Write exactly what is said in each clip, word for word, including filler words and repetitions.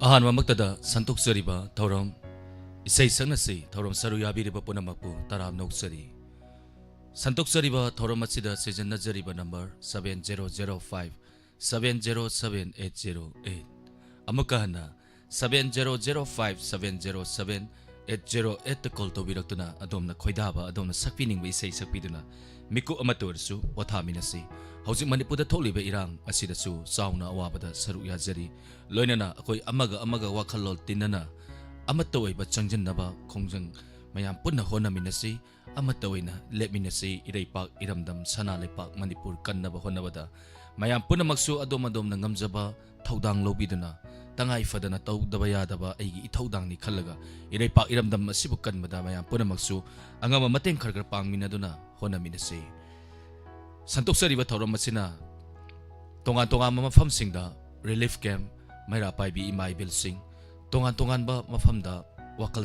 ꯑꯍꯥꯟꯕꯃꯛꯇꯗ ꯁꯟꯗꯣꯛꯆꯔꯤꯕ ꯊꯧꯔꯝ ꯏꯁꯩ ꯁꯛꯅꯁꯤ ꯊꯧꯔꯝ ꯁꯔꯨꯛ ꯌꯥꯕꯤꯔꯤꯕ ꯄꯨꯝꯅꯃꯛꯄꯨ ꯇꯔꯥꯝꯅ ꯑꯣꯛꯆꯔꯤ꯫ ꯁꯟꯗꯣꯛꯆꯔꯤꯕ ꯊꯧꯔꯝ ꯑꯁꯤꯗ ꯁꯤꯖꯤꯟꯅꯖꯔꯤꯕ number seven zero zero five seven zero seven eight zero eight꯫ ꯑꯃꯨꯛꯀ ꯍꯟꯅ seven zero zero five seven zero seven eight zero eight ꯇ ꯀꯣꯜ ꯇꯧꯕꯤꯔꯛꯇꯨꯅ ꯑꯗꯣꯝꯅ ꯈꯣꯏꯗꯥꯕ, ꯑꯗꯣꯝꯅ ꯁꯛꯄꯤꯅꯤꯡꯕ ꯏꯁꯩ ꯁꯛꯄꯤꯗꯨꯅ ꯃꯤꯀꯨꯞ ꯑꯃꯠꯇ ꯑꯣꯏꯔꯁꯨ ꯄꯣꯊꯥꯃꯤꯟꯅꯁꯤ꯫ ꯍꯧꯖꯤꯛ ꯃꯅꯤꯄꯨꯔꯗ ꯊꯣꯛꯂꯤꯕ ꯏꯔꯥꯡ ꯑꯁꯤꯗꯁꯨ ꯆꯥꯎꯅ ꯑꯋꯥꯕꯗ ꯁꯔꯨꯛ ꯌꯥꯖꯔꯤ꯫ ꯂꯣꯏꯅꯅ ꯑꯩꯈꯣꯏ ꯑꯃꯒ ꯑꯃꯒ ꯋꯥꯈꯜꯂꯣꯟ ꯇꯤꯟꯅꯅ ꯑꯃꯠꯇ ꯑꯣꯏꯕ ꯆꯪꯁꯤꯟꯅꯕ ꯈꯣꯡꯖꯪ ꯃꯌꯥꯝ ꯄꯨꯟꯅ ꯍꯣꯠꯅꯃꯤꯟꯅꯁꯤ꯫ ꯑꯃꯠꯇ ꯑꯣꯏꯅ ꯂꯦꯞꯃꯤꯟꯅꯁꯤ꯫ ꯏꯔꯩꯄꯥꯛ ꯏꯔꯝꯗꯝ ꯁꯅꯥ ꯂꯩꯄꯥꯛ ꯃꯅꯤꯄꯨꯔ ꯀꯟꯅꯕ ꯍꯣꯠꯅꯕꯗ ꯃꯌꯥꯝ ꯄꯨꯝꯅꯃꯛꯁꯨ ꯑꯗꯣꯝ ꯑꯗꯣꯝꯅ ꯉꯝꯖꯕ ꯊꯧꯗꯥꯡ ꯂꯧꯕꯤꯗꯨꯅ ꯇꯉꯥꯏ ꯐꯗꯅ ꯇꯧꯗꯕ ꯌꯥꯗꯕ ꯑꯩꯒꯤ ꯏꯊꯧꯗꯥꯡꯅꯤ ꯈꯜꯂꯒ ꯏꯔꯩꯄꯥꯛ ꯏꯔꯝꯗꯝ ꯑꯁꯤꯕꯨ ꯀꯟꯕꯗ ꯃꯌꯥꯝ ꯄꯨꯝꯅꯃꯛꯁꯨ ꯑꯉꯝꯕ ꯃꯇꯦꯡ ꯈꯔ ꯈꯔ ꯄꯥꯡꯃꯤꯟꯅꯗꯨꯅ ꯍꯣꯠꯅꯃꯤꯟꯅꯁꯤ꯫ ꯁꯟꯗꯣꯛꯆꯔꯤꯕ ꯊꯧꯔꯝ ꯑꯁꯤꯅ ꯇꯣꯉꯥꯟ ꯇꯣꯉꯥꯟꯕ ꯃꯐꯝꯁꯤꯡꯗ relief camp, ꯃꯩꯔꯥ ꯄꯥꯏꯕꯤ ꯏꯃꯥ ꯏꯕꯦꯜꯁꯤꯡ, ꯇꯣꯉꯥꯟ ꯇꯣꯉꯥꯟꯕ ꯃꯐꯝꯗ ꯋꯥꯈꯜ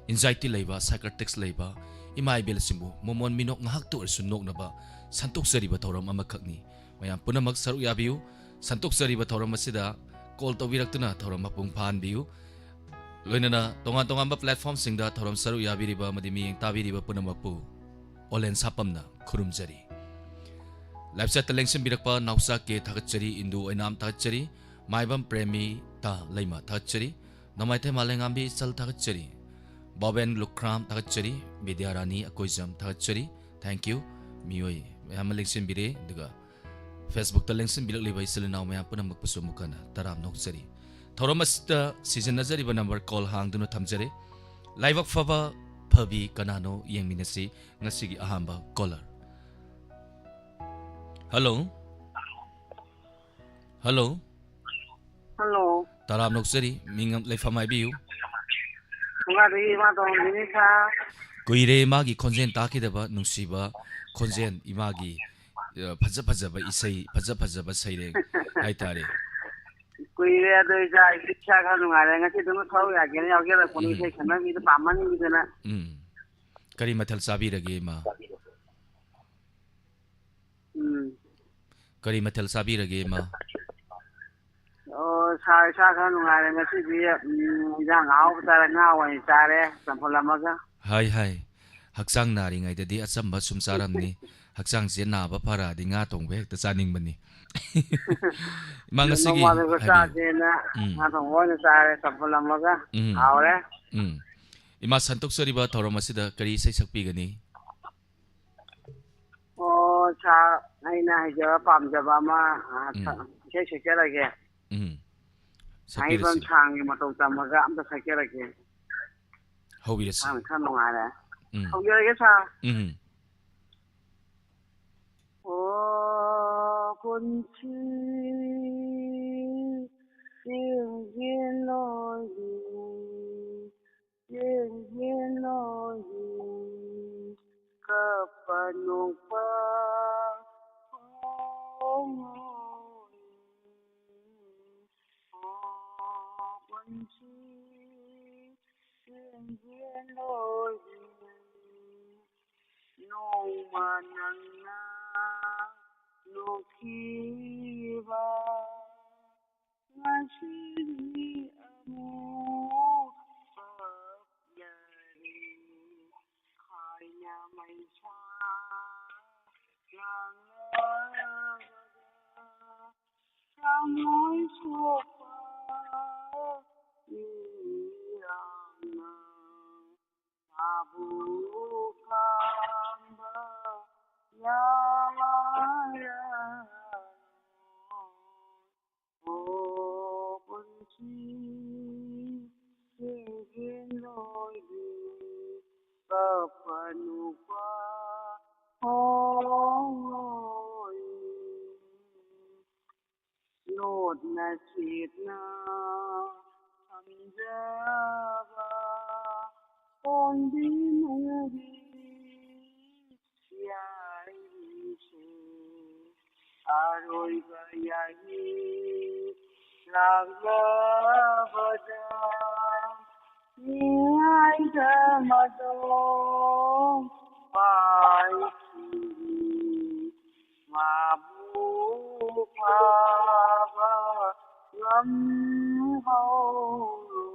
anxiety ꯂꯩꯕ, psychotics ꯂꯩꯕ ꯏꯃꯥ ꯏꯕꯦꯜꯁꯤꯡꯕꯨ ꯃꯣꯃꯣꯟ ꯃꯤꯅꯣꯛ ꯉꯥꯏꯍꯥꯛꯇ ꯑꯣꯏꯔꯁꯨ ꯅꯣꯛꯅꯕ ꯁꯟꯗꯣꯛꯆꯔꯤꯕ ꯊꯧꯔꯝ ꯑꯃꯈꯛꯅꯤ꯫ ꯃꯌꯥꯝ ꯄꯨꯝꯅꯃꯛ ꯁꯔꯨꯛ ꯌꯥꯕꯤꯌꯨ꯫ ꯁꯟꯗꯣꯛꯆꯔꯤꯕ ꯊꯧꯔꯝ ꯑꯁꯤꯗ ꯀꯣꯜ ꯇꯧꯕꯤꯔꯛꯇꯨꯅ ꯊꯧꯔꯝ ꯃꯄꯨꯡ ꯐꯥꯍꯟꯕꯤꯌꯨ꯫ ꯂꯣꯏꯅꯅ ꯇꯣꯉꯥꯟ ꯇꯣꯉꯥꯟꯕ platform ꯁꯤꯡꯗ ꯊꯧꯔꯝ ꯁꯔꯨꯛ ꯌꯥꯕꯤꯔꯤꯕ ꯑꯃꯗꯤ ꯃꯤꯠꯌꯦꯡ ꯇꯥꯕꯤꯔꯤꯕ ꯄꯨꯝꯅꯃꯛꯄꯨ ꯑꯣꯂꯦꯟ ꯁꯥꯄꯝꯅ ꯈꯨꯔꯨꯝꯖꯔꯤ꯫ Live chat ꯇ ꯂꯦꯡꯁꯤꯟꯕꯤꯔꯛꯄ ꯅꯥꯎꯆꯥ ꯀꯦ ꯊꯥꯒꯠꯆꯔꯤ, ꯏꯟꯗꯨ ꯑꯣꯏꯅꯥꯝ ꯊꯥꯒꯠꯆꯔꯤ, ꯃꯥꯏꯕꯝ ꯄ꯭ꯔꯦꯃꯤꯇꯥ ꯂꯩꯃ ꯊꯥꯒꯠꯆꯔꯤ, ꯅꯣꯡꯃꯥꯏꯊꯦꯝ ꯃꯥꯂꯦꯝꯉꯥꯝꯕꯤ ꯏꯆꯜ ꯊꯥꯒꯠꯆꯔꯤ, ꯕꯣꯕꯦꯟ ꯂꯨꯈ꯭ꯔꯥꯝ ꯊꯥꯒꯠꯆꯔꯤ, ꯕꯤꯗ꯭ꯌꯥꯔꯥꯅꯤ ꯑꯀꯣꯏꯖꯝ ꯊꯥꯒꯠꯆꯔꯤ꯫ Thank you꯫ ꯃꯤꯑꯣꯏ ꯃꯌꯥꯝ ꯑꯃ ꯂꯦꯡꯁꯤꯟꯕꯤꯔꯦ꯫ ꯑꯗꯨꯒ Facebook ꯇ ꯂꯦꯡꯁꯤꯟꯕꯤꯔꯛꯂꯤꯕ ꯏꯆꯤꯜ ꯏꯅꯥꯎ ꯃꯌꯥꯝ ꯄꯨꯝꯅꯃꯛꯄꯨꯁꯨ ꯑꯃꯨꯛ ꯍꯟꯅ ꯇꯔꯥꯝꯅ ꯑꯣꯛꯆꯔꯤ꯫ ꯊꯧꯔꯝ ꯑꯁꯤꯗ ꯁꯤꯖꯤꯟꯅꯖꯔꯤꯕ ꯅꯝꯕꯔ ꯀꯣꯜ ꯍꯥꯡꯗꯨꯅ ꯊꯝꯖꯔꯤ꯫ ꯂꯥꯏꯕꯛ ꯐꯕ ꯐꯕꯤ ꯀꯅꯥꯅꯣ ꯌꯦꯡꯃꯤꯟꯅꯁꯤ꯫ ꯉꯁꯤꯒꯤ ꯑꯍꯥꯟꯕ ꯀꯣꯂꯔ꯫ ꯍꯜꯂꯣ꯫ ꯍꯜꯂꯣ꯫ ꯍꯜꯂꯣ꯫ ꯇꯔꯥꯝꯅ ꯑꯣꯛꯆꯔꯤ꯫ ꯃꯤꯡ ꯑꯃ, ꯂꯩꯐꯝ ꯍꯥꯏꯕꯤꯌꯨ꯫ ꯅꯨꯡꯉꯥꯏꯔꯤ, ꯏꯃꯥ ꯇꯣꯝꯕꯤꯅꯤ ꯁꯥ꯫ ꯀꯨꯏꯔꯦ ꯏꯃꯥꯒꯤ ꯈꯣꯟꯖꯦꯜ ꯇꯥꯈꯤꯗꯕ, ꯅꯨꯡꯁꯤꯕ ꯈꯣꯟꯖꯦꯜ ꯏꯃꯥꯒꯤ, ꯑ, ꯐꯖ ꯐꯖꯕ ꯏꯁꯩ, ꯐꯖ ꯐꯖꯕ ꯁꯩꯔꯦꯡ ꯍꯥꯏꯇꯥꯔꯦ꯫ ꯀꯨꯏꯔꯦ, ꯑꯗꯣ ꯏꯆꯥ, ꯏꯆꯥ ꯈꯔ ꯅꯨꯡꯉꯥꯏꯔꯦ꯫ ꯉꯁꯤ ꯑꯗꯨꯝ ꯊꯕꯛ ꯌꯥꯒꯦꯅ ꯌꯥꯎꯖꯔꯛꯄꯅꯤ, ꯎꯝ꯫ ꯏꯁꯩ ꯈꯟꯅꯕꯤꯗ ꯄꯥꯝꯃꯟꯈꯤꯗꯅ꯫ ꯎꯝ꯫ ꯀꯔꯤ ꯃꯊꯦꯜ ꯆꯥꯕꯤꯔꯒꯦ, ꯏꯃꯥ? ꯎꯝ꯫ ꯀꯔꯤ ꯃꯊꯦꯜ ꯆꯥꯕꯤꯔꯒꯦ, ꯏꯃꯥ? ꯑꯣ, ꯁꯥꯔ, ꯏꯁꯥ ꯈꯔ ꯅꯨꯡꯉꯥꯏꯔꯦ ꯉꯁꯤꯗꯤ꯫ ꯎꯝ, ꯏꯟꯖꯥꯡ ꯑꯍꯥꯎꯕ ꯆꯥꯔꯦ, ꯉꯥ ꯑꯣꯏꯅ ꯆꯥꯔꯦ, ꯆꯝꯐꯨꯠ ꯑꯃꯒ꯫ ꯍꯥꯏ, ꯍꯥꯏ꯫ ꯍꯛꯆꯥꯡ ꯅꯥꯔꯤꯉꯩꯗꯗꯤ ꯑꯆꯝꯕ ꯁꯨꯝ ꯆꯥꯔꯝꯅꯤ꯫ ꯍꯛꯆꯥꯡꯁꯦ ꯅꯥꯕ ꯐꯔꯛꯑꯗꯤ ꯉꯥ ꯊꯣꯡꯕ ꯍꯦꯛꯇ ꯆꯥꯅꯤꯡꯕꯅꯤ꯫ ꯏꯃꯥ, ꯉꯁꯤꯒꯤ ꯅꯣꯡꯃꯗꯒ ꯍꯥꯏꯕꯤꯌꯨ꯫ ꯆꯥꯁꯦꯅ ꯎꯝ꯫ ꯉꯥ ꯊꯣꯡꯕ ꯑꯣꯏꯅ ꯆꯥꯔꯦ, ꯆꯝꯐꯨꯠ ꯑꯃꯒ꯫ ꯎꯝ꯫ ꯍꯥꯎꯔꯦ꯫ ꯎꯝ꯫ ꯏꯃꯥ, ꯁꯟꯇꯣꯛꯆꯔꯤꯕ ꯊꯧꯔꯝ ꯑꯁꯤꯗ ꯀꯔꯤ ꯏꯁꯩ ꯁꯛꯄꯤꯒꯅꯤ? ꯑꯣ, ꯁꯥꯔ, ꯑꯩꯅ ꯍꯩꯖꯕ ꯄꯥꯝꯖꯕ ꯑꯃ, ꯑ, ꯎꯝ꯫ ꯁꯛ-, ꯏꯁꯩ ꯁꯛꯆꯔꯒꯦ꯫ ꯎꯝ꯫ ꯑꯍꯩꯕ ꯁꯛꯄꯤꯔꯁꯤ꯫ ꯁꯥꯡꯒꯤ ꯃꯇꯧ ꯇꯝꯃꯒ ꯑꯝꯇ ꯁꯛꯆꯔꯒꯦ꯫ ꯍꯧꯕꯤꯔꯁꯤ꯫ ꯁꯥꯔ, ꯈꯔ ꯅꯨꯡꯉꯥꯏꯔꯦ꯫ ꯎꯝ꯫ ꯍꯧꯖꯔꯒꯦ, ꯁꯥꯔ꯫ ꯎꯝ꯫ ꯑꯣ ꯄꯨꯟꯁꯤ, ꯆꯦꯡꯁꯦ ꯂꯣꯏꯔꯦ, ꯆꯦꯡꯁꯦ ꯂꯣꯏꯔꯦ, ꯀꯞꯄ ꯅꯣꯛꯄ ꯍꯣꯡꯉꯣꯏ꯫ ꯑꯣ ꯄꯨꯟꯁꯤ, ꯆꯦꯡꯁꯦ ꯂꯣꯏꯔꯦ, ꯅꯣꯡꯃ ꯅꯪꯅ ꯅꯣꯛꯈꯤꯕ, ꯉꯁꯤꯗꯤ ꯑꯃꯨꯛ ꯀꯞꯂꯔꯦ꯫ ꯊꯥꯏꯅ ꯃꯩꯁꯥ ꯂꯥꯡꯂꯕꯗ ꯊꯃꯣꯏ ꯁꯣꯛꯄ ꯃꯤꯔꯥꯡꯅ ꯃꯥꯕꯨ ꯈꯥꯝꯕ ꯌꯥꯔꯔꯣꯏ꯫ ꯑꯣ ꯄꯨꯟꯁꯤ, ꯆꯦꯡꯁꯦ ꯂꯣꯏꯔꯦ, ꯀꯞꯄ ꯅꯣꯛꯄ ꯍꯣꯡꯂꯣꯏ꯫ ꯂꯣꯠꯅ ꯆꯦꯠꯅ ꯊꯝꯖꯕ ꯈꯣꯡꯕꯤ ꯅꯨꯡꯕꯤ ꯌꯥꯏꯁꯦ, ꯑꯔꯣꯏꯕ ꯌꯥꯏ ꯂꯥꯛꯂꯕꯗ ꯅꯤꯡꯉꯥꯏꯗ ꯃꯗꯣ ꯄꯥꯏꯈꯤꯅꯤ꯫ ꯃꯥꯕꯨ ꯐꯥꯕ ꯍꯧꯔꯣ,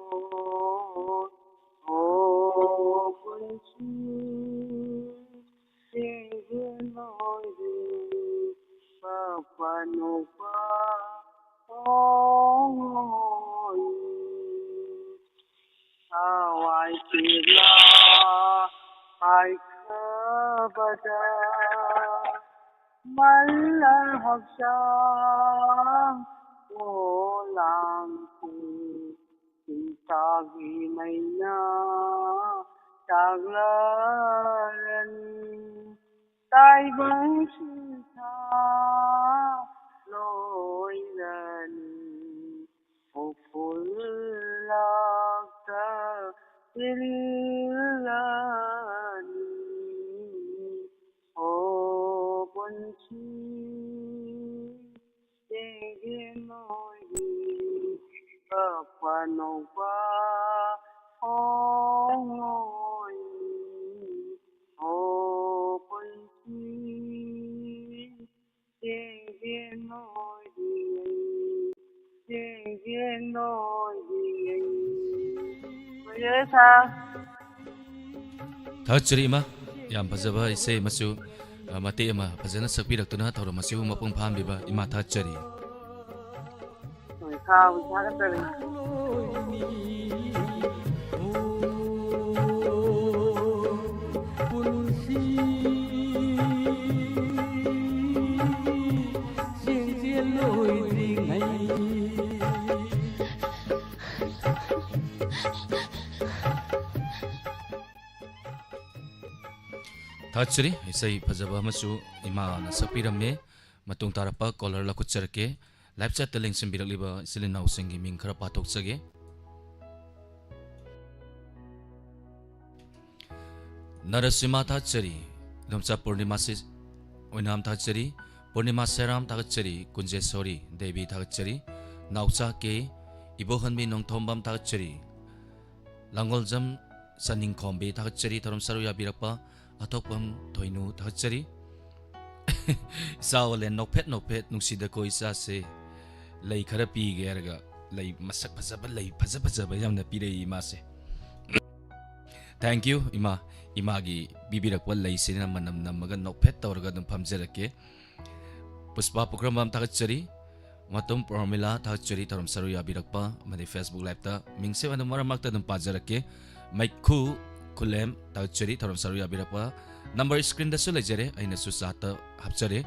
ꯑꯣ ꯄꯨꯟꯁꯤ, ꯆꯦꯡꯒꯦꯟ ꯑꯣꯏꯕꯤ, ꯀꯞꯄ ꯅꯣꯛꯄ ꯍꯣꯡꯂꯣꯏ꯫ ꯊꯋꯥꯏ ꯄꯦꯟꯅ ꯍꯥꯏꯈ꯭ꯔꯕꯗ, ꯃꯜꯂ ꯍꯛꯆꯥꯡ ꯄꯣꯂꯥꯡꯁꯤꯡ ꯆꯤꯟꯇꯥꯒꯤ ꯃꯩꯅ ꯇꯥꯛꯂꯔꯅꯤ꯫ ꯇꯥꯏꯕꯪ ꯁꯤꯟꯊꯥ ꯂꯣꯏꯔꯅꯤ꯫ ꯎꯐꯨꯜ ꯂꯥꯛꯇ ꯏꯜꯂꯅꯤ꯫ ꯑꯣ ꯄꯨꯟꯁꯤ, ꯆꯦꯡꯒꯦꯟ ꯑꯣꯏꯕꯤ, ꯀꯞꯄ ꯅꯣꯛꯄ ꯍꯣꯡꯂꯣꯏ꯫ ꯑꯣ ꯄꯨꯟꯁꯤ, ꯆꯦꯡꯒꯦꯟ ꯑꯣꯏꯕꯤ, ꯆꯦꯡꯒꯦꯟ ꯑꯣꯏꯕꯤ꯫ ꯂꯣꯏꯔꯦ ꯁꯥꯔ꯫ ꯊꯥꯒꯠꯆꯔꯤ ꯏꯃꯥ, ꯌꯥꯝ ꯐꯖꯕ ꯏꯁꯩ ꯑꯃꯁꯨ, ꯑ, ꯃꯇꯦꯛ ꯑꯃ ꯐꯖꯅ ꯁꯛꯄꯤꯔꯛꯇꯨꯅ ꯊꯧꯔꯝ ꯑꯁꯤꯕꯨ ꯃꯄꯨꯡ ꯐꯥꯍꯟꯕꯤꯕ ꯏꯃꯥ ꯊꯥꯒꯠꯆꯔꯤ꯫ ꯍꯣꯏ, ꯁꯥꯔꯕꯨ ꯊꯥꯒꯠꯆꯔꯤ꯫ ꯊꯥꯒꯠꯆꯔꯤ꯫ ꯏꯁꯩ ꯐꯖꯕ ꯑꯃꯁꯨ ꯏꯃꯥꯅ ꯁꯛꯄꯤꯔꯝꯃꯦ꯫ ꯃꯇꯨꯡ ꯇꯥꯔꯛꯄ caller ꯂꯧꯈꯠꯆꯔꯛꯀꯦ꯫ Live chat ꯇ ꯂꯦꯡꯁꯤꯟꯕꯤꯔꯛꯂꯤꯕ ꯏꯆꯤꯜ ꯏꯅꯥꯎꯁꯤꯡꯒꯤ ꯃꯤꯡ ꯈꯔ ꯄꯥꯊꯣꯛꯆꯒꯦ꯫ ꯅꯔꯁꯤꯃꯥ ꯊꯥꯒꯠꯆꯔꯤ, ꯏꯗꯣꯝꯆꯥ ꯄꯨꯔꯅꯤꯃꯥ ꯁꯤ-, ꯑꯣꯏꯅꯥꯝ ꯊꯥꯒꯠꯆꯔꯤ, ꯄꯨꯔꯅꯤꯃꯥ ꯁꯦꯔꯥꯝ ꯊꯥꯒꯠꯆꯔꯤ, ꯀꯨꯟꯖꯦꯁꯣꯔꯤ ꯗꯦꯕꯤ ꯊꯥꯒꯠꯆꯔꯤ, ꯅꯥꯎꯆꯥ ꯀꯦ, ꯏꯕꯣꯍꯟꯕꯤ ꯅꯣꯡꯊꯣꯝꯕꯝ ꯊꯥꯒꯠꯆꯔꯤ, ꯂꯥꯡꯒꯣꯜꯖꯝ ꯆꯅꯤꯡꯈꯣꯝꯕꯤ ꯊꯥꯒꯠꯆꯔꯤ, ꯊꯧꯔꯝ ꯁꯔꯨꯛ ꯌꯥꯕꯤꯔꯛꯄ ꯑꯊꯣꯛꯄꯝ ꯊꯣꯏꯅꯨ ꯊꯥꯒꯠꯆꯔꯤ꯫ ꯏꯆꯥ ꯑꯣꯂꯦꯟ ꯅꯣꯛꯐꯦꯠ ꯅꯣꯛꯐꯦꯠ ꯅꯨꯡꯁꯤꯗꯀꯣ ꯏꯆꯥꯁꯦ꯫ ꯂꯩ ꯈꯔ ꯄꯤꯒꯦ ꯍꯥꯏꯔꯒ ꯂꯩ ꯃꯁꯛ ꯐꯖꯕ, ꯂꯩ ꯐꯖ ꯐꯖꯕ ꯌꯥꯝꯅ ꯄꯤꯔꯛꯏ ꯏꯃꯥꯁꯦ꯫ Thank you ꯏꯃꯥ꯫ ꯏꯃꯥꯒꯤ ꯄꯤꯕꯤꯔꯛꯄ ꯂꯩꯁꯤꯅ ꯃꯅꯝ ꯅꯝꯃꯒ ꯅꯣꯛꯐꯦꯠ ꯇꯧꯔꯒ ꯑꯗꯨꯝ ꯐꯝꯖꯔꯛꯀꯦ꯫ ꯄꯨꯁꯄꯥ ꯄꯨꯈ꯭ꯔꯝꯕꯝ ꯊꯥꯒꯠꯆꯔꯤ꯫ ꯃꯇꯨꯝ ꯄ꯭ꯔꯣꯃꯤꯂꯥ ꯊꯥꯒꯠꯆꯔꯤ, ꯊꯧꯔꯝ ꯁꯔꯨꯛ ꯌꯥꯕꯤꯔꯛꯄ ꯑꯃꯗꯤ Facebook Liveꯇ ꯃꯤꯡꯁꯦ ꯑꯗꯨꯝ ꯃꯔꯛ ꯃꯔꯛꯇ ꯑꯗꯨꯝ ꯄꯥꯖꯔꯛꯀꯦ꯫ ꯃꯩꯈꯨ ꯈꯨꯂꯦꯝ ꯊꯥꯒꯠꯆꯔꯤ, ꯊꯧꯔꯝ ꯁꯔꯨꯛ ꯌꯥꯕꯤꯔꯛꯄ꯫ Number screenꯗꯁꯨ ꯂꯩꯖꯔꯦ, ꯑꯩꯅꯁꯨ chatꯇ ꯍꯥꯞꯆꯔꯦ꯫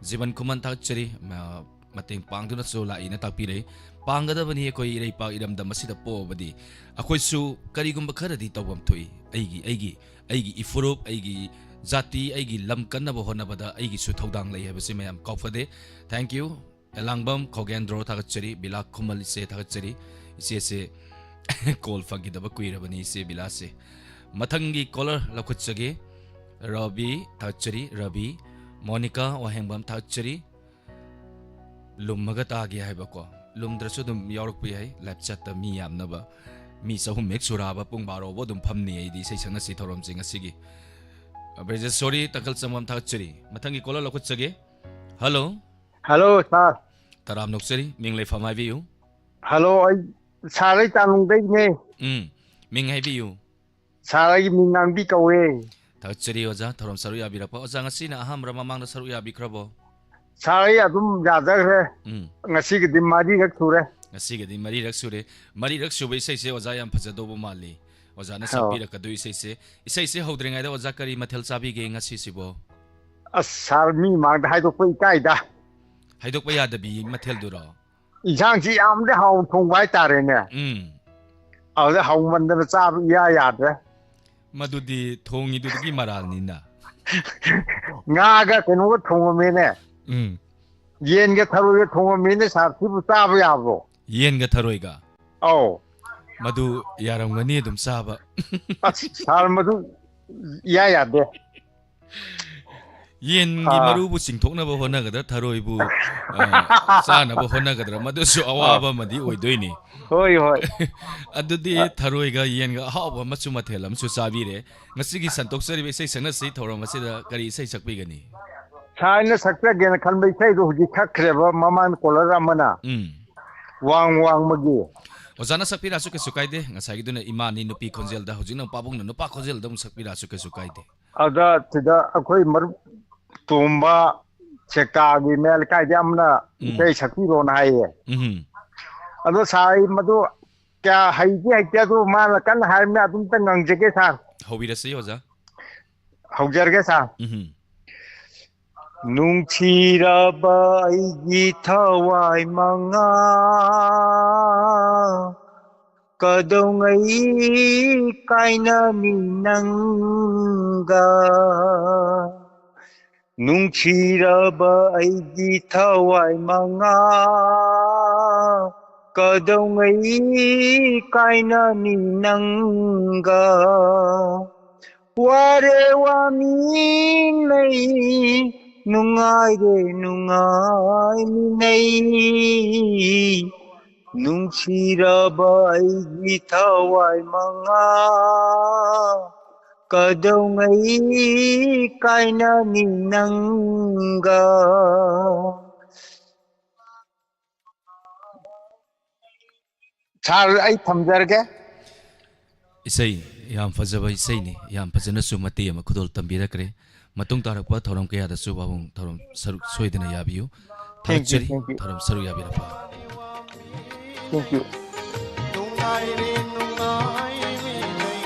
ꯖꯤꯕꯟ ꯈꯨꯃꯟ ꯊꯥꯒꯠꯆꯔꯤ, ꯃ-, ꯃꯇꯦꯡ ꯄꯥꯡꯗꯨꯅꯁꯨ ꯂꯥꯛꯏꯅ ꯇꯥꯛꯄꯤꯔꯛꯏ꯫ ꯄꯥꯡꯒꯗꯕꯅꯤ, ꯑꯩꯈꯣꯏ ꯏꯔꯩꯄꯥꯛ ꯏꯔꯝꯗꯝ ꯑꯁꯤꯗ ꯄꯣꯛꯑꯕꯗꯤ ꯑꯩꯈꯣꯏꯁꯨ ꯀꯔꯤꯒꯨꯝꯕ ꯈꯔꯗꯤ ꯇꯧꯐꯝ ꯊꯣꯛꯏ꯫ ꯑꯩꯒꯤ, ꯑꯩꯒꯤ, ꯑꯩꯒꯤ ꯏꯐꯨꯔꯨꯞ, ꯑꯩꯒꯤ ꯖꯥꯇꯤ, ꯑꯩꯒꯤ ꯂꯝ ꯀꯟꯅꯕ ꯍꯣꯠꯅꯕꯗ ꯑꯩꯒꯤꯁꯨ ꯊꯧꯗꯥꯡ ꯂꯩ ꯍꯥꯏꯕꯁꯤ ꯃꯌꯥꯝ ꯀꯥꯎꯐꯗꯦ꯫ Thank you꯫ ꯑꯦꯂꯥꯡꯕꯝ ꯈꯧꯒꯦꯟꯗ꯭ꯔꯣ ꯊꯥꯒꯠꯆꯔꯤ꯫ ꯕꯤꯂꯥ ꯈꯨꯃꯜ ꯏꯆꯦ ꯊꯥꯒꯠꯆꯔꯤ꯫ ꯏꯆꯦꯁꯦ call ꯐꯪꯈꯤꯗꯕ ꯀꯨꯏꯔꯕꯅꯤ ꯏꯆꯦ ꯕꯤꯂꯥꯁꯦ꯫ ꯃꯊꯪꯒꯤ caller ꯂꯧꯈꯠꯆꯒꯦ꯫ ꯔꯕꯤ ꯊꯥꯒꯠꯆꯔꯤ, ꯔꯕꯤ꯫ ꯃꯣꯅꯤꯀꯥ ꯋꯥꯍꯦꯡꯕꯝ ꯊꯥꯒꯠꯆꯔꯤ꯫ ꯂꯨꯝꯃꯒ ꯇꯥꯒꯦ ꯍꯥꯏꯕꯀꯣ꯫ ꯂꯨꯝꯗ꯭ꯔꯁꯨ ꯑꯗꯨꯝ ꯌꯥꯎꯔꯛꯄ ꯌꯥꯏ꯫ Live chatꯇ ꯃꯤ ꯌꯥꯝꯅꯕ, ꯃꯤ ꯆꯍꯨꯝ ꯍꯦꯛ ꯁꯨꯔꯛꯑꯕ ꯄꯨꯡ ꯕꯥꯔꯣ ꯐꯥꯎ ꯑꯗꯨꯝ ꯐꯝꯅꯤ ꯑꯩꯗꯤ ꯏꯁꯩ ꯁꯛꯅꯁꯤ ꯊꯧꯔꯝꯁꯦ ꯉꯁꯤꯒꯤ꯫ ꯕ꯭ꯔꯦꯖꯦꯁꯣꯔꯤ ꯇꯈꯜ ꯆꯪꯕꯝ ꯊꯥꯒꯠꯆꯔꯤ꯫ ꯃꯊꯪꯒꯤ caller ꯂꯧꯈꯠꯆꯒꯦ꯫ Hello꯫ Hello, sir꯫ ꯇꯔꯥꯝ ꯅꯣꯛꯆꯔꯤ꯫ ꯃꯤꯡ ꯂꯩꯐꯝ ꯍꯥꯏꯕꯤꯌꯨ꯫ Hello, ꯑꯩ sir, ꯑꯩ ꯇꯥꯡꯂꯨꯡꯗꯩꯅꯦ꯫ ꯎꯝ꯫ ꯃꯤꯡ ꯍꯥꯏꯕꯤꯌꯨ꯫ Sir, ꯑꯩꯒꯤ ꯃꯤꯡ ꯉꯥꯡꯕꯤ ꯀꯧꯋꯦ꯫ ꯊꯥꯒꯠꯆꯔꯤ ꯑꯣꯖꯥ, ꯊꯧꯔꯝ ꯁꯔꯨꯛ ꯌꯥꯕꯤꯔꯛꯄ꯫ ꯑꯣꯖꯥ, ꯉꯁꯤꯅ ꯑꯍꯥꯟꯕꯔ, ꯃꯃꯥꯡꯗ ꯁꯔꯨꯛ ꯌꯥꯕꯤꯈ꯭ꯔꯕꯣ? Sir, ꯑꯩ ꯑꯗꯨꯝ ꯌꯥꯖꯈ꯭ꯔꯦ꯫ ꯎꯝ꯫ ꯉꯁꯤꯒꯤꯗꯤ ꯃꯔꯤꯔꯛ ꯁꯨꯔꯦ꯫ ꯉꯁꯤꯒꯤꯗꯤ ꯃꯔꯤꯔꯛ ꯁꯨꯔꯦ꯫ ꯃꯔꯤꯔꯛ ꯁꯨꯕ ꯏꯁꯩꯁꯦ ꯑꯣꯖꯥ ꯌꯥꯝ ꯐꯖꯗꯧꯕ ꯃꯥꯜꯂꯤ꯫ ꯑꯣꯖꯥꯅ ꯑꯣ꯫ ꯁꯛꯄꯤꯔꯛꯀꯗꯣꯏ ꯏꯁꯩꯁꯦ꯫ ꯏꯁꯩꯁꯦ ꯍꯧꯗ꯭ꯔꯤꯉꯩꯗ ꯑꯣꯖꯥ ꯀꯔꯤ ꯃꯊꯦꯜ ꯆꯥꯕꯤꯒꯦ ꯉꯁꯤꯁꯤꯕꯣ? ꯑꯁ, sir, ꯃꯤ ꯃꯥꯡꯗ ꯍꯥꯏꯗꯣꯛꯄ ꯏꯀꯥꯏꯗ꯫ ꯍꯥꯏꯗꯣꯛꯄ ꯌꯥꯗꯕꯤ ꯃꯊꯦꯜꯗꯨꯔꯣ? ꯏꯟꯁꯥꯡꯁꯤ ꯌꯥꯝꯗꯤ ꯍꯥꯎꯅ ꯊꯣꯡꯕ ꯍꯥꯏꯇꯥꯔꯦꯅꯦ꯫ ꯎꯝ꯫ ꯑꯗꯨꯗ ꯍꯥꯎꯃꯟꯗꯅ ꯆꯥꯕ ꯏꯌꯥ ꯌꯥꯗ꯭ꯔꯦ꯫ ꯃꯗꯨꯗꯤ ꯊꯣꯡꯉꯤꯗꯨꯒꯤ ꯃꯔꯥꯜꯅꯤꯅ꯫ ꯉꯥꯒ ꯀꯩꯅꯣꯒ ꯊꯣꯡꯉꯝꯃꯦꯅꯦ꯫ ꯎꯝ꯫ ꯌꯦꯟꯒ ꯊꯔꯣꯏꯒ ꯊꯣꯡꯉꯝꯃꯦꯅꯦ, sir, ꯁꯤꯕꯨ ꯆꯥꯕ ꯌꯥꯕ꯭ꯔꯣ? ꯌꯦꯟꯒ ꯊꯔꯣꯏꯒ? ꯑꯧ꯫ ꯃꯗꯨ ꯌꯥꯔꯝꯒꯅꯤ ꯑꯗꯨꯝ ꯆꯥꯕ꯫ ꯑꯁ, sir, ꯃꯗꯨ ꯏꯌꯥ ꯌꯥꯗꯦ꯫ ꯌꯦꯟꯒꯤ ꯑꯥ꯫ ꯃꯔꯨꯕꯨ ꯆꯤꯡꯊꯣꯛꯅꯕ ꯍꯣꯠꯅꯒꯗ꯭ꯔꯥ, ꯊꯔꯣꯏꯕꯨ, ꯑ, ꯆꯥꯅꯕ ꯍꯣꯠꯅꯒꯗ꯭ꯔꯥ, ꯃꯗꯨꯁꯨ ꯑꯋꯥꯕ ꯑꯥ꯫ ꯑꯃꯗꯤ ꯑꯣꯏꯗꯣꯏꯅꯤ꯫ ꯍꯣꯏ, ꯍꯣꯏ꯫ ꯑꯗꯨꯗꯤ ꯑꯥ꯫ ꯊꯔꯣꯏꯒ ꯌꯦꯟꯒ ꯑꯍꯥꯎꯕ ꯃꯆꯨ ꯃꯊꯦꯜ ꯑꯃꯁꯨ ꯆꯥꯕꯤꯔꯦ꯫ ꯉꯁꯤꯒꯤ ꯁꯟꯇꯣꯛꯆꯔꯤꯕ ꯏꯁꯩ ꯁꯛꯅꯁꯤ ꯊꯧꯔꯝ ꯑꯁꯤꯗ ꯀꯔꯤ ꯏꯁꯩ ꯁꯛꯄꯤꯒꯅꯤ? ꯊꯥꯏꯅ ꯁꯛꯆꯒꯦꯅ ꯈꯟꯕ ꯏꯁꯩꯗꯣ ꯍꯧꯖꯤꯛ ꯁꯛꯈ꯭ꯔꯦꯕ, ꯃꯃꯥꯡ ꯀꯣꯂꯔ ꯑꯃꯅ꯫ ꯎꯝ꯫ ꯋꯥꯡ ꯋꯥꯡꯃꯒꯤ꯫ ꯑꯣꯖꯥꯅ ꯁꯛꯄꯤꯔꯛꯑꯁꯨ ꯀꯩꯁꯨ ꯀꯥꯏꯗꯦ꯫ ꯉꯁꯥꯏꯒꯤꯗꯨꯅ ꯏꯃꯥꯅꯤ ꯅꯨꯄꯤ ꯈꯣꯟꯖꯦꯜꯗ, ꯍꯧꯖꯤꯛꯅ ꯄꯥꯕꯨꯡꯅ ꯅꯨꯄꯥ ꯈꯣꯟꯖꯦꯜꯗ ꯑꯃꯨꯛ ꯁꯛꯄꯤꯔꯛꯑꯁꯨ ꯀꯩꯁꯨ ꯀꯥꯏꯗꯦ꯫ ꯑꯗ ꯁꯤꯗ ꯑꯩꯈꯣꯏ ꯃꯔꯨꯞ ꯇꯣꯝꯕ ꯁꯦꯛꯇꯥꯒꯤ ꯃꯌꯥ ꯂꯩꯀꯥꯏꯗꯤ ꯑꯃꯅ ꯎꯝ꯫ ꯏꯁꯩ ꯁꯛꯄꯤꯔꯣꯅ ꯍꯥꯏꯌꯦ꯫ ꯎꯝ꯫ ꯑꯗꯣ ꯁꯥꯔ, ꯑꯩ ꯃꯗꯨ ꯀꯌꯥ ꯍꯩꯗꯤ ꯍꯩꯇꯦ, ꯑꯗꯨ ꯃꯥꯅ ꯀꯟꯅ ꯍꯥꯏꯔꯕꯅꯤꯅ ꯑꯗꯨꯝꯇ ꯉꯪꯖꯒꯦ ꯁꯥꯔ꯫ ꯍꯧꯕꯤꯔꯁꯤ ꯑꯣꯖꯥ꯫ ꯍꯧꯖꯔꯒꯦ ꯁꯥꯔ꯫ ꯎꯝ꯫ ꯅꯨꯡꯁꯤꯔꯕ ꯑꯩꯒꯤ ꯊꯋꯥꯏ ꯃꯉꯥ, ꯀꯩꯗꯧꯉꯩ ꯀꯥꯏꯅꯅꯤ ꯅꯪꯒ? ꯅꯨꯡꯁꯤꯔꯕ ꯑꯩꯒꯤ ꯊꯋꯥꯏ ꯃꯉꯥ, ꯀꯩꯗꯧꯉꯩ ꯀꯥꯏꯅꯅꯤ ꯅꯪꯒ? ꯋꯥꯔꯦ ꯋꯥꯃꯤꯟꯅꯩ, ꯅꯨꯡꯉꯥꯏꯔꯦ ꯅꯨꯡꯉꯥꯏꯃꯤꯟꯅꯩ꯫ ꯅꯨꯡꯁꯤꯔꯕ ꯑꯩꯒꯤ ꯊꯋꯥꯏ ꯃꯉꯥ, ꯀꯩꯗꯧꯉꯩ ꯀꯥꯏꯅꯅꯤ ꯅꯪꯒ? ꯁꯥꯔ, ꯑꯩ ꯊꯝꯖꯔꯒꯦ꯫ ꯏꯁꯩ ꯌꯥꯝ ꯐꯖꯕ ꯏꯁꯩꯅꯤ꯫ ꯌꯥꯝ ꯐꯖꯅꯁꯨ ꯃꯇꯦꯛ ꯑꯃ ꯈꯨꯗꯣꯜ ꯇꯝꯕꯤꯔꯛꯈ꯭ꯔꯦ꯫ ꯃꯇꯨꯡ ꯇꯥꯔꯛꯄ ꯊꯧꯔꯝ ꯀꯌꯥꯗꯁꯨ ꯄꯥꯕꯨꯡ ꯊꯧꯔꯝ ꯁꯔꯨꯛ ꯁꯣꯏꯗꯅ ꯌꯥꯕꯤꯌꯨ꯫ Thank you, ꯊꯥꯒꯠꯆꯔꯤ thank you. ꯊꯧꯔꯝ ꯁꯔꯨꯛ ꯌꯥꯕꯤꯔꯛꯄ꯫ Thank you. ꯅꯨꯡꯉꯥꯏꯔꯦ ꯅꯨꯡꯉꯥꯏꯃꯤꯟꯅꯩ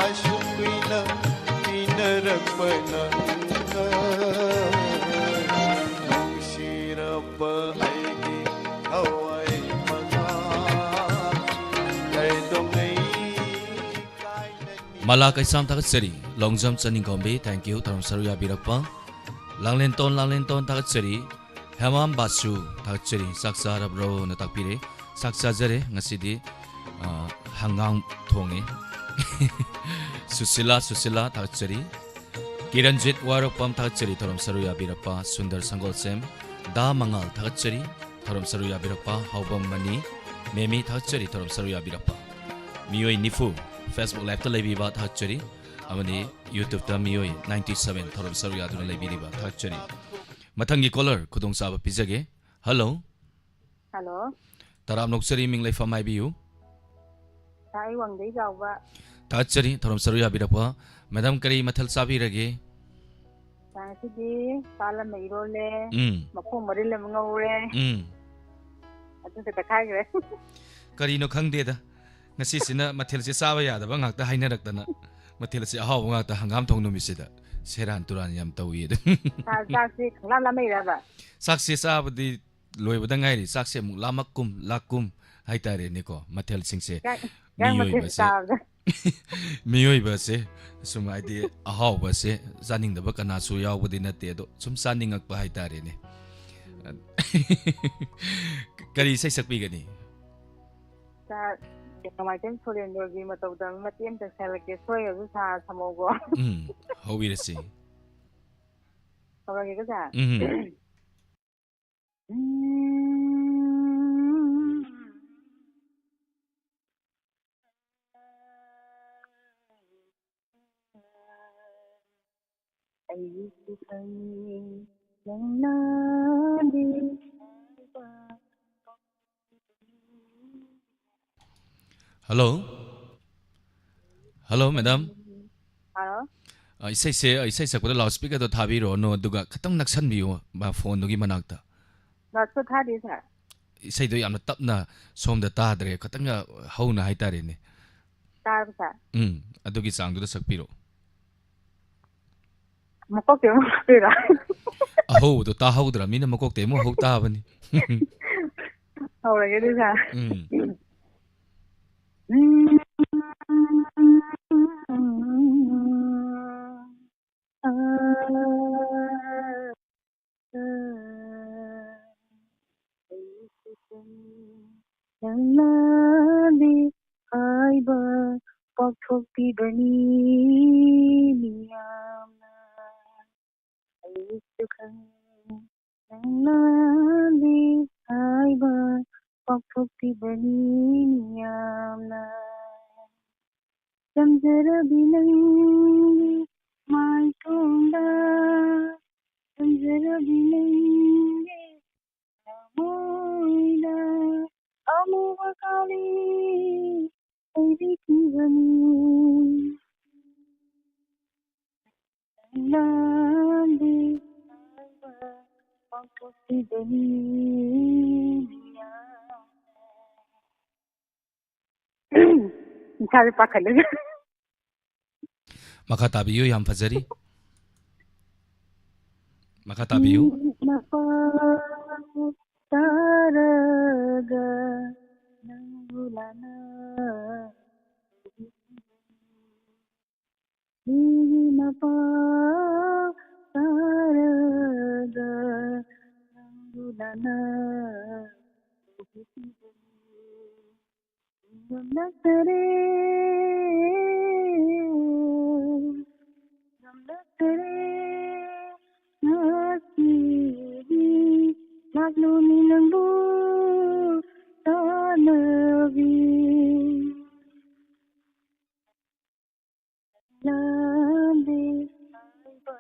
ꯑꯁꯨꯛ ꯀꯨꯏꯅ ꯇꯤꯟꯅꯔꯛꯄ ꯅꯪꯒ꯫ ꯅꯨꯡꯁꯤꯔꯕ ꯑꯩꯒꯤ ꯊꯋꯥꯏ ꯃꯉꯥ, ꯀꯩꯗꯧꯉꯩ ꯀꯥꯏꯅꯅꯤ? ꯃꯂꯥ ꯀꯩꯁꯥꯝ ꯊꯥꯒꯠꯆꯔꯤ꯫ ꯂꯣꯡꯖꯝ ꯆꯅꯤꯡꯒꯣꯝꯕꯤ, thank you, ꯊꯧꯔꯝ ꯁꯔꯨꯛ ꯌꯥꯕꯤꯔꯛꯄ꯫ ꯂꯥꯡꯂꯦꯟꯇꯣꯟ, ꯂꯥꯡꯂꯦꯟꯇꯣꯟ ꯊꯥꯒꯠꯆꯔꯤ꯫ ꯍꯦꯃꯥꯝ ꯕꯥꯁꯨ ꯊꯥꯒꯠꯆꯔꯤ꯫ ꯆꯥꯛ ꯆꯥꯔꯕ꯭ꯔꯣꯅ ꯇꯥꯛꯄꯤꯔꯦ꯫ ꯆꯥꯛ ꯆꯥꯖꯔꯦ꯫ ꯉꯁꯤꯗꯤ ꯑ, ꯍꯪꯒꯥꯝ ꯊꯣꯡꯉꯦ꯫ ꯁꯨꯁꯤꯂꯥ, ꯁꯨꯁꯤꯂꯥ ꯊꯥꯒꯠꯆꯔꯤ꯫ ꯀꯤꯔꯟꯖꯤꯠ ꯋꯥꯏꯔꯣꯛꯄꯝ ꯊꯥꯒꯠꯆꯔꯤ꯫ ꯊꯧꯔꯝ ꯁꯔꯨꯛ ꯌꯥꯕꯤꯔꯛꯄ꯫ ꯁꯨꯟꯗꯔ ꯁꯪꯒꯣꯜꯁꯦꯝ, ꯗꯥ ꯃꯉꯥꯜ ꯊꯥꯒꯠꯆꯔꯤ꯫ ꯊꯧꯔꯝ ꯁꯔꯨꯛ ꯌꯥꯕꯤꯔꯛꯄ꯫ ꯍꯥꯎꯕꯝ ꯃꯅꯤ, ꯃꯦꯃꯤ ꯊꯥꯒꯠꯆꯔꯤ꯫ ꯊꯧꯔꯝ ꯁꯔꯨꯛ ꯌꯥꯕꯤꯔꯛꯄ꯫ ꯃꯤꯑꯣꯏ ꯅꯤꯐꯨ Facebook Live ꯇ ꯂꯩꯕꯤꯕ ꯊꯥꯒꯠꯆꯔꯤ꯫ ꯑꯃꯗꯤ YouTube ꯇ ꯃꯤꯑꯣꯏ ninety seven ꯊꯧꯔꯝ ꯁꯔꯨꯛ ꯌꯥꯗꯨꯅ ꯂꯩꯕꯤꯔꯤꯕ ꯊꯥꯒꯠꯆꯔꯤ꯫ ꯃꯊꯪꯒꯤ ꯀꯣꯂꯔ ꯈꯨꯗꯣꯡꯆꯥꯕ ꯄꯤꯖꯒꯦ꯫ ꯍꯜꯂꯣ꯫ ꯍꯜꯂꯣ꯫ ꯇꯔꯥꯝꯅ ꯑꯣꯛꯆꯔꯤ, ꯃꯤꯡ ꯂꯩꯐꯝ ꯍꯥꯏꯕꯤꯌꯨ꯫ ꯁꯥꯔ, ꯑꯩ ꯋꯥꯡꯗꯩ ꯆꯥꯎꯕ꯫ ꯊꯥꯒꯠꯆꯔꯤ, ꯊꯧꯔꯝ ꯁꯔꯨꯛ ꯌꯥꯕꯤꯔꯛꯄ꯫ ꯃꯦꯗꯥꯝ, ꯀꯔꯤ ꯃꯊꯦꯜ ꯆꯥꯕꯤꯔꯒꯦ? ꯁꯥꯔ, ꯉꯁꯤꯗꯤ ꯄꯥꯟ ꯑꯃ ꯏꯔꯣꯜꯂꯦ, ꯎꯝ꯫ ꯃꯈꯣꯡ ꯃꯔꯤꯜ ꯑꯃ ꯉꯧꯔꯦ꯫ ꯎꯝ꯫ ꯑꯗꯨ ꯈꯛꯇ ꯈꯥꯏꯈ꯭ꯔꯦ꯫ ꯀꯔꯤꯅꯣ ꯈꯪꯗꯦꯗ, ꯉꯁꯤꯁꯤꯅ ꯃꯊꯦꯜꯁꯦ ꯆꯥꯕ ꯌꯥꯗꯕ ꯉꯥꯛꯇ ꯍꯥꯏꯅꯔꯛꯇꯅ, ꯃꯊꯦꯜꯁꯦ ꯑꯍꯥꯎꯕ ꯉꯥꯛꯇ ꯍꯪꯒꯥꯝ ꯊꯣꯡ ꯅꯨꯃꯤꯠꯁꯤꯗ ꯁꯦꯔꯥꯟ ꯇꯨꯔꯥꯟ ꯌꯥꯝ ꯇꯧꯏ ꯑꯗꯨ꯫ ꯆꯥ-, ꯆꯥꯛꯁꯤ ꯈꯪꯂꯥꯝ ꯂꯥꯝꯃꯛꯏꯔꯕ? ꯆꯥꯛꯁꯦ ꯆꯥꯕꯗꯤ ꯂꯣꯏꯕꯗ ꯉꯥꯏꯔꯤ꯫ ꯆꯥꯛꯁꯦ ꯑꯃꯨꯛ ꯂꯥꯝꯃꯛꯀꯨꯝ ꯂꯥꯛꯀꯨꯝ ꯍꯥꯏꯇꯥꯔꯦꯅꯦꯀꯣ, ꯃꯊꯦꯜꯁꯤꯡꯁꯦ꯫ ꯀꯌꯥ-, ꯀꯌꯥꯝ ꯃꯊꯦꯜ ꯃꯤꯑꯣꯏꯕꯁꯦ, ꯆꯥꯕꯗ? ꯃꯤꯑꯣꯏꯕꯁꯦ ꯁꯨꯝ, ꯍꯥꯏꯗꯤ, ꯑꯍꯥꯎꯕꯁꯦ ꯆꯥꯅꯤꯡꯗꯕ ꯀꯅꯥꯁꯨ ꯌꯥꯎꯕꯗꯤ ꯅꯠꯇꯦ, ꯑꯗꯣ ꯁꯨꯝ ꯆꯥꯅꯤꯡꯉꯛꯄ ꯍꯥꯏꯇꯥꯔꯦꯅꯦ꯫ ꯀꯔꯤ ꯏꯁꯩ ꯁꯛꯄꯤꯒꯅꯤ? ꯁꯥꯔ, ꯅꯣꯡꯃꯥꯏꯊꯦꯝ ꯁꯨꯔꯦꯟꯗ꯭ꯔꯣꯒꯤ ꯃꯇꯧ ꯇꯝꯕ ꯃꯇꯦꯛ ꯑꯃꯇ ꯁꯛꯂꯛꯀꯦ, ꯁꯣꯏꯔꯁꯨ ꯁꯥꯔ ꯁꯥꯃꯧꯀꯣ꯫ ꯎꯝ, ꯍꯧꯕꯤꯔꯁꯤ꯫ ꯍꯧꯔꯒꯦꯀꯣ, ꯁꯥꯔ? ꯎꯝ꯫ ꯑꯩꯁꯨ ꯈꯪꯏ ꯅꯪꯅꯗꯤ ꯍꯥꯏꯕ꯫ ꯍꯜꯂꯣ꯫ Hello, madam. ꯍꯜꯂꯣ꯫ ꯑ, ꯏꯁꯩꯁꯦ, ꯏꯁꯩ ꯁꯛꯄꯗ ꯂꯥꯎꯠ ꯁ꯭ꯄꯤꯀꯔꯗꯣ ꯊꯥꯕꯤꯔꯛꯑꯣꯅꯣ, ꯑꯗꯨꯒ ꯈꯤꯇꯪ ꯅꯛꯁꯟꯕꯤꯌꯨ, ꯃ-, ꯐꯣꯟꯗꯨꯒꯤ ꯃꯅꯥꯛꯇ꯫ ꯂꯥꯎꯠ ꯁ꯭ꯄꯤꯀꯔ ꯊꯥꯗꯦ, ꯁꯥꯔ꯫ ꯏꯁꯩꯗꯣ ꯌꯥꯝꯅ ꯇꯞꯅ ꯁꯣꯝꯗ ꯇꯥꯗ꯭ꯔꯦ, ꯈꯤꯇꯪꯒ ꯍꯧꯅ ꯍꯥꯏꯇꯥꯔꯦꯅꯦ꯫ ꯇꯥꯔꯕ, ꯁꯥꯔ? ꯎꯝ, ꯑꯗꯨꯒꯤ ꯆꯥꯡꯗꯨꯗ ꯁꯛꯄꯤꯔꯛꯑꯣ꯫ ꯃꯀꯣꯛꯇꯩ ꯑꯃꯨꯛ ꯍꯧꯗꯣꯏꯔꯣ? ꯑꯍꯧꯕꯗꯣ ꯇꯥꯍꯧꯗ꯭ꯔꯃꯤꯅ ꯃꯀꯣꯛꯇꯩ ꯑꯃꯨꯛ ꯍꯧ ꯇꯥꯕꯅꯤ꯫ ꯍꯧꯔꯒꯦ ꯑꯗꯨꯗꯤ, ꯁꯥꯔ꯫ ꯎꯝ꯫ ꯅꯪꯅꯗꯤ ꯍꯥꯏꯕ ꯄꯥꯎꯊꯣꯛꯄꯤꯕꯅꯤ ꯃꯤꯌꯥꯝꯅ꯫ ꯑꯩꯁꯨ ꯈꯪꯏ ꯅꯪꯅꯗꯤ ꯍꯥꯏꯕ ꯄꯥꯎꯊꯣꯛꯄꯤꯕꯅꯤ ꯃꯤꯌꯥꯝꯅ꯫ ꯆꯝꯖꯔꯕꯤ ꯅꯪꯒꯤ ꯃꯥꯏꯊꯣꯡꯗ ꯈꯟꯖꯔꯕꯤ ꯅꯪꯒꯤ ꯊꯃꯣꯏꯅ ꯑꯃꯨꯕ ꯀꯥꯂꯤ ꯑꯣꯏꯕꯤꯈꯤꯕꯅꯤ꯫ ꯂꯥꯟꯗꯤ ꯄꯥꯡꯊꯣꯛꯈꯤꯕꯅꯤ ꯃꯤꯌꯥꯝꯅ꯫ ꯏꯁꯥꯁꯦ ꯄꯥꯈꯠꯂꯦ꯫ ꯃꯈꯥ ꯇꯥꯕꯤꯌꯨ, ꯌꯥꯝ ꯐꯖꯔꯤ꯫ ꯃꯈꯥ ꯇꯥꯕꯤꯌꯨ꯫ ꯃꯄꯥ ꯇꯥꯔꯒ ꯅꯪꯕꯨ ꯂꯥꯟꯅ ꯃꯤꯒꯤ ꯃꯄꯥ ꯇꯥꯔꯒ ꯅꯪꯕꯨ ꯂꯥꯟꯅ ꯉꯝꯂꯛꯇꯔꯦ, ꯉꯝꯂꯛꯇꯔꯦ꯫ ꯉꯁꯤꯗꯤ ꯂꯥꯛꯂꯣꯅꯤ ꯅꯪꯕꯨ ꯇꯥꯟꯅꯕꯤ꯫ ꯂꯥꯟꯗꯦ ꯍꯥꯏꯕ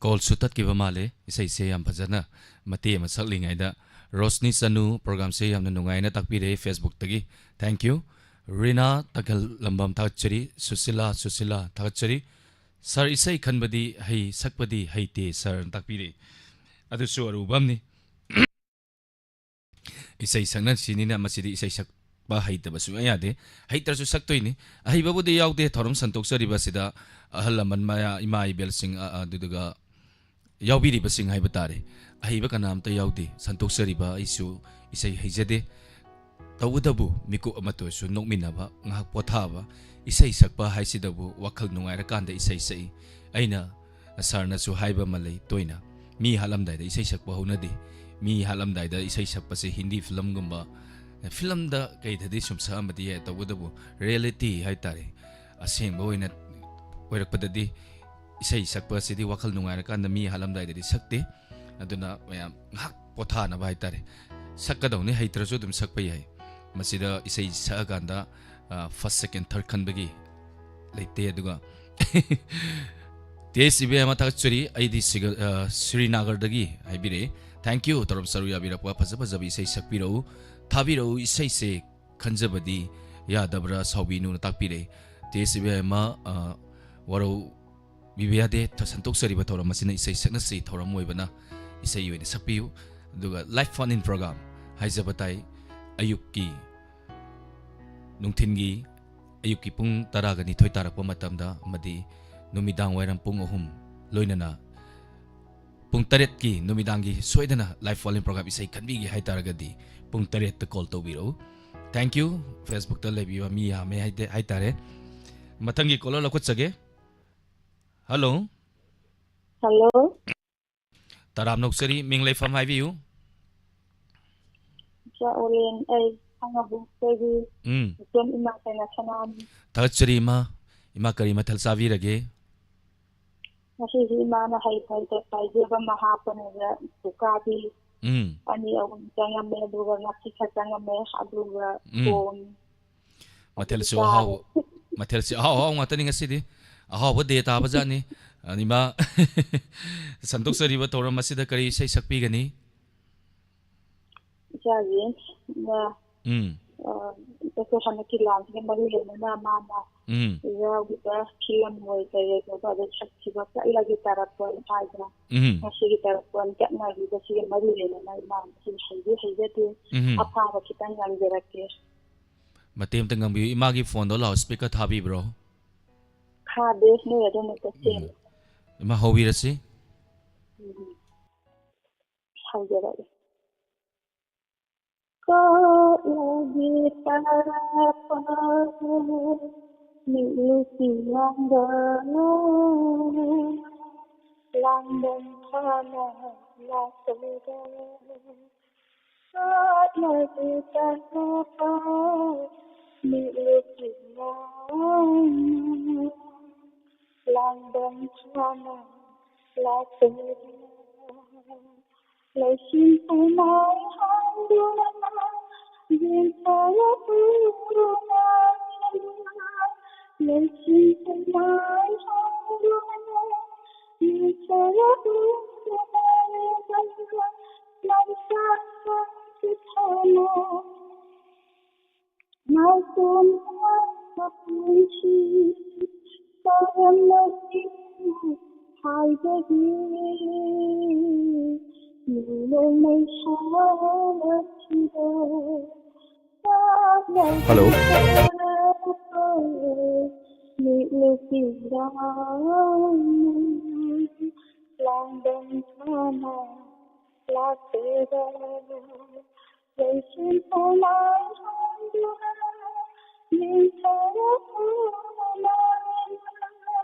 ꯀꯣꯜꯁꯨ ꯇꯠꯈꯤꯕ ꯃꯥꯜꯂꯦ꯫ ꯏꯁꯩꯁꯦ ꯌꯥꯝ ꯐꯖꯅ ꯃꯇꯦꯛ ꯑꯃ ꯁꯛꯂꯤꯉꯩꯗ꯫ ꯔꯣꯁꯅꯤ ꯆꯅꯨ, ꯄ꯭ꯔꯣꯒ꯭ꯔꯥꯝꯁꯦ ꯌꯥꯝꯅ ꯅꯨꯡꯉꯥꯏꯅ ꯇꯥꯛꯄꯤꯔꯦ ꯐꯦꯁꯕꯨꯛꯇꯒꯤ꯫ Thank you꯫ ꯔꯤꯅꯥ ꯇꯈꯦꯜꯂꯝꯕꯝ, ꯊꯥꯒꯠꯆꯔꯤ꯫ ꯁꯨꯁꯤꯂꯥ, ꯁꯨꯁꯤꯂꯥ, ꯊꯥꯒꯠꯆꯔꯤ꯫ ꯁꯥꯔ, ꯏꯁꯩ ꯈꯟꯕꯗꯤ ꯍꯩ, ꯁꯛꯄꯗꯤ ꯍꯩꯇꯦ ꯁꯥꯔꯅ ꯇꯥꯛꯄꯤꯔꯛꯏ꯫ ꯑꯗꯨꯁꯨ ꯑꯔꯨꯕ ꯑꯃꯅꯤ꯫ ꯏꯁꯩ ꯁꯛꯅꯁꯤꯅꯤꯅ ꯃꯁꯤꯗꯤ ꯏꯁꯩ ꯁꯛꯄ ꯍꯩꯇꯕ ꯁꯨꯡꯌꯥ ꯌꯥꯗꯦ꯫ ꯍꯩꯇ꯭ꯔꯁꯨ ꯁꯛꯇꯣꯏꯅꯤ꯫ ꯑꯍꯩꯕꯕꯨꯗꯤ ꯌꯥꯎꯗꯦ ꯊꯧꯔꯝ ꯁꯟꯗꯣꯛꯆꯔꯤꯕꯁꯤꯗ꯫ ꯑꯍꯜ ꯂꯃꯟ ꯃꯌꯥ-, ꯏꯃꯥ ꯏꯕꯦꯜꯁꯤꯡ, ꯑ, ꯑ, ꯑꯗꯨꯗꯨꯒ ꯌꯥꯎꯕꯤꯔꯤꯕꯁꯤꯡ ꯍꯥꯏꯕ ꯇꯥꯔꯦ꯫ ꯑꯍꯩꯕ ꯀꯅꯥꯝꯇ ꯌꯥꯎꯗꯦ ꯁꯟꯗꯣꯛꯆꯔꯤꯕ꯫ ꯑꯩꯁꯨ ꯏꯁꯩ ꯍꯩꯖꯗꯦ꯫ ꯇꯧꯕꯇꯕꯨ ꯃꯤꯀꯨꯞ ꯑꯃꯠꯇ ꯑꯣꯏꯔꯁꯨ ꯅꯣꯛꯃꯤꯟꯅꯕ, ꯉꯥꯏꯍꯥꯛ ꯄꯣꯊꯥꯕ, ꯏꯁꯩ ꯁꯛꯄ ꯍꯥꯏꯁꯤꯗꯕꯨ ꯋꯥꯈꯜ ꯅꯨꯡꯉꯥꯏꯔꯀꯥꯟꯗ ꯏꯁꯩ ꯁꯛꯏ꯫ ꯑꯩꯅ ꯁꯥꯔꯅꯁꯨ ꯍꯥꯏꯕ ꯑꯃ ꯂꯩ ꯇꯣꯏꯅ, ꯃꯤ ꯍꯥꯠꯂꯝꯗꯥꯏꯗ ꯏꯁꯩ ꯁꯛꯄ ꯍꯧꯅꯗꯦ꯫ ꯃꯤ ꯍꯥꯠꯂꯝꯗꯥꯏꯗ ꯏꯁꯩ ꯁꯛꯄꯁꯦ ꯍꯤꯟꯗꯤ ꯐꯤꯂꯝꯒꯨꯝꯕ, ꯐꯤꯂꯝꯗ ꯀꯩꯗꯗꯤ ꯁꯨꯝ ꯁꯛꯑꯝꯕꯗꯤ ꯌꯥꯏ, ꯇꯧꯕꯇꯕꯨ ꯔꯤꯌꯦꯂꯤꯇꯤ ꯍꯥꯏ ꯇꯥꯔꯦ, ꯑꯁꯦꯡꯕ ꯑꯣꯏꯅ ꯑꯣꯏꯔꯛꯄꯗꯗꯤ ꯏꯁꯩ ꯁꯛꯄ ꯑꯁꯤꯗꯤ ꯋꯥꯈꯜ ꯅꯨꯡꯉꯥꯏꯔꯀꯥꯟꯗ ꯃꯤ ꯍꯥꯠꯂꯝꯗꯥꯏꯗꯗꯤ ꯁꯛꯇꯦ꯫ ꯑꯗꯨꯅ ꯃꯌꯥꯝ ꯉꯥꯏꯍꯥꯛ ꯄꯣꯊꯥꯅꯕ ꯍꯥꯏꯇꯥꯔꯦ꯫ ꯁꯛꯀꯗꯧꯅꯤ, ꯍꯩꯇ꯭ꯔꯁꯨ ꯑꯗꯨꯝ ꯁꯛꯄ ꯌꯥꯏ꯫ ꯃꯁꯤꯗ ꯏꯁꯩ ꯁꯛꯑꯀꯥꯟꯗ, ꯑ, first, second, third ꯈꯟꯕꯒꯤ ꯂꯩꯇꯦ꯫ ꯑꯗꯨꯒ ꯇꯦꯁ ꯏꯕꯦꯝꯃ ꯊꯥꯒꯠꯆꯔꯤ꯫ ꯑꯩꯗꯤ ꯁꯤꯒ-, ꯑ, ꯁ꯭ꯔꯤꯅꯥꯒꯔꯗꯒꯤ ꯍꯥꯏꯕꯤꯔꯛꯑꯦ꯫ Thank you, ꯇꯧꯔꯝ ꯆꯔꯨ ꯌꯥꯕꯤꯔꯛꯄ, ꯐꯖ ꯐꯖꯕ ꯏꯁꯩ ꯁꯛꯄꯤꯔꯛꯎ, ꯊꯥꯕꯤꯔꯛꯎ꯫ ꯏꯁꯩꯁꯦ ꯈꯟꯖꯕꯗꯤ ꯌꯥꯗꯕ꯭ꯔꯥ ꯁꯥꯎꯕꯤꯅꯨꯅ ꯇꯥꯛꯄꯤꯔꯛꯏ꯫ ꯇꯦꯁ ꯏꯕꯦꯝꯃ, ꯑ, ꯋꯥꯔꯧꯕꯤꯕ ꯌꯥꯗꯦ꯫ ꯊ-, ꯁꯟꯇꯣꯛꯆꯔꯤꯕ ꯊꯧꯔꯝ ꯑꯁꯤꯅ ꯏꯁꯩ ꯁꯛꯅꯁꯤ ꯊꯧꯔꯝ ꯑꯣꯏꯕꯅ ꯏꯁꯩ ꯑꯣꯏꯅ ꯁꯛꯄꯤꯌꯨ꯫ ꯑꯗꯨꯒ live phone in program ꯍꯥꯏꯖꯕ ꯇꯥꯏ꯫ ꯑꯌꯨꯛꯀꯤ, ꯅꯨꯡꯊꯤꯟꯒꯤ, ꯑꯌꯨꯛꯀꯤ ꯄꯨꯡ ꯇꯔꯥꯒ ꯅꯤꯊꯣꯏ ꯇꯥꯔꯛꯄ ꯃꯇꯝꯗ ꯑꯃꯗꯤ ꯅꯨꯃꯤꯗꯥꯡ ꯋꯥꯏꯔꯝ ꯄꯨꯡ ꯑꯍꯨꯝ, ꯂꯣꯏꯅꯅ ꯄꯨꯡ ꯇꯔꯦꯠꯀꯤ ꯅꯨꯃꯤꯗꯥꯡꯒꯤ ꯁꯣꯏꯗꯅ live phone in program ꯏꯁꯩ ꯈꯟꯕꯤꯒꯦ ꯍꯥꯏꯇꯥꯔꯒꯗꯤ ꯄꯨꯡ ꯇꯔꯦꯠꯇ call ꯇꯧꯕꯤꯔꯛꯎ꯫ Thank you꯫ Facebook ꯇ ꯂꯩꯕꯤꯕ ꯃꯤ ꯌꯥꯝꯃꯦ ꯍꯥꯏꯗꯦ-, ꯍꯥꯏꯇꯥꯔꯦ꯫ ꯃꯊꯪꯒꯤ caller ꯂꯧꯈꯠꯆꯒꯦ꯫ Hello꯫ Hello꯫ ꯇꯔꯥꯝ ꯅꯣꯛꯆꯔꯤ, ꯃꯤꯡ ꯂꯩꯐꯝ ꯍꯥꯏꯕꯤꯌꯨ꯫ ꯏꯆꯥ ꯑꯣꯂꯦꯟ, ꯑꯩ ꯈꯥꯡꯉꯕꯣꯛꯇꯒꯤ꯫ ꯎꯝ꯫ ꯏꯆꯦꯝ ꯏꯃꯥ ꯀꯩꯅꯥ ꯁꯅꯥꯅꯤ꯫ ꯊꯥꯒꯠꯆꯔꯤ ꯏꯃꯥ꯫ ꯏꯃꯥ ꯀꯔꯤ ꯃꯊꯦꯜ ꯆꯥꯕꯤꯔꯒꯦ? ꯉꯁꯤꯁꯤ ꯏꯃꯥꯅ ꯍꯩ ꯐꯩꯗ ꯄꯥꯏꯖꯦꯕ ꯑꯃ ꯍꯥꯞꯄꯅꯦꯕ, ꯎꯀꯥꯕꯤ ꯎꯝ꯫ ꯑꯅꯤ ꯑꯍꯨꯝ ꯆꯪꯉꯝꯃꯦ, ꯑꯗꯨꯒ ꯉꯥꯆꯤꯛ ꯈꯔ ꯆꯪꯉꯝꯃꯦ, ꯑꯗꯨꯒ ꯎꯝ꯫ ꯊꯣꯡꯉꯤ꯫ ꯃꯊꯦꯜꯁꯨ ꯑꯗꯨꯗꯤ ꯑꯍꯥꯎꯕ, ꯆꯥꯔꯦ꯫ ꯃꯊꯦꯜꯁꯤ ꯑꯍꯥꯎ ꯑꯍꯥꯎ ꯉꯥꯛꯇꯅꯤ ꯉꯁꯤꯗꯤ꯫ ꯑꯍꯥꯎꯕ day ꯇꯥꯕꯖꯥꯠꯅꯤ꯫ ꯑ, ꯏꯃꯥ, ꯁꯟꯗꯣꯛꯆꯔꯤꯕ ꯊꯧꯔꯝ ꯑꯁꯤꯗ ꯀꯔꯤ ꯏꯁꯩ ꯁꯛꯄꯤꯒꯅꯤ? ꯏꯆꯥꯒꯤ, ꯏꯃꯥ, ꯎꯝ꯫ ꯑ, ꯑꯩꯈꯣꯏ ꯍꯟꯗꯛꯀꯤ ꯂꯥꯟꯁꯤꯒ ꯃꯔꯤ ꯂꯩꯅꯅ ꯃꯥꯅ ꯎꯝ꯫ ꯌꯥꯎꯈꯤꯕ ꯐꯤꯂꯝ ꯑꯣꯏ ꯀꯔꯤ ꯑꯣꯏ ꯇꯧꯕ ꯑꯗꯨ ꯁꯛꯈꯤꯕ ꯆꯠꯂꯒꯦ ꯇꯥꯔꯛꯄ ꯍꯥꯏꯗꯅ ꯎꯝ꯫ ꯉꯁꯤꯒꯤ ꯇꯥꯔꯛꯄ ꯆꯠꯅꯕꯤꯗ ꯁꯤꯒ ꯃꯔꯤ ꯂꯩꯅꯅ ꯏꯃꯥ ꯁꯤ ꯍꯩꯗꯤ ꯍꯩꯖꯗꯦ꯫ ꯎꯝ꯫ ꯑꯐꯥꯕ ꯈꯤꯇꯪ ꯉꯥꯡꯖꯔꯛꯀꯦ꯫ ꯃꯇꯦꯛ ꯑꯃꯇ ꯉꯥꯡꯕꯤꯌꯨ꯫ ꯏꯃꯥꯒꯤ phone ꯗꯣ loud speaker ꯊꯥꯕꯤꯕ꯭ꯔꯣ? ꯊꯥꯗꯦ, ꯅꯣꯏ ꯑꯗꯨꯝ ꯍꯦꯛꯇ ꯎꯝ꯫ ꯁꯦꯝꯃꯦ꯫ ꯏꯃꯥ ꯍꯧꯕꯤꯔꯁꯤ꯫ ꯎꯝ꯫ ꯍꯧꯖꯔꯛꯑꯦ꯫ ꯀꯣꯠꯂꯒꯦ ꯇꯔꯥ ꯐꯥꯅ ꯃꯤꯠꯂꯨꯁꯤ ꯂꯥꯡꯕꯅ ꯂꯥꯡꯕꯟ ꯊꯥꯅ ꯂꯥꯛꯄꯗ ꯀꯣꯠꯂꯒꯦ ꯇꯔꯥ ꯐꯥꯅ ꯃꯤꯠꯂꯨꯁꯤ ꯂꯥꯡꯕꯅ ꯂꯥꯡꯕꯟ ꯊꯥꯅ ꯂꯥꯛꯄꯗ ꯂꯩꯆꯤꯟ ꯄꯨꯝꯃꯥꯏ ꯍꯥꯡꯗꯨꯅ ꯌꯦꯡꯊꯔꯛꯎ ꯂꯥꯡꯗꯅ꯫ ꯂꯩꯆꯤꯟ ꯄꯨꯝꯃꯥꯏ ꯍꯥꯡꯗꯨꯅ ꯌꯦꯡꯊꯔꯛꯎ ꯂꯥꯡꯗꯅ꯫ ꯂꯝꯆꯠ ꯁꯥꯡꯒꯤ ꯊꯃꯣꯏ ꯅꯥꯏꯇꯣꯝ ꯅꯥꯏꯕ ꯄꯨꯟꯁꯤ ꯀꯔꯝꯅ ꯍꯤꯡꯅ ꯍꯥꯏꯕꯒꯦ? ꯅꯣꯡꯃꯩ ꯁꯥꯔꯛꯈꯤꯕ ꯍꯜꯂꯣ꯫ ꯃꯤꯠꯂꯨ ꯄꯤꯔꯥꯡ ꯂꯥꯡꯕꯟ ꯊꯥꯅ ꯂꯥꯛꯄꯗ ꯂꯩꯆꯤꯟ ꯄꯨꯝꯃꯥꯏ ꯍꯥꯡꯗꯨꯅ ꯌꯦꯡꯊꯔꯛꯎ ꯂꯥꯡꯗꯅ꯫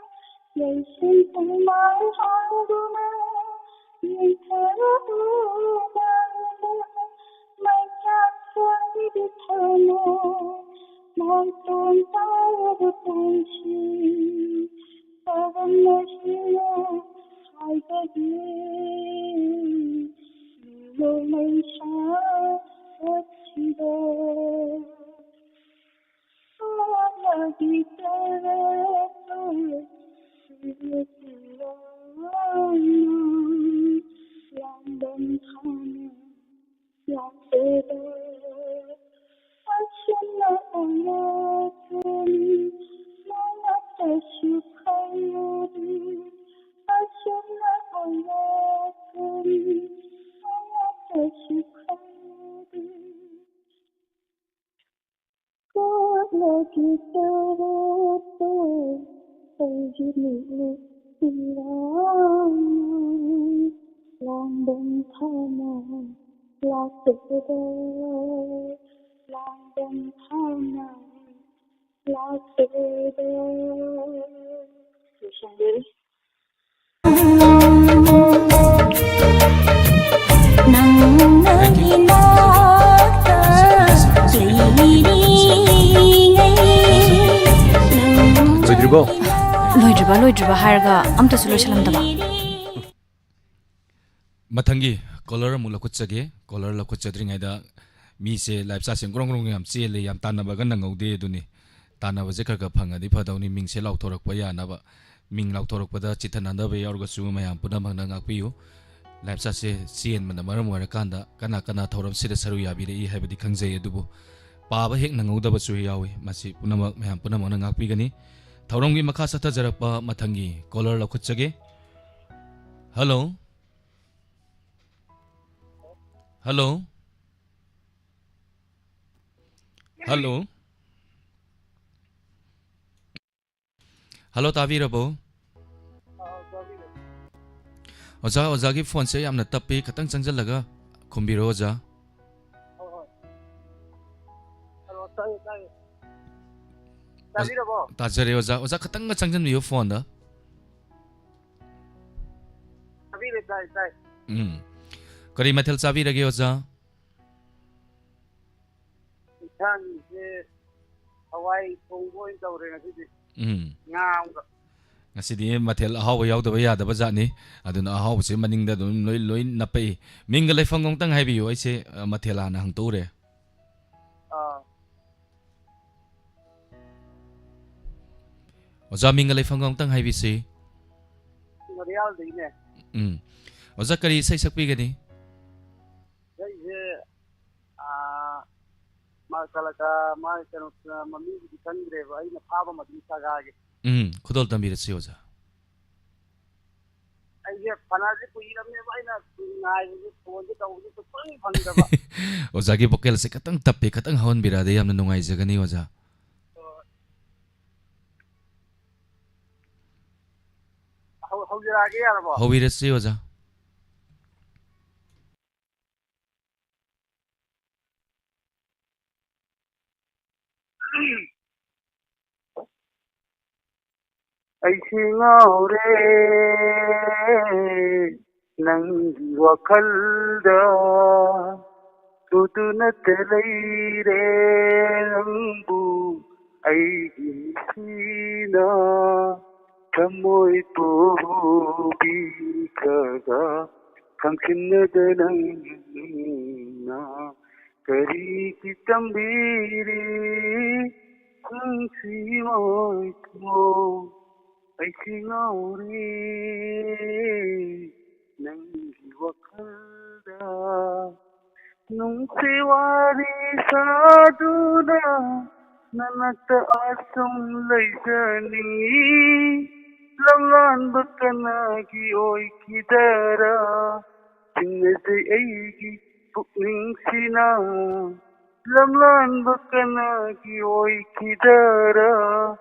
ꯂꯩꯆꯤꯟ ꯄꯨꯝꯃꯥꯏ ꯍꯥꯡꯗꯨꯅ ꯌꯦꯡꯊꯔꯛꯎ ꯂꯥꯡꯗꯅ꯫ ꯃꯩꯆꯥꯛ ꯆꯥꯛꯂꯤꯕꯤ ꯊꯃꯣꯏ ꯅꯥꯏꯇꯣꯝ ꯇꯥꯔꯕ ꯄꯨꯟꯁꯤ ꯀꯔꯝꯅ ꯍꯤꯡꯅ ꯍꯥꯏꯕꯒꯦ? ꯅꯣꯡꯃꯩ ꯁꯥꯔꯛꯈꯤꯕ ꯃꯥꯅꯕꯤ ꯇꯔꯦꯠꯇꯨ ꯁꯤꯔꯛꯈꯤꯕ ꯂꯥꯡꯕꯟ ꯊꯥꯅ ꯂꯥꯛꯄꯗ ꯑꯁꯨꯝꯅ ꯑꯣꯏꯔꯛꯀꯅꯤ ꯅꯣꯡꯃꯇꯁꯨ ꯈꯜꯂꯨꯗꯦ꯫ ꯑꯁꯨꯝꯅ ꯑꯣꯏꯔꯛꯀꯅꯤ ꯅꯣꯡꯃꯇꯁꯨ ꯈꯜꯂꯨꯗꯦ꯫ ꯀꯣꯛꯂꯒꯦ ꯇꯧꯔꯛꯄ ꯑꯩꯒꯤ ꯃꯤꯠꯂꯨ ꯄꯤꯔꯥꯡ ꯂꯥꯡꯕꯟ ꯊꯥꯅ ꯂꯥꯛꯄꯗ ꯂꯥꯡꯕꯟ ꯊꯥꯅ ꯂꯥꯛꯄꯗ꯫ ꯂꯣꯏꯁꯤꯟꯖꯔꯤ꯫ ꯅꯪꯅ ꯏꯅꯥꯛꯇ ꯂꯩꯔꯤꯉꯩ ꯅꯪ ꯂꯣꯏꯗ꯭ꯔꯤꯕꯣ? ꯂꯣꯏꯗ꯭ꯔꯤꯕ ꯂꯣꯏꯗ꯭ꯔꯤꯕ ꯍꯥꯏꯔꯒ ꯑꯝꯇꯁꯨ ꯂꯣꯏꯁꯤꯜꯂꯝꯗꯕ꯫ ꯃꯊꯪꯒꯤ ꯀꯣꯂꯔ ꯑꯃꯨꯛ ꯂꯧꯈꯠꯆꯒꯦ꯫ ꯀꯣꯂꯔ ꯂꯧꯈꯠꯆꯗ꯭ꯔꯤꯉꯩꯗ ꯃꯤꯁꯦ ꯂꯥꯏꯞ ꯆꯥꯠꯁꯦ ꯒ꯭ꯔꯣꯡ ꯒ꯭ꯔꯣꯡ ꯌꯥꯝ ꯆꯦꯜꯂꯦ, ꯌꯥꯝ ꯇꯥꯟꯅꯕꯒ ꯅꯪꯍꯧꯗꯦ꯫ ꯑꯗꯨꯅꯤ, ꯇꯥꯟꯅꯕꯁꯦ ꯈꯔ ꯈꯔ ꯐꯪꯉꯗꯤ ꯐꯗꯧꯅꯤ, ꯃꯤꯡꯁꯦ ꯂꯥꯎꯊꯣꯔꯛꯄ ꯌꯥꯅꯕ꯫ ꯃꯤꯡ ꯂꯥꯎꯊꯣꯔꯛꯄꯗ ꯆꯤꯠꯊꯅꯗꯕ ꯌꯥꯎꯔꯒꯁꯨ ꯃꯌꯥꯝ ꯄꯨꯝꯅꯃꯛꯅ ꯉꯥꯛꯄꯤꯌꯨ꯫ ꯂꯥꯏꯞ ꯆꯥꯠꯁꯦ ꯆꯦꯟꯕꯅ ꯃꯔꯝ ꯑꯣꯏꯔꯀꯥꯟꯗ ꯀꯅꯥ ꯀꯅꯥ ꯊꯧꯔꯝꯁꯤꯗ ꯁꯔꯨꯛ ꯌꯥꯕꯤꯔꯛꯏ ꯍꯥꯏꯕꯗꯤ ꯈꯪꯖꯩ, ꯑꯗꯨꯕꯨ ꯄꯥꯕ ꯍꯦꯛ ꯅꯪꯍꯧꯗꯕꯁꯨ ꯌꯥꯎꯏ꯫ ꯃꯁꯤ ꯄꯨꯝꯅꯃꯛ, ꯃꯌꯥꯝ ꯄꯨꯝꯅꯃꯛꯅ ꯉꯥꯛꯄꯤꯒꯅꯤ꯫ ꯊꯧꯔꯝꯒꯤ ꯃꯈꯥ ꯆꯠꯊꯖꯔꯛꯄ ꯃꯊꯪꯒꯤ ꯀꯣꯂꯔ ꯂꯧꯈꯠꯆꯒꯦ꯫ ꯍꯜꯂꯣ꯫ ꯍꯜꯂꯣ꯫ ꯍꯜꯂꯣ꯫ ꯍꯜꯂꯣ, ꯇꯥꯕꯤꯔꯕꯣ? ꯑꯣꯖꯥ, ꯑꯣꯖꯥꯒꯤ ꯐꯣꯟꯁꯦ ꯌꯥꯝꯅ ꯇꯞꯄꯤ, ꯈꯤꯇꯪ ꯆꯪꯁꯤꯜꯂꯒ ꯈꯨꯝꯕꯤꯔꯣ, ꯑꯣꯖꯥ꯫ ꯍꯣꯏ, ꯍꯣꯏ꯫ ꯍꯜꯂꯣ, ꯇꯥꯏꯌꯦ, ꯇꯥꯏꯌꯦ꯫ ꯑꯣꯖꯥ, ꯇꯥꯕꯤꯔꯕꯣ? ꯇꯥꯖꯔꯦ, ꯑꯣꯖꯥ꯫ ꯑꯣꯖꯥ, ꯈꯤꯇꯪꯒ ꯆꯪꯁꯤꯟꯕꯤꯌꯨ ꯐꯣꯟꯗ꯫ ꯇꯥꯕꯤꯔꯦ, ꯇꯥꯏ, ꯇꯥꯏ꯫ ꯎꯝ꯫ ꯀꯔꯤ ꯃꯊꯦꯜ ꯆꯥꯕꯤꯔꯒꯦ, ꯑꯣꯖꯥ? ꯏꯟꯁꯥꯡꯁꯦ ꯍꯋꯥꯏ ꯊꯣꯡꯕ ꯑꯣꯏꯅ ꯇꯧꯔꯦ ꯉꯁꯤꯗꯤ꯫ ꯎꯝ꯫ ꯉꯥ ꯑꯃꯒ꯫ ꯉꯁꯤꯗꯤ ꯃꯊꯦꯜ ꯑꯍꯥꯎꯕ ꯌꯥꯎꯗꯕ ꯌꯥꯗꯕ ꯖꯥꯠꯅꯤ꯫ ꯑꯗꯨꯅ ꯑꯍꯥꯎꯕꯁꯦ ꯃꯅꯤꯡꯗ ꯑꯗꯨꯝ ꯂꯣꯏ, ꯂꯣꯏ ꯅꯞꯄꯛꯏ꯫ ꯃꯤꯡꯒ ꯂꯩꯐꯝꯒ ꯑꯃꯨꯛꯇꯪ ꯍꯥꯏꯕꯤꯌꯨ, ꯑꯩꯁꯦ, ꯑ, ꯃꯊꯦꯜ ꯍꯥꯟꯅ ꯍꯪꯇꯣꯛꯎꯔꯦ꯫ ꯑꯥ꯫ ꯑꯣꯖꯥ, ꯃꯤꯡꯒ ꯂꯩꯐꯝꯒ ꯑꯃꯨꯛꯇꯪ ꯍꯥꯏꯕꯤꯁꯤ꯫ ꯉꯥꯔꯤꯌꯥꯜꯗꯒꯤꯅꯦ꯫ ꯎꯝ꯫ ꯑꯣꯖꯥ, ꯀꯔꯤ ꯏꯁꯩ ꯁꯛꯄꯤꯒꯅꯤ? ꯏꯁꯩꯁꯦ, ꯑꯥ, ꯃꯥ ꯀꯂꯀꯥ-, ꯃꯥ ꯀꯩꯅꯣ, ꯃꯃꯤꯡꯗꯨꯗꯤ ꯈꯪꯗ꯭ꯔꯦꯕ, ꯑꯩꯅ ꯐꯥꯕ ꯃꯗꯨꯝ ꯁꯥꯒꯥꯒꯦ꯫ ꯎꯝ, ꯈꯨꯗꯣꯜ ꯇꯝꯕꯤꯔꯁꯤ, ꯑꯣꯖꯥ꯫ ꯑꯩꯁꯦ ꯐꯅꯗꯤ ꯀꯨꯏꯔꯕꯅꯦꯕ, ꯑꯩꯅ ꯉꯥꯏꯕꯁꯦ, ꯐꯣꯟꯁꯦ ꯇꯧꯕꯁꯦ ꯁꯨꯛꯐꯪ ꯐꯪꯗꯕ꯫ ꯑꯣꯖꯥꯒꯤ vocalꯁꯦ ꯈꯤꯇꯪ ꯇꯞꯄꯦ, ꯈꯤꯇꯪ ꯍꯧꯍꯟꯕꯤꯔꯛꯑꯗꯤ ꯌꯥꯝꯅ ꯅꯨꯡꯉꯥꯏꯖꯒꯅꯤ, ꯑꯣꯖꯥ꯫ ꯍꯣꯏ꯫ ꯍꯧ-, ꯍꯧꯖꯔꯛꯑꯒꯦ, ꯌꯥꯔꯕꯣ? ꯍꯧꯕꯤꯔꯁꯤ, ꯑꯣꯖꯥ꯫ ꯑꯩꯁꯦ ꯉꯥꯎꯔꯦ ꯅꯪꯒꯤ ꯋꯥꯈꯜꯗ, ꯇꯨꯗꯨꯅꯇ ꯂꯩꯔꯦ ꯅꯪꯕꯨ ꯑꯩꯒꯤ ꯅꯨꯡꯁꯤꯅ, ꯊꯃꯣꯏ ꯄꯨꯕꯤꯈ꯭ꯔꯒ ꯈꯪꯁꯤꯟꯅꯗ ꯅꯪꯅ ꯀꯔꯤꯒꯤ ꯇꯝꯕꯤꯔꯤ? ꯅꯨꯡꯁꯤ ꯃꯣꯏꯊꯣ, ꯑꯩꯁꯤ ꯉꯥꯎꯔꯦ ꯅꯪꯒꯤ ꯋꯥꯈꯜꯗ꯫ ꯅꯨꯡꯁꯤ ꯋꯥꯔꯤ ꯁꯥꯗꯨꯅ ꯅꯅꯥꯛꯇ ꯑꯁꯨꯝ ꯂꯩꯖꯅꯤꯡꯉꯤ꯫ ꯂꯝꯂꯥꯟꯕ ꯀꯅꯥꯒꯤ ꯑꯣꯏꯈꯤꯗꯔꯥ? ꯆꯤꯡꯅꯖꯩ ꯑꯩꯒꯤ ꯄꯨꯛꯅꯤꯡꯁꯤꯅ꯫ ꯂꯝꯂꯥꯟꯕ ꯀꯅꯥꯒꯤ ꯑꯣꯏꯈꯤꯗꯔꯥ?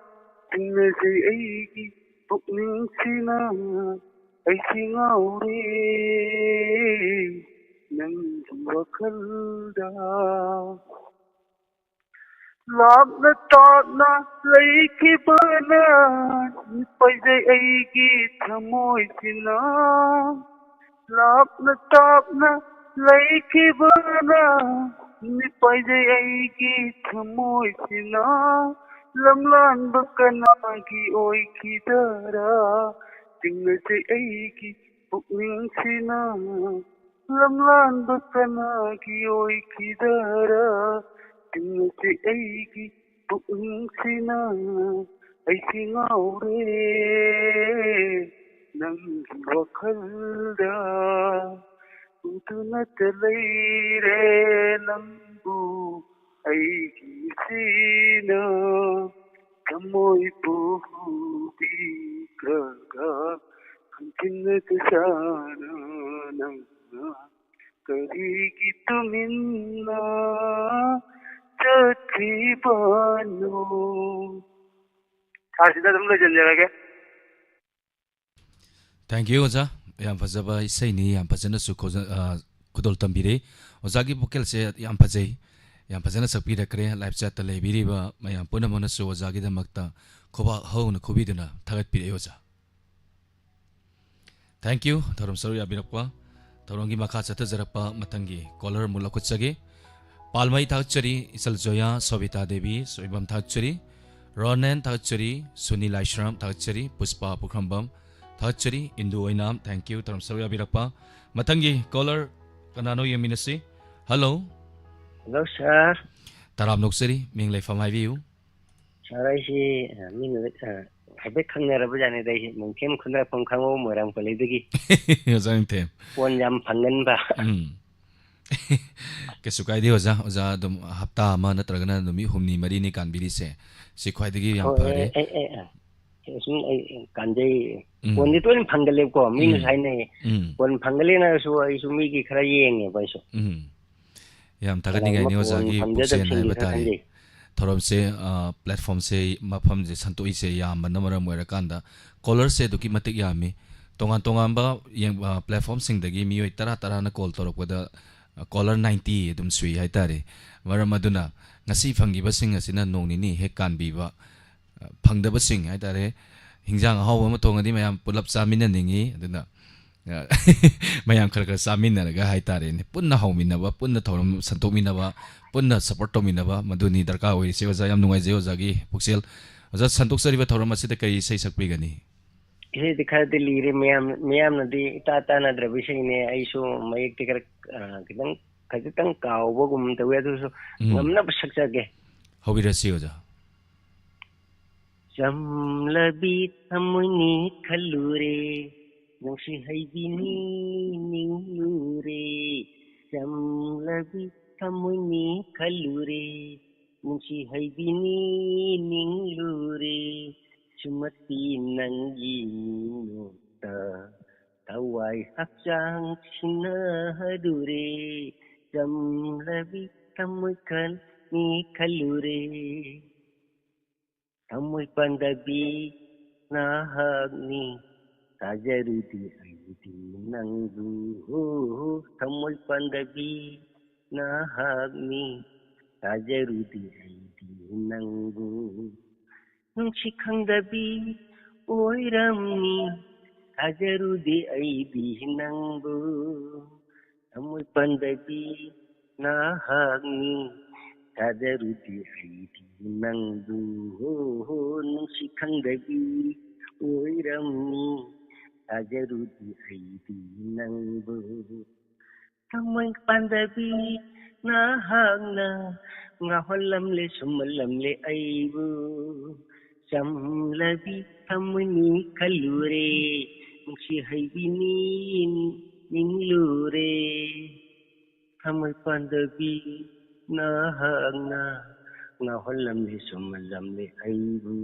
ꯆꯤꯡꯅꯖꯩ ꯑꯩꯒꯤ ꯄꯨꯛꯅꯤꯡꯁꯤꯅ꯫ ꯑꯩꯁꯤ ꯉꯥꯎꯔꯦ ꯅꯪꯒꯤ ꯋꯥꯈꯜꯗ꯫ ꯂꯥꯞꯅ ꯇꯥꯞꯅ ꯂꯩꯈꯤꯕꯅ ꯄꯥꯏꯖꯩ ꯑꯩꯒꯤ ꯊꯃꯣꯏꯁꯤꯅ꯫ ꯂꯥꯞꯅ ꯇꯥꯞꯅ ꯂꯩꯈꯤꯕꯅ ꯄꯥꯏꯖꯩ ꯑꯩꯒꯤ ꯊꯃꯣꯏꯁꯤꯅ꯫ ꯂꯝꯂꯥꯟꯕ ꯀꯅꯥꯒꯤ ꯑꯣꯏꯈꯤꯗꯔꯥ? ꯆꯤꯡꯅꯖꯩ ꯑꯩꯒꯤ ꯄꯨꯛꯅꯤꯡꯁꯤꯅ꯫ ꯂꯝꯂꯥꯟꯕ ꯀꯅꯥꯒꯤ ꯑꯣꯏꯈꯤꯗꯔꯥ? ꯆꯤꯡꯅꯖꯩ ꯑꯩꯒꯤ ꯄꯨꯛꯅꯤꯡꯁꯤꯅ꯫ ꯑꯩꯁꯤ ꯉꯥꯎꯔꯦ ꯅꯪꯒꯤ ꯋꯥꯈꯜꯗ꯫ ꯎꯗꯨꯅꯇ ꯂꯩꯔꯦ ꯅꯪꯕꯨ ꯑꯩꯒꯤ ꯏꯆꯦꯅ꯫ ꯊꯃꯣꯏꯕꯨ ꯍꯨꯕꯤꯈ꯭ꯔꯒ ꯍꯟꯖꯤꯟꯅꯗ ꯆꯥꯅ ꯅꯪꯅ ꯀꯔꯤꯒꯤ ꯇꯨꯃꯤꯟꯅ ꯆꯠꯈꯤꯕꯅꯣ? ꯁꯥꯔꯁꯤꯗ ꯑꯗꯨꯝ ꯂꯣꯏꯁꯤꯟꯖꯔꯒꯦ꯫ Thank you, ꯑꯣꯖꯥ꯫ ꯌꯥꯝ ꯐꯖꯕ ꯏꯁꯩꯅꯤ, ꯌꯥꯝ ꯐꯖꯅꯁꯨ ꯈꯣꯖ-, ꯑ, ꯈꯨꯗꯣꯜ ꯇꯝꯕꯤꯔꯦ꯫ ꯑꯣꯖꯥꯒꯤ vocalꯁꯦ ꯌꯥꯝ ꯐꯖꯩ, ꯌꯥꯝ ꯐꯖꯅ ꯁꯛꯄꯤꯔꯛꯈ꯭ꯔꯦ꯫ Live chatꯇ ꯂꯩꯕꯤꯔꯤꯕ ꯃꯌꯥꯝ ꯄꯨꯝꯅꯃꯛꯅꯁꯨ ꯑꯣꯖꯥꯒꯤꯗꯃꯛꯇ ꯈꯨꯕꯥꯛ ꯍꯧꯅ ꯈꯨꯕꯤꯗꯨꯅ ꯊꯥꯒꯠꯄꯤꯔꯛꯏ, ꯑꯣꯖꯥ꯫ Thank you, ꯊꯧꯔꯝ ꯁꯔꯨꯛ ꯌꯥꯕꯤꯔꯛꯄ꯫ ꯊꯧꯔꯝꯒꯤ ꯃꯈꯥ ꯆꯠꯊꯖꯔꯛꯄ ꯃꯊꯪꯒꯤ caller ꯑꯃꯨꯛ ꯂꯧꯈꯠꯆꯒꯦ꯫ ꯄꯥꯜꯃꯩ ꯊꯥꯒꯠꯆꯔꯤ, ꯏꯆꯜ ꯖꯣꯌꯥ, ꯁꯣꯕꯤꯇꯥ ꯗꯦꯕꯤ, ꯁꯣꯏꯕꯝ ꯊꯥꯒꯠꯆꯔꯤ, ꯔꯣꯅꯦꯟ ꯊꯥꯒꯠꯆꯔꯤ, ꯁꯨꯅꯤ ꯂꯥꯏꯁ꯭ꯔꯝ ꯊꯥꯒꯠꯆꯔꯤ, ꯄꯨꯁꯄꯥ ꯄꯨꯈ꯭ꯔꯝꯕꯝ ꯊꯥꯒꯠꯆꯔꯤ, ꯏꯟꯗꯨ ꯑꯣꯏꯅꯥꯝ, thank you, ꯊꯧꯔꯝ ꯁꯔꯨꯛ ꯌꯥꯕꯤꯔꯛꯄ꯫ ꯃꯊꯪꯒꯤ ꯀꯣꯂꯔ ꯀꯅꯥꯅꯣ ꯌꯦꯡꯃꯤꯟꯅꯁꯤ꯫ ꯍꯜꯂꯣ꯫ ꯍꯜꯂꯣ ꯁꯥꯔ꯫ ꯇꯔꯥꯝꯅ ꯑꯣꯛꯆꯔꯤ, ꯃꯤꯡ ꯂꯩꯐꯝ ꯍꯥꯏꯕꯤꯌꯨ꯫ ꯁꯥꯔ, ꯑꯩꯁꯤ, ꯑ, ꯃꯤꯅ, ꯑ, ꯍꯥꯏꯐꯦꯠ ꯈꯪꯅꯔꯕ ꯖꯥꯠꯅꯤꯗ꯫ ꯑꯩꯁꯦ ꯅꯣꯡꯊꯦꯝ ꯈꯨꯟꯗ꯭ꯔꯥꯛꯐꯝ ꯈꯥꯡꯉꯕꯣꯛ ꯃꯣꯏꯔꯥꯡ ꯄꯂꯤꯗꯒꯤ꯫ ꯑꯣꯖꯥ ꯅꯣꯡꯊꯦꯝ꯫ ꯐꯣꯟ ꯌꯥꯝ ꯐꯪꯒꯟꯕ꯫ ꯎꯝ꯫ ꯀꯩꯁꯨ ꯀꯥꯏꯗꯦ ꯑꯣꯖꯥ꯫ ꯑꯣꯖꯥ ꯑꯗꯨꯝ ꯍꯞꯇꯥ ꯑꯃ ꯅꯠꯇ꯭ꯔꯒꯅ ꯅꯨꯃꯤꯠ ꯍꯨꯝꯅꯤ ꯃꯔꯤꯅꯤ ꯀꯥꯟꯕꯤꯔꯤꯁꯦ, ꯁꯤ ꯈ꯭ꯋꯥꯏꯗꯒꯤ ꯌꯥꯝ ꯍꯣꯏ, ꯐꯔꯦ꯫ ꯑꯩ, ꯑꯩ, ꯑꯩ, ꯑ, ꯁꯨꯝ ꯑꯩ ꯀꯥꯟꯖꯩ꯫ ꯎꯝ꯫ ꯐꯣꯟꯗꯤ ꯇꯣꯏꯅ ꯐꯪꯒꯜꯂꯦꯕꯀꯣ, ꯃꯤꯅꯁꯨ ꯎꯝ꯫ ꯍꯥꯏꯅꯩꯌꯦ꯫ ꯎꯝ꯫ ꯐꯣꯟ ꯐꯪꯒꯜꯂꯦꯅꯁꯨ ꯑꯩꯁꯨ ꯃꯤꯒꯤ ꯈꯔ ꯌꯦꯡꯉꯦꯕ ꯑꯩꯁꯨ꯫ ꯎꯝ꯫ ꯌꯥꯝ ꯊꯥꯒꯠꯅꯤꯡꯉꯥꯏꯅꯤ ꯀꯅꯥꯒꯨꯝꯕ ꯐꯣꯟ ꯑꯣꯖꯥꯒꯤ ꯄꯨꯛꯆꯦꯜ ꯐꯪꯖꯗꯕꯁꯤꯡꯒꯤ ꯍꯥꯏꯕ ꯈꯔ ꯇꯥꯔꯦ꯫ ꯈꯟꯖꯩ꯫ ꯊꯧꯔꯝꯁꯦ, ꯑ, ꯄ꯭ꯂꯦꯠꯐꯣꯝꯁꯦ, ꯃꯐꯝꯁꯦ ꯁꯟꯗꯣꯛꯏꯁꯦ ꯌꯥꯝꯕꯅ ꯃꯔꯝ ꯑꯣꯏꯔꯀꯥꯟꯗ ꯀꯣꯂꯔꯁꯦ ꯑꯗꯨꯛꯀꯤ ꯃꯇꯤꯛ ꯌꯥꯝꯃꯤ꯫ ꯇꯣꯉꯥꯟ ꯇꯣꯉꯥꯟꯕ ꯌꯦꯡ-, ꯑ, ꯄ꯭ꯂꯦꯠꯐꯣꯝꯁꯤꯡꯗꯒꯤ ꯃꯤꯑꯣꯏ ꯇꯔꯥ ꯇꯔꯥꯅ ꯀꯣꯜ ꯇꯧꯔꯛꯄꯗ, ꯑ, ꯀꯣꯂꯔ ꯅꯥꯏꯟꯇꯤ ꯑꯗꯨꯝ ꯁꯨꯏ ꯍꯥꯏꯇꯥꯔꯦ꯫ ꯃꯔꯝ ꯑꯗꯨꯅ ꯉꯁꯤ ꯐꯪꯈꯤꯕꯁꯤꯡ ꯑꯁꯤꯅ ꯅꯣꯡ ꯅꯤꯅꯤ ꯍꯦꯛ ꯀꯥꯟꯕꯤꯕ, ꯑ, ꯐꯪꯗꯕꯁꯤꯡ ꯍꯥꯏꯇꯥꯔꯦ, ꯍꯤꯟꯖꯥꯡ ꯑꯍꯥꯎꯕ ꯑꯃ ꯊꯣꯡꯉꯗꯤ ꯃꯌꯥꯝ ꯄꯨꯂꯞ ꯆꯥꯃꯤꯟꯅꯅꯤꯡꯉꯤ꯫ ꯑꯗꯨꯅ, ꯑ, ꯃꯌꯥꯝ ꯈꯔ ꯈꯔ ꯆꯥꯃꯤꯟꯅꯔꯒ ꯍꯥꯏꯇꯥꯔꯦꯅꯦ, ꯄꯨꯟꯅ ꯍꯧꯃꯤꯟꯅꯕ, ꯄꯨꯟꯅ ꯊꯧꯔꯝ ꯁꯟꯗꯣꯛꯃꯤꯟꯅꯕ, ꯄꯨꯟꯅ ꯁꯞꯄꯣꯔꯠ ꯇꯧꯃꯤꯟꯅꯕ, ꯃꯗꯨꯅꯤ ꯗꯔꯀꯥꯔ ꯑꯣꯏꯔꯤꯁꯦ꯫ ꯑꯣꯖꯥ, ꯌꯥꯝ ꯅꯨꯡꯉꯥꯏꯖꯩ ꯑꯣꯖꯥꯒꯤ ꯄꯨꯛꯆꯦꯜ꯫ ꯑꯣꯖꯥ, ꯁꯟꯗꯣꯛꯆꯔꯤꯕ ꯊꯧꯔꯝ ꯑꯁꯤꯗ ꯀꯔꯤ ꯏꯁꯩ ꯁꯛꯄꯤꯒꯅꯤ? ꯏꯁꯩꯗꯤ ꯈꯔꯗꯤ ꯂꯤꯔꯦ, ꯃꯌꯥꯝ, ꯃꯤꯌꯥꯝꯅꯗꯤ ꯏꯇꯥ ꯇꯥꯅꯗ꯭ꯔꯕ ꯏꯁꯩꯅꯦ꯫ ꯑꯩꯁꯨ ꯃꯌꯦꯛꯇꯤ ꯈꯔ, ꯑ, ꯈꯤꯇꯪ, ꯈꯖꯤꯛꯇꯪ ꯀꯥꯎꯕꯒꯨꯝ ꯇꯧꯋꯦ, ꯑꯗꯨꯁꯨ ꯎꯝ꯫ ꯉꯝꯅꯕ ꯁꯛꯆꯒꯦ꯫ ꯍꯧꯕꯤꯔꯁꯤ ꯑꯣꯖꯥ꯫ ꯆꯝꯂꯕꯤ ꯊꯃꯣꯏꯅꯤ ꯈꯜꯂꯨꯔꯦ, ꯅꯨꯡꯁꯤ ꯍꯩꯕꯤꯅꯤ ꯅꯤꯡꯂꯨꯔꯦ꯫ ꯆꯝꯂꯕꯤ ꯊꯃꯣꯏꯅꯤ ꯈꯜꯂꯨꯔꯦ, ꯅꯨꯡꯁꯤ ꯍꯩꯕꯤꯅꯤ ꯅꯤꯡꯂꯨꯔꯦ꯫ ꯁꯨꯃꯇꯤ ꯅꯪꯒꯤ ꯃꯤꯅꯣꯛꯇ ꯊꯋꯥꯏ ꯍꯛꯆꯥꯡ ꯁꯤꯟꯅꯔꯨꯔꯦ꯫ ꯆꯝꯂꯕꯤ ꯊꯃꯣꯏ ꯈꯜꯅꯤ ꯈꯜꯂꯨꯔꯦ꯫ ꯊꯃꯣꯏ ꯄꯥꯟꯗꯕꯤ ꯅꯍꯥꯛꯅꯤ, ꯊꯥꯖꯔꯨꯗꯦ ꯑꯩꯗꯤ ꯅꯪꯕꯨ꯫ ꯊꯃꯣꯏ ꯄꯥꯟꯗꯕꯤ ꯅꯍꯥꯛꯅꯤ, ꯊꯥꯖꯔꯨꯗꯦ ꯑꯩꯗꯤ ꯅꯪꯕꯨ꯫ ꯅꯨꯡꯁꯤ ꯈꯪꯗꯕꯤ ꯑꯣꯏꯔꯝꯃꯤ, ꯊꯥꯖꯔꯨꯗꯦ ꯑꯩꯗꯤ ꯅꯪꯕꯨ꯫ ꯊꯃꯣꯏ ꯄꯥꯟꯗꯕꯤ ꯅꯍꯥꯛꯅꯤ, ꯊꯥꯖꯔꯨꯗꯦ ꯑꯩꯗꯤ ꯅꯪꯕꯨ꯫ ꯍꯣ, ꯍꯣ, ꯅꯨꯡꯁꯤ ꯈꯪꯗꯕꯤ ꯑꯣꯏꯔꯝꯃꯤ, ꯇꯥꯖꯔꯨꯗꯤ ꯑꯩꯗꯤ ꯅꯪꯕꯨ꯫ ꯊꯃꯣꯏ ꯄꯥꯟꯗꯕꯤ ꯅꯍꯥꯛꯅ ꯉꯥꯎꯍꯜꯂꯝꯂꯦ ꯁꯨꯝꯍꯜꯂꯝꯂꯦ ꯑꯩꯕꯨ꯫ ꯆꯝꯂꯕꯤ ꯊꯃꯣꯏꯅꯤ ꯈꯜꯂꯨꯔꯦ, ꯅꯨꯡꯁꯤ ꯍꯩꯕꯤꯅꯤ ꯅꯤꯡꯂꯨꯔꯦ꯫ ꯊꯃꯣꯏ ꯄꯥꯟꯗꯕꯤ ꯅꯍꯥꯛꯅ ꯉꯥꯎꯍꯜꯂꯝꯂꯦ ꯁꯨꯝꯍꯜꯂꯝꯂꯦ ꯑꯩꯕꯨ꯫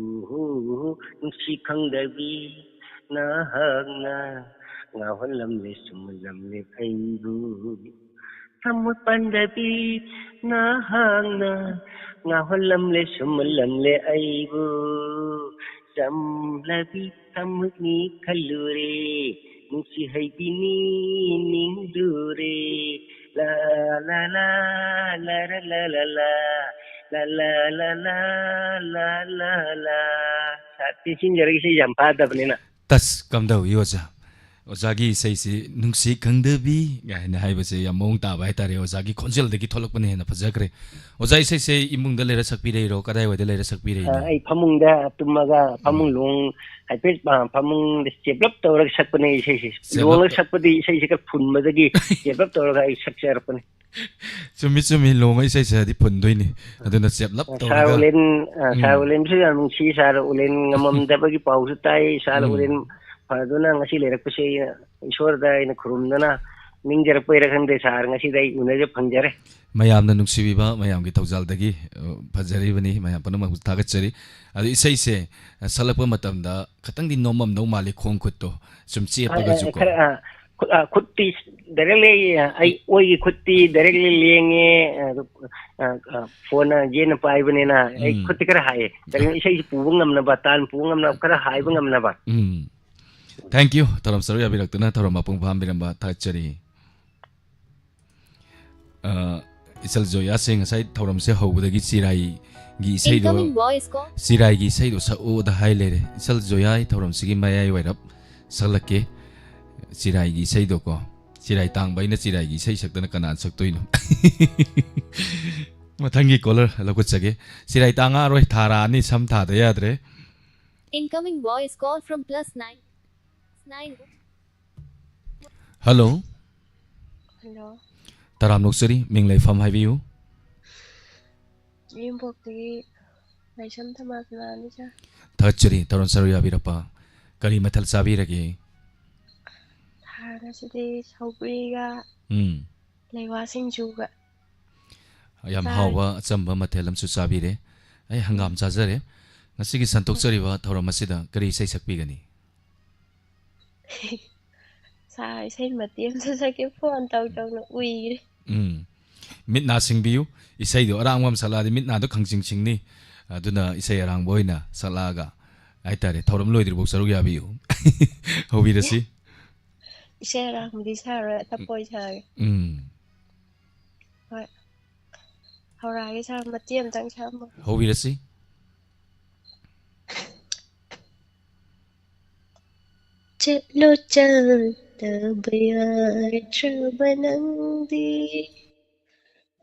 ꯅꯨꯡꯁꯤ ꯈꯪꯗꯕꯤ ꯅꯍꯥꯛꯅ ꯉꯥꯎꯍꯜꯂꯝꯂꯦ ꯁꯨꯝꯍꯜꯂꯝꯂꯦ ꯑꯩꯕꯨ꯫ ꯊꯃꯣꯏ ꯄꯥꯟꯗꯕꯤ ꯅꯍꯥꯛꯅ ꯉꯥꯎꯍꯜꯂꯝꯂꯦ ꯁꯨꯝꯍꯜꯂꯝꯂꯦ ꯑꯩꯕꯨ꯫ ꯆꯝꯂꯕꯤ ꯊꯃꯣꯏꯅꯤ ꯈꯜꯂꯨꯔꯦ, ꯅꯨꯡꯁꯤ ꯍꯩꯕꯤꯅꯤ ꯅꯤꯡꯂꯨꯔꯦ꯫ ꯂꯥ ꯂꯥ ꯂꯥ ꯂꯥ ꯂꯥ ꯂꯥ ꯂꯥ ꯂꯥ ꯂꯥ ꯂꯥ ꯂꯥ ꯂꯥ ꯂꯥ ꯂꯥ꯫ ꯁꯥꯔ, ꯇꯦꯟꯁꯤꯟꯖꯔꯒꯦ, ꯏꯁꯩ ꯌꯥꯝ ꯐꯥꯗꯕꯅꯤꯅ꯫ ꯇꯁ, ꯀꯝꯗꯧꯏ ꯑꯣꯖꯥ? ꯑꯣꯖꯥꯒꯤ ꯏꯁꯩꯁꯤ "ꯅꯨꯡꯁꯤ ꯈꯪꯗꯕꯤ" ꯀꯥꯏꯅ ꯍꯥꯏꯕꯁꯦ ꯌꯥꯝ ꯃꯑꯣꯡ ꯇꯥꯕ ꯍꯥꯏꯇꯥꯔꯦ꯫ ꯑꯣꯖꯥꯒꯤ ꯈꯣꯟꯖꯦꯜꯗꯒꯤ ꯊꯣꯛꯂꯛꯄꯅ ꯍꯦꯟꯅ ꯐꯖꯈ꯭ꯔꯦ꯫ ꯑꯣꯖꯥ, ꯏꯁꯩꯁꯦ ꯏꯃꯨꯡꯗ ꯂꯩꯔ ꯁꯛꯄꯤꯔꯛꯏꯔꯣ, ꯀꯗꯥꯏꯋꯥꯏꯗ ꯂꯩꯔ ꯁꯛꯄꯤꯔꯛꯏꯅꯣ? ꯑ, ꯑꯩ ꯐꯃꯨꯡꯗ ꯇꯨꯝꯃꯒ ꯐꯃꯨꯡ ꯎꯝ꯫ ꯂꯣꯡ ꯍꯥꯏꯐꯦꯠ, ꯑ, ꯐꯃꯨꯡꯗ ꯆꯦꯞꯂꯞ ꯇꯧꯔꯒ ꯁꯛꯄꯅꯦ ꯏꯁꯩꯁꯦ꯫ ꯆꯦꯞꯂꯞ ꯂꯣꯡꯂꯒ ꯇꯧ- ꯁꯛꯄꯗꯤ ꯏꯁꯩꯁꯦ ꯈꯔ ꯐꯨꯟꯕꯗꯒꯤ ꯆꯦꯞꯂꯞ ꯇꯧꯔꯒ ꯑꯩ ꯁꯛꯆꯔꯛꯄꯅꯦ꯫ ꯆꯨꯝꯃꯤ, ꯆꯨꯝꯃꯤ, ꯂꯣꯡꯂꯒ ꯏꯁꯩ ꯁꯛꯑꯗꯤ ꯐꯨꯟꯗꯣꯏꯅꯤ꯫ ꯑꯗꯨꯅ ꯆꯦꯞꯂꯞ ꯁꯥꯔ ꯇꯧꯔꯒ꯫ ꯎꯂꯦꯟ, ꯑ, ꯁꯥꯔ ꯎꯝ꯫ ꯎꯂꯦꯟꯁꯨ ꯌꯥꯝ ꯅꯨꯡꯁꯤ꯫ ꯁꯥꯔ ꯎꯂꯦꯟ ꯉꯝꯃꯝꯗꯕꯒꯤ ꯄꯥꯎꯁꯨ ꯇꯥꯏ꯫ ꯁꯥꯔ ꯎꯝ꯫ ꯎꯂꯦꯟ ꯐꯗꯨꯅ ꯉꯁꯤ ꯂꯩꯔꯛꯄꯁꯦ ꯑꯩꯅ ꯏꯁꯣꯔꯗ ꯑꯩꯅ ꯈꯨꯔꯨꯝꯗꯅ ꯅꯤꯡꯖꯔꯛꯄꯩꯔꯥ ꯈꯪꯗꯦ, ꯁꯥꯔ ꯉꯁꯤꯗꯤ ꯑꯩ ꯎꯅꯖ ꯐꯪꯖꯔꯦ꯫ ꯃꯌꯥꯝꯅ ꯅꯨꯡꯁꯤꯕꯤꯕ ꯃꯌꯥꯝꯒꯤ ꯊꯧꯖꯥꯜꯗꯒꯤ, ꯑ, ꯐꯖꯔꯤꯕꯅꯤ꯫ ꯃꯌꯥꯝ ꯄꯨꯝꯅꯃꯛꯄꯨ ꯊꯥꯒꯠꯆꯔꯤ꯫ ꯑꯗꯨ ꯏꯁꯩꯁꯦ, ꯑ, ꯁꯛꯂꯛꯄ ꯃꯇꯝꯗ ꯈꯤꯇꯪꯗꯤ ꯅꯣꯝꯃꯝꯗꯧ ꯃꯥꯜꯂꯤ, ꯈꯣꯡ ꯈꯨꯠꯇꯣ ꯁꯨꯝ ꯑ, ꯑ, ꯆꯦꯞꯄꯒꯁꯨꯀꯣ꯫ ꯈꯔ, ꯑ, ꯈꯨꯠ, ꯑ, ꯈꯨꯠꯇꯤ directly, ꯑ, ꯑꯩ, ꯑꯣꯏꯒꯤ ꯈꯨꯠꯇꯤ directly ꯂꯦꯡꯉꯦ, ꯑ, ꯑ, ꯑ, ꯐꯣꯟꯅ ꯌꯦꯟꯅ ꯄꯥꯏꯕꯅꯤꯅ ꯑꯩ ꯎꯝ꯫ ꯈꯨꯠꯇꯤ ꯈꯔ ꯍꯥꯏꯌꯦ꯫ ꯀꯔꯤꯒꯨꯝꯕ ꯏꯁꯩꯁꯤ ꯄꯨꯕ ꯉꯝꯅꯕ, ꯇꯥꯟ ꯄꯨꯕ ꯉꯝꯅꯕ, ꯈꯔ ꯍꯥꯏꯕ ꯉꯝꯅꯕ꯫ ꯎꯝ꯫ Thank you, ꯊꯧꯔꯝ ꯁꯔꯨꯛ ꯌꯥꯕꯤꯔꯛꯇꯨꯅ ꯊꯧꯔꯝ ꯃꯄꯨꯡ ꯐꯥꯍꯟꯕꯤꯔꯝꯕ ꯊꯥꯒꯠꯆꯔꯤ꯫ ꯑ, ꯏꯆꯜ ꯖꯣꯌꯥꯁꯦ ꯉꯁꯥꯏ ꯊꯧꯔꯝꯁꯦ ꯍꯧꯕꯗꯒꯤ ꯆꯤꯔꯥꯏꯒꯤ ꯏꯁꯩꯗꯣ, Incoming voice call. ꯆꯤꯔꯥꯏꯒꯤ ꯏꯁꯩꯗꯣ ꯁꯛꯎꯗ ꯍꯥꯏ ꯂꯩꯔꯦ꯫ ꯏꯆꯜ ꯖꯣꯌꯥ, ꯑꯩ ꯊꯧꯔꯝꯁꯤꯒꯤ ꯃꯌꯥꯏ ꯋꯥꯏꯔꯞ ꯁꯛꯂꯛꯀꯦ ꯆꯤꯔꯥꯏꯒꯤ ꯏꯁꯩꯗꯣꯀꯣ꯫ ꯆꯤꯔꯥꯏ ꯇꯥꯡꯕ ꯑꯩꯅ ꯆꯤꯔꯥꯏꯒꯤ ꯏꯁꯩ ꯁꯛꯇꯅ ꯀꯅꯥꯅ ꯁꯛꯇꯣꯏꯅꯣ? ꯃꯊꯪꯒꯤ caller ꯂꯧꯈꯠꯆꯒꯦ꯫ ꯆꯤꯔꯥꯏ ꯇꯥꯡꯉꯛꯑꯔꯣꯏ, ꯊꯥꯔꯛꯑꯅꯤ, ꯁꯝ ꯊꯥꯗ ꯌꯥꯗ꯭ꯔꯦ꯫ Incoming voice call from plus nine. Hello. Hello. ꯇꯔꯥꯝꯅ ꯑꯣꯛꯆꯔꯤ, ꯃꯤꯡ ꯂꯩꯐꯝ ꯍꯥꯏꯕꯤꯌꯨ꯫ ꯏꯔꯤꯡꯕꯣꯛꯇꯒꯤ ꯂꯥꯏꯁ꯭ꯔꯝ ꯊꯃꯥꯁꯅꯥꯅꯤ ꯁꯥꯔ꯫ ꯊꯥꯒꯠꯆꯔꯤ ꯊꯧꯔꯝ ꯁꯔꯨꯛ ꯌꯥꯕꯤꯔꯛꯄ꯫ ꯀꯔꯤ ꯃꯊꯦꯜ ꯆꯥꯕꯤꯔꯒꯦ? ꯁꯥꯔ, ꯉꯁꯤꯗꯤ ꯁꯧꯒ꯭ꯔꯤꯒ ꯎꯝ꯫ ꯂꯩꯋꯥ ꯁꯤꯡꯖꯨꯒ ꯌꯥꯝ ꯆꯥꯔꯦ꯫ ꯍꯥꯎꯕ ꯑꯆꯝꯕ ꯃꯊꯦꯜ ꯑꯃꯁꯨ ꯆꯥꯕꯤꯔꯦ꯫ ꯑꯩ ꯍꯪꯒꯥꯝ ꯆꯥꯖꯔꯦ꯫ ꯉꯁꯤꯒꯤ ꯁꯟꯗꯣꯛꯆꯔꯤꯕ ꯊꯧꯔꯝ ꯑꯁꯤꯗ ꯀꯔꯤ ꯏꯁꯩ ꯁꯛꯄꯤꯒꯅꯤ? ꯁꯥꯔ, ꯏꯁꯩ ꯃꯇꯦꯛ ꯑꯃ ꯁꯛꯆꯒꯦ, ꯐꯣꯟ ꯇꯧ ꯇꯧꯅ ꯎꯏꯔꯦ꯫ ꯎꯝ꯫ ꯃꯤꯠ ꯅꯥ ꯁꯤꯡꯕꯤꯌꯨ꯫ ꯏꯁꯩꯗꯣ ꯑꯔꯥꯡꯕ ꯑꯃ ꯁꯛꯂꯛꯑꯗꯤ ꯃꯤꯠ ꯅꯥꯗꯣ ꯈꯪꯁꯤꯡ ꯁꯤꯡꯅꯤ꯫ ꯑꯗꯨꯅ ꯏꯁꯩ ꯑꯔꯥꯡꯕ ꯑꯣꯏꯅ ꯁꯛꯂꯛꯑꯒ ꯍꯥꯏꯇꯥꯔꯦ, ꯊꯧꯔꯝ ꯂꯣꯏꯗ꯭ꯔꯤꯐꯥꯎ ꯁꯔꯨꯛ ꯌꯥꯕꯤꯌꯨ꯫ ꯍꯧꯕꯤꯔꯁꯤ꯫ ꯏꯁꯩ ꯑꯔꯥꯡꯕꯗꯤ ꯁꯥꯔꯣꯏ, ꯑꯇꯞꯄ ꯑꯣꯏ ꯁꯥꯔꯒꯦ꯫ ꯎꯝ꯫ ꯍꯣꯏ꯫ ꯍꯧꯔꯛꯑꯒꯦ ꯁꯥꯔ, ꯃꯇꯦꯛ ꯑꯃꯇꯪ ꯁꯥꯔꯝꯃꯣ꯫ ꯍꯧꯕꯤꯔꯁꯤ꯫ ꯆꯠꯂꯣ ꯆꯠꯇꯕ ꯌꯥꯗ꯭ꯔꯕ ꯅꯪꯗꯤ,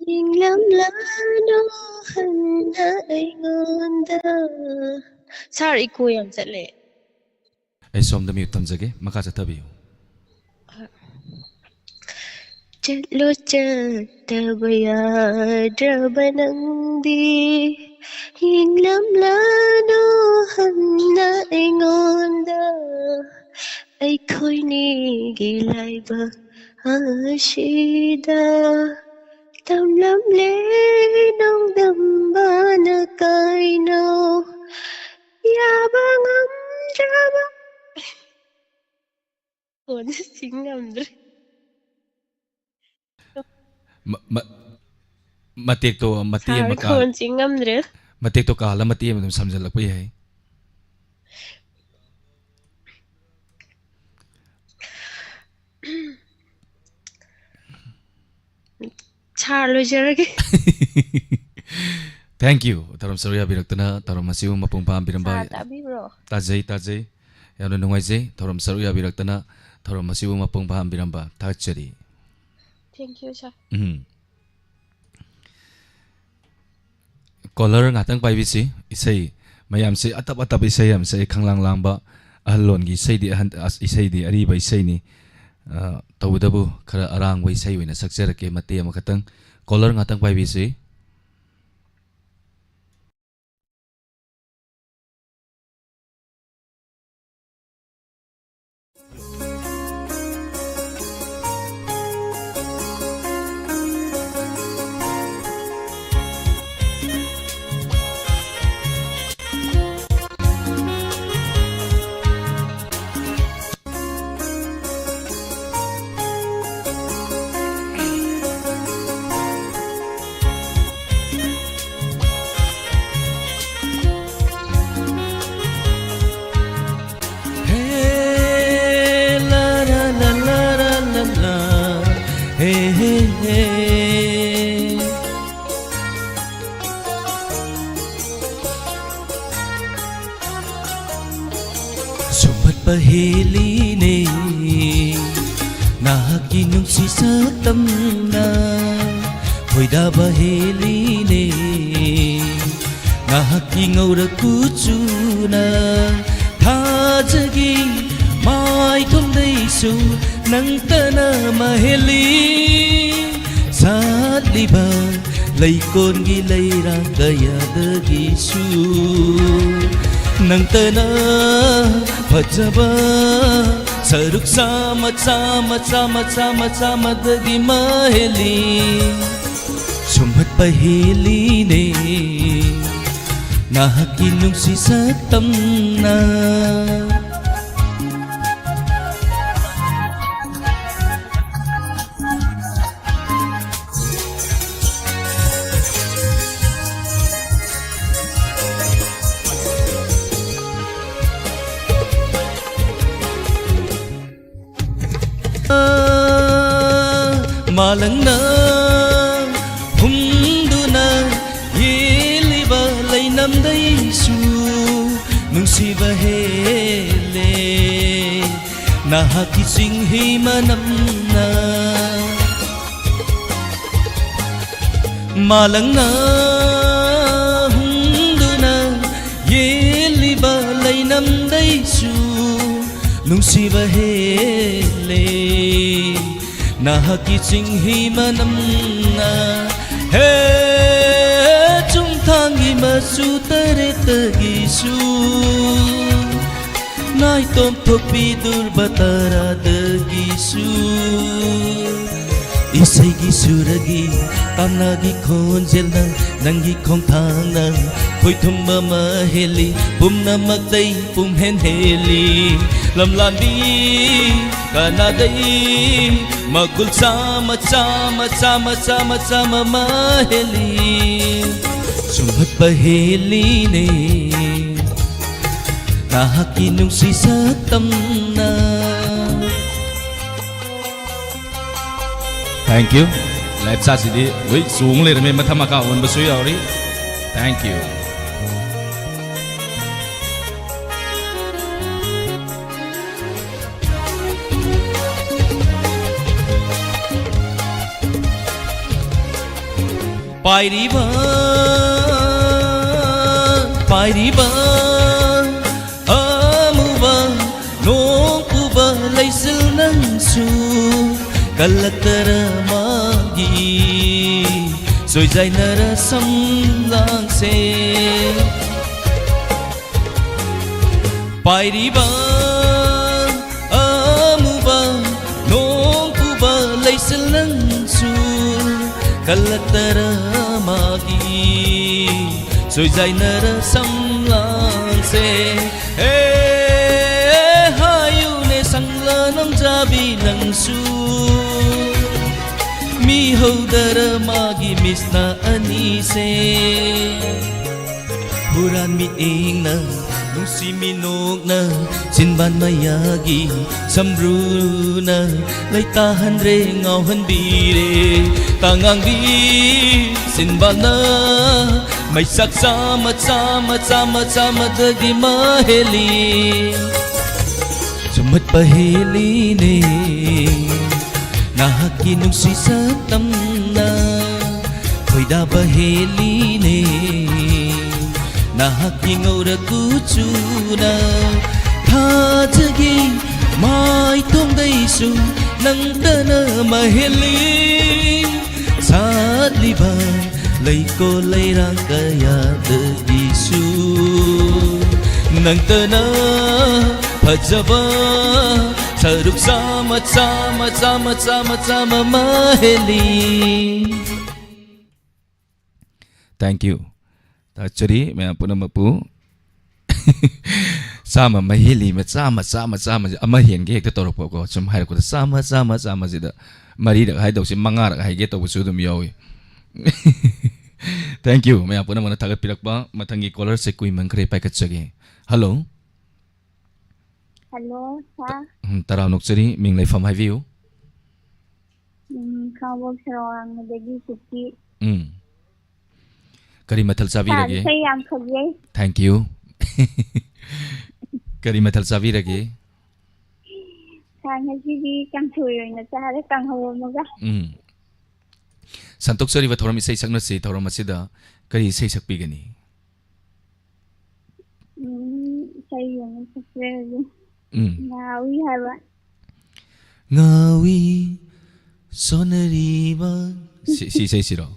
ꯌꯦꯡꯂꯝꯂꯅꯨ ꯍꯟꯅ ꯑꯩꯉꯣꯟꯗ꯫ ꯁꯥꯔ, ꯏꯀꯣ ꯌꯥꯝ ꯆꯠꯂꯦ꯫ ꯑꯩ ꯁꯣꯝꯗ ꯃ꯭ꯌꯨꯠ ꯊꯝꯖꯒꯦ, ꯃꯈꯥ ꯆꯠꯊꯕꯤꯌꯨ꯫ ꯆꯠꯂꯣ ꯆꯠꯇꯕ ꯌꯥꯗ꯭ꯔꯕ ꯅꯪꯗꯤ, ꯌꯦꯡꯂꯝꯂꯅꯨ ꯍꯟꯅ ꯑꯩꯉꯣꯟꯗ꯫ ꯑꯩꯈꯣꯏꯅꯤꯒꯤ ꯂꯥꯏꯕꯛ ꯑꯁꯤꯗ ꯇꯝꯂꯝꯂꯦ ꯅꯣꯡꯗꯝꯕꯅ ꯀꯩꯅꯣ, ꯌꯥꯕ ꯉꯝꯗ꯭ꯔꯕ꯫ ꯈꯣꯟꯁꯦ ꯁꯤ ꯉꯝꯗ꯭ꯔꯦ꯫ ꯃ- ꯃ- ꯃꯇꯦꯛꯇꯣ ꯃꯇꯦꯛ ꯑꯃ ꯁꯥꯔ, ꯀꯥ- ꯈꯣꯟꯁꯤ ꯉꯝꯗ꯭ꯔꯦ꯫ ꯃꯇꯦꯛꯇꯣ ꯀꯥꯜꯂ ꯃꯇꯦꯛ ꯑꯃ ꯑꯗꯨꯝ ꯁꯝꯖꯜꯂꯛꯄ ꯌꯥꯏ꯫ ꯁꯥꯔ, ꯂꯣꯏꯖꯔꯒꯦ꯫ Thank you, ꯊꯧꯔꯝ ꯁꯔꯨꯛ ꯌꯥꯕꯤꯔꯛꯇꯅ ꯊꯧꯔꯝ ꯑꯁꯤꯕꯨ ꯃꯄꯨꯡ ꯐꯥꯍꯟꯕꯤꯔꯝꯕ꯫ ꯁꯥꯔ, ꯇꯥꯕꯤꯕ꯭ꯔꯣ? ꯇꯥꯖꯩ, ꯇꯥꯖꯩ꯫ ꯌꯥꯝꯅ ꯅꯨꯡꯉꯥꯏꯖꯩ ꯊꯧꯔꯝ ꯁꯔꯨꯛ ꯌꯥꯕꯤꯔꯛꯇꯅ ꯊꯧꯔꯝ ꯑꯁꯤꯕꯨ ꯃꯄꯨꯡ ꯐꯥꯍꯟꯕꯤꯔꯝꯕ꯫ ꯊꯥꯒꯠꯆꯔꯤ꯫ Thank you, sir. ꯎꯝ꯫ ꯀꯣꯂꯔ ꯉꯥꯛꯇꯪ ꯄꯥꯏꯕꯤꯁꯤ꯫ ꯏꯁꯩ ꯃꯌꯥꯝꯁꯤ ꯑꯇꯞ ꯑꯇꯞꯄ ꯏꯁꯩ ꯌꯥꯝ ꯁꯛꯑꯦ, ꯈꯪꯂꯥꯡ ꯂꯥꯡꯕ꯫ ꯑꯍꯜꯂꯣꯟꯒꯤ ꯏꯁꯩꯗꯤ ꯑꯍꯟ, ꯑꯁ, ꯏꯁꯩꯗꯤ ꯑꯔꯤꯕ ꯏꯁꯩꯅꯤ꯫ ꯑ, ꯇꯧꯕꯇꯕꯨ ꯈꯔ ꯑꯔꯥꯡꯕ ꯏꯁꯩ ꯑꯣꯏꯅ ꯁꯛꯆꯔꯛꯀꯦ ꯃꯇꯦꯛ ꯑꯃꯈꯛꯇꯪ꯫ Caller ꯉꯥꯛꯇꯪ ꯄꯥꯏꯕꯤꯁꯤ꯫ Hey, la, la, la, la, la, la, la. Hey, hey, hey. ꯁꯨꯝꯍꯠꯄ ꯍꯦꯜꯂꯤꯅꯦ ꯅꯍꯥꯛꯀꯤ ꯅꯨꯡꯁꯤ ꯁꯛꯇꯝꯅ, ꯈꯣꯏꯗꯥꯕ ꯍꯦꯜꯂꯤꯅꯦ ꯅꯍꯥꯛꯀꯤ ꯉꯧꯔ ꯀꯨꯆꯨꯅ꯫ ꯊꯥꯖꯒꯤ ꯃꯥꯏꯊꯣꯡꯗꯩꯁꯨ ꯅꯪꯇꯅ ꯃꯍꯦꯜꯂꯤ꯫ ꯁꯥꯠꯂꯤꯕ ꯂꯩꯀꯣꯟꯒꯤ ꯂꯩꯔꯥꯡ ꯀꯌꯥꯗꯒꯤꯁꯨ ꯅꯪꯇꯅ ꯐꯖꯕ ꯁꯔꯨꯛ ꯆꯥꯝꯃ, ꯆꯥꯝꯃ, ꯆꯥꯝꯃ, ꯆꯥꯝꯃ, ꯆꯥꯝꯃꯗꯒꯤ ꯃꯍꯦꯜꯂꯤ꯫ ꯁꯨꯝꯍꯠꯄ ꯍꯦꯜꯂꯤꯅꯦ ꯅꯍꯥꯛꯀꯤ ꯅꯨꯡꯁꯤ ꯁꯛꯇꯝꯅ꯫ ꯃꯥꯂꯪꯅ ꯍꯨꯝꯗꯨꯅ ꯌꯦꯜꯂꯤꯕ ꯂꯩꯅꯝꯗꯩꯁꯨ ꯅꯨꯡꯁꯤꯕ ꯍꯦꯜꯂꯦ ꯅꯍꯥꯛꯀꯤ ꯆꯤꯡꯍꯤ ꯃꯅꯝꯅ꯫ ꯃꯥꯂꯪꯅ ꯍꯨꯝꯗꯨꯅ ꯌꯦꯜꯂꯤꯕ ꯂꯩꯅꯝꯗꯩ ꯁꯨ ꯅꯨꯡꯁꯤꯕ ꯍꯦꯜꯂꯦ ꯅꯍꯥꯛꯀꯤ ꯆꯤꯡꯍꯤ ꯃꯅꯝꯅ꯫ ꯍꯦ, ꯆꯨꯝꯊꯥꯡꯒꯤ ꯃꯆꯨ ꯇꯔꯦꯠꯇꯒꯤꯁꯨ, ꯅꯥꯏꯇꯣꯝ ꯊꯣꯛꯄꯤ ꯗꯨꯔꯕ ꯇꯔꯥꯗꯒꯤꯁꯨ, ꯏꯁꯩꯒꯤ ꯁꯨꯔꯒꯤ ꯇꯥꯟꯅꯒꯤ ꯈꯣꯟꯖꯦꯜꯅ, ꯅꯪꯒꯤ ꯈꯣꯡꯊꯥꯡꯅ ꯈꯣꯏꯊꯨꯝꯕ ꯑꯃ ꯍꯦꯜꯂꯤ, ꯄꯨꯝꯅꯃꯛꯇꯩ ꯄꯨꯝꯍꯦꯟ ꯍꯦꯜꯂꯤ꯫ ꯂꯝꯂꯥꯟꯕꯤ ꯀꯅꯥꯗꯩ ꯃꯒꯨꯜ ꯆꯥꯝꯃ, ꯆꯥꯝꯃ, ꯆꯥꯝꯃ, ꯆꯥꯝꯃ, ꯆꯥꯝꯃ ꯑꯃ ꯍꯦꯜꯂꯤ꯫ ꯁꯨꯝꯍꯠꯄ ꯍꯦꯜꯂꯤꯅꯦ ꯅꯍꯥꯛꯀꯤ ꯅꯨꯡꯁꯤ ꯁꯛꯇꯝꯅ꯫ Thank you꯫ Live chatꯁꯤꯗꯤ ꯂꯣꯏ ꯆꯣꯡ ꯂꯩꯔꯝꯃꯦ, ꯃꯊꯛ ꯃꯈꯥ ꯑꯣꯟꯕꯁꯨ ꯌꯥꯎꯔꯤ꯫ Thank you꯫ ꯄꯥꯏꯔꯤꯕ, ꯄꯥꯏꯔꯤꯕ ꯑꯃꯨꯕ ꯅꯣꯡ ꯄꯨꯕ ꯂꯩꯆꯤꯜ ꯅꯪꯁꯨ, ꯀꯜꯂꯛꯇꯔ ꯃꯥꯒꯤ ꯆꯣꯏꯖꯥꯏꯅꯔ ꯁꯝꯂꯥꯡꯁꯦ꯫ ꯄꯥꯏꯔꯤꯕ ꯑꯃꯨꯕ ꯅꯣꯡ ꯄꯨꯕ ꯂꯩꯆꯤꯜ ꯅꯪꯁꯨ, ꯀꯜꯂꯛꯇꯔ ꯃꯥꯒꯤ ꯆꯣꯏꯖꯥꯏꯅꯔ ꯁꯝꯂꯥꯡꯁꯦ꯫ ꯍꯦ, ꯍꯥꯏꯌꯨꯅꯦ ꯁꯪꯂ ꯅꯣꯡꯖꯥꯕꯤ ꯅꯪꯁꯨ, ꯃꯤ ꯍꯧꯗꯔ ꯃꯥꯒꯤ ꯃꯤꯠꯁꯅ ꯑꯅꯤꯁꯦ꯫ ꯍꯨꯔꯥꯟ ꯃꯤꯠꯌꯦꯡꯅ, ꯅꯨꯡꯁꯤ ꯃꯤꯅꯣꯛꯅ, ꯆꯤꯟꯕꯥꯟ ꯃꯌꯥꯒꯤ ꯁꯝꯕ꯭ꯔꯨꯅ ꯂꯩꯇꯥꯍꯟꯗ꯭ꯔꯦ, ꯉꯥꯎꯍꯟꯕꯤꯔꯦ꯫ ꯇꯉꯥꯡꯕꯤ ꯆꯤꯟꯕꯥꯟꯅ ꯃꯩꯆꯥꯛ ꯆꯥꯝꯃ, ꯆꯥꯝꯃ, ꯆꯥꯝꯃ, ꯆꯥꯝꯃꯗꯒꯤ ꯃꯍꯦꯜꯂꯤ꯫ ꯆꯨꯝꯍꯠꯄ ꯍꯦꯜꯂꯤꯅꯦ ꯅꯍꯥꯛꯀꯤ ꯅꯨꯡꯁꯤ ꯁꯛꯇꯝꯅ, ꯈꯣꯏꯗꯥꯕ ꯍꯦꯜꯂꯤꯅꯦ ꯅꯍꯥꯛꯀꯤ ꯉꯧꯔ ꯀꯨꯆꯨꯅ꯫ ꯊꯥꯖꯒꯤ ꯃꯥꯏꯊꯣꯡꯗꯩꯁꯨ ꯅꯪꯇꯅ ꯃꯍꯦꯜꯂꯤ꯫ ꯁꯥꯠꯂꯤꯕ ꯂꯩꯀꯣꯜ ꯂꯩꯔꯥꯡ ꯀꯌꯥꯗꯒꯤꯁꯨ ꯅꯪꯇꯅ ꯐꯖꯕ ꯁꯔꯨꯛ ꯆꯥꯝꯃ, ꯆꯥꯝꯃ, ꯆꯥꯝꯃ, ꯆꯥꯝꯃ, ꯆꯥꯝꯃ ꯃꯍꯦꯜꯂꯤ꯫ Thank you. ꯊꯥꯒꯠꯆꯔꯤ ꯃꯌꯥꯝ ꯄꯨꯝꯅꯃꯛꯄꯨ꯫ ꯆꯥꯝꯃ ꯃꯍꯦꯜꯂꯤ, ꯃ-, ꯆꯥꯝꯃ, ꯆꯥꯝꯃ, ꯆꯥꯝꯃꯁꯦ ꯑꯃ ꯍꯦꯟꯒꯦ ꯍꯦꯛꯇ ꯇꯧꯔꯛꯄꯀꯣ꯫ ꯁꯨꯝ ꯍꯥꯏꯔꯛꯄꯗ ꯆꯥꯝꯃ, ꯆꯥꯝꯃ, ꯆꯥꯝꯃꯁꯤꯗ ꯃꯔꯤꯔꯛ ꯍꯥꯏꯗꯧꯁꯦ ꯃꯉꯥꯔꯛ ꯍꯥꯏꯒꯦ ꯇꯧꯕꯁꯨ ꯑꯗꯨꯝ ꯌꯥꯎꯏ꯫ Thank you ꯃꯌꯥꯝ ꯄꯨꯝꯅꯃꯛꯅ ꯊꯥꯒꯠꯄꯤꯔꯛꯄ꯫ ꯃꯊꯪꯒꯤ caller ꯁꯦ ꯀꯨꯏꯃꯟꯈ꯭ꯔꯦ, ꯄꯥꯏꯈꯠꯆꯒꯦ꯫ Hello꯫ Hello, sir. ꯎꯝ, ꯇꯔꯥꯝ ꯅꯣꯛꯆꯔꯤ, ꯃꯤꯡ ꯂꯩꯐꯝ ꯍꯥꯏꯕꯤꯌꯨ꯫ ꯎꯝ, ꯈꯥꯡꯉꯕꯣꯛ ꯁꯦꯔꯧ ꯋꯥꯡꯃꯗꯒꯤ ꯀꯨꯀꯤ꯫ ꯎꯝ꯫ ꯀꯔꯤ ꯃꯊꯦꯜ ꯆꯥꯕꯤꯔꯒꯦ? Sir, ꯏꯁꯩ ꯌꯥꯝ ꯐꯖꯩ꯫ Thank you꯫ ꯀꯔꯤ ꯃꯊꯦꯜ ꯆꯥꯕꯤꯔꯒꯦ? Sir, ꯉꯁꯤꯗꯤ ꯀꯥꯡꯁꯣꯏ ꯑꯣꯏꯅ ꯆꯥꯔꯦ, ꯀꯥꯡꯍꯧ ꯑꯃꯒ꯫ ꯎꯝ꯫ ꯁꯟꯇꯣꯛꯆꯔꯤꯕ ꯊꯧꯔꯝ ꯏꯁꯩ ꯁꯛꯅꯁꯤ ꯊꯧꯔꯝ ꯑꯁꯤꯗ ꯀꯔꯤ ꯏꯁꯩ ꯁꯛꯄꯤꯒꯅꯤ? ꯎꯝ, ꯏꯁꯩ ꯑꯃ ꯁꯛꯆꯔꯒꯦ꯫ ꯎꯝ꯫ ꯉꯥꯎꯏ ꯍꯥꯏꯕ꯫ ꯉꯥꯎꯏ ꯁꯣꯟꯅꯔꯤꯕ꯫ ꯁꯤ, ꯁꯤ ꯏꯁꯩꯁꯤꯔꯣ?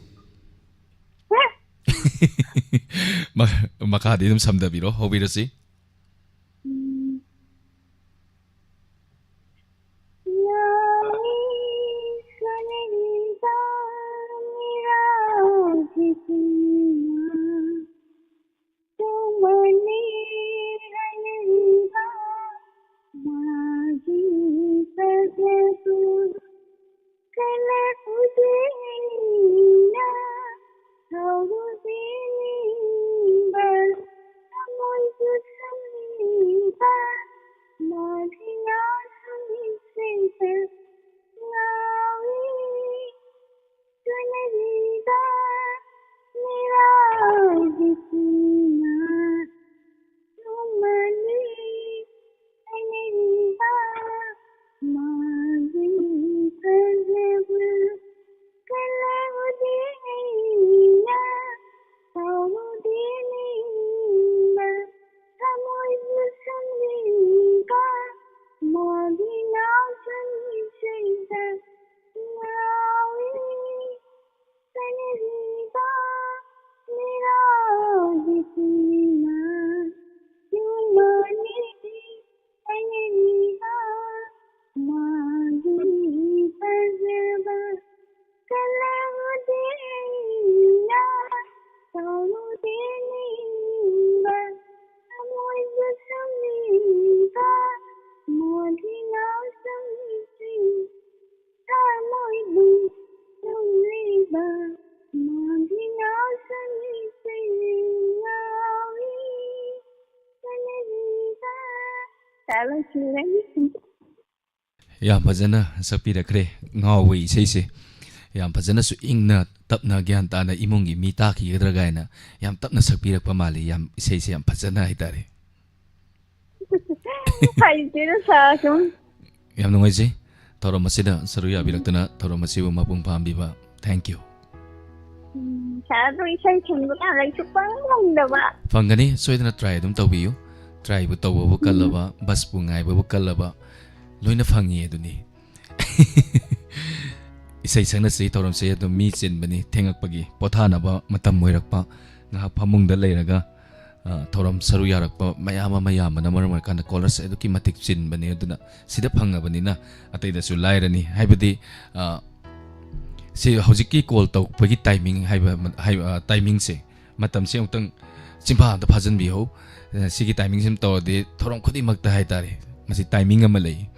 ꯃ-, ꯃꯈꯥꯗꯤ ꯑꯗꯨꯝ ꯁꯝꯊꯕꯤꯔꯣ, ꯍꯧꯕꯤꯔꯁꯤ꯫ ꯎꯝ꯫ ꯉꯥꯎꯏ ꯁꯣꯟꯅꯔꯤꯕ ꯃꯤꯔꯥꯜꯒꯤ ꯆꯤꯡꯅ ꯇꯨꯝꯃꯅꯤ ꯍꯥꯏꯅꯔꯤꯕ ꯃꯥꯒꯤ ꯐꯖꯕ ꯀꯂꯛ ꯎꯗꯦꯅ ꯊꯧꯔꯨꯕꯤꯅꯤꯡꯕ ꯊꯃꯣꯏꯕꯨ ꯌꯥꯝ ꯐꯖꯅ ꯁꯛꯄꯤꯔꯛꯈ꯭ꯔꯦ꯫ ꯉꯥꯎꯕ ꯏꯁꯩꯁꯦ ꯌꯥꯝ ꯐꯖꯅꯁꯨ ꯏꯪꯅ ꯇꯞꯅ ꯒ꯭ꯌꯥꯟ ꯇꯥꯅ ꯏꯃꯨꯡꯒꯤ ꯃꯤ ꯇꯥꯈꯤꯒꯗ꯭ꯔꯥ ꯀꯥꯏꯅ ꯌꯥꯝ ꯇꯞꯅ ꯁꯛꯄꯤꯔꯛꯄ ꯃꯥꯜꯂꯤ꯫ ꯌꯥꯝ, ꯏꯁꯩꯁꯦ ꯌꯥꯝ ꯐꯖꯅ ꯍꯥꯏꯇꯥꯔꯦ꯫ ꯍꯩꯇꯦꯗ ꯁꯥꯔ ꯁꯨꯝ꯫ ꯌꯥꯝ ꯅꯨꯡꯉꯥꯏꯖꯩ ꯊꯧꯔꯝ ꯑꯁꯤꯗ ꯁꯔꯨꯛ ꯌꯥꯕꯤꯔꯛꯇꯨꯅ, ꯊꯧꯔꯝ ꯑꯁꯤꯕꯨ ꯃꯄꯨꯡ ꯐꯥꯍꯟꯕꯤꯕ꯫ Thank you꯫ ꯎꯝ, ꯁꯥꯔ ꯑꯗꯨ ꯏꯁꯩ ꯈꯪꯕ ꯀꯥꯟꯗ ꯑꯩ ꯁꯨꯛꯐꯪ ꯐꯪꯗꯕ꯫ ꯐꯪꯒꯅꯤ, ꯁꯣꯏꯗꯅ try ꯑꯗꯨꯝ ꯇꯧꯕꯤꯌꯨ꯫ Tryꯕꯨ ꯇꯧꯕꯕꯨ ꯎꯝ꯫ ꯀꯜꯂꯕ, busꯄꯨ ꯉꯥꯏꯕꯕꯨ ꯀꯜꯂꯕ, ꯂꯣꯏꯅ ꯐꯪꯉꯤ ꯑꯗꯨꯅꯤ꯫ ꯏꯁꯩ ꯁꯛꯅꯁꯤ ꯊꯧꯔꯝꯁꯦ ꯑꯗꯨꯝ ꯃꯤ ꯆꯤꯟꯕꯅꯤ, ꯊꯦꯡꯉꯛꯄꯒꯤ ꯄꯣꯊꯥꯅꯕ ꯃꯇꯝ ꯑꯣꯏꯔꯛꯄ, ꯉꯥꯏꯍꯥꯛ ꯐꯃꯨꯡꯗ ꯂꯩꯔꯒ, ꯑ, ꯊꯧꯔꯝ ꯁꯔꯨꯛ ꯌꯥꯔꯛꯄ ꯃꯌꯥꯝ ꯑꯃ ꯌꯥꯝꯕꯅ ꯃꯔꯝ ꯑꯣꯏꯔꯀꯥꯟꯗ callerꯁꯦ ꯑꯗꯨꯛꯀꯤ ꯃꯇꯤꯛ ꯆꯤꯟꯕꯅꯤ꯫ ꯑꯗꯨꯅ ꯁꯤꯗ ꯐꯪꯉꯕꯅꯤꯅ ꯑꯇꯩꯗꯁꯨ ꯂꯥꯏꯔꯅꯤ꯫ ꯍꯥꯏꯕꯗꯤ, ꯑ, ꯁꯤ ꯍꯧꯖꯤꯛꯀꯤ call ꯇꯧꯕꯒꯤ timing ꯍꯥꯏꯕ, ꯍꯥꯏꯕ, ꯑ, timingꯁꯦ, ꯃꯇꯝꯁꯦ ꯑꯃꯨꯛꯇꯪ ꯆꯤꯟꯐꯥ ꯑꯝꯇ ꯐꯥꯖꯤꯟꯕꯤꯍꯧ꯫ ꯑ, ꯁꯤꯒꯤ timingꯁꯤꯃ ꯇꯧꯔꯗꯤ ꯊꯧꯔꯝ ꯈꯨꯗꯤꯡꯃꯛꯇ ꯍꯥꯏꯇꯥꯔꯦ, ꯃꯁꯤ timing ꯑꯃ ꯂꯩ꯫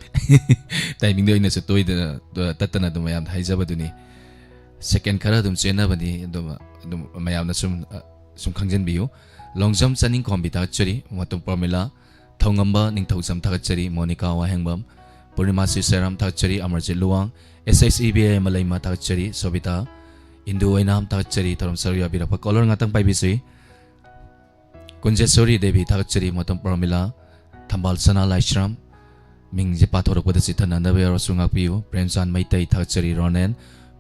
Timingꯗ ꯑꯩꯅꯁꯨ ꯇꯣꯏꯗꯅ, ꯑ, ꯇꯠꯇꯅ ꯑꯗꯨꯝ ꯃꯌꯥꯝꯗ ꯍꯥꯏꯖꯕꯗꯨꯅꯤ꯫ Second ꯈꯔ ꯑꯗꯨꯝ ꯆꯦꯟꯅꯕꯅꯤ, ꯑꯗꯨꯝ, ꯑꯗꯨꯝ ꯃꯌꯥꯝꯅ ꯁꯨꯝ, ꯑ, ꯁꯨꯝ ꯈꯪꯖꯤꯟꯕꯤꯌꯨ꯫ ꯂꯣꯡꯖꯝ ꯆꯅꯤꯡꯈꯣꯝꯕꯤ ꯊꯥꯒꯠꯆꯔꯤ, ꯃꯇꯝ ꯄ꯭ꯔꯃꯤꯂꯥ, ꯊꯧꯉꯝꯕ ꯅꯤꯡꯊꯧꯖꯝ ꯊꯥꯒꯠꯆꯔꯤ, ꯃꯣꯅꯤꯀꯥ ꯋꯥꯍꯦꯡꯕꯝ, ꯄꯨꯔꯅꯤꯃꯥ ꯁꯤꯁꯦꯔꯥꯝ ꯊꯥꯒꯠꯆꯔꯤ, ꯑꯃꯔꯖꯤꯠ ꯂꯨꯋꯥꯡ, ꯑꯦꯁ ꯑꯦꯁ ꯏ ꯕꯤ ꯑꯥꯏ ꯃꯂꯩꯃ ꯊꯥꯒꯠꯆꯔꯤ, ꯁꯣꯕꯤꯇꯥ, ꯏꯟꯗꯨ ꯑꯣꯏꯅꯥꯝ ꯊꯥꯒꯠꯆꯔꯤ꯫ ꯊꯧꯔꯝ ꯁꯔꯨꯛ ꯌꯥꯕꯤꯔꯛꯄ caller ꯉꯥꯛꯇꯪ ꯄꯥꯏꯕꯤꯁꯤ꯫ ꯀꯨꯟꯖꯦꯁꯣꯔꯤ ꯗꯦꯕꯤ ꯊꯥꯒꯠꯆꯔꯤ, ꯃꯇꯝ ꯄ꯭ꯔꯃꯤꯂꯥ, ꯊꯝꯕꯥꯜ ꯁꯅꯥ ꯂꯥꯏꯁ꯭ꯔꯝ, ꯃꯤꯡꯁꯦ ꯄꯥꯊꯣꯔꯛꯄꯗ ꯆꯤꯠꯊꯅꯗꯕ ꯌꯥꯎꯔꯁꯨ ꯉꯥꯛꯄꯤꯌꯨ꯫ ꯄ꯭ꯔꯦꯝꯆꯥꯟ ꯃꯩꯇꯩ ꯊꯥꯒꯠꯆꯔꯤ, ꯔꯣꯅꯦꯟ,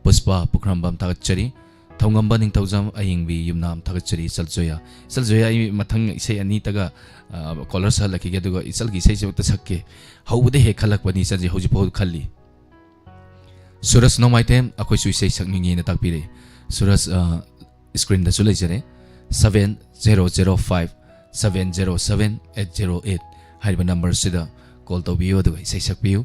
ꯄꯨꯁꯄꯥ ꯄꯨꯈ꯭ꯔꯝꯕꯝ ꯊꯥꯒꯠꯆꯔꯤ, ꯊꯧꯉꯝꯕ ꯅꯤꯡꯊꯧꯖꯝ ꯑꯌꯤꯡꯕꯤ ꯌꯨꯝꯅꯥꯝ ꯊꯥꯒꯠꯆꯔꯤ꯫ ꯏꯆꯜ ꯖꯣꯌꯥ, ꯏꯆꯜ ꯖꯣꯌꯥ, ꯑꯩ ꯃꯊꯪ ꯏꯁꯩ ꯑꯅꯤꯇꯒ, ꯑ, caller ꯁꯥꯍꯜꯂꯛꯈꯤꯒꯦ, ꯑꯗꯨꯒ ꯏꯆꯜꯒꯤ ꯏꯁꯩꯁꯤꯃꯛꯇ ꯁꯛꯀꯦ꯫ ꯍꯧꯕꯗ ꯍꯦꯛ ꯈꯜꯂꯛꯄꯅꯤ ꯏꯆꯜꯁꯦ, ꯍꯧꯖꯤꯛꯐꯥꯎ ꯈꯜꯂꯤ꯫ ꯁꯨꯔꯖ ꯅꯣꯡꯃꯥꯏꯊꯦꯝ, ꯑꯩꯈꯣꯏꯁꯨ ꯏꯁꯩ ꯁꯛꯅꯤꯡꯉꯦꯅ ꯇꯥꯛꯄꯤꯔꯛꯏ꯫ ꯁꯨꯔꯖ, ꯑ, screenꯗꯁꯨ ꯂꯩꯖꯔꯦ, seven zero zero five seven zero seven eight zero eight ꯍꯥꯏꯔꯤꯕ numberꯁꯤꯗ call ꯇꯧꯕꯤꯌꯨ, ꯑꯗꯨꯒ ꯏꯁꯩ ꯁꯛꯄꯤꯌꯨ꯫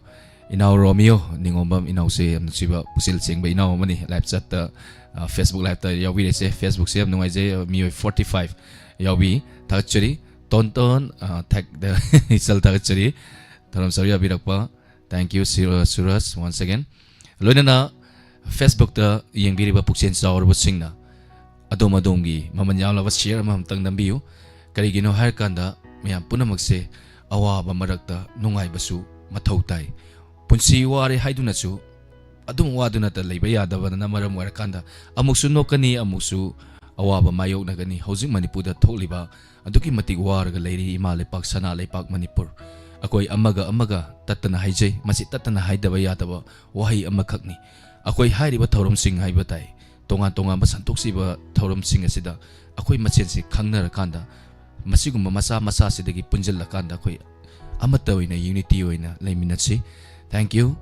ꯏꯅꯥꯎ ꯔꯣꯃꯤꯌꯣ ꯅꯤꯉꯣꯝꯕꯝ, ꯏꯅꯥꯎꯁꯦ ꯌꯥꯝ ꯅꯨꯡꯁꯤꯕ, ꯄꯨꯛꯆꯦꯜ ꯁꯦꯡꯕ ꯏꯅꯥꯎ ꯑꯃꯅꯤ꯫ Live chatꯇ, ꯑ, Facebook Liveꯇ ꯌꯥꯎꯕꯤꯔꯤꯁꯦ꯫ Facebookꯁꯦ ꯌꯥꯝ ꯅꯨꯡꯉꯥꯏꯖꯩ, ꯃꯤꯑꯣꯏ forty five ꯌꯥꯎꯕꯤ꯫ ꯊꯥꯒꯠꯆꯔꯤ꯫ ꯇꯣꯟꯇꯣꯟ, ꯑ, ꯊꯥꯒ-, ꯏꯆꯜ ꯊꯥꯒꯠꯆꯔꯤ꯫ ꯊꯧꯔꯝ ꯁꯔꯨꯛ ꯌꯥꯕꯤꯔꯛꯄ꯫ Thank you, ꯁꯨ-, ꯁꯨꯔꯖ, once again꯫ ꯂꯣꯏꯅꯅ Facebookꯇ ꯌꯦꯡꯕꯤꯔꯤꯕ ꯄꯨꯛꯆꯦꯜ ꯆꯥꯎꯔꯕꯁꯤꯡꯅ ꯑꯗꯣꯝ ꯑꯗꯣꯝꯒꯤ ꯃꯃꯜ ꯌꯥꯝꯂꯕ share ꯑꯃꯃꯝꯇꯪ ꯅꯝꯕꯤꯌꯨ꯫ ꯀꯔꯤꯒꯤꯅꯣ ꯍꯥꯏꯔꯀꯥꯟꯗ ꯃꯌꯥꯝ ꯄꯨꯝꯅꯃꯛꯁꯦ ꯑꯋꯥꯕ ꯃꯔꯛꯇ ꯅꯨꯡꯉꯥꯏꯕꯁꯨ ꯃꯊꯧ ꯇꯥꯏ꯫ ꯄꯨꯟꯁꯤ ꯋꯥꯔꯦ ꯍꯥꯏꯗꯨꯅꯁꯨ ꯑꯗꯨꯝ ꯋꯥꯗꯨꯅꯇ ꯂꯩꯕ ꯌꯥꯗꯕꯅ ꯃꯔꯝ ꯑꯣꯏꯔꯀꯥꯟꯗ, ꯑꯃꯨꯛꯁꯨ ꯅꯣꯛꯀꯅꯤ, ꯑꯃꯨꯛꯁꯨ ꯑꯋꯥꯕ ꯃꯥꯌꯣꯛꯅꯒꯅꯤ꯫ ꯍꯧꯖꯤꯛ ꯃꯅꯤꯄꯨꯔꯗ ꯊꯣꯛꯂꯤꯕ ꯑꯗꯨꯛꯀꯤ ꯃꯇꯤꯛ ꯋꯥꯔꯒ ꯂꯩꯔꯤ ꯏꯃꯥ ꯂꯩꯄꯥꯛ, ꯁꯅꯥ ꯂꯩꯄꯥꯛ ꯃꯅꯤꯄꯨꯔ꯫ ꯑꯩꯈꯣꯏ ꯑꯃꯒ ꯑꯃꯒ ꯇꯠꯇꯅ ꯍꯥꯏꯖꯩ, ꯃꯁꯤ ꯇꯠꯇꯅ ꯍꯥꯏꯗꯕ ꯌꯥꯗꯕ ꯋꯥꯍꯩ ꯑꯃꯈꯛꯅꯤ꯫ ꯑꯩꯈꯣꯏ ꯍꯥꯏꯔꯤꯕ ꯊꯧꯔꯝꯁꯤꯡ ꯍꯥꯏꯕ ꯇꯥꯏ, ꯇꯣꯉꯥꯟ ꯇꯣꯉꯥꯟꯕ ꯁꯟꯗꯣꯛꯁꯤꯕ ꯊꯧꯔꯝꯁꯤꯡ ꯑꯁꯤꯗ ꯑꯩꯈꯣꯏ ꯃꯁꯦꯟꯁꯤ ꯈꯪꯅꯔꯀꯥꯟꯗ, ꯃꯁꯤꯒꯨꯝꯕ ꯃꯆꯥ ꯃꯆꯥꯁꯤꯗꯒꯤ ꯄꯨꯟꯁꯤꯜꯂꯀꯥꯟꯗ ꯑꯩꯈꯣꯏ ꯑꯃꯠꯇ ꯑꯣꯏꯅ, unity ꯑꯣꯏꯅ ꯂꯩꯃꯤꯟꯅꯁꯤ꯫ Thank you꯫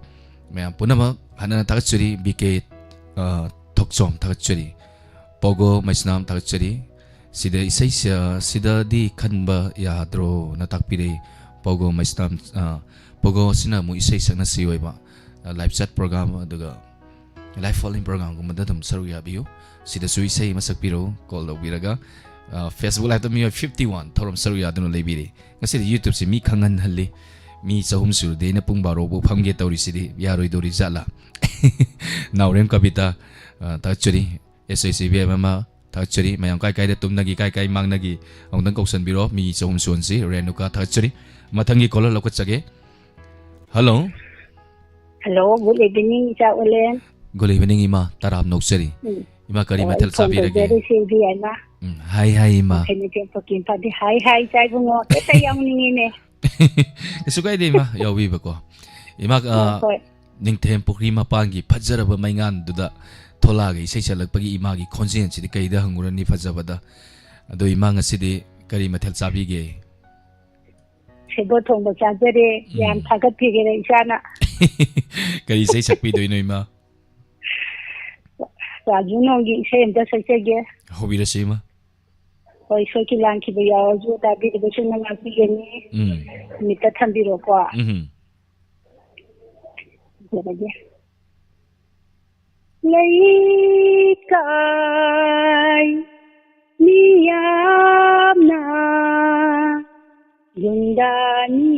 ꯃꯌꯥꯝ ꯄꯨꯝꯅꯃꯛ ꯍꯟꯅ ꯊꯥꯒꯠꯆꯔꯤ꯫ ꯕꯤ ꯀꯦ, ꯑ, ꯊꯣꯛꯆꯣꯝ ꯊꯥꯒꯠꯆꯔꯤ꯫ ꯄꯧꯒꯣ ꯃꯩꯁꯅꯥꯝ ꯊꯥꯒꯠꯆꯔꯤ꯫ ꯁꯤꯗ ꯏꯁꯩ ꯁ-, ꯁꯤꯗꯗꯤ ꯈꯟꯕ ꯌꯥꯗ꯭ꯔꯣꯅ ꯇꯥꯛꯄꯤꯔꯛꯏ꯫ ꯄꯧꯒꯣ ꯃꯩꯁꯅꯥꯝ, ꯑ, ꯄꯧꯒꯣ ꯑꯁꯤꯅ ꯑꯃꯨꯛ ꯏꯁꯩ ꯁꯛꯅꯁꯤ ꯑꯣꯏꯕ, ꯑ, live chat program, ꯑꯗꯨꯒ live following programꯒꯨꯝꯕꯗ ꯑꯗꯨꯝ ꯁꯔꯨꯛ ꯌꯥꯕꯤꯌꯨ꯫ ꯁꯤꯗꯁꯨ ꯏꯁꯩ ꯑꯃ ꯁꯛꯄꯤꯔꯛꯎ, call ꯇꯧꯕꯤꯔꯒ꯫ ꯑ, Facebook Liveꯇ ꯃꯤꯑꯣꯏ fifty one ꯊꯧꯔꯝ ꯁꯔꯨꯛ ꯌꯥꯗꯨꯅ ꯂꯩꯕꯤꯔꯤ꯫ ꯉꯁꯤꯗꯤ YouTubeꯁꯤ ꯃꯤ ꯈꯪꯍꯟꯍꯜꯂꯤ꯫ ꯃꯤ ꯆꯍꯨꯝ ꯁꯨꯔꯗꯤ ꯑꯩꯅ ꯄꯨꯡ ꯕꯥꯔꯣ ꯐꯥꯎ ꯐꯝꯒꯦ ꯇꯧꯔꯤꯁꯤꯗꯤ ꯌꯥꯔꯣꯏꯗꯧꯔꯤ ꯖꯥꯠꯂꯥ? ꯅꯥꯎꯔꯦꯝ ꯀꯕꯤꯇꯥ, ꯑ, ꯊꯥꯒꯠꯆꯔꯤ꯫ ꯑꯦꯁ ꯑꯦꯁ ꯏ ꯕꯤ ꯑꯦꯝ ꯑꯃ ꯊꯥꯒꯠꯆꯔꯤ꯫ ꯃꯌꯥꯝ ꯀꯥꯏ ꯀꯥꯏꯗ ꯇꯨꯝꯅꯒꯤ, ꯀꯥꯏ ꯀꯥꯏ ꯃꯥꯡꯅꯒꯤ, ꯑꯃꯨꯛꯇꯪ ꯀꯧꯁꯟꯕꯤꯔꯣ꯫ ꯃꯤ ꯆꯍꯨꯝ ꯁꯨꯍꯟꯁꯤ꯫ ꯔꯦꯅꯨꯀꯥ ꯊꯥꯒꯠꯆꯔꯤ꯫ ꯃꯊꯪꯒꯤ caller ꯂꯧꯈꯠꯆꯒꯦ꯫ Hello꯫ Hello, good evening, ꯏꯆꯥ ꯑꯣꯂꯦꯟ꯫ Good evening, ꯏꯃꯥ꯫ ꯇꯔꯥꯝ ꯅꯣꯛꯆꯔꯤ꯫ ꯎꯝ꯫ ꯏꯃꯥ, ꯀꯔꯤ ꯑꯣ, ꯑꯩ ꯃꯊꯦꯜ phone ꯆꯥꯕꯤꯔꯒꯦ? ꯇꯧꯖꯔꯤꯁꯦ ꯏꯕꯦꯝꯃ꯫ ꯎꯝ, ꯍꯥꯏ, ꯍꯥꯏ, ꯏꯃꯥ꯫ ꯃꯈꯩ ꯃꯊꯦꯜ ꯄꯣꯀꯤꯝ ꯐꯥꯗꯤ ꯍꯥꯏ, ꯍꯥꯏ, ꯏꯆꯥ ꯏꯕꯨꯡꯉꯣ꯫ ꯍꯦꯛꯇ ꯌꯥꯎꯅꯤꯡꯉꯤꯅꯦ꯫ ꯀꯩꯁꯨ ꯀꯥꯏꯗꯦ, ꯏꯃꯥ, ꯌꯥꯎꯕꯤꯕꯀꯣ꯫ ꯏꯃꯥ, ꯑ, ꯍꯣꯏ, ꯍꯣꯏ꯫ ꯅꯤꯡꯊꯦꯝ ꯄꯨꯈ꯭ꯔꯤ ꯃꯄꯥꯟꯒꯤ ꯐꯖꯔꯕ ꯃꯩꯉꯥꯟꯗꯨꯗ ꯊꯣꯛꯂꯛꯑꯒ ꯏꯁꯩ ꯁꯛꯂꯛꯄꯒꯤ ꯏꯃꯥꯒꯤ ꯈꯣꯟꯖꯦꯜꯁꯤꯗꯤ ꯀꯩꯗ ꯍꯪꯉꯨꯔꯅꯤ ꯐꯖꯕꯗ꯫ ꯑꯗꯣ ꯏꯃꯥ, ꯉꯁꯤꯗꯤ ꯀꯔꯤ ꯃꯊꯦꯜ ꯆꯥꯕꯤꯒꯦ? ꯁꯦꯕꯣꯠ ꯊꯣꯡꯕ ꯆꯥꯖꯔꯦ꯫ ꯌꯥꯝ ꯎꯝ꯫ ꯊꯥꯒꯠꯄꯤꯒꯦꯔꯦ ꯏꯆꯥꯅ꯫ ꯀꯔꯤ ꯏꯁꯩ ꯁꯛꯄꯤꯗꯣꯏꯅꯣ, ꯏꯃꯥ? ꯔꯥꯖꯨ ꯅꯣꯡꯒꯤ ꯏꯁꯩ ꯑꯝꯇ ꯁꯛꯆꯒꯦ꯫ ꯍꯧꯕꯤꯔꯁꯤ, ꯏꯃꯥ꯫ ꯍꯣꯏ, ꯁꯣꯏꯈꯤ ꯂꯥꯟꯈꯤꯕ ꯌꯥꯎꯔꯁꯨ ꯇꯥꯕꯤꯔꯤꯕꯁꯤꯡꯅ ꯉꯥꯛꯄꯤꯒꯅꯤ꯫ ꯎꯝ꯫ ꯅꯨꯃꯤꯠꯇ ꯊꯝꯕꯤꯔꯣꯀꯣ꯫ ꯎꯝ꯫ ꯖꯔꯒꯦ꯫ ꯂꯩꯀꯥꯏ ꯃꯤꯌꯥꯝꯅ ꯒꯨꯟꯗꯥꯅꯤ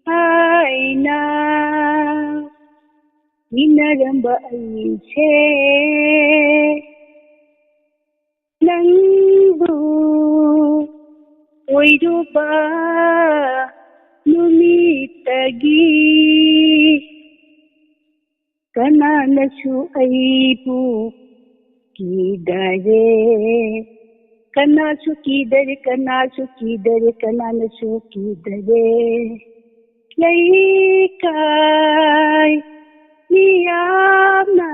ꯍꯥꯏꯅ ꯃꯤꯟꯅꯔꯝꯕ ꯑꯩꯁꯦ ꯅꯪꯕꯨ ꯀꯣꯏꯔꯨꯕ ꯅꯨꯃꯤꯠꯇꯒꯤ ꯀꯅꯥꯅꯁꯨ ꯑꯩꯕꯨ ꯀꯤꯗꯔꯦ꯫ ꯀꯅꯥꯁꯨ ꯀꯤꯗꯔꯦ, ꯀꯅꯥꯁꯨ ꯀꯤꯗꯔꯦ, ꯀꯅꯥꯅꯁꯨ ꯀꯤꯗꯔꯦ꯫ ꯂꯩꯀꯥꯏ ꯃꯤꯌꯥꯝꯅ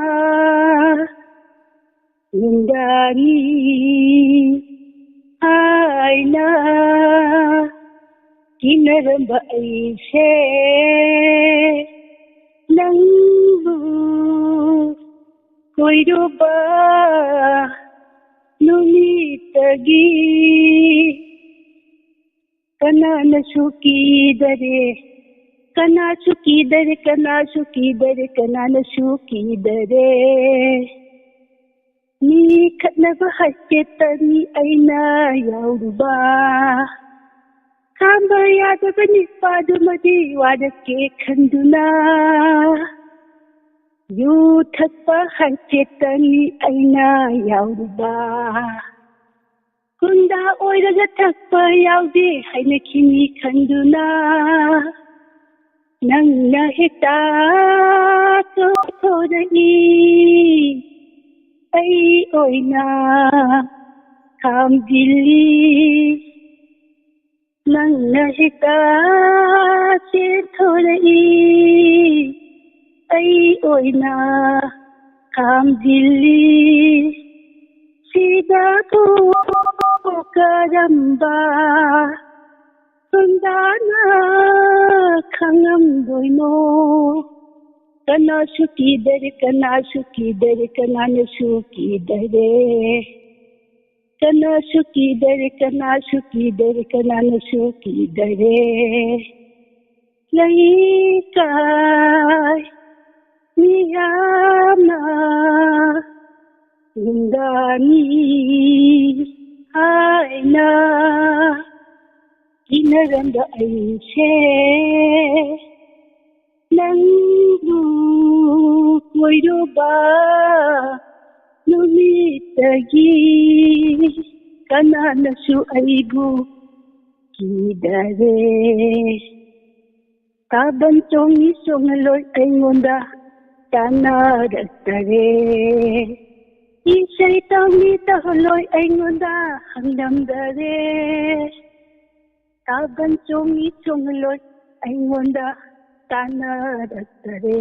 ꯂꯨꯟꯗꯥꯅꯤ ꯍꯥꯏꯅ ꯀꯤꯅꯔꯝꯕ ꯑꯩꯁꯦ ꯅꯪꯕꯨ ꯀꯣꯏꯔꯨꯕ ꯅꯨꯃꯤꯠꯇꯒꯤ ꯀꯅꯥꯅꯁꯨ ꯀꯤꯗꯔꯦ, ꯀꯅꯥꯁꯨ ꯀꯤꯗꯔꯦ, ꯀꯅꯥꯁꯨ ꯀꯤꯗꯔꯦ, ꯀꯅꯥꯅꯁꯨ ꯀꯤꯗꯔꯦ꯫ ꯃꯤ ꯈꯠꯅꯕ ꯍꯥꯏꯐꯦꯠꯇꯅꯤ ꯑꯩꯅ ꯌꯥꯎꯔꯨꯕ꯫ ꯈꯥꯝꯕ ꯌꯥꯗꯕ ꯅꯤꯄꯥꯗꯨꯃꯗꯤ ꯋꯥꯔꯛꯀꯦ ꯈꯟꯗꯨꯅ ꯌꯨ ꯊꯛꯄ ꯍꯥꯏꯐꯦꯠꯇꯅꯤ ꯑꯩꯅ ꯌꯥꯎꯔꯨꯕ꯫ ꯒꯨꯟꯗꯥ ꯑꯣꯏꯔꯒ ꯊꯛꯄ ꯌꯥꯎꯗꯦ ꯍꯥꯏꯅꯈꯤꯅꯤ ꯈꯟꯗꯨꯅ ꯅꯪꯅ ꯍꯦꯛꯇ ꯀꯧꯊꯣꯔꯛꯏ꯫ ꯑꯩ ꯑꯣꯏꯅ ꯈꯥꯝꯖꯤꯜꯂꯤ꯫ ꯅꯪꯅ ꯍꯦꯛꯇ ꯆꯦꯟꯊꯣꯔꯛꯏ꯫ ꯑꯩ ꯑꯣꯏꯅ ꯈꯥꯝꯖꯤꯜꯂꯤ꯫ ꯁꯤꯗꯕꯨ ꯀꯔꯝꯕ ꯒꯨꯟꯗꯥꯅ ꯈꯪꯉꯝꯗꯣꯏꯅꯣ? ꯀꯅꯥꯁꯨ ꯀꯤꯗꯔꯦ, ꯀꯅꯥꯁꯨ ꯀꯤꯗꯔꯦ, ꯀꯅꯥꯅꯁꯨ ꯀꯤꯗꯔꯦ꯫ ꯀꯅꯥꯁꯨ ꯀꯤꯗꯔꯦ, ꯀꯅꯥꯁꯨ ꯀꯤꯗꯔꯦ, ꯀꯅꯥꯅꯁꯨ ꯀꯤꯗꯔꯦ꯫ ꯂꯩꯀꯥꯏ ꯃꯤꯌꯥꯝꯅ ꯒꯨꯟꯗꯥꯅꯤ ꯍꯥꯏꯅ ꯀꯤꯅꯔꯝꯕ ꯑꯩꯁꯦ ꯅꯪꯕꯨ ꯀꯣꯏꯔꯨꯕ ꯅꯨꯃꯤꯠꯇꯒꯤ ꯀꯅꯥꯅꯁꯨ ꯑꯩꯕꯨ ꯀꯤꯗꯔꯦ꯫ ꯀꯥꯕꯟ ꯆꯣꯡꯉꯤ ꯆꯣꯡꯉꯂꯣꯏ ꯑꯩꯉꯣꯟꯗ ꯇꯥꯟꯅꯔꯛꯇꯔꯦ꯫ ꯏꯁꯩ ꯇꯧꯅꯤ ꯇꯧꯍꯜꯂꯣꯏ ꯑꯩꯉꯣꯟꯗ ꯍꯪꯂꯝꯗꯔꯦ꯫ ꯀꯥꯕꯟ ꯆꯣꯡꯉꯤ ꯆꯣꯡꯍꯜꯂꯣꯏ ꯑꯩꯉꯣꯟꯗ ꯇꯥꯟꯅꯔꯛꯇꯔꯦ꯫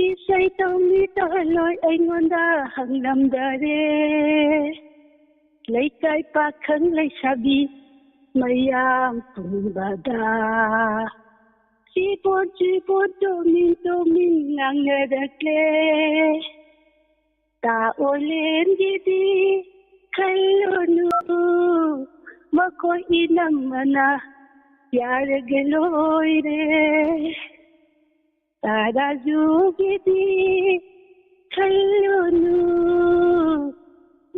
ꯏꯁꯩ ꯇꯧꯅꯤ ꯇꯧꯍꯜꯂꯣꯏ ꯑꯩꯉꯣꯟꯗ ꯍꯪꯂꯝꯗꯔꯦ꯫ ꯂꯩꯀꯥꯏ ꯄꯥꯈꯪ ꯂꯩꯁꯥꯕꯤ ꯃꯌꯥꯝ ꯄꯨꯟꯕꯗ ꯆꯤꯕꯣꯟ ꯆꯤꯕꯣꯟ ꯇꯣꯃꯤꯟ ꯇꯣꯃꯤꯟ ꯉꯥꯡꯅꯔꯛꯂꯦ꯫ ꯇꯥ ꯑꯣꯂꯦꯟꯒꯤꯗꯤ ꯈꯜꯂꯨꯅꯨ, ꯃꯈꯣꯏ ꯏꯅꯝꯃꯅ ꯌꯥꯔꯒ ꯂꯣꯏꯔꯦ꯫ ꯇꯥ ꯔꯥꯖꯨꯒꯤꯗꯤ ꯈꯜꯂꯨꯅꯨ,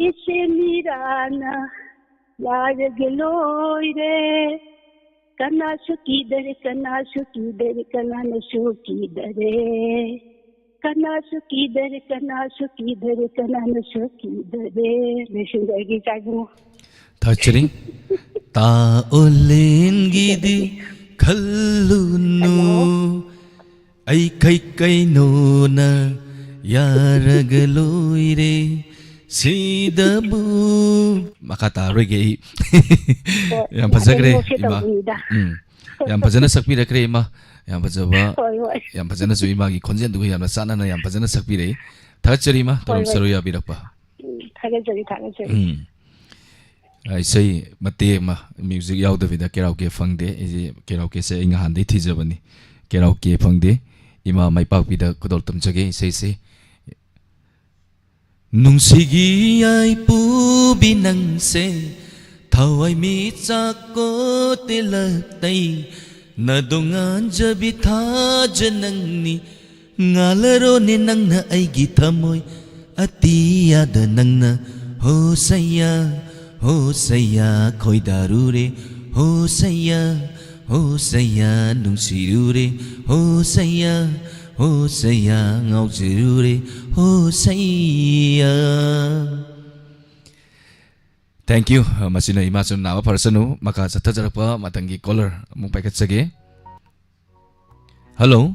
ꯏꯆꯦ ꯃꯤꯔꯥꯅ ꯌꯥꯔꯒ ꯂꯣꯏꯔꯦ꯫ ꯀꯅꯥꯁꯨ ꯀꯤꯗꯔꯦ, ꯀꯅꯥꯁꯨ ꯀꯤꯗꯔꯦ, ꯀꯅꯥꯅꯁꯨ ꯀꯤꯗꯔꯦ꯫ ꯀꯅꯥꯁꯨ ꯀꯤꯗꯔꯦ, ꯀꯅꯥꯁꯨ ꯀꯤꯗꯔꯦ, ꯀꯅꯥꯅꯁꯨ ꯀꯤꯗꯔꯦ꯫ ꯂꯣꯏꯁꯤꯟꯖꯔꯒꯦ, ꯏꯆꯥ ꯏꯕꯨꯡꯉꯣ꯫ ꯊꯥꯒꯠꯆꯔꯤ꯫ ꯇꯥ ꯑꯣꯂꯦꯟꯒꯤꯗꯤ ꯈꯜꯂꯨꯅꯨ, ꯑꯩ ꯀꯩ ꯀꯩꯅꯣꯅ ꯌꯥꯔꯒ ꯂꯣꯏꯔꯦ ꯁꯤꯗꯕꯨ꯫ ꯃꯈꯥ ꯇꯥꯔꯣꯏꯒꯦ ꯑꯩ꯫ ꯍꯣꯏ, ꯌꯥꯝ ꯐꯖꯈ꯭ꯔꯦ, ꯑꯗꯨꯝ ꯅꯣꯛꯀꯦ ꯏꯃꯥ꯫ ꯇꯧꯕꯅꯤꯗ꯫ ꯎꯝ꯫ ꯌꯥꯝ ꯐꯖꯅ ꯁꯛꯄꯤꯔꯛꯈ꯭ꯔꯦ, ꯏꯃꯥ꯫ ꯌꯥꯝ ꯐꯖꯕ, ꯍꯣꯏ, ꯍꯣꯏ꯫ ꯌꯥꯝ ꯐꯖꯅꯁꯨ ꯏꯃꯥꯒꯤ ꯈꯣꯟꯖꯦꯜꯗꯨꯒ ꯌꯥꯝꯅ ꯆꯥꯟꯅꯅ ꯌꯥꯝ ꯐꯖꯅ ꯁꯛꯄꯤꯔꯛꯏ꯫ ꯊꯥꯒꯠꯆꯔꯤ, ꯏꯃꯥ, ꯍꯣꯏ, ꯊꯧꯔꯝ ꯍꯣꯏ꯫ ꯁꯔꯨꯛ ꯌꯥꯕꯤꯔꯛꯄ꯫ ꯎꯝ, ꯊꯥꯒꯠꯆꯔꯤ, ꯊꯥꯒꯠꯆꯔꯤ꯫ ꯎꯝ꯫ ꯑ, ꯏꯁꯩ ꯃꯇꯦꯛ ꯑꯃ, ꯃ꯭ꯌꯨꯖꯤꯛ ꯌꯥꯎꯗꯕꯤꯗ ꯀꯦꯔꯥꯎꯀꯦ ꯐꯪꯗꯦ꯫ ꯑꯩꯁꯦ ꯀꯦꯔꯥꯎꯀꯦꯁꯦ ꯑꯩ ꯅꯍꯥꯟꯗꯩ ꯊꯤꯖꯕꯅꯤ꯫ ꯀꯦꯔꯥꯎꯀꯦ ꯐꯪꯗꯦ꯫ ꯏꯃꯥ ꯃꯥꯏꯄꯥꯛꯄꯤꯗ ꯈꯨꯗꯣꯜ ꯇꯝꯖꯒꯦ ꯏꯁꯩꯁꯦ꯫ ꯅꯨꯡꯁꯤꯒꯤ ꯌꯥꯏꯄꯨꯕꯤ ꯅꯪꯁꯦ, ꯊꯋꯥꯏꯃꯤꯆꯥꯛ ꯀꯣꯇꯦꯜꯂꯛꯇꯩ, ꯅꯗꯣꯡꯉꯥꯟꯖꯕꯤ ꯊꯥꯖ ꯅꯪꯅꯤ, ꯉꯥꯜꯂꯔꯣꯅꯦ ꯅꯪꯅ ꯑꯩꯒꯤ ꯊꯃꯣꯏ ꯑꯇꯤꯌꯥꯗ ꯅꯪꯅ꯫ ꯍꯣ ꯁꯩꯌꯥ, ꯍꯣ ꯁꯩꯌꯥ ꯈꯣꯏꯗꯥꯔꯨꯔꯦ, ꯍꯣ ꯁꯩꯌꯥ, ꯍꯣ ꯁꯩꯌꯥ ꯅꯨꯡꯁꯤꯔꯨꯔꯦ, ꯍꯣ ꯁꯩꯌꯥ, ꯍꯣ ꯁꯩꯌꯥ ꯉꯥꯎꯖꯔꯨꯔꯦ, ꯍꯣ ꯁꯩꯌꯥ꯫ Thank you. ꯑ, ꯃꯁꯤꯅ ꯏꯃꯥꯁꯨ ꯅꯥꯕ ꯐꯔꯁꯅꯨ꯫ ꯃꯈꯥ ꯆꯠꯊꯖꯔꯛꯄ ꯃꯊꯪꯒꯤ caller ꯑꯃꯨꯛ ꯄꯥꯏꯈꯠꯆꯒꯦ꯫ Hello꯫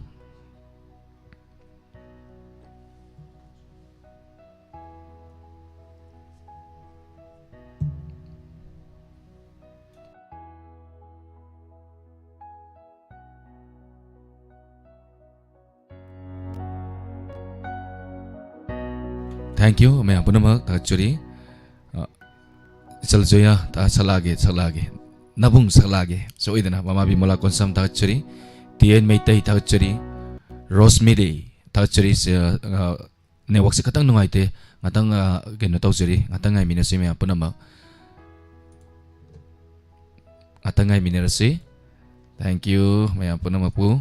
Thank you, ꯃꯌꯥꯝ ꯄꯨꯝꯅꯃꯛ ꯊꯥꯒꯠꯆꯔꯤ꯫ ꯑ, ꯏꯆꯜ ꯖꯣꯌꯥ, ꯇꯥ ꯁꯛꯂꯛꯑꯒꯦ, ꯁꯛꯂꯛꯑꯒꯦ꯫ ꯅꯕꯨꯡ ꯁꯛꯂꯛꯑꯒꯦ꯫ ꯁꯣꯏꯗꯅ ꯃꯃꯥ ꯕꯤꯃꯣꯂꯥ ꯀꯣꯟꯁꯝ ꯊꯥꯒꯠꯆꯔꯤ꯫ ꯇꯤ ꯑꯦꯟ ꯃꯩꯇꯩ ꯊꯥꯒꯠꯆꯔꯤ꯫ ꯔꯣꯁꯃꯦꯔꯤ ꯊꯥꯒꯠꯆꯔꯤ꯫ ꯁꯦ, ꯑ, networkꯁꯦ ꯈꯇꯪ ꯅꯨꯡꯉꯥꯏꯇꯦ꯫ ꯉꯥꯛꯇꯪ, ꯑ, ꯀꯩꯅꯣ ꯇꯧꯖꯔꯤ꯫ ꯉꯥꯛꯇꯪ ꯉꯥꯏꯃꯤꯟꯅꯁꯤ ꯃꯌꯥꯝ ꯄꯨꯝꯅꯃꯛ꯫ ꯉꯥꯛꯇꯪ ꯉꯥꯏꯃꯤꯟꯅꯔꯁꯤ꯫ Thank you, ꯃꯌꯥꯝ ꯄꯨꯝꯅꯃꯛꯄꯨ꯫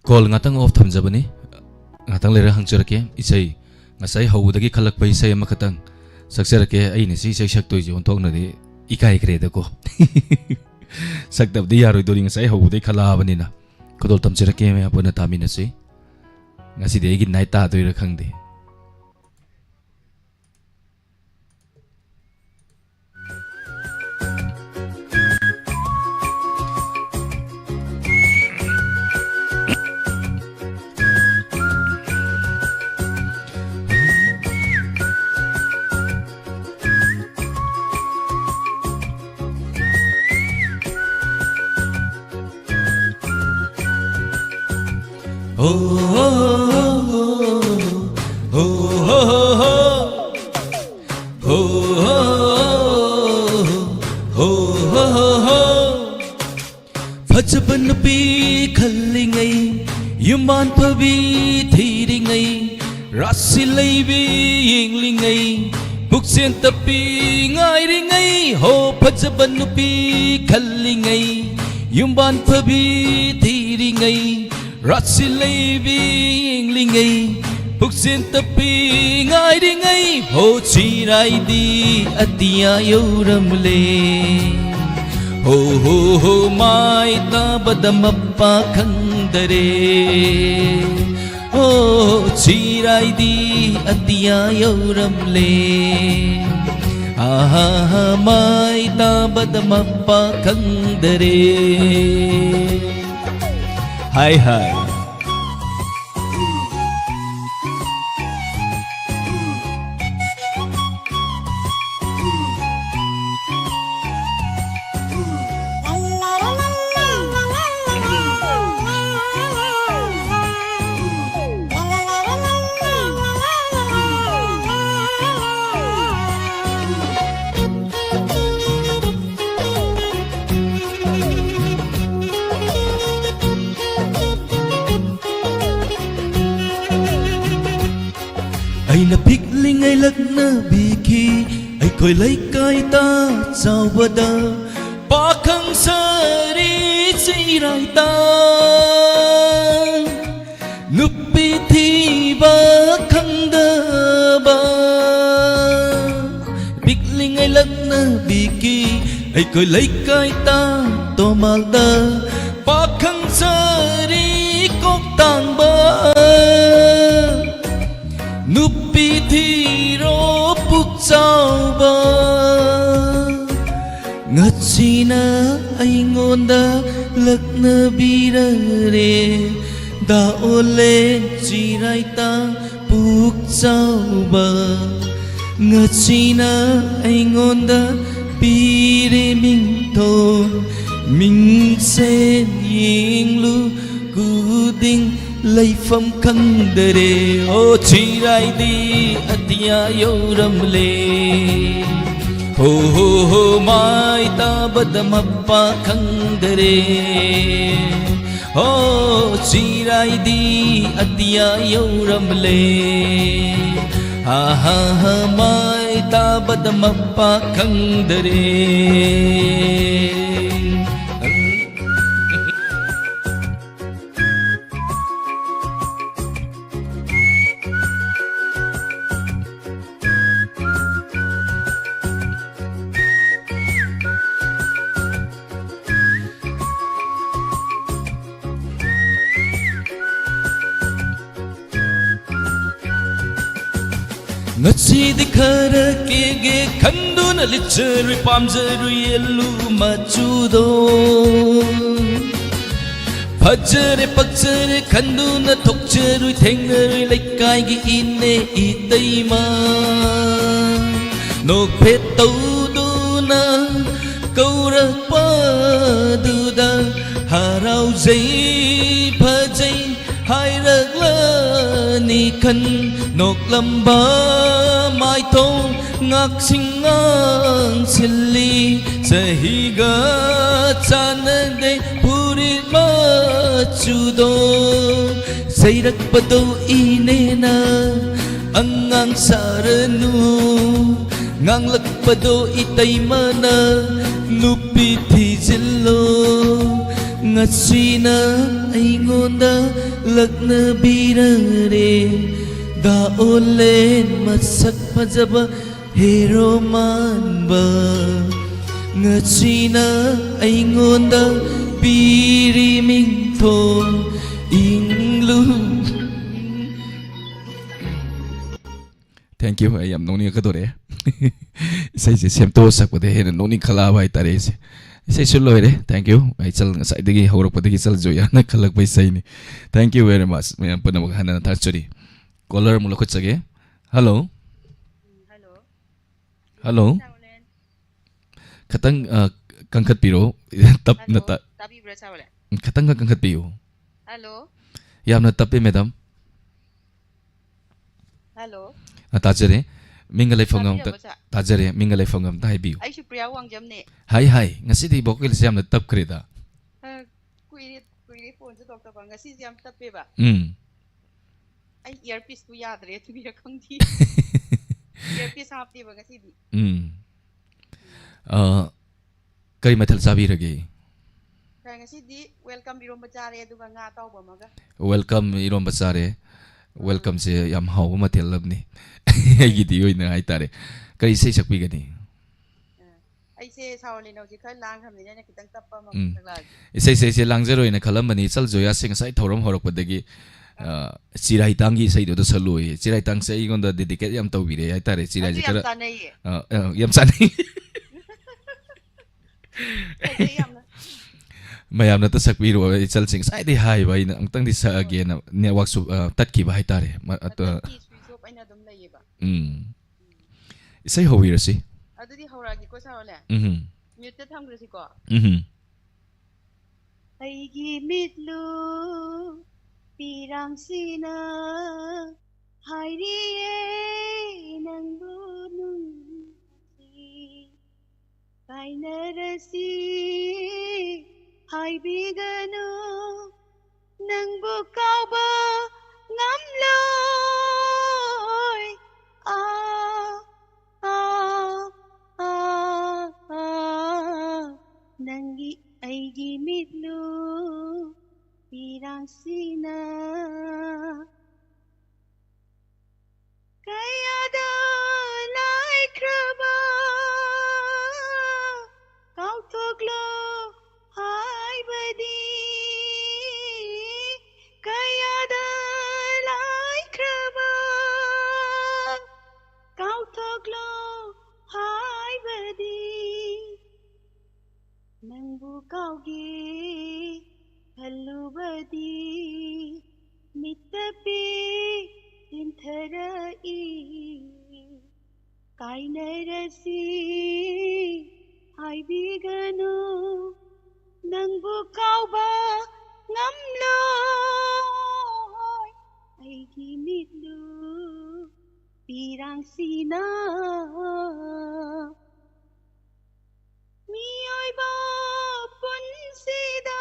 Call ꯉꯥꯛꯇꯪ off ꯊꯝꯖꯕꯅꯤ꯫ ꯉꯥꯛꯇꯪ ꯂꯩꯔ ꯍꯪꯖꯔꯛꯀꯦ꯫ ꯏꯁꯩ ꯉꯁꯥꯏ ꯍꯧꯕꯗꯒꯤ ꯈꯜꯂꯛꯄ ꯏꯁꯩ ꯑꯃꯈꯛꯇꯪ ꯁꯛꯆꯔꯛꯀꯦ꯫ ꯑꯩꯅ ꯁꯤ ꯏꯁꯩ ꯁꯛꯇꯣꯏꯁꯦ ꯑꯣꯟꯊꯣꯛꯅꯗꯤ ꯏꯀꯥꯏꯈ꯭ꯔꯦꯗꯀꯣ꯫ ꯁꯛꯇꯕꯗꯤ ꯌꯥꯔꯣꯏꯗꯣꯔꯤ, ꯉꯁꯥꯏ ꯍꯧꯕꯗꯒꯤ ꯈꯜꯂꯛꯑꯕꯅꯤꯅ꯫ ꯈꯨꯗꯣꯜ ꯇꯝꯖꯔꯛꯀꯦ, ꯃꯌꯥꯝ ꯄꯨꯟꯅ ꯇꯥꯃꯤꯟꯅꯁꯤ꯫ ꯉꯁꯤꯗꯤ ꯑꯩꯒꯤ night ꯇꯥꯗꯣꯏꯔꯥ ꯈꯪꯗꯦ꯫ ꯍꯣ, ꯍꯣ, ꯍꯣ, ꯍꯣ꯫ ꯍꯣ, ꯍꯣ, ꯍꯣ, ꯍꯣ꯫ ꯍꯣ, ꯍꯣ, ꯍꯣ, ꯍꯣ꯫ ꯍꯣ, ꯍꯣ, ꯍꯣ, ꯍꯣ꯫ ꯐꯖꯕ ꯅꯨꯄꯤ ꯈꯜꯂꯤꯉꯩ, ꯌꯨꯝꯕꯥꯟ ꯐꯕꯤ ꯊꯤꯔꯤꯉꯩ, ꯔꯥꯁꯤ ꯂꯩꯕꯤ ꯌꯦꯡꯂꯤꯉꯩ, ꯄꯨꯛꯆꯦꯟ ꯇꯞꯄꯤ ꯉꯥꯏꯔꯤꯉꯩ꯫ ꯍꯣ, ꯐꯖꯕ ꯅꯨꯄꯤ ꯈꯜꯂꯤꯉꯩ, ꯌꯨꯝꯕꯥꯟ ꯐꯕꯤ ꯊꯤꯔꯤꯉꯩ, ꯔꯥꯁꯤ ꯂꯩꯕꯤ ꯌꯦꯡꯂꯤꯉꯩ, ꯄꯨꯛꯆꯦꯟ ꯇꯞꯄꯤ ꯉꯥꯏꯔꯤꯉꯩ꯫ ꯍꯣ, ꯆꯤꯔꯥꯏꯗꯤ ꯑꯇꯤꯌꯥ ꯌꯧꯔꯝꯂꯦ꯫ ꯍꯣ, ꯍꯣ, ꯍꯣ, ꯃꯥꯏ ꯇꯥꯕꯗ ꯃꯄꯥ ꯈꯪꯗꯔꯦ꯫ ꯍꯣ, ꯆꯤꯔꯥꯏꯗꯤ ꯑꯇꯤꯌꯥ ꯌꯧꯔꯝꯂꯦ꯫ ꯑꯍꯥ, ꯃꯥꯏ ꯇꯥꯕꯗ ꯃꯄꯥ ꯈꯪꯗꯔꯦ꯫ ꯍꯥꯏ, ꯍꯥꯏ꯫ ꯑꯩꯅ ꯄꯤꯛꯂꯤꯉꯩ ꯂꯛꯅꯕꯤꯈꯤ ꯑꯩꯈꯣꯏ ꯂꯩꯀꯥꯏꯗ ꯆꯥꯎꯕꯗ, ꯄꯥꯈꯪ ꯁꯥꯔꯤ ꯆꯤꯔꯥꯏꯇ, ꯅꯨꯄꯤ ꯊꯤꯕ ꯈꯪꯗꯕ꯫ ꯄꯤꯛꯂꯤꯉꯩ ꯂꯛꯅꯕꯤꯈꯤ ꯑꯩꯈꯣꯏ ꯂꯩꯀꯥꯏꯗ ꯇꯣꯃꯥꯜꯗ, ꯄꯥꯈꯪ ꯁꯥꯔꯤ ꯀꯣꯛꯇꯥꯡꯕ, ꯅꯨꯄꯤ ꯊꯤꯔꯣ ꯄꯨꯛ ꯆꯥꯎꯕ꯫ ꯉꯁꯤꯅ ꯑꯩꯉꯣꯟꯗ ꯂꯛꯅꯕꯤꯔꯔꯦ, ꯗꯥ ꯑꯣꯂꯦ ꯆꯤꯔꯥꯏꯇ ꯄꯨꯛ ꯆꯥꯎꯕ꯫ ꯉꯁꯤꯅ ꯑꯩꯉꯣꯟꯗ ꯄꯤꯔꯦ ꯃꯤꯡꯊꯣꯟ, ꯃꯤꯡꯁꯦꯟ ꯌꯦꯡꯂꯨ ꯈꯨꯗꯤꯡ ꯂꯩꯐꯝ ꯈꯪꯗꯔꯦ꯫ ꯑꯣ ꯆꯤꯔꯥꯏꯗꯤ ꯑꯇꯤꯌꯥ ꯌꯧꯔꯝꯂꯦ꯫ ꯍꯣ ꯍꯣ ꯍꯣ ꯃꯥꯏ ꯇꯥꯕꯗ ꯃꯄꯥ ꯈꯪꯗꯔꯦ꯫ ꯑꯣ ꯆꯤꯔꯥꯏꯗꯤ ꯑꯇꯤꯌꯥ ꯌꯧꯔꯝꯂꯦ꯫ ꯍꯥ ꯍꯥ ꯍꯥ ꯃꯥꯏ ꯇꯥꯕꯗ ꯃꯄꯥ ꯈꯪꯗꯔꯦ꯫ ꯉꯁꯤꯗꯤ ꯈꯔ ꯀꯦꯒꯦ ꯈꯟꯗꯨꯅ ꯂꯤꯠꯆꯔꯨꯏ ꯄꯥꯝꯖꯔꯨꯏ ꯌꯦꯜꯂꯨ ꯃꯆꯨꯗꯣ꯫ ꯐꯖꯔꯦ ꯄꯛꯆꯔꯦ ꯈꯟꯗꯨꯅ ꯊꯣꯛꯆꯔꯨꯏ ꯊꯦꯡꯅꯔꯨꯏ ꯂꯩꯀꯥꯏꯒꯤ ꯏꯅꯦ ꯏꯇꯩꯃ꯫ ꯅꯣꯛꯐꯦꯠ ꯇꯧꯗꯨꯅ ꯀꯧꯔꯛꯄꯗꯨꯗ ꯍꯔꯥꯎꯖꯩ ꯐꯖꯩ ꯍꯥꯏꯔꯛꯂꯅꯤ ꯈꯟ ꯅꯣꯛꯂꯝꯕ ꯃꯥꯏꯊꯣꯡ ꯉꯥꯛꯁꯤꯡ ꯉꯥꯡꯁꯤꯜꯂꯤ꯫ ꯆꯍꯤꯒ ꯆꯥꯟꯅꯗꯦ ꯐꯨꯔꯤꯠ ꯃꯆꯨꯗꯣ꯫ ꯆꯩꯔꯛꯄꯗꯣ ꯏꯅꯦꯅ ꯑꯉꯥꯡ ꯁꯥꯔꯅꯨ꯫ ꯉꯥꯡꯂꯛꯄꯗꯣ ꯏꯇꯩꯃꯅ ꯅꯨꯄꯤ ꯊꯤꯖꯤꯜꯂꯣ꯫ ꯉꯁꯤꯅ ꯑꯩꯉꯣꯟꯗ ꯂꯛꯅꯕꯤꯔꯔꯦ꯫ ꯗꯥ ꯑꯣꯂꯦꯟ ꯃꯁꯛ ꯐꯖꯕ ꯍꯦꯔꯣ ꯃꯥꯟꯕ꯫ ꯉꯁꯤꯅ ꯑꯩꯉꯣꯟꯗ ꯄꯤꯔꯤ ꯃꯤꯡꯊꯣꯜ ꯏꯪꯂꯨ꯫ Thank you꯫ ꯑꯩ ꯌꯥꯝ ꯅꯣꯛꯅꯤꯡꯉꯛꯀꯗꯣꯔꯦ꯫ ꯏꯁꯩꯁꯦ ꯁꯦꯝꯗꯣꯛꯑ ꯁꯛꯄꯗ ꯍꯦꯟꯅ ꯅꯣꯛꯅꯤꯡꯈꯠꯂꯛꯑꯕ ꯍꯥꯏꯇꯥꯔꯦ ꯑꯩꯁꯦ꯫ ꯏꯁꯩꯁꯨ ꯂꯣꯏꯔꯦ꯫ Thank you꯫ ꯑꯩ ꯆꯜ ꯉꯁꯥꯏꯗꯒꯤ ꯍꯧꯔꯛꯄꯗꯒꯤ ꯆꯜ ꯖꯣꯌꯥꯅ ꯈꯜꯂꯛꯄ ꯏꯁꯩꯅꯤ꯫ Thank you very much꯫ ꯃꯌꯥꯝ ꯄꯨꯝꯅꯃꯛ ꯍꯟꯅ ꯊꯥꯒꯠꯆꯔꯤ꯫ Caller ꯑꯃꯨꯛ ꯂꯧꯈꯠꯆꯒꯦ꯫ Hello꯫ ꯎꯝ, hello꯫ Hello꯫ ꯆꯥꯎꯂꯦꯟ꯫ ꯈꯇꯪ, ꯑ, ꯀꯟꯈꯠꯄꯤꯔꯣ꯫ ꯇꯞꯅ hello꯫ ꯇꯥ-, ꯇꯥꯕꯤꯕ꯭ꯔꯥ, ꯆꯥꯎꯂꯦꯟ? ꯈꯇꯪꯒ ꯀꯟꯈꯠꯄꯤꯌꯨ꯫ Hello꯫ ꯌꯥꯝꯅ ꯇꯞꯄꯦ, ꯃꯦꯗꯥꯝ꯫ ꯍꯜꯂꯣ꯫ ꯑ, ꯇꯥꯖꯔꯦ꯫ ꯃꯤꯡꯒ ꯂꯩꯐꯝꯒ ꯑꯝꯇ ꯇꯥꯕꯤꯔꯕꯣ, ꯁꯥꯔ? ꯇꯥꯖꯔꯦ꯫ ꯃꯤꯡꯒ ꯂꯩꯐꯝꯒ ꯑꯝꯇ ꯍꯥꯏꯕꯤꯌꯨ꯫ ꯑꯩꯁꯨ ꯄ꯭ꯔꯤꯌꯥ ꯋꯥꯡꯖꯝꯅꯦ꯫ ꯍꯥꯏ, ꯍꯥꯏ꯫ ꯉꯁꯤꯗꯤ vocalꯁꯦ ꯌꯥꯝꯅ ꯇꯞꯈ꯭ꯔꯦꯗ꯫ ꯑ, ꯀꯨꯏꯔꯦ, ꯀꯨꯏꯔꯦ ꯐꯣꯟꯁꯨ ꯇꯧꯔꯛꯇꯕ꯫ ꯉꯁꯤꯁꯦ ꯌꯥꯝ ꯇꯞꯄꯦꯕ꯫ ꯎꯝ꯫ ꯑꯩ earpieceꯇꯨ ꯌꯥꯗ꯭ꯔꯦ, ꯑꯗꯨꯒꯤꯔ ꯈꯪꯗꯦ꯫ Earpiece ꯍꯥꯞꯇꯦꯕ ꯉꯁꯤꯗꯤ꯫ ꯎꯝ꯫ ꯑ, ꯀꯔꯤ ꯃꯊꯦꯜ ꯆꯥꯕꯤꯔꯒꯦ? ꯁꯥꯔ, ꯉꯁꯤꯗꯤ welcome ꯏꯔꯣꯝꯕ ꯆꯥꯔꯦ, ꯑꯗꯨꯒ ꯉꯥ ꯑꯇꯥꯎꯕ ꯑꯃꯒ꯫ Welcome ꯏꯔꯣꯝꯕ ꯆꯥꯔꯦ꯫ Welcomeꯁꯦ ꯌꯥꯝ ꯍꯥꯎꯕ ꯃꯊꯦꯜ ꯑꯃꯅꯤ꯫ ꯑꯩꯒꯤꯗꯤ ꯑꯣꯏꯅ ꯍꯥꯏꯇꯥꯔꯦ꯫ ꯀꯔꯤ ꯏꯁꯩ ꯁꯛꯄꯤꯒꯅꯤ? ꯑ, ꯑꯩꯁꯦ ꯁꯥꯔ ꯂꯤꯅꯧꯁꯦ ꯈꯔ ꯂꯥꯡꯈ꯭ꯔꯕꯅꯤꯅ ꯑꯩꯅ ꯈꯤꯇꯪ ꯇꯞꯄ ꯑꯃ ꯎꯝ꯫ ꯁꯛꯂꯛꯑꯒꯦ꯫ ꯏꯁꯩꯁꯦ ꯑꯩꯁꯦ ꯂꯥꯡꯖꯔꯣꯏꯅ ꯈꯜꯂꯝꯕꯅꯤ꯫ ꯏꯆꯜ ꯖꯣꯌꯥꯁꯦ ꯉꯁꯥꯏ ꯊꯧꯔꯝ ꯍꯧꯔꯛꯄꯗꯒꯤ, ꯑ, ꯆꯤꯔꯥꯏꯇꯥꯡꯒꯤ ꯏꯁꯩꯗꯨꯗ ꯁꯛꯂꯣꯏꯌꯦ꯫ ꯆꯤꯔꯥꯏꯇꯥꯡꯁꯦ ꯑꯩꯉꯣꯟꯗ dedicate ꯌꯥꯝ ꯇꯧꯕꯤꯔꯦ ꯍꯥꯏꯇꯥꯔꯦ꯫ ꯑꯗꯨ ꯆꯤꯔꯥꯏꯁꯦ ꯌꯥꯝ ꯈꯔ, ꯆꯥꯅꯩꯌꯦ꯫ ꯑ, ꯑ, ꯌꯥꯝ ꯆꯥꯅꯩ꯫ ꯐꯖꯩ ꯌꯥꯝꯅ꯫ ꯃꯌꯥꯝꯅ ꯑꯝꯇ ꯁꯛꯄꯤꯔꯣ꯫ ꯏꯆꯜꯁꯦ ꯉꯁꯥꯏꯗꯩ ꯍꯥꯏꯕ ꯑꯩꯅ ꯑꯃꯨꯛꯇꯪꯗꯤ ꯁꯛꯑꯒꯦꯅ꯫ Networkꯁꯨ, ꯑ, ꯇꯠꯈꯤꯕ ꯍꯥꯏꯇꯥꯔꯦ꯫ ꯃ-, ꯑ, ꯃꯊꯛꯀꯤ switch off ꯑꯩꯅ ꯑꯗꯨꯝ ꯂꯩꯌꯦꯕ꯫ ꯎꯝ꯫ ꯏꯁꯩ ꯍꯧꯕꯤꯔꯁꯤ꯫ ꯑꯗꯨꯗꯤ ꯍꯧꯔꯛꯑꯒꯦꯀꯣ, ꯁꯥꯔ ꯍꯣꯂꯦ꯫ ꯎꯝ꯫ Muteꯇ ꯊꯝꯈ꯭ꯔꯁꯤꯀꯣ꯫ ꯎꯝ꯫ ꯑꯩꯒꯤ ꯃꯤꯠꯂꯨ ꯄꯤꯔꯥꯡꯁꯤꯅ ꯍꯥꯏꯔꯤꯌꯦ ꯅꯪꯕꯨ ꯅꯨꯡꯁꯤ꯫ ꯀꯥꯏꯅꯔꯁꯤ ꯍꯥꯏꯕꯤꯒꯅꯨ, ꯅꯪꯕꯨ ꯀꯥꯎꯕ ꯉꯝꯂꯣꯏ꯫ ꯑꯥ, ꯑꯥ, ꯑꯥ, ꯑꯥ, ꯅꯪꯒꯤ ꯑꯩꯒꯤ ꯃꯤꯠꯂꯨ ꯄꯤꯔꯥꯡꯁꯤꯅ ꯀꯌꯥꯗ ꯂꯥꯏꯈ꯭ꯔꯕ ꯀꯥꯎꯊꯣꯛꯂꯣ ꯍꯥꯏꯕꯗꯤ, ꯀꯌꯥꯗ ꯂꯥꯏꯈ꯭ꯔꯕ ꯀꯥꯎꯊꯣꯛꯂꯣ ꯍꯥꯏꯕꯗꯤ, ꯅꯪꯕꯨ ꯀꯥꯎꯒꯦ ꯈꯜꯂꯨꯕꯗꯤ ꯃꯤꯠꯇ ꯄꯤ ꯆꯤꯟꯊꯔꯛꯏ꯫ ꯀꯥꯏꯅꯔꯁꯤ ꯍꯥꯏꯕꯤꯒꯅꯨ, ꯅꯪꯕꯨ ꯀꯥꯎꯕ ꯉꯝꯂꯣꯏ꯫ ꯑꯩꯒꯤ ꯃꯤꯠꯂꯨ ꯄꯤꯔꯥꯡꯁꯤꯅ ꯃꯤꯑꯣꯏꯕ ꯄꯨꯟꯁꯤꯗ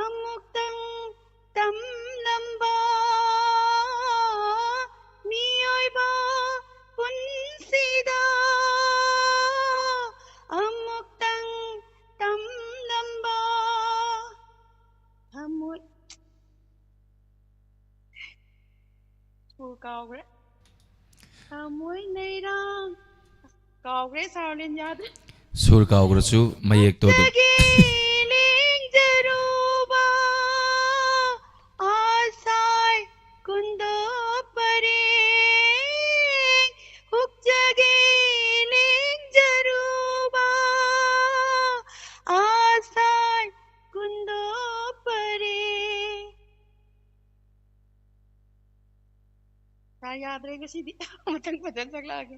ꯑꯃꯨꯛꯇꯪ ꯇꯝꯂꯝꯕ ꯃꯤꯑꯣꯏꯕ ꯄꯨꯟꯁꯤꯗ ꯑꯃꯨꯛꯇꯪ ꯇꯝꯂꯝꯕ ꯊꯃꯣꯏ ꯁꯨꯔ ꯀꯥꯎꯈ꯭ꯔꯦ꯫ ꯊꯃꯣꯏ ꯂꯩꯔꯥꯡ ꯀꯥꯎꯈ꯭ꯔꯦ ꯁꯥꯔꯂꯦꯟ ꯌꯥꯗ꯭ꯔꯦ꯫ ꯁꯨꯔ ꯀꯥꯎꯈ꯭ꯔꯁꯨ ꯃꯌꯦꯛꯇꯣ ꯑꯗꯨꯝ ꯆꯒꯦ ꯂꯦꯡꯖꯔꯨꯕ ꯑꯁꯥꯏ ꯀꯨꯟꯗꯣ ꯄꯔꯦꯡ ꯍꯨꯛꯆꯒꯦ ꯂꯦꯡꯖꯔꯨꯕ ꯑꯁꯥꯏ ꯀꯨꯟꯗꯣ ꯄꯔꯦꯡ ꯁꯥꯔ ꯌꯥꯗ꯭ꯔꯦ ꯉꯁꯤꯗꯤ꯫ ꯃꯊꯪ ꯐꯖꯅ ꯁꯛꯂꯛꯑꯒꯦ꯫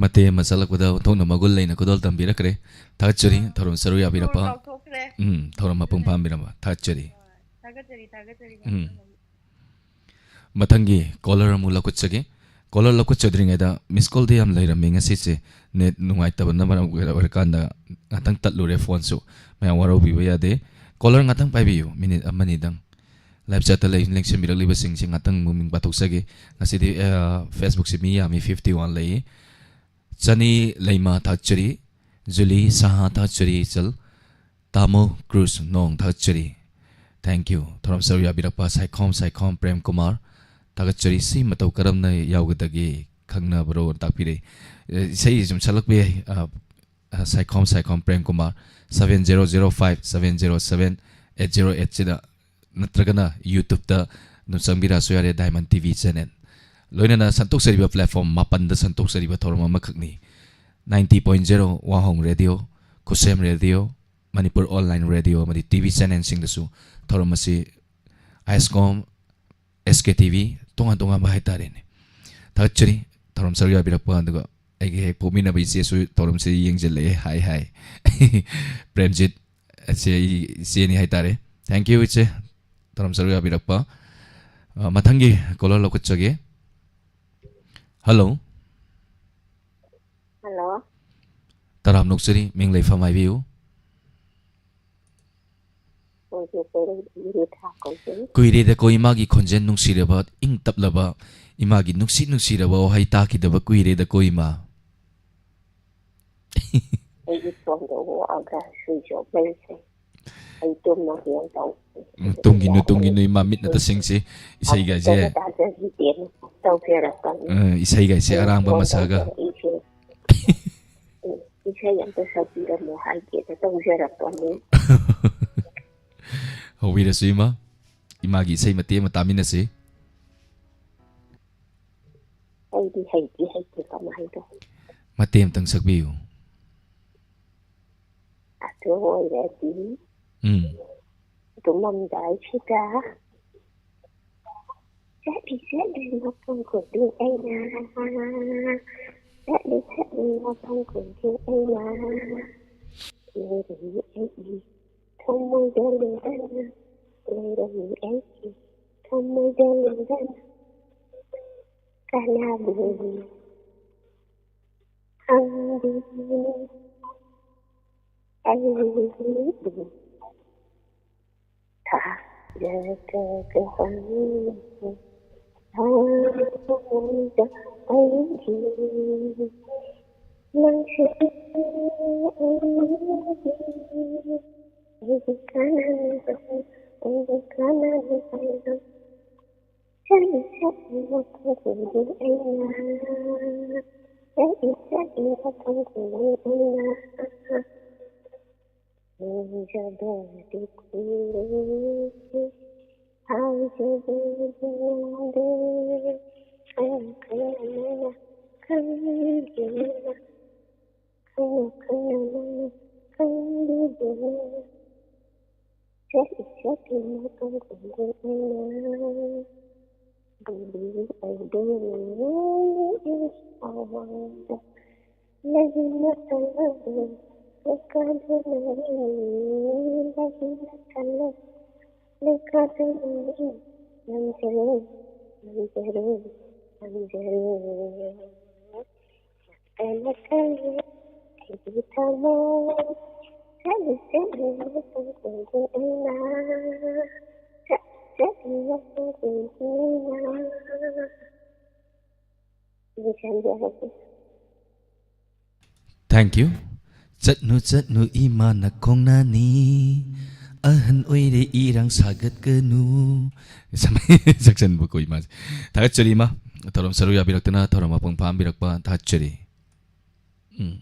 ꯃꯇꯦꯛ ꯑꯃ ꯆꯠꯂꯛꯄꯗ ꯑꯣꯟꯊꯣꯛꯅ ꯃꯒꯨꯟ ꯂꯩꯅ ꯈꯨꯗꯣꯜ ꯇꯝꯕꯤꯔꯛꯈ꯭ꯔꯦ꯫ ꯊꯥꯒꯠꯆꯔꯤ ꯊꯧꯔꯝ ꯁꯔꯨꯛ ꯌꯥꯕꯤꯔꯛꯄ꯫ ꯁꯣꯔ ꯀꯥꯎꯊꯣꯛꯈ꯭ꯔꯦ꯫ ꯎꯝ, ꯊꯧꯔꯝ ꯃꯄꯨꯡ ꯐꯥꯍꯟꯕꯤꯔꯝꯕ ꯊꯥꯒꯠꯆꯔꯤ꯫ ꯊꯥꯒꯠꯆꯔꯤ ꯊꯥꯒꯠꯆꯔꯤ꯫ ꯎꯝ꯫ ꯃꯊꯪꯒꯤ ꯀꯣꯂꯔ ꯑꯃꯨꯛ ꯂꯧꯈꯠꯆꯒꯦ꯫ ꯀꯣꯂꯔ ꯂꯧꯈꯠꯆꯗ꯭ꯔꯤꯉꯩꯗ ꯃꯤꯁ ꯀꯣꯜꯗꯤ ꯌꯥꯝ ꯂꯩꯔꯝꯃꯤ ꯉꯁꯤꯁꯦ꯫ ꯅꯦꯠ ꯅꯨꯡꯉꯥꯏꯇꯕꯅ ꯃꯔꯝ ꯑꯣꯏꯔꯀꯥꯟꯗ ꯉꯥꯛꯇꯪ ꯇꯠꯂꯨꯔꯦ ꯐꯣꯟꯁꯨ꯫ ꯃꯌꯥꯝ ꯋꯥꯔꯧꯕꯤꯕ ꯌꯥꯗꯦ꯫ ꯀꯣꯂꯔ ꯉꯥꯛꯇꯪ ꯄꯥꯏꯕꯤꯌꯨ, ꯃꯤꯅꯤꯠ ꯑꯃꯅꯤꯗꯪ꯫ ꯂꯥꯏꯞ ꯆꯦꯠꯇ ꯂꯩ ꯂꯦꯡꯁꯤꯟꯕꯤꯔꯛꯂꯤꯕꯁꯤꯡꯁꯤ ꯉꯥꯛꯇꯪ ꯃꯃꯤꯡ ꯄꯥꯊꯣꯛꯆꯒꯦ꯫ ꯉꯁꯤꯗꯤ ꯑ, ꯐꯦꯁꯕꯨꯛꯁꯤ ꯃꯤ ꯌꯥꯝꯃꯤ, ꯐꯤꯐꯇꯤ ꯋꯥꯟ ꯂꯩ꯫ ꯆꯅꯤ ꯂꯩꯃ ꯊꯥꯒꯠꯆꯔꯤ꯫ ꯖꯨꯂꯤ ꯁꯍꯥ ꯊꯥꯒꯠꯆꯔꯤ ꯏꯆꯜ꯫ ꯇꯥꯃꯣ ꯀ꯭ꯔꯨꯁ ꯅꯣꯡ ꯊꯥꯒꯠꯆꯔꯤ꯫ Thank you꯫ ꯊꯧꯔꯝ ꯁꯔꯨꯛ ꯌꯥꯕꯤꯔꯛꯄ ꯁꯥꯏꯈꯣꯝ ꯁꯥꯏꯈꯣꯝ ꯄ꯭ꯔꯦꯝ ꯀꯨꯃꯥꯔ ꯊꯥꯒꯠꯆꯔꯤ꯫ ꯁꯤ ꯃꯇꯧ ꯀꯔꯝꯅ ꯌꯥꯎꯒꯗꯒꯦ ꯈꯪꯅꯕ꯭ꯔꯣ ꯇꯥꯛꯄꯤꯔꯛꯏ꯫ ꯑꯦ, ꯏꯁꯩ ꯁꯨꯝ ꯁꯛꯂꯛꯄ ꯌꯥꯏ꯫ ꯑ, ꯑ, Saikhom Saikhom Prem Kumar seven zero zero five seven zero seven eight zero eight ꯁꯤꯗ ꯅꯠꯇ꯭ꯔꯒꯅ YouTube-ꯇ ꯑꯗꯨꯝ ꯆꯪꯕꯤꯔꯛꯑꯁꯨ ꯌꯥꯔꯦ, Diamond T V channel꯫ ꯂꯣꯏꯅꯅ ꯁꯟꯗꯣꯛꯆꯔꯤꯕ platform ꯃꯥꯄꯟꯗ ꯁꯟꯗꯣꯛꯆꯔꯤꯕ ꯊꯧꯔꯝ ꯑꯃꯈꯛꯅꯤ꯫ Ninety point zero Wahong radio, Khusem radio, Manipur online radio ꯑꯃꯗꯤ T V channel-ꯁꯤꯡꯗꯁꯨ ꯊꯧꯔꯝ ꯑꯁꯤ ꯑꯥꯏꯁꯀꯣꯝ, S K T V, ꯇꯣꯉꯥꯟ ꯇꯣꯉꯥꯟꯕ ꯍꯥꯏꯇꯥꯔꯦꯅꯦ꯫ ꯊꯥꯒꯠꯆꯔꯤ꯫ ꯊꯧꯔꯝ ꯁꯔꯨꯛ ꯌꯥꯕꯤꯔꯛꯄ, ꯑꯗꯨꯒ ꯑꯩꯒꯤ ꯍꯦꯛ ꯄꯣꯛꯃꯤꯟꯅꯕ ꯏꯆꯦꯁꯨ ꯊꯧꯔꯝꯁꯦ ꯌꯦꯡꯁꯤꯜꯂꯛꯑꯦ꯫ ꯍꯥꯏ ꯍꯥꯏ꯫ ꯄ꯭ꯔꯦꯝꯖꯤꯠ ꯑꯁꯤ ꯑꯩ ꯏꯆꯦꯅꯤ ꯍꯥꯏꯇꯥꯔꯦ꯫ Thank you ꯏꯆꯦ꯫ ꯇꯔꯥꯝꯆꯧ ꯌꯥꯕꯤꯔꯛꯄ꯫ ꯑ, ꯃꯊꯪꯒꯤ caller ꯂꯧꯈꯠꯆꯒꯦ꯫ Hello꯫ Hello꯫ ꯇꯔꯥꯝꯅ ꯑꯣꯛꯆꯔꯤ, ꯃꯤꯡ ꯂꯩꯐꯝ ꯍꯥꯏꯕꯤꯌꯨ꯫ ꯍꯧꯖꯤꯛ ꯀꯣꯏꯔꯦꯡꯒꯤ ꯊꯥ ꯀꯧꯖꯩ꯫ ꯀꯨꯏꯔꯦꯗꯀꯣ ꯏꯃꯥꯒꯤ ꯈꯣꯟꯖꯦꯜ ꯅꯨꯡꯁꯤꯔꯕ, ꯏꯪ ꯇꯞꯂꯕ, ꯏꯃꯥꯒꯤ ꯅꯨꯡꯁꯤ ꯅꯨꯡꯁꯤꯔꯕ ꯋꯥꯍꯩ ꯇꯥꯈꯤꯗꯕ ꯀꯨꯏꯔꯦꯗꯀꯣ ꯏꯃꯥ꯫ ꯑꯩꯒꯤ ꯐꯣꯟꯗꯣ ꯑꯣꯛꯑꯒ switch off ꯂꯩꯈ꯭ꯔꯦ꯫ ꯑꯩ ꯇꯨꯝꯃꯒꯦꯅ ꯇꯧꯕꯅꯦ꯫ ꯎꯝ, ꯇꯨꯝꯒꯤꯅꯨ, ꯇꯨꯝꯒꯤꯅꯨ, ꯏꯃꯥ, ꯃꯤꯠ ꯅꯠꯇ ꯁꯤꯡꯁꯤ꯫ ꯏꯁꯩꯒꯥꯏꯁꯦ꯫ ꯑꯃꯨꯛꯇꯒ ꯇꯥꯖꯈꯤꯗꯦꯅ ꯇꯧꯖꯔꯛꯄꯅꯤ꯫ ꯑ, ꯏꯁꯩꯒꯥꯏꯁꯦ ꯑꯩ ꯑꯔꯥꯡꯕ ꯐꯣꯟ ꯃꯁꯥꯒ꯫ ꯇꯧꯖꯔꯛꯏꯁꯦ꯫ ꯎꯝ, ꯏꯁꯩ ꯑꯝꯇ ꯁꯛꯄꯤꯔꯝꯃꯣ ꯍꯥꯏꯒꯦꯅ ꯇꯧꯖꯔꯛꯄꯅꯤ꯫ ꯍꯧꯕꯤꯔꯁꯨ, ꯏꯃꯥ꯫ ꯏꯃꯥꯒꯤ ꯏꯁꯩ ꯃꯇꯦꯛ ꯑꯃ ꯇꯥꯃꯤꯟꯅꯁꯤ꯫ ꯑꯩꯗꯤ ꯍꯩꯗꯤ ꯍꯩꯇꯦ, ꯀꯃꯥꯏꯅ ꯇꯧꯅꯤ? ꯃꯇꯦꯛ ꯑꯃꯇꯪ ꯁꯛꯄꯤꯌꯨ꯫ ꯑꯗꯨ ꯑꯣꯏꯔꯗꯤ, ꯎꯝ꯫ ꯇꯨꯝꯃꯝꯗꯥꯏꯁꯤꯗ ꯆꯠꯂꯤ ꯆꯠꯂꯤ ꯃꯐꯝ ꯈꯨꯗꯤꯡ ꯑꯩꯅ, ꯆꯠꯂꯤ ꯆꯠꯂꯤ ꯃꯐꯝ ꯈꯨꯗꯤꯡ ꯑꯩꯅ, ꯂꯩꯔꯝꯃꯤ ꯑꯩꯒꯤ ꯊꯃꯣꯏꯗ ꯂꯦꯡꯗꯅ, ꯂꯩꯔꯝꯃꯤ ꯑꯩꯒꯤ ꯊꯃꯣꯏꯗ ꯂꯦꯡꯗꯅ, ꯀꯅꯥꯕꯨ ꯍꯪꯕꯤꯅꯤ ꯑꯩꯕꯨ ꯊꯥꯖꯗ꯭ꯔꯒ ꯍꯪꯕꯤꯅꯤ ꯊꯃꯣꯏꯗ ꯑꯩꯒꯤ ꯅꯪꯁꯦ ꯑꯩꯒꯤ ꯑꯩꯒꯤ ꯀꯅꯥꯅꯣ, ꯑꯩꯒꯤ ꯀꯅꯥꯅꯣ ꯍꯥꯏꯅꯣ? ꯆꯠꯂꯤ ꯆꯠꯂꯤ ꯃꯐꯝ ꯈꯨꯗꯤꯡ ꯑꯩꯅ, ꯆꯠꯂꯤ ꯆꯠꯂꯤ ꯃꯐꯝ ꯈꯨꯗꯤꯡ ꯑꯩꯅ, ꯎꯖꯕꯗꯤ ꯀꯨꯏꯔꯦ, ꯍꯥꯏꯖꯕꯗꯤ ꯉꯝꯗꯦ, ꯈꯪꯅ ꯈꯪꯅ ꯅꯪꯅ ꯈꯪꯗꯦꯅ꯫ ꯈꯪꯅ ꯈꯪꯅ ꯅꯪꯅ ꯈꯪꯕꯤꯗꯦꯅ꯫ ꯆꯠꯂꯤ ꯆꯠꯂꯤ ꯃꯐꯝ ꯈꯨꯗꯤꯡ ꯑꯩꯅ꯫ Baby, I don't know if I want you. ꯂꯩꯅ ꯀꯜꯂꯕ ꯂꯩꯀꯥꯗ ꯂꯩꯔꯤꯅꯤ, ꯂꯩꯅ ꯀꯜꯂꯕ ꯂꯩꯀꯥꯗꯨꯅꯤ ꯉꯝꯖꯔꯦ, ꯉꯝꯖꯔꯦ, ꯉꯝꯖꯔꯦ꯫ ꯀꯅꯥ ꯀꯅꯥ ꯑꯩꯒꯤ ꯊꯃꯣꯏ ꯆꯠꯂꯤ ꯆꯠꯂꯤ ꯃꯐꯝ ꯈꯪꯗꯦ ꯑꯩꯅ꯫ ꯆꯠ- ꯆꯠꯂꯤ ꯃꯐꯝ ꯈꯪꯗꯦ ꯑꯩꯅ꯫ ꯂꯣꯏꯁꯟꯖꯔꯒꯦ꯫ Thank you. ꯆꯠꯅꯨ ꯆꯠꯅꯨ ꯏꯃꯥꯅ ꯈꯣꯡꯅꯥꯅꯤ, ꯑꯍꯟ ꯑꯣꯏꯔꯦ ꯏꯔꯥꯡ ꯁꯥꯒꯠꯀꯅꯨ꯫ ꯁꯛꯆꯟꯕ ꯀꯣ ꯏꯃꯥꯁꯦ꯫ ꯊꯥꯒꯠꯆꯔꯤ ꯏꯃꯥ, ꯊꯧꯔꯝ ꯁꯔꯨꯛ ꯌꯥꯕꯤꯔꯛꯇꯅ ꯊꯧꯔꯝ ꯃꯄꯨꯡ ꯐꯥꯍꯟꯕꯤꯔꯛꯄ ꯊꯥꯒꯠꯆꯔꯤ꯫ ꯎꯝ꯫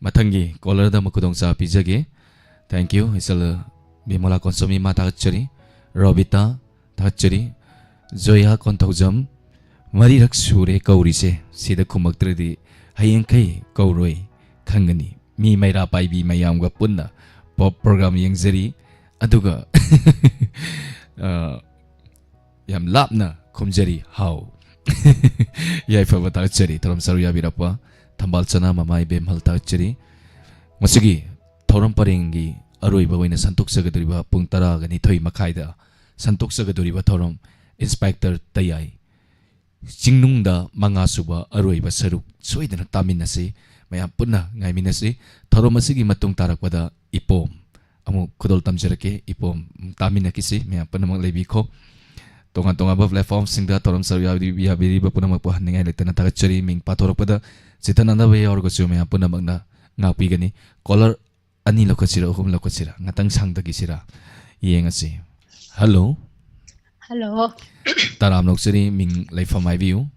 ꯃꯊꯪꯒꯤ ꯀꯣꯂꯔꯗ ꯑꯃꯨꯛ ꯈꯨꯗꯣꯡꯆꯥꯕ ꯄꯤꯖꯒꯦ꯫ Thank you. ꯏꯆꯜ ꯕꯤꯃꯣꯂꯥ ꯀꯣꯟꯁꯣꯝ ꯏꯃꯥ ꯊꯥꯒꯠꯆꯔꯤ꯫ ꯔꯣꯕꯤꯇꯥ ꯊꯥꯒꯠꯆꯔꯤ꯫ ꯖꯣꯌꯥ ꯀꯣꯟꯊꯧꯖꯝ ꯃꯔꯤꯔꯛ ꯁꯨꯔꯦ ꯀꯧꯔꯤꯁꯦ, ꯁꯤꯗ ꯈꯨꯝꯃꯛꯇ꯭ꯔꯗꯤ ꯍꯌꯦꯡꯈꯩ ꯀꯧꯔꯣꯏ ꯈꯪꯒꯅꯤ꯫ ꯃꯤ ꯃꯩꯔꯥ ꯄꯥꯏꯕꯤ ꯃꯌꯥꯝꯒ ꯄꯨꯟꯅ ꯄꯣꯞ ꯄ꯭ꯔꯣꯒ꯭ꯔꯥꯝ ꯌꯦꯡꯖꯔꯤ, ꯑꯗꯨꯒ ꯑ, ꯌꯥꯝ ꯂꯥꯞꯅ ꯈꯨꯝꯖꯔꯤ꯫ ꯍꯥꯎ꯫ ꯌꯥꯏꯐꯕ ꯊꯥꯒꯠꯆꯔꯤ꯫ ꯊꯧꯔꯝ ꯁꯔꯨꯛ ꯌꯥꯕꯤꯔꯛꯄ ꯊꯝꯕꯥꯜ ꯆꯅꯥ ꯃꯃꯥ ꯏꯕꯦꯝꯍꯜ ꯊꯥꯒꯠꯆꯔꯤ꯫ ꯃꯁꯤꯒꯤ ꯊꯧꯔꯝ ꯄꯔꯦꯡꯒꯤ ꯑꯔꯣꯏꯕ ꯑꯣꯏꯅ ꯁꯟꯗꯣꯛꯆꯒꯗꯧꯔꯤꯕ ꯄꯨꯡ ꯇꯔꯥꯒ ꯅꯤꯊꯣꯏ ꯃꯈꯥꯏꯗ ꯁꯟꯗꯣꯛꯆꯒꯗꯧꯔꯤꯕ ꯊꯧꯔꯝ ꯏꯟꯁꯄꯦꯛꯇꯔ ꯇꯌꯥꯏ ꯆꯤꯡꯅꯨꯡꯗ ꯃꯉꯥ ꯁꯨꯕ ꯑꯔꯣꯏꯕ ꯁꯔꯨꯛ ꯁꯣꯏꯗꯅ ꯇꯥꯃꯤꯟꯅꯁꯤ꯫ ꯃꯌꯥꯝ ꯄꯨꯟꯅ ꯉꯥꯏꯃꯤꯟꯅꯁꯤ꯫ ꯊꯧꯔꯝ ꯑꯁꯤꯒꯤ ꯃꯇꯨꯡ ꯇꯥꯔꯛꯄꯗ ꯏꯄꯣꯝ ꯑꯃꯨꯛ ꯈꯨꯗꯣꯜ ꯇꯝꯖꯔꯛꯀꯦ꯫ ꯏꯄꯣꯝ ꯇꯥꯃꯤꯟꯅꯈꯤꯁꯤ꯫ ꯃꯌꯥꯝ ꯄꯨꯝꯅꯃꯛ ꯂꯩꯕꯤꯈꯣ꯫ ꯇꯣꯉꯥꯟ ꯇꯣꯉꯥꯟꯕ ꯄ꯭ꯂꯦꯠꯐꯣꯔꯝꯁꯤꯡꯗ ꯊꯧꯔꯝ ꯁꯔꯨꯛ ꯌꯥꯕꯤ- ꯌꯥꯕꯤꯔꯤꯕ ꯄꯨꯝꯅꯃꯛꯄꯨ ꯍꯟꯅꯤꯡꯉꯥꯏ ꯂꯩꯇꯅ ꯊꯥꯒꯠꯆꯔꯤ꯫ ꯃꯤꯡ ꯄꯥꯊꯣꯔꯛꯄꯗ ꯆꯤꯊꯅꯅꯕ ꯌꯥꯎꯔꯒꯁꯨ ꯃꯌꯥꯝ ꯄꯨꯝꯅꯃꯛꯅ ꯉꯥꯛꯄꯤꯒꯅꯤ꯫ ꯀꯣꯂꯔ ꯑꯅꯤ ꯂꯧꯈꯠꯁꯤꯔ, ꯑꯍꯨꯝ ꯂꯧꯈꯠꯁꯤꯔ, ꯉꯥꯛꯇꯪ ꯁꯥꯡꯊꯈꯤꯁꯤꯔ, ꯌꯦꯡꯉꯁꯤ꯫ ꯍꯜꯂꯣ꯫ ꯍꯜꯂꯣ꯫ ꯇꯔꯥꯝ ꯅꯣꯛꯆꯔꯤ꯫ ꯃꯤꯡ ꯂꯩꯐꯝ ꯍꯥꯏꯕꯤꯌꯨ꯫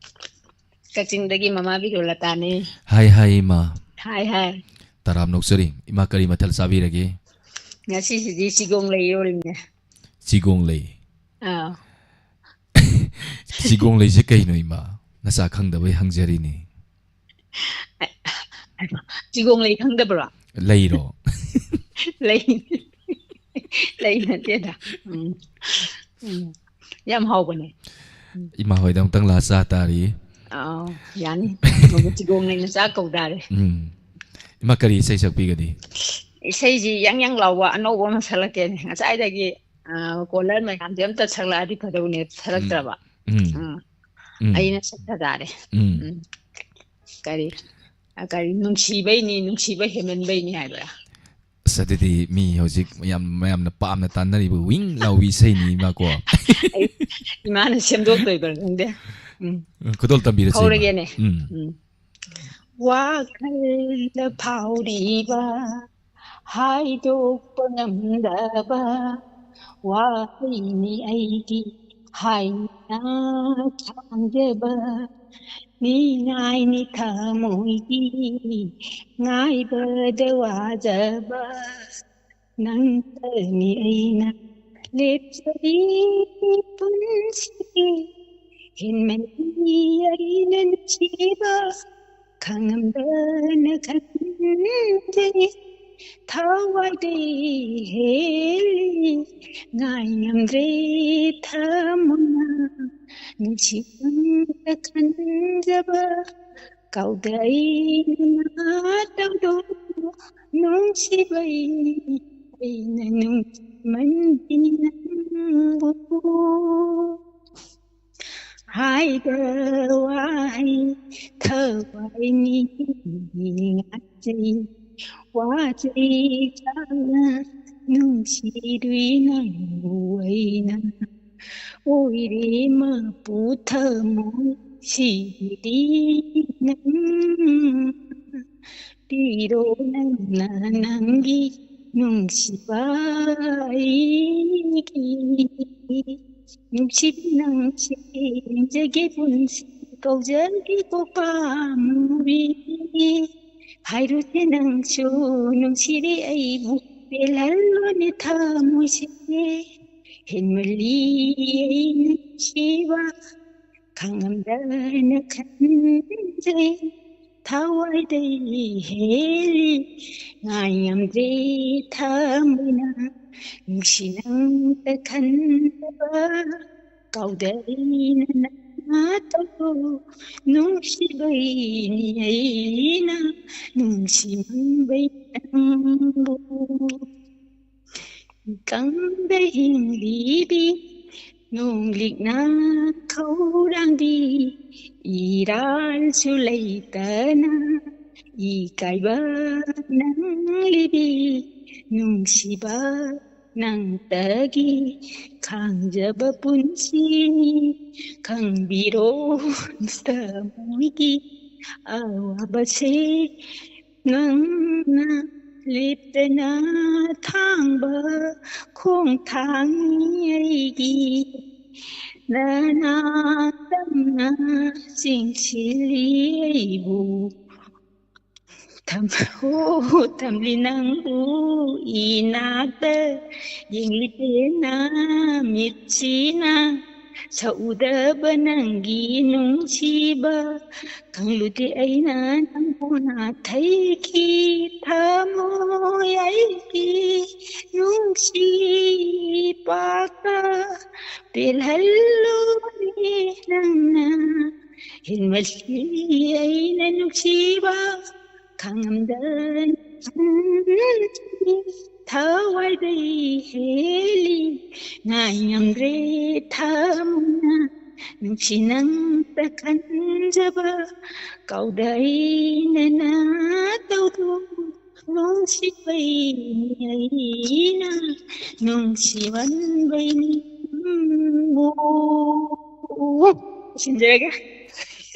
ꯀꯛꯆꯤꯡꯗꯒꯤ ꯃꯃꯥ ꯕꯤꯔꯣꯂꯇꯥꯅꯦ꯫ ꯍꯥꯏ ꯍꯥꯏ ꯏꯃꯥ꯫ ꯍꯥꯏ ꯍꯥꯏ꯫ ꯇꯔꯥꯝ ꯅꯣꯛꯆꯔꯤ꯫ ꯏꯃꯥ ꯀꯔꯤ ꯃꯊꯦꯜ ꯆꯥꯕꯤꯔꯒꯦ? ꯉꯁꯤꯁꯤꯗꯤ ꯆꯤꯒꯣꯡ ꯂꯩ ꯏꯔꯣꯜꯂꯤꯅꯦ꯫ ꯆꯤꯒꯣꯡ ꯂꯩ꯫ ꯑꯥ꯫ ꯆꯤꯒꯣꯡ ꯂꯩꯁꯦ ꯀꯩꯅꯣ ꯏꯃꯥ? ꯅꯆꯥ ꯈꯪꯗꯕꯩ ꯍꯪꯖꯔꯤꯅꯤ꯫ ꯆꯤꯒꯣꯡ ꯂꯩ ꯈꯪꯗꯕ꯭ꯔꯣ? ꯂꯩꯔꯣ? ꯂꯩ꯫ ꯂꯩ ꯅꯠꯇꯦꯗ꯫ ꯎꯝ꯫ ꯎꯝ꯫ ꯌꯥꯝ ꯍꯥꯎꯕꯅꯦ꯫ ꯏꯃꯥ ꯍꯣꯏꯗ ꯑꯃꯨꯛꯇꯪ ꯂꯥꯛꯑ ꯆꯥ ꯇꯥꯔꯤ꯫ ꯑꯥꯎ, ꯌꯥꯅꯤ꯫ ꯅꯣꯡꯃ ꯆꯤꯒꯣꯡ ꯂꯩꯅ ꯆꯥ ꯀꯧ ꯇꯥꯔꯦ꯫ ꯎꯝ꯫ ꯏꯃꯥ ꯀꯔꯤ ꯏꯁꯩ ꯁꯛꯄꯤꯒꯅꯤ? ꯏꯁꯩꯁꯤ ꯌꯥꯡ ꯌꯥꯡ ꯂꯥꯎꯕ ꯑꯅꯧꯕ ꯑꯃ ꯁꯛꯂꯛꯀꯦꯅꯦ꯫ ꯉꯁꯥꯏꯗꯒꯤ ꯀꯣꯂꯔ ꯃꯌꯥꯝꯁꯦ ꯑꯝꯇ ꯁꯛꯂꯛꯑꯗꯤ ꯐꯗꯧꯅꯦ, ꯁꯛꯂꯛꯇ꯭ꯔꯕ꯫ ꯎꯝ ꯎꯝ, ꯎꯝ ꯑꯩꯅ ꯁꯛꯊ ꯇꯥꯔꯦ꯫ ꯎꯝ ꯎꯝ, ꯀꯔꯤ, ꯑ, ꯀꯔꯤ, ꯅꯨꯡꯁꯤꯕꯩꯅꯤ, ꯅꯨꯡꯁꯤꯕ ꯍꯦꯟꯃꯟꯕꯩꯅꯤ ꯍꯥꯏꯕ꯭ꯔꯥ? ꯑꯁ, ꯑꯗꯨꯗꯤ ꯃꯤ ꯍꯧꯖꯤꯛ ꯌꯥꯝ ꯃꯌꯥꯝꯅ ꯄꯥꯝꯅ ꯇꯥꯟꯅꯔꯤꯕ ꯋꯤꯡ ꯂꯥꯎꯕꯤ ꯏꯁꯩꯅꯤ ꯃꯥꯀꯣ꯫ ꯏꯃꯥꯅ ꯁꯦꯝꯗꯣꯛꯇꯣꯏꯕ꯭ꯔꯥ ꯈꯪꯗꯦ꯫ ꯎꯝ, ꯈꯨꯗꯣꯜ ꯇꯝꯕꯤꯔꯁꯤ ꯏꯃꯥ꯫ ꯍꯧꯔꯒꯦꯅꯦ꯫ ꯎꯝ ꯎꯝ, ꯋꯥꯈꯜꯗ ꯐꯥꯎꯔꯤꯕ, ꯍꯥꯏꯗꯣꯛꯄ ꯉꯝꯗꯕ ꯋꯥꯍꯩꯅꯤ ꯑꯩꯒꯤ ꯍꯥꯏꯅ ꯈꯥꯡꯖꯕ, ꯅꯤꯡꯉꯥꯏꯅꯤ ꯊꯃꯣꯏꯒꯤ ꯉꯥꯏꯕꯗ ꯋꯥꯖꯕ, ꯅꯪꯇꯅꯤ ꯑꯩꯅ ꯂꯦꯞꯆꯔꯤ ꯄꯨꯟꯁꯤ, ꯍꯦꯟꯃꯜꯂꯤ ꯑꯩꯅ ꯅꯨꯡꯁꯤꯕ, ꯈꯪꯉꯝꯗꯅ ꯈꯟꯖꯩ, ꯊꯋꯥꯏꯗꯩ ꯍꯦꯜꯂꯤ ꯉꯥꯏ ꯉꯝꯗ꯭ꯔꯦ ꯊꯃꯣꯏꯅ, ꯅꯨꯡꯁꯤꯕ ꯈꯟꯖꯕ, ꯀꯥꯎꯗ ꯑꯩꯅ ꯇꯧꯗꯣ ꯅꯨꯡꯁꯤꯕꯩ, ꯑꯩꯅ ꯅꯨꯡꯁꯤꯃꯟꯕꯤ ꯅꯪꯕꯨ꯫ ꯍꯥꯏꯕ ꯋꯥꯍꯩ ꯊꯋꯥꯏꯅꯤ ꯉꯥꯛꯆꯩ, ꯋꯥꯖꯩ ꯆꯥꯅ ꯅꯨꯡꯁꯤꯔꯨꯏ ꯅꯪꯕꯨ ꯑꯩꯅ꯫ ꯑꯣꯏꯔꯦ ꯃꯄꯨ ꯊꯃꯣꯏ ꯁꯤꯗꯤ ꯅꯪ, ꯄꯤꯔꯣ ꯅꯪꯅ ꯅꯪꯒꯤ ꯅꯨꯡꯁꯤꯕ ꯑꯩꯒꯤ꯫ ꯅꯨꯡꯁꯤꯕꯤ ꯅꯪ ꯁꯦꯟꯖꯒꯦ ꯄꯨꯟꯁꯤ ꯀꯧꯖꯒꯦ ꯀꯣ ꯄꯥꯝꯃꯨꯕꯤ꯫ ꯍꯥꯏꯔꯨꯁꯦ ꯅꯪꯁꯨ ꯅꯨꯡꯁꯤꯔꯦ ꯑꯩꯕꯨ, ꯄꯦꯜꯍꯜꯂꯣꯅꯦ ꯊꯃꯣꯏꯁꯦ꯫ ꯍꯦꯟꯃꯜꯂꯤ ꯑꯩ ꯅꯨꯡꯁꯤꯕ, ꯈꯪꯉꯝꯗꯅ ꯈꯟꯖꯩ, ꯊꯋꯥꯏꯗꯩ ꯍꯦꯜꯂꯤ ꯉꯥꯏ ꯉꯝꯗ꯭ꯔꯦ ꯊꯃꯣꯏꯅ, ꯅꯨꯡꯁꯤ ꯅꯪꯇ ꯈꯟꯖꯕ, ꯀꯥꯎꯗꯩꯅ ꯅꯥꯇꯧ ꯅꯨꯡꯁꯤꯕꯩꯅꯤ ꯑꯩꯅ ꯅꯨꯡꯁꯤꯃꯟꯕꯩ ꯅꯪꯕꯨ꯫ ꯀꯪꯗ ꯍꯤꯡꯂꯤꯕꯤ ꯅꯣꯡꯂꯤꯛꯅ ꯈꯧꯔꯥꯡꯕꯤ, ꯏꯔꯥꯜꯁꯨ ꯂꯩꯇꯅ ꯏꯀꯥꯏꯕ ꯅꯪꯂꯤꯕꯤ, ꯅꯨꯡꯁꯤꯕ ꯅꯪꯇꯒꯤ ꯈꯥꯡꯖꯕ ꯄꯨꯟꯁꯤꯅꯤ꯫ ꯈꯪꯕꯤꯔꯣ ꯊꯃꯣꯏꯒꯤ ꯑꯋꯥꯕꯁꯦ, ꯅꯪꯅ ꯂꯦꯞꯇꯅ ꯊꯥꯡꯕ ꯈꯣꯡꯊꯥꯡꯅꯤ ꯑꯩꯒꯤ꯫ ꯅꯅꯥꯛ ꯇꯝꯅ ꯆꯤꯡꯁꯤꯜꯂꯤ ꯑꯩꯕꯨ꯫ ꯊꯝ-, ꯍꯣ, ꯊꯝꯂꯤ ꯅꯪꯕꯨ ꯏꯅꯥꯛꯇ, ꯌꯦꯡꯂꯤ ꯄꯦꯟꯅ ꯃꯤꯠꯁꯤꯅ꯫ ꯁꯛꯎꯗꯕ ꯅꯪꯒꯤ ꯅꯨꯡꯁꯤꯕ ꯈꯪꯂꯨꯗꯦ ꯑꯩꯅ ꯅꯪꯕꯨ ꯅꯥꯊꯩꯈꯤ꯫ ꯊꯃꯣꯏ ꯑꯩꯒꯤ ꯅꯨꯡꯁꯤ ꯄꯥꯛꯇ ꯄꯦꯜꯍꯜꯂꯨꯔꯦ ꯅꯪꯅ꯫ ꯍꯦꯟꯃꯜꯂꯤ ꯑꯩꯅ ꯅꯨꯡꯁꯤꯕ ꯈꯪꯉꯝꯗꯅ ꯊꯋꯥꯏꯗꯩ ꯍꯦꯜꯂꯤ꯫ ꯉꯥꯏ ꯉꯝꯗ꯭ꯔꯦ ꯊꯃꯣꯏꯅ ꯅꯨꯡꯁꯤ ꯅꯪꯇ ꯈꯟꯖꯕ꯫ ꯀꯥꯎꯗ ꯑꯩꯅ ꯅꯥꯇꯧꯗꯨ ꯅꯨꯡꯁꯤꯕꯩꯅꯤ ꯑꯩꯅ ꯅꯨꯡꯁꯤꯃꯟꯕꯩꯅꯤ꯫ ꯎꯝ, ꯎ, ꯎ, ꯎ, ꯎ꯫ ꯂꯣꯏꯁꯤꯟꯖꯔꯒꯦ꯫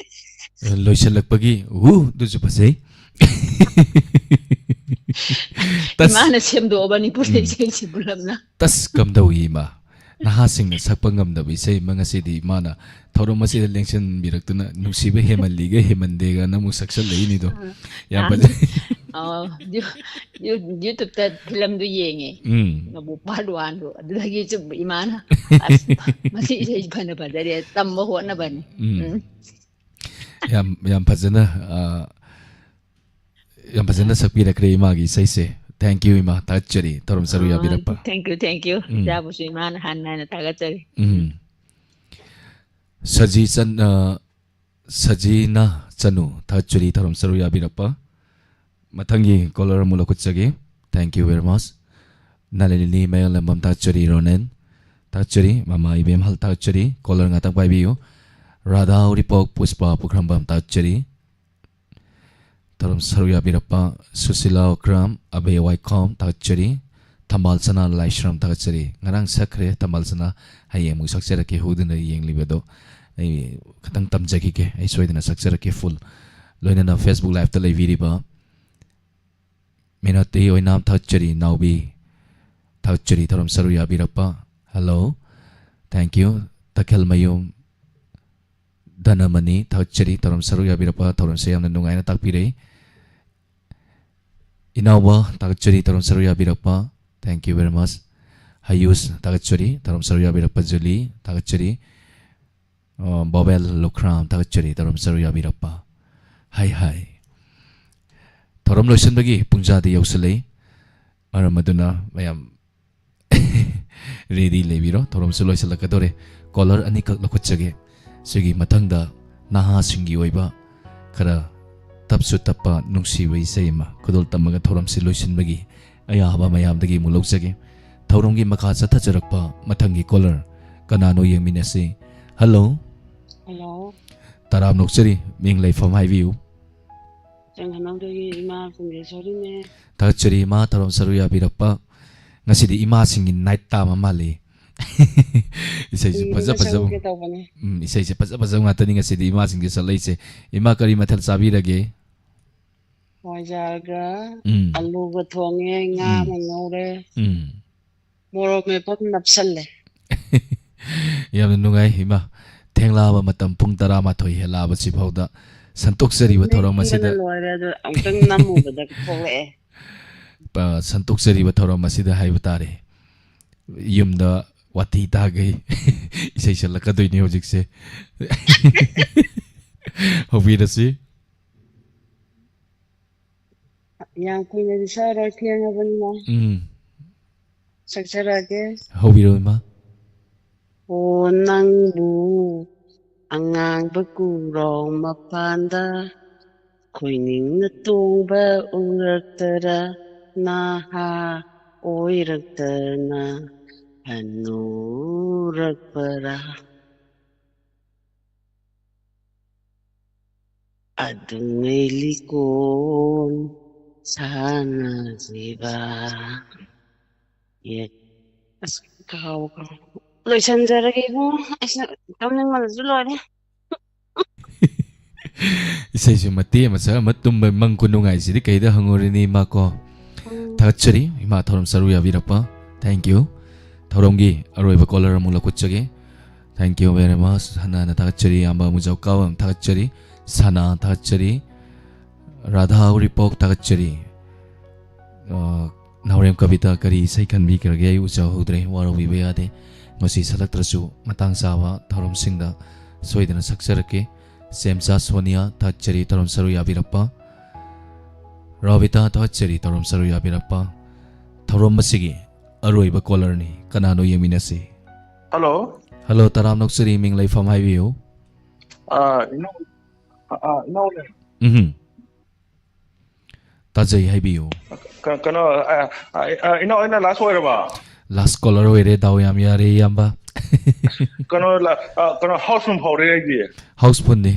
ꯂꯣꯏꯁꯤꯜꯂꯛꯄꯒꯤ ꯎ ꯑꯗꯨꯁꯨ ꯐꯖꯩ꯫ ꯇꯁ ꯏꯃꯥꯅ ꯁꯦꯝꯗꯣꯛꯑꯕꯅꯤ ꯄꯨꯟꯁꯤ ꯏꯁꯩꯁꯤ ꯄꯨꯂꯞꯅ꯫ ꯇꯁ ꯀꯝꯗꯧꯏ ꯏꯃꯥ? ꯅꯍꯥꯁꯤꯡꯅ ꯁꯛꯄ ꯉꯝꯗꯕ ꯏꯁꯩ ꯑꯃ ꯉꯁꯤꯗꯤ ꯏꯃꯥꯅ ꯊꯧꯔꯝ ꯑꯁꯤꯗ ꯂꯦꯡꯁꯤꯟꯕꯤꯔꯛꯇꯨꯅ ꯅꯨꯡꯁꯤꯕ ꯍꯦꯃꯜꯂꯤꯒ ꯍꯦꯃꯟꯗꯦꯒꯅ ꯑꯃꯨꯛ ꯁꯛꯆꯜꯂꯛꯏꯅꯤꯗꯣ꯫ ꯌꯥꯝ ꯑꯥ꯫ ꯐꯖꯩ꯫ ꯑꯣ, ꯌꯨ-, ꯌꯨ-, YouTube-ꯇ ꯐꯤꯂꯝꯗꯨ ꯌꯦꯡꯉꯦ꯫ ꯎꯝ꯫ ꯅꯕꯨ part one-ꯗꯨ꯫ ꯑꯗꯨꯗꯒꯤ ꯁꯨꯝ ꯏꯃꯥꯅ, "ꯑꯁ, ꯃꯁꯤ ꯏꯁꯩ ꯐꯅ ꯐꯖꯔꯦ, ꯇꯝꯕ ꯍꯣꯠꯅꯕꯅꯤ꯫" ꯎꯝ꯫ ꯎꯝ꯫ ꯌꯥꯝ ꯌꯥꯝ ꯐꯖꯅ ꯑ, ꯌꯥꯝ ꯐꯖꯅ ꯁꯛꯄꯤꯔꯛꯈ꯭ꯔꯦ ꯏꯃꯥꯒꯤ ꯏꯁꯩꯁꯦ꯫ Thank you ꯏꯃꯥ, ꯊꯥꯒꯠꯆꯔꯤ ꯊꯧꯔꯝ ꯁꯔꯨꯛ ꯌꯥꯕꯤꯔꯛꯄ꯫ Thank you, thank you꯫ ꯎꯝ꯫ ꯏꯆꯥꯕꯨꯁꯨ ꯏꯃꯥꯅ ꯍꯟꯅ ꯍꯟꯅ ꯊꯥꯒꯠꯆꯔꯤ꯫ ꯎꯝ꯫ ꯁꯖꯤ ꯆꯟ-, ꯑ, ꯁꯖꯤꯅ ꯆꯅꯨ, ꯊꯥꯒꯠꯆꯔꯤ ꯊꯧꯔꯝ ꯁꯔꯨꯛ ꯌꯥꯕꯤꯔꯛꯄ꯫ ꯃꯊꯪꯒꯤ caller ꯑꯃꯨꯛ ꯂꯧꯈꯠꯆꯒꯦ꯫ Thank you very much꯫ ꯅꯂꯤꯅꯤ ꯃꯌꯥꯡꯂꯝꯕꯝ ꯊꯥꯒꯠꯆꯔꯤ꯫ ꯔꯣꯅꯦꯟ ꯊꯥꯒꯠꯆꯔꯤ꯫ ꯃꯃꯥ ꯏꯕꯦꯝꯍꯜ ꯊꯥꯒꯠꯆꯔꯤ꯫ ꯀꯣꯂꯔ ꯉꯥꯛꯇꯪ ꯄꯥꯏꯕꯤꯌꯨ꯫ ꯔꯥꯙꯥ ꯎꯔꯤꯄꯣꯛ, ꯄꯨꯁꯄꯥ ꯄꯨꯈ꯭ꯔꯝꯕꯝ ꯊꯥꯒꯠꯆꯔꯤ꯫ ꯊꯧꯔꯝ ꯁꯔꯨꯛ ꯌꯥꯕꯤꯔꯛꯄ ꯁꯨꯁꯤꯂꯥ ꯑꯣꯀ꯭ꯔꯥꯝ, ꯑꯕꯦ ꯋꯥꯏꯈꯣꯝ ꯊꯥꯒꯠꯆꯔꯤ꯫ ꯊꯝꯕꯥꯜ ꯁꯅꯥ ꯂꯥꯏꯁ꯭ꯔꯝ ꯊꯥꯒꯠꯆꯔꯤ꯫ ꯉꯔꯥꯡ ꯁꯛꯈ꯭ꯔꯦ ꯊꯝꯕꯥꯜ ꯁꯅꯥ, ꯍꯌꯦꯡ ꯑꯃꯨꯛ ꯁꯛꯆꯔꯛꯀꯦ ꯍꯨꯗꯨꯅ ꯌꯦꯡꯂꯤꯕꯗꯣ꯫ ꯑꯩ ꯈꯤꯇꯪ ꯇꯝꯖꯈꯤꯒꯦ, ꯑꯩ ꯁꯣꯏꯗꯅ ꯁꯛꯆꯔꯛꯀꯦ full꯫ ꯂꯣꯏꯅꯅ Facebook Liveꯇ ꯂꯩꯕꯤꯔꯤꯕ ꯃꯤꯅꯣꯇꯤ ꯑꯣꯏꯅꯥꯝ ꯊꯥꯒꯠꯆꯔꯤ꯫ ꯅꯥꯎꯕꯤ ꯊꯥꯒꯠꯆꯔꯤ ꯊꯧꯔꯝ ꯁꯔꯨꯛ ꯌꯥꯕꯤꯔꯛꯄ꯫ Hello, thank you꯫ ꯇꯈꯦꯜꯃꯌꯨꯝ ꯙꯅꯃꯅꯤ ꯊꯥꯒꯠꯆꯔꯤ ꯊꯧꯔꯝ ꯁꯔꯨꯛ ꯌꯥꯕꯤꯔꯛꯄ꯫ ꯊꯧꯔꯝꯁꯦ ꯌꯥꯝꯅ ꯅꯨꯡꯉꯥꯏꯅ ꯇꯥꯛꯄꯤꯔꯛꯏ꯫ ꯏꯅꯥꯎꯕ ꯊꯥꯒꯠꯆꯔꯤ ꯊꯧꯔꯝ ꯁꯔꯨꯛ ꯌꯥꯕꯤꯔꯛꯄ꯫ Thank you very much꯫ ꯍꯌꯨꯁ ꯊꯥꯒꯠꯆꯔꯤ ꯊꯧꯔꯝ ꯁꯔꯨꯛ ꯌꯥꯕꯤꯔꯛꯄ꯫ ꯖꯨꯂꯤ ꯊꯥꯒꯠꯆꯔꯤ꯫ ꯑ, ꯕꯣꯕꯦꯜ ꯂꯨꯈ꯭ꯔꯥꯝ ꯊꯥꯒꯠꯆꯔꯤ ꯊꯧꯔꯝ ꯁꯔꯨꯛ ꯌꯥꯕꯤꯔꯛꯄ꯫ ꯍꯥꯏ ꯍꯥꯏ꯫ ꯊꯧꯔꯝ ꯂꯣꯏꯁꯤꯟꯕꯒꯤ ꯄꯨꯡꯖꯥꯗꯤ ꯌꯧꯁꯤꯜꯂꯛꯏ꯫ ꯃꯔꯝ ꯑꯗꯨꯅ ꯃꯌꯥꯝ ready ꯂꯩꯕꯤꯔꯣ, ꯊꯧꯔꯝꯁꯨ ꯂꯣꯏꯁꯤꯜꯂꯛꯀꯗꯧꯔꯦ꯫ ꯀꯣꯂꯔ ꯑꯅꯤꯈꯛ ꯂꯧꯈꯠꯆꯒꯦ꯫ ꯁꯤꯒꯤ ꯃꯊꯪꯗ ꯅꯍꯥꯁꯤꯡꯒꯤ ꯑꯣꯏꯕ ꯈꯔ ꯇꯞꯁꯨ ꯇꯞꯄ ꯅꯨꯡꯁꯤꯕ ꯏꯁꯩ ꯑꯃ ꯈꯨꯗꯣꯜ ꯇꯝꯃꯒ ꯊꯧꯔꯝꯁꯤ ꯂꯣꯏꯁꯤꯟꯕꯒꯤ ꯑꯌꯥꯕ ꯃꯌꯥꯝꯗꯒꯤ ꯑꯃꯨꯛ ꯂꯧꯖꯒꯦ꯫ ꯊꯧꯔꯝꯒꯤ ꯃꯈꯥ ꯆꯠꯊꯖꯔꯛꯄ ꯃꯊꯪꯒꯤ ꯀꯣꯂꯔ ꯀꯅꯥꯅꯣ ꯌꯦꯡꯃꯤꯟꯅꯁꯤ꯫ ꯍꯜꯂꯣ꯫ ꯍꯜꯂꯣ꯫ ꯇꯔꯥꯝ ꯅꯣꯛꯆꯔꯤ, ꯃꯤꯡ ꯂꯩꯐꯝ ꯍꯥꯏꯕꯤꯌꯨ꯫ ꯆꯪꯈꯅꯧꯗꯒꯤ ꯏꯃꯥ ꯄꯨꯡꯖꯦꯁꯣꯔꯤꯅꯦ꯫ ꯊꯥꯒꯠꯆꯔꯤ ꯏꯃꯥ, ꯊꯧꯔꯝ ꯁꯔꯨꯛ ꯌꯥꯕꯤꯔꯛꯄ꯫ ꯉꯁꯤꯗꯤ ꯏꯃꯥꯁꯤꯡꯒꯤ night ꯇꯥꯕ ꯃꯥꯜꯂꯤ꯫ ꯏꯁꯩꯁꯨ ꯎꯝ, ꯐꯖ ꯐꯖꯕ꯫ ꯆꯪꯒꯦ ꯇꯧꯕꯅꯦ꯫ ꯎꯝ, ꯏꯁꯩꯁꯦ ꯐꯖ ꯐꯖꯕ ꯉꯥꯛꯇꯅꯤ ꯉꯁꯤꯗꯤ ꯏꯃꯥꯁꯤꯡꯁꯦ ꯁꯛꯂꯛꯏꯁꯦ꯫ ꯏꯃꯥ, ꯀꯔꯤ ꯃꯊꯦꯜ ꯆꯥꯕꯤꯔꯒꯦ? ꯍꯋꯥꯏꯖꯥꯔꯒ ꯎꯝ꯫ ꯑꯂꯨꯒ ꯊꯣꯡꯉꯦ, ꯉꯥ ꯎꯝ꯫ ꯑꯃ ꯉꯧꯔꯦ꯫ ꯎꯝ꯫ ꯃꯣꯔꯣꯛ ꯃꯦꯠꯄ ꯑꯃ ꯅꯞꯁꯜꯂꯦ꯫ ꯌꯥꯝꯅ ꯅꯨꯡꯉꯥꯏ ꯏꯃꯥ꯫ ꯊꯦꯡꯂꯛꯑꯕ ꯃꯇꯝ ꯄꯨꯡ ꯇꯔꯥꯃꯥꯊꯣꯏ ꯍꯦꯜꯂꯛꯑꯕꯁꯤ ꯐꯥꯎꯗ ꯁꯟꯇꯣꯛꯆꯔꯤꯕ ꯊꯧꯔꯝ ꯅꯤꯡꯕꯅ ꯑꯁꯤꯗ ꯂꯣꯏꯔꯦ, ꯑꯗꯨ ꯑꯃꯨꯛꯇꯪ ꯅꯝꯃꯨꯕꯗ ꯊꯣꯛꯂꯛꯑꯦ꯫ ꯄ-, ꯁꯟꯇꯣꯛꯆꯔꯤꯕ ꯊꯧꯔꯝ ꯑꯁꯤꯗ ꯍꯥꯏꯕ ꯇꯥꯔꯦ꯫ ꯌꯨꯝꯗ ꯋꯥꯊꯤ ꯇꯥꯈꯩ ꯏꯁꯩ ꯁꯛꯂꯛꯀꯗꯣꯏꯅꯤ ꯍꯧꯖꯤꯛꯁꯦ꯫ ꯍꯧꯕꯤꯔꯁꯤ꯫ ꯌꯥꯝ ꯀꯨꯏꯅꯗꯤ ꯁꯛꯑꯔꯣꯏ, ꯊꯦꯡꯉꯕꯅꯤꯅ꯫ ꯎꯝ꯫ ꯁꯛꯆꯔꯛꯑꯒꯦ꯫ ꯍꯧꯕꯤꯔꯣ, ꯏꯃꯥ꯫ ꯑꯣ, ꯅꯪꯕꯨ ꯑꯉꯥꯡꯕ ꯀꯨꯔꯥꯎ ꯃꯄꯥꯟꯗ ꯈꯣꯏꯅꯤꯡꯅ ꯇꯣꯡꯕ ꯎꯔꯛꯇꯔ ꯅꯍꯥ ꯑꯣꯏꯔꯛꯇꯅ ꯍꯟꯅꯨꯔꯛꯄꯔꯥ? ꯑꯗꯨꯉꯩ ꯂꯤꯀꯣꯟ ꯁꯥꯟꯅꯔꯤꯕ꯫ ꯑꯦ, ꯑꯁ, ꯀꯥꯎ, ꯀꯥꯎ꯫ ꯂꯣꯏꯁꯟꯖꯔꯒꯦ ꯏꯕꯨꯡꯉꯣ꯫ ꯑꯩꯁꯨ ꯇꯨꯝꯅꯤꯡꯕꯅꯁꯨ ꯂꯣꯏꯔꯦ꯫ ꯏꯁꯩꯁꯨ ꯃꯇꯦꯛ ꯑꯃ ꯁꯛꯑꯝꯃ ꯇꯨꯝꯕ ꯃꯪ ꯈꯨꯅꯨꯡꯉꯥꯏꯁꯤꯗꯤ ꯀꯩꯗ ꯍꯪꯉꯨꯔꯅꯤ, ꯏꯃꯥ ꯀꯣ? ꯎꯝ꯫ ꯊꯥꯒꯠꯆꯔꯤ, ꯏꯃꯥ ꯊꯧꯔꯝ ꯁꯔꯨꯛ ꯌꯥꯕꯤꯔꯛꯄ꯫ Thank you꯫ ꯊꯧꯔꯝꯒꯤ ꯑꯔꯣꯏꯕ caller ꯑꯃꯨꯛ ꯂꯧꯈꯠꯆꯒꯦ꯫ Thank you very much꯫ ꯍꯟꯅ ꯍꯟꯅ ꯊꯥꯒꯠꯆꯔꯤ꯫ ꯏꯌꯥꯝꯕ ꯑꯃꯨꯖꯥꯎ ꯀꯥꯕꯝ ꯊꯥꯒꯠꯆꯔꯤ꯫ ꯁꯅꯥ ꯊꯥꯒꯠꯆꯔꯤ꯫ ꯔꯥꯙꯥ ꯎꯔꯤꯄꯣꯛ ꯊꯥꯒꯠꯆꯔꯤ꯫ ꯑ, ꯅꯥꯎꯔꯦꯝ ꯀꯕꯤꯇꯥ ꯀꯔꯤ ꯏꯁꯩ ꯈꯟꯕꯤꯈ꯭ꯔꯒꯦ? ꯑꯩ ꯎꯖꯍꯧꯗ꯭ꯔꯦ, ꯋꯥꯔꯧꯕꯤꯕ ꯌꯥꯗꯦ꯫ ꯉꯁꯤ ꯁꯛꯂꯛꯇ꯭ꯔꯁꯨ ꯃꯇꯥꯡ ꯆꯥꯕ ꯊꯧꯔꯝꯁꯤꯡꯗ ꯁꯣꯏꯗꯅ ꯁꯛꯆꯔꯛꯀꯦ꯫ ꯁꯦꯝꯆꯥ ꯁꯣꯅꯤꯌꯥ ꯊꯥꯒꯠꯆꯔꯤ ꯊꯧꯔꯝ ꯁꯔꯨꯛ ꯌꯥꯕꯤꯔꯛꯄ꯫ ꯔꯣꯕꯤꯇꯥ ꯊꯥꯒꯠꯆꯔꯤ ꯊꯧꯔꯝ ꯁꯔꯨꯛ ꯌꯥꯕꯤꯔꯛꯄ꯫ ꯊꯧꯔꯝ ꯑꯁꯤꯒꯤ ꯑꯔꯣꯏꯕ caller ꯅꯤ꯫ ꯀꯅꯥꯅꯣ ꯌꯦꯡꯃꯤꯟꯅꯁꯤ꯫ Hello꯫ Hello, ꯇꯔꯥꯝꯅ ꯑꯣꯛꯆꯔꯤ, ꯃꯤꯡ ꯂꯩꯐꯝ ꯍꯥꯏꯕꯤꯌꯨ꯫ ꯑꯥ, ꯏꯅꯥꯎ-, ꯑꯥ, ꯏꯅꯥꯎꯅꯦ꯫ ꯎꯝ꯫ ꯇꯥꯖꯩ, ꯍꯥꯏꯕꯤꯌꯨ꯫ ꯀ-, ꯀꯩꯅꯣ, ꯑ, ꯑ, ꯑ, ꯏꯅꯥꯎ, ꯑꯩꯅ last ꯑꯣꯏꯔꯕ? Last caller ꯑꯣꯏꯔꯦ, ꯗꯥꯎ ꯌꯥꯝ ꯌꯥꯔꯦ, ꯏꯌꯥꯝꯕ꯫ ꯀꯩꯅꯣ, ꯂ-, ꯑ, ꯀꯩꯅꯣ, house phone ꯐꯥꯎꯔꯦ ꯑꯩꯗꯤ꯫ House phone ꯅꯤ,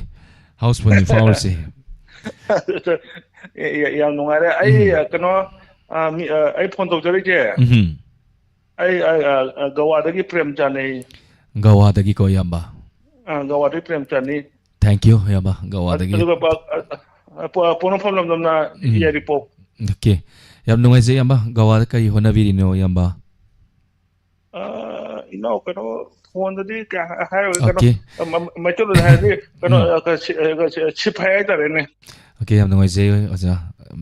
house phone ꯅꯤ ꯐꯥꯎꯔꯤꯁꯦ꯫ ꯌꯥ-, ꯌꯥ-, ꯌꯥꯝ ꯅꯨꯡꯉꯥꯏꯔꯦ꯫ ꯑꯩ, ꯎꯝ꯫ ꯑ, ꯀꯩꯅꯣ, ꯑ, ꯃꯤ, ꯑ, ꯑꯩ phone ꯇꯧꯖꯔꯛꯏꯁꯦ꯫ ꯎꯝ꯫ ꯑꯩ, ꯑ, ꯑ, ꯑ, ꯒꯋꯥꯗꯒꯤ ꯄ꯭ꯔꯦꯝꯆꯥꯟꯅꯦ꯫ ꯒꯋꯥꯗꯒꯤꯀꯣ, ꯏꯌꯥꯝꯕ? ꯑ, ꯒꯋꯥꯗꯒꯤ ꯄ꯭ꯔꯦꯝꯆꯥꯟꯅꯤ꯫ Thank you, ꯏꯌꯥꯝꯕ, ꯒꯋꯥꯗꯒꯤ꯫ ꯑꯗꯨꯒ ꯄ-, ꯑ, ꯑ, ꯄ-, ꯄꯣꯛꯅꯐꯝ ꯂꯝꯗꯝꯅ ꯎꯝ꯫ ꯌꯥꯏꯔꯤꯄꯣꯛ꯫ Okay꯫ ꯌꯥꯝ ꯅꯨꯡꯉꯥꯏꯖꯩ, ꯏꯌꯥꯝꯕ꯫ ꯒꯋꯥꯗ ꯀꯔꯤ ꯍꯣꯠꯅꯕꯤꯔꯤꯅꯣ, ꯏꯌꯥꯝꯕ? ꯑ, ꯏꯅꯥꯎ, ꯀꯩꯅꯣ, phone ꯗꯗꯤ ꯀꯌꯥ ꯍꯥꯏꯔꯣꯏ, ꯀꯩꯅꯣ, Okay꯫ ꯑ, ꯃ-, ꯃꯩꯇꯩꯂꯣꯟꯗ ꯍꯥꯏꯔꯗꯤ, ꯀꯩꯅꯣ, ꯎꯝ꯫ ꯑ, ꯀ-, ꯁꯤ-, ꯑ, ꯀ-, ꯁꯤ-, ꯁꯤꯐꯥꯏ ꯍꯥꯏꯇꯥꯔꯦꯅꯦ꯫ Okay, ꯌꯥꯝ ꯅꯨꯡꯉꯥꯏꯖꯩ, ꯑꯣꯖꯥ꯫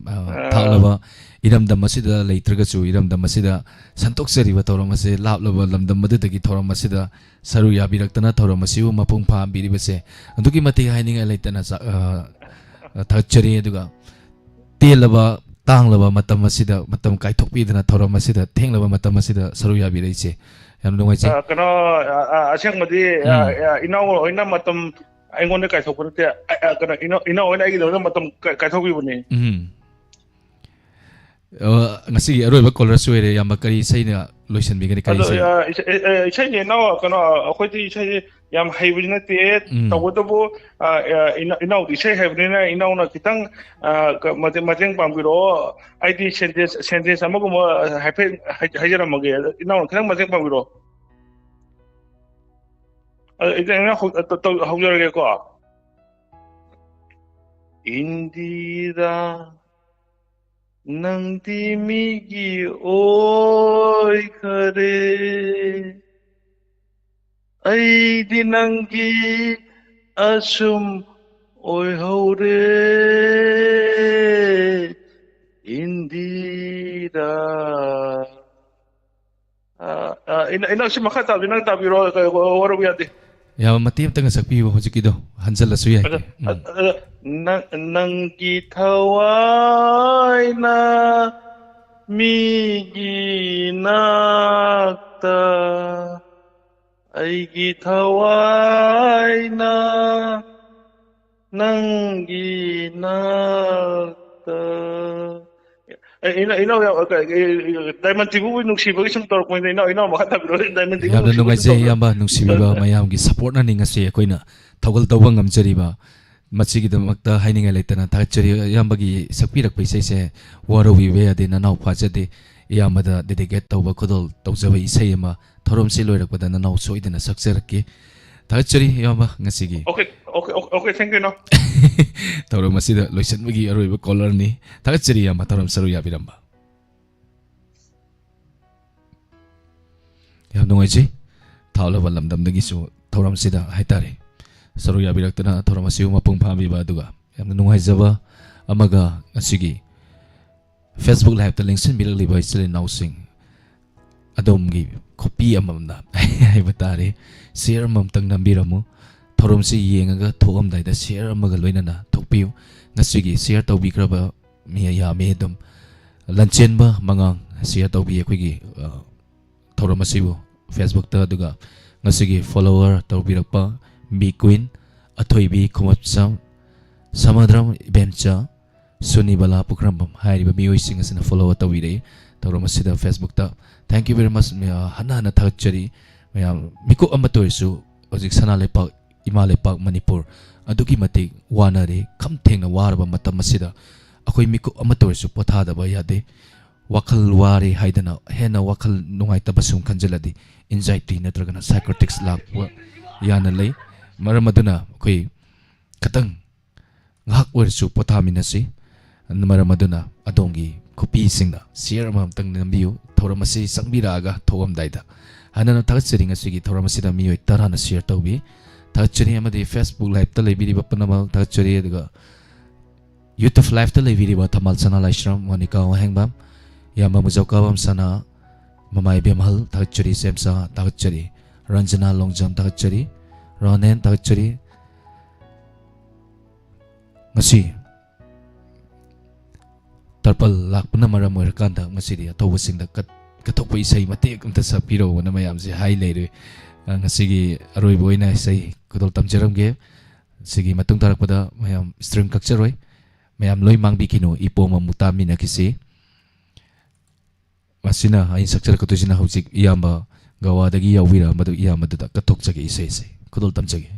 ꯑ, ꯑ꯫ ꯊꯥꯞꯂꯕ ꯏꯔꯝꯗꯝ ꯑꯁꯤꯗ ꯂꯩꯇ꯭ꯔꯒꯁꯨ, ꯏꯔꯝꯗꯝ ꯑꯁꯤꯗ ꯁꯟꯗꯣꯛꯆꯔꯤꯕ ꯊꯧꯔꯝ ꯑꯁꯤ, ꯂꯥꯞꯂꯕ ꯂꯝꯗꯝ ꯑꯗꯨꯗꯒꯤ ꯊꯧꯔꯝ ꯑꯁꯤꯗ ꯁꯔꯨꯛ ꯌꯥꯕꯤꯔꯛꯇꯅ ꯊꯧꯔꯝ ꯑꯁꯤꯕꯨ ꯃꯄꯨꯡ ꯐꯥꯍꯟꯕꯤꯔꯤꯕꯁꯦ ꯑꯗꯨꯛꯀꯤ ꯃꯇꯤꯛ ꯍꯥꯏꯅꯤꯡꯉꯥꯏ ꯂꯩꯇꯅ ꯆꯥ-, ꯑ, ꯑ, ꯊꯥꯒꯠꯆꯔꯤ꯫ ꯑꯗꯨꯒ ꯇꯦꯜꯂꯕ, ꯇꯥꯡꯂꯕ ꯃꯇꯝ ꯑꯁꯤꯗ, ꯃꯇꯝ ꯀꯥꯏꯊꯣꯛꯄꯤꯗꯅ ꯊꯧꯔꯝ ꯑꯁꯤꯗ, ꯊꯦꯡꯂꯕ ꯃꯇꯝ ꯑꯁꯤꯗ ꯁꯔꯨꯛ ꯌꯥꯕꯤꯔꯛꯏꯁꯦ ꯌꯥꯝ ꯅꯨꯡꯉꯥꯏꯖꯩ꯫ ꯑ, ꯀꯩꯅꯣ, ꯑ, ꯑ, ꯑꯁꯦꯡꯕꯗꯤ, ꯑ, ꯎꯝ꯫ ꯑ, ꯏꯅꯥꯎ ꯍꯣꯏꯅ ꯃꯇꯝ ꯑꯩꯉꯣꯟꯗ ꯀꯥꯏꯊꯣꯛꯄ ꯅꯠꯇꯦ꯫ ꯑ, ꯑ, ꯀꯩꯅꯣ, ꯏꯅꯥꯎ, ꯏꯅꯥꯎ ꯍꯣꯏꯅ ꯑꯩꯒꯤꯗꯃꯛꯇ ꯃꯇꯝ ꯀꯥꯏ-, ꯀꯥꯏꯊꯣꯛꯄꯤꯕꯅꯤ꯫ ꯎꯝ꯫ ꯑ, ꯉꯁꯤꯒꯤ ꯑꯔꯣꯏꯕ ꯀꯣꯂꯔꯁꯨ ꯑꯣꯏꯔꯦ꯫ ꯏꯌꯥꯝꯕ, ꯀꯔꯤ ꯏꯁꯩꯅ ꯂꯣꯏꯁꯤꯟꯕꯤꯒꯅꯤ? ꯀꯔꯤ ꯑꯗꯣ, ꯏꯁꯩ? ꯑ, ꯏꯁꯩ-, ꯑ, ꯑ, ꯏꯁꯩꯁꯦ ꯏꯅꯥꯎ, ꯀꯩꯅꯣ, ꯑꯩꯈꯣꯏꯗꯤ ꯏꯁꯩꯁꯦ ꯌꯥꯝ ꯍꯩꯕꯗꯤ ꯅꯠꯇꯦ꯫ ꯎꯝ꯫ ꯇꯧꯕꯇꯕꯨ, ꯑ, ꯑ, ꯏꯅꯥ-, ꯏꯅꯥꯎꯗꯤ ꯏꯁꯩ ꯍꯩꯕꯅꯤꯅ ꯏꯅꯥꯎꯅ ꯈꯤꯇꯪ, ꯑ, ꯀ-, ꯃꯇꯦꯡ, ꯃꯇꯦꯡ ꯄꯥꯡꯕꯤꯔꯛꯑꯣ꯫ ꯑꯩꯗꯤ sentence, sentence ꯑꯃꯒꯨꯝꯕ ꯍꯥꯏꯐꯦꯠ ꯍꯥꯏ-, ꯍꯥꯏꯖꯔꯝꯃꯒꯦ꯫ ꯏꯅꯥꯎꯅ ꯈꯤꯇꯪ ꯃꯇꯦꯡ ꯄꯥꯡꯕꯤꯔꯛꯑꯣ꯫ ꯑ, ꯏꯅꯥꯎ ꯍꯧ-, ꯑ, ꯇꯧ-, ꯍꯧꯖꯔꯒꯦꯀꯣ꯫ ꯏꯟꯗꯤꯔꯥ, ꯅꯪꯗꯤ ꯃꯤꯒꯤ ꯑꯣꯏꯈꯔꯦ, ꯑꯩꯗꯤ ꯅꯪꯒꯤ ꯑꯁꯨꯝ ꯑꯣꯏꯍꯧꯔꯦ, ꯏꯟꯗꯤꯔꯥ꯫ ꯑ, ꯑ, ꯏꯅꯥ-, ꯏꯅꯥꯎꯁꯤ ꯃꯈꯥ ꯇꯥꯕꯗꯤ ꯅꯪ ꯇꯥꯕꯤꯔꯣ, ꯀ-, ꯋꯥꯔꯧꯕ ꯌꯥꯗꯦ꯫ ꯌꯥꯝ ꯃꯇꯦꯛ ꯑꯝꯇꯪꯒ ꯁꯛꯄꯤꯌꯨ ꯍꯧꯖꯤꯛꯀꯤꯗꯣ, ꯍꯟꯖꯜꯂꯁꯨ ꯌꯥꯏ꯫ ꯑꯗ, ꯎꯝ꯫ ꯑ-, ꯑ-, ꯅꯪ-, ꯅꯪꯒꯤ ꯊꯋꯥꯏꯅ ꯃꯤꯒꯤ ꯅꯥꯛꯇ, ꯑꯩꯒꯤ ꯊꯋꯥꯏꯅ ꯅꯪꯒꯤ ꯅꯥꯛꯇ꯫ ꯑꯦ, ꯏꯅꯥꯎ, ꯏꯅꯥꯎ, ꯌꯥꯝ, ꯑ, ꯀ-, ꯑꯦ, ꯗꯥꯏꯃꯟ ꯇꯤꯕꯨꯕꯨ ꯅꯨꯡꯁꯤꯕꯒꯤ ꯁꯨꯝ ꯇꯧꯔꯛꯄꯅꯤꯗ, ꯏꯅꯥꯎ, ꯏꯅꯥꯎ ꯃꯈꯥ ꯇꯥꯕꯤꯔꯣ, ꯗꯥꯏꯃꯟ ꯇꯤꯕꯨ ꯌꯥꯝꯅ ꯅꯨꯡꯁꯤꯕꯒꯤ ꯁꯨꯝ ꯅꯨꯡꯉꯥꯏꯖꯩ, ꯇꯧꯔꯛꯄꯅꯤꯗ꯫ ꯏꯌꯥꯝꯕ, ꯅꯨꯡꯁꯤꯕꯤꯕ ꯃꯌꯥꯝꯒꯤ supportꯅꯅꯤ ꯉꯁꯤ ꯑꯩꯈꯣꯏꯅ ꯊꯧꯒꯜ ꯇꯧꯕ ꯉꯝꯖꯔꯤꯕ꯫ ꯃꯁꯤꯒꯤꯗꯃꯛꯇ ꯍꯥꯏꯅꯤꯡꯉꯥꯏ ꯂꯩꯇꯅ ꯊꯥꯒꯠꯆꯔꯤ꯫ ꯏꯌꯥꯝꯕꯒꯤ ꯁꯛꯄꯤꯔꯛꯄ ꯏꯁꯩꯁꯦ ꯋꯥꯔꯧꯕꯤꯕ ꯌꯥꯗꯦ, ꯅꯅꯥꯎ ꯐꯥꯖꯗꯦ꯫ ꯏꯌꯥꯝꯕꯗ dedicate ꯇꯧꯕ ꯈꯨꯗꯣꯜ ꯇꯧꯖꯕ ꯏꯁꯩ ꯑꯃ ꯊꯧꯔꯝꯁꯤ ꯂꯣꯏꯔꯛꯄꯗ ꯅꯅꯥꯎ ꯁꯣꯏꯗꯅ ꯁꯛꯆꯔꯛꯀꯦ꯫ ꯊꯥꯒꯠꯆꯔꯤ, ꯏꯌꯥꯝꯕ, ꯉꯁꯤꯒꯤ꯫ Okay, okay, okay, okay, thank you, ꯏꯅꯥꯎ꯫ ꯊꯧꯔꯝ ꯑꯁꯤꯗ ꯂꯣꯏꯁꯤꯟꯕꯒꯤ ꯑꯔꯣꯏꯕ caller-ꯅꯤ꯫ ꯊꯥꯒꯠꯆꯔꯤ, ꯏꯌꯥꯝꯕ, ꯊꯧꯔꯝ ꯁꯔꯨꯛ ꯌꯥꯕꯤꯔꯝꯕ꯫ ꯌꯥꯝ ꯅꯨꯡꯉꯥꯏꯖꯩ꯫ ꯊꯥꯎꯂꯕ ꯂꯝꯗꯝꯗꯒꯤꯁꯨ ꯊꯧꯔꯝꯁꯤꯗ ꯍꯥꯏꯇꯥꯔꯦ, ꯁꯔꯨꯛ ꯌꯥꯕꯤꯔꯛꯇꯨꯅ ꯊꯧꯔꯝ ꯑꯁꯤꯕꯨ ꯃꯄꯨꯡ ꯐꯥꯍꯟꯕꯤꯕ, ꯑꯗꯨꯒ ꯌꯥꯝꯅ ꯅꯨꯡꯉꯥꯏꯖꯕ ꯑꯃꯒ, ꯉꯁꯤꯒꯤ Facebook Live-ꯇ ꯂꯦꯡꯁꯤꯟꯕꯤꯔꯛꯂꯤꯕ ꯏꯆꯤꯜ ꯏꯅꯥꯎꯁꯤꯡ ꯑꯗꯣꯝꯒꯤ ꯈꯨꯄꯤ ꯑꯃꯃꯝꯅ ꯍꯥꯏꯕ ꯇꯥꯔꯦ, share ꯑꯃꯃꯝꯇꯪ ꯅꯝꯕꯤꯔꯝꯃꯨ꯫ ꯊꯧꯔꯝꯁꯤ ꯌꯦꯡꯉꯒ ꯊꯣꯛꯑꯝꯗꯥꯏꯗ share ꯑꯃꯒ ꯂꯣꯏꯅꯅ ꯊꯣꯛꯄꯤꯌꯨ꯫ ꯉꯁꯤꯒꯤ share ꯇꯧꯕꯤꯈ꯭ꯔꯕ ꯃꯤ ꯌꯥꯝꯃꯤ ꯑꯗꯨꯝ꯫ ꯂꯟꯆꯦꯟꯕ ꯃꯉꯥꯡ share ꯇꯧꯕꯤ ꯑꯩꯈꯣꯏꯒꯤ, ꯑ, ꯊꯧꯔꯝ ꯑꯁꯤꯕꯨ Facebook-ꯇ, ꯑꯗꯨꯒ ꯉꯁꯤꯒꯤ follower ꯇꯧꯕꯤꯔꯛꯄ ꯕꯤ ꯀ꯭ꯋꯤꯟ, ꯑꯊꯣꯏꯕꯤ ꯈꯨꯃꯠꯆꯝ, ꯁꯃꯥꯗ꯭ꯔꯝ ꯏꯕꯦꯝꯆꯥ, ꯁꯨꯅꯤꯕꯂꯥ ꯄꯨꯈ꯭ꯔꯝꯕꯝ ꯍꯥꯏꯔꯤꯕ ꯃꯤꯑꯣꯏꯁꯤꯡ ꯑꯁꯤꯅ follow ꯇꯧꯕꯤꯔꯛꯏ ꯊꯧꯔꯝ ꯑꯁꯤꯗ Facebook꯫ Thank you very much꯫ ꯃꯌꯥꯝ ꯍꯟꯅ ꯍꯟꯅ ꯊꯥꯒꯠꯆꯔꯤ꯫ ꯃꯌꯥꯝ ꯃꯤꯀꯨꯞ ꯑꯃꯠꯇ ꯑꯣꯏꯔꯁꯨ ꯍꯧꯖꯤꯛ ꯁꯅꯥ ꯂꯩꯄꯥꯛ, ꯏꯃꯥ ꯂꯩꯄꯥꯛ ꯃꯅꯤꯄꯨꯔ ꯑꯗꯨꯛꯀꯤ ꯃꯇꯤꯛ ꯋꯥꯅꯔꯤ꯫ ꯈꯝ ꯊꯦꯡꯅ ꯋꯥꯔꯕ ꯃꯇꯝ ꯑꯁꯤꯗ ꯑꯩꯈꯣꯏ ꯃꯤꯀꯨꯞ ꯑꯃꯠꯇ ꯑꯣꯏꯔꯁꯨ ꯄꯣꯊꯥꯗꯕ ꯌꯥꯗꯦ꯫ ꯋꯥꯈꯜ ꯋꯥꯔꯦ ꯍꯥꯏꯗꯅ ꯍꯦꯟꯅ ꯋꯥꯈꯜ ꯅꯨꯡꯉꯥꯏꯇꯕ ꯁꯨꯝ ꯈꯟꯖꯤꯜꯂꯗꯤ anxiety ꯅꯠꯇ꯭ꯔꯒꯅ psychotics ꯂꯥꯛꯄ ꯌꯥꯅ ꯂꯩ꯫ ꯃꯔꯝ ꯑꯗꯨꯅ ꯑꯩꯈꯣꯏ ꯈꯇꯪ ꯉꯥꯏꯍꯥꯛ ꯑꯣꯏꯔꯁꯨ ꯄꯣꯊꯥꯃꯤꯟꯅꯁꯤ꯫ ꯃꯔꯝ ꯑꯗꯨꯅ ꯑꯗꯣꯝꯒꯤ ꯈꯨꯄꯤꯁꯤꯡꯅ share ꯑꯃꯃꯝꯇꯪ ꯅꯝꯕꯤꯌꯨ꯫ ꯊꯧꯔꯝ ꯑꯁꯤ ꯆꯪꯕꯤꯔꯛꯑꯒ ꯊꯣꯛꯑꯝꯗꯥꯏꯗ꯫ ꯍꯥꯟꯅꯅ ꯊꯥꯒꯠꯆꯔꯤ, ꯉꯁꯤꯒꯤ ꯊꯧꯔꯝ ꯑꯁꯤꯗ ꯃꯤꯑꯣꯏ ꯇꯔꯥꯅ share ꯇꯧꯕꯤ꯫ ꯊꯥꯒꯠꯆꯔꯤ꯫ ꯑꯃꯗꯤ Facebook live ꯇ ꯂꯩꯕꯤꯔꯤꯕ ꯄꯨꯝꯅꯃꯛ ꯊꯥꯒꯠꯆꯔꯤ꯫ ꯑꯗꯨꯒ YouTube live ꯇ ꯂꯩꯕꯤꯔꯤꯕ ꯊꯝꯕꯥꯜ ꯁꯅꯥ ꯂꯥꯏꯁ꯭ꯔꯝ, ꯃꯣꯅꯤꯀꯥ ꯋꯥꯍꯦꯡꯕꯝ, ꯏꯌꯥꯝꯕ ꯃꯨꯖꯧꯀꯥꯕꯝ ꯁꯅꯥ, ꯃꯃꯥ ꯏꯕꯦꯝꯍꯜ ꯊꯥꯒꯠꯆꯔꯤ, ꯁꯦꯝꯁꯥ ꯊꯥꯒꯠꯆꯔꯤ, ꯔꯟꯖꯅꯥ ꯂꯣꯡꯖꯝ ꯊꯥꯒꯠꯆꯔꯤ, ꯔꯣꯅꯦꯟ ꯊꯥꯒꯠꯆꯔꯤ꯫ ꯉꯁꯤ ꯇꯔꯄꯜ ꯂꯥꯛꯄꯅ ꯃꯔꯝ ꯑꯣꯏꯔꯀꯥꯟꯗ ꯉꯁꯤꯗꯤ ꯑꯊꯧꯕꯁꯤꯡꯗ ꯀꯠ-, ꯀꯠꯊꯣꯛꯄ ꯏꯁꯩ ꯃꯇꯦꯛ ꯑꯝꯇ ꯁꯛꯄꯤꯔꯛꯎꯅ ꯃꯌꯥꯝꯁꯦ ꯍꯥꯏ ꯂꯩꯔꯦ꯫ ꯑ, ꯉꯁꯤꯒꯤ ꯑꯔꯣꯏꯕ ꯑꯣꯏꯅ ꯏꯁꯩ ꯈꯨꯗꯣꯜ ꯇꯝꯖꯔꯝꯒꯦ꯫ ꯁꯤꯒꯤ ꯃꯇꯨꯡ ꯇꯥꯔꯛꯄꯗ ꯃꯌꯥꯝ stream ꯀꯛꯆꯔꯣꯏ꯫ ꯃꯌꯥꯝ ꯂꯣꯏ ꯃꯥꯡꯕꯤꯈꯤꯅꯨ, ꯏꯄꯣꯝ ꯑꯃꯨꯛ ꯇꯥꯃꯤꯟꯅꯈꯤꯁꯤ꯫ ꯃꯁꯤꯅ ꯑꯩꯅ ꯁꯛꯆꯔꯛꯀꯗꯣꯏꯁꯤꯅ ꯍꯧꯖꯤꯛ ꯏꯌꯥꯝꯕ ꯒꯋꯥꯗꯒꯤ ꯌꯥꯎꯕꯤꯔꯛꯑꯝꯕꯗꯨ, ꯏꯌꯥꯝꯕꯗꯨꯗ ꯀꯠꯊꯣꯛꯆꯒꯦ ꯏꯁꯩ ꯑꯁꯤ꯫ ꯈꯨꯗꯣꯜ ꯇꯝꯖꯒꯦ꯫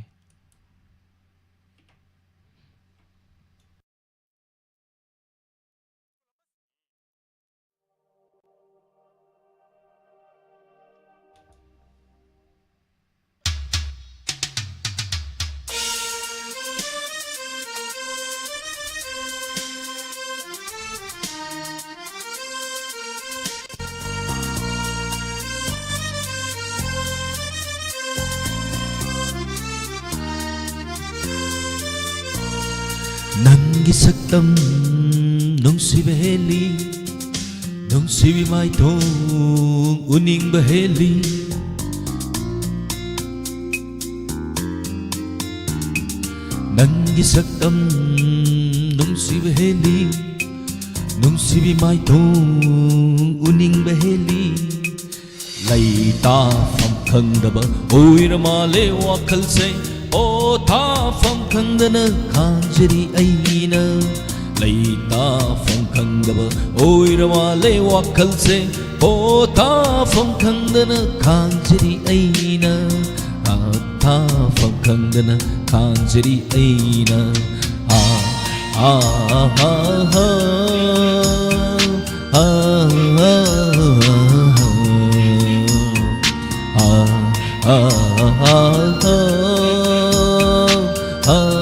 ꯅꯪꯒꯤ ꯁꯛꯇꯝ ꯅꯨꯡꯁꯤꯕ ꯍꯦꯜꯂꯤ, ꯅꯨꯡꯁꯤꯕꯤ ꯃꯥꯏꯊꯣꯡ ꯎꯅꯤꯡꯕ ꯍꯦꯜꯂꯤ꯫ ꯅꯪꯒꯤ ꯁꯛꯇꯝ ꯅꯨꯡꯁꯤꯕ ꯍꯦꯜꯂꯤ, ꯅꯨꯡꯁꯤꯕꯤ ꯃꯥꯏꯊꯣꯡ ꯎꯅꯤꯡꯕ ꯍꯦꯜꯂꯤ꯫ ꯂꯩꯇꯥꯐꯝ ꯈꯪꯗꯕ ꯑꯣꯏꯔ ꯃꯥꯜꯂꯦ ꯋꯥꯈꯜꯁꯦ, ꯄꯣꯊꯥꯐꯝ ꯈꯪꯗꯅ ꯈꯥꯡꯖꯔꯤ ꯑꯩꯅ꯫ ꯑꯩ ꯇꯥꯐꯝ ꯈꯪꯗꯕ ꯑꯣꯏꯔ ꯃꯥꯜꯂꯦ ꯋꯥꯈꯜꯁꯦ꯫ ꯑꯣ, ꯇꯥꯐꯝ ꯈꯪꯗꯅ ꯈꯥꯡꯖꯔꯤ ꯑꯩꯅ꯫ ꯑꯥ, ꯇꯥꯐꯝ ꯈꯪꯗꯅ ꯈꯥꯡꯖꯔꯤ ꯑꯩꯅ꯫ ꯑꯥ, ꯑꯥ, ꯑꯥ, ꯑꯥ, ꯑꯥ, ꯑꯥ, ꯑꯥ, ꯑꯥ, ꯑꯥ, ꯑꯥ, ꯑꯥ, ꯑꯥ꯫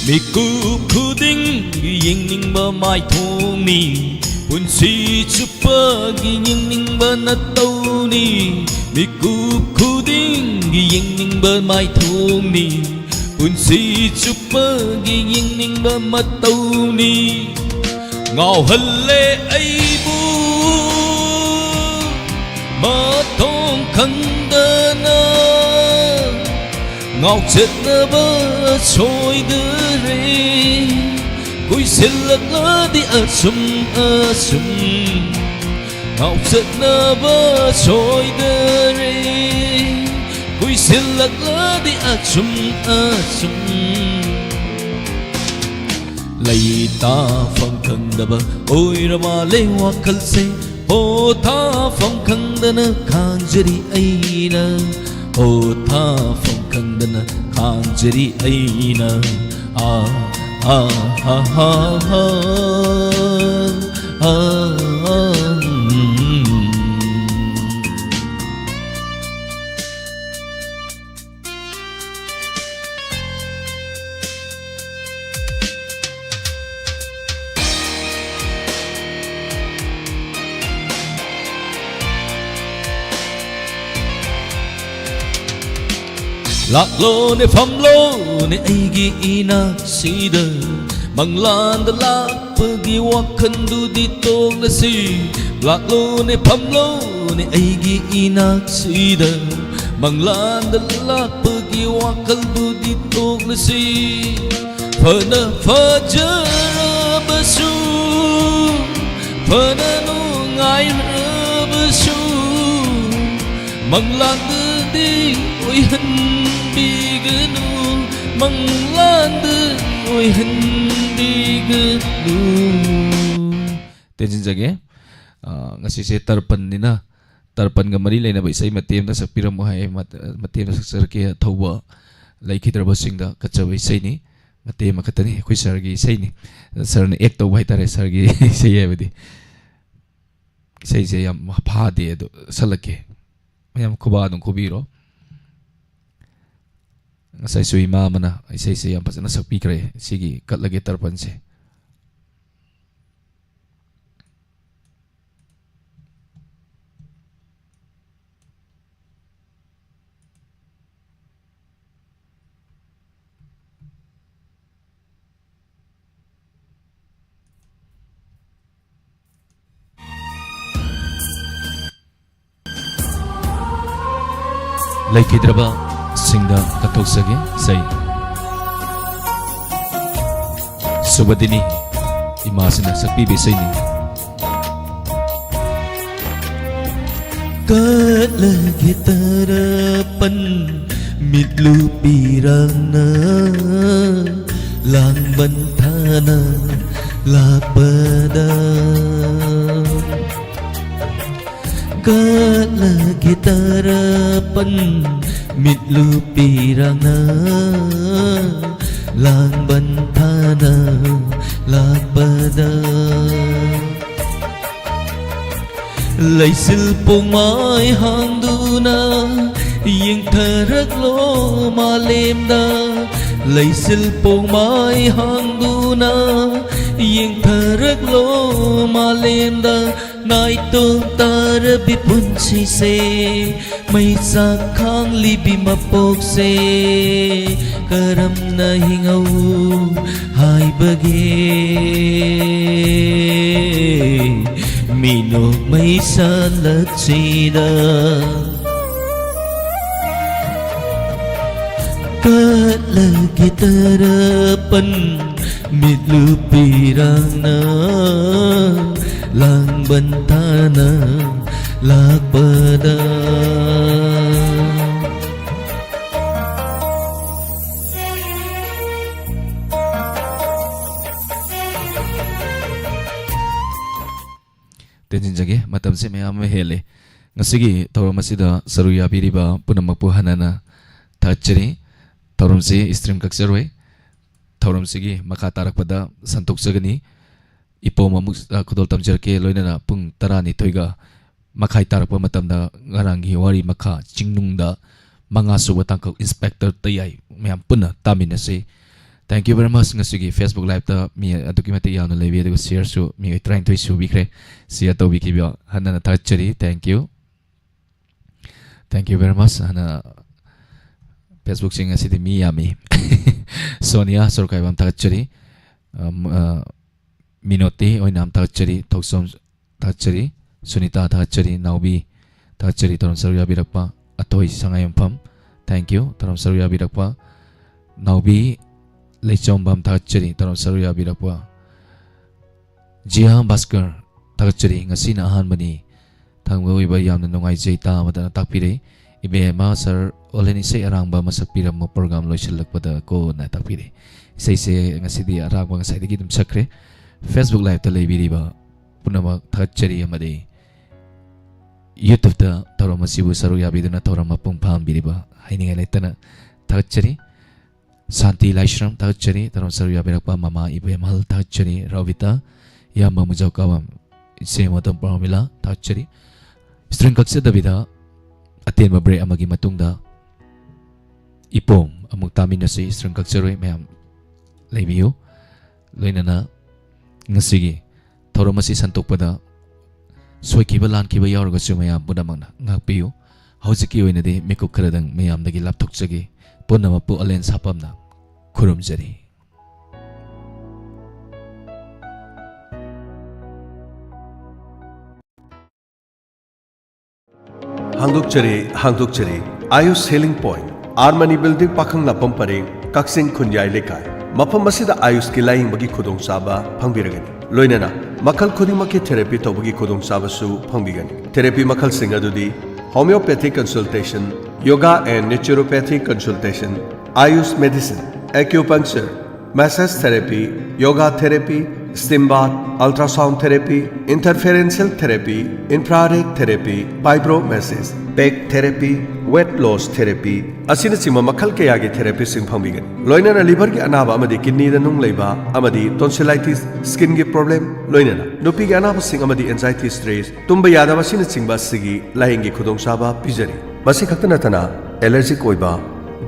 ꯃꯤꯀꯨꯞ ꯈꯨꯗꯤꯡꯒꯤ ꯌꯦꯡꯅꯤꯡꯕ ꯃꯥꯏꯊꯣꯡꯅꯤ, ꯄꯨꯟꯁꯤ ꯆꯨꯞꯄꯒꯤ ꯌꯦꯡꯅꯤꯡꯕ ꯅꯇꯧꯅꯤ꯫ ꯃꯤꯀꯨꯞ ꯈꯨꯗꯤꯡꯒꯤ ꯌꯦꯡꯅꯤꯡꯕ ꯃꯥꯏꯊꯣꯡꯅꯤ, ꯄꯨꯟꯁꯤ ꯆꯨꯞꯄꯒꯤ ꯌꯦꯡꯅꯤꯡꯕ ꯃꯇꯧꯅꯤ꯫ ꯉꯥꯎꯍꯜꯂꯦ ꯑꯩꯕꯨ ꯃꯇꯣꯡ ꯈꯪꯗꯅ, ꯉꯥꯎꯆꯠꯅꯕ ꯁꯣꯏꯗꯔꯦ꯫ ꯀꯨꯏꯁꯤꯜꯂꯛꯂꯗꯤ ꯑꯁꯨꯝ ꯑꯁꯨꯝ ꯉꯥꯎꯆꯠꯅꯕ ꯁꯣꯏꯗꯔꯦ꯫ ꯀꯨꯏꯁꯤꯜꯂꯛꯂꯗꯤ ꯑꯁꯨꯝ ꯑꯁꯨꯝ ꯂꯩ ꯇꯥꯐꯝ ꯈꯪꯗꯕ ꯑꯣꯏꯔ ꯃꯥꯜꯂꯦ ꯋꯥꯈꯜꯁꯦ꯫ ꯑꯣ, ꯇꯥꯐꯝ ꯈꯪꯗꯅ ꯈꯥꯡꯖꯔꯤ ꯑꯩꯅ꯫ ꯑꯣ, ꯇꯥꯐꯝ ꯈꯪꯗꯅ ꯈꯥꯡꯖꯔꯤ ꯑꯩꯅ꯫ ꯑꯥ, ꯑꯥ, ꯑꯥ, ꯑꯥ, ꯑꯥ, ꯑꯥ, ꯎꯝ꯫ ꯂꯥꯛꯂꯣꯅꯦ, ꯐꯝꯂꯣꯅꯦ ꯑꯩꯒꯤ ꯏꯅꯥꯛꯁꯤꯗ, ꯃꯪꯂꯥꯟꯗ ꯂꯥꯛꯄꯒꯤ ꯋꯥꯈꯜꯗꯨꯗꯤ ꯇꯣꯛꯂꯁꯤ꯫ ꯂꯥꯛꯂꯣꯅꯦ, ꯐꯝꯂꯣꯅꯦ ꯑꯩꯒꯤ ꯏꯅꯥꯛꯁꯤꯗ, ꯃꯪꯂꯥꯟꯗ ꯂꯥꯛꯄꯒꯤ ꯋꯥꯈꯜꯕꯨꯗꯤ ꯇꯣꯛꯂꯁꯤ, ꯐꯅ ꯐꯖꯔꯕꯁꯨ, ꯐꯅ ꯅꯨꯡꯉꯥꯏꯔꯕꯁꯨ, ꯃꯪꯂꯥꯟꯗꯗꯤ ꯑꯣꯏꯍꯟꯕꯤꯒꯅꯨ, ꯃꯪꯂꯥꯟꯗ ꯑꯣꯏꯍꯟꯕꯤꯒꯅꯨ꯫ ꯇꯦꯟꯁꯤꯟꯖꯒꯦ꯫ ꯑ, ꯉꯁꯤꯁꯦ ꯇꯔꯄꯟꯅꯤꯅ, ꯇꯔꯄꯟꯒ ꯃꯔꯤ ꯂꯩꯅꯕ ꯏꯁꯩ ꯃꯇꯦꯛ ꯑꯃ ꯁꯛꯄꯤꯔꯝꯃꯣ ꯍꯥꯏ, ꯃꯠ-, ꯃꯇꯦꯛ ꯑꯃ ꯁꯛꯆꯔꯛꯀꯦ꯫ ꯑꯊꯧꯕ ꯂꯩꯈꯤꯗ꯭ꯔꯕꯁꯤꯡꯗ ꯀꯠꯆꯕ ꯏꯁꯩꯅꯤ꯫ ꯃꯇꯦꯛ ꯑꯃꯈꯛꯇꯅꯤ, ꯑꯩꯈꯣꯏ ꯁꯥꯔꯒꯤ ꯏꯁꯩꯅꯤ꯫ ꯁꯥꯔꯅ act ꯇꯧꯕ ꯍꯥꯏꯇꯥꯔꯦ, ꯁꯥꯔꯒꯤ ꯏꯁꯩ ꯍꯥꯏꯕꯗꯤ꯫ ꯏꯁꯩꯁꯦ ꯌꯥꯝ ꯐꯥꯗꯦ, ꯑꯗꯣ ꯁꯛꯂꯛꯀꯦ꯫ ꯃꯌꯥꯝ ꯈꯨꯕꯥꯛ ꯑꯗꯨꯝ ꯈꯨꯕꯤꯔꯣ꯫ ꯉꯁꯥꯏꯁꯨ ꯏꯃꯥ ꯑꯃꯅ ꯏꯁꯩꯁꯦ ꯌꯥꯝ ꯐꯖꯅ ꯁꯛꯄꯤꯈ꯭ꯔꯦ ꯁꯤꯒꯤ ꯀꯠꯂꯒꯦ ꯇꯔꯄꯟꯁꯦ꯫ ꯂꯩꯈꯤꯗ꯭ꯔꯕꯁꯤꯡꯗ ꯀꯠꯊꯣꯛꯆꯒꯦ ꯏꯁꯩ꯫ ꯁꯨꯕꯗꯤꯅꯤ ꯏꯃꯥꯁꯤꯅ ꯁꯛꯄꯤꯕ ꯏꯁꯩꯅꯤ꯫ ꯀꯠꯂꯒꯦ ꯇꯔꯄꯟ ꯃꯤꯠꯂꯨ ꯄꯤꯔꯥꯡꯅ ꯂꯥꯡꯕꯟ ꯊꯥꯅ ꯂꯥꯛꯄꯗ꯫ ꯀꯠꯂꯒꯦ ꯇꯔꯄꯟ ꯃꯤꯠꯂꯨ ꯄꯤꯔꯥꯡꯅ ꯂꯥꯡꯕꯟ ꯊꯥꯅ ꯂꯥꯛꯄꯗ꯫ ꯂꯩꯆꯤꯜ ꯄꯣꯡꯃꯥꯏ ꯍꯥꯡꯗꯨꯅ ꯌꯦꯡꯊꯔꯛꯂꯣ ꯃꯥꯂꯦꯝꯗ꯫ ꯂꯩꯆꯤꯜ ꯄꯣꯡꯃꯥꯏ ꯍꯥꯡꯗꯨꯅ ꯌꯦꯡꯊꯔꯛꯂꯣ ꯃꯥꯂꯦꯝꯗ꯫ ꯅꯥꯏꯇꯣꯝ ꯇꯥꯔꯕꯤ ꯄꯨꯟꯁꯤꯁꯦ, ꯃꯩꯆꯥꯛ ꯈꯥꯡꯂꯤꯕꯤ ꯃꯄꯣꯛꯁꯦ, ꯀꯔꯝꯅ ꯍꯤꯡꯍꯧ ꯍꯥꯏꯕꯒꯦ? ꯃꯤꯅꯣꯛ ꯃꯩꯁꯥ ꯂꯛꯁꯤꯗ꯫ ꯆꯠꯂꯒꯦ ꯇꯔꯄꯟ ꯃꯤꯠꯂꯨ ꯄꯤꯔꯥꯡꯅ ꯂꯥꯡꯕꯟ ꯊꯥꯅ ꯂꯥꯛꯄꯗ꯫ ꯇꯦꯟꯁꯤꯟꯖꯒꯦ, ꯃꯇꯝꯁꯦ ꯃꯌꯥꯝ ꯑꯃ ꯍꯦꯜꯂꯦ꯫ ꯉꯁꯤꯒꯤ ꯊꯧꯔꯝ ꯑꯁꯤꯗ ꯁꯔꯨꯛ ꯌꯥꯕꯤꯔꯤꯕ ꯄꯨꯝꯅꯃꯛꯄꯨ ꯍꯟꯅ ꯍꯟꯅ ꯊꯥꯒꯠꯆꯔꯤ꯫ ꯊꯧꯔꯝꯁꯤ ꯏꯁꯇ꯭ꯔꯤꯝ ꯀꯛꯆꯔꯣꯏ꯫ ꯊꯧꯔꯝꯁꯤꯒꯤ ꯃꯈꯥ ꯇꯥꯔꯛꯄꯗ ꯁꯟꯗꯣꯛꯆꯒꯅꯤ꯫ ꯏꯄꯣꯝ ꯑꯃꯨꯛ, ꯑ, ꯈꯨꯗꯣꯜ ꯇꯝꯖꯔꯛꯀꯦ, ꯂꯣꯏꯅꯅ ꯄꯨꯡ ꯇꯔꯥꯅꯤꯊꯣꯏꯒ ꯃꯈꯥꯏ ꯇꯥꯔꯛꯄ ꯃꯇꯝꯗ ꯉꯔꯥꯡꯒꯤ ꯋꯥꯔꯤ ꯃꯈꯥ ꯆꯤꯡꯅꯨꯡꯗ ꯃꯉꯥ ꯁꯨꯕ ꯇꯥꯡꯀꯛ ꯏꯟꯁꯄꯦꯛꯇꯔ ꯇꯌꯥꯏ ꯃꯌꯥꯝ ꯄꯨꯟꯅ ꯇꯥꯃꯤꯟꯅꯁꯤ꯫ Thank you very much꯫ ꯉꯁꯤꯒꯤ Facebook Live-ꯇ ꯃꯤ ꯑꯗꯨꯛꯀꯤ ꯃꯇꯤꯛ ꯌꯥꯝꯅ ꯂꯩꯕꯤ, ꯑꯗꯨꯒ share-ꯁꯨ ꯃꯤꯑꯣꯏ ꯇꯔꯥꯅꯤꯊꯣꯏ ꯁꯨꯕꯤꯈ꯭ꯔꯦ꯫ Share ꯇꯧꯕꯤꯈꯤꯕ ꯍꯟꯅ ꯍꯟꯅ ꯊꯥꯒꯠꯆꯔꯤ꯫ Thank you꯫ Thank you very much꯫ ꯍꯥꯟꯅ Facebook-ꯁꯤꯡ ꯑꯁꯤꯗꯤ ꯃꯤ ꯌꯥꯝꯃꯤ꯫ ꯁꯣꯅꯤꯌꯥ ꯁꯣꯔꯀꯥꯏꯕꯝ ꯊꯥꯒꯠꯆꯔꯤ꯫ ꯑꯝ, ꯑ, ꯃꯤꯅꯣꯇꯤ ꯑꯣꯏꯅꯥꯝ ꯊꯥꯒꯠꯆꯔꯤ꯫ ꯊꯣꯛꯆꯣꯝ ꯊꯥꯒꯠꯆꯔꯤ꯫ ꯁꯨꯅꯤꯇꯥ ꯊꯥꯒꯠꯆꯔꯤ꯫ ꯅꯥꯎꯕꯤ ꯊꯥꯒꯠꯆꯔꯤ꯫ ꯊꯧꯔꯝ ꯁꯔꯨꯛ ꯌꯥꯕꯤꯔꯛꯄ꯫ ꯑꯊꯣꯏ ꯁꯉꯥꯏꯌꯨꯝꯐꯝ, thank you꯫ ꯊꯧꯔꯝ ꯁꯔꯨꯛ ꯌꯥꯕꯤꯔꯛꯄ꯫ ꯅꯥꯎꯕꯤ ꯂꯩꯆꯣꯝꯕꯝ ꯊꯥꯒꯠꯆꯔꯤ꯫ ꯊꯧꯔꯝ ꯁꯔꯨꯛ ꯌꯥꯕꯤꯔꯛꯄ꯫ ꯖꯤꯌꯥ ꯚꯥꯁꯀꯔ ꯊꯥꯒꯠꯆꯔꯤ꯫ ꯉꯁꯤꯅ ꯑꯍꯥꯟꯕꯅꯤ꯫ ꯊꯪꯕ ꯑꯣꯏꯕ ꯌꯥꯝꯅ ꯅꯨꯡꯉꯥꯏꯖꯩ, ꯇꯥ ꯑꯃꯗꯅ ꯇꯥꯛꯄꯤꯔꯦ꯫ ꯏꯕꯦꯝꯃ ꯁꯥꯔ ꯑꯣꯂꯦꯟ ꯏꯁꯩ ꯑꯔꯥꯡꯕ ꯑꯃ ꯁꯛꯄꯤꯔꯝꯃꯨ, ꯄ꯭ꯔꯣꯒ꯭ꯔꯥꯝ ꯂꯣꯏꯁꯤꯜꯂꯛꯄꯗ ꯀꯣꯟꯅ ꯇꯥꯛꯄꯤꯔꯦ꯫ ꯏꯁꯩꯁꯦ ꯉꯁꯤꯗꯤ ꯑꯔꯥꯡꯕ ꯉꯁꯥꯏꯗꯒꯤ ꯑꯗꯨꯝ ꯁꯛꯈ꯭ꯔꯦ꯫ Facebook Live-ꯇ ꯂꯩꯕꯤꯔꯤꯕ ꯄꯨꯝꯅꯃꯛ ꯊꯥꯒꯠꯆꯔꯤ ꯑꯃꯗꯤ YouTube-ꯇ ꯊꯧꯔꯝ ꯑꯁꯤꯕꯨ ꯁꯔꯨꯛ ꯌꯥꯕꯤꯗꯨꯅ ꯊꯧꯔꯝ ꯃꯄꯨꯡ ꯐꯥꯍꯟꯕꯤꯔꯤꯕ ꯍꯥꯏꯅꯤꯡꯉꯥꯏ ꯂꯩꯇꯅ ꯊꯥꯒꯠꯆꯔꯤ꯫ ꯁꯥꯟꯇꯤ ꯂꯥꯏꯁ꯭ꯔꯝ ꯊꯥꯒꯠꯆꯔꯤ꯫ ꯊꯧꯔꯝ ꯁꯔꯨꯛ ꯌꯥꯕꯤꯔꯛꯄ ꯃꯃꯥ ꯏꯕꯦꯝꯍꯜ ꯊꯥꯒꯠꯆꯔꯤ꯫ ꯔꯣꯕꯤꯇꯥ, ꯏꯌꯥꯝꯕ ꯃꯨꯖꯥꯎꯀꯥꯕꯝ, ꯏꯆꯦ ꯃꯣꯇꯝ ꯄ꯭ꯔꯃꯤꯂꯥ ꯊꯥꯒꯠꯆꯔꯤ꯫ ꯏꯁꯇ꯭ꯔꯤꯡ ꯀꯛꯆꯗꯕꯤꯗ ꯑꯇꯦꯟꯕ break ꯑꯃꯒꯤ ꯃꯇꯨꯡꯗ ꯏꯄꯣꯝ ꯑꯃꯨꯛ ꯇꯥꯃꯤꯟꯅꯁꯤ꯫ ꯏꯁꯇ꯭ꯔꯤꯡ ꯀꯛꯆꯔꯣꯏ, ꯃꯌꯥꯝ ꯂꯩꯕꯤꯌꯨ꯫ ꯂꯣꯏꯅꯅ ꯉꯁꯤꯒꯤ ꯊꯧꯔꯝ ꯑꯁꯤ ꯁꯟꯗꯣꯛꯄꯗ ꯁꯣꯏꯈꯤꯕ ꯂꯥꯟꯈꯤꯕ ꯌꯥꯎꯔꯒꯁꯨ ꯃꯌꯥꯝ ꯄꯨꯝꯅꯃꯛꯅ ꯉꯥꯛꯄꯤꯌꯨ꯫ ꯍꯧꯖꯤꯛꯀꯤ ꯑꯣꯏꯅꯗꯤ ꯃꯤꯀꯨꯞ ꯈꯔꯗꯪ ꯃꯌꯥꯝꯗꯒꯤ ꯂꯥꯞꯊꯣꯛꯆꯒꯦ꯫ ꯄꯨꯝꯅꯃꯛꯄꯨ ꯑꯂꯦꯟ ꯁꯥꯄꯝꯅ ꯈꯨꯔꯨꯝꯖꯔꯤ꯫ ꯍꯥꯡꯗꯣꯛꯆꯔꯤ, ꯍꯥꯡꯗꯣꯛꯆꯔꯤ꯫ Ayush Healing Point꯫ R Mani building, ꯄꯥꯈꯪ ꯂꯥꯛꯄꯝ ꯄꯔꯦꯡ, ꯀꯛꯆꯤꯡ ꯈꯨꯟꯌꯥꯏ ꯂꯩꯀꯥꯏ꯫ ꯃꯐꯝ ꯑꯁꯤꯗ ꯑꯥꯌꯨꯁꯀꯤ ꯂꯥꯌꯦꯡꯕꯒꯤ ꯈꯨꯗꯣꯡꯆꯥꯕ ꯐꯪꯕꯤꯔꯒꯅꯤ꯫ ꯂꯣꯏꯅꯅ ꯃꯈꯜ ꯈꯨꯗꯤꯡꯃꯛꯀꯤ ꯊꯦꯔꯥꯄꯤ ꯇꯧꯕꯒꯤ ꯈꯨꯗꯣꯡꯆꯥꯕꯁꯨ ꯐꯪꯕꯤꯒꯅꯤ꯫ ꯊꯦꯔꯥꯄꯤ ꯃꯈꯜꯁꯤꯡ ꯑꯗꯨꯗꯤ homeopathic consultation, yoga and naturopathic consultation, Ayush medicine, acupuncture, massage therapy, yoga therapy, steam bath, ultrasound therapy, interferential therapy, infrared therapy, fibro massage, back therapy, weight loss therapy ꯑꯁꯤꯅꯆꯤꯡꯕ ꯃꯈꯜ ꯀꯌꯥꯒꯤ ꯊꯦꯔꯥꯄꯤꯁꯤꯡ ꯐꯪꯕꯤꯒꯅꯤ꯫ ꯂꯣꯏꯅꯅ ꯂꯤꯚꯔꯒꯤ ꯑꯅꯥꯕ ꯑꯃꯗꯤ ꯀꯤꯗꯅꯤꯗ ꯅꯨꯡ ꯂꯩꯕ ꯑꯃꯗꯤ tonsillitis, skinꯒꯤ problem, ꯂꯣꯏꯅꯅ ꯅꯨꯄꯤꯒꯤ ꯑꯅꯥꯕꯁꯤꯡ ꯑꯃꯗꯤ anxiety, stress, ꯇꯨꯝꯕ ꯌꯥꯗꯕ ꯑꯁꯤꯅꯆꯤꯡꯕ ꯑꯁꯤꯒꯤ ꯂꯥꯌꯦꯡꯒꯤ ꯈꯨꯗꯣꯡꯆꯥꯕ ꯄꯤꯖꯔꯤ꯫ ꯃꯁꯤ ꯈꯛꯇ ꯅꯠꯇꯅ allergic ꯑꯣꯏꯕ,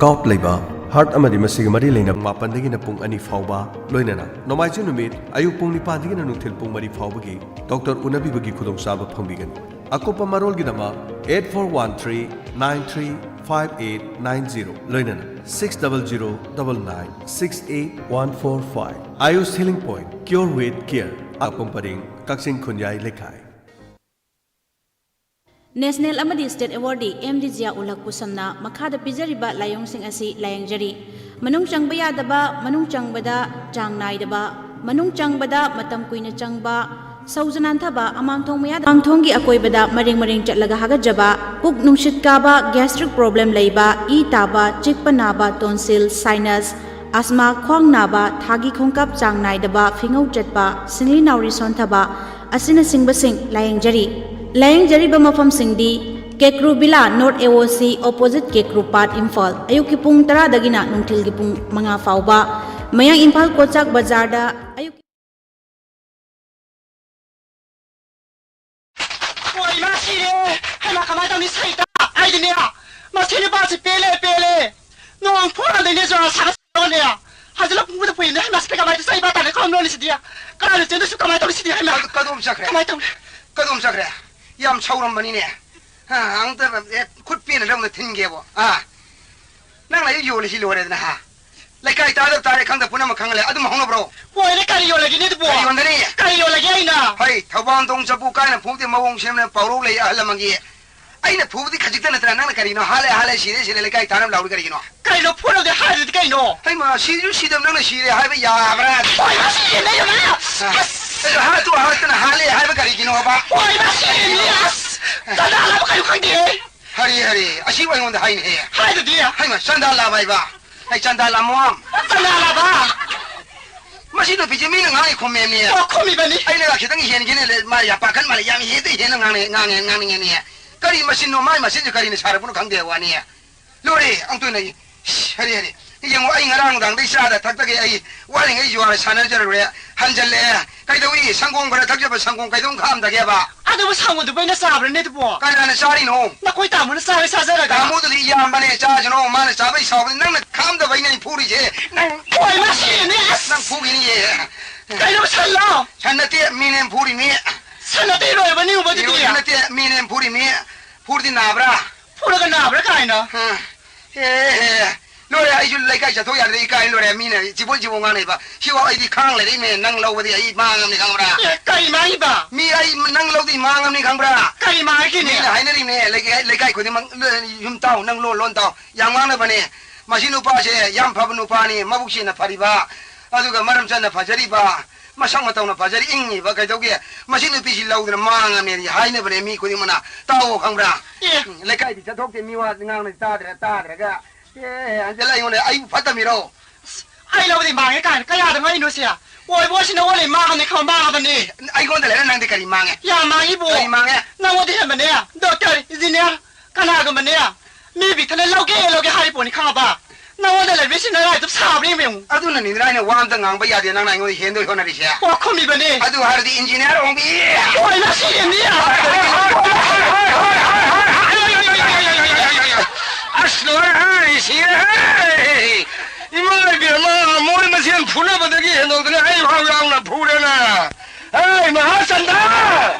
gout ꯂꯩꯕ, heart ꯑꯃꯗꯤ ꯃꯁꯤꯒꯤ ꯃꯔꯤ ꯂꯩꯅꯕ ꯃꯥꯄꯟꯗꯒꯤꯅ ꯄꯨꯡ ꯑꯅꯤ ꯐꯥꯎꯕ, ꯂꯣꯏꯅꯅ ꯅꯣꯡꯃꯥꯏꯖꯤꯡ ꯅꯨꯃꯤꯠ ꯑꯌꯨꯛ ꯄꯨꯡ ꯅꯤꯄꯥꯟꯗꯒꯤꯅ ꯅꯨꯡꯊꯤꯜ ꯄꯨꯡ ꯃꯔꯤ ꯐꯥꯎꯕꯒꯤ ꯗꯣꯛꯇꯔ ꯎꯅꯕꯤꯕꯒꯤ ꯈꯨꯗꯣꯡꯆꯥꯕ ꯐꯪꯕꯤꯒꯅꯤ꯫ ꯑꯀꯨꯞꯄ ꯃꯔꯣꯜꯒꯤꯗꯃꯛ eight four one three nine three five eight nine zero, ꯂꯣꯏꯅꯅ six double zero double nine six eight one four five꯫ Ayush Healing Point, Cure with Care, ꯂꯥꯛꯄꯝ ꯄꯔꯦꯡ, ꯀꯛꯆꯤꯡ ꯈꯨꯟꯌꯥꯏ ꯂꯩꯀꯥꯏ꯫ National ꯑꯃꯗꯤ state awardee ꯑꯦꯝ ꯗꯤ ꯖꯤꯌꯥ ꯎꯜ ꯍꯛꯄꯨ ꯁꯝꯅ ꯃꯈꯥꯗ ꯄꯤꯖꯔꯤꯕ ꯂꯥꯏꯑꯣꯡꯁꯤꯡ ꯑꯁꯤ ꯂꯥꯌꯦꯡꯖꯔꯤ꯫ ꯃꯅꯨꯡ ꯆꯪꯕ ꯌꯥꯗꯕ, ꯃꯅꯨꯡ ꯆꯪꯕꯗ ꯆꯥꯡ ꯅꯥꯏꯗꯕ, ꯃꯅꯨꯡ ꯆꯪꯕꯗ ꯃꯇꯝ ꯀꯨꯏꯅ ꯆꯪꯕ, ꯁꯧꯖ ꯅꯥꯟꯊꯕ, ꯑꯃꯥꯡꯊꯣꯡ ꯃꯌꯥꯗ, ꯑꯃꯥꯡꯊꯣꯡꯒꯤ ꯑꯀꯣꯏꯕꯗ ꯃꯔꯦꯡ ꯃꯔꯦꯡ ꯆꯠꯂꯒ ꯍꯥꯒꯠꯆꯕ, ꯄꯨꯛ ꯅꯨꯡꯁꯤꯠ ꯀꯥꯕ, gastric problem ꯂꯩꯕ, ꯏ ꯇꯥꯕ, ꯆꯤꯛꯄ ꯅꯥꯕ, tonsil, sinus, asthma, ꯈ꯭ꯋꯥꯡ ꯅꯥꯕ, ꯊꯥꯒꯤ ꯈꯣꯡꯀꯥꯞ ꯆꯥꯡ ꯅꯥꯏꯗꯕ, ꯐꯤꯉꯧ ꯆꯠꯄ, ꯁꯤꯡꯂꯤ ꯅꯥꯎꯔꯤ ꯁꯣꯟꯊꯕ, ꯑꯁꯤꯅꯆꯤꯡꯕꯁꯤꯡ ꯂꯥꯌꯦꯡꯖꯔꯤ꯫ ꯂꯥꯌꯦꯡꯖꯔꯤꯕ ꯃꯐꯝꯁꯤꯡꯗꯤ ꯀꯦꯀ꯭ꯔꯨ ꯕꯤꯂꯥ, North A O C, opposite ꯀꯦꯀ꯭ꯔꯨ ꯄꯥꯠ, ꯏꯝꯐꯥꯜ꯫ ꯑꯌꯨꯛꯀꯤ ꯄꯨꯡ ꯇꯔꯥꯗꯒꯤꯅ ꯅꯨꯡꯊꯤꯜꯒꯤ ꯄꯨꯡ ꯃꯉꯥ ꯐꯥꯎꯕ꯫ ꯃꯌꯥꯡ ꯏꯝꯐꯥꯜ ꯀꯣꯆꯥꯛ ꯕꯖꯥꯔꯗ ꯑꯌꯨꯛ ꯍꯣꯏ, ꯏꯃꯥ ꯁꯤꯔꯦ꯫ ꯍꯩꯃꯥ, ꯀꯃꯥꯏ ꯇꯧꯅꯤ? ꯁꯩꯇ! ꯑꯩꯗꯤꯅꯦ, ꯃꯁꯤ ꯅꯨꯄꯥꯁꯤ ꯄꯦꯜꯂꯦ, ꯄꯦꯜꯂꯦ꯫ ꯅꯣꯡ ꯐꯨꯔꯗꯩꯅꯦ, ꯖ꯭ꯋꯥꯔ ꯁꯥꯒꯠ ꯁꯥꯒꯠꯂꯦ꯫ ꯍꯧꯖꯤꯛ ꯂꯧ ꯄꯨꯡꯕꯗ ꯄꯨꯏꯅꯦ꯫ ꯍꯩꯃꯥ, ꯁꯤꯗꯤ ꯀꯃꯥꯏ ꯇꯧ-, ꯆꯩ ꯕꯥ ꯇꯥꯔꯦ, ꯈꯪꯉꯝꯂꯣꯏꯅꯦ ꯁꯤꯗꯤ꯫ ꯀꯅꯥꯅ ꯆꯦꯟꯗꯣꯏꯁꯨ ꯀꯃꯥꯏ ꯇꯧꯅꯤ ꯁꯤꯗꯤ? ꯍꯩꯃꯥ꯫ ꯀꯗꯣꯝ ꯆꯠꯈ꯭ꯔꯦ? ꯀꯃꯥꯏ ꯇꯧꯅꯤ? ꯀꯗꯣꯝ ꯆꯠꯈ꯭ꯔꯦ? ꯌꯥꯝ ꯁꯥꯎꯔꯝꯕꯅꯤꯅꯦ꯫ ꯍꯥ, ꯑꯝꯇ, ꯑꯦ, ꯈꯨꯠ ꯄꯦꯟꯅ ꯂꯧꯅ ꯊꯤꯟꯒꯦꯕꯣ꯫ ꯑꯥ꯫ ꯅꯪꯅ ꯑꯩ ꯌꯣꯜꯂꯤꯁꯤ ꯂꯣꯏꯔꯦꯗꯅ, ꯍꯥ? ꯂꯩꯀꯥꯏ ꯇꯥꯗꯕ ꯇꯥꯔꯦ, ꯈꯪꯗ ꯄꯨꯝꯅꯃꯛ ꯈꯪꯍꯜꯂꯦ꯫ ꯑꯗꯨꯝ ꯍꯧꯅꯕ꯭ꯔꯣ? ꯍꯣꯏꯅꯦ, ꯀꯔꯤ ꯌꯣꯜꯂꯒꯦꯅꯦ ꯑꯗꯨꯕꯣ? ꯀꯔꯤ ꯌꯣꯟꯒꯅꯤ? ꯀꯔꯤ ꯌꯣꯜꯂꯒꯦ ꯑꯩꯅ? ꯍꯩ, ꯊꯧꯕꯥꯟꯊꯣꯡ ꯆꯐꯨ ꯀꯥꯏꯅ ꯐꯨꯗꯦ, ꯃꯑꯣꯡ ꯁꯦꯝꯅ ꯄꯥꯎꯔꯧ ꯂꯩ ꯑꯍꯜ ꯂꯃꯟꯒꯤ꯫ ꯑꯩꯅ ꯐꯨꯕꯗꯤ ꯈꯖꯤꯛꯇ ꯅꯠꯇ꯭ꯔꯥ, ꯅꯪꯅ ꯀꯔꯤꯅꯣ? "ꯍꯥꯠꯂꯦ, ꯍꯥꯠꯂꯦ, ꯁꯤꯔꯦ, ꯁꯤꯔꯦ, ꯂꯩꯀꯥꯏ ꯇꯥꯅꯕ ꯂꯥꯎꯔꯤ ꯀꯔꯤꯒꯤꯅꯣ?" ꯀꯩꯅꯣ ꯐꯨꯔꯕꯗꯤ ꯍꯥꯏꯗꯨꯗꯤ ꯀꯩꯅꯣ? ꯍꯩꯃꯥ, ꯁꯤꯁꯨ ꯁꯤꯗꯕ ꯅꯪꯅ ꯁꯤꯔꯦ ꯍꯥꯏꯕ ꯌꯥꯕ꯭ꯔꯥ? ꯍꯣꯏ, ꯃꯥ ꯁꯤꯔꯦ, ꯂꯩꯔꯕ? ꯑꯁ, ꯑꯁ! ꯑꯗꯣ ꯍꯥꯠꯇꯨ ꯍꯥꯠꯇꯅ ꯍꯥꯠꯂꯦ ꯍꯥꯏꯕ ꯀꯔꯤꯒꯤꯅꯣꯕ? ꯍꯣꯏ, ꯃꯥ ꯁꯤꯔꯦ, ꯑꯁ! ꯆꯥꯟꯗꯥ ꯂꯥꯕ ꯀꯩꯅꯣ ꯈꯪꯗꯦꯍꯦ꯫ ꯍꯔꯦ, ꯍꯔꯦ, ꯑꯁꯤꯕꯨ ꯑꯩꯉꯣꯟꯗ ꯍꯥꯏꯅꯦꯍꯦ꯫ ꯍꯥꯏꯗꯨꯗꯤ? ꯍꯩꯃꯥ, ꯆꯥꯟꯗꯥ ꯂꯥꯕ ꯍꯥꯏꯕ? ꯑꯩ ꯆꯥꯟꯗꯥ ꯂꯥꯃꯣꯝ꯫ ꯆꯥꯟꯗꯥ ꯂꯥꯕ? ꯃꯁꯤ ꯅꯨꯄꯤꯁꯦ ꯃꯤꯅ ꯉꯥꯡꯉꯤ ꯈꯨꯝꯃꯦꯃꯤ꯫ ꯑꯣ, ꯈꯨꯝꯃꯤꯕꯅꯤ꯫ ꯑꯩꯅꯒ ꯈꯤꯇꯪ ꯍꯦꯟꯒꯦꯅꯦ, ꯃꯥ ꯌꯥꯝ ꯄꯥꯈꯠ ꯃꯥꯜꯂꯦ, ꯌꯥꯝ ꯍꯦꯟꯗ ꯍꯦꯟꯅ ꯉꯥꯡꯅꯩ, ꯉꯥꯡꯉꯦ, ꯉꯥꯡꯅꯤꯡꯉꯦꯅꯦ꯫ ꯀꯔꯤ ꯃꯆꯤꯟꯅꯣ, ꯃꯥꯏ ꯃꯆꯤꯟꯁꯦ ꯀꯔꯤꯅ ꯁꯥꯔꯛꯄꯅꯣ ꯈꯪꯗꯦ ꯋꯥꯅꯤ꯫ ꯂꯣꯏꯔꯦ, ꯑꯃꯨꯛꯇꯣꯏꯅ ꯑꯩ, ꯏꯁ, ꯍꯔꯦ, ꯍꯔꯦ꯫ ꯌꯦꯡꯉꯣ, ꯑꯩ ꯉꯔꯥꯡ ꯅꯨꯡꯗꯥꯡꯗꯩ ꯆꯥꯗ ꯊꯛꯇꯒꯩ ꯑꯩ ꯋꯥꯔꯤꯉꯩ ꯖꯨꯋꯥꯔ ꯁꯥꯟꯅꯖꯔꯨꯔꯦ, ꯍꯟꯖꯜꯂꯛꯑꯦ꯫ ꯀꯩꯗꯧꯏ? ꯁꯪꯒꯣꯝ ꯈꯔ ꯊꯛꯆꯕ, ꯁꯪꯒꯣꯝ ꯀꯩꯗꯧ ꯈꯥꯝꯗꯒꯦꯕ? ꯑꯗꯨꯕꯨ ꯁꯪꯒꯣꯝꯗꯨꯕꯨ ꯑꯩꯅ ꯆꯥꯕ꯭ꯔꯅꯦ ꯑꯗꯨꯕꯣ? ꯀꯅꯥꯅ ꯆꯥꯔꯤꯅꯣ? ꯅꯈꯣꯏ ꯇꯥꯃꯣꯅ ꯆꯥꯔ ꯆꯥꯖꯔꯒ꯫ ꯇꯥꯃꯣꯗꯨꯗꯤ ꯏꯌꯥꯝꯕꯅꯦ, ꯆꯥꯁꯅꯣ, ꯃꯥꯅ ꯆꯥꯕꯩ ꯁꯥꯎꯕꯅꯤ, ꯅꯪꯅ ꯈꯥꯝꯗꯕꯩꯅꯦ ꯑꯩ ꯐꯨꯔꯤꯁꯦ꯫ ꯅꯪ ꯍꯣꯏ, ꯃꯁꯤꯅꯦ, ꯑꯁ! ꯅꯪ ꯐꯨꯈꯤꯅꯤꯌꯦ꯫ ꯀꯩꯅꯣ, ꯁꯟꯂꯣ? ꯁꯟ ꯅꯠꯇꯦ, ꯃꯤꯅꯦ ꯐꯨꯔꯤꯅꯤ꯫ ꯁꯟ ꯅꯠꯇꯦ, ꯂꯣꯏꯔꯕꯅꯤ ꯎꯕꯗꯨꯗꯤ꯫ ꯏꯔꯣꯏꯕ ꯅꯠꯇꯦ, ꯃꯤꯅꯦ ꯐꯨꯔꯤꯅꯤ꯫ ꯐꯨꯔꯗꯤ ꯅꯥꯕ꯭ꯔꯥ? ꯐꯨꯔꯒ ꯅꯥꯕ꯭ꯔꯥ ꯀꯥꯏꯅ? ꯍꯥ꯫ ꯑꯦ, ꯑꯦ, ꯂꯣꯏꯔꯦ, ꯑꯩꯁꯨ ꯂꯩꯀꯥꯏ ꯆꯠꯊꯣꯛ ꯌꯥꯗ꯭ꯔꯦ, ꯏꯀꯥꯏ ꯂꯣꯏꯔꯦ, ꯃꯤꯅ ꯆꯤꯕꯣꯟ ꯆꯤꯕꯣꯟ ꯉꯥꯡꯅꯩꯕ꯫ ꯁꯤꯐꯥꯎ ꯑꯩꯗꯤ ꯈꯥꯡ ꯂꯩꯔꯛꯏꯃꯦ, ꯅꯪ ꯂꯧꯕꯗꯤ ꯑꯩ ꯃꯥꯡꯉꯝꯅꯤ ꯈꯪꯕ꯭ꯔꯥ? ꯑꯦ, ꯀꯔꯤ ꯃꯥꯡꯉꯤꯕ? ꯃꯤ ꯑꯩ ꯅꯪ ꯂꯧꯗꯤ ꯃꯥꯡꯉꯝꯅꯤ ꯈꯪꯕ꯭ꯔꯥ? ꯀꯔꯤ ꯃꯥꯡꯉꯒꯦꯅꯦ? ꯃꯤꯅ ꯍꯥꯏꯅꯔꯤꯕꯅꯦ, ꯂꯩꯀꯥꯏ, ꯂꯩꯀꯥꯏ ꯈꯨꯗꯤꯡꯃꯛ, ꯌꯨꯝ ꯇꯥꯎ, ꯅꯪ ꯂꯣꯟ, ꯂꯣꯟ ꯇꯥꯎ, ꯌꯥꯝ ꯉꯥꯡꯅꯕꯅꯦ꯫ ꯃꯁꯤ ꯅꯨꯄꯥꯁꯦ ꯌꯥꯝ ꯐꯕ ꯅꯨꯄꯥꯅꯤ, ꯃꯕꯨꯛ ꯁꯦꯡꯅ ꯐꯔꯤꯕ, ꯑꯗꯨꯒ ꯃꯔꯝ ꯆꯠꯅ ꯐꯖꯔꯤꯕ, ꯃꯁꯛ ꯃꯇꯧꯅ ꯐꯖꯔꯤ ꯏꯪꯉꯤꯕ, ꯀꯩꯗꯧꯒꯦ? ꯃꯁꯤ ꯅꯨꯄꯤꯁꯤ ꯂꯧꯗꯅ ꯃꯥꯡꯉꯝꯅꯦꯗꯤ ꯍꯥꯏꯅꯕꯅꯦ ꯃꯤ ꯈꯨꯗꯤꯡꯃꯛꯅ꯫ ꯇꯥꯎꯑꯣ, ꯈꯪꯕ꯭ꯔꯥ? ꯑꯦ꯫ ꯎꯝ, ꯂꯩꯀꯥꯏꯗꯤ ꯆꯠꯊꯣꯛꯇꯦ, ꯃꯤ ꯋꯥ ꯉꯥꯡꯅ ꯇꯥꯗ꯭ꯔꯦ, ꯇꯥꯗ꯭ꯔꯒ꯫ ꯑꯦ, ꯑꯟꯖꯂꯥ, ꯑꯩꯉꯣꯟꯗ ꯑꯩꯕꯨ ꯐꯠꯇꯕꯤꯔꯣ? ꯑꯁ, ꯑꯩ ꯂꯧꯕꯗꯤ ꯃꯥꯡꯉꯦ ꯀꯥꯏꯅ ꯀꯌꯥꯗ ꯉꯛꯏꯅꯣ ꯁꯦ? ꯑꯣꯏꯕ ꯑꯣꯏꯁꯤꯅ ꯑꯣꯜꯂꯦ, ꯃꯥꯡꯉꯝꯅꯦ ꯈꯪꯕ ꯃꯥꯡꯉꯕꯅꯦ꯫ ꯑꯩꯉꯣꯟꯗ ꯂꯩꯔ ꯅꯪꯗꯤ ꯀꯔꯤ ꯃꯥꯡꯉꯦ? ꯌꯥꯝ ꯃꯥꯡꯉꯤꯕꯣ꯫ ꯀꯔꯤ ꯃꯥꯡꯉꯦ? ꯅꯪꯉꯣꯟꯗ ꯍꯦꯟꯕꯅꯦ, ꯗꯣꯛꯇꯔ, ꯏꯟꯖꯤꯅꯤꯌꯥꯔ, ꯀꯅꯥꯒꯨꯝꯕꯅꯦ, ꯃꯤ ꯕꯤꯛꯊꯅ ꯂꯧꯒꯦ ꯂꯧꯒꯦ ꯍꯥꯏꯔꯤ ꯄꯣꯠꯅꯤ ꯈꯪꯉꯕ? ꯅꯉꯣꯟꯗ ꯂꯩꯕꯤꯁꯤꯡ ꯅꯔꯥꯏꯗꯨ ꯁꯥꯕ꯭ꯔꯥ ꯌꯦꯡꯉꯨ꯫ ꯑꯗꯨꯅꯅꯤꯗꯅ ꯑꯩꯅ ꯋꯥ ꯑꯝꯇ ꯉꯥꯡꯕ ꯌꯥꯗꯦ, ꯅꯪꯅ ꯑꯩꯉꯣꯟꯗ ꯍꯦꯟꯗꯣꯏ ꯍꯣꯠꯅꯔꯤꯁꯦ꯫ ꯋꯥ ꯈꯨꯝꯃꯤꯕꯅꯦ꯫ ꯑꯗꯨ ꯍꯥꯏꯔꯗꯤ ꯏꯟꯖꯤꯅꯤꯌꯥꯔ ꯑꯣꯡꯕꯤ꯫ ꯍꯣꯏ, ꯅꯁꯤꯅꯦ꯫ ꯑꯁ, ꯂꯣꯏꯔꯦ, ꯁꯤꯔꯦ꯫ ꯏꯃꯥ ꯏꯕꯦꯝꯃ, ꯃꯣꯏ ꯃꯁꯦꯟ ꯐꯨꯅꯕꯗꯒꯤ ꯍꯦꯟꯗꯣꯛꯇꯅ ꯑꯩ ꯐꯥꯎ ꯌꯥꯎꯅ ꯐꯨꯔꯦꯅ꯫ ꯍꯦ, ꯃꯍꯥꯆꯟꯗ꯭ꯔ!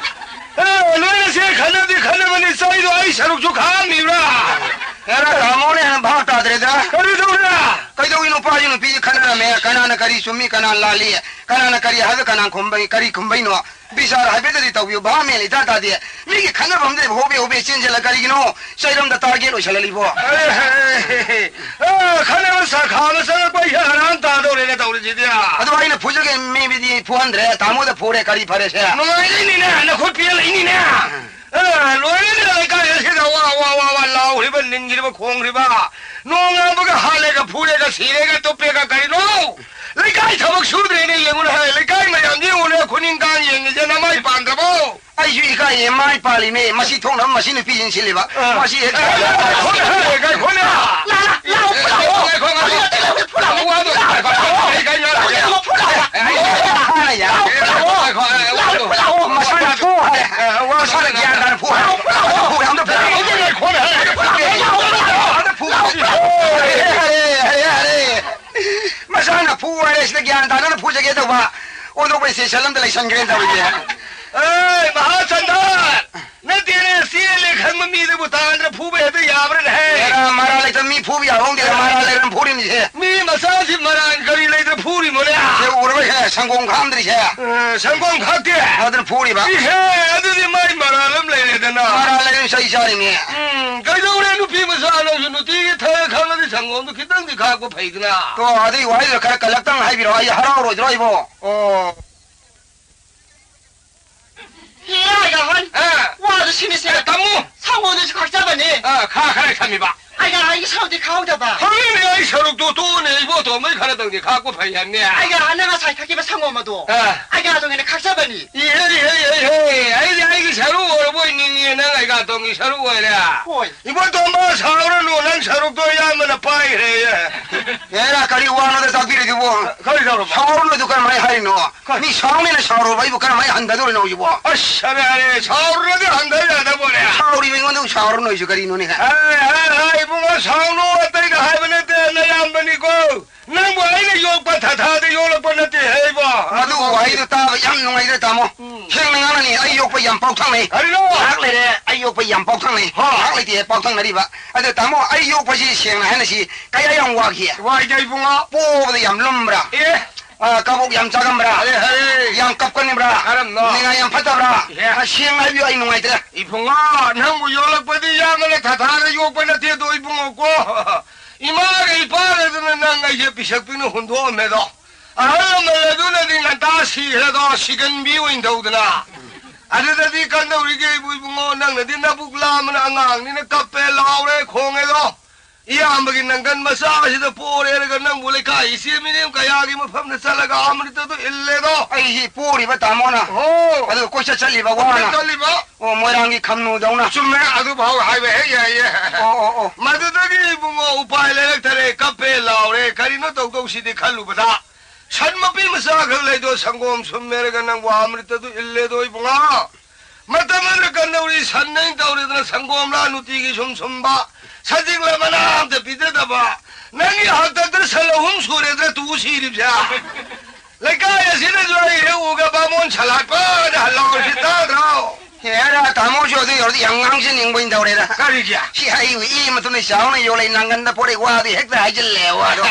ꯍꯦ, ꯂꯣꯏꯅ ꯁꯦ ꯈꯟꯅꯕꯗꯤ ꯈꯟꯅꯕꯅꯤ, ꯆꯩꯗꯣ ꯑꯩ ꯁꯔꯨꯛꯁꯨ ꯈꯥꯛꯑꯝꯃꯤꯕ꯭ꯔꯥ? ꯍꯦꯔꯥ, ꯇꯥꯃꯣꯅ ꯍꯦꯟꯅ ꯚꯥꯞ ꯇꯥꯗ꯭ꯔꯦꯗ꯫ ꯀꯔꯤ ꯇꯧꯕ꯭ꯔꯥ? ꯀꯩꯗꯧꯏ? ꯅꯨꯄꯥꯁꯤ ꯅꯨꯄꯤꯁꯤ ꯈꯟꯅꯔꯝꯃꯦ, ꯀꯅꯥꯅ ꯀꯔꯤ ꯆꯨꯝꯃꯤ, ꯀꯅꯥꯅ ꯂꯥꯜꯂꯤ, ꯀꯅꯥꯅ ꯀꯔꯤ ꯍꯥꯏꯕ, ꯀꯅꯥ ꯈꯨꯝꯕꯩ, ꯀꯔꯤ ꯈꯨꯝꯕꯩꯅꯣ? ꯕꯤꯆꯥꯔ ꯍꯥꯏꯐꯦꯠꯇꯗꯤ ꯇꯧꯕꯤꯌꯨ, ꯚꯥꯞ ꯃꯦꯟ ꯏꯇꯥ ꯇꯥꯗꯦ꯫ ꯃꯤꯒꯤ ꯈꯟꯅꯐꯝꯗ ꯍꯣꯕꯦ ꯍꯣꯕꯦ ꯆꯦꯟꯁꯤꯜꯂ ꯀꯔꯤꯒꯤꯅꯣ? ꯆꯩꯔꯝꯗ ꯇꯥꯔꯒꯦꯠ ꯑꯣꯏꯁꯜꯍꯜꯂꯤꯕꯣ? ꯑꯦ, ꯑꯦ, ꯑꯦ, ꯑꯦ, ꯑ, ꯈꯟꯅꯕ ꯁꯥꯈꯥ ꯑꯃ ꯆꯪꯉꯛꯄ ꯑꯩꯁꯦ ꯍꯔꯥꯡ ꯇꯥꯗꯧꯔꯦꯅꯦ ꯇꯧꯔꯤꯁꯤꯗꯤ꯫ ꯑꯗꯣ ꯑꯩꯅ ꯐꯨꯖꯒꯦ ꯃꯤꯕꯨꯗꯤ ꯐꯨꯍꯟꯗ꯭ꯔꯦ, ꯇꯥꯃꯣꯗ ꯐꯨꯔꯦ, ꯀꯔꯤ ꯐꯔꯦꯁꯦ? ꯅꯨꯡꯉꯥꯏꯔꯛꯏꯅꯤꯅꯦ, ꯅꯈꯨꯠ ꯄꯦꯜꯂꯛꯏꯅꯤꯅꯦ꯫ ꯑ, ꯂꯣꯏꯔꯦꯅꯦ ꯂꯩꯀꯥꯏ ꯑꯁꯤꯗ ꯋꯥ, ꯋꯥ, ꯋꯥ, ꯋꯥ ꯂꯥꯎꯔꯤꯕ, ꯅꯤꯟꯈ꯭ꯔꯤꯕ, ꯈꯣꯡꯈ꯭ꯔꯤꯕ꯫ ꯅꯣꯡꯉꯥꯟꯕꯒ ꯍꯥꯠꯂꯦꯒ, ꯐꯨꯔꯦꯒ, ꯁꯤꯔꯦꯒ, ꯇꯨꯞꯄꯦꯒ ꯀꯔꯤꯅꯣ? ꯂꯩꯀꯥꯏ ꯊꯕꯛ ꯁꯨꯗ꯭ꯔꯦꯅꯦ, ꯌꯦꯡꯉꯨꯅꯦ ꯍꯦ, ꯂꯩꯀꯥꯏ ꯃꯌꯥꯝꯁꯤ ꯌꯦꯡꯉꯨꯅꯦ, ꯈꯨꯅꯤꯡ ꯀꯥꯡ ꯌꯦꯡꯉꯤꯁꯦ ꯅꯃꯥꯏ ꯄꯥꯟꯗ꯭ꯔꯕꯣ? ꯑꯩꯁꯨ ꯏꯀꯥꯏꯌꯦ, ꯃꯥꯏ ꯄꯥꯜꯂꯤꯅꯦ, ꯃꯁꯤ ꯊꯣꯛꯅꯕ ꯃꯁꯤ ꯅꯨꯄꯤ ꯌꯦꯡꯁꯤꯜꯂꯤꯕ꯫ ꯑ꯫ ꯃꯁꯤ ꯍꯦꯛ ꯑꯦ, ꯉꯥꯏꯈꯣꯅꯦ, ꯉꯥꯏꯈꯣꯅꯦ꯫ ꯂꯥꯛꯑꯣ, ꯂꯥꯛꯑꯣ, ꯐꯨ ꯂꯥꯛꯑꯣ꯫ ꯉꯥꯏꯈꯣ, ꯉꯥꯏꯈꯣ꯫ ꯐꯨ ꯂꯥꯛꯑꯣ, ꯐꯨ ꯂꯥꯛꯑꯣ꯫ ꯐꯨ ꯂꯥꯛꯑꯣ, ꯐꯨ ꯂꯥꯛꯑꯣ꯫ ꯑꯦ, ꯑꯦ, ꯐꯨ ꯂꯥꯛꯑꯣ꯫ ꯍꯥꯟꯅ ꯌꯥꯔꯦ꯫ ꯂꯥꯛꯑꯣ, ꯐꯨ ꯂꯥꯛꯑꯣ꯫ ꯉꯥꯏꯈꯣ, ꯑꯦ, ꯑꯦ, ꯋꯥꯗꯣ꯫ ꯃꯁꯥꯅ ꯐꯨ ꯍꯥꯏ꯫ ꯑꯦ, ꯋꯥꯗꯣ꯫ ꯃꯁꯥꯅ ꯒ꯭ꯌꯥꯟ ꯇꯥꯅ ꯐꯨ ꯍꯥꯏ꯫ ꯂꯥꯛꯑꯣ, ꯐꯨ ꯂꯥꯛꯑꯣ꯫ ꯐꯨ ꯍꯥꯏ, ꯑꯝꯇ ꯐꯨ꯫ ꯂꯥꯛꯑꯣ, ꯉꯥꯏꯈꯣꯅꯦ꯫ ꯑꯝꯇ ꯐꯨ꯫ ꯂꯥꯛꯑꯣ, ꯐꯨ ꯂꯥꯛꯑꯣ꯫ ꯑꯝꯇ ꯐꯨ꯫ ꯂꯥꯛꯑꯣ, ꯐꯨ ꯂꯥꯛꯑꯣ꯫ ꯌꯥꯔꯦ, ꯌꯥꯔꯦ, ꯌꯥꯔꯦ꯫ ꯃꯁꯥꯅ ꯐꯨ ꯍꯥꯏꯔꯦ, ꯁꯤꯗ ꯒ꯭ꯌꯥꯟ ꯇꯥꯗꯅ ꯐꯨꯖꯒꯦ ꯇꯧꯕ꯫ ꯑꯣꯟꯊꯣꯛꯄ ꯏꯁꯇꯦꯁꯟ ꯑꯝꯗ ꯂꯩꯁꯟꯈ꯭ꯔꯦꯅ ꯇꯧꯔꯤꯁꯦ꯫ ꯑꯦ, ꯃꯍꯥꯆꯟꯗ꯭ꯔ! ꯅꯠꯇꯦꯅꯦ, ꯆꯦꯜꯂꯦ ꯈꯟꯕ ꯃꯤꯗꯨꯕꯨ ꯇꯥꯟꯗ꯭ꯔ ꯐꯨꯕ ꯍꯦꯛꯇ ꯌꯥꯕ꯭ꯔꯅꯦꯍꯦ? ꯍꯦꯔꯥ, ꯃꯔꯥꯜ ꯂꯩꯇ ꯃꯤ ꯐꯨꯕ ꯌꯥꯕ ꯍꯧꯅꯗꯦꯗ, ꯃꯔꯥꯜ ꯂꯩꯔ ꯐꯨꯔꯤꯅꯤꯁꯦ꯫ ꯃꯤ ꯃꯆꯥꯁꯤ ꯃꯔꯥꯜ ꯀꯔꯤ ꯂꯩꯇ꯭ꯔ ꯐꯨꯔꯤꯃꯣꯅꯦ? ꯁꯦ ꯎꯔꯕ ꯍꯦ, ꯁꯪꯒꯣꯝ ꯈꯥꯝꯗ꯭ꯔꯤꯁꯦ? ꯑ, ꯁꯪꯒꯣꯝ ꯈꯥꯛꯇꯦ? ꯑꯗꯨꯅ ꯐꯨꯔꯤꯕ꯫ ꯏꯍꯦ, ꯑꯗꯨꯗꯤ ꯃꯥꯏ ꯃꯔꯥꯜ ꯑꯃ ꯂꯩꯔꯦꯗꯅ꯫ ꯃꯔꯥꯜ ꯂꯩꯔ ꯆꯩ ꯆꯥꯔꯤꯅꯦ꯫ ꯎꯝ, ꯀꯩꯗꯧꯔꯦ ꯅꯨꯄꯤ ꯃꯆꯥ ꯅꯪꯁꯨ ꯅꯨꯡꯇꯤꯒꯤ ꯊꯛꯑꯦ ꯈꯪꯉꯗꯤ ꯁꯪꯒꯣꯝꯗꯣ ꯈꯤꯇꯪꯗꯤ ꯈꯥꯛꯄ ꯐꯩꯗꯅ꯫ ꯇꯣ, ꯑꯗꯨꯒꯤ ꯋꯥꯍꯩꯗꯨ ꯈꯔ ꯀꯜꯂꯛꯇꯪ ꯍꯥꯏꯕꯤꯔꯣ, ꯑꯩ ꯍꯔꯥꯎꯔꯣꯏꯗ꯭ꯔꯣ ꯑꯩꯕꯣ? ꯑꯣ꯫ ꯍꯦꯔꯥ, ꯑꯩꯒ ꯍꯟ꯫ ꯑꯥ꯫ ꯋꯥꯗꯨ ꯁꯤꯅꯤꯁꯦ꯫ ꯑꯦ, ꯇꯝꯃꯨ꯫ ꯁꯪꯒꯣꯝꯗꯨꯁꯨ ꯈꯥꯛꯆꯕꯅꯤ꯫ ꯑꯥ, ꯈꯥ ꯈꯔ ꯊꯝꯃꯤꯕ꯫ ꯑꯩꯒ ꯑꯩꯒꯤ ꯁꯔꯨꯛꯇꯤ ꯈꯥꯛꯍꯧꯗꯕ꯫ ꯈꯪꯉꯤꯅꯦ, ꯑꯩ ꯁꯔꯨꯛꯇꯨ ꯇꯣꯛꯑꯣꯅꯦ, ꯏꯕꯣꯇꯣꯝꯕꯩ ꯈꯔꯗꯪꯗꯤ ꯈꯥꯛꯄ ꯐꯩ ꯍꯥꯏꯕꯅꯦ꯫ ꯑꯩꯒ ꯅꯪ ꯉꯁꯥꯏ ꯊꯛꯈꯤꯕ ꯁꯪꯒꯣꯝ ꯑꯗꯣ꯫ ꯑꯥ꯫ ꯑꯩꯒ ꯑꯗꯨꯒꯤꯅꯦ ꯈꯥꯛꯆꯕꯅꯤ꯫ ꯏꯍꯦ, ꯏꯍꯦ, ꯏꯍꯦ, ꯏꯍꯦ, ꯑꯩꯗꯤ ꯑꯩꯒꯤ ꯁꯔꯨꯛ ꯑꯣꯏꯔꯕꯣꯏ ꯅꯤꯡꯉꯦ, ꯅꯪ ꯑꯩꯒꯥꯇꯣꯝꯒꯤ ꯁꯔꯨꯛ ꯑꯣꯏꯔꯦ꯫ ꯍꯣꯏ꯫ ꯏꯕꯣꯇꯣꯝꯕ, ꯁꯥꯎꯔꯅꯨ, ꯅꯪ ꯁꯔꯨꯛꯇꯣ ꯑꯌꯥꯝꯕꯅ ꯄꯥꯏꯈ꯭ꯔꯦꯌꯦ꯫ ꯍꯦꯔꯥ, ꯀꯔꯤ ꯋꯥꯅꯣꯗ ꯇꯥꯛꯄꯤꯔꯤꯗꯨꯕꯣ? ꯀꯔꯤ ꯇꯧꯔꯕ? ꯁꯥꯎꯔꯅꯨ ꯑꯗꯨ ꯀꯔꯝꯍꯥꯏꯅ ꯍꯥꯏꯔꯤꯅꯣ? ꯀꯔꯤ? ꯃꯤ ꯁꯥꯎꯅꯦꯅ ꯁꯥꯎꯔꯨꯕ ꯑꯩꯕꯨ ꯀꯔꯝꯍꯥꯏꯅ ꯍꯟꯊꯗꯣꯔꯤꯅꯣ ꯍꯧꯖꯤꯛꯄꯣ? ꯑꯁ, ꯑꯔꯦ, ꯑꯔꯦ, ꯁꯥꯎꯔꯨꯔꯗꯤ ꯍꯟꯊ ꯌꯥꯗꯕꯣꯅꯦ꯫ ꯁꯥꯎꯔꯤꯕ ꯑꯩꯉꯣꯟꯗ ꯑꯃꯨꯛ ꯁꯥꯎꯔ ꯅꯣꯏꯁꯨ ꯀꯔꯤꯅꯣꯅꯦ? ꯍꯥꯏ, ꯍꯥꯏ, ꯍꯥꯏ, ꯏꯕꯨꯡꯉꯣ, ꯁꯥꯎꯅꯨ, ꯑꯇꯩꯗ ꯍꯥꯏꯕ ꯅꯠꯇꯦ, ꯅꯌꯥꯝꯕꯅꯤꯀꯣ꯫ ꯅꯪꯕꯨ ꯑꯩꯅ ꯌꯣꯛꯄ ꯊꯥꯊꯥꯗ ꯌꯣꯛꯂꯛꯄ ꯅꯠꯇꯦ ꯍꯦ ꯏꯕꯣ꯫ ꯃꯗꯨ ꯋꯥꯍꯩꯗꯨ ꯇꯥꯕ ꯌꯥꯝ ꯅꯨꯡꯉꯥꯏꯖꯔꯦ, ꯇꯥꯃꯣ꯫ ꯎꯝ꯫ ꯁꯦꯡꯅ ꯉꯥꯡꯂꯅꯤ, ꯑꯩ ꯌꯣꯛꯄ ꯌꯥꯝ ꯄꯥꯎꯊꯪꯅꯩ꯫ ꯀꯔꯤꯅꯣ? ꯉꯥꯏꯍꯥꯛ ꯂꯩꯔꯦ, ꯑꯩ ꯌꯣꯛꯄ ꯌꯥꯝ ꯄꯥꯎꯊꯪꯅꯩ꯫ ꯍꯣ꯫ ꯉꯥꯏꯍꯥꯛ ꯂꯩꯇꯦ ꯄꯥꯎꯊꯪꯅꯔꯤꯕ꯫ ꯑꯗꯣ ꯇꯥꯃꯣ, ꯑꯩ ꯌꯣꯛꯄꯁꯤ ꯁꯦꯡꯅ ꯍꯥꯏꯅꯁꯤ ꯀꯌꯥ ꯌꯥꯝ ꯋꯥꯈꯤ? ꯋꯥꯏꯗ ꯏꯕꯨꯡꯉꯣ꯫ ꯄꯣꯕꯗ ꯌꯥꯝ ꯂꯨꯝꯕ꯭ꯔꯥ? ꯑꯦ꯫ ꯑ, ꯀꯕꯣꯛ ꯌꯥꯝ ꯆꯥꯒꯟꯕ꯭ꯔꯥ? ꯑꯔꯦ, ꯑꯔꯦ꯫ ꯌꯥꯝ ꯀꯞꯀꯟꯕ꯭ꯔꯥ? ꯀꯔꯝꯅꯣ? ꯅꯤꯡꯉꯥꯏ ꯌꯥꯝ ꯐꯠꯇꯕ꯭ꯔꯥ? ꯏꯍꯦ꯫ ꯑ, ꯁꯦꯡꯅ ꯍꯥꯏꯕꯤꯌꯨ, ꯑꯩ ꯅꯨꯡꯉꯥꯏꯇ꯭ꯔꯦ꯫ ꯏꯕꯨꯡꯉꯣ, ꯅꯪꯕꯨ ꯌꯣꯜꯂꯛꯄꯗꯤ ꯌꯥꯝꯅ ꯊꯥꯊꯥꯅ ꯌꯣꯛꯄ ꯅꯠꯇꯦꯗꯣ ꯏꯕꯨꯡꯉꯣꯀꯣ꯫ ꯏꯃꯥꯒ ꯏꯄꯥꯒꯗꯨꯅ ꯅꯪ ꯑꯩꯁꯦ ꯄꯤꯁꯛ ꯄꯤꯛꯅ ꯍꯨꯟꯗꯣꯛꯑꯝꯃꯦꯗꯣ꯫ ꯑꯍꯜ ꯂꯃꯟ ꯑꯗꯨꯅꯗꯤ ꯉꯟꯇꯥ ꯁꯤꯈ꯭ꯔꯦꯗꯣ, ꯁꯤꯒꯟꯕꯤ ꯑꯣꯏꯅ ꯇꯧꯗꯅ꯫ ꯑꯗꯨꯗꯗꯤ ꯀꯝꯗꯧꯔꯤꯒꯦ ꯏꯕꯨ ꯏꯕꯨꯡꯉꯣ? ꯅꯪꯅꯗꯤ ꯅꯕꯨꯛ ꯂꯥꯝꯕꯅ ꯑꯉꯥꯡꯅꯤꯅ ꯀꯞꯄꯦ ꯂꯥꯎꯔꯦ ꯈꯣꯡꯉꯦꯗꯣ꯫ ꯏꯌꯥꯝꯕꯒꯤ ꯅꯪꯒꯟ ꯃꯆꯥꯁꯤꯗ ꯄꯣꯔꯦꯔꯒ ꯅꯪꯕꯨ ꯂꯩꯀꯥꯏ ꯏꯆꯦ ꯃꯤꯅꯦꯝ ꯀꯌꯥꯒꯤ ꯃꯐꯝꯗ ꯆꯠꯂꯒ ꯑꯃ꯭ꯔꯤꯇꯗꯨ ꯏꯜꯂꯦꯗꯣ꯫ ꯑꯩꯁꯤ ꯄꯣꯔꯤꯕ ꯇꯥꯃꯣꯅ꯫ ꯑꯣ꯫ ꯑꯗꯨꯒ ꯀꯣꯏꯆꯠ ꯆꯠꯂꯤꯕ ꯋꯥꯅ꯫ ꯀꯣꯏꯆꯠ ꯆꯠꯂꯤꯕ꯫ ꯑꯣ, ꯃꯣꯏꯔꯥꯡꯒꯤ ꯈꯝꯅꯨꯗꯧꯅ꯫ ꯆꯨꯝꯃꯦ, ꯑꯗꯨꯐꯥꯎ ꯍꯥꯏꯕ ꯍꯦꯛ ꯌꯥꯏꯌꯦ꯫ ꯑꯣ, ꯑꯣ, ꯑꯣ꯫ ꯃꯗꯨꯗꯒꯤ ꯏꯕꯨꯡꯉꯣ ꯎꯄꯥꯏ ꯂꯩꯔꯛꯇꯔꯦ, ꯀꯞꯄꯦ ꯂꯥꯎꯔꯦ꯫ ꯀꯔꯤꯅꯣ ꯇꯧꯗꯧꯁꯤꯗꯤ ꯈꯜꯂꯨꯕꯗ ꯁꯟ ꯃꯄꯤ ꯃꯆꯥ ꯈꯔ ꯂꯩꯗꯣ ꯁꯪꯒꯣꯝ ꯁꯨꯝꯃꯦꯔꯒ ꯅꯪꯕꯨ ꯑꯃ꯭ꯔꯤꯇꯗꯨ ꯏꯜꯂꯦꯗꯣ ꯏꯕꯨꯡꯉꯣ꯫ ꯃꯇꯝ ꯑꯃꯗ ꯀꯝꯗꯧꯔꯤ ꯁꯟ ꯅꯩꯅ ꯇꯧꯔꯦꯗꯅ ꯁꯪꯒꯣꯝꯂꯥ ꯅꯨꯡꯇꯤꯒꯤ ꯁꯨꯝ ꯁꯨꯝꯕ, ꯁꯖꯤꯛꯂ ꯃꯅꯥ ꯑꯝꯇ ꯄꯤꯖꯗꯕ, ꯅꯪꯒꯤ ꯍꯥꯛꯇꯛꯇ ꯁꯟ ꯑꯍꯨꯝ ꯁꯨꯔꯦꯗꯅ ꯇꯨ ꯁꯤꯔꯤꯕꯁꯦ꯫ ꯂꯩꯀꯥꯏ ꯑꯁꯤꯗꯁꯨ ꯑꯩ ꯍꯦꯛ ꯎꯒ ꯕꯥꯃꯣꯟ ꯁꯂꯥꯛꯄꯅ ꯍꯜꯂꯥꯎꯔꯤꯁꯤ ꯇꯥꯗ꯭ꯔꯣ? ꯍꯦꯔꯥ, ꯇꯥꯃꯣꯁꯨ ꯑꯗꯨ ꯌꯧꯔꯗꯤ ꯌꯥꯝ ꯉꯥꯡꯖꯅꯤꯡꯕ ꯑꯣꯏꯅ ꯇꯧꯔꯦꯗ꯫ ꯀꯔꯤꯒꯤ? ꯁꯤ ꯑꯩꯕꯨ ꯏ ꯃꯇꯨꯅ ꯆꯥꯎꯅ ꯌꯣꯜꯂꯦ, ꯅꯪꯒꯟꯗ ꯄꯣꯔꯛꯏ ꯋꯥꯗꯤ ꯍꯦꯛꯇ ꯍꯥꯏꯖꯤꯜꯂꯦ ꯋꯥꯗꯣ꯫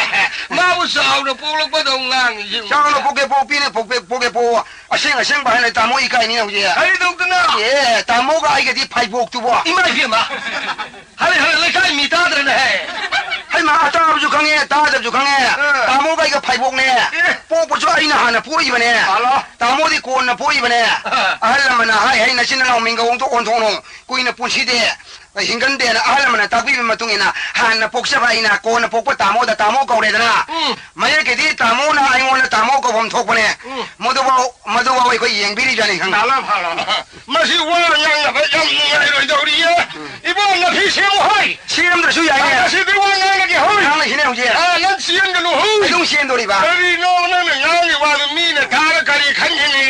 ꯃꯥꯕꯨ ꯆꯥꯎꯅ ꯄꯣꯛꯂꯛꯄꯗꯧ ꯉꯥꯡꯉꯤ ꯁꯤ꯫ ꯆꯥꯎꯅ ꯄꯣꯛꯀꯦ ꯄꯣꯛꯄꯤꯅꯦ, ꯄꯣꯛꯀꯦ ꯄꯣꯛꯀꯦ ꯄꯣꯛꯑꯣ꯫ ꯑꯁꯦꯡ ꯑꯁꯦꯡꯕ ꯍꯥꯏꯅ ꯇꯥꯃꯣ ꯏꯀꯥꯏꯅꯤ ꯍꯧꯖꯤꯛ꯫ ꯀꯔꯤ ꯇꯧꯗꯅ? ꯑꯦ, ꯇꯥꯃꯣꯒ ꯑꯩꯒꯗꯤ ꯐꯥꯏꯕꯣꯛꯇꯨꯕꯣ꯫ ꯏꯃꯥ ꯏꯕꯦꯝꯃ! ꯍꯜꯂꯦ, ꯍꯜꯂꯦ, ꯂꯩꯀꯥꯏ ꯃꯤ ꯇꯥꯗ꯭ꯔꯅꯦ ꯍꯦ? ꯍꯩꯃꯥ, ꯇꯥꯕꯁꯨ ꯈꯪꯉꯦ, ꯇꯥꯗꯕꯁꯨ ꯈꯪꯉꯦ꯫ ꯑ꯫ ꯇꯥꯃꯣꯒ ꯑꯩꯒ ꯐꯥꯏꯕꯣꯛꯅꯦ꯫ ꯑꯦ꯫ ꯄꯣꯛꯄꯁꯨ ꯑꯩꯅ ꯍꯥꯟꯅ ꯄꯣꯛꯏꯕꯅꯦ꯫ ꯍꯜꯂꯣ꯫ ꯇꯥꯃꯣꯗꯤ ꯀꯣꯟꯅ ꯄꯣꯛꯏꯕꯅꯦ꯫ ꯑ꯫ ꯑꯍꯜ ꯂꯃꯟꯅ ꯍꯥꯏ ꯍꯥꯏ ꯅꯆꯤꯟ ꯅꯅꯥꯎ ꯃꯤꯡꯒꯧ ꯑꯣꯟꯊꯣꯛ ꯑꯣꯟꯊꯣꯛꯅꯧ꯫ ꯀꯨꯏꯅ ꯄꯨꯟꯁꯤꯗꯦ, ꯍꯤꯡꯒꯟꯗꯦꯅ ꯑꯍꯜ ꯂꯃꯟꯅ ꯇꯥꯛꯄꯤꯕꯒꯤ ꯃꯇꯨꯡ ꯏꯟꯅ ꯍꯥꯟꯅ ꯄꯣꯛꯆꯕ ꯑꯩꯅ ꯀꯣꯟꯅ ꯄꯣꯛꯄ ꯇꯥꯃꯣꯗ ꯇꯥꯃꯣ ꯀꯧꯔꯦꯗꯅ꯫ ꯎꯝ꯫ ꯃꯌꯦꯛꯀꯤꯗꯤ ꯇꯥꯃꯣꯅ ꯑꯩꯉꯣꯟꯗ ꯇꯥꯃꯣ ꯀꯧꯐꯝ ꯊꯣꯛꯄꯅꯦ꯫ ꯎꯝ꯫ ꯃꯗꯨꯐꯥꯎ, ꯃꯗꯨꯐꯥꯎ ꯑꯩꯈꯣꯏ ꯌꯦꯡꯕꯤꯔꯤꯕꯅꯤ ꯈꯪꯉꯦ꯫ ꯂꯥꯂꯥ ꯐꯥꯂꯥ꯫ ꯃꯁꯤ ꯋꯥ ꯉꯥꯡꯅꯕ ꯌꯥꯝ ꯅꯨꯡꯉꯥꯏꯔꯣꯏꯗꯧꯔꯤꯌꯦ꯫ ꯎꯝ꯫ ꯏꯕꯣ, ꯅꯐꯤ ꯁꯦꯝꯃꯨ ꯍꯥꯏ꯫ ꯁꯦꯝꯗ꯭ꯔꯁꯨ ꯌꯥꯏꯅꯦ꯫ ꯑꯥ, ꯉꯁꯤꯗꯤ ꯋꯥ ꯉꯥꯡꯅꯒꯦ ꯍꯣꯏ꯫ ꯉꯥꯡꯅꯁꯤꯅꯦ ꯍꯧꯖꯤꯛ꯫ ꯑꯥ, ꯅꯪ ꯆꯦꯟꯒꯅꯨ ꯍꯣꯏ꯫ ꯑꯩ ꯑꯗꯨꯝ ꯆꯦꯟꯗꯣꯔꯤꯕ꯫ ꯀꯔꯤꯅꯣ ꯅꯪꯅ ꯉꯥꯡꯉꯤ ꯋꯥꯗꯨ ꯃꯤꯅ ꯇꯥꯔ ꯀꯔꯤ ꯈꯟꯒꯅꯤ?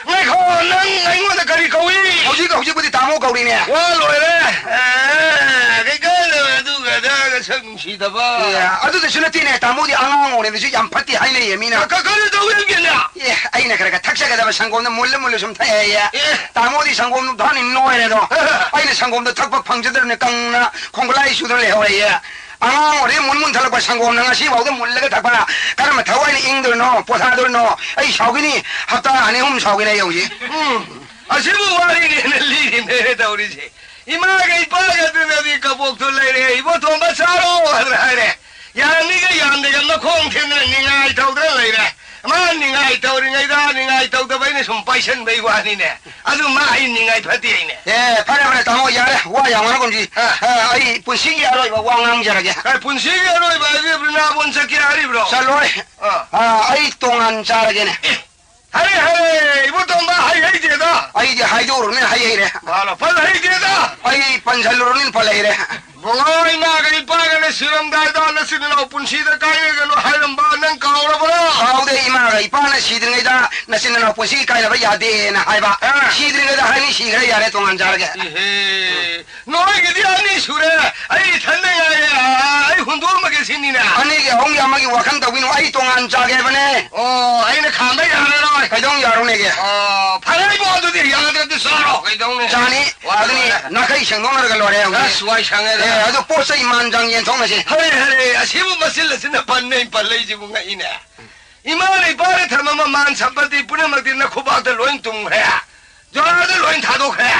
ꯉꯥꯏꯈꯣ, ꯅꯪ ꯑꯩꯉꯣꯟꯗ ꯀꯔꯤ ꯀꯧꯏ? ꯍꯧꯖꯤꯛ ꯍꯧꯖꯤꯛꯄꯨꯗꯤ ꯇꯥꯃꯣ ꯀꯧꯔꯤꯅꯦ꯫ ꯋꯥ ꯂꯣꯏꯔꯦ꯫ ꯑꯦ, ꯀꯩꯀꯥꯟꯗ ꯑꯗꯨꯒ ꯑꯗꯥꯒ ꯁꯛ ꯅꯨꯡꯁꯤꯗꯕ꯫ ꯑꯦ, ꯑꯗꯨꯗꯁꯨ ꯅꯠꯇꯦꯅꯦ, ꯇꯥꯃꯣꯗꯤ ꯑꯉꯥꯡ ꯑꯣꯏꯔꯤꯉꯩꯗꯁꯨ ꯌꯥꯝ ꯐꯠꯇꯦ ꯍꯥꯏꯅꯩꯌꯦ ꯃꯤꯅ꯫ ꯀ-, ꯀꯔꯤ ꯇꯧꯔꯤꯒꯦꯅꯦ? ꯑꯦ, ꯑꯩꯅ ꯈꯔ ꯈꯔ ꯊꯛꯆꯒꯗꯕ ꯁꯪꯒꯣꯝꯗ ꯃꯨꯜꯂ ꯃꯨꯜꯂ ꯁꯨꯝ ꯊꯛꯑꯦꯌꯦ꯫ ꯑꯦ꯫ ꯇꯥꯃꯣꯗꯤ ꯁꯪꯒꯣꯝꯗꯣ ꯊꯛꯑꯅꯤ ꯅꯣꯏꯔꯦꯗꯣ꯫ ꯑꯩꯅ ꯁꯪꯒꯣꯝꯗꯣ ꯊꯛꯄ ꯐꯪꯖꯗ꯭ꯔꯕꯅꯦ, ꯀꯪꯅ ꯈꯣꯡꯒꯂꯥꯏ ꯆꯨꯗꯅ ꯂꯩꯍꯧꯔꯦꯌꯦ꯫ ꯑꯉꯥꯡ ꯑꯣꯏꯔꯤ ꯃꯨꯟ ꯃꯨꯟ ꯊꯠꯂꯛꯄ ꯁꯪꯒꯣꯝꯅ ꯉꯁꯤ ꯐꯥꯎꯗ ꯃꯨꯜꯂꯒ ꯊꯛꯄ꯫ ꯀꯔꯝꯕ ꯊꯋꯥꯏꯅ ꯏꯪꯗꯣꯏꯅꯣ, ꯄꯣꯊꯥꯗꯣꯏꯅꯣ? ꯑꯩ ꯁꯥꯎꯈꯤꯅꯤ, ꯍꯞꯇꯥ ꯑꯅꯤ ꯑꯍꯨꯝ ꯁꯥꯎꯈꯤꯅꯤ ꯑꯩ ꯍꯧꯖꯤꯛ꯫ ꯎꯝ, ꯑꯁꯤꯕꯨ ꯋꯥꯔꯤꯅꯦꯅ ꯂꯤꯔꯤꯅꯦ ꯇꯧꯔꯤꯁꯦ꯫ ꯏꯃꯥꯒ ꯏꯄꯥꯒ ꯑꯗꯨꯅꯗꯤ ꯀꯕꯣꯛꯇꯨ ꯂꯩꯔꯦ, "ꯏꯕꯣꯇꯣꯝꯕ ꯆꯥꯔꯣ" ꯍꯥꯏꯗꯅ ꯍꯥꯏꯔꯦ꯫ ꯌꯥꯔꯝꯃꯤꯒ ꯌꯥꯝꯗꯦꯒ ꯃꯈꯣꯡ ꯊꯦꯡꯗꯅ ꯅꯤꯡꯉꯥꯏ ꯇꯧꯗꯅ ꯂꯩꯔꯦ꯫ ꯃꯥ ꯅꯤꯡꯉꯥꯏ ꯇꯧꯔꯤꯉꯩꯗ ꯅꯤꯡꯉꯥꯏ ꯇꯧꯗꯕ ꯑꯩꯅ ꯁꯨꯝ ꯄꯥꯏꯁꯟꯕꯩ ꯋꯥꯅꯤꯅꯦ꯫ ꯑꯗꯨ ꯃꯥ ꯑꯩ ꯅꯤꯡꯉꯥꯏ ꯐꯠꯇꯦ ꯍꯥꯏꯅꯦ꯫ ꯑꯦ, ꯐꯔꯦ, ꯐꯔꯦ, ꯇꯥꯃꯣ, ꯌꯥꯔꯦ, ꯋꯥ ꯌꯥꯝ ꯉꯥꯡꯉꯒꯨꯝꯁꯤ꯫ ꯑꯥ꯫ ꯑꯥ, ꯑꯩ ꯄꯨꯟꯁꯤꯒꯤ ꯑꯔꯣꯏꯕ ꯋꯥ ꯉꯥꯡꯖꯔꯒꯦ꯫ ꯑꯦ, ꯄꯨꯟꯁꯤꯒꯤ ꯑꯔꯣꯏꯕ ꯍꯥꯏꯗꯤ ꯕ꯭ꯔꯤꯟꯗꯥꯕꯣꯟ ꯆꯠꯀꯦ ꯍꯥꯏꯔꯤꯕ꯭ꯔꯣ? ꯆꯠꯂꯣꯏ꯫ ꯑꯥ꯫ ꯑꯥ, ꯑꯩ ꯇꯣꯉꯥꯟ ꯆꯥꯔꯒꯦꯅꯦ꯫ ꯑꯦ, ꯍꯔꯦ, ꯍꯔꯦ, ꯏꯕꯣꯇꯣꯝꯕ, ꯍꯩ ꯍꯩꯗꯦꯗ꯫ ꯑꯩꯗꯤ ꯍꯥꯏꯗꯣꯛꯎꯔꯕꯅꯤꯅ ꯍꯩ ꯍꯩꯔꯦ꯫ ꯃꯥꯅ ꯐꯖ ꯍꯩꯗꯦꯗ꯫ ꯑꯩ ꯄꯟꯁꯜꯂꯨꯔꯕꯅꯤꯅ ꯐ ꯂꯩꯔꯦ꯫ ꯕꯣꯂꯣ, ꯏꯃꯥꯒ ꯏꯄꯥꯒꯅ ꯁꯤꯔꯝꯗꯥꯏꯗ ꯅꯆꯤꯟ ꯅꯅꯥꯎ ꯄꯨꯟꯁꯤꯗ ꯀꯥꯏꯅꯒꯅꯨ ꯍꯥꯏꯔꯝꯕ ꯅꯪ ꯀꯥꯎꯔꯕ꯭ꯔꯣ? ꯀꯥꯎꯗꯦ, ꯏꯃꯥꯒ ꯏꯄꯥꯅ ꯁꯤꯗ꯭ꯔꯤꯉꯩꯗ ꯅꯆꯤꯟ ꯅꯅꯥꯎ ꯄꯨꯟꯁꯤ ꯀꯥꯏꯅꯕ ꯌꯥꯗꯦꯅ ꯍꯥꯏꯕ꯫ ꯑꯥ꯫ ꯁꯤꯗ꯭ꯔꯤꯉꯩꯗ ꯍꯥꯏꯅꯤ, ꯁꯤꯈ꯭ꯔꯦ, ꯌꯥꯔꯦ, ꯇꯣꯉꯥꯟ ꯆꯥꯔꯒꯦ꯫ ꯏꯍꯦ, ꯅꯣꯏꯒꯤꯗꯤ ꯑꯅꯤ ꯁꯨꯔꯦ, ꯑꯩ ꯏꯊꯟꯗ ꯉꯥꯏꯔꯦ, ꯑꯥ, ꯑꯩ ꯍꯨꯟꯗꯣꯛꯑꯝꯃꯒꯦ ꯁꯤꯅꯤꯅꯦ꯫ ꯑꯅꯤꯒꯤ ꯑꯍꯨꯝꯒꯤ ꯑꯃꯒꯤ ꯋꯥꯈꯜ ꯇꯧꯕꯤꯅꯨ, ꯑꯩ ꯇꯣꯉꯥꯟ ꯆꯥꯒꯦ ꯍꯥꯏꯕꯅꯦ꯫ ꯑꯣ, ꯑꯩꯅ ꯈꯥꯝꯕ ꯌꯥꯔꯔꯣꯏ꯫ ꯀꯩꯗꯧ ꯌꯥꯔꯣꯏꯅꯦꯒꯦ? ꯑꯣ, ꯐꯔꯦ ꯏꯕꯣ, ꯑꯗꯨꯗꯤ ꯌꯥꯗ꯭ꯔꯗꯤ ꯆꯥꯔꯣ, ꯀꯩꯗꯧꯅꯤ? ꯆꯥꯅꯤ꯫ ꯋꯥ ꯑꯗꯨꯅꯤ ꯂꯣꯏꯔꯦ꯫ ꯅꯥꯈꯩ ꯁꯦꯡꯗꯣꯛꯅꯔꯒ ꯂꯣꯏꯔꯦ ꯍꯧꯖꯤꯛ꯫ ꯑꯁ, ꯋꯥꯏ ꯁꯪꯉꯦꯗ꯫ ꯑꯦ, ꯑꯗꯨ ꯄꯣꯠ ꯆꯩ ꯃꯥꯟ ꯆꯥꯡ ꯌꯦꯟꯊꯣꯛꯅꯁꯤ꯫ ꯍꯔꯦ, ꯍꯔꯦ, ꯑꯁꯤꯕꯨ ꯃꯆꯤꯜ ꯑꯁꯤꯅ ꯄꯟꯅꯩ ꯄꯜꯂꯛꯏꯁꯤꯕꯨ ꯉꯛꯏꯅꯦ꯫ ꯏꯃꯥꯅ ꯏꯄꯥꯅ ꯊꯝꯃꯝꯕ ꯃꯥꯟ ꯁꯝꯄꯇꯤ ꯄꯨꯝꯅꯃꯛꯇꯤ ꯅꯈꯨꯕꯥꯛꯇ ꯂꯣꯏ ꯇꯨꯝꯈ꯭ꯔꯦ꯫ ꯖ꯭ꯋꯥꯔꯗ ꯂꯣꯏ ꯊꯥꯗꯣꯛꯈ꯭ꯔꯦ꯫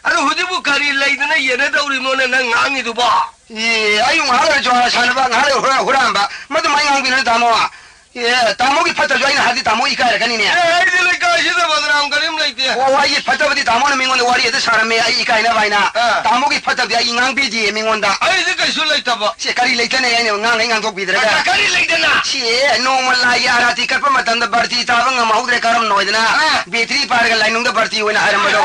ꯑꯗꯨ ꯍꯧꯖꯤꯛꯄꯨ ꯀꯔꯤ ꯂꯩꯗꯅ ꯌꯦꯟꯅꯗꯧꯔꯤꯕꯅꯣꯅꯦ ꯅꯪ ꯉꯥꯡꯉꯤꯗꯨꯕꯣ? ꯑꯦ, ꯑꯩ ꯉꯥꯏꯍꯥꯛ ꯂꯩꯔ ꯖ꯭ꯋꯥꯔ ꯁꯥꯟꯅꯕ, ꯉꯥꯏꯍꯥꯛ ꯂꯩꯔ ꯍꯨꯔꯥꯟ-, ꯍꯨꯔꯥꯟꯕ꯫ ꯃꯗꯨꯃꯥꯏꯅ ꯉꯥꯡꯕꯤꯅꯨ ꯇꯥꯃꯣ꯫ ꯑꯦ, ꯇꯥꯃꯣꯒꯤ ꯐꯠꯇꯕꯁꯨ ꯑꯩꯅ ꯍꯥꯏꯔꯗꯤ ꯇꯥꯃꯣ ꯏꯀꯥꯏꯔꯛꯀꯅꯤꯅꯦ꯫ ꯑꯦ, ꯑꯩꯗꯤ ꯂꯩꯀꯥꯏꯁꯤꯗ ꯕꯗꯅꯥꯝ ꯀꯔꯤꯝ ꯂꯩꯇꯦ꯫ ꯑꯣ, ꯑꯩꯒꯤ ꯐꯠꯇꯕꯗꯤ ꯇꯥꯃꯣꯅ ꯃꯤꯉꯣꯟꯗ ꯋꯥꯔꯤ ꯑꯗꯨ ꯁꯥꯔꯝꯃꯦ, ꯑꯩ ꯏꯀꯥꯏꯅꯕ ꯍꯥꯏꯅ꯫ ꯑꯥ꯫ ꯇꯥꯃꯣꯒꯤ ꯐꯠꯇꯕꯗꯤ ꯑꯩ ꯉꯥꯡꯕꯤꯗꯦ ꯃꯤꯉꯣꯟꯗ꯫ ꯑꯩꯗꯤ ꯀꯩꯁꯨ ꯂꯩꯇꯕ꯫ ꯁꯦ, ꯀꯔꯤ ꯂꯩꯇꯅ ꯑꯩꯅ ꯉꯥꯡꯈꯩ ꯉꯥꯡꯊꯣꯛꯄꯤꯗ꯭ꯔꯒ? ꯑ, ꯀꯔꯤ ꯂꯩꯗꯅ? ꯁꯤ ꯅꯣꯡꯃ ꯂꯥꯏꯒꯤ ꯑꯥꯔꯥꯇꯤ ꯀꯠꯄ ꯃꯇꯝꯗ ꯕꯥꯔꯇꯤ ꯇꯥꯕ ꯉꯝꯍꯧꯗ꯭ꯔꯦ, ꯀꯔꯝꯅ ꯑꯣꯏꯗꯅ? ꯑ꯫ ꯕꯦꯇ꯭ꯔꯤ ꯄꯥꯏꯔꯒ ꯂꯥꯏꯅꯨꯡꯗ ꯕꯥꯔꯇꯤ ꯑꯣꯏꯅ ꯍꯥꯏꯔꯝꯕꯗꯣ꯫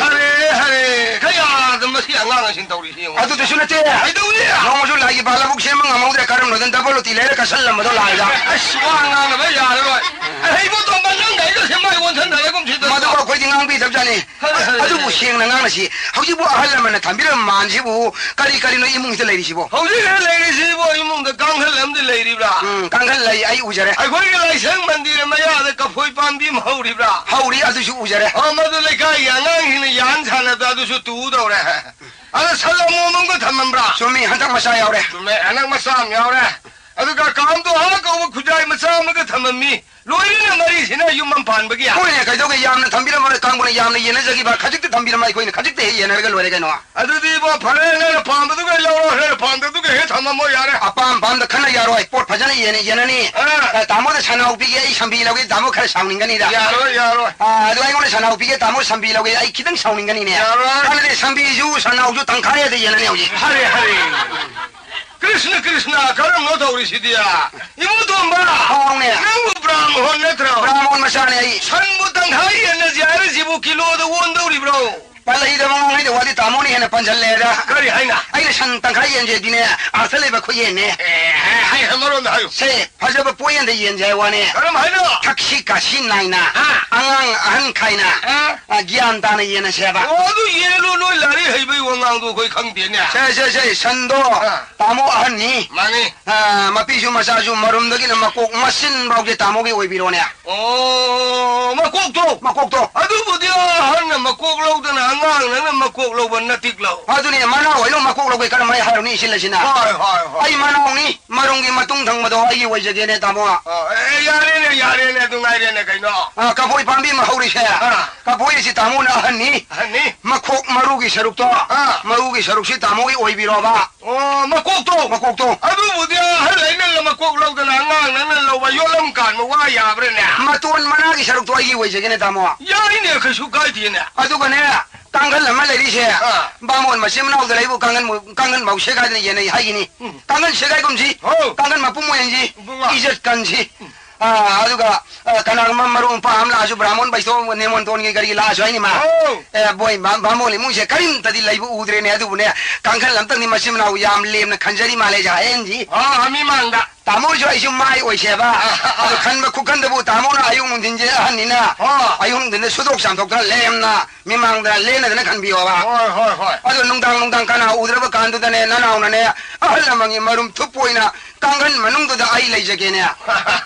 ꯍꯔꯦ, ꯍꯔꯦ, ꯀꯌꯥꯗ ꯃꯁꯤ ꯑꯉꯥꯡ ꯑꯁꯤꯅ ꯇꯧꯔꯤꯁꯤ ꯌꯦꯡꯉꯨ꯫ ꯑꯗꯨꯗꯁꯨ ꯅꯠꯇꯦ꯫ ꯀꯩꯗꯧꯔꯤ? ꯅꯣꯡꯃꯁꯨ ꯂꯥꯏꯒꯤ ꯕꯥꯂꯕꯨꯛ ꯁꯦꯝꯕ ꯉꯝꯍꯧꯗ꯭ꯔꯦ, ꯀꯔꯝꯅ ꯑꯣꯏꯗꯅ ꯗꯕꯜ ꯑꯣꯇꯤ ꯂꯩꯔ ꯀꯠꯁꯜꯂꯝꯕꯗꯣ ꯂꯥꯏꯗ꯫ ꯑꯁ, ꯋꯥ ꯉꯥꯡꯅꯕ ꯌꯥꯔꯔꯣꯏ꯫ ꯑꯍꯩꯕ ꯇꯣꯝꯕ ꯅꯪꯒ ꯑꯩꯒ ꯁꯦꯝꯕ ꯑꯩꯉꯣꯟꯗ ꯁꯟꯅꯔꯒꯨꯝ ꯃꯗꯨꯕꯨ ꯑꯩꯈꯣꯏꯗꯤ ꯉꯥꯡꯕꯤꯗꯕꯖꯥꯠꯅꯤ꯫ ꯍꯣꯏ, ꯍꯣꯏ, ꯑꯗꯨꯕꯨ ꯍꯣꯏ꯫ ꯁꯦꯡꯅ ꯉꯥꯡꯅꯁꯤ꯫ ꯍꯧꯖꯤꯛꯄꯨ ꯑꯍꯜ ꯂꯃꯟꯅ ꯊꯝꯕꯤꯔꯝꯕ ꯃꯥꯟꯁꯤꯕꯨ ꯀꯔꯤ ꯀꯔꯤꯅꯣ ꯏꯃꯨꯡꯁꯤꯗ ꯂꯩꯔꯤꯁꯤꯕꯣ? ꯍꯧꯖꯤꯛ ꯂꯩꯔꯤꯁꯤꯕꯨ ꯏꯃꯨꯡꯗ ꯀꯥꯡꯈꯜ ꯑꯃꯗꯤ ꯂꯩꯔꯤꯕ꯭ꯔꯥ? ꯎꯝ, ꯀꯥꯡꯈꯜ ꯂꯩ, ꯑꯩ ꯎꯖꯔꯦ꯫ ꯑꯩꯈꯣꯏꯒꯤ ꯂꯥꯏꯁꯪ ꯃꯟꯗꯤꯔ ꯃꯌꯥꯗ ꯀꯐꯣꯏ ꯄꯥꯝꯕꯤ ꯑꯃ ꯍꯧꯔꯤꯕ꯭ꯔꯥ? ꯍꯧꯔꯤ, ꯑꯗꯨꯁꯨ ꯎꯖꯔꯦ꯫ ꯑꯣ, ꯃꯗꯨ ꯂꯩꯀꯥꯏꯒꯤ ꯑꯉꯥꯡꯁꯤꯡꯅ ꯌꯥꯟ ꯁꯥꯟꯅꯕꯗ ꯑꯗꯨꯁꯨ ꯇꯨꯗꯧꯔꯦ꯫ ꯑꯗ ꯁꯟ ꯑꯃꯣꯝ ꯑꯃꯒ ꯊꯝꯃꯝꯕ꯭ꯔꯥ? ꯆꯨꯝꯃꯤ, ꯍꯟꯗꯛ ꯃꯆꯥ ꯌꯥꯎꯔꯦ꯫ ꯆꯨꯝꯃꯦ, ꯍꯟꯗꯛ ꯃꯆꯥ ꯑꯃ ꯌꯥꯎꯔꯦ꯫ ꯑꯗꯨꯒ ꯀꯥꯝꯗꯣ ꯍꯥ ꯀꯧꯕ ꯈꯨꯖꯥꯏ ꯃꯆꯥ ꯑꯃꯒ ꯊꯝꯃꯝꯃꯤ꯫ ꯂꯣꯏꯔꯦꯅꯦ ꯃꯔꯤꯁꯤꯅ ꯌꯨꯝ ꯑꯃ ꯄꯥꯟꯕꯒꯤ꯫ ꯍꯣꯏꯅꯦ, ꯀꯩꯗꯧꯒꯦ? ꯌꯥꯝꯅ ꯊꯝꯕꯤꯔꯝꯃꯔꯣꯏ, ꯀꯥꯡꯕꯨꯅ ꯌꯥꯝꯅ ꯌꯦꯟꯅꯖꯈꯤꯕ, ꯈꯖꯤꯛꯇ ꯊꯝꯕꯤꯔꯝꯃ ꯑꯩꯈꯣꯏꯅ ꯈꯖꯤꯛꯇ ꯍꯦꯛ ꯌꯦꯟꯅꯔꯒ ꯂꯣꯏꯔꯦ ꯀꯩꯅꯣ꯫ ꯑꯗꯨꯗꯤ ꯏꯕꯣ, ꯐꯔꯦ, ꯅꯪꯅ ꯄꯥꯝꯕꯗꯨꯒ ꯂꯧꯔꯣ, ꯅꯪꯅ ꯄꯥꯝꯗꯕꯗꯨꯒ ꯍꯦꯛ ꯊꯝꯃꯝꯃꯣ ꯌꯥꯔꯦ꯫ ꯑꯄꯥꯝ ꯄꯥꯝꯗ ꯈꯟꯅ ꯌꯥꯔꯣꯏ, ꯄꯣꯠ ꯐꯖꯅ ꯌꯦꯟꯅ ꯌꯦꯟꯅꯅꯤ꯫ ꯑꯥ꯫ ꯑ, ꯇꯥꯃꯣꯗ ꯁꯟꯅꯥꯎ ꯄꯤꯒꯦ, ꯑꯩ ꯁꯝꯕꯤ ꯂꯧꯒꯦ, ꯇꯥꯃꯣ ꯈꯔ ꯁꯥꯎꯅꯤꯡꯒꯅꯤꯗ꯫ ꯌꯥꯔꯣꯏ, ꯌꯥꯔꯣꯏ꯫ ꯑ, ꯑꯗꯨ ꯑꯩꯉꯣꯟꯗ ꯁꯟꯅꯥꯎ ꯄꯤꯒꯦ, ꯇꯥꯃꯣ ꯁꯝꯕꯤ ꯂꯧꯒꯦ, ꯑꯩ ꯈꯤꯇꯪ ꯁꯥꯎꯅꯤꯡꯒꯅꯤꯅꯦ꯫ ꯌꯥꯔꯣꯏ꯫ ꯑꯗꯨꯗꯤ ꯁꯝꯕꯤꯁꯨ ꯁꯟꯅꯥꯎꯁꯨ ꯇꯪꯈꯥꯏ ꯍꯦꯛꯇ ꯌꯦꯟꯅꯅꯤ ꯍꯧꯖꯤꯛ꯫ ꯍꯔꯦ, ꯍꯔꯦ꯫ ꯀ꯭ꯔꯤꯁꯅ, ꯀ꯭ꯔꯤꯁꯅ, ꯀꯔꯝꯅꯣ ꯇꯧꯔꯤꯁꯤꯗꯤ? ꯏꯕꯨꯡ ꯇꯣꯝꯕ, ꯍꯥꯎꯅꯦ꯫ ꯅꯪꯕꯨ ꯕ꯭ꯔꯥꯝꯍꯣꯟ ꯅꯠꯇ꯭ꯔꯣ? ꯕ꯭ꯔꯥꯝꯍꯣꯟ ꯃꯆꯥꯅꯦ ꯑꯩ꯫ ꯁꯟꯕꯨ ꯇꯪꯈꯥꯏ ꯌꯦꯟꯅꯁꯦ ꯍꯥꯏꯔꯤꯁꯤꯕꯨ ꯀꯤꯂꯣꯗ ꯑꯣꯟꯗꯧꯔꯤꯕ꯭ꯔꯣ? ꯄꯜꯂꯛꯏꯗ ꯃꯉꯣꯟ ꯍꯥꯏꯗ ꯋꯥꯗꯤ ꯇꯥꯃꯣꯅ ꯍꯦꯟꯅ ꯄꯟꯁꯤꯜꯂꯦꯗ꯫ ꯀꯔꯤ ꯍꯥꯏꯅ? ꯑꯩꯅ ꯁꯟ ꯇꯪꯈꯥꯏ ꯌꯦꯟꯁꯦꯗꯤꯅꯦ, ꯑꯥꯔꯊ ꯂꯩꯕ ꯈꯨꯌꯦꯟꯅꯦ꯫ ꯑꯦ, ꯍꯥꯏ, ꯍꯥꯏ, ꯃꯔꯣꯟꯗ ꯍꯥꯏꯌꯨ꯫ ꯁꯦ, ꯐꯖꯕ ꯄꯣꯌꯦꯟꯗ ꯌꯦꯟꯁꯦ ꯍꯥꯏ ꯋꯥꯅꯦ꯫ ꯀꯔꯝ ꯍꯥꯏꯅꯣ? ꯊꯛꯁꯤ ꯈꯥꯁꯤ ꯅꯥꯏꯅ, ꯑꯥ꯫ ꯑꯉꯥꯡ ꯑꯍꯟ ꯈꯥꯏꯅ, ꯑꯥ꯫ ꯑ, ꯒ꯭ꯌꯥꯟ ꯇꯥꯅ ꯌꯦꯟꯅꯁꯦꯕ꯫ ꯑꯣ, ꯑꯗꯨ ꯌꯦꯜꯂꯣ, ꯅꯣꯏ ꯂꯥꯏꯔꯤꯛ ꯍꯩꯕꯩ ꯋꯥꯉꯥꯡꯗꯣ ꯑꯩꯈꯣꯏ ꯈꯪꯗꯦꯅꯦ꯫ ꯁꯦ, ꯁꯦ, ꯁꯦ, ꯁꯟꯗꯣ ꯑꯥ꯫ ꯇꯥꯃꯣ ꯑꯍꯟꯅꯤ꯫ ꯃꯥꯅꯤ꯫ ꯑ, ꯃꯄꯤꯁꯨ ꯃꯆꯥꯁꯨ ꯃꯔꯨꯝꯗꯒꯤꯅ ꯃꯀꯣꯛ ꯃꯆꯤꯟ ꯐꯥꯎꯁꯦ ꯇꯥꯃꯣꯒꯤ ꯑꯣꯏꯕꯤꯔꯣꯅꯦ꯫ ꯑꯣ, ꯃꯀꯣꯛꯇꯣ? ꯃꯀꯣꯛꯇꯣ꯫ ꯑꯗꯨꯕꯨꯗꯤ ꯑꯍꯟꯅ ꯃꯀꯣꯛ ꯂꯧꯗꯅ ꯑꯉꯥꯡ ꯅꯪꯅ ꯃꯀꯣꯛ ꯂꯧꯕ ꯅꯇꯤꯛ ꯂꯧ꯫ ꯑꯗꯨꯅꯦ, ꯃꯅꯥꯎ ꯍꯣꯏꯅ ꯃꯀꯣꯛ ꯂꯧꯒꯦ ꯀꯔꯝ ꯍꯥꯏ ꯍꯥꯏꯔꯨꯅꯤ, ꯏꯁꯤꯜ ꯑꯁꯤꯅ? ꯍꯣꯏ, ꯍꯣꯏ, ꯍꯣꯏ꯫ ꯑꯩ ꯃꯅꯥꯎꯅꯤ, ꯃꯔꯨꯝꯒꯤ ꯃꯇꯨꯡ ꯊꯪꯕꯗꯣ ꯑꯩꯒꯤ ꯑꯣꯏꯖꯒꯦꯅꯦ, ꯇꯥꯃꯣ꯫ ꯑꯣ, ꯑꯦ, ꯌꯥꯔꯦꯅꯦ, ꯌꯥꯔꯦꯅꯦ, ꯑꯗꯨ ꯉꯥꯏꯔꯦꯅꯦ ꯀꯩꯅꯣ꯫ ꯑ, ꯀꯐꯣꯏ ꯄꯥꯝꯕꯤ ꯑꯃ ꯍꯧꯔꯤꯁꯦ꯫ ꯑꯥ꯫ ꯀꯐꯣꯏ ꯑꯁꯤ ꯇꯥꯃꯣꯅ ꯑꯍꯟꯅꯤ꯫ ꯑꯍꯟꯅꯤ꯫ ꯃꯈꯣꯛ ꯃꯔꯨꯒꯤ ꯁꯔꯨꯛꯇꯣ, ꯑꯥ꯫ ꯃꯔꯨꯒꯤ ꯁꯔꯨꯛꯁꯤ ꯇꯥꯃꯣꯒꯤ ꯑꯣꯏꯕꯤꯔꯣꯕ꯫ ꯑꯣ, ꯃꯀꯣꯛꯇꯣ? ꯃꯀꯣꯛꯇꯣ꯫ ꯑꯗꯨꯕꯨꯗꯤ ꯑꯍꯜ ꯑꯩꯅ ꯃꯀꯣꯛ ꯂꯧꯗꯅ ꯑꯉꯥꯡ ꯅꯪꯅ ꯂꯧꯕ ꯌꯣꯠꯂꯝ ꯀꯥꯟꯕ ꯋꯥ ꯌꯥꯕ꯭ꯔꯅꯦ? ꯃꯇꯣꯟ ꯃꯅꯥꯒꯤ ꯁꯔꯨꯛꯇꯣ ꯑꯩꯒꯤ ꯑꯣꯏꯖꯒꯦꯅꯦ, ꯇꯥꯃꯣ꯫ ꯌꯥꯏꯅꯦ, ꯀꯩꯁꯨ ꯀꯥꯏꯗꯦꯅꯦ꯫ ꯑꯗꯨꯒꯅꯦ, ꯀꯥꯡꯈꯜ ꯑꯃ ꯂꯩꯔꯤꯁꯦ, ꯑꯥ꯫ ꯕꯥꯃꯣꯟ ꯃꯆꯤꯟ ꯃꯅꯥꯎꯗ ꯂꯩꯕꯨ ꯀꯥꯡꯈꯟ ꯃꯨ-, ꯀꯥꯡꯈꯟ ꯐꯥꯎ ꯁꯦꯒꯥꯏꯗꯅ ꯌꯦꯟꯅꯩ ꯍꯥꯏꯒꯤꯅꯤ꯫ ꯎꯝ꯫ ꯀꯥꯡꯈꯟ ꯁꯦꯒꯥꯏꯒꯨꯝꯁꯤ, ꯍꯣ꯫ ꯀꯥꯡꯈꯟ ꯃꯄꯨꯝ ꯑꯣꯏꯍꯟꯁꯤ, ꯏꯕꯨꯡꯉꯣ꯫ ꯏꯖꯠ ꯀꯟꯁꯤ꯫ ꯎꯝ꯫ ꯑꯥ, ꯑꯗꯨꯒ, ꯑꯥ, ꯀꯅꯥꯒꯨꯝꯕ ꯃꯔꯨꯞ ꯃꯄꯥꯡ ꯑꯃ ꯂꯥꯛꯑꯁꯨ, ꯕ꯭ꯔꯥꯍꯃꯣꯟ ꯕꯩꯁꯅꯣ ꯅꯦꯃꯣꯟꯇꯣꯟꯒꯤ ꯀꯔꯤꯒꯤ ꯂꯥꯛꯑꯁꯨ ꯍꯥꯏꯅꯤ ꯃꯥ꯫ ꯑꯧ꯫ ꯑꯦ, ꯕꯣꯏ, ꯕꯥ-, ꯕꯥꯃꯣꯟ ꯏꯃꯨꯡꯁꯦ ꯀꯔꯤꯝꯇꯗꯤ ꯂꯩꯕ ꯎꯗ꯭ꯔꯦꯅꯦ, ꯑꯗꯨꯕꯨꯅꯦ, ꯀꯥꯡꯈꯜ ꯑꯝꯇꯪꯗꯤ ꯃꯆꯤꯟ ꯃꯅꯥꯎ ꯌꯥꯝ ꯂꯦꯝꯅ ꯈꯟꯖꯔꯤ ꯃꯥꯜꯂꯦ, ꯖꯥ ꯍꯦꯟꯖꯤ꯫ ꯑꯥ, ꯃꯤ ꯃꯥꯡꯗ꯫ ꯇꯥꯃꯣꯁꯨ ꯑꯩꯁꯨ ꯃꯥꯏ ꯑꯣꯏꯁꯦꯕ꯫ ꯑꯥ, ꯑꯥ, ꯑꯥ꯫ ꯑꯗꯨ ꯈꯟꯕ ꯈꯨꯈꯟꯗꯕꯨ ꯇꯥꯃꯣꯅ ꯑꯌꯨꯛ ꯅꯨꯡꯊꯤꯟꯁꯦ ꯑꯍꯟꯅꯤꯅ, ꯍꯣꯏ꯫ ꯑꯌꯨꯛ ꯅꯨꯡꯊꯤꯟꯗ ꯁꯨꯗꯣꯛ ꯆꯥꯝꯊꯣꯛꯇꯅ ꯂꯦꯝꯅ ꯃꯤꯃꯥꯡꯗ ꯂꯦꯟꯅꯗꯅ ꯈꯟꯕꯤꯌꯣꯕ꯫ ꯍꯣꯏ, ꯍꯣꯏ, ꯍꯣꯏ꯫ ꯑꯗꯣ ꯅꯨꯡꯗꯥꯡ, ꯅꯨꯡꯗꯥꯡ ꯀꯅꯥ ꯎꯗ꯭ꯔꯕ ꯀꯥꯟꯗꯨꯗꯅꯦ, ꯅꯅꯥꯎꯅꯅꯦ, ꯑꯍꯜ ꯂꯃꯟꯒꯤ ꯃꯔꯨꯝ ꯊꯨꯞꯄ ꯑꯣꯏꯅ ꯀꯥꯡꯈꯟ ꯃꯅꯨꯡꯗꯨꯗ ꯑꯩ ꯂꯩꯖꯒꯦꯅꯦ꯫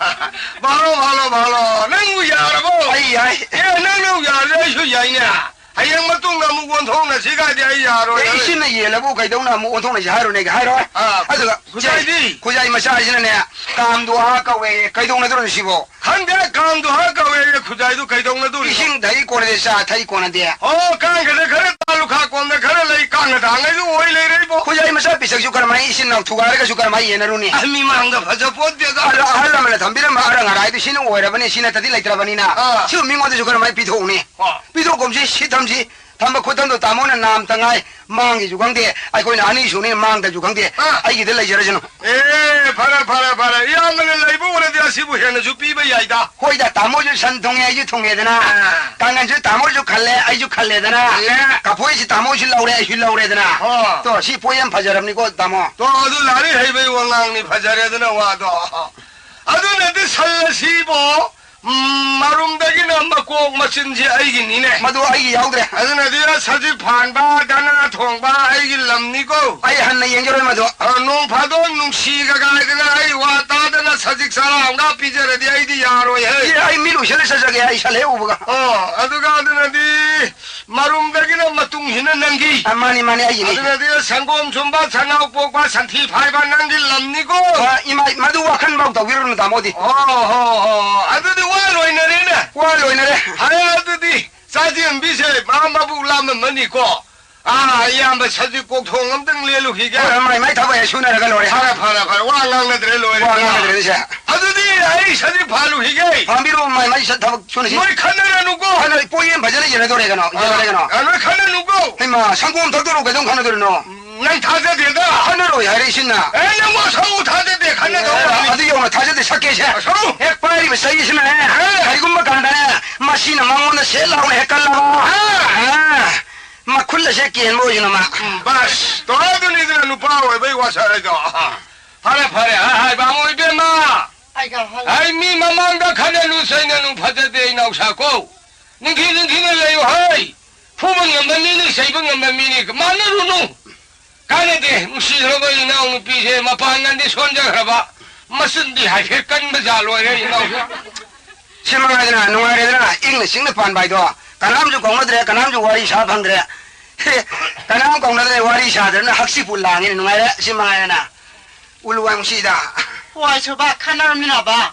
ꯚꯥꯂꯣ, ꯚꯥꯂꯣ, ꯚꯥꯂꯣ, ꯅꯪꯕꯨ ꯌꯥꯔꯕꯣ? ꯑꯩ ꯌꯥꯏ꯫ ꯑꯦ, ꯅꯪꯅ ꯌꯥꯔꯗꯤ ꯑꯩꯁꯨ ꯌꯥꯏꯅꯦ꯫ ꯍꯌꯦꯡ ꯃꯇꯨꯡꯗ ꯑꯃꯨꯛ ꯑꯣꯟꯊꯣꯛꯅꯁꯤ ꯀꯥꯏꯗꯤ ꯑꯩ ꯌꯥꯔꯣꯏ꯫ ꯑꯦ, ꯏꯆꯤꯟꯅ ꯌꯦꯜꯂꯕꯨ ꯀꯩꯗꯧꯅ ꯑꯃꯨꯛ ꯑꯣꯟꯊꯣꯛꯅꯁꯤ ꯍꯥꯏꯔꯨꯅꯦ, ꯍꯥꯏꯔꯣꯏ꯫ ꯑꯥ, ꯑꯗꯨꯒ ꯈꯨꯖꯥꯏꯗꯤ? ꯈꯨꯖꯥꯏ ꯃꯆꯥꯁꯤꯅꯅꯦ, ꯀꯥꯝꯗꯣꯍꯥ ꯀꯧꯋꯦ, ꯀꯩꯗꯧꯅꯗꯣꯏꯅꯣ ꯁꯤꯕꯣ? ꯈꯪꯗꯦ, ꯀꯥꯝꯗꯣꯍꯥ ꯀꯧꯋꯦ, ꯈꯨꯖꯥꯏꯗꯨ ꯀꯩꯗꯧꯅꯗꯣꯔꯤꯅꯣ? ꯏꯁꯤꯡ ꯊꯛꯏ ꯀꯣꯟꯅꯗꯦ, ꯆꯥ ꯊꯛꯏ ꯀꯣꯟꯅꯗꯦ꯫ ꯑꯣ, ꯀꯥꯡꯒꯗ ꯈꯔ ꯇꯥ, ꯂꯨꯈꯥ ꯀꯣꯟꯗ ꯈꯔ ꯂꯩ, ꯀꯥꯡꯒ ꯊꯥꯡꯉꯩꯁꯨ ꯑꯣꯏ ꯂꯩꯔꯦ ꯏꯕꯣ꯫ ꯈꯨꯖꯥꯏ ꯃꯆꯥ ꯄꯤꯁꯛꯁꯨ ꯈꯔ ꯃꯥꯏ, ꯏꯆꯤꯟ ꯏꯅꯥꯎ ꯊꯨꯒꯥꯏꯔꯒꯁꯨ ꯈꯔ ꯃꯥꯏ ꯌꯦꯟꯅꯔꯨꯅꯤ꯫ ꯑ, ꯃꯤꯃꯥꯡꯗ ꯐꯖ ꯄꯣꯠꯇꯦꯗ꯫ ꯑꯗꯣ ꯑꯍꯜ ꯑꯃꯅ ꯊꯝꯕꯤꯔꯝꯕ ꯑꯔꯪ ꯑꯔꯥꯏꯗꯨ ꯁꯤ ꯅꯪ ꯑꯣꯏꯔꯕꯅꯤ, ꯁꯤ ꯅꯠꯇꯗꯤ ꯂꯩꯇ꯭ꯔꯕꯅꯤꯅ꯫ ꯑꯥ꯫ ꯁꯤ ꯃꯤꯉꯣꯟꯗꯁꯨ ꯈꯔ ꯃꯥꯏ ꯄꯤꯊꯣꯛꯎꯅꯤ꯫ ꯑꯥ꯫ ꯄꯤꯊꯣꯛꯀꯨꯝꯁꯤ, ꯁꯤ ꯊꯝꯁꯤ꯫ ꯊꯝꯕ ꯈꯨꯠꯊꯝꯗꯣ ꯇꯥꯃꯣꯅ ꯅꯥꯝꯇ ꯉꯥꯏ, ꯃꯥꯡꯒꯤꯁꯨ ꯈꯪꯗꯦ, ꯑꯩꯈꯣꯏꯅ ꯑꯅꯤ ꯁꯨꯅꯤ, ꯃꯥꯡꯗꯁꯨ ꯈꯪꯗꯦ, ꯑꯥ꯫ ꯑꯩꯒꯤꯗ ꯂꯩꯖꯔꯁꯅꯨ꯫ ꯑꯦ, ꯐꯔꯦ, ꯐꯔꯦ, ꯐꯔꯦ꯫ ꯏꯌꯥꯝꯕꯅ ꯂꯩꯕ ꯑꯣꯏꯔꯗꯤ ꯑꯁꯤꯕꯨ ꯍꯦꯟꯅꯁꯨ ꯄꯤꯕ ꯌꯥꯏꯗ꯫ ꯍꯣꯏꯗ, ꯇꯥꯃꯣꯁꯨ ꯁꯟ ꯊꯨꯡꯉꯦ, ꯑꯩꯁꯨ ꯊꯨꯡꯉꯦꯗꯅ꯫ ꯑꯥ꯫ ꯀꯥꯡꯒꯟꯁꯨ ꯇꯥꯃꯣꯁꯨ ꯈꯜꯂꯦ, ꯑꯩꯁꯨ ꯈꯜꯂꯦꯗꯅ꯫ ꯈꯜꯂꯦ꯫ ꯀꯐꯣꯏꯁꯤ ꯇꯥꯃꯣꯁꯨ ꯂꯧꯔꯦ, ꯑꯩꯁꯨ ꯂꯧꯔꯦꯗꯅ꯫ ꯑꯣ꯫ ꯇꯣ, ꯁꯤ ꯄꯣꯠ ꯌꯥꯝ ꯐꯖꯔꯕꯅꯤꯀꯣ, ꯇꯥꯃꯣ꯫ ꯇꯣ, ꯑꯗꯨ ꯂꯥꯏꯔꯤꯛ ꯍꯩꯕꯩ ꯋꯥꯉꯥꯡꯅꯤ, ꯐꯖꯔꯦꯗꯅ ꯋꯥꯗꯣ꯫ ꯑꯗꯨꯅꯗꯤ ꯁꯜ ꯑꯁꯤꯕꯣ ꯎꯝ, ꯃꯔꯨꯝꯗꯒꯤꯅ ꯃꯀꯣꯛ ꯃꯆꯤꯟꯁꯤ ꯑꯩꯒꯤꯅꯤꯅꯦ꯫ ꯃꯗꯨ ꯑꯩꯒꯤ ꯌꯥꯎꯗ꯭ꯔꯦ꯫ ꯑꯗꯨꯅꯗꯤ ꯁꯖꯤꯛ ꯐꯥꯟꯕ, ꯗꯅꯥ ꯊꯣꯡꯕ ꯑꯩꯒꯤ ꯂꯝꯅꯤꯀꯣ꯫ ꯑꯩ ꯍꯟꯅ ꯌꯦꯡꯖꯔꯣꯏ ꯃꯗꯨ꯫ ꯑ, ꯅꯣꯡ ꯐꯥꯗꯣꯛ ꯅꯨꯡꯁꯤ ꯀꯀꯥꯏꯗꯅ ꯑꯩ ꯋꯥ ꯇꯥꯗꯅ ꯁꯖꯤꯛ ꯆꯔꯥ ꯑꯃꯒ ꯄꯤꯖꯔꯗꯤ ꯑꯩꯗꯤ ꯌꯥꯔꯣꯏ ꯍꯦ꯫ ꯑꯦ, ꯑꯩ ꯃꯤꯠ ꯎꯏꯁꯜꯂ ꯆꯠꯆꯒꯦ, ꯑꯩ ꯁꯟ ꯍꯦꯛ ꯎꯕꯒ꯫ ꯑꯣ, ꯑꯗꯨꯒ ꯑꯗꯨꯅꯗꯤ ꯃꯔꯨꯝꯗꯒꯤꯅ ꯃꯇꯨꯡꯁꯤꯅ ꯅꯪꯒꯤ꯫ ꯑ, ꯃꯥꯅꯤ, ꯃꯥꯅꯤ, ꯑꯩꯒꯤꯅꯤ꯫ ꯑꯗꯨꯅꯗꯤ ꯁꯪꯒꯣꯝ ꯁꯨꯝꯕ, ꯁꯅꯥꯎ ꯄꯣꯛꯄ, ꯁꯟꯊꯤ ꯐꯥꯏꯕ ꯅꯪꯒꯤ ꯂꯝꯅꯤꯀꯣ꯫ ꯑ, ꯏꯃꯥ, ꯃꯗꯨ ꯋꯥꯈꯜ ꯐꯥꯎ ꯇꯧꯕꯤꯔꯨꯅꯨ, ꯇꯥꯃꯣꯗꯤ꯫ ꯑꯣ, ꯍꯣ, ꯍꯣ, ꯍꯣ꯫ ꯑꯗꯨꯗꯤ ꯋꯥ ꯂꯣꯏꯅꯔꯦꯅꯦ꯫ ꯋꯥ ꯂꯣꯏꯅꯔꯦ꯫ ꯐꯔꯦ, ꯑꯗꯨꯗꯤ ꯆꯥꯖꯦꯝꯕꯤꯁꯦ ꯃꯥ ꯃꯕꯨꯛ ꯂꯥꯝꯃꯝꯃꯅꯤꯀꯣ꯫ ꯑꯥ, ꯏꯌꯥꯝꯕ ꯁꯖꯤꯛ ꯀꯣꯛꯊꯣꯡ ꯑꯝꯇꯪ ꯂꯦꯜꯂꯨꯈꯤꯒꯦ꯫ ꯍꯣꯏ, ꯃꯥꯏ, ꯃꯥꯏ ꯊꯕꯛ ꯍꯦꯛ ꯁꯨꯅꯔꯒ ꯂꯣꯏꯔꯦ꯫ ꯐꯔꯦ, ꯐꯔꯦ, ꯐꯔꯦ꯫ ꯋꯥ ꯉꯥꯡꯅꯗ꯭ꯔꯦ, ꯂꯣꯏꯔꯦ꯫ ꯋꯥ ꯉꯥꯡꯅꯗ꯭ꯔꯦ, ꯁꯦ꯫ ꯑꯗꯨꯗꯤ ꯑꯩ ꯁꯖꯤꯛ ꯐꯥꯜꯂꯨꯈꯤꯒꯦ꯫ ꯐꯥꯟꯕꯤꯔꯣ, ꯃꯥꯏ, ꯃꯥꯏ ꯁ-, ꯊꯕꯛ ꯁꯨꯅꯁꯤ꯫ ꯅꯣꯏ ꯈꯟꯅꯔꯅꯨꯀꯣ꯫ ꯈꯟꯅ-, ꯄꯣꯌꯦꯟ ꯐꯖꯅ ꯌꯦꯟꯅꯗꯣꯔꯦ ꯀꯩꯅꯣ, ꯌꯦꯟꯅꯔꯦ ꯀꯩꯅꯣ꯫ ꯑ, ꯅꯣꯏ ꯈꯟꯅꯅꯨꯀꯣ꯫ ꯍꯩꯃꯥ, ꯁꯪꯒꯣꯝ ꯊꯛꯇꯣꯔꯣ, ꯀꯩꯗꯧ ꯈꯟꯅꯗꯣꯔꯤꯅꯣ? ꯎꯝ, ꯅꯪ ꯊꯥꯖꯗꯦꯗ꯫ ꯈꯟꯅꯔꯣꯏ ꯍꯥꯏꯔꯦ ꯏꯆꯤꯟꯅ꯫ ꯑꯦ, ꯅꯪ ꯋꯥ ꯁꯛꯎ ꯊꯥꯖꯗꯦ, ꯈꯟꯅꯗꯧ ꯑꯦ, ꯋꯥꯅꯤ꯫ ꯑꯗꯨ ꯌꯧꯅ ꯊꯥꯖꯗꯦ, ꯁꯛꯀꯦꯁꯦ꯫ ꯁꯛꯎ꯫ ꯍꯦꯛ ꯄꯥꯏꯔꯤꯕ ꯆꯩꯁꯤꯅ, ꯑꯦ꯫ ꯀꯔꯤꯒꯨꯝꯕ ꯀꯥꯟꯗꯅꯦ, ꯃꯁꯤꯅ ꯃꯉꯣꯟꯗ ꯁꯦꯠ ꯂꯥꯎꯅ ꯍꯦꯛ ꯀꯜꯂꯕ꯫ ꯑꯦ꯫ ꯑꯦ꯫ ꯃꯈꯨꯜ ꯑꯁꯦ ꯀꯦꯟꯕ ꯑꯣꯏꯁꯅꯨ ꯃꯥ꯫ ꯎꯝ, ꯕꯁ꯫ ꯇꯣ, ꯑꯗꯨꯅꯤꯗꯅ ꯅꯨꯄꯥ ꯑꯣꯏꯕꯩ ꯋꯥꯁꯛ ꯍꯥꯏꯗꯣ꯫ ꯐꯔꯦ, ꯐꯔꯦ꯫ ꯑ, ꯍꯥꯏꯕ ꯑꯃ ꯏꯕꯦꯝꯃ꯫ ꯑꯩ ꯃꯤ ꯃꯃꯥꯡꯗ ꯈꯠꯅꯅꯨ ꯆꯩꯅ ꯐꯖꯗꯦ ꯏꯅꯥꯎꯁꯥ ꯀꯣ꯫ ꯅꯤꯡꯊꯤ ꯅꯤꯡꯊꯤꯅ ꯂꯩꯌꯨ ꯍꯥꯏ꯫ ꯐꯨꯕ ꯉꯝꯕ ꯃꯤꯅꯤ, ꯆꯩꯕ ꯉꯝꯕ ꯃꯤꯅꯤ꯫ ꯃꯥꯟꯅꯔꯨꯅꯨ꯫ ꯀꯥꯟꯅꯗꯦ꯫ ꯅꯨꯡꯁꯤꯈ꯭ꯔꯕ ꯏꯅꯥꯎ ꯅꯨꯄꯤꯁꯦ ꯃꯄꯥꯟꯒꯟꯗꯤ ꯁꯣꯟꯖꯈ꯭ꯔꯕ꯫ ꯃꯆꯤꯟꯗꯤ ꯍꯥꯏꯐꯦꯠ ꯀꯟꯕ ꯖꯥꯠ ꯑꯣꯏꯔꯦ ꯏꯅꯥꯎꯁꯥ꯫ ꯁꯤ ꯃꯉꯥꯏꯗꯅ ꯅꯨꯡꯉꯥꯏꯔꯦꯗꯅ, ꯏꯪꯅ ꯆꯤꯛꯅ ꯄꯥꯟꯕ ꯍꯥꯏꯗꯣ꯫ ꯀꯅꯥꯝꯁꯨ ꯀꯧꯅꯗ꯭ꯔꯦ, ꯀꯅꯥꯝꯁꯨ ꯋꯥꯔꯤ ꯁꯥ ꯐꯪꯗ꯭ꯔꯦ꯫ ꯀꯅꯥꯝ ꯀꯧꯅꯗ꯭ꯔꯦ, ꯋꯥꯔꯤ ꯁꯥꯗ꯭ꯔꯕꯅꯤꯅ ꯍꯛꯆꯤꯠꯄꯨ ꯂꯥꯡꯉꯦꯅꯦ, ꯅꯨꯡꯉꯥꯏꯔꯦ꯫ ꯁꯤ ꯃꯉꯥꯏꯗꯅ꯫ ꯎꯂꯨ ꯋꯥꯏ ꯅꯨꯡꯁꯤꯗ꯫ ꯍꯣꯏ, ꯁꯨꯕ ꯈꯟꯅꯔꯝꯅꯤꯅꯕ꯫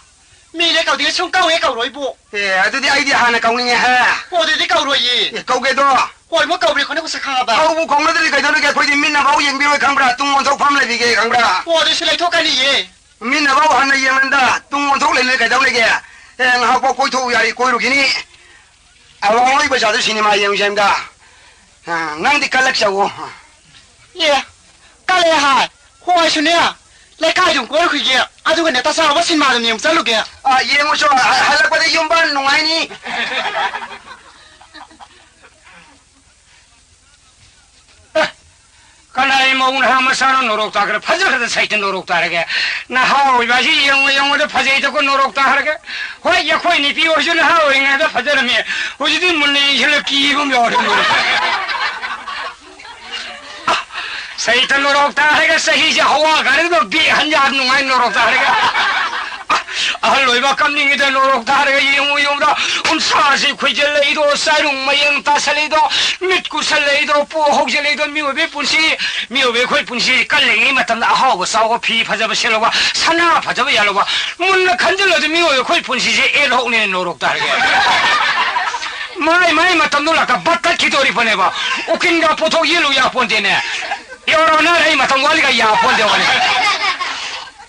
ꯃꯤꯅꯦ ꯀꯧꯗꯦ ꯁꯨꯡꯀꯧ ꯍꯦꯛ ꯀꯧꯔꯣꯏꯕꯨ꯫ ꯑꯦ, ꯑꯗꯨꯗꯤ ꯑꯩꯗꯤ ꯍꯥꯟꯅ ꯀꯧꯅꯤꯡꯉꯦ ꯍꯦ꯫ ꯑꯣ, ꯑꯗꯨꯗꯤ ꯀꯧꯔꯣꯏꯌꯦ꯫ ꯑꯦ, ꯀꯧꯒꯦꯗꯣ꯫ ꯍꯣꯏ, ꯃꯣꯏ ꯀꯧꯕ꯭ꯔꯦ, ꯈꯣꯠꯅ ꯁꯛ ꯈꯪꯉꯕ? ꯀꯧꯕꯨ ꯀꯧꯅꯗ꯭ꯔꯗꯤ ꯀꯩꯗꯧꯔꯤꯒꯦ? ꯑꯩꯈꯣꯏꯗꯤ ꯃꯤꯠꯅ ꯐꯥꯎ ꯌꯦꯡꯕꯤꯔꯣꯏ ꯈꯪꯕ꯭ꯔꯥ? ꯇꯨꯡ ꯑꯣꯟꯊꯣꯛ ꯐꯝ ꯂꯩꯕꯤꯒꯦ ꯈꯪꯕ꯭ꯔꯥ? ꯑꯣ, ꯑꯗꯨꯁꯨ ꯂꯩꯊꯣꯛꯀꯅꯤꯌꯦ꯫ ꯃꯤꯠꯅ ꯐꯥꯎ ꯍꯟꯅ ꯌꯦꯡꯍꯟꯗ ꯇꯨꯡ ꯑꯣꯟꯊꯣꯛ ꯂꯩꯅ ꯀꯩꯗꯧꯔꯤꯒꯦ? ꯑꯦ, ꯉꯥꯏꯍꯥꯛ ꯐꯥꯎ ꯀꯣꯏꯊꯣꯛꯎ ꯌꯥꯔꯤ, ꯀꯣꯏꯔꯨꯈꯤꯅꯤ꯫ ꯑꯋꯥꯡ ꯂꯣꯏ ꯄꯩꯁꯥꯗꯨ ꯁꯤꯅꯦꯃꯥ ꯌꯦꯡꯉꯨꯁꯦ ꯍꯥꯏꯕꯗ꯫ ꯑ, ꯅꯪꯗꯤ ꯀꯜꯂꯛꯆꯧꯋꯣ꯫ ꯑꯦ, ꯀꯜꯂꯦ ꯍꯥꯏ꯫ ꯍꯣꯏ, ꯁꯨꯅꯦ꯫ ꯂꯩꯀꯥꯏꯗꯨꯝ ꯀꯣꯏꯔꯨꯈꯤꯒꯦ꯫ ꯑꯗꯨꯒꯅꯦ, ꯇꯁꯥꯎꯕ ꯁꯤꯅꯦꯃꯥꯗꯨꯝ ꯌꯦꯡ ꯆꯠꯂꯨꯒꯦ꯫ ꯑ, ꯌꯦꯡꯉꯨꯆꯣ꯫ ꯍ-, ꯍꯜꯂꯛꯄꯗ ꯌꯨꯝ ꯄꯥꯟ ꯅꯨꯡꯉꯥꯏꯅꯤ꯫ ꯑꯦ, ꯀꯅꯥꯏ ꯃꯧ ꯅꯍꯥ ꯃꯆꯥꯅꯣ ꯅꯣꯔꯣꯛ ꯇꯥꯈ꯭ꯔꯦ? ꯐꯖꯈ꯭ꯔꯗ ꯁꯩꯇ ꯅꯣꯔꯣꯛ ꯇꯥꯔꯒꯦ꯫ ꯅꯍꯥ ꯑꯣꯏꯕ ꯑꯁꯤ ꯌꯦꯡꯉꯨ ꯌꯦꯡꯉꯨꯗ ꯐꯖꯩꯗꯀꯣ ꯅꯣꯔꯣꯛ ꯇꯥꯈ꯭ꯔꯒꯦ꯫ ꯍꯣꯏ, ꯑꯩꯈꯣꯏ ꯅꯨꯄꯤ ꯑꯣꯏꯔꯁꯨ ꯅꯍꯥ ꯑꯣꯏꯔꯤꯉꯩꯗ ꯐꯖꯔꯝꯃꯤ꯫ ꯍꯧꯖꯤꯛꯇꯤ ꯃꯨꯟꯅ ꯌꯦꯡꯁꯤꯜꯂ ꯀꯤꯕ ꯑꯃ ꯌꯥꯎꯔꯦ꯫ ꯁꯩꯇ ꯅꯣꯔꯣꯛꯇ ꯍꯥꯏꯔꯒ ꯆꯍꯤꯁꯦ ꯍꯋꯥ ꯒꯥꯔꯤꯗꯣ ꯕꯦꯛ ꯍꯟ ꯌꯥꯝ ꯅꯨꯡꯉꯥꯏ ꯅꯣꯔꯣꯛꯇ ꯍꯥꯏꯔꯒ꯫ ꯑꯍꯜ ꯑꯣꯏꯕ ꯀꯞꯅꯤꯡꯉꯤꯗ ꯅꯣꯔꯣꯛꯇ ꯍꯥꯏꯔꯒ ꯌꯦꯡꯉꯨ ꯌꯦꯡꯉꯨꯗ ꯎꯟꯁꯥꯁꯤ ꯈꯨꯏꯖꯜꯂꯛꯏꯗꯣ, ꯆꯥꯏꯔꯨꯡ ꯃꯌꯦꯡ ꯇꯥꯁꯜꯂꯛꯏꯗꯣ, ꯃꯤꯠ ꯀꯨꯁꯜꯂꯛꯏꯗꯣ, ꯄꯨ ꯍꯧꯖꯤꯜꯂꯛꯏꯗꯣ, ꯃꯤꯑꯣꯏꯕꯒꯤ ꯄꯨꯟꯁꯤ, ꯃꯤꯑꯣꯏꯕ ꯑꯩꯈꯣꯏ ꯄꯨꯟꯁꯤ ꯀꯜꯂꯤꯉꯩ ꯃꯇꯝꯗ ꯑꯍꯥꯎꯕ ꯆꯥꯎꯕ, ꯐꯤ ꯐꯖꯕ ꯁꯦꯠꯂꯧꯕ, ꯁꯅꯥ ꯐꯖꯕ ꯌꯥꯜꯂꯧꯕ, ꯃꯨꯟꯅ ꯈꯟꯖꯤꯜꯂꯗꯤ ꯃꯤꯑꯣꯏꯕ ꯑꯩꯈꯣꯏ ꯄꯨꯟꯁꯤꯁꯦ ꯑꯦꯟ ꯍꯣꯛꯅꯦ ꯅꯣꯔꯣꯛꯇ ꯍꯥꯏꯔꯒ꯫ ꯃꯥꯏ ꯃꯥꯏ ꯃꯇꯝꯗꯣ ꯂꯥꯛꯇ ꯕꯠ ꯇꯠꯈꯤꯗꯣꯔꯤꯕꯅꯦꯕ꯫ ꯎꯀꯤꯜꯒ ꯄꯣꯠꯊꯣꯛ ꯌꯦꯜꯂꯨ ꯌꯥꯄꯣꯟꯇꯦꯅꯦ꯫ ꯌꯧꯔꯕꯅ ꯑꯩ ꯃꯇꯝ ꯋꯥꯠꯂꯤꯒ ꯌꯥꯄꯣꯟꯇꯦ ꯋꯥꯅꯤ꯫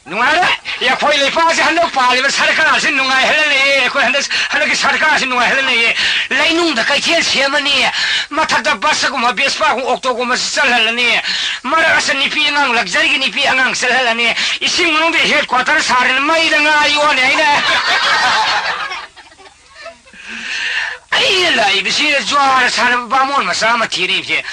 ꯅꯨꯡꯉꯥꯏꯔꯦ꯫ ꯑꯩꯈꯣꯏ ꯂꯩꯄꯥꯛꯁꯤ ꯍꯟꯗꯛ ꯄꯥꯜꯂꯤꯕ ꯁꯔꯀꯥꯔꯁꯤ ꯅꯨꯡꯉꯥꯏꯍꯜꯂ ꯂꯩꯌꯦ꯫ ꯑꯩꯈꯣꯏ ꯍꯟꯗꯛ, ꯍꯟꯗꯛꯀꯤ ꯁꯔꯀꯥꯔꯁꯤ ꯅꯨꯡꯉꯥꯏꯍꯜꯂ ꯂꯩꯌꯦ꯫ ꯂꯩꯅꯨꯡꯗ ꯀꯩꯊꯦꯜ ꯁꯦꯝꯃꯅꯤ꯫ ꯃꯊꯛꯇ ꯕꯁꯒꯨꯝꯕ, ꯚꯦꯁꯄꯥꯒꯨꯝꯕ, ꯑꯣꯛꯇꯣꯒꯨꯝꯕꯁꯤ ꯆꯠꯍꯜꯂꯅꯤ꯫ ꯃꯔꯛ ꯑꯁꯤꯗ ꯅꯨꯄꯤ ꯑꯉꯥꯡ, ꯂꯛꯖꯔꯤꯒꯤ ꯅꯨꯄꯤ ꯑꯉꯥꯡ ꯆꯠꯍꯜꯂꯅꯤ꯫ ꯏꯁꯤꯡ ꯃꯅꯨꯡꯗ ꯍꯦꯗ ꯀ꯭ꯋꯥꯇꯔ ꯁꯥꯔꯅꯤ꯫ ꯃꯩꯗ ꯉꯥ ꯌꯣꯛꯑꯅꯤ ꯑꯩꯅ꯫ ꯑꯩꯅ ꯂꯥꯛꯏꯕ ꯁꯤ ꯖꯨꯋꯥꯔ ꯁꯥꯟꯅꯕ ꯕꯥꯃꯣꯟ ꯃꯆꯥ ꯑꯃ ꯊꯤꯔꯤꯕꯁꯦ꯫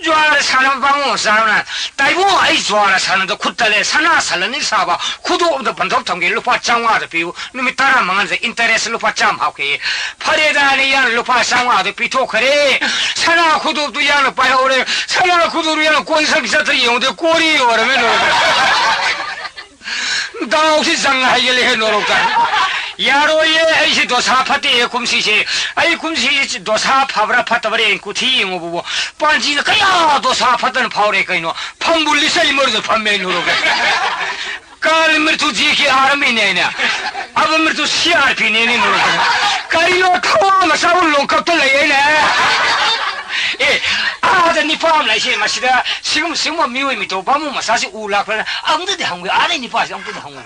ꯖꯨꯋꯥꯔ ꯁꯥꯟꯅꯕ ꯕꯥꯃꯣꯟ ꯃꯆꯥ ꯑꯃꯅ, "ꯇꯥꯏꯕꯣ, ꯑꯩ ꯖꯨꯋꯥꯔ ꯁꯥꯟꯅꯕꯗ ꯈꯨꯠ ꯇꯠꯂꯦ, ꯁꯅꯥ ꯁꯂꯅꯤ ꯁꯥꯕ ꯈꯨꯗꯣꯞ ꯑꯝꯇ ꯄꯟꯊꯣꯛ ꯊꯝꯒꯦ, ꯂꯨꯄꯥ ꯆꯥꯝꯃꯉꯥꯗ ꯄꯤꯌꯨ, ꯅꯨꯃꯤꯠ ꯇꯔꯥꯃꯉꯥꯗ interest ꯂꯨꯄꯥ ꯆꯥꯝꯃ ꯍꯥꯞꯀꯦ"꯫ ꯐꯔꯦꯗ, ꯑꯩꯅ ꯏꯌꯥꯅ ꯂꯨꯄꯥ ꯆꯥꯝꯃꯉꯥꯗꯣ ꯄꯤꯊꯣꯛꯈ꯭ꯔꯦ꯫ ꯁꯅꯥ ꯈꯨꯗꯣꯞꯇꯨ ꯏꯌꯥꯅ ꯄꯥꯏꯍꯧꯔꯦ꯫ ꯁꯅꯥ ꯈꯨꯗꯣꯞꯇꯨ ꯏꯌꯥꯅ ꯀꯣꯟ ꯁꯛ ꯆꯠꯇ꯭ꯔ ꯌꯦꯡꯉꯨꯗꯦ, ꯀꯣꯔꯤ ꯑꯣꯏꯔꯝꯃꯦ ꯂꯣꯏꯔꯦ꯫ ꯗꯥꯎꯁꯤ ꯆꯪꯉ ꯍꯩꯒꯠꯂꯦꯍꯦ ꯅꯣꯔꯣꯛꯇ꯫ ꯌꯥꯔꯣꯏꯌꯦ, ꯑꯩꯁꯤ ꯗꯣꯁꯥ ꯐꯠꯇꯦꯍꯦ ꯀꯨꯝꯁꯤꯁꯦ꯫ ꯑꯩ ꯀꯨꯝꯁꯤ ꯗꯣꯁꯥ ꯐꯕ꯭ꯔꯥ ꯐꯠꯇꯕ꯭ꯔꯥ ꯌꯦꯡ ꯀꯨꯊꯤ ꯌꯦꯡꯉꯨꯕꯕꯨ, ꯄꯥꯟꯖꯤꯅ ꯀꯌꯥ ꯗꯣꯁꯥ ꯐꯠꯇꯅ ꯐꯥꯎꯔꯦ ꯀꯩꯅꯣ? ꯐꯝꯕꯨ ꯂꯤꯆꯩ ꯃꯔꯨꯗ ꯐꯝꯃꯦ ꯅꯣꯔꯣꯛꯇ꯫ ꯀꯥꯜ ꯃ꯭ꯔꯤꯇꯨ ꯖꯤ ꯀꯦ ꯑꯥꯔ ꯑꯃ ꯏꯅꯦ ꯑꯩꯅ꯫ ꯑꯕ ꯃ꯭ꯔꯤꯇꯨ ꯁꯤ ꯑꯥꯔ ꯄꯤ ꯅꯦ ꯅꯣꯔꯣꯛꯇ꯫ ꯀꯔꯤꯅꯣ ꯊꯋꯥ ꯃꯆꯥꯕꯨ ꯂꯣꯡꯀꯞꯇ ꯂꯩ ꯑꯩꯅ? ꯑꯦ, ꯑꯥꯗ ꯅꯤꯄꯥ ꯑꯃ ꯂꯩꯁꯦ, ꯃꯁꯤꯗ ꯁꯤꯒꯨꯝ-, ꯁꯤꯒꯨꯝꯕ ꯃꯤꯑꯣꯏ ꯃꯤꯇꯧ ꯕꯥꯃꯣꯟ ꯃꯆꯥꯁꯤ ꯎ ꯂꯥꯛꯄ꯭ꯔꯅ ꯑꯃꯨꯛꯇꯗꯤ ꯍꯪꯉꯨ, ꯑꯥꯗꯩ ꯅꯤꯄꯥꯁꯤ ꯑꯃꯨꯛꯇꯗꯤ ꯍꯪꯉꯨ꯫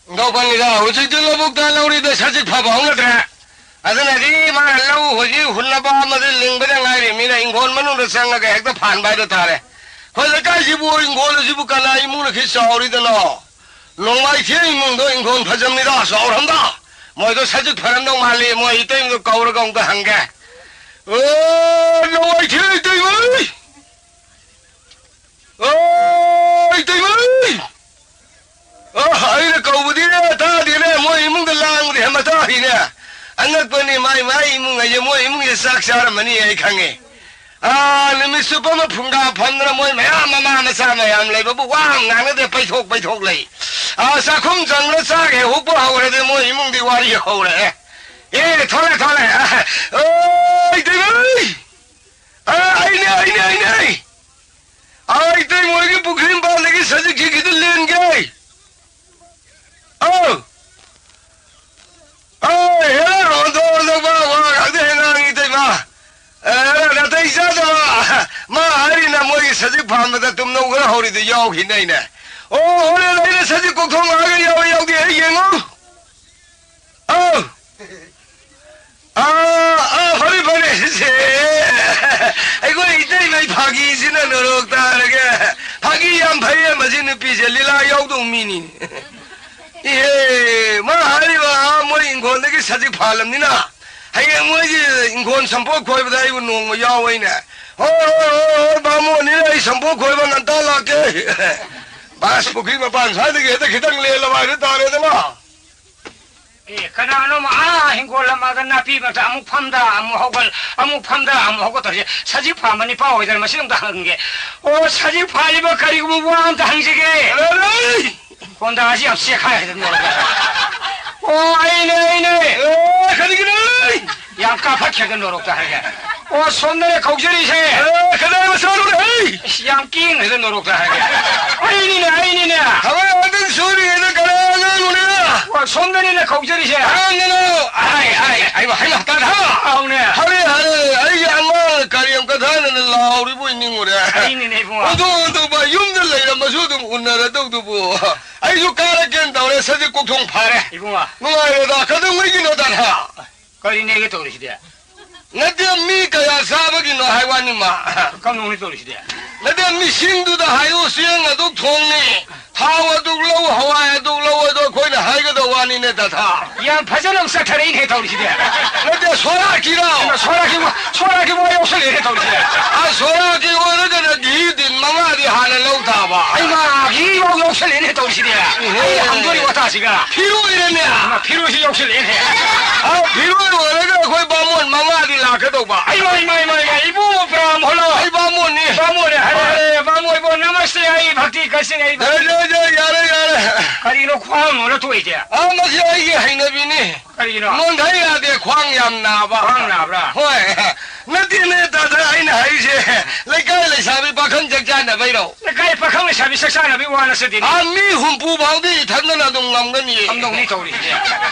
ꯅꯤꯡꯊꯧ ꯄꯟꯒꯤꯗ ꯍꯧꯖꯤꯛꯇꯤ ꯂꯧꯕꯨꯛꯇ ꯂꯧꯔꯤꯗ ꯁꯖꯤꯛ ꯐꯕ ꯍꯧꯅꯗ꯭ꯔꯦ꯫ ꯑꯗꯨꯅꯗꯤ ꯃꯥꯅ ꯂꯧ ꯍꯧꯖꯤꯛ ꯍꯨꯟꯅꯕ ꯑꯃꯗꯤ ꯂꯤꯡꯕꯗ ꯉꯥꯏꯔꯤꯃꯤꯅ ꯏꯪꯈꯣꯜ ꯃꯅꯨꯡꯗ ꯆꯪꯉꯒ ꯍꯦꯛꯇ ꯐꯥꯟꯕ ꯍꯥꯏꯗꯣ ꯇꯥꯔꯦ꯫ ꯑꯩꯈꯣꯏ ꯂꯩꯀꯥꯏꯁꯤꯕꯨ ꯏꯪꯈꯣꯜ ꯑꯁꯤꯕꯨ ꯀꯅꯥ ꯏꯃꯨꯡꯅ ꯈꯤ ꯆꯥꯎꯔꯤꯗꯅꯣ? ꯅꯣꯡꯃꯥꯏꯊꯦꯝ ꯏꯃꯨꯡꯗꯣ ꯏꯪꯈꯣꯜ ꯐꯖꯝꯅꯤꯗ, ꯆꯥꯎꯔꯝꯗ꯫ ꯃꯣꯏꯗꯣ ꯁꯖꯤꯛ ꯐꯔꯝꯗꯧ ꯃꯥꯜꯂꯤ, ꯃꯣꯏ ꯏꯇꯩꯃꯗꯣ ꯀꯧꯔꯒ ꯑꯃꯨꯛꯇ ꯍꯪꯒꯦ꯫ ꯑꯣ, ꯅꯣꯡꯃꯥꯏꯊꯦꯝ ꯏꯇꯩꯃ! ꯑꯣ, ꯏꯇꯩꯃ! ꯑꯣ, ꯑꯩꯅ ꯀꯧꯕꯗꯤꯅꯦ, ꯇꯥꯗꯦꯅꯦ, ꯃꯣꯏ ꯏꯃꯨꯡꯗ ꯂꯥꯡꯕꯗꯤ ꯍꯦꯟꯕ ꯇꯥꯔꯤꯅꯦ꯫ ꯑꯉꯛꯄꯅꯤ, ꯃꯥꯏ ꯃꯥꯏ ꯏꯃꯨꯡ ꯍꯥꯏꯁꯦ, ꯃꯣꯏ ꯏꯃꯨꯡꯁꯦ ꯆꯥꯛ ꯆꯥꯔꯝꯃꯅꯤ ꯑꯩ ꯈꯪꯉꯦ꯫ ꯑꯥ, ꯅꯨꯃꯤꯠ ꯆꯨꯞꯄ ꯑꯃ ꯐꯨꯡꯒꯥ ꯐꯝꯗꯅ ꯃꯣꯏ ꯃꯌꯥꯝ ꯃꯃꯥ ꯃꯆꯥ ꯃꯌꯥꯝ ꯂꯩꯕꯕꯨ ꯋꯥ ꯑꯃ ꯉꯥꯡꯅꯗꯦ, ꯄꯩꯊꯣꯛ ꯄꯩꯊꯣꯛ ꯂꯩ꯫ ꯑꯥ, ꯆꯥꯛꯈꯨꯝ ꯆꯪꯂ ꯆꯥꯛ ꯍꯦꯛ ꯍꯨꯛꯄ ꯍꯧꯔꯗꯤ ꯃꯣꯏ ꯏꯃꯨꯡꯗꯤ ꯋꯥꯔꯤ ꯍꯧꯔꯛꯑꯦ꯫ ꯑꯦ, ꯊꯣꯛꯂꯛꯑꯦ, ꯊꯣꯛꯂꯛꯑꯦ꯫ ꯑꯥ, ꯑꯣꯏ, ꯏꯇꯩꯃꯩ! ꯑꯥ, ꯑꯩꯅꯦ, ꯑꯩꯅꯦ, ꯑꯩꯅꯦ! ꯑꯥ, ꯏꯇꯩꯃ ꯍꯣꯏꯒꯤ ꯄꯨꯈ꯭ꯔꯤ ꯃꯄꯥꯟꯗꯒꯤ ꯁꯖꯤꯛ ꯈꯤꯛꯈꯤꯗꯨ ꯂꯦꯟꯒꯦ꯫ ꯑꯧ! ꯑꯧ, ꯍꯦꯔꯥ, ꯍꯣꯟꯗꯣꯛ ꯍꯣꯟꯗꯣꯛꯄ ꯋꯥ ꯉꯥꯛꯇ ꯍꯦꯛ ꯉꯥꯡꯉꯤ, ꯏꯇꯩꯃ꯫ ꯑꯦ, ꯍꯦꯔꯥ, ꯅꯥꯇꯩ ꯆꯥꯗꯕ꯫ ꯃꯥ ꯍꯥꯏꯔꯤꯅ ꯃꯣꯏꯒꯤ ꯁꯖꯤꯛ ꯐꯥꯟꯕꯗ ꯇꯨꯝꯅꯧ ꯈꯔ ꯍꯧꯔꯤꯗꯨ ꯌꯥꯎꯈꯤꯅꯩꯅꯦ꯫ ꯑꯣ, ꯍꯣꯔꯦꯟ ꯑꯩꯅ ꯁꯖꯤꯛ ꯀꯣꯛꯊꯣꯡ ꯉꯥꯛꯑꯒ ꯌꯥꯎꯏ ꯌꯥꯎꯗꯦ ꯑꯩ ꯌꯦꯡꯉꯨ꯫ ꯑꯧ! ꯑꯥ, ꯑꯥ, ꯐꯔꯦ, ꯐꯔꯦ꯫ ꯁꯦ, ꯑꯩꯈꯣꯏ ꯏꯇꯩꯃꯩ ꯐꯥꯒꯤꯁꯤꯅ ꯅꯣꯔꯣꯛ ꯇꯥꯔꯒꯦ꯫ ꯐꯥꯒꯤ ꯌꯥꯝ ꯐꯩꯌꯦ ꯃꯁꯤ ꯅꯨꯄꯤꯁꯦ, ꯂꯤꯂꯥ ꯌꯥꯎꯗꯧ ꯃꯤꯅꯤ꯫ ꯏꯍꯦ, ꯃꯥ ꯍꯥꯏꯔꯤꯕ, ꯑꯥ, ꯃꯣꯏ ꯏꯪꯈꯣꯜꯗꯒꯤ ꯁꯖꯤꯛ ꯐꯥꯜꯂꯝꯅꯤꯅ, ꯍꯌꯦꯡ ꯃꯣꯏꯒꯤ ꯏꯪꯈꯣꯜ ꯁꯝꯄꯣꯠ ꯈꯣꯏꯕꯗ ꯑꯩꯕꯨ ꯅꯣꯡꯃ ꯌꯥꯎ ꯍꯥꯏꯅꯦ꯫ "ꯍꯣꯏ, ꯍꯣꯏ, ꯍꯣꯏ, ꯍꯣꯏ, ꯕꯥꯃꯣꯟꯅꯤꯅꯦ, ꯑꯩ ꯁꯝꯄꯣꯠ ꯈꯣꯏꯕ ꯉꯟꯇꯥ ꯂꯥꯛꯀꯦ꯫ ꯕꯥꯁ ꯄꯨꯈ꯭ꯔꯤ ꯃꯄꯥꯟ ꯁ꯭ꯋꯥꯏꯗꯒꯤ ꯍꯦꯛꯇ ꯈꯤꯇꯪ ꯂꯦꯜꯂꯕ ꯍꯥꯏꯗꯨ ꯇꯥꯔꯦꯗꯅ"꯫ ꯑꯦ, ꯀꯅꯥꯅꯣꯝ ꯑꯥ ꯍꯤꯡꯒꯣꯜ ꯑꯃꯗ ꯅꯥꯄꯤ ꯃꯔꯛꯇ ꯑꯃꯨꯛ ꯐꯝꯗ, ꯑꯃꯨꯛ ꯍꯧꯒꯠ, ꯑꯃꯨꯛ ꯐꯝꯗ, ꯑꯃꯨꯛ ꯍꯧꯒꯠ ꯇꯧꯔꯤꯁꯦ꯫ ꯁꯖꯤꯛ ꯐꯥꯟꯕ ꯅꯤꯄꯥ ꯑꯣꯏꯗꯅ ꯃꯁꯤ ꯑꯝꯇ ꯍꯪꯒꯦ꯫ ꯑꯣ, ꯁꯖꯤꯛ ꯐꯥꯜꯂꯤꯕ ꯀꯔꯤꯒꯨꯝꯕ ꯋꯥ ꯑꯝꯇ ꯍꯪꯖꯒꯦ꯫ ꯍꯣꯟꯗꯥꯁꯤ ꯌꯥꯝ ꯆꯦꯛꯈꯥꯏ ꯍꯥꯏꯗꯅ ꯅꯣꯔꯣꯛꯇ ꯍꯥꯏꯔꯒꯦ꯫ ꯑꯣ, ꯑꯩꯅꯦ, ꯑꯩꯅꯦ꯫ ꯑꯦ, ꯀꯔꯤꯒꯤꯅꯣ? ꯌꯥꯝ ꯀꯥꯐꯠꯈ꯭ꯔꯦꯗ ꯅꯣꯔꯣꯛꯇ ꯍꯥꯏꯔꯒꯦ꯫ ꯑꯣ, ꯁꯣꯝꯗꯅꯦ ꯀꯧꯖꯔꯤꯁꯦ꯫ ꯑꯦ, ꯀꯗꯥꯏ ꯃꯆꯥꯅꯣꯅꯦ, ꯍꯩ? ꯏꯁ, ꯌꯥꯝ ꯀꯦꯡꯈ꯭ꯔꯦꯗ ꯅꯣꯔꯣꯛꯇ ꯍꯥꯏꯔꯒꯦ꯫ ꯑꯩꯅꯤꯅꯦ, ꯑꯩꯅꯤꯅꯦ꯫ ꯊꯕꯛ ꯑꯃꯇꯪ ꯁꯨꯔꯤꯉꯩꯗ ꯀꯅꯥ ꯑꯉꯥꯡꯅꯣꯅꯦ? ꯑꯣ, ꯁꯣꯝꯗꯅꯤꯅꯦ ꯀꯧꯖꯔꯤꯁꯦ꯫ ꯑꯉꯥꯡꯅꯤꯅꯣ? ꯑꯩ, ꯑꯩ, ꯑꯩ, ꯍꯩꯃꯥ, ꯍꯩꯃꯥ, ꯇꯥꯗ꯫ ꯑꯧꯅꯦ꯫ ꯍꯔꯦ, ꯍꯔꯦ, ꯑꯩꯒꯤ ꯑꯉꯥꯡ ꯀꯔꯦꯝ ꯀꯊꯥꯅꯅ ꯂꯥꯎꯔꯤꯕꯣꯏ ꯅꯤꯡꯉꯨꯔꯦ꯫ ꯑꯩꯅꯤꯅꯦ, ꯏꯕꯨꯡꯉꯣ꯫ ꯑꯣꯟꯊꯣꯛ ꯑꯣꯟꯊꯣꯛꯄ, ꯌꯨꯝꯗ ꯂꯩꯔꯝꯃꯁꯨ ꯑꯗꯨꯝ ꯎꯅꯔꯗꯧꯗꯨꯕꯨ꯫ ꯑꯩꯁꯨ ꯀꯥꯔꯛꯀꯦꯅ ꯇꯧꯔꯦ, ꯁꯖꯤꯛ ꯀꯣꯛꯊꯣꯡ ꯐꯥꯔꯦ꯫ ꯏꯕꯨꯡꯉꯣ꯫ ꯅꯨꯡꯉꯥꯏꯔꯦꯗ, ꯀꯩꯗꯧꯉꯩꯒꯤꯅꯣ, ꯇꯥꯗ? ꯀꯔꯤꯅꯦꯒꯦ ꯇꯧꯔꯤꯁꯤꯗꯤ? ꯅꯠꯇꯦ, ꯃꯤ ꯀꯌꯥ ꯆꯥꯕꯒꯤꯅꯣ ꯍꯥꯏ ꯋꯥꯅꯤ, ꯃꯥ꯫ ꯀꯝꯗꯧꯅꯤ ꯇꯧꯔꯤꯁꯤꯗꯤ? ꯅꯠꯇꯦ, ꯃꯤꯁꯤꯡꯗꯨꯗ ꯍꯥꯏꯌꯨ, ꯆꯦꯡ ꯑꯗꯨꯛ ꯊꯣꯡꯅꯤ, ꯊꯥꯎ ꯑꯗꯨꯛ ꯂꯧ, ꯍꯋꯥꯏ ꯑꯗꯨꯛ ꯂꯧ, ꯑꯗꯣ ꯑꯩꯈꯣꯏꯅ ꯍꯥꯏꯒꯗꯧ ꯋꯥꯅꯤꯅꯦ, ꯇꯥꯊꯥ꯫ ꯌꯥꯝ ꯐꯖꯅ ꯑꯃꯨꯛ ꯆꯠꯊꯔꯛꯏꯅꯦ ꯇꯧꯔꯤꯁꯤꯗꯤ꯫ ꯅꯠꯇꯦ, ꯁꯣꯔꯥꯀꯤꯔꯣ? ꯁꯣꯔꯥꯀꯤ ꯋꯥ-, ꯁꯣꯔꯥꯀꯤ ꯋꯥ ꯌꯥꯎꯁꯜꯂꯛꯑꯦꯅꯦ ꯇꯧꯔꯤꯁꯤꯗꯤ꯫ ꯑ, ꯁꯣꯔꯥꯀꯤ ꯑꯣꯏꯔꯒꯅ ꯘꯤ ꯇꯤꯟ ꯃꯉꯥꯗꯤ ꯍꯥꯟꯅ ꯂꯧ ꯇꯥꯕ꯫ ꯑꯩꯃꯥ, ꯘꯤ ꯐꯥꯎ ꯌꯥꯎꯁꯜꯂꯛꯑꯦꯅꯦ ꯇꯧꯔꯤꯁꯤꯗꯤ꯫ ꯏꯍꯦ꯫ ꯑꯩꯅ ꯍꯪꯗꯣꯔꯤ ꯋꯥꯇꯥꯁꯤꯒ꯫ ꯐꯤꯔꯣꯏꯔꯦꯅꯦ꯫ ꯏꯃꯥ, ꯐꯤꯔꯣꯏꯁꯨ ꯌꯥꯎꯁꯜꯂꯛꯑꯦꯅꯦ꯫ ꯑ, ꯐꯤꯔꯣꯏ ꯑꯣꯏꯔꯒ ꯑꯩꯈꯣꯏ ꯕꯥꯃꯣꯟ ꯃꯉꯥꯗꯤ ꯂꯥꯛꯀꯗꯧꯕ꯫ ꯏꯃꯥ, ꯏꯃꯥ, ꯏꯃꯥ, ꯏꯃꯥ, ꯏꯕꯨꯡꯉꯣ ꯄ꯭ꯔꯥꯝ ꯍꯣꯂꯣ꯫ ꯑꯩ ꯕꯥꯃꯣꯟꯅꯤ꯫ ꯕꯥꯃꯣꯟꯅꯦ, ꯍꯔꯦ, ꯍꯣꯏ꯫ ꯍꯔꯦ, ꯕꯥꯃꯣꯟ ꯏꯕꯣ, ꯅꯃꯁꯇꯦ, ꯑꯩ ꯚꯛꯇꯤ ꯀꯠꯆꯩ, ꯑꯩ ꯌꯥꯔꯦ, ꯚꯛꯇꯤ꯫ ꯌꯥꯔꯦ, ꯌꯥꯔꯦ, ꯌꯥꯔꯦ꯫ ꯀꯔꯤꯅꯣ ꯈ꯭ꯋꯥꯡ ꯅꯣꯜꯂ ꯊꯣꯛꯏꯁꯦ? ꯑ, ꯃꯁꯤ ꯑꯩꯒꯤ ꯍꯩꯅꯕꯤꯅꯤ꯫ ꯀꯔꯤꯒꯤꯅꯣ? ꯅꯣꯟꯊ ꯌꯥꯗꯦ, ꯈ꯭ꯋꯥꯡ ꯌꯥꯝ ꯅꯥꯕ꯫ ꯈ꯭ꯋꯥꯡ ꯅꯥꯕ꯭ꯔꯥ? ꯍꯣꯏ꯫ ꯅꯠꯇꯦꯅꯦ, ꯇꯥꯗ, ꯑꯩꯅ ꯍꯥꯏꯔꯤꯁꯦ, ꯂꯩꯀꯥꯏ ꯂꯩꯁꯥꯕꯤ ꯄꯥꯈꯪ ꯆꯥꯛ ꯆꯥꯅꯕꯩꯔꯣ? ꯂꯩꯀꯥꯏ ꯄꯥꯈꯪ ꯂꯩꯁꯥꯕꯤ ꯆꯥꯛ ꯆꯥꯅꯕꯩ ꯋꯥ ꯅꯠꯆꯗꯦꯅꯦ꯫ ꯑꯥ, ꯃꯤ ꯍꯨꯝꯐꯨ ꯐꯥꯎꯗꯤ ꯏꯊꯟꯗꯅ ꯑꯗꯨꯝ ꯉꯝꯒꯅꯤꯌꯦ꯫ ꯀꯝꯗꯧꯅꯤ ꯇꯧꯔꯤꯁꯤꯗꯤ?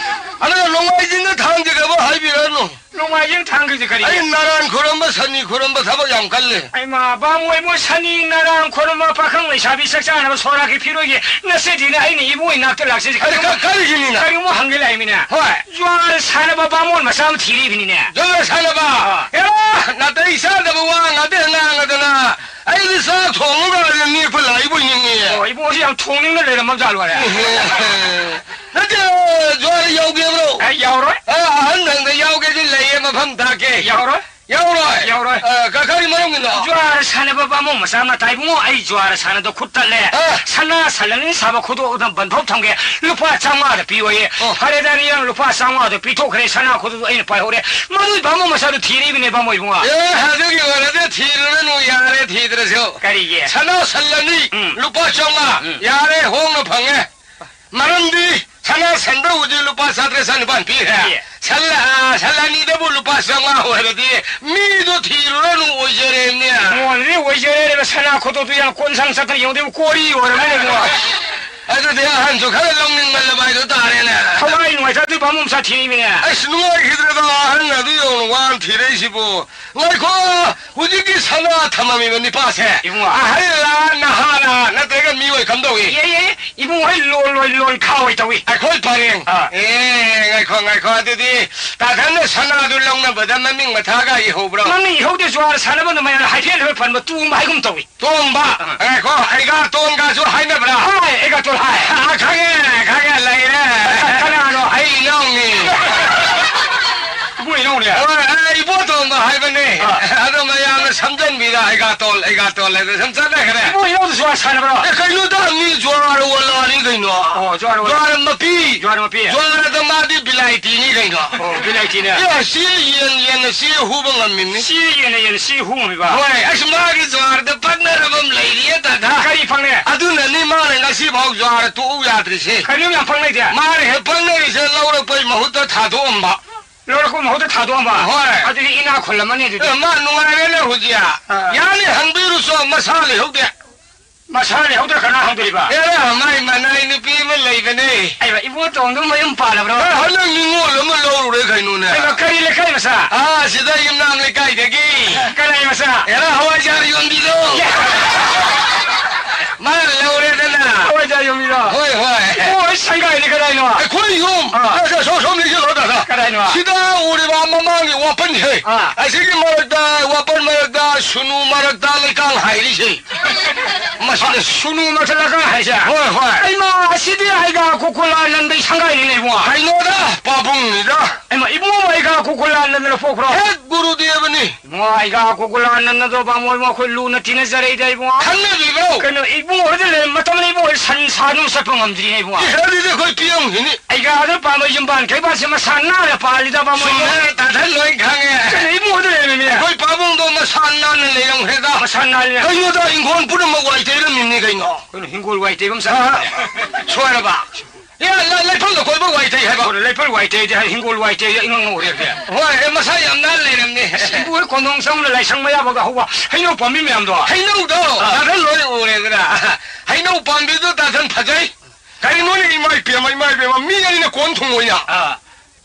ꯑꯗꯨꯅ ꯅꯣꯡꯃꯥꯏꯖꯤꯡꯒ ꯊꯥꯡꯖꯒꯕ ꯍꯥꯏꯕꯤꯔꯅꯨ꯫ ꯅꯣꯡꯃꯥꯏꯖꯤꯡ ꯊꯥꯡꯖꯁꯦ ꯀꯔꯤꯒꯤ? ꯑꯩ ꯅꯔꯥꯟ ꯈꯨꯔꯝꯕ, ꯁꯅꯤ ꯈꯨꯔꯝꯕ ꯊꯕꯛ ꯌꯥꯝ ꯀꯜꯂꯦ꯫ ꯑꯩꯃꯥ, ꯕꯥꯃꯣꯏ ꯃꯣꯏ ꯁꯅꯤ ꯅꯔꯥꯡ ꯈꯨꯔꯨꯝꯕ ꯄꯥꯈꯪ ꯂꯩꯁꯥꯕꯤ ꯆꯥꯛ ꯆꯥꯅꯕ ꯁꯣꯔꯥꯒꯤ ꯐꯤꯔꯣꯏꯒꯤ ꯅꯠꯆꯗꯦꯅ ꯑꯩꯅ ꯏꯕꯨꯡ ꯏꯅꯥꯛꯇ ꯂꯥꯛꯆꯩꯁꯦ꯫ ꯑꯗꯨ ꯀꯔꯤꯒꯨꯝꯕ ꯀ-, ꯀꯔꯤꯒꯤꯅꯤꯅ? ꯀꯔꯤꯒꯨꯝꯕ ꯍꯪꯒꯦ ꯂꯥꯛꯏꯃꯤꯅ꯫ ꯍꯣꯏ꯫ ꯖ꯭ꯋꯥꯔ ꯁꯥꯟꯅꯕ ꯕꯥꯃꯣꯟ ꯃꯆꯥ ꯑꯃ ꯊꯤꯔꯤꯕꯅꯤꯅꯦ꯫ ꯖ꯭ꯋꯥꯔ ꯁꯥꯟꯅꯕ? ꯑꯥ꯫ ꯑꯦꯔꯥ, ꯅꯥꯇꯩ ꯆꯥꯗꯕ ꯋꯥ ꯉꯥꯛꯇ ꯉꯥꯡꯉꯗꯅ ꯑꯩꯗꯤ ꯆꯥꯛ ꯊꯣꯡꯉꯒ ꯅꯦꯛꯄ ꯂꯥꯛꯏꯕꯣꯏ ꯅꯤꯡꯉꯤ꯫ ꯑꯣ, ꯏꯕꯨꯡꯁꯤ ꯌꯥꯝ ꯊꯣꯡꯅꯤꯡꯅ ꯂꯩꯔꯝꯃꯕ ꯖꯥꯠꯂꯣ? ꯏꯍꯦ꯫ ꯅꯠꯇꯦ, ꯖ꯭ꯋꯥꯔ ꯌꯥꯎꯒꯦꯕ꯭ꯔꯣ? ꯑꯦ, ꯌꯥꯎꯔꯣꯏ꯫ ꯑꯦ, ꯑꯍꯟ ꯅꯪꯗ ꯌꯥꯎꯒꯦꯗꯤ ꯇꯥꯛꯀꯦ꯫ ꯌꯥꯎꯔꯣꯏ꯫ ꯌꯥꯎꯔꯣꯏ꯫ ꯌꯥꯎꯔꯣꯏ꯫ ꯑ, ꯀ-, ꯀꯔꯤ ꯃꯔꯝꯒꯤꯅꯣ? ꯖ꯭ꯋꯥꯔ ꯁꯥꯟꯅꯕ ꯕꯥꯃꯣꯟ ꯃꯆꯥ ꯑꯃ ꯇꯥꯏ ꯏꯕꯨꯡꯉꯣ, ꯑꯩ ꯖ꯭ꯋꯥꯔ ꯁꯥꯟꯅꯗ ꯈꯨꯠ ꯇꯠꯂꯦ꯫ ꯑ꯫ ꯁꯅꯥ ꯁꯟ ꯑꯅꯤ ꯁꯥꯕ ꯈꯨꯗꯣꯞ ꯑꯗꯨꯝ ꯕꯟꯊꯣꯛ ꯊꯝꯒꯦ꯫ ꯂꯨꯄꯥ ꯆꯥꯝꯃꯉꯥꯗ ꯄꯤꯌꯣꯌꯦ꯫ ꯑꯣ꯫ ꯐꯔꯦ, ꯗꯥ ꯅꯤꯌꯥꯡ ꯂꯨꯄꯥ ꯆꯥꯝꯃꯉꯥꯗꯣ ꯄꯤꯊꯣꯛꯈ꯭ꯔꯦ, ꯁꯅꯥ ꯈꯨꯗꯣꯞꯇꯣ ꯑꯩꯅ ꯄꯥꯏꯍꯧꯔꯦ꯫ ꯃꯗꯨꯏ ꯕꯥꯃꯣꯟ ꯃꯆꯥꯗꯣ ꯊꯤꯔꯤꯕꯅꯦ, ꯕꯥꯃꯣꯟ ꯏꯕꯨꯡꯉꯣ꯫ ꯑꯦ, ꯑꯗꯨꯒꯤ ꯑꯣꯏꯔꯗꯤ ꯊꯤꯔꯨꯔꯅꯨ, ꯌꯥꯔꯦ ꯊꯤꯗ꯭ꯔꯁꯨ꯫ ꯀꯔꯤꯒꯤ? ꯁꯅꯥ ꯁꯟ ꯑꯅꯤ, ꯎꯝ꯫ ꯂꯨꯄꯥ ꯆꯥꯝꯃꯉꯥ꯫ ꯎꯝ꯫ ꯌꯥꯔꯦ, ꯍꯣꯡꯅ ꯐꯪꯉꯦ꯫ ꯃꯔꯝꯗꯤ ꯁꯅꯥ ꯁꯟꯗ ꯍꯧꯖꯤꯛ ꯂꯨꯄꯥ ꯆꯥꯇ꯭ꯔꯦꯠ ꯆꯅꯤꯄꯥꯟ ꯄꯤꯈ꯭ꯔꯦ꯫ ꯄꯤꯌꯦ꯫ ꯁꯟ, ꯑ, ꯁꯟ ꯑꯅꯤꯗꯕꯨ ꯂꯨꯄꯥ ꯆꯥꯝꯃꯉꯥ ꯑꯣꯏꯔꯗꯤ ꯃꯤꯗꯣ ꯊꯤꯔꯨꯔꯅꯨ, ꯑꯣꯏꯖꯔꯦꯅꯦ꯫ ꯃꯣꯟꯗꯤ ꯑꯣꯏꯖꯔꯦꯅꯦ, ꯁꯅꯥ ꯈꯨꯗꯣꯞꯇꯨ ꯌꯥꯝ ꯀꯣꯟꯁꯪ ꯆꯠꯇꯅ ꯌꯦꯡꯉꯨꯗꯤ ꯀꯣꯔꯤ ꯑꯣꯏꯔꯝꯃꯦꯅꯦ ꯏꯕꯨꯡꯉꯣ꯫ ꯑꯗꯨꯗꯤ ꯑꯍꯟꯁꯨ ꯈꯔ ꯂꯧꯅꯤꯡꯃꯜꯂꯕ ꯍꯥꯏꯗꯣ ꯇꯥꯔꯦꯅꯦ꯫ ꯊꯋꯥꯏ ꯅꯨꯡꯉꯥꯏꯇ꯭ꯔꯗꯤ ꯕꯥꯃꯣꯟ ꯃꯆꯥ ꯊꯤꯔꯤꯃꯤꯅꯦ꯫ ꯑꯁ, ꯅꯨꯡꯉꯥꯏꯈꯤꯗ꯭ꯔꯦꯗ, ꯑꯍꯟ ꯑꯗꯨ ꯌꯧꯅ ꯋꯥꯅ ꯊꯤꯔꯛꯏꯁꯤꯕꯨ꯫ ꯉꯥꯏꯈꯣ, ꯍꯧꯖꯤꯛꯀꯤ ꯁꯅꯥ ꯊꯝꯃꯝꯃꯤꯕ ꯅꯤꯄꯥꯁꯦ, ꯏꯕꯨꯡꯉꯣ꯫ ꯑꯍꯜꯂ, ꯅꯍꯥꯔ, ꯅꯠꯇ꯭ꯔꯒ ꯃꯤꯑꯣꯏ ꯀꯝꯗꯧꯏ? ꯏꯕꯨꯡꯉꯣ ꯍꯣꯏ ꯂꯣꯟ, ꯂꯣꯟ, ꯂꯣꯟ ꯈꯥ ꯑꯣꯏ ꯇꯧꯏ꯫ ꯑꯩꯈꯣꯏ ꯄꯔꯦꯡ꯫ ꯑꯥ꯫ ꯑꯦ, ꯉꯥꯏꯈꯣ, ꯉꯥꯏꯈꯣ꯫ ꯑꯗꯨꯗꯤ ꯇꯥꯊꯟꯅ ꯁꯅꯥꯗꯨ ꯂꯧꯅꯕꯗ ꯃꯃꯤꯡ ꯃꯊꯥꯒ ꯏꯍꯧꯕ꯭ꯔꯣ? ꯃꯃꯤꯡ ꯏꯍꯧꯗꯦ, ꯖ꯭ꯋꯥꯔ ꯁꯥꯟꯅꯕ ꯅꯨꯃꯤꯠ ꯍꯥꯏꯐꯦꯠ ꯍꯥꯏꯐꯦꯠ ꯄꯟꯕ ꯇꯨꯝꯕ ꯍꯥꯏꯒꯨꯝ ꯇꯧꯏ꯫ ꯇꯣꯝꯕ, ꯑꯥ꯫ ꯉꯥꯏꯈꯣ, ꯑꯩꯒꯥꯇꯣꯟꯒꯁꯨ ꯍꯥꯏꯅꯕ꯭ꯔꯥ? ꯍꯥꯏ, ꯑꯩꯒꯥꯇꯣꯟ ꯍꯥꯏ꯫ ꯑꯥ, ꯈꯪꯉꯦ, ꯈꯪꯉꯦ, ꯂꯩꯔꯦ꯫ ꯀꯅꯥꯅꯣ? ꯑꯩ ꯏꯅꯥꯎꯅꯤ꯫ ꯏꯕꯨꯡ ꯏꯅꯥꯎꯅꯦ? ꯍꯣꯏ, ꯑꯦ, ꯏꯕꯣꯇꯣꯝꯕ ꯍꯥꯏꯕꯅꯦ꯫ ꯑꯥ꯫ ꯑꯗꯣ ꯃꯌꯥꯝꯅ ꯁꯝꯖꯟꯕꯤꯗ ꯑꯩꯒꯥꯇꯣꯟ, ꯑꯩꯒꯥꯇꯣꯟ ꯍꯥꯏꯅ ꯁꯨꯝ ꯆꯠꯅꯈ꯭ꯔꯦ꯫ ꯏꯕꯨꯡ ꯏꯅꯥꯎꯗ ꯖ꯭ꯋꯥꯔ ꯁꯥꯟꯅꯕ꯭ꯔꯣ? ꯑꯦ, ꯀꯩꯅꯣꯗ, ꯃꯤ ꯖ꯭ꯋꯥꯔ ꯋꯥꯂꯥꯅꯤ ꯀꯩꯅꯣ꯫ ꯑꯣ, ꯖ꯭ꯋꯥꯔ ꯋꯥꯂꯥ꯫ ꯖ꯭ꯋꯥꯔ ꯃꯄꯤ꯫ ꯖ꯭ꯋꯥꯔ ꯃꯄꯤ꯫ ꯖ꯭ꯋꯥꯔꯗ ꯃꯥꯗꯤ ꯕꯤꯂꯥꯏꯇꯤꯅꯤ ꯀꯩꯅꯣ꯫ ꯑꯣ, ꯕꯤꯂꯥꯏꯇꯤꯅꯦ꯫ ꯑꯦ, ꯁꯤ ꯌꯦꯟ, ꯌꯦꯟꯅ ꯁꯤ ꯍꯨꯕ ꯉꯝꯃꯤꯕꯅꯤ꯫ ꯁꯤ ꯌꯦꯟꯅ ꯌꯦꯟ ꯁꯤ ꯍꯨ ꯉꯝꯃꯤꯕ? ꯍꯣꯏ, ꯑꯁ, ꯃꯥꯒꯤ ꯖ꯭ꯋꯥꯔꯗ ꯄꯛꯅꯔꯕ ꯑꯃ ꯂꯩꯔꯤꯌꯦ, ꯗꯥꯗꯥ꯫ ꯀꯔꯤ ꯐꯪꯉꯦ? ꯑꯗꯨꯅꯅꯤ ꯃꯥꯅ ꯉꯁꯤꯐꯥꯎ ꯖ꯭ꯋꯥꯔ ꯇꯣꯛꯎ ꯌꯥꯗ꯭ꯔꯤꯁꯦ꯫ ꯀꯩꯅꯣ ꯌꯥꯝ ꯄꯪꯅꯩꯗꯤ? ꯃꯥꯅ ꯍꯦꯛ ꯄꯪꯅꯔꯤꯁꯦ ꯂꯧꯔꯛꯄꯩ ꯃꯍꯨꯠꯇ ꯊꯥꯗꯣꯛꯑꯝꯕ꯫ ꯂꯧꯔꯛꯄ ꯃꯍꯨꯠꯇ ꯊꯥꯗꯣꯛꯑꯝꯕ? ꯍꯣꯏ꯫ ꯑꯗꯨꯗꯤ ꯏꯅꯥꯛ ꯈꯨꯜꯂꯝꯃꯅꯤ ꯑꯗꯨꯗꯤ꯫ ꯑꯦ, ꯃꯥ ꯅꯨꯡꯉꯥꯏꯔꯦꯅꯦ ꯍꯧꯖꯤꯛ꯫ ꯑꯥ꯫ ꯌꯥꯅꯤ, ꯍꯪꯕꯤꯔꯨꯆꯣ, ꯃꯁꯥ ꯂꯩꯍꯧꯗꯦ꯫ ꯃꯁꯥ ꯂꯩꯍꯧꯗ꯭ꯔ ꯀꯅꯥ ꯍꯪꯗꯣꯔꯤꯕ? ꯑꯦ, ꯃꯥꯏ ꯃꯅꯥꯏ ꯅꯨꯄꯤ ꯑꯃ ꯂꯩꯕꯅꯦ꯫ ꯑꯩꯕ, ꯏꯕꯣꯇꯣꯝꯗꯣ ꯃꯌꯨꯝ ꯄꯥꯜꯂꯕ꯭ꯔꯣ? ꯑꯦ, ꯍꯟꯗꯛ ꯅꯤꯉꯣꯜ ꯑꯃ ꯂꯧꯔꯨꯔꯦ ꯀꯩꯅꯣꯅꯦ꯫ ꯑꯩꯕ, ꯀꯔꯤ ꯂꯩꯀꯥꯏ ꯃꯆꯥ? ꯑꯥ, ꯁꯤꯗ ꯌꯨꯝꯅꯥꯝ ꯂꯩꯀꯥꯏꯗꯒꯤ꯫ ꯀꯅꯥꯏ ꯃꯆꯥ? ꯑꯦꯔꯥ, ꯍꯋꯥꯏꯖꯥꯔ ꯌꯣꯟꯕꯤꯗꯣ꯫ ꯌꯥ! ꯃꯥꯅ ꯂꯧꯔꯦꯗꯅ꯫ ꯍꯋꯥꯏꯖꯥꯔ ꯌꯣꯟꯕꯤꯗꯣ? ꯍꯣꯏ, ꯍꯣꯏ꯫ ꯏꯕꯣ, ꯑꯩ ꯁꯪꯒꯥꯏꯅꯤ ꯀꯗꯥꯏꯅꯣ? ꯑꯩꯈꯣꯏ ꯌꯨꯝ꯫ ꯑꯥ꯫ ꯁꯦ, ꯁꯦ, ꯁꯣꯝ, ꯁꯣꯝꯗ ꯌꯦꯡꯁꯤꯜꯂꯣ, ꯗꯥꯗꯥ꯫ ꯀꯗꯥꯏꯅꯣ? ꯁꯤꯗ ꯎꯔꯤꯕ ꯃꯃꯥꯡꯒꯤ ꯋꯥꯄꯟꯁꯦ꯫ ꯑꯥ꯫ ꯑꯁꯤꯒꯤ ꯃꯔꯛꯇ, ꯋꯥꯄꯟ ꯃꯔꯛꯇ ꯁꯨꯅꯨ ꯃꯔꯛꯇ ꯂꯩꯀꯥꯡ ꯍꯥꯏꯔꯤꯁꯦ꯫ ꯃꯁꯤꯗ ꯁꯨꯅꯨ ꯃꯔꯛꯇ ꯂꯩꯀꯥꯡ ꯍꯥꯏꯁꯦ? ꯍꯣꯏ, ꯍꯣꯏ꯫ ꯑꯩꯃ, ꯑꯁꯤꯗꯤ ꯑꯩꯒ ꯀꯨꯀꯨꯂꯥ ꯅꯟꯗꯩ ꯁꯪꯒꯥꯏꯅꯤꯅꯦ ꯏꯕꯨꯡꯉꯣ꯫ ꯀꯩꯅꯣꯗ, ꯄꯥꯕꯨꯡꯅꯤꯗ꯫ ꯑꯩꯃ, ꯏꯕꯨꯡꯉꯣ, ꯑꯩꯒ ꯀꯨꯀꯨꯂꯥ ꯒꯣꯀꯨꯂꯥꯅꯟꯗꯅ ꯄꯣꯛꯄ꯭ꯔꯣ? ꯍꯦꯠ ꯒꯨꯔꯨꯗꯦꯕꯅꯤ꯫ ꯏꯕꯨꯡꯉꯣ, ꯑꯩꯒ ꯒꯣꯀꯨꯂꯥꯅꯟꯗꯗꯣ ꯕꯥꯃꯣꯟ ꯏꯕꯨꯡꯉꯣ ꯑꯩꯈꯣꯏ ꯂꯨꯅ ꯇꯤꯟꯅꯖꯔꯛꯏꯗ ꯏꯕꯨꯡꯉꯣ꯫ ꯈꯪꯅꯕꯤꯕ꯭ꯔꯣ? ꯀꯩꯅꯣ, ꯏꯕꯨꯡꯉꯣ ꯍꯣꯏꯗ ꯂꯩꯔ ꯃꯇꯝꯗ ꯏꯕꯨꯡꯉꯣ ꯍꯣꯏ ꯁꯟ ꯁꯥ ꯑꯗꯨꯝ ꯆꯠꯄ ꯉꯝꯗ꯭ꯔꯤꯅꯦ ꯏꯕꯨꯡꯉꯣ꯫ ꯏꯁ, ꯑꯗꯨꯗꯤ ꯑꯩꯈꯣꯏ ꯄꯤꯔꯝꯈꯤꯅꯤ꯫ ꯑꯩꯒ ꯑꯗꯨ ꯄꯥꯝꯕ ꯌꯨꯝꯕꯥꯟ ꯀꯩꯕꯥꯜꯁꯦ ꯃꯁꯥ ꯅꯥꯟꯅ ꯄꯥꯜꯂꯤꯗ ꯕꯥꯃꯣꯟ ꯏꯕꯨꯡꯉꯣ꯫ ꯆꯨꯝꯃꯦ, ꯇꯥ ꯊꯟ ꯂꯣꯏ ꯈꯪꯉꯦ꯫ ꯀꯩꯅꯣ, ꯏꯕꯨꯡꯉꯣ ꯍꯣꯏꯗ ꯂꯩꯔꯝꯃꯤꯅꯦ꯫ ꯑꯩꯈꯣꯏ ꯄꯥꯕꯨꯡꯗꯣ ꯃꯁꯥ ꯅꯥꯟꯅ ꯂꯩꯔꯝꯈ꯭ꯔꯦꯗ꯫ ꯃꯁꯥ ꯅꯥꯟꯅ꯫ ꯀꯩꯅꯣꯗ ꯏꯪꯈꯣꯜ ꯄꯨꯝꯅꯃꯛ ꯋꯥꯏ ꯇꯩꯔꯝꯃꯤꯅꯤ ꯀꯩꯅꯣ꯫ ꯀꯩꯅꯣ, ꯍꯤꯡꯒꯣꯜ ꯋꯥꯏ ꯇꯩꯕ ꯑꯃ ꯆꯠꯂꯦ꯫ ꯑ, ꯁꯣꯏꯔꯕ? ꯑꯦ, ꯂ-, ꯂꯩꯐꯝꯗ ꯀꯣꯏꯕ ꯋꯥꯏ ꯇꯩ ꯍꯥꯏꯕ꯫ ꯍꯣꯏ, ꯂꯩꯐꯝ ꯋꯥꯏ ꯇꯩꯗꯤ ꯍꯥꯏ, ꯍꯤꯡꯒꯣꯜ ꯋꯥꯏ ꯇꯩꯗꯤ ꯏꯉꯥꯡ ꯉꯧꯔꯦꯒꯦ꯫ ꯍꯣꯏ, ꯑꯦ, ꯃꯁꯥ ꯌꯥꯝ ꯅꯥꯟ ꯂꯩꯔꯝꯅꯤ꯫ ꯏꯕꯨ ꯍꯣꯏ ꯀꯣꯟꯊꯣꯡ ꯆꯪꯕꯗ ꯂꯥꯏꯁꯪ ꯃꯌꯥꯕꯒ ꯍꯧꯕ ꯍꯩꯅꯧ ꯄꯥꯝꯕꯤ ꯃꯌꯥꯝꯗꯣ꯫ ꯍꯩꯅꯧꯗꯣ ꯑꯥ꯫ ꯇꯥ ꯊꯟ ꯂꯣꯏ ꯎꯔꯦꯗꯅ꯫ ꯍꯩꯅꯧ ꯄꯥꯝꯕꯤꯗꯣ ꯇꯥ ꯊꯟ ꯐꯖꯩ꯫ ꯀꯔꯤꯅꯣꯅꯦ, ꯏꯃꯥ ꯏꯄꯦꯝꯃ, ꯏꯃꯥ ꯏꯄꯦꯝꯃ, ꯃꯤ ꯑꯩꯅ ꯀꯣꯟ ꯊꯨꯡꯉꯣꯏꯅ꯫ ꯑꯥ꯫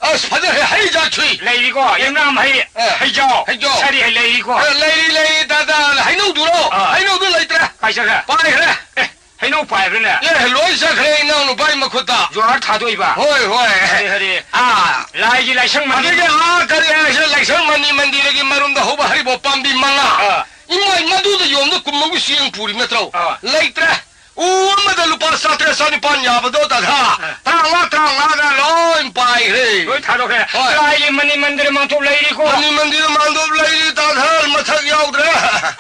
ꯑꯁ, ꯐꯖꯈ꯭ꯔꯦ, ꯍꯩ ꯖꯥꯠ ꯁꯨꯏ꯫ ꯂꯩꯔꯤꯀꯣ, ꯌꯨꯝꯅꯥꯝ ꯍꯩ, ꯑꯦ, ꯍꯩꯖꯥꯎ, ꯍꯩꯖꯥꯎ꯫ ꯁꯥꯔꯤ ꯍꯩ ꯂꯩꯔꯤꯀꯣ꯫ ꯑꯦ, ꯂꯩꯔꯤ, ꯂꯩꯔꯤ, ꯇꯥ ꯊꯟ, ꯍꯩꯅꯧꯗꯨꯔꯣ? ꯑꯥ꯫ ꯍꯩꯅꯧꯗꯨ ꯂꯩꯇ꯭ꯔꯦ꯫ ꯀꯥꯏ ꯆꯠꯈ꯭ꯔꯦ? ꯄꯥꯏꯈ꯭ꯔꯦ꯫ ꯑꯦ, ꯍꯩꯅꯧ ꯄꯥꯏꯕ꯭ꯔꯅꯦ? ꯑꯦ, ꯂꯣꯏ ꯆꯠꯈ꯭ꯔꯦ ꯏꯅꯥꯎ ꯅꯨꯄꯥꯒꯤ ꯃꯈꯨꯠꯇ꯫ ꯖꯣꯍꯥꯔ ꯊꯥꯗꯣꯛꯏꯕ? ꯍꯣꯏ, ꯍꯣꯏ꯫ ꯍꯔꯦ, ꯍꯔꯦ꯫ ꯑꯥ꯫ ꯂꯥꯏꯒꯤ ꯂꯥꯏꯁꯪ ꯃꯅꯤ-, ꯑꯗꯒꯤ ꯑꯥ, ꯀꯔꯤ ꯍꯥꯏꯁꯤꯔ, ꯂꯥꯏꯁꯪ ꯃꯅꯤ ꯃꯟꯗꯤꯔꯒꯤ ꯃꯔꯨꯝꯗ ꯍꯧꯕ ꯍꯔꯤꯕꯣꯞ ꯄꯥꯝꯕꯤ ꯃꯉꯥ꯫ ꯑꯥ꯫ ꯏꯃꯥꯏ, ꯃꯗꯨꯗ ꯌꯣꯝꯗ ꯀꯨꯝꯃꯒꯤ ꯆꯦꯡ ꯄꯨꯔꯤ ꯅꯠꯇ꯭ꯔꯣ? ꯑꯥ꯫ ꯂꯩꯇ꯭ꯔꯦ꯫ ꯎ ꯑꯃꯗ ꯂꯨꯄꯥ ꯆꯥꯇ꯭ꯔꯦꯠ ꯆꯥꯅꯤꯄꯥꯟ ꯌꯥꯕꯗꯣ ꯇꯥꯊꯥ꯫ ꯑꯥ꯫ ꯇꯔꯥꯃꯉꯥ, ꯇꯔꯥꯃꯉꯥꯗ ꯂꯣꯏ ꯄꯥꯏꯈ꯭ꯔꯦ꯫ ꯂꯣꯏ ꯊꯥꯗꯣꯛꯈ꯭ꯔꯦ꯫ ꯍꯣꯏ꯫ ꯂꯥꯏꯒꯤ ꯃꯅꯤ ꯃꯟꯗꯤꯔ ꯃꯥꯡꯊꯣꯛ ꯂꯩꯔꯤꯀꯣ꯫ ꯃꯅꯤ ꯃꯟꯗꯤꯔ ꯃꯥꯡꯊꯣꯛ ꯂꯩꯔꯤ ꯇꯥꯊꯥ, ꯃꯊꯛ ꯌꯥꯎꯗ꯭ꯔꯦ꯫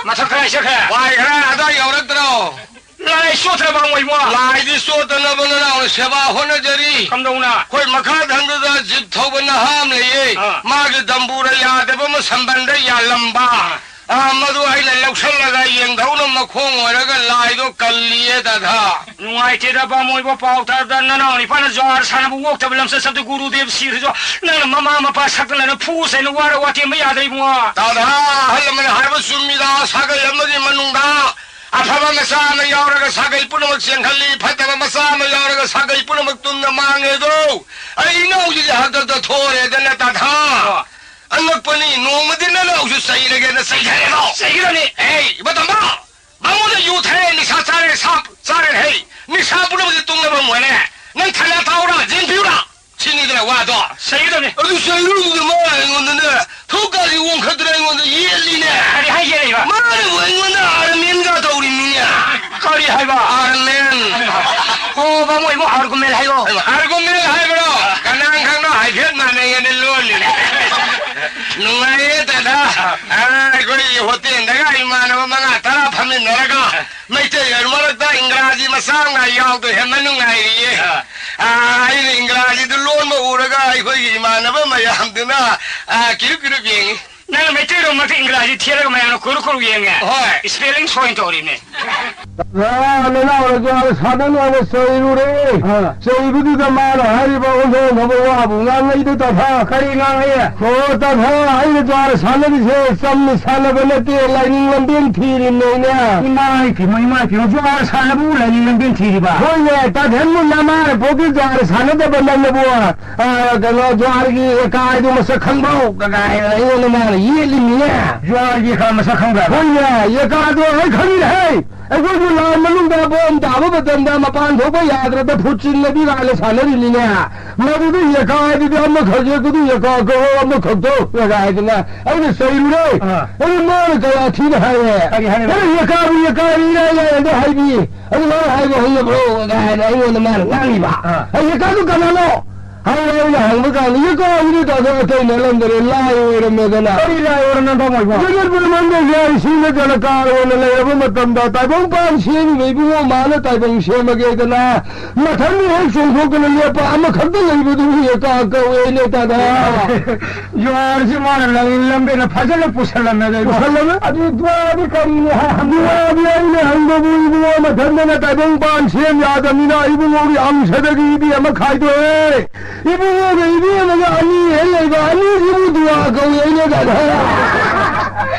ꯃꯊꯛ ꯀꯗꯥꯏ ꯆꯠꯈ꯭ꯔꯦ? ꯄꯥꯏꯈ꯭ꯔꯦ, ꯑꯗꯥꯏ ꯌꯧꯔꯛꯇ꯭ꯔꯣ? ꯂꯥꯏ ꯆꯣꯠꯇ꯭ꯔꯕ ꯃꯣꯏꯕꯣ? ꯂꯥꯏꯗꯤ ꯆꯣꯠꯇꯅꯕ ꯅꯅꯥꯎꯅ ꯁꯦꯕꯥ ꯍꯣꯠꯅꯖꯔꯤ꯫ ꯀꯝꯗꯧꯅ? ꯑꯩꯈꯣꯏ ꯃꯈꯥ ꯊꯪꯗꯨꯗ ꯖꯤꯞ ꯊꯧꯕ ꯅꯍꯥ ꯑꯃ ꯂꯩꯌꯦ꯫ ꯑꯥ꯫ ꯃꯥꯒꯤ ꯗꯝꯕꯨꯔ ꯌꯥꯗꯕ ꯑꯃ ꯁꯝꯕꯟꯗ ꯌꯥꯜꯂꯝꯕ꯫ ꯑꯥ꯫ ꯑꯥ, ꯃꯗꯨ ꯑꯩꯅ ꯂꯧꯁꯜꯂꯒ ꯌꯦꯡꯊꯧꯅ ꯃꯈꯣꯡ ꯑꯣꯏꯔꯒ ꯂꯥꯏꯗꯣ ꯀꯜꯂꯤꯌꯦ ꯗꯥꯗꯥ꯫ ꯅꯨꯡꯉꯥꯏꯇꯦꯗ ꯕꯥꯃꯣꯏꯕꯣ, ꯄꯥꯎ ꯇꯥꯕꯗ ꯅꯅꯥꯎ ꯅꯤꯄꯥꯅ ꯖ꯭ꯋꯥꯔ ꯁꯥꯟꯅꯕ ꯑꯣꯛꯇꯕ ꯂꯝꯆꯠ ꯆꯠꯇ ꯒꯨꯔꯨꯗꯦꯕ ꯁꯤꯈ꯭ꯔꯁꯨ ꯅꯪꯅ ꯃꯃꯥ ꯃꯄꯥ ꯁꯛꯇꯅ ꯐꯨ ꯆꯩꯅ ꯋꯥꯔ ꯋꯥꯇꯦꯝꯕ ꯌꯥꯗ꯭ꯔꯦ ꯏꯕꯨꯡꯉꯣ꯫ ꯗꯥꯗꯥ, ꯑꯍꯜ ꯂꯃꯟ ꯍꯥꯏꯕ ꯆꯨꯝꯃꯤꯗ, ꯁꯥꯒꯩ ꯑꯃꯒꯤ ꯃꯅꯨꯡꯗ ꯑꯐꯕ ꯃꯆꯥ ꯑꯃ ꯌꯥꯎꯔꯒ ꯁꯥꯒꯩ ꯄꯨꯝꯅꯃꯛ ꯆꯦꯟꯈꯠꯂꯤ, ꯐꯠꯇꯕ ꯃꯆꯥ ꯑꯃ ꯌꯥꯎꯔꯒ ꯁꯥꯒꯩ ꯄꯨꯝꯅꯃꯛ ꯇꯨꯝꯅ ꯃꯥꯡꯉꯦꯗꯣ꯫ ꯑꯩ ꯏꯅꯥꯎꯁꯤꯗꯤ ꯍꯥꯛꯇꯛꯇ ꯊꯣꯔꯦꯗꯅ ꯇꯥꯊꯥ꯫ ꯑꯣ꯫ ꯑꯉꯛꯄꯅꯤ, ꯅꯣꯡꯃꯗꯤ ꯅꯅꯥꯎꯁꯨ ꯆꯩꯔꯒꯦꯅ ꯆꯩꯊꯔꯦꯗꯣ꯫ ꯆꯩꯒꯗꯕꯅꯤ꯫ ꯑꯦ, ꯏꯕ ꯇꯝꯕ! ꯃꯉꯣꯟꯗ ꯌꯨ ꯊꯛꯑꯦ, ꯅꯤꯁꯥ ꯆꯥꯔꯦ, ꯁꯥ ꯆꯥꯔꯦ ꯍꯩ꯫ ꯅꯤꯁꯥ ꯄꯨꯝꯅꯃꯛꯁꯦ ꯇꯨꯡꯅꯕ ꯑꯣꯏꯔꯦ꯫ ꯅꯪ ꯊꯥꯅ ꯇꯥꯎꯔ, ꯖꯦꯟ ꯄꯤꯌꯨꯔ? ꯁꯤꯅꯤꯗꯅ ꯋꯥꯗꯣ꯫ ꯁꯩꯗꯨꯅꯤ꯫ ꯑꯗꯨ ꯁꯩꯗꯨꯅ ꯃꯥ ꯑꯩꯉꯣꯟꯗꯅꯦ, ꯊꯧꯀꯥꯁꯤ ꯑꯣꯟꯈꯠꯇꯅ ꯑꯩꯉꯣꯟꯗ ꯌꯦꯠꯂꯤꯅꯦ꯫ ꯀꯔꯤ ꯍꯥꯏ ꯌꯦꯠꯂꯤꯕ? ꯃꯥꯅꯕꯨ ꯑꯩꯉꯣꯟꯗ ꯑꯥꯔꯃꯦꯟꯒ ꯇꯧꯔꯤꯃꯤꯅꯦ꯫ ꯀꯔꯤ ꯍꯥꯏꯕ? ꯑꯥꯔꯃꯦꯟ꯫ ꯑꯣ, ꯕꯥꯃꯣ, ꯏꯕꯣ, ꯑꯥꯔꯒꯨꯃꯦꯟ ꯍꯥꯏꯌꯣ꯫ ꯑꯥꯔꯒꯨꯃꯦꯟ ꯍꯥꯏꯕ꯭ꯔꯣ? ꯀꯅꯥ ꯈꯪꯅꯣ, ꯍꯥꯏꯐꯦꯠ ꯃꯥꯟꯅꯩꯌꯦꯅ ꯂꯣꯜꯂꯤꯅꯦ꯫ ꯅꯨꯡꯉꯥꯏꯌꯦ ꯗꯥꯗꯥ꯫ ꯑꯥ, ꯑꯩꯈꯣꯏ ꯍꯣꯇꯦꯜꯗꯒ ꯏꯃꯥꯟꯅꯕ ꯃꯉꯥ ꯇꯔꯥ ꯐꯝꯃꯤꯟꯅꯔꯒ ꯃꯩꯇꯩ ꯃꯔꯛꯇ ꯏꯪꯒ꯭ꯔꯥꯖꯤ ꯃꯆꯥ ꯑꯃ ꯌꯥꯎꯗꯣꯏ ꯍꯦꯟꯅ ꯅꯨꯡꯉꯥꯏꯔꯤꯌꯦ꯫ ꯑꯥ꯫ ꯑꯥ, ꯑꯩꯅ ꯏꯪꯒ꯭ꯔꯥꯖꯤꯗꯨ ꯂꯣꯟꯕ ꯎꯔꯒ ꯑꯩꯈꯣꯏꯒꯤ ꯏꯃꯥꯟꯅꯕ ꯃꯌꯥꯝꯗꯨꯅ, ꯑꯥ, ꯀꯤꯔꯨꯛ ꯀꯤꯔꯨꯛ ꯌꯦꯡꯉꯤ꯫ ꯅꯪꯅ ꯃꯩꯇꯩꯂꯣꯟ ꯃꯔꯛꯇ ꯏꯪꯒ꯭ꯔꯥꯖꯤ ꯊꯦꯠꯂꯒ ꯃꯌꯥꯝꯅ ꯀꯨꯔꯨ ꯀꯨꯔꯨ ꯌꯦꯡꯉꯦ? ꯍꯣꯏ꯫ ꯏꯁꯄꯦꯂꯤꯡ ꯁꯣꯏꯅ ꯇꯧꯔꯤꯅꯦ꯫ ꯅꯅꯥꯎꯅ ꯖ꯭ꯋꯥꯔ ꯁꯥꯟꯅꯅꯣꯅ ꯆꯩꯔꯨꯔꯦ꯫ ꯑꯥ꯫ ꯆꯩꯕꯗꯨꯗ ꯃꯥꯅ ꯍꯥꯏꯔꯤꯕ ꯑꯣꯟꯊꯣꯛꯅꯕ ꯋꯥꯕꯨ ꯉꯥꯡꯉꯩꯗ ꯇꯥꯊꯥ꯫ ꯀꯔꯤ ꯉꯥꯡꯉꯛꯑꯦ? ꯑꯣ ꯇꯥꯊꯥ, ꯑꯩꯅ ꯖ꯭ꯋꯥꯔ ꯁꯥꯟꯅꯔꯤꯁꯦ ꯆꯝꯅ ꯁꯥꯟꯅꯕ ꯅꯠꯇꯦ, ꯂꯥꯏꯅꯤꯡ ꯂꯝꯕꯦꯟ ꯊꯤꯔꯤꯕꯅꯦ ꯑꯩꯅ꯫ ꯏꯃꯥ ꯏꯄꯦꯝꯃ, ꯏꯃꯥ ꯏꯄꯦꯝꯃ, ꯖ꯭ꯋꯥꯔ ꯁꯥꯟꯅꯕꯕꯨ ꯂꯥꯏꯅꯤꯡ ꯂꯝꯕꯦꯟ ꯊꯤꯔꯤꯕ? ꯍꯣꯏꯅꯦ, ꯇꯥꯊꯦꯟ ꯃꯨꯟꯅ ꯃꯥꯅ ꯄꯣꯛꯀꯤ ꯖ꯭ꯋꯥꯔ ꯁꯥꯟꯅꯗꯕ ꯅꯪꯅꯕꯨ꯫ ꯑ, ꯀꯩꯅꯣ, ꯖ꯭ꯋꯥꯔꯒꯤ ꯑꯦꯀꯥꯏꯗꯣ ꯃꯁꯛ ꯈꯪꯕ꯭ꯔꯣ? ꯀꯒꯥꯏꯅ ꯑꯩꯉꯣꯟꯗ ꯃꯥꯅ ꯌꯦꯠꯂꯤꯃꯤꯅꯦ꯫ ꯖ꯭ꯋꯥꯔꯒꯤ ꯑꯦꯀꯥ ꯃꯁꯛ ꯈꯪꯕ꯭ꯔꯥ? ꯍꯣꯏꯅꯦ, ꯑꯦꯀꯥꯗꯣ ꯑꯩ ꯈꯪꯉꯤꯅꯦ, ꯍꯦ! ꯑꯩꯈꯣꯏꯁꯨ ꯂꯥꯟ ꯃꯅꯨꯡꯗ ꯕꯣꯝ ꯇꯥꯕ ꯃꯇꯝꯗ ꯃꯄꯥꯟ ꯊꯣꯛꯄ ꯌꯥꯗ꯭ꯔꯗ ꯐꯨꯠ ꯆꯤꯡꯅꯕꯤ ꯀꯥꯏꯅ ꯁꯥꯟꯅꯔꯤꯃꯤꯅꯦ꯫ ꯃꯗꯨꯗꯤ ꯑꯦꯀꯥꯏꯗꯨꯗꯤ ꯑꯃꯈꯛ ꯌꯦꯛꯄꯗꯨ ꯑꯦꯀꯥ ꯀꯧ ꯑꯃꯈꯛꯇꯣ ꯀꯒꯥꯏꯗꯅ ꯑꯩꯅ ꯆꯩꯔꯨꯔꯦ꯫ ꯑꯥ꯫ ꯑꯗꯨ ꯃꯥꯅ ꯀꯌꯥ ꯊꯤꯅ ꯍꯥꯏꯔꯦ꯫ ꯀꯔꯤ ꯍꯥꯏꯔꯤꯕ? ꯑꯩꯅ ꯑꯦꯀꯥꯕꯨ ꯑꯦꯀꯥ ꯏꯔꯥꯏ ꯂꯥꯏꯅ ꯍꯥꯏꯕꯤ꯫ ꯑꯗꯨ ꯃꯥꯅ ꯍꯥꯏꯕ ꯍꯧꯅꯕ꯭ꯔꯣ? ꯀꯥꯏꯅ ꯑꯩꯉꯣꯟꯗ ꯃꯥꯅ ꯉꯥꯡꯉꯤꯕ꯫ ꯑꯥ꯫ ꯑꯩ ꯑꯦꯀꯥꯗꯨ ꯀꯅꯥꯅꯣ? ꯍꯥꯏꯅ ꯑꯩꯅ ꯍꯪꯕ ꯀꯥꯟꯗ, "ꯌꯦꯀꯥꯎꯒꯤꯗꯤ ꯇꯥꯊꯣꯛ ꯑꯇꯩ ꯅꯠꯂꯝꯗꯔꯦ, ꯂꯥꯏ ꯑꯣꯏꯔꯝꯃꯦꯗꯅ꯫" ꯀꯔꯤ ꯂꯥꯏ ꯑꯣꯏꯔꯝꯃꯦ, ꯄꯥꯃꯣꯏꯕ? ꯖꯒꯠ ꯕ꯭ꯔꯍ꯭ꯃꯟꯗ ꯌꯥꯏꯁꯤꯡꯅ ꯖꯂꯀꯥꯔ ꯑꯣꯏꯅ ꯂꯩꯔꯕ ꯃꯇꯝꯗ ꯇꯥꯏꯕꯪ ꯄꯥꯟ ꯁꯦꯝꯃꯤꯕ ꯏꯕꯨꯡꯉꯣ ꯃꯥꯅ ꯇꯥꯏꯕꯪ ꯁꯦꯝꯃꯒꯦꯗꯅ ꯃꯊꯟꯗ ꯍꯦꯛ ꯆꯣꯡꯊꯣꯛꯇꯅ ꯂꯦꯞꯄ ꯑꯃꯈꯛꯇ ꯂꯩꯕꯗꯨꯕꯨ ꯌꯦꯀꯥ ꯀꯧꯋꯦꯅꯦ ꯇꯥꯗ꯫ ꯖ꯭ꯋꯥꯔꯁꯤ ꯃꯥꯅ ꯂꯝ-, ꯂꯝꯕꯦꯟꯅ ꯐꯖꯅ ꯄꯨꯁꯜꯂꯝꯃꯦꯗ ꯏꯕꯨꯡꯉꯣ꯫ ꯄꯨꯁꯜꯂꯝꯃꯦ? ꯑꯗꯨ ꯖ꯭ꯋꯥꯔꯗꯤ ꯀꯔꯤꯅꯣ ꯍꯥꯏ ꯍꯪꯕ? ꯖ꯭ꯋꯥꯔꯗꯤ ꯑꯩꯅ ꯍꯪꯕꯕꯨ ꯏꯕꯨꯡꯉꯣ ꯃꯊꯟꯗꯅ ꯇꯥꯏꯕꯪ ꯄꯥꯟ ꯁꯦꯝ ꯌꯥꯗꯕꯅꯤꯅ ꯏꯕꯨꯡꯉꯣꯒꯤ ꯑꯪꯁꯗꯒꯤ ꯏꯕꯤ ꯑꯃ ꯈꯥꯏꯗꯣꯛꯑꯦ꯫ ꯏꯕꯨꯡꯉꯣꯒ ꯏꯕꯦꯝꯃꯒ ꯑꯅꯤ ꯍꯦꯛ ꯂꯩꯕ, ꯑꯅꯤꯁꯤꯕꯨ ꯗꯨꯋꯥ ꯀꯧꯏ, ꯑꯩꯅ ꯀꯥꯏꯅ ꯍꯥꯏ꯫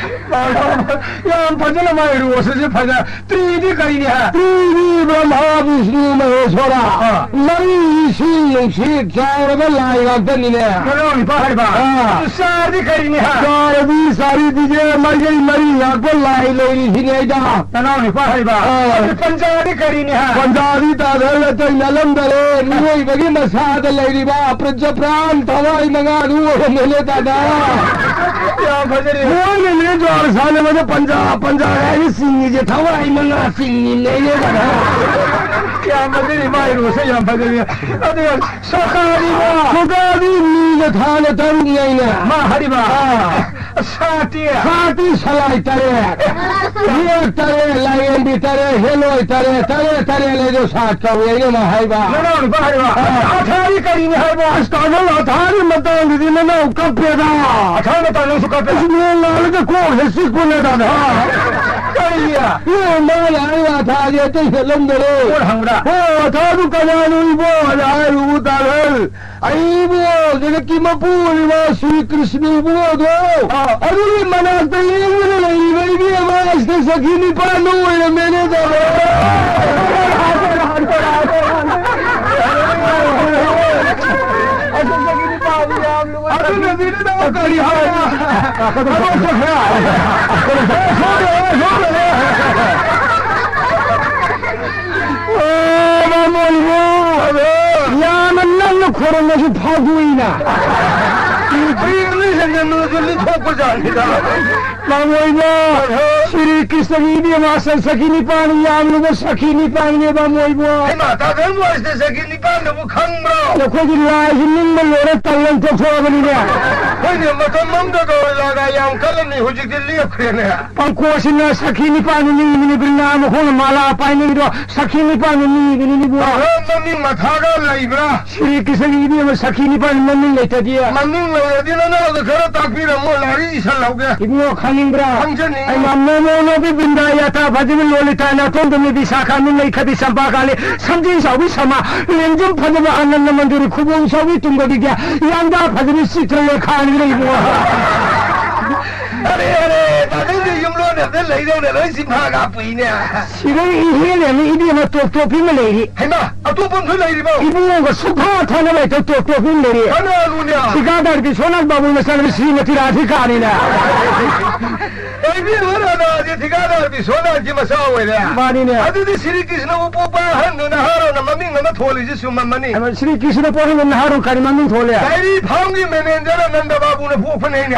ꯌꯥꯝ ꯐꯖꯅ ꯃꯥꯏ ꯔꯣꯁ ꯑꯁꯤ ꯐꯖ-, ꯇ꯭ꯔꯤꯗꯤ ꯀꯔꯤꯅꯤ ꯍꯥ? ꯇ꯭ꯔꯤꯗꯤ ꯕ꯭ꯔꯍ꯭ꯃꯥ, ꯕꯤꯁꯅꯨ, ꯃꯍꯦꯁ꯭ꯋꯔ꯫ ꯑꯥ꯫ ꯃꯔꯤ ꯏꯁꯤꯡ ꯅꯨꯡꯁꯤꯠ ꯆꯥꯎꯔꯕ ꯂꯥꯏ ꯉꯥꯛꯇꯅꯤꯅꯦ꯫ ꯅꯅꯥꯎ ꯅꯤꯄꯥ ꯍꯥꯏꯕ? ꯑꯥ꯫ ꯑꯗꯨ ꯆꯥꯔꯗꯤ ꯀꯔꯤꯅꯤ ꯍꯥ? ꯆꯥꯔꯗꯤ ꯆꯥꯔꯤꯗꯤꯁꯦ ꯃꯥꯏꯀꯩ ꯃꯔꯤ ꯉꯥꯛꯄ ꯂꯥꯏ ꯂꯩꯔꯤꯁꯤꯅꯦ ꯑꯩꯗ꯫ ꯅꯅꯥꯎ ꯅꯤꯄꯥ ꯍꯥꯏꯕ? ꯑꯥ꯫ ꯑꯗꯨ ꯄꯟꯖꯥꯗꯤ ꯀꯔꯤꯅꯤ ꯍꯥ? ꯄꯟꯖꯥꯗꯤ ꯇꯥꯗ ꯅꯠꯇꯦ ꯅꯠꯂꯝꯗꯔꯦ꯫ ꯃꯤꯑꯣꯏꯕꯒꯤ ꯃꯁꯥꯗ ꯂꯩꯔꯤꯕ ꯄ꯭ꯔꯖ ꯄ꯭ꯔꯥꯟ ꯊꯋꯥꯏ ꯃꯉꯥꯗꯨ ꯑꯣꯏꯔꯝꯃꯦꯅꯦ ꯇꯥꯗ꯫ ꯌꯥꯝ ꯐꯖꯔꯦ꯫ ꯃꯣꯏꯅꯅꯦ ꯖ꯭ꯋꯥꯔ ꯁꯥꯟꯅꯕꯗ ꯄꯟꯖꯥ, ꯄꯟꯖꯥ ꯍꯥꯏꯅ ꯆꯤꯡꯉꯤꯁꯦ ꯊꯋꯥꯏ ꯃꯉꯥ ꯆꯤꯡꯉꯤꯅꯦꯅꯦ ꯇꯥꯗ꯫ ꯌꯥꯝ ꯐꯖꯔꯤ, ꯃꯥꯏ ꯔꯣꯁꯦ ꯌꯥꯝ ꯐꯖꯔꯤ꯫ ꯑꯗꯨꯒ ꯁꯣꯀꯥꯗꯤꯕ? ꯁꯣꯀꯥꯗꯤ ꯃꯤꯒ ꯊꯥꯅ ꯇꯔꯨꯛꯅꯤ ꯑꯩꯅ꯫ ꯃꯥ ꯍꯥꯏꯔꯤꯕ? ꯑꯥ꯫ ꯁꯥꯇꯤ? ꯁꯥꯇꯤ ꯁꯂꯥꯏ ꯇꯔꯦꯠ, ꯌꯦꯛ ꯇꯔꯦꯠ, ꯂꯥꯏꯔꯦꯝꯕꯤ ꯇꯔꯦꯠ, ꯍꯦꯂꯣꯏ ꯇꯔꯦꯠ, ꯇꯔꯦꯠ, ꯇꯔꯦꯠ ꯂꯩꯗꯣ ꯁꯥꯠ ꯀꯧꯏ ꯑꯩꯅ ꯃꯥ ꯍꯥꯏꯕ꯫ ꯅꯅꯥꯎ ꯅꯨꯄꯥ ꯍꯥꯏꯔꯤꯕ? ꯑꯥ꯫ ꯑꯊꯥꯔꯤ ꯀꯔꯤꯅꯤ ꯍꯥꯏꯕ? ꯑꯁ, ꯇꯥꯃꯣ, ꯑꯊꯥꯔꯤ ꯃꯇꯥꯡꯗꯨꯗꯤ ꯅꯅꯥꯎ ꯀꯞꯄꯦꯗ꯫ ꯑꯊꯥꯔꯤ ꯃꯇꯥꯡ ꯅꯪꯁꯨ ꯀꯞꯄꯦꯗ? ꯑꯁ, ꯅꯣꯡ ꯉꯥꯜꯂꯒ ꯀꯣꯛ ꯍꯦꯛ ꯆꯤꯛꯄꯅꯦꯗ꯫ ꯀꯔꯤ? ꯑꯦ, ꯃꯥꯅ ꯍꯥꯏꯔꯤꯕ ꯑꯊꯥꯔꯤ ꯑꯇꯩ ꯍꯦꯜꯂꯝꯗꯔꯦ꯫ ꯀꯣꯟ ꯍꯪꯕ꯭ꯔꯥ? ꯑꯣ, ꯑꯊꯥꯔꯤ ꯀꯅꯥꯅꯣ ꯏꯕꯣ? ꯑꯅ ꯍꯥꯏꯔꯨꯕꯨ ꯇꯥꯔꯦ꯫ ꯑꯩꯕꯨ ꯖꯒꯠꯀꯤ ꯃꯄꯨ ꯑꯣꯏꯔꯤꯕ ꯁ꯭ꯔꯤ ꯀ꯭ꯔꯤꯁꯅ ꯏꯕꯨꯡꯉꯣꯗꯣ, ꯑꯥ꯫ ꯑꯗꯨꯒꯤ ꯃꯅꯥꯛꯇ ꯂꯦꯡꯗꯅ ꯂꯩꯔꯤꯕ ꯏꯕꯦꯝꯃ ꯑꯁꯤꯗ ꯁꯈꯤ ꯅꯤꯄꯥꯟꯗꯣ ꯑꯣꯏꯔꯝꯃꯦꯅꯦ ꯇꯧꯔꯦ꯫ ꯑꯁꯤꯗ ꯁꯈꯤ ꯅꯤꯄꯥꯟꯗꯣ ꯌꯥꯝ ꯂꯨꯕ ꯑꯗꯨꯅꯗꯤ ꯅꯪ ꯀꯔꯤ ꯍꯥꯏ? ꯊꯕꯛ ꯆꯠꯈ꯭ꯔꯦ꯫ ꯁꯣꯝꯗ, ꯁꯣꯝꯗ꯫ ꯑꯣ, ꯃꯥꯃꯣ ꯏꯕꯨꯡ! ꯌꯥꯝꯅ ꯅꯪꯅ ꯈꯣꯏꯔꯝꯃꯁꯨ ꯐꯥꯎꯗꯣꯛꯏꯅ꯫ ꯍꯌꯦꯡ ꯅꯣꯏ ꯁꯟꯗꯟꯗꯨꯁꯨ ꯂꯤꯊꯣꯛꯄꯖꯥꯠꯅꯤꯗ꯫ ꯃꯥꯃꯣ ꯏꯕꯨꯡ! ꯑꯍꯣ꯫ ꯁ꯭ꯔꯤ ꯀ꯭ꯔꯤꯁꯅꯒꯤ ꯏꯕꯦꯝꯃ ꯁꯛ-, ꯁꯈꯤ ꯅꯤꯄꯥꯟ, ꯌꯥꯝꯂꯨꯕ ꯁꯈꯤ ꯅꯤꯄꯥꯟꯅꯦ, ꯃꯥꯃꯣ ꯏꯕꯨꯡ꯫ ꯍꯩꯃꯥ, ꯇꯥ ꯙꯔꯃ ꯁꯤꯗ ꯁꯈꯤ ꯅꯤꯄꯥꯟꯗꯨꯕꯨ ꯈꯪꯕ꯭ꯔꯣ? ꯅꯈꯣꯏꯒꯤ ꯂꯥꯏꯁꯤ ꯅꯤꯡꯕ ꯂꯣꯏꯔ ꯇꯜꯂ ꯇꯣꯛꯊꯣꯛꯑꯕꯅꯤꯅꯦ꯫ ꯍꯣꯏꯅꯦ, ꯃꯇꯝ ꯑꯃꯗ ꯂꯥꯏ ꯌꯥꯝ ꯀꯜꯂꯝꯃꯤ, ꯍꯧꯖꯤꯛꯇꯤ ꯂꯦꯞꯈ꯭ꯔꯦꯅꯦ꯫ ꯄꯪꯀꯣꯠꯁꯤꯅ ꯁꯈꯤ ꯅꯤꯄꯥꯟꯗꯨ ꯅꯤꯡꯕꯅꯤ, ꯕ꯭ꯔꯤꯟꯗꯥ ꯃꯈꯣꯡꯅ ꯃꯥꯂꯥ ꯄꯥꯏꯅꯔꯤꯗꯣ ꯁꯈꯤ ꯅꯤꯄꯥꯟꯗꯨ ꯅꯤꯡꯕꯅꯤ, ꯏꯕꯨꯡ꯫ ꯑꯍꯣ, ꯃꯃꯤꯡ ꯃꯊꯥꯒ ꯂꯩꯕ꯭ꯔꯥ? ꯁ꯭ꯔꯤ ꯀ꯭ꯔꯤꯁꯅꯒꯤ ꯏꯕꯦꯝꯃ ꯁꯈꯤ ꯅꯤꯄꯥꯟ ꯃꯃꯤꯡ ꯂꯩꯇꯗꯤ꯫ ꯃꯃꯤꯡ ꯂꯩꯔꯗꯤ ꯅꯅꯥꯎꯗ ꯈꯔ ꯇꯥꯛꯄꯤꯔꯝꯃꯣ, ꯂꯥꯏꯔꯤꯛ ꯏꯁꯜꯍꯧꯒꯦ꯫ ꯏꯕꯨꯡꯉꯣ, ꯈꯪꯅꯤꯡꯕ꯭ꯔꯥ? ꯈꯪꯖꯅꯤꯡꯉꯤ꯫ ꯑꯩ ꯃꯥ ꯃꯣꯃꯣ ꯅꯣꯕꯤ ꯕ꯭ꯔꯤꯟꯗꯥ ꯌꯥꯊꯥ ꯐꯖꯕꯤ ꯂꯣꯂꯤꯇꯥ ꯅꯥꯇꯣꯝꯗꯃꯤ ꯕꯤꯁꯥꯈꯥ ꯅꯨꯡꯂꯩ ꯈꯕꯤ ꯆꯝꯄꯥ ꯀꯥꯂꯤ ꯁꯝꯖꯤꯟ ꯆꯥꯎꯕꯤ ꯁꯃꯥ ꯂꯦꯡꯖꯨꯝ ꯐꯖꯕ ꯑꯅꯟꯗ ꯃꯟꯖꯨꯔꯤ ꯈꯨꯕꯣꯝ ꯆꯥꯎꯕꯤ ꯇꯨꯡꯒ ꯕꯤꯗ꯭ꯌꯥ ꯌꯥꯝꯗꯥ ꯐꯖꯕꯤ ꯆꯤꯇ꯭ꯔꯂꯦꯈꯥ ꯂꯩꯔꯦ ꯏꯕꯨꯡꯉꯣ꯫ ꯑꯔꯦ, ꯑꯔꯦ, ꯇꯥꯗꯧꯗꯤ ꯌꯨꯝꯂꯣꯟꯅꯕꯗ ꯂꯩꯗꯧꯅ ꯂꯣꯏ ꯆꯤꯟꯐꯥ ꯀꯥꯞꯄꯨꯏꯅꯦ꯫ ꯁꯤꯗꯩ ꯏꯍꯦꯜ ꯑꯃ ꯏꯕꯦꯝꯃ ꯇꯣꯞ ꯇꯣꯞꯄꯤ ꯑꯃ ꯂꯩꯔꯤ꯫ ꯍꯩꯃꯥ, ꯑꯇꯣꯞꯄ ꯑꯃꯁꯨ ꯂꯩꯔꯤꯕꯣ? ꯏꯕꯨꯡꯉꯣꯒ ꯁꯨꯛꯊꯥ ꯊꯥꯅꯕ ꯍꯦꯛꯇ ꯇꯣꯞ ꯇꯣꯞꯄꯤ ꯑꯃ ꯂꯩꯔꯤ꯫ ꯀꯅꯥꯅꯣꯅꯦ? ꯁꯤꯀꯥꯗꯥꯔꯒꯤ ꯁꯣꯅꯥ ꯕꯥꯕꯨ ꯃꯆꯥꯅꯨꯄꯤ ꯁ꯭ꯔꯤꯃꯇꯤ ꯔꯥꯙꯤꯀꯥꯅꯤꯅꯦ꯫ ꯏꯕꯦꯝꯃ ꯔꯥꯙꯥꯁꯦ ꯊꯤꯀꯥꯗꯥꯔ ꯕꯤꯁ꯭ꯋꯥꯅꯥꯊꯀꯤ ꯃꯆꯥ ꯑꯣꯏꯔꯦ꯫ ꯃꯥꯅꯤꯅꯦ꯫ ꯑꯗꯨꯗꯤ ꯁ꯭ꯔꯤ ꯀ꯭ꯔꯤꯁꯅꯕꯨ ꯄꯣꯛꯄ ꯑꯍꯟꯗꯨ ꯅꯍꯥꯔꯣꯟꯅ ꯃꯃꯤꯡ ꯑꯃ ꯊꯣꯜꯂꯤꯁꯦ ꯆꯨꯝꯃꯝꯃꯅꯤ꯫ ꯑꯗꯣ ꯁ꯭ꯔꯤ ꯀ꯭ꯔꯤꯁꯅ ꯄꯣꯛꯍꯟꯕ ꯅꯍꯥꯔꯣꯟ ꯀꯔꯤ ꯃꯃꯤꯡ ꯊꯣꯜꯂꯦ? ꯗꯥꯏꯔꯤ ꯐꯥꯝꯒꯤ ꯃꯦꯅꯦꯖꯔ ꯑꯅꯟꯗ ꯕꯥꯕꯨꯅ ꯄꯣꯛꯄꯅꯦꯅꯦ꯫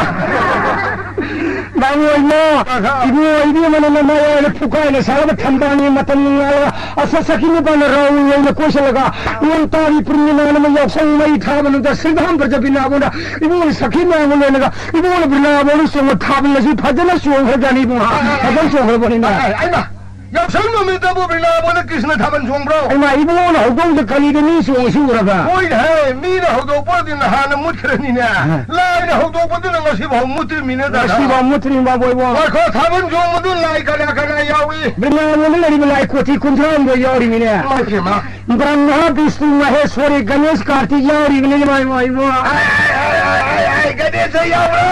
ꯃꯥꯡꯑꯣꯏꯅꯣ꯫ ꯑꯍꯥ꯫ ꯏꯕꯨꯡꯉꯣ, ꯏꯕꯦꯝꯃꯅ ꯅꯃꯥꯏ ꯑꯣꯏꯅ ꯐꯨꯀꯥꯏꯅ ꯁꯥꯔꯒ ꯊꯝꯕꯥꯜꯒꯤ ꯃꯇꯝ ꯉꯥꯜꯂꯒ, ꯑꯁ, ꯁꯈꯤ ꯅꯨꯄꯥꯅ ꯔꯥꯎ ꯑꯣꯏꯅ ꯀꯣꯏꯁꯤꯜꯂꯒ, ꯅꯣꯡ ꯇꯥꯔꯤ ꯄꯨꯔꯅꯤꯃꯥ ꯅꯨꯃꯤꯠ ꯌꯥꯎꯁꯪ ꯃꯩ ꯊꯥꯕ ꯅꯨꯃꯤꯠꯇ ꯁ꯭ꯔꯤꯗꯥꯝ ꯄ꯭ꯔꯖꯥ ꯕ꯭ꯔꯤꯟꯗꯥꯕꯣꯟꯗ ꯏꯕꯨꯡꯉꯣꯅ ꯁꯈꯤ ꯃꯌꯥꯝꯒ ꯂꯣꯏꯅꯒ ꯏꯕꯨꯡꯉꯣꯅ ꯕ꯭ꯔꯤꯟꯗꯥꯕꯣꯟꯗ ꯆꯣꯡꯕ ꯊꯥꯕꯜ ꯑꯁꯤ ꯐꯖꯅ ꯆꯣꯡꯈ꯭ꯔꯖꯥꯠꯅꯤ ꯏꯕꯨꯡꯉꯣ꯫ ꯐꯖꯅ ꯆꯣꯡꯈ꯭ꯔꯕꯅꯤꯅ꯫ ꯑꯩ, ꯑꯩꯃ, ꯌꯥꯎꯁꯪ ꯅꯨꯃꯤꯠꯇꯕꯨ ꯕ꯭ꯔꯤꯟꯗꯥꯕꯣꯟꯗ ꯀ꯭ꯔꯤꯁꯅ ꯊꯥꯕꯜ ꯆꯣꯡꯕ꯭ꯔꯣ? ꯍꯩꯃꯥ, ꯏꯕꯨꯡꯉꯣꯅ ꯍꯧꯗꯣꯡꯗ ꯀꯔꯤꯗ ꯃꯤ ꯆꯣꯡꯉꯤꯁꯤ ꯎꯔꯕ? ꯍꯣꯏꯅꯦ, ꯃꯤꯅ ꯍꯧꯗꯣꯛꯄꯗꯤ ꯅꯍꯥꯟꯅ ꯃꯨꯠꯈ꯭ꯔꯅꯤꯅꯦ꯫ ꯑ꯫ ꯂꯥꯏꯅ ꯍꯧꯗꯣꯛꯄꯗꯨꯅ ꯉꯁꯤꯐꯥꯎ ꯃꯨꯠꯇ꯭ꯔꯤꯃꯤꯅꯦ, ꯗꯥꯗꯥ꯫ ꯉꯁꯤꯐꯥꯎ ꯃꯨꯠꯇ꯭ꯔꯤꯕ ꯕꯣꯏꯕꯣ꯫ ꯉꯥꯏꯈꯣ, ꯊꯥꯕꯜ ꯆꯣꯡꯕꯗꯨ ꯂꯥꯏ ꯀꯅꯥ ꯀꯅꯥ ꯌꯥꯎꯏ? ꯕ꯭ꯔꯤꯟꯗꯥꯕꯣꯟꯗ ꯂꯩꯔꯤꯕ ꯂꯥꯏ ꯀꯣꯇꯤ ꯀꯨꯟꯊ꯭ꯔꯥ ꯍꯨꯝꯗꯣꯏ ꯌꯥꯎꯔꯤꯃꯤꯅꯦ꯫ ꯏꯃꯥꯏ ꯄꯦꯝꯃ꯫ ꯕ꯭ꯔꯍ꯭ꯃ, ꯕꯤꯁꯅꯨ, ꯃꯍꯦꯁ꯭ꯋꯔꯤ, ꯒꯅꯦꯁ, ꯀꯥꯔꯇꯤꯛ ꯌꯥꯎꯔꯤꯕꯅꯤ, ꯏꯃꯥ, ꯏꯃꯥ, ꯏꯃꯥ꯫ ꯑꯥꯏ, ꯑꯥꯏ, ꯑꯥꯏ, ꯑꯥꯏ, ꯑꯥꯏ, ꯒꯅꯦꯁ ꯌꯥꯎꯕ꯭ꯔꯣ?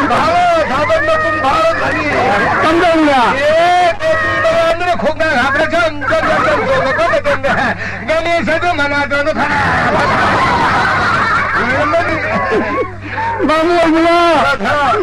ꯚꯥꯔꯣ, ꯊꯥꯕꯜ ꯃꯄꯨꯡ ꯐꯥꯔꯝꯃꯅꯤ꯫ ꯀꯝꯗꯧꯅ? ꯑꯦ, ꯇꯣꯇꯤ ꯃꯌꯥꯝꯗꯨꯅ ꯈꯣꯡꯅꯥꯡ ꯍꯥꯞꯄꯗ ꯖꯪ, ꯖꯪ, ꯖꯪ, ꯖꯪ ꯆꯣꯡꯉꯛꯄ ꯃꯇꯝꯗ ꯒꯅꯦꯁ ꯑꯗꯨ ꯃꯅꯥꯇꯣꯟꯗ ꯐꯅꯥ, ꯐꯅꯥ ꯂꯣꯏꯔꯝꯃꯅꯤ꯫ ꯕꯥꯕꯨ ꯑꯣꯏꯕꯅ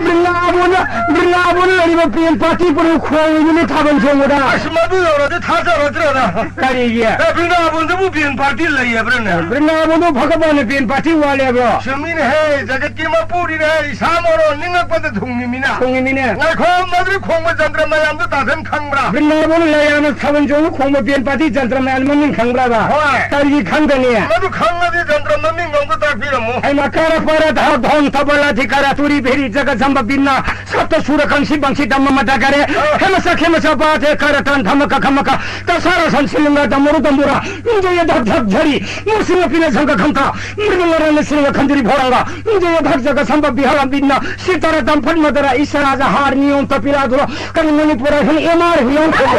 ꯕ꯭ꯔꯤꯟꯗꯥꯕꯣꯟꯗ, ꯕ꯭ꯔꯤꯟꯗꯥꯕꯣꯟꯗ ꯂꯩꯔꯤꯕ ꯄꯦꯟ ꯄꯥꯔꯇꯤ ꯄꯨꯝꯅꯃꯛ ꯈꯣꯡꯉꯤꯕꯅꯤ ꯊꯥꯕꯜ ꯆꯣꯡꯕꯗ꯫ ꯑꯁ, ꯃꯗꯨ ꯌꯧꯔꯗꯤ ꯊꯥꯖꯔꯗ꯭ꯔꯅ꯫ ꯀꯔꯤꯒꯤ? ꯑꯦ, ꯕ꯭ꯔꯤꯟꯗꯥꯕꯣꯟꯗꯕꯨ ꯄꯦꯟ ꯄꯥꯔꯇꯤ ꯂꯩꯌꯦꯕ꯭ꯔꯅꯦ? ꯕ꯭ꯔꯤꯟꯗꯥꯕꯣꯟꯗꯕꯨ ꯐꯒꯠꯄꯅ ꯄꯦꯟ ꯄꯥꯔꯇꯤ ꯋꯥꯠꯂꯦꯕ꯭ꯔꯣ? ꯆꯨꯝꯃꯤꯅꯦꯍꯦ, ꯖꯒꯠꯀꯤ ꯃꯄꯨꯅꯤꯅꯦꯍꯦ, ꯏꯁꯥ ꯃꯔꯣ ꯅꯤꯡꯉꯛꯄꯗ ꯊꯨꯡꯉꯤꯃꯤꯅ꯫ ꯊꯨꯡꯉꯤꯃꯤꯅꯦ꯫ ꯉꯥꯏꯈꯣ, ꯃꯗꯨ ꯈꯣꯡꯕ ꯖꯟꯇ꯭ꯔ ꯃꯌꯥꯝꯗꯣ ꯇꯥꯊꯟ ꯈꯪꯕ꯭ꯔꯥ? ꯕ꯭ꯔꯤꯟꯗꯥꯕꯣꯟ ꯂꯩꯔꯥꯅ ꯊꯥꯕꯜ ꯆꯣꯡꯕ ꯈꯣꯡꯕ ꯄꯦꯟ ꯄꯥꯔꯇꯤ ꯖꯟꯇ꯭ꯔ ꯃꯌꯥꯝ ꯃꯃꯤꯡ ꯈꯪꯕ꯭ꯔꯥꯕ? ꯍꯣꯏ꯫ ꯀꯔꯤꯒꯤ ꯈꯪꯗꯅꯤ? ꯃꯗꯨ ꯈꯪꯉꯗꯤ ꯖꯟꯇ꯭ꯔ ꯃꯃꯤꯡ ꯑꯝꯇ ꯇꯥꯛꯄꯤꯔꯝꯃꯨ꯫ ꯍꯩꯃꯥ, ꯀꯔ ꯄꯔ ꯙ ꯙꯣꯟ ꯇꯕꯂ ꯙꯤꯀꯔ ꯇꯨꯔꯤ ꯚꯦꯔꯤ ꯖꯒ ꯖꯝꯕ ꯕꯤꯟꯅ ꯁꯞꯇ ꯁꯨꯔ ꯀꯪꯁꯤ ꯕꯪꯁꯤ ꯙꯝꯃ ꯃꯗ ꯒꯔꯦ꯫ ꯑ꯫ ꯍꯦꯃꯁ ꯈꯦꯃꯁ ꯕꯥꯙꯦ ꯀꯔ ꯇꯟ ꯙꯃ ꯀ ꯈꯃ ꯀ ꯇꯁꯥꯔ ꯁꯟ ꯁꯤꯂꯤꯡꯒ ꯙꯃꯨꯔꯨ ꯙꯃꯨꯔ ꯃꯨꯟꯖꯌ ꯙꯛ ꯙꯛ ꯙꯔꯤ ꯃꯨꯔꯁꯤꯡ ꯄꯤꯅ ꯁꯪꯒ ꯈꯝꯊ ꯃꯨꯔꯃꯨ ꯂꯔꯅ ꯁꯤꯂꯤꯡꯒ ꯈꯟꯗ꯭ꯔꯤ ꯚꯣꯔꯪꯒ ꯃꯨꯟꯖꯌ ꯙꯛ ꯖꯒ ꯁꯝꯕ ꯕꯤꯍꯥꯔ ꯕꯤꯟꯅ ꯁꯤꯇꯔ ꯗꯝꯐꯠ ꯃꯗꯔ ꯏꯁꯔꯥꯖ ꯍꯥꯔ ꯅꯤꯌꯣꯝ ꯇꯄꯤꯔꯥ ꯙꯨꯔ ꯀꯔꯤ ꯃꯅꯤꯄꯨꯔ ꯍꯤꯡ ꯑꯦꯝ ꯑꯥꯔ ꯍꯨꯌꯥꯡ ꯈꯣꯡ꯫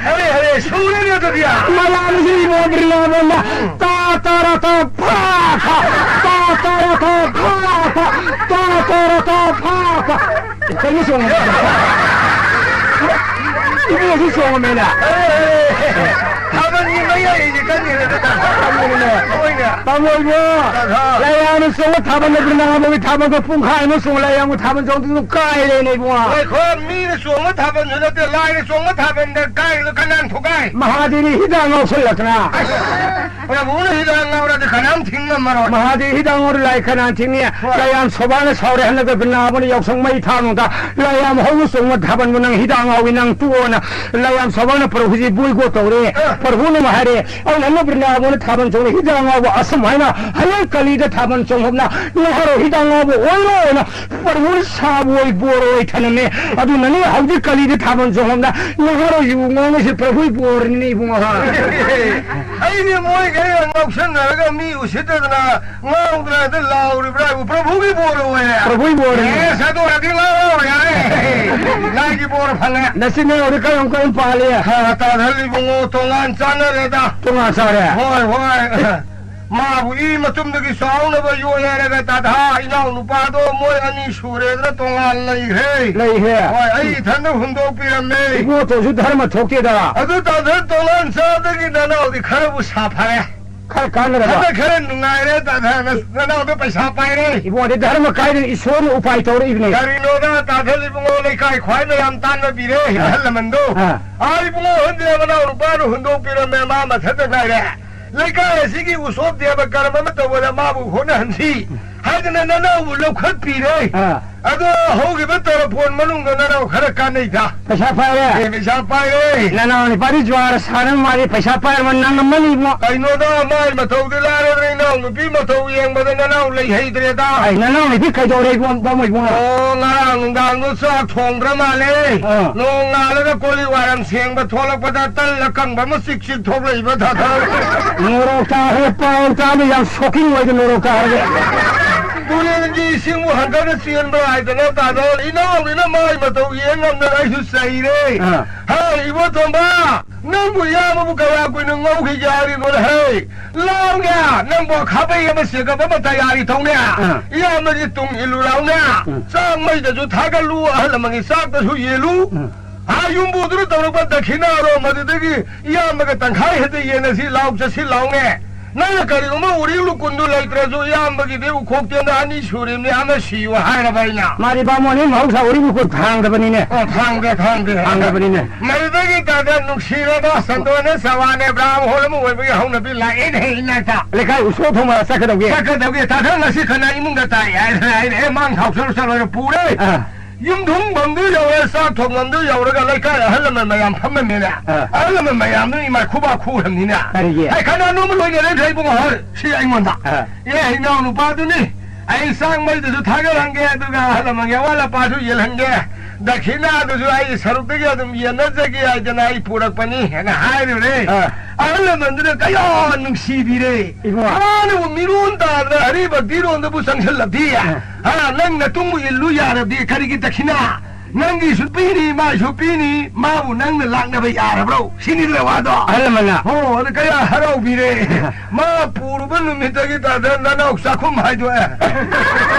ꯍꯔꯦ, ꯍꯔꯦ, ꯁꯨꯔꯦꯅꯦ ꯑꯗꯨꯗꯤ꯫ ꯃꯌꯥꯝꯁꯤ ꯏꯕꯣ ꯕ꯭ꯔꯤꯟꯗꯥꯕꯣꯟꯗ ꯇꯥ ꯇꯥꯔꯥ ꯇꯥ ꯐꯥ ꯐꯥ, ꯇꯥ ꯇꯥꯔꯥ ꯇꯥ ꯐꯥ ꯐꯥ, ꯇꯥ ꯇꯥꯔꯥ ꯇꯥ ꯐꯥ ꯐꯥ꯫ ꯀꯩꯅꯣ ꯆꯣꯡꯉꯝꯃꯦ? ꯏꯕꯣꯁꯨ ꯆꯣꯡꯉꯝꯃꯦꯅ꯫ ꯍꯔꯦ, ꯍꯔꯦ, ꯊꯥꯕꯜꯒꯤ ꯃꯌꯥꯏꯁꯦ ꯀꯟꯅ ꯍꯦꯟꯅ ꯀꯟꯕꯅꯤꯅꯦ꯫ ꯍꯣꯏꯅꯦ꯫ ꯄꯥꯝꯃꯣꯏꯕꯣ꯫ ꯑꯍꯥ꯫ ꯂꯥꯏꯌꯥꯝꯅ ꯆꯣꯡꯕ ꯊꯥꯕꯜꯗ ꯕ꯭ꯔꯤꯟꯗꯥꯕꯟꯒꯤ ꯊꯥꯕꯜꯗ ꯄꯨꯡꯈꯥꯏ ꯑꯃ ꯆꯣꯡ, ꯂꯥꯏꯌꯥꯝꯒꯤ ꯊꯥꯕꯜ ꯆꯣꯡꯗꯨꯅ ꯀꯥꯏꯔꯦꯅꯦ ꯏꯕꯨꯡꯉꯣ꯫ ꯉꯥꯏꯈꯣ, ꯃꯤꯅ ꯆꯣꯡꯕ ꯊꯥꯕꯜꯁꯨ ꯅꯠꯇꯦ, ꯂꯥꯏꯅ ꯆꯣꯡꯕ ꯊꯥꯕꯜꯗ ꯀꯥꯏꯔꯤꯗꯣ ꯀꯅꯥꯅ ꯊꯨꯒꯥꯏ? ꯃꯍꯥꯗꯦꯕꯅ ꯍꯤꯗꯥꯛ ꯉꯥꯎꯁꯜꯂꯛꯇꯅ꯫ ꯑꯁ, ꯄ꯭ꯔꯚꯨꯅ ꯍꯤꯗꯥꯛ ꯉꯥꯎꯔꯗꯤ ꯀꯅꯥꯝ ꯊꯤꯡ ꯉꯝꯃꯔꯣꯏ꯫ ꯃꯍꯥꯗꯦꯕ ꯍꯤꯗꯥꯛ ꯉꯥꯎꯔ ꯂꯥꯏ ꯀꯅꯥꯅ ꯊꯤꯡꯅꯤ? ꯍꯣꯏ꯫ ꯂꯥꯏꯌꯥꯝ ꯁꯣꯕꯥꯅ ꯁꯥꯎꯔꯦ, ꯍꯟꯗꯛꯇ ꯕ꯭ꯔꯤꯟꯗꯥꯕꯟ ꯌꯥꯎꯁꯪ ꯃꯩ ꯊꯥꯕꯗ ꯂꯥꯏꯌꯥꯝ ꯍꯧꯅ ꯆꯣꯡꯕ ꯊꯥꯕꯜꯕꯨ ꯅꯪ ꯍꯤꯗꯥꯛ ꯉꯥꯎꯏ, ꯅꯪ ꯇꯣꯛꯑꯣꯅ ꯂꯥꯏꯌꯥꯝ ꯁꯣꯕꯥꯅ ꯄ꯭ꯔꯚꯨꯁꯤ ꯕꯣꯏꯀꯣꯠ ꯇꯧꯔꯦ꯫ ꯑ꯫ ꯄ꯭ꯔꯚꯨꯅ ꯑꯃꯨꯛ ꯍꯥꯏꯔꯦ, ꯑꯩꯅ ꯑꯃ ꯕ꯭ꯔꯤꯟꯗꯥꯕꯟꯗ ꯊꯥꯕꯜ ꯆꯣꯡꯉꯦ, ꯍꯤꯗꯥꯛ ꯉꯥꯎꯕ ꯑꯁꯨꯝ ꯍꯥꯏꯅ ꯍꯌꯦꯡ ꯀꯂꯤꯗ ꯊꯥꯕꯜ ꯆꯣꯡꯍꯧꯅ ꯅꯍꯥꯔꯣꯜ ꯍꯤꯗꯥꯛ ꯉꯥꯎꯕ ꯑꯣꯏꯔꯣꯏꯅ ꯄ꯭ꯔꯚꯨꯅ ꯁꯥꯕ ꯑꯣꯏ ꯕꯣꯔ ꯑꯣꯏ ꯊꯅꯝꯃꯦ꯫ ꯑꯗꯨꯅꯅꯦ ꯍꯧꯖꯤꯛ ꯀꯂꯤꯗ ꯊꯥꯕꯜ ꯆꯣꯡꯍꯧꯅ ꯅꯍꯥꯔꯣꯜ ꯌꯨ ꯉꯥꯎꯉꯩꯁꯦ ꯄ꯭ꯔꯚꯨꯒꯤ ꯕꯣꯔꯅꯤꯅꯦ ꯏꯕꯨꯡꯉꯣ꯫ ꯑꯩꯗꯤ ꯃꯣꯏꯈꯩ ꯉꯥꯎꯁꯟꯅꯔꯒ ꯃꯤ ꯎꯁꯤꯠꯇꯗꯅ ꯉꯥꯎꯗꯅ ꯍꯦꯛꯇ ꯂꯥꯎꯔꯤꯕ꯭ꯔꯥ ꯍꯥꯏꯕꯨ ꯄ꯭ꯔꯚꯨꯒꯤ ꯕꯣꯔ ꯑꯣꯏꯔꯦ꯫ ꯄ꯭ꯔꯚꯨꯒꯤ ꯕꯣꯔꯅꯤ꯫ ꯑꯦꯁ, ꯑꯗꯨ ꯑꯣꯏꯔꯗꯤ ꯉꯥꯎꯔꯣꯏ ꯌꯥꯔꯦ꯫ ꯂꯥꯏꯒꯤ ꯕꯣꯔ ꯐꯪꯉꯦ꯫ ꯅꯆꯤꯟ ꯅꯅꯥꯎꯗꯤ ꯀꯔꯝ ꯀꯔꯝ ꯄꯥꯜꯂꯤ? ꯍꯥ, ꯇꯥꯗꯜ ꯏꯕꯨꯡꯉꯣ ꯇꯣꯉꯥꯟ ꯆꯥꯟꯅꯔꯦꯗ꯫ ꯇꯣꯉꯥꯟ ꯆꯥꯔꯦ? ꯍꯣꯏ, ꯍꯣꯏ꯫ ꯃꯥꯕꯨ ꯏ ꯃꯇꯨꯝꯗꯒꯤ ꯆꯥꯎꯅꯕ ꯌꯣꯛꯑꯦ ꯍꯥꯏꯔꯒ ꯇꯥꯗꯥ ꯏꯅꯥꯎ ꯅꯨꯄꯥꯗꯣ ꯃꯣꯏ ꯑꯅꯤ ꯁꯨꯔꯦꯗꯅ ꯇꯣꯉꯥꯟ ꯂꯩꯈ꯭ꯔꯦ꯫ ꯂꯩꯈ꯭ꯔꯦ꯫ ꯍꯣꯏ, ꯑꯩ ꯏꯊꯟꯗ ꯍꯨꯟꯗꯣꯛꯄꯤꯔꯝꯃꯦ꯫ ꯏꯕꯨꯡꯉꯣ ꯇꯧꯁꯨ ꯙꯔꯃ ꯊꯣꯛꯇꯦꯗ꯫ ꯑꯗꯨ ꯇꯥꯗꯜ ꯇꯣꯉꯥꯟ ꯆꯥꯗꯒꯤ ꯅꯅꯥꯎꯗꯤ ꯈꯔꯕꯨ ꯁꯥꯐꯔꯦ꯫ ꯈꯔ ꯀꯥꯟꯅꯔꯕ? ꯍꯟꯗꯛ ꯈꯔ ꯅꯨꯡꯉꯥꯏꯔꯦ ꯇꯥꯗꯥ, ꯅ-, ꯅꯅꯥꯎꯗꯣ ꯄꯩꯁꯥ ꯄꯥꯏꯔꯦ꯫ ꯏꯕꯨꯡꯉꯣꯗꯤ ꯙꯔꯃ ꯀꯥꯏꯗꯅ ꯏꯁꯣꯔꯅ ꯎꯄꯥꯏ ꯇꯧꯔꯛꯏꯕꯅꯦ꯫ ꯀꯔꯤꯅꯣꯗ ꯇꯥꯗꯜ ꯏꯕꯨꯡꯉꯣ, ꯂꯩꯀꯥꯏ ꯈ꯭ꯋꯥꯏ ꯃꯌꯥꯝ ꯇꯥꯟꯅꯕꯤꯔꯦ ꯑꯥ꯫ ꯑꯍꯜ ꯂꯃꯟꯗꯣ꯫ ꯑꯥ꯫ ꯑꯥ, ꯏꯕꯨꯡꯉꯣ ꯍꯟꯗꯦ ꯃꯅꯥꯎ ꯅꯨꯄꯥꯅ ꯍꯨꯟꯗꯣꯛꯄꯤꯔꯝꯃꯦ, ꯃꯥ ꯃꯊꯟꯇ ꯉꯥꯏꯔꯦ꯫ ꯂꯩꯀꯥꯏ ꯑꯁꯤꯒꯤ ꯎꯁꯣꯞ ꯗꯦꯕ ꯀꯔꯝ ꯑꯃ ꯇꯧꯕꯗ ꯃꯥꯕꯨ ꯍꯣꯠꯅꯍꯟꯁꯤ ꯍꯥꯏꯗꯅ ꯅꯅꯥꯎꯕꯨ ꯂꯧꯈꯠꯄꯤꯔꯦ꯫ ꯑꯥ꯫ ꯑꯗꯣ ꯍꯧꯈꯤꯕ ꯇꯔꯄꯣꯟ ꯃꯅꯨꯡꯗ ꯅꯅꯥꯎ ꯈꯔ ꯀꯥꯟꯅꯩꯗ꯫ ꯄꯩꯁꯥ ꯄꯥꯏꯔꯦ? ꯑꯦ, ꯄꯩꯁꯥ ꯄꯥꯏꯔꯦ꯫ ꯅꯅꯥꯎ ꯅꯨꯄꯥꯗꯤ ꯖꯨꯋꯥꯔ ꯁꯥꯟꯅ ꯃꯥꯜꯂꯤ, ꯄꯩꯁꯥ ꯄꯥꯏꯔꯕ ꯅꯪ ꯑꯃꯅꯤ ꯏꯕꯨꯡꯉꯣ꯫ ꯀꯩꯅꯣꯗ ꯃꯥꯏ ꯃꯊꯧꯗꯤ ꯂꯥꯏꯔꯗꯅ ꯏꯅꯥꯎ ꯅꯨꯄꯤ ꯃꯊꯧ ꯌꯦꯡꯕꯗ ꯅꯅꯥꯎ ꯂꯩ ꯍꯩꯗ꯭ꯔꯦꯗ꯫ ꯑꯩ ꯅꯅꯥꯎ ꯅꯨꯄꯤ ꯀꯩꯗꯧꯔꯦ ꯏꯕꯨꯡꯉꯣ, ꯏꯕꯨꯡꯉꯣ? ꯑꯣ, ꯉꯔꯥꯡ ꯅꯨꯡꯗꯥꯡꯗꯣ ꯆꯥꯛ ꯊꯣꯡꯗ꯭ꯔ ꯃꯥꯜꯂꯦ꯫ ꯑꯥ꯫ ꯅꯣꯡ ꯉꯥꯜꯂꯒ ꯀꯣꯜꯂꯤꯛ ꯋꯥꯏꯔꯝ ꯁꯦꯡꯕ ꯊꯣꯛꯂꯛꯄꯗ ꯇꯜ ꯑꯀꯪꯕ ꯑꯃ ꯆꯤꯛ ꯆꯤꯛ ꯊꯣꯛꯂꯛꯏꯕ ꯊꯥꯊꯔ꯫ ꯃꯣꯔꯣꯛ ꯇꯥꯈ꯭ꯔꯦ, ꯄꯥꯎ ꯇꯥꯕ ꯌꯥꯝ shocking ꯑꯣꯏꯗ ꯃꯣꯔꯣꯛ ꯇꯥꯈ꯭ꯔꯦ꯫ ꯇꯨꯔꯦꯜꯒꯤ ꯏꯁꯤꯡꯕꯨ ꯍꯟꯊꯅ ꯆꯦꯟꯕ꯭ꯔꯥ ꯍꯥꯏꯗꯅ ꯇꯥꯗꯣ ꯏꯅꯥꯎꯅꯤꯅ ꯃꯥꯏ ꯃꯇꯧ ꯌꯦꯡ ꯉꯝꯗꯅ ꯑꯩꯁꯨ ꯆꯩꯔꯦ꯫ ꯑꯥ꯫ ꯍꯥꯏ, ꯏꯕꯣ ꯇꯣꯝꯕ, ꯅꯪꯕꯨ ꯏꯌꯥꯝꯕꯕꯨ ꯀꯌꯥ ꯀꯨꯏꯅ ꯉꯧꯈꯤꯒꯦ ꯍꯥꯏꯔꯤꯅꯣꯅꯦ? ꯍꯩ, ꯂꯥꯎꯅꯦ, ꯅꯪꯕꯨ ꯈꯥꯕꯩ ꯑꯃ ꯆꯦꯒꯞ ꯑꯃ ꯇꯌꯥꯔꯤ ꯇꯧꯅꯦ꯫ ꯑꯥ꯫ ꯏꯌꯥꯝꯕꯒꯤ ꯇꯨꯡ ꯏꯜꯂꯨ ꯂꯥꯎꯅꯦ꯫ ꯎꯝ꯫ ꯆꯥꯛ ꯃꯩꯗꯁꯨ ꯊꯥꯒꯠꯂꯨ, ꯑꯍꯜ ꯂꯃꯟꯒꯤ ꯆꯥꯛꯇꯁꯨ ꯌꯦꯜꯂꯨ꯫ ꯎꯝ꯫ ꯑꯥ, ꯌꯨꯝꯕꯨꯗꯨꯅ ꯇꯧꯔꯛꯄ ꯗꯈꯤꯅꯥꯔꯣ, ꯃꯗꯨꯗꯒꯤ ꯏꯌꯥꯝꯕꯒ ꯇꯪꯈꯥꯏ ꯍꯦꯛꯇ ꯌꯦꯟꯅꯁꯤ, ꯂꯥꯎ ꯆꯠꯁꯤ ꯂꯥꯎꯅꯦ꯫ ꯅꯪꯅ ꯀꯔꯤꯒꯨꯝꯕ ꯎꯔꯤꯡ ꯂꯨꯀꯨꯟꯗꯨ ꯂꯩꯇ꯭ꯔꯁꯨ, ꯏꯌꯥꯝꯕꯒꯤꯗꯤ ꯎꯈꯣꯛꯇꯦꯟꯗ ꯑꯅꯤ ꯁꯨꯔꯤꯕꯅꯤ, ꯑꯃ ꯁꯤꯌꯨ ꯍꯥꯏꯔꯕ ꯑꯩꯅ꯫ ꯃꯥꯗꯤ ꯕꯥꯃꯣꯟꯅꯤ, ꯃꯍꯧꯁꯥ ꯎꯔꯤꯡ ꯂꯨꯀꯨꯟ ꯊꯥꯡꯗꯕꯅꯤꯅꯦ꯫ ꯑꯣ, ꯊꯥꯡꯗꯦ, ꯊꯥꯡꯗꯦ꯫ ꯊꯥꯡꯗꯕꯅꯤꯅꯦ꯫ ꯃꯗꯨꯗꯒꯤ ꯇꯥꯗ ꯅꯨꯡꯁꯤꯔꯕ ꯁꯟꯗꯣꯟꯅ ꯆꯋꯥꯅꯦ ꯕ꯭ꯔꯥꯝ ꯍꯣꯜ ꯑꯃ ꯑꯣꯏꯕꯒꯤ ꯍꯧꯅꯕꯤ ꯂꯥꯛꯑꯦꯅꯦ ꯏꯅꯥꯛꯇ꯫ ꯂꯩꯀꯥꯏ ꯎꯁꯣꯞ ꯊꯣꯡꯕ ꯆꯠꯀꯗꯧꯒꯦ꯫ ꯆꯠꯀꯗꯧꯒꯦ꯫ ꯇꯥꯗ ꯉꯁꯤ ꯈꯅ ꯏꯃꯨꯡꯗ ꯇꯥꯏ ꯍꯥꯏꯔꯦ, ꯍꯥꯏꯔꯦ꯫ ꯑꯦ, ꯃꯥꯡ ꯊꯥꯎ ꯆꯠꯂꯨ ꯆꯠꯂꯣꯏꯔ ꯄꯨꯔꯦ꯫ ꯑꯥ꯫ ꯌꯨꯝꯊꯣꯡꯐꯝꯗꯨ ꯌꯧꯔꯦ, ꯆꯥꯛ ꯊꯣꯡꯐꯝꯗꯨ ꯌꯧꯔꯒ ꯂꯩꯀꯥꯏ ꯑꯍꯜ ꯂꯃꯟ ꯃꯌꯥꯝ ꯐꯝꯃꯝꯃꯦꯅꯦ꯫ ꯑꯥ꯫ ꯑꯍꯜ ꯂꯃꯟ ꯃꯌꯥꯝꯗꯨ ꯏꯃꯥ ꯈꯨꯕꯥꯛ ꯈꯨꯔꯝꯅꯤꯅꯦ꯫ ꯀꯔꯤꯒꯤ? ꯑꯩ ꯈꯅꯥ ꯅꯣꯡꯃ ꯂꯣꯏꯅꯔꯦ ꯏꯕꯨꯡꯉꯣ ꯍꯣꯏ, ꯁꯤ ꯑꯩꯉꯣꯟꯗ꯫ ꯑꯥ꯫ ꯑꯦ, ꯏꯅꯥꯎ ꯅꯨꯄꯥꯗꯨꯅꯤ, ꯑꯩ ꯆꯥꯛ ꯃꯩꯗꯨꯁꯨ ꯊꯥꯒꯠꯍꯟꯒꯦ, ꯑꯗꯨꯒ ꯑꯍꯜ ꯂꯃꯟꯒꯤ ꯑꯋꯥꯠ ꯑꯄꯥꯁꯨ ꯌꯦꯜꯍꯟꯒꯦ, ꯗꯈꯤꯅꯥꯗꯨꯁꯨ ꯑꯩ ꯁꯔꯨꯛꯇꯒꯤ ꯑꯗꯨꯝ ꯌꯦꯟꯅꯖꯒꯦ ꯍꯥꯏꯗꯅ ꯑꯩ ꯄꯨꯔꯛꯄꯅꯤ ꯍꯥꯏꯅ ꯍꯥꯏꯔꯨꯔꯦ꯫ ꯑꯥ꯫ ꯑꯍꯜ ꯂꯃꯟꯗꯨꯅ ꯀꯌꯥ ꯅꯨꯡꯁꯤꯕꯤꯔꯦ꯫ ꯏꯕꯨꯡꯉꯣ꯫ ꯃꯥꯅꯕꯨ ꯃꯤꯔꯣꯟ ꯇꯥꯗꯅ ꯑꯔꯤꯕꯛꯇꯤꯔꯣꯟꯗꯕꯨ ꯆꯪꯁꯤꯜꯂꯕꯗꯤ, ꯑꯥ꯫ ꯍꯥ, ꯅꯪ ꯅꯇꯨꯡꯕꯨ ꯏꯜꯂꯨ ꯌꯥꯔꯕꯗꯤ ꯀꯔꯤꯒꯤ ꯗꯈꯤꯅꯥ? ꯅꯪꯒꯤꯁꯨ ꯄꯤꯅꯤ, ꯃꯥꯏꯁꯨ ꯄꯤꯅꯤ, ꯃꯥꯕꯨ ꯅꯪꯅ ꯂꯥꯛꯅꯕ ꯌꯥꯔꯕ꯭ꯔꯣ? ꯁꯤꯅꯤꯗꯅ ꯋꯥꯗꯣ꯫ ꯑꯍꯜ ꯂꯃꯟꯅ꯫ ꯍꯣ, ꯑꯗꯨ ꯀꯌꯥ ꯍꯔꯥꯎꯕꯤꯔꯦ꯫ ꯃꯥ ꯄꯨꯔꯨꯕ ꯅꯨꯃꯤꯠꯇꯒꯤ ꯇꯥꯗ ꯅꯅꯥꯎ ꯆꯥꯛꯈꯨꯝ ꯍꯥꯏꯗꯣꯛꯑꯦ꯫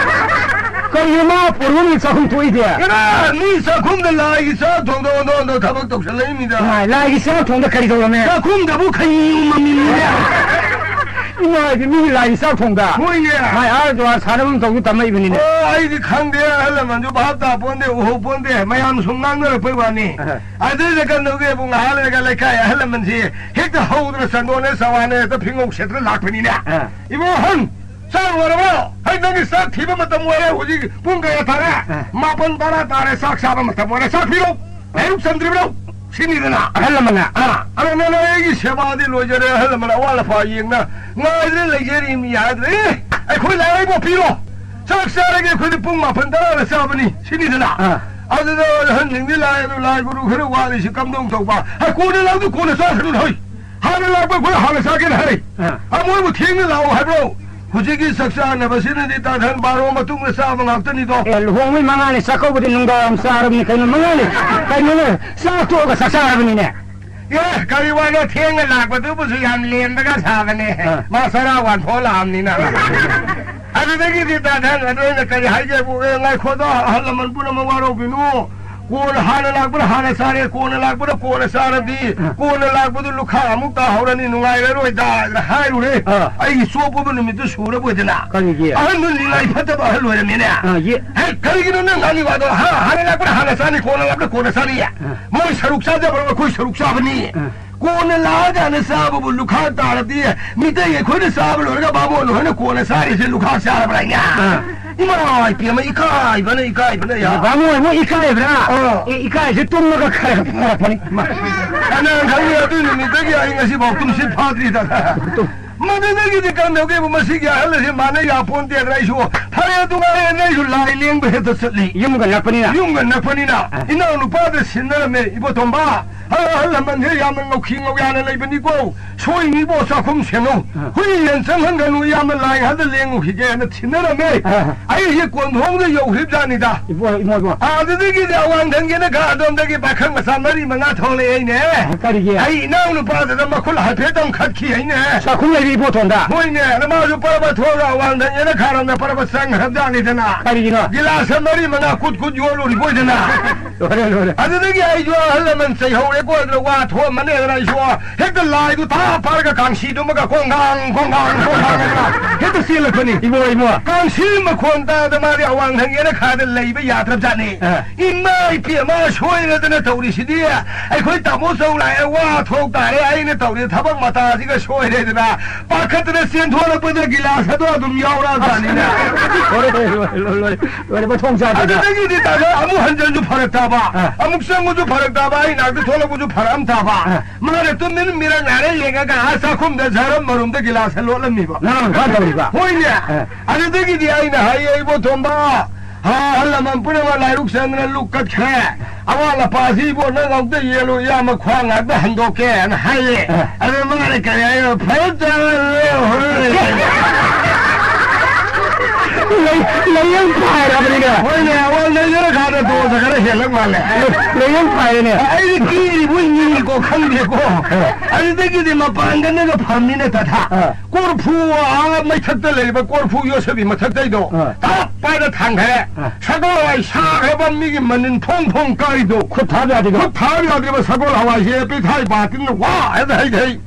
ꯀꯔꯤꯅꯣ ꯃꯥ ꯄꯨꯔꯨꯕ ꯅꯨꯃꯤꯠ ꯆꯥꯛꯈꯨꯝ ꯊꯣꯛꯏꯗꯤ? ꯀꯅꯥ? ꯃꯤ ꯆꯥꯛꯈꯨꯝꯗ ꯂꯥꯏꯒꯤ ꯆꯥꯛ ꯊꯣꯡꯗꯣꯛ ꯑꯣꯟꯊꯣꯛ ꯑꯣꯟꯊꯣꯛ ꯊꯕꯛ ꯇꯧꯁꯜꯂꯛꯏ ꯃꯤꯗ꯫ ꯂꯥꯏ-, ꯂꯥꯏꯒꯤ ꯆꯥꯛ ꯊꯣꯡꯗ ꯀꯔꯤ ꯇꯧꯔꯝꯃꯦ? ꯆꯥꯛꯈꯨꯝꯗꯕꯨ ꯈꯩꯅꯤ ꯎꯃꯝꯃꯤꯅꯤꯅꯦ꯫ ꯏꯃꯥ ꯍꯥꯏꯗꯤ ꯃꯤꯒꯤ ꯂꯥꯏꯒꯤ ꯆꯥꯛ ꯊꯣꯡꯗ꯫ ꯍꯣꯏꯅꯦ꯫ ꯃꯥꯏ ꯑꯥ ꯖꯨꯋꯥꯔ ꯁꯥꯟꯅꯕ ꯃꯇꯝꯗ ꯇꯝꯃꯛꯏꯕꯅꯤꯅꯦ꯫ ꯑꯣ, ꯑꯩꯗꯤ ꯈꯪꯗꯦ, ꯑꯍꯜ ꯂꯃꯟꯁꯨ ꯚꯥꯞ ꯇꯥ ꯄꯣꯟꯗꯦ, ꯎꯍꯧ ꯄꯣꯟꯗꯦ, ꯃꯌꯥꯝ ꯁꯨꯝ ꯉꯥꯡꯅꯔꯛꯄꯩ ꯋꯥꯅꯤ꯫ ꯑꯍ꯫ ꯑꯗꯨꯗ ꯀꯩꯅꯣꯒꯤ ꯏꯕꯨꯡ ꯉꯥꯏꯍꯥꯛ ꯂꯩꯔꯒ ꯂꯩꯀꯥꯏ ꯑꯍꯜ ꯂꯃꯟꯁꯤ ꯍꯦꯛꯇ ꯍꯧꯗꯅ ꯆꯟꯗꯣꯟꯅꯦ ꯆꯋꯥꯅꯦ ꯍꯦꯛꯇ ꯐꯤꯉꯧ ꯁꯦꯠꯇꯅ ꯂꯥꯛꯄꯅꯤꯅꯦ꯫ ꯑ꯫ ꯏꯕꯨꯡ ꯑꯍꯟ, ꯆꯥꯛ ꯂꯣꯏꯔꯕꯣ? ꯍꯩ, ꯅꯪꯒꯤ ꯆꯥꯛ ꯊꯤꯕ ꯃꯇꯝ ꯑꯣꯏꯔꯦ, ꯍꯧꯖꯤꯛ ꯄꯨꯡ ꯀꯌꯥ ꯇꯥꯔꯦ? ꯑ꯫ ꯃꯥꯄꯟ ꯇꯔꯥ ꯇꯥꯔꯦ, ꯆꯥꯛ ꯆꯥꯕ ꯃꯇꯝ ꯑꯣꯏꯔꯦ, ꯆꯥꯛ ꯄꯤꯔꯣ꯫ ꯂꯥꯏꯔꯨꯛ ꯆꯟꯗ꯭ꯔꯤꯕ꯭ꯔꯣ? ꯁꯤꯅꯤꯗꯅ꯫ ꯑꯍꯜ ꯂꯃꯟꯅ꯫ ꯑꯥ, ꯑꯗꯣ ꯅꯪ ꯑꯩꯒꯤ ꯁꯦꯕꯥꯗꯤ ꯂꯣꯏꯖꯔꯦ, ꯑꯍꯜ ꯂꯃꯟ ꯑꯋꯥꯠ ꯑꯄꯥ ꯌꯦꯡꯅ ꯉꯥꯏꯗꯅ ꯂꯩꯖꯔꯤꯕꯅꯤ ꯍꯥꯏꯗ꯭ꯔꯦ꯫ ꯑꯦ, ꯑꯩꯈꯣꯏ ꯂꯥꯏꯔꯩꯕꯣ ꯄꯤꯔꯣ꯫ ꯆꯥꯛ ꯆꯥꯔꯒꯦ ꯑꯩꯈꯣꯏꯗꯤ ꯄꯨꯡ ꯃꯥꯄꯟ ꯇꯔꯥꯗ ꯆꯥꯕꯅꯤ꯫ ꯁꯤꯅꯤꯗꯅ꯫ ꯑꯥ꯫ ꯑꯗꯨꯗ ꯑꯍꯟꯁꯤꯡꯗꯤ ꯂꯥꯏ ꯑꯗꯨ ꯂꯥꯏ ꯒꯨꯔꯨ ꯈꯔ ꯋꯥꯠꯂꯤꯁꯤ ꯀꯝꯗꯧ ꯇꯧꯕ? ꯍꯥꯏ, ꯀꯣꯟꯅ ꯂꯥꯛꯇ ꯀꯣꯟꯅ ꯆꯥꯁꯅꯨ ꯍꯣꯏ꯫ ꯍꯥꯟꯅ ꯂꯥꯛꯄ ꯑꯩꯈꯣꯏ ꯍꯥꯟꯅ ꯆꯥꯒꯦꯅ ꯍꯥꯏ꯫ ꯑꯥ꯫ ꯑꯃꯣꯏꯕꯨ ꯊꯦꯡꯅ ꯂꯥꯛꯑꯣ ꯍꯥꯏꯕ꯭ꯔꯣ? ꯍꯧꯖꯤꯛꯀꯤ ꯆꯥꯛ ꯆꯥꯅꯕꯁꯤꯅꯗꯤ ꯇꯥꯊꯟ ꯕꯥꯔꯣ ꯃꯇꯨꯡꯗ ꯆꯥꯕ ꯉꯥꯛꯇꯅꯤꯗꯣ꯫ ꯑꯦ, ꯂꯨꯍꯣꯡꯕꯩ ꯃꯉꯥꯅꯤ ꯆꯥꯛꯀꯧꯕꯗꯤ ꯅꯨꯡꯗꯥꯡ ꯋꯥꯏꯔꯝ ꯆꯥꯔꯕꯅꯤ ꯀꯩꯅꯣ, ꯃꯉꯥꯅꯤ꯫ ꯀꯩꯅꯣꯅꯦ, ꯆꯥꯛ ꯇꯣꯛꯑꯒ ꯆꯥꯛ ꯆꯥꯔꯕꯅꯤꯅꯦ꯫ ꯑꯦ, ꯀꯔꯤ ꯋꯥꯅꯣ, ꯊꯦꯡꯅ ꯂꯥꯛꯄꯗꯨꯕꯨꯁꯨ ꯌꯥꯝ ꯂꯦꯝꯕꯒ ꯁꯥꯕꯅꯦ꯫ ꯑꯥ꯫ ꯃꯥ ꯆꯔꯥ ꯋꯥꯟꯊꯣꯛꯑ ꯂꯥꯛꯑꯕꯅꯤꯅ꯫ ꯑꯗꯨꯗꯒꯤꯗꯤ ꯇꯥꯊꯟ ꯑꯗꯨ ꯑꯩꯅ ꯀꯔꯤ ꯍꯥꯏꯒꯦꯕꯨ, ꯑꯦ, ꯉꯥꯏꯈꯣꯗ, ꯑꯍꯜ ꯂꯃꯟ ꯄꯨꯝꯅꯃꯛ ꯋꯥꯔꯧꯕꯤꯅꯨ꯫ ꯀꯣꯟꯅ ꯍꯥꯟꯅ ꯂꯥꯛꯄꯅ ꯍꯥꯟꯅ ꯆꯥꯔꯦ, ꯀꯣꯟꯅ ꯂꯥꯛꯄꯅ ꯀꯣꯟꯅ ꯆꯥꯔꯗꯤ, ꯑ꯫ ꯀꯣꯟꯅ ꯂꯥꯛꯄꯗꯨ ꯂꯨꯈꯥ ꯑꯃꯨꯛ ꯇꯥꯍꯧꯔꯅꯤ, ꯅꯨꯡꯉꯥꯏꯔꯔꯣꯏꯗ ꯍꯥꯏꯔꯨꯔꯦ꯫ ꯑ꯫ ꯑꯩꯒꯤ ꯆꯣꯞꯄꯕ ꯅꯨꯃꯤꯠꯇꯨ ꯁꯨꯔꯕꯣꯏꯗꯅ꯫ ꯀꯔꯤꯒꯤ? ꯑꯍꯟꯗꯨ ꯅꯤꯡꯉꯥꯏ ꯐꯠꯇꯕ ꯑꯍꯜ ꯑꯣꯏꯔꯝꯃꯤꯅꯦ꯫ ꯑ, ꯌꯦ꯫ ꯍꯦ, ꯀꯔꯤꯒꯤꯅꯣ ꯅꯪ ꯉꯥꯡꯉꯤ ꯋꯥꯗꯣ? ꯍꯥ, ꯍꯥꯟꯅ ꯂꯥꯛꯄꯅ ꯍꯥꯟꯅ ꯆꯥꯅꯤ, ꯀꯣꯟꯅ ꯂꯥꯛꯄꯅ ꯀꯣꯟꯅ ꯆꯥꯅꯤ꯫ ꯑ꯫ ꯃꯣꯏ ꯁꯔꯨꯛ ꯆꯥꯖꯕ꯭ꯔꯣ, ꯑꯩꯈꯣꯏ ꯁꯔꯨꯛ ꯆꯥꯕꯅꯤ꯫ ꯑ꯫ ꯀꯣꯟꯅ ꯂꯥꯛꯑꯀꯥꯟꯗ ꯆꯥꯕꯕꯨ ꯂꯨꯈꯥꯛ ꯇꯥꯔꯗꯤ, ꯃꯤꯇꯩ ꯑꯩꯈꯣꯏꯅ ꯆꯥꯕ ꯂꯣꯏꯔꯒ ꯕꯥꯃꯣꯟ ꯍꯣꯏꯅ ꯀꯣꯟꯅ ꯆꯥꯔꯤꯁꯦ ꯂꯨꯈꯥꯛ ꯆꯥꯔꯕ꯭ꯔꯥ ꯍꯥꯏꯅ? ꯑꯥ꯫ ꯏꯃꯥ ꯏꯄꯦꯝꯃ, ꯏꯀꯥꯏꯕꯅ, ꯏꯀꯥꯏꯕꯅ ꯌꯥ-, ꯕꯥꯃꯣꯟ ꯍꯣꯏ ꯏꯀꯥꯏꯕ꯭ꯔꯥ? ꯑꯥ꯫ ꯑꯦ, ꯏꯀꯥꯏꯁꯦ ꯇꯨꯝꯃꯒ ꯈꯔ ꯈꯔ ꯐꯔꯛꯄꯅꯤ꯫ ꯏꯃꯥ, ꯀꯅꯥꯅ ꯈꯪꯅꯤ? ꯑꯗꯨ ꯅꯨꯃꯤꯠꯇꯒꯤ ꯑꯩ ꯉꯁꯤꯐꯥꯎ ꯇꯨꯝꯁꯤꯠ ꯐꯥꯗ꯭ꯔꯤꯗꯅ꯫ ꯇꯨꯝ- ꯃꯗꯨꯗꯒꯤꯗꯤ ꯀꯝꯗꯧꯒꯦꯕꯨ, ꯃꯁꯤꯒꯤ ꯑꯍꯜ ꯑꯁꯤ ꯃꯥꯅ ꯌꯥꯄꯣꯟꯇꯦꯗꯅ ꯑꯩꯁꯨ, ꯐꯔꯦ ꯑꯗꯨ ꯉꯥꯏꯔꯦꯅ ꯑꯩꯁꯨ ꯂꯥꯏ ꯂꯦꯡꯕ ꯍꯦꯛꯇ ꯆꯠꯂꯤ꯫ ꯌꯨꯝꯒ ꯅꯛꯄꯅꯤꯅ꯫ ꯌꯨꯝꯒ ꯅꯛꯄꯅꯤꯅ꯫ ꯑꯥ꯫ ꯏꯅꯥꯎ ꯅꯨꯄꯥꯗ ꯁꯤꯟꯅꯔꯝꯃꯦ, ꯏꯕꯣꯇꯣꯝꯕ꯫ ꯑꯍꯜ ꯂꯃꯟꯁꯦ ꯌꯥꯝꯅ ꯉꯧꯈꯤ ꯉꯧꯌꯥꯅ ꯂꯩꯕꯅꯤꯀꯣ꯫ ꯁꯣꯏꯅꯤꯕꯣ, ꯆꯥꯛꯈꯨꯝ ꯁꯦꯡꯉꯨ꯫ ꯑꯥ꯫ ꯍꯨꯏ ꯌꯦꯟ ꯆꯪꯍꯟꯒꯅꯨ, ꯏꯌꯥꯝꯕ ꯂꯥꯏ ꯉꯥꯛꯇ ꯂꯦꯡꯉꯨꯈꯤꯒꯦꯅ ꯊꯤꯟꯅꯔꯝꯃꯦ꯫ ꯑꯥ꯫ ꯑꯩꯁꯦ ꯀꯣꯟꯊꯣꯡꯗ ꯌꯧꯈ꯭ꯔꯤꯕꯖꯥꯠꯅꯤꯗ꯫ ꯏꯕꯣ, ꯏꯃꯣ, ꯏꯃꯣ꯫ ꯑꯗꯨꯗꯒꯤꯗꯤ ꯑꯋꯥꯡꯊꯪꯒꯤꯅ ꯈꯔ ꯑꯗꯣꯝꯗꯒꯤ ꯄꯥꯈꯪ ꯃꯆꯥ ꯃꯔꯤ ꯃꯉꯥ ꯊꯣꯛꯂꯛꯑꯦꯅꯦ꯫ ꯑꯥ, ꯀꯔꯤꯒꯤ? ꯑꯩ ꯏꯅꯥꯎ ꯅꯨꯄꯥꯗꯨꯗ ꯃꯈꯨꯠ ꯍꯥꯏꯐꯦꯠꯇꯪ ꯈꯠꯈꯤ ꯍꯥꯏꯅꯦ꯫ ꯆꯥꯛꯈꯨꯝ ꯂꯩꯕꯤ ꯏꯕꯣꯇꯣꯟꯗ? ꯍꯣꯏꯅꯦ, ꯑꯗ ꯃꯥꯁꯨ ꯄꯔꯕ ꯊꯣꯛꯑꯒ ꯑꯋꯥꯡꯊꯪꯒꯤꯅ ꯈꯔ ꯑꯃꯅ ꯄꯔꯕ ꯆꯪꯈ꯭ꯔꯕꯖꯥꯠꯅꯤꯗꯅ꯫ ꯀꯔꯤꯒꯤꯅꯣ? ꯒꯤꯂꯥꯁ ꯃꯔꯤ ꯃꯉꯥ ꯀꯨꯠ ꯀꯨꯠ ꯌꯣꯜꯂꯨꯔꯤꯕꯣꯏꯗꯅ꯫ ꯂꯣꯏꯔꯦ, ꯂꯣꯏꯔꯦ꯫ ꯑꯗꯨꯗꯒꯤ ꯑꯩꯁꯨ ꯑꯍꯜ ꯂꯃꯟ ꯆꯩꯍꯧꯔꯦꯀꯣ, ꯑꯗꯨꯅ ꯋꯥ ꯊꯣꯛꯑꯝꯃꯅꯦꯗꯅ ꯑꯩꯁꯨ ꯍꯦꯛꯇ ꯂꯥꯏꯗꯨ ꯇꯥ ꯐꯥꯔꯒ ꯀꯥꯡꯁꯤꯗꯨꯃꯒ ꯀꯣꯡꯒꯥꯡ, ꯀꯣꯡꯒꯥꯡ, ꯀꯣꯡꯒꯥꯡ ꯍꯥꯏꯅ ꯍꯦꯛꯇ ꯆꯦꯜꯂꯛꯄꯅꯤ꯫ ꯏꯃꯣ, ꯏꯃꯣ꯫ ꯀꯥꯡꯁꯤ ꯃꯈꯣꯟ ꯇꯥꯗ ꯃꯥꯗꯤ ꯑꯋꯥꯡꯊꯪꯒꯤꯅ ꯈꯥꯗ ꯂꯩꯕ ꯌꯥꯗ꯭ꯔꯕꯖꯥꯠꯅꯤ꯫ ꯑ꯫ ꯏꯃꯥ ꯏꯄꯦꯝꯃ, ꯁꯣꯏꯔꯗꯅ ꯇꯧꯔꯤꯁꯤꯗꯤ꯫ ꯑꯩꯈꯣꯏ ꯇꯥꯃꯣ ꯆꯧ ꯂꯥꯛꯑꯦ, ꯋꯥ ꯊꯣꯛ ꯇꯥꯔꯦ, ꯑꯩꯅ ꯇꯧꯔꯤ ꯊꯕꯛ ꯃꯇꯥꯁꯤꯒ ꯁꯣꯏꯔꯦꯗꯅ꯫ ꯄꯥꯈꯠꯇꯅ ꯆꯦꯟꯊꯣꯔꯛꯄꯗ ꯒꯤꯂꯥꯁ ꯑꯗꯣ ꯑꯗꯨꯝ ꯌꯥꯎꯔꯛꯑꯖꯥꯠꯅꯤꯅꯦ꯫ ꯂꯣꯏꯔꯦ, ꯂꯣꯏꯔꯦ, ꯂꯣꯏꯔꯦ, ꯂꯣꯏꯔꯦ, ꯃꯊꯣꯡ ꯆꯥꯗꯦꯗ꯫ ꯑꯗꯨꯗꯒꯤꯗꯤ ꯇꯥꯃꯣ ꯑꯃꯨꯛ ꯍꯟꯖꯟꯁꯨ ꯐꯔꯛ ꯇꯥꯕ, ꯑꯥ꯫ ꯑꯃꯨꯛ ꯆꯪꯕꯁꯨ ꯐꯔꯛ ꯇꯥꯕ, ꯑꯩ ꯅꯥꯛꯇ ꯊꯣꯛꯂꯛꯄꯁꯨ ꯐꯔꯛ ꯑꯃ ꯇꯥꯕ꯫ ꯑꯥ꯫ ꯃꯥꯅ ꯇꯨꯃꯤꯟ ꯃꯤꯔꯛ ꯅꯥꯏꯔ ꯌꯦꯡꯉꯒ ꯑꯥ ꯆꯥꯛꯈꯨꯝꯗ ꯖꯔꯝ ꯃꯔꯨꯝꯗ ꯒꯤꯂꯥꯁ ꯂꯣꯠꯂꯝꯃꯤꯕ꯫ ꯅꯪ ꯀꯃꯥꯏꯅ ꯇꯧꯔꯤꯕ? ꯍꯣꯏꯅꯦ꯫ ꯑꯥ꯫ ꯑꯗꯨꯗꯒꯤꯗꯤ ꯑꯩꯅ ꯍꯥꯏꯌꯦ, "ꯏꯕꯣ ꯇꯣꯝꯕ, ꯍꯥ, ꯑꯍꯜ ꯂꯃꯟ ꯄꯨꯝꯅꯃꯛ ꯂꯥꯏꯔꯨꯛ ꯆꯪꯗꯅ ꯂꯨꯛ ꯀꯠꯈ꯭ꯔꯦ꯫ ꯑꯋꯥꯠ ꯑꯄꯥꯁꯤ ꯏꯕꯣ ꯅꯪ ꯑꯃꯨꯛꯇ ꯌꯦꯜꯂꯨ, ꯏꯌꯥꯝꯕ ꯈ꯭ꯋꯥꯡ ꯉꯥꯛꯇ ꯍꯟꯗꯣꯛꯀꯦꯅ" ꯍꯥꯏꯌꯦ꯫ ꯑ꯫ ꯑꯗ ꯃꯥꯅ ꯀꯔꯤ ꯍꯥꯏꯅꯣ? "ꯐꯔꯦ ꯇꯥꯔꯦ, ꯍꯣꯔꯦꯟ ꯂꯩ-, ꯂꯩꯌꯪ ꯄꯥꯏꯔꯕꯅꯤꯅ꯫ ꯍꯣꯏꯅꯦ, ꯑꯋꯥꯠ ꯅꯩꯅꯔꯀꯥꯟꯗ ꯗꯣꯁꯦ ꯈꯔ ꯍꯦꯜꯂꯛ ꯃꯥꯜꯂꯦ꯫ ꯂꯩꯌꯦ, ꯐꯔꯦꯅꯦ꯫ ꯑꯩꯗꯤ ꯀꯤꯔꯤꯕꯣꯏ ꯅꯤꯡꯉꯤꯀꯣ, ꯈꯪꯗꯦꯀꯣ꯫ ꯑ꯫ ꯑꯗꯨꯗꯒꯤꯗꯤ ꯃꯄꯥꯡꯒꯜꯅꯒ ꯐꯝꯃꯤꯅ ꯇꯊꯥ꯫ ꯑ꯫ ꯀꯣꯔꯐꯨ ꯑꯥ ꯃꯩꯊꯛꯇ ꯂꯩꯔꯤꯕ ꯀꯣꯔꯐꯨ ꯌꯣꯠꯁꯕꯤ ꯃꯊꯛꯇꯩꯗꯣ ꯑ꯫ ꯇꯞ ꯄꯥꯏꯅ ꯊꯥꯡꯈ꯭ꯔꯦ꯫ ꯑ꯫ ꯁꯒꯣꯜ ꯍꯋꯥꯏ ꯁꯥꯈ꯭ꯔꯕ ꯃꯤꯒꯤ ꯃꯅꯤꯟ ꯐꯣꯡ ꯐꯣꯡ ꯀꯥꯔꯤꯗꯣ꯫ ꯈꯨꯠ ꯊꯥꯕ ꯌꯥꯗꯦꯗꯣ꯫ ꯈꯨꯠ ꯊꯥꯕ ꯌꯥꯗ꯭ꯔꯤꯕ ꯁꯒꯣꯜ ꯍꯋꯥꯏꯁꯦ ꯄꯤꯊꯥꯏ ꯕꯥꯇꯤꯟꯅ ꯋꯥ ꯍꯥꯏꯅ ꯍꯩꯊꯩ꯫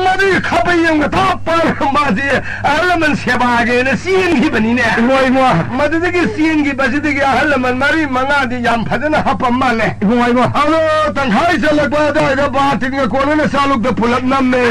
ꯃꯗꯨꯒꯤ ꯈꯥꯕꯩ ꯑꯃꯒ ꯇꯥꯞ ꯄꯥꯏꯔꯒ ꯃꯥꯁꯦ ꯑꯍꯜ ꯂꯃꯟ ꯁꯦꯕꯥꯒꯦꯅ ꯆꯦꯟꯈꯤꯕꯅꯤꯅꯦ꯫ ꯏꯃꯣ, ꯏꯃꯣ꯫ ꯃꯗꯨꯗꯒꯤ ꯆꯦꯟꯈꯤꯕꯁꯤꯗꯒꯤ ꯑꯍꯜ ꯂꯃꯟ ꯃꯔꯤ ꯃꯉꯥꯗꯤ ꯌꯥꯝ ꯐꯖꯅ ꯍꯥꯞꯄ ꯃꯥꯜꯂꯦ꯫ ꯏꯃꯣ, ꯏꯃꯣ꯫ ꯑꯗꯣ ꯇꯪꯈꯥꯏ ꯆꯠꯂꯛꯄ ꯑꯗꯨꯋꯥꯏꯗ ꯕꯥꯇꯤꯟꯒ ꯀꯣꯟꯅꯅ ꯆꯥꯂꯨꯛꯇ ꯄꯨꯂꯞ ꯅꯝꯃꯦ꯫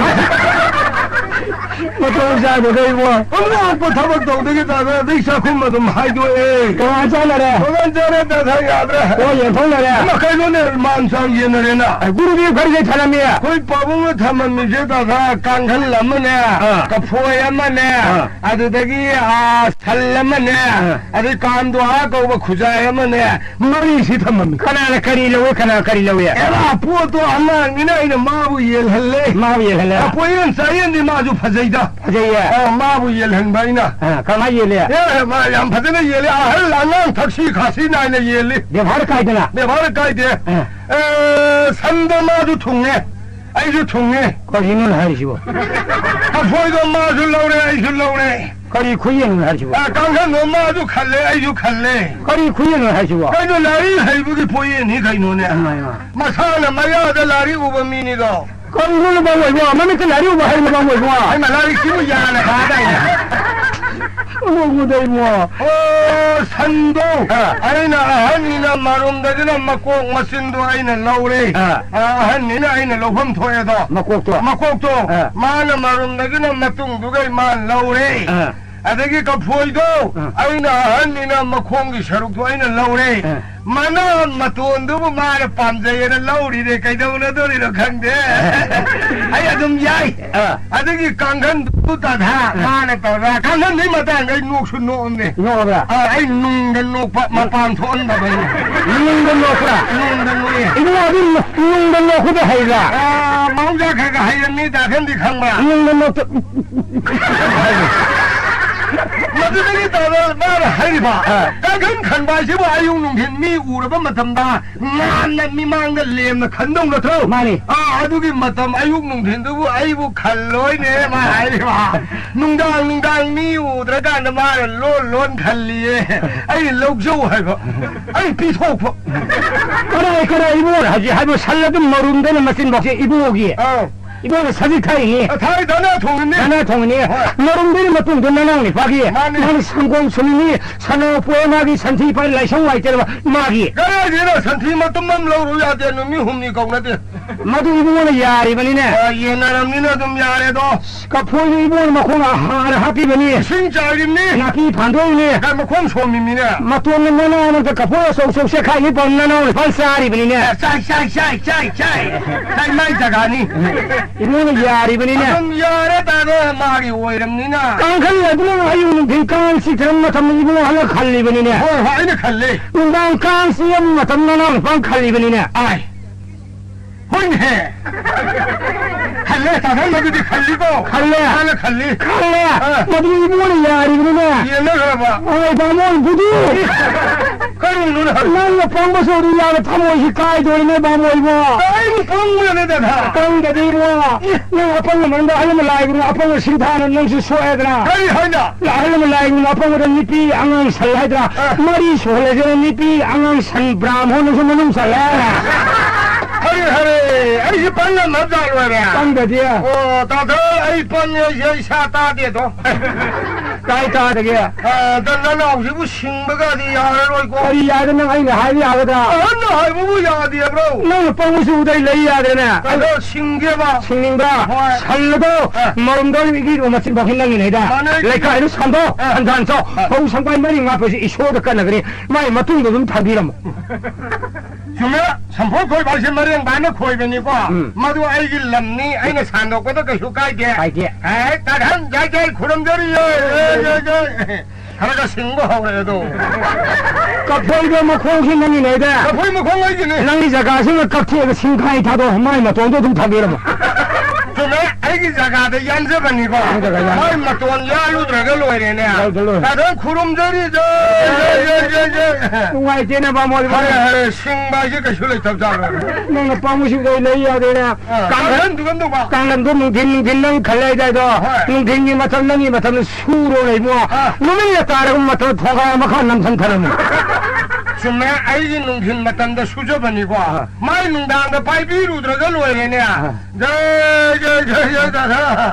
ꯃꯇꯣꯟ ꯆꯥꯗꯕ ꯏꯃꯣ꯫ ꯑꯉꯛꯄ ꯊꯕꯛ ꯇꯧꯗꯒꯤ ꯇꯥꯗ ꯑꯗꯩ ꯆꯥꯛꯈꯨꯝ ꯑꯗꯨꯝ ꯍꯥꯏꯗꯣꯛꯑꯦ꯫ ꯇꯣꯉꯥꯟ ꯆꯥꯅꯔꯦ꯫ ꯇꯣꯉꯥꯟ ꯆꯥꯅ ꯇꯥꯊ ꯌꯥꯗ꯭ꯔꯦ꯫ ꯑꯣ, ꯌꯦꯟꯊꯣꯛꯅꯔꯦ꯫ ꯏꯃꯥ, ꯀꯩꯅꯣꯅꯦ, ꯃꯥꯟ ꯆꯥꯡ ꯌꯦꯟꯅꯔꯦꯅ꯫ ꯑ, ꯒꯨꯔꯨꯗꯤ ꯀꯔꯤ ꯀꯔꯤ ꯊꯅꯝꯃꯤ? ꯑꯩꯈꯣꯏ ꯄꯥꯕꯨꯡꯅ ꯊꯝꯃꯝꯃꯤꯁꯦ ꯇꯥꯊ ꯀꯥꯡꯈꯜ ꯑꯃꯅꯦ, ꯑꯥ꯫ ꯀꯐꯣꯏ ꯑꯃꯅꯦ, ꯑꯥ꯫ ꯑꯗꯨꯗꯒꯤ, ꯑꯥ, ꯁꯜ ꯑꯃꯅꯦ, ꯑꯥ꯫ ꯑꯗꯩ ꯀꯥꯝꯗꯣꯍꯥ ꯀꯧꯕ ꯈꯨꯖꯥꯏ ꯑꯃꯅꯦ, ꯃꯔꯤꯁꯤ ꯊꯝꯃꯝꯃꯤ꯫ ꯀꯅꯥꯅ ꯀꯔꯤ ꯂꯧꯏ, ꯀꯅꯥ ꯀꯔꯤ ꯂꯧꯏ? ꯑꯦꯔꯥ, ꯄꯣꯠꯇꯣ ꯑꯉꯥꯡꯅꯤꯅ ꯑꯩꯅ ꯃꯥꯕꯨ ꯌꯦꯜꯍꯜꯂꯦ꯫ ꯃꯥꯕꯨ ꯌꯦꯜꯍꯜꯂꯦ꯫ ꯑ, ꯄꯣꯌꯦꯟ ꯆꯥꯌꯦꯟꯗꯤ ꯃꯥꯁꯨ ꯐꯖꯩꯗ꯫ ꯐꯖꯩꯌꯦ꯫ ꯑ, ꯃꯥꯕꯨ ꯌꯦꯜꯍꯟꯕ ꯑꯩꯅ꯫ ꯑ, ꯀꯃꯥꯏ ꯌꯦꯜꯂꯦ? ꯑꯦ, ꯃꯥ ꯌꯥꯝ ꯐꯖꯅ ꯌꯦꯜꯂꯦ꯫ ꯑꯍꯜ ꯑꯉꯥꯡ ꯊꯛꯁꯤ ꯈꯥꯁꯤ ꯅꯥꯏꯅ ꯌꯦꯜꯂꯤ꯫ ꯕꯦꯕꯥꯔ ꯀꯥꯏꯗꯅ꯫ ꯕꯦꯕꯥꯔ ꯀꯥꯏꯗꯦ꯫ ꯑ꯫ ꯑꯦ, ꯁꯟꯗꯣ ꯃꯥꯁꯨ ꯊꯨꯡꯉꯦ, ꯑꯩꯁꯨ ꯊꯨꯡꯉꯦ꯫ ꯀꯔꯤꯅꯣ ꯍꯥꯏꯔꯤꯁꯤꯕꯣ? ꯀꯐꯣꯏꯗꯣ ꯃꯥꯁꯨ ꯂꯧꯔꯦ, ꯑꯩꯁꯨ ꯂꯧꯔꯦ꯫ ꯀꯔꯤ ꯈꯨꯌꯦꯟꯅꯣ ꯍꯥꯏꯁꯤꯕꯣ? ꯑ, ꯀꯥꯡꯈꯟꯗꯣ ꯃꯥꯁꯨ ꯈꯜꯂꯦ, ꯑꯩꯁꯨ ꯈꯜꯂꯦ꯫ ꯀꯔꯤ ꯈꯨꯌꯦꯟꯅꯣ ꯍꯥꯏꯁꯤꯕꯣ? ꯀꯩꯅꯣ, ꯂꯥꯏꯔꯤꯛ ꯍꯩꯕꯒꯤ ꯄꯣꯌꯦꯟꯅꯤ ꯀꯩꯅꯣꯅꯦ꯫ ꯏꯃꯥ, ꯏꯃꯥ꯫ ꯃꯁꯥꯅ ꯃꯌꯥꯗ ꯂꯥꯏꯔꯤꯛ ꯎꯕ ꯃꯤꯅꯤꯗꯣ꯫ ꯀꯔꯤꯅꯣ ꯅꯨꯄꯥ ꯑꯣꯏꯕꯣ? ꯃꯃꯤꯠꯇ ꯂꯥꯏꯔꯤꯛ ꯎꯕ ꯍꯩ ꯅꯨꯄꯥ ꯑꯣꯏꯕꯣ? ꯍꯩꯃꯥ, ꯂꯥꯏꯔꯤꯛꯁꯤꯕꯨ ꯌꯥꯅ ꯀꯥꯗꯥꯏꯅꯦ? ꯎꯗꯩꯃꯣ꯫ ꯑꯣ, ꯁꯟꯗꯣ ꯑꯥ꯫ ꯑꯩꯅ ꯑꯍꯟꯅꯤꯅ ꯃꯔꯨꯝꯗꯒꯤꯅ ꯃꯀꯣꯛ ꯃꯆꯤꯟꯗꯣ ꯑꯩꯅ ꯂꯧꯔꯦ꯫ ꯑꯥ꯫ ꯑꯥ, ꯑꯍꯟꯅꯤꯅ ꯑꯩꯅ ꯂꯧꯐꯝ ꯊꯣꯛꯑꯦꯗꯣ꯫ ꯃꯀꯣꯛꯇꯣ? ꯃꯀꯣꯛꯇꯣ ꯑꯥ꯫ ꯃꯥꯅ ꯃꯔꯨꯝꯗꯒꯤꯅ ꯃꯇꯨꯡꯗꯨꯒꯩ ꯃꯥꯅ ꯂꯧꯔꯦ꯫ ꯑꯥ꯫ ꯑꯗꯒꯤ ꯀꯐꯣꯏꯗꯣ ꯑꯥ꯫ ꯑꯩꯅ ꯑꯍꯟꯅꯤꯅ ꯃꯈꯣꯡꯒꯤ ꯁꯔꯨꯛꯇꯣ ꯑꯩꯅ ꯂꯧꯔꯦ꯫ ꯑꯥ꯫ ꯃꯅꯥ ꯃꯇꯣꯟꯗꯨꯕꯨ ꯃꯥꯅ ꯄꯥꯝꯖꯩꯌꯦꯅ ꯂꯧꯔꯤꯅꯦ, ꯀꯩꯗꯧꯅꯗꯣꯔꯤꯅꯣ ꯈꯪꯗꯦ꯫ ꯑꯩ ꯑꯗꯨꯝ ꯌꯥꯏ꯫ ꯑꯥ꯫ ꯑꯗꯒꯤ ꯀꯥꯡꯈꯟꯗꯨ ꯇꯥꯙꯥ ꯑꯥ꯫ ꯃꯥꯅ ꯇꯧꯔ ꯀꯥꯡꯈꯟꯗꯨꯒꯤ ꯃꯇꯥꯡꯗ ꯑꯩ ꯅꯣꯛꯁꯨ ꯅꯣꯛꯑꯝꯅꯦ꯫ ꯅꯣꯛꯑꯕ꯭ꯔꯥ? ꯑꯥ, ꯑꯩ ꯅꯨꯡꯗ ꯅꯣꯛꯄ ꯃꯄꯥꯟ ꯊꯣꯛꯍꯟꯗꯕ ꯑꯩꯅ꯫ ꯅꯨꯡꯗ ꯅꯣꯛꯄ꯭ꯔꯥ? ꯅꯨꯡꯗ ꯅꯣꯛꯑꯦ꯫ ꯏꯕꯨꯡꯉꯣ, ꯑꯗꯨ ꯅꯨꯡꯗ ꯅꯣꯛꯄꯗ ꯍꯩꯕ꯭ꯔꯥ? ꯑꯥ, ꯃꯍꯧꯁꯥ ꯈꯔ ꯈꯔ ꯍꯩꯔꯝꯃꯤ, ꯗꯥ ꯈꯟꯗꯤ ꯈꯪꯕ꯭ꯔꯥ? ꯅꯨꯡꯗ ꯅꯣꯛꯄ ꯃꯗꯨꯗꯒꯤ ꯇꯧꯔ ꯃꯥꯅ ꯍꯥꯏꯔꯤꯕ, ꯑ꯫ ꯀꯥꯡꯈꯟ ꯈꯟꯕ ꯍꯥꯏꯁꯤꯕꯨ ꯑꯌꯨꯛ ꯅꯨꯡꯊꯤꯟ ꯃꯤ ꯎꯔꯕ ꯃꯇꯝꯗ ꯉꯥꯟꯅ ꯃꯤꯃꯥꯡꯗ ꯂꯦꯝꯅ ꯈꯟꯗꯧ ꯅꯠꯇ꯭ꯔꯣ? ꯃꯥꯅꯤ꯫ ꯑꯥ, ꯑꯗꯨꯒꯤ ꯃꯇꯝ ꯑꯌꯨꯛ ꯅꯨꯡꯊꯤꯟꯗꯨꯕꯨ ꯑꯩꯕꯨ ꯈꯜꯂꯣꯏꯅꯦ, ꯃꯥ ꯍꯥꯏꯔꯤꯕ꯫ ꯅꯨꯡꯗꯥꯡ ꯅꯨꯡꯗꯥꯡ ꯃꯤ ꯎꯗ꯭ꯔꯀꯥꯟꯗ ꯃꯥꯅ ꯂꯣꯟ ꯂꯣꯟ ꯈꯜꯂꯤꯌꯦ꯫ ꯑꯩ ꯂꯧꯖꯧ ꯍꯥꯏꯕ꯫ ꯑꯩ ꯄꯤꯊꯣꯛꯄ꯫ ꯀꯅꯥꯏ, ꯀꯅꯥꯏ ꯏꯕꯣ ꯍꯧꯖꯤꯛ ꯍꯥꯏꯕ ꯁꯜ ꯑꯗꯨꯝ ꯃꯔꯨꯝꯗꯅ ꯃꯆꯤꯟꯕꯥꯛꯁꯦ ꯏꯕꯣꯒꯤ꯫ ꯑꯥ꯫ ꯏꯕꯣꯅ ꯁꯖꯤꯛ ꯊꯛꯏꯅꯤ꯫ ꯑ, ꯊꯥꯏ ꯙꯅ ꯊꯣꯡꯉꯤꯅꯤ꯫ ꯙꯅ ꯊꯣꯡꯉꯤꯅꯤ꯫ ꯍꯣꯏ꯫ ꯃꯔꯨꯝꯗꯨꯒꯤ ꯃꯇꯨꯡꯗ ꯅꯅꯥꯎ ꯅꯤꯄꯥꯒꯤ꯫ ꯃꯥꯅꯤ꯫ ꯃꯥꯅ ꯁꯪꯒꯣꯝ ꯁꯨꯝꯃꯤꯅꯤ, ꯁꯅꯥ ꯄꯣꯛꯑꯦ ꯃꯥꯒꯤ, ꯁꯟꯊꯤ ꯐꯥꯏ ꯂꯥꯏꯁꯪ ꯋꯥꯏ ꯇꯩꯔꯕ ꯃꯥꯒꯤ꯫ ꯀꯗꯥꯏꯗꯒꯤꯅꯣ ꯁꯟꯊꯤ ꯃꯇꯨꯝ ꯑꯃ ꯂꯧꯔꯨ ꯌꯥꯗꯦ, ꯅꯨꯃꯤꯠ ꯍꯨꯝꯅꯤ ꯀꯧꯅꯗꯦ꯫ ꯃꯗꯨ ꯏꯕꯨꯡꯉꯣꯅ ꯌꯥꯔꯤꯕꯅꯤꯅꯦ꯫ ꯑ, ꯌꯦꯟꯅꯔꯝꯅꯤꯅ ꯑꯗꯨꯝ ꯌꯥꯔꯦꯗꯣ꯫ ꯀꯐꯣꯏꯗꯨ ꯏꯕꯨꯡꯉꯣꯅ ꯃꯈꯣꯡ ꯍꯥꯔ ꯍꯥꯞꯄꯤꯕꯅꯤ꯫ ꯏꯁꯤꯡ ꯆꯥꯏꯔꯤꯕꯅꯤ꯫ ꯅꯥꯄꯤ ꯐꯥꯟꯗꯣꯛꯏꯅꯤ꯫ ꯀꯥꯏ ꯃꯈꯣꯡ ꯁꯣꯝꯃꯤꯃꯤꯅꯦ꯫ ꯃꯇꯣꯟꯅ ꯅꯅꯥꯎ ꯃꯔꯛꯇ ꯀꯐꯣꯏ ꯑꯆꯧ ꯑꯆꯧ ꯆꯦꯈꯥꯏꯅꯤ ꯄꯥꯎ ꯅꯅꯥꯎ ꯅꯤꯄꯥꯅ ꯆꯥꯔꯤꯕꯅꯤꯅꯦ꯫ ꯑ, ꯆꯥꯏ, ꯆꯥꯏ, ꯆꯥꯏ, ꯆꯥꯏ, ꯆꯥꯏ꯫ ꯆꯥꯏ ꯃꯥꯏ ꯖꯒꯥꯅꯤ꯫ ꯏꯕꯨꯡꯉꯣꯅ ꯌꯥꯔꯤꯕꯅꯤꯅꯦ꯫ ꯑꯗꯨꯝ ꯌꯥꯔꯦ ꯇꯥꯗ ꯃꯥꯒꯤ ꯑꯣꯏꯔꯝꯅꯤꯅ꯫ ꯀꯥꯡꯈꯜ ꯑꯗꯨꯅ ꯑꯌꯨꯛ ꯅꯨꯡꯊꯤꯜ ꯀꯥꯡ ꯆꯤꯛꯊꯔꯝꯕ ꯃꯇꯝꯗ ꯏꯕꯨꯡꯉꯣ ꯍꯜꯂ ꯈꯜꯂꯤꯕꯅꯤꯅꯦ꯫ ꯍꯣꯏ, ꯍꯣꯏ, ꯑꯩꯅ ꯈꯜꯂꯤ꯫ ꯅꯨꯡꯗꯥꯡ ꯀꯥꯡ ꯆꯤꯛꯑꯝꯕ ꯃꯇꯝꯗ ꯅꯅꯥꯎ ꯅꯤꯄꯥꯅ ꯈꯜꯂꯤꯕꯅꯤꯅꯦ꯫ ꯑꯥꯏ꯫ ꯍꯣꯏꯅꯦꯍꯦ꯫ ꯈꯜꯂꯦ, ꯇꯥꯊꯪ ꯑꯗꯨꯗꯤ ꯈꯜꯂꯤꯀꯣ꯫ ꯈꯜꯂꯦ꯫ ꯃꯥꯅ ꯈꯜꯂꯤ꯫ ꯈꯜꯂꯦ꯫ ꯑꯥ꯫ ꯃꯗꯨ ꯏꯕꯨꯡꯉꯣꯅ ꯌꯥꯔꯤꯕꯅꯤꯅꯦ꯫ ꯌꯦꯡꯅꯈ꯭ꯔꯕ? ꯍꯣꯏ, ꯕꯥꯃꯣꯟ ꯕꯨꯙꯨ꯫ ꯀꯔꯤꯅꯣꯅꯦ ꯍꯥꯏ-, ꯅꯪꯅ ꯄꯪꯕꯁꯨ ꯑꯗꯨ ꯌꯥꯕ ꯊꯃꯣꯏꯁꯤ ꯀꯥꯏꯗꯣꯔꯤꯅꯦ, ꯕꯥꯃꯣꯟ ꯏꯕꯣ꯫ ꯑꯩꯕꯨ ꯄꯪꯕ꯭ꯔꯅꯦ, ꯗꯗꯥ? ꯄꯪꯗꯗꯤ ꯏꯕꯣ꯫ ꯑꯦ꯫ ꯅꯪ ꯑꯄꯪꯕ ꯃꯔꯝꯗ ꯑꯍꯜ ꯑꯃ ꯂꯥꯏꯒꯨꯝꯅ ꯑꯄꯪꯕ ꯁꯤꯡꯊꯥꯅ ꯅꯪꯁꯨ ꯁꯣꯛꯑꯦꯗꯅ꯫ ꯀꯔꯤ ꯍꯥꯏꯅ? ꯑꯍꯜ ꯑꯃ ꯂꯥꯏꯒꯨꯝꯅ ꯑꯄꯪꯕꯗ ꯅꯨꯄꯤ ꯑꯉꯥꯡ ꯁꯜ ꯍꯥꯏꯗ꯭ꯔꯥ? ꯑꯥ꯫ ꯃꯔꯤ ꯁꯨꯍꯜꯂꯁꯤꯅ ꯅꯨꯄꯤ ꯑꯉꯥꯡ ꯁꯟ ꯕ꯭ꯔꯥꯝꯍꯣꯟꯅꯁꯨ ꯃꯅꯨꯡ ꯆꯜꯂꯦ꯫ ꯍꯔꯦ, ꯍꯔꯦ, ꯑꯩꯁꯦ ꯄꯪꯉꯝꯃꯕ ꯖꯥꯠ ꯑꯣꯏꯔꯦ꯫ ꯄꯪꯗꯗꯤ꯫ ꯑꯣ, ꯇꯥꯗ, ꯑꯩ ꯄꯪꯉꯦ, ꯑꯩꯁꯦ ꯏꯁꯥ ꯇꯥꯗꯦꯗꯣ꯫ ꯀꯥꯏ ꯇꯥꯗꯒꯦ? ꯑ, ꯗ ꯅꯅꯥꯎꯁꯤꯕꯨ ꯁꯤꯡꯕꯒꯗꯤ ꯌꯥꯔꯔꯣꯏꯀꯣ꯫ ꯀꯔꯤ ꯌꯥꯗ ꯅꯪ ꯑꯩꯅ ꯍꯥꯏꯕ ꯌꯥꯒꯗ꯭ꯔꯥ? ꯑꯍꯟꯅ ꯍꯥꯏꯕꯕꯨ ꯌꯥꯗꯦꯕ꯭ꯔꯣ? ꯅꯪꯅ ꯄꯪꯕꯁꯤ ꯎꯗꯩ ꯂꯩ ꯌꯥꯗ꯭ꯔꯦꯅꯦ꯫ ꯀꯩꯅꯣ ꯁꯤꯡꯒꯦꯕ꯫ ꯁꯤꯡꯅꯤꯡꯕ꯭ꯔꯥ? ꯍꯣꯏ꯫ ꯁꯜꯂꯗꯣ ꯑ꯫ ꯃꯔꯨꯝꯗꯣ ꯏꯒꯤ ꯃꯆꯤꯟ ꯐꯥꯎ ꯅꯪꯒꯤꯅꯦꯗ꯫ ꯃꯥꯅꯦ꯫ ꯂꯩꯀꯥꯏꯗꯣ ꯁꯟꯗꯣ ꯑ꯫ ꯍꯟꯊꯍꯟꯁꯣ꯫ ꯑ꯫ ꯐꯧ ꯁꯪꯄꯥꯏ ꯃꯔꯤ ꯉꯥꯛꯄꯁꯤ ꯏꯁꯣꯔꯗ ꯀꯠꯅꯒꯅꯤ꯫ ꯃꯥꯏ ꯃꯇꯨꯡꯗ ꯑꯗꯨꯝ ꯊꯥꯕꯤꯔꯝꯃꯣ꯫ ꯆꯨꯝꯃꯦ, ꯁꯝꯐꯣꯏ ꯈꯣꯏꯕ ꯍꯥꯏꯁꯦ ꯃꯔꯦꯡꯕꯥꯅ ꯈꯣꯏꯕꯅꯤꯀꯣ꯫ ꯎꯝ꯫ ꯃꯗꯨ ꯑꯩꯒꯤ ꯂꯝꯅꯤ, ꯑꯩꯅ ꯁꯥꯟꯗꯣꯛꯄꯗ ꯀꯩꯁꯨ ꯀꯥꯏꯗꯦ꯫ ꯀꯥꯏꯗꯦ꯫ ꯑꯦ, ꯇꯥꯙꯟ ꯖꯥꯏ ꯖꯥꯏ ꯈꯨꯔꯨꯝꯖꯔꯤꯌꯦ꯫ ꯖꯥꯏ ꯖꯥꯏ ꯖꯥꯏ꯫ ꯈꯔꯒ ꯁꯤꯡꯕ ꯍꯧꯔꯛꯑꯦ ꯑꯗꯣ꯫ ꯀꯐꯣꯏꯗꯣ ꯃꯈꯣꯡꯁꯤ ꯅꯪꯒꯤꯅꯦꯗ꯫ ꯀꯐꯣꯏ ꯃꯈꯣꯡ ꯑꯩꯒꯤꯅꯤ꯫ ꯅꯪꯒꯤ ꯖꯒꯥꯁꯤꯅ ꯀꯛꯊꯦꯛꯑꯒ ꯁꯤꯡꯈꯥꯏ ꯊꯥꯗꯣꯛꯑꯣ, ꯃꯥꯏ ꯃꯇꯣꯟꯗꯣ ꯑꯗꯨꯝ ꯊꯝꯕꯤꯔꯝꯃꯣ꯫ ꯆꯨꯝꯃꯦ꯫ ꯑꯩꯒꯤ ꯖꯒꯥꯗ ꯌꯥꯟꯖꯕꯅꯤꯀꯣ꯫ ꯌꯥꯟꯖꯕ, ꯌꯥꯟꯖꯕ꯫ ꯃꯥꯏ ꯃꯇꯣꯟ ꯌꯥꯜꯂꯨꯗ꯭ꯔꯒ ꯂꯣꯏꯔꯦꯅꯦ꯫ ꯌꯥꯜꯂꯨꯗ꯭ꯔ ꯂꯣꯏꯔꯦ꯫ ꯑꯗꯨꯝ ꯈꯨꯔꯨꯝꯖꯔꯤ, ꯖꯩ, ꯖꯩ, ꯖꯩ, ꯖꯩ, ꯖꯩ꯫ ꯅꯨꯡꯉꯥꯏꯇꯦꯅꯦ, ꯕꯥꯃꯣꯟ꯫ ꯍꯔꯦ, ꯍꯔꯦ, ꯁꯤꯡꯕ ꯍꯥꯏꯁꯦ ꯀꯩꯁꯨ ꯂꯩꯇꯕ ꯖꯥꯠꯂꯣ? ꯅꯪꯅ ꯄꯥꯝꯃꯨꯁꯤꯡꯗꯣ ꯑꯩ ꯂꯩ ꯌꯥꯗꯦꯅꯦ꯫ ꯑꯥ, ꯀꯥꯡꯈꯟ-, ꯀꯥꯡꯈꯟꯗꯨꯒ ꯑꯃꯨꯛ ꯀꯥꯡꯈꯟꯗꯣ ꯅꯨꯡꯊꯤꯟ, ꯅꯨꯡꯊꯤꯟ ꯅꯪ ꯈꯜꯂꯦ ꯍꯥꯏꯗꯥꯏꯗꯣ? ꯍꯣꯏ꯫ ꯅꯨꯡꯊꯤꯟꯒꯤ ꯃꯇꯝ, ꯅꯪꯒꯤ ꯃꯇꯝꯗ ꯁꯨꯔꯣ ꯂꯩꯕꯣ꯫ ꯑꯥ꯫ ꯅꯨꯃꯤꯠꯅ ꯇꯥꯔꯕ ꯃꯇꯝꯗ ꯊꯣꯡꯒꯥꯏ ꯃꯈꯥ ꯅꯝꯊꯟ ꯊꯅꯝꯃꯤ꯫ ꯆꯨꯝꯃꯦ, ꯑꯩꯒꯤ ꯅꯨꯡꯊꯤꯟ ꯃꯇꯝꯗ ꯁꯨꯖꯕꯅꯤꯀꯣ꯫ ꯑꯥ꯫ ꯃꯥꯏ ꯅꯨꯡꯗꯥꯡꯗ ꯄꯥꯏꯕꯤꯔꯨꯗ꯭ꯔꯒ ꯂꯣꯏꯔꯦꯅꯦ꯫ ꯑꯥ꯫ ꯖꯩ, ꯖꯩ, ꯖꯩ, ꯖꯩ, ꯖꯩ꯫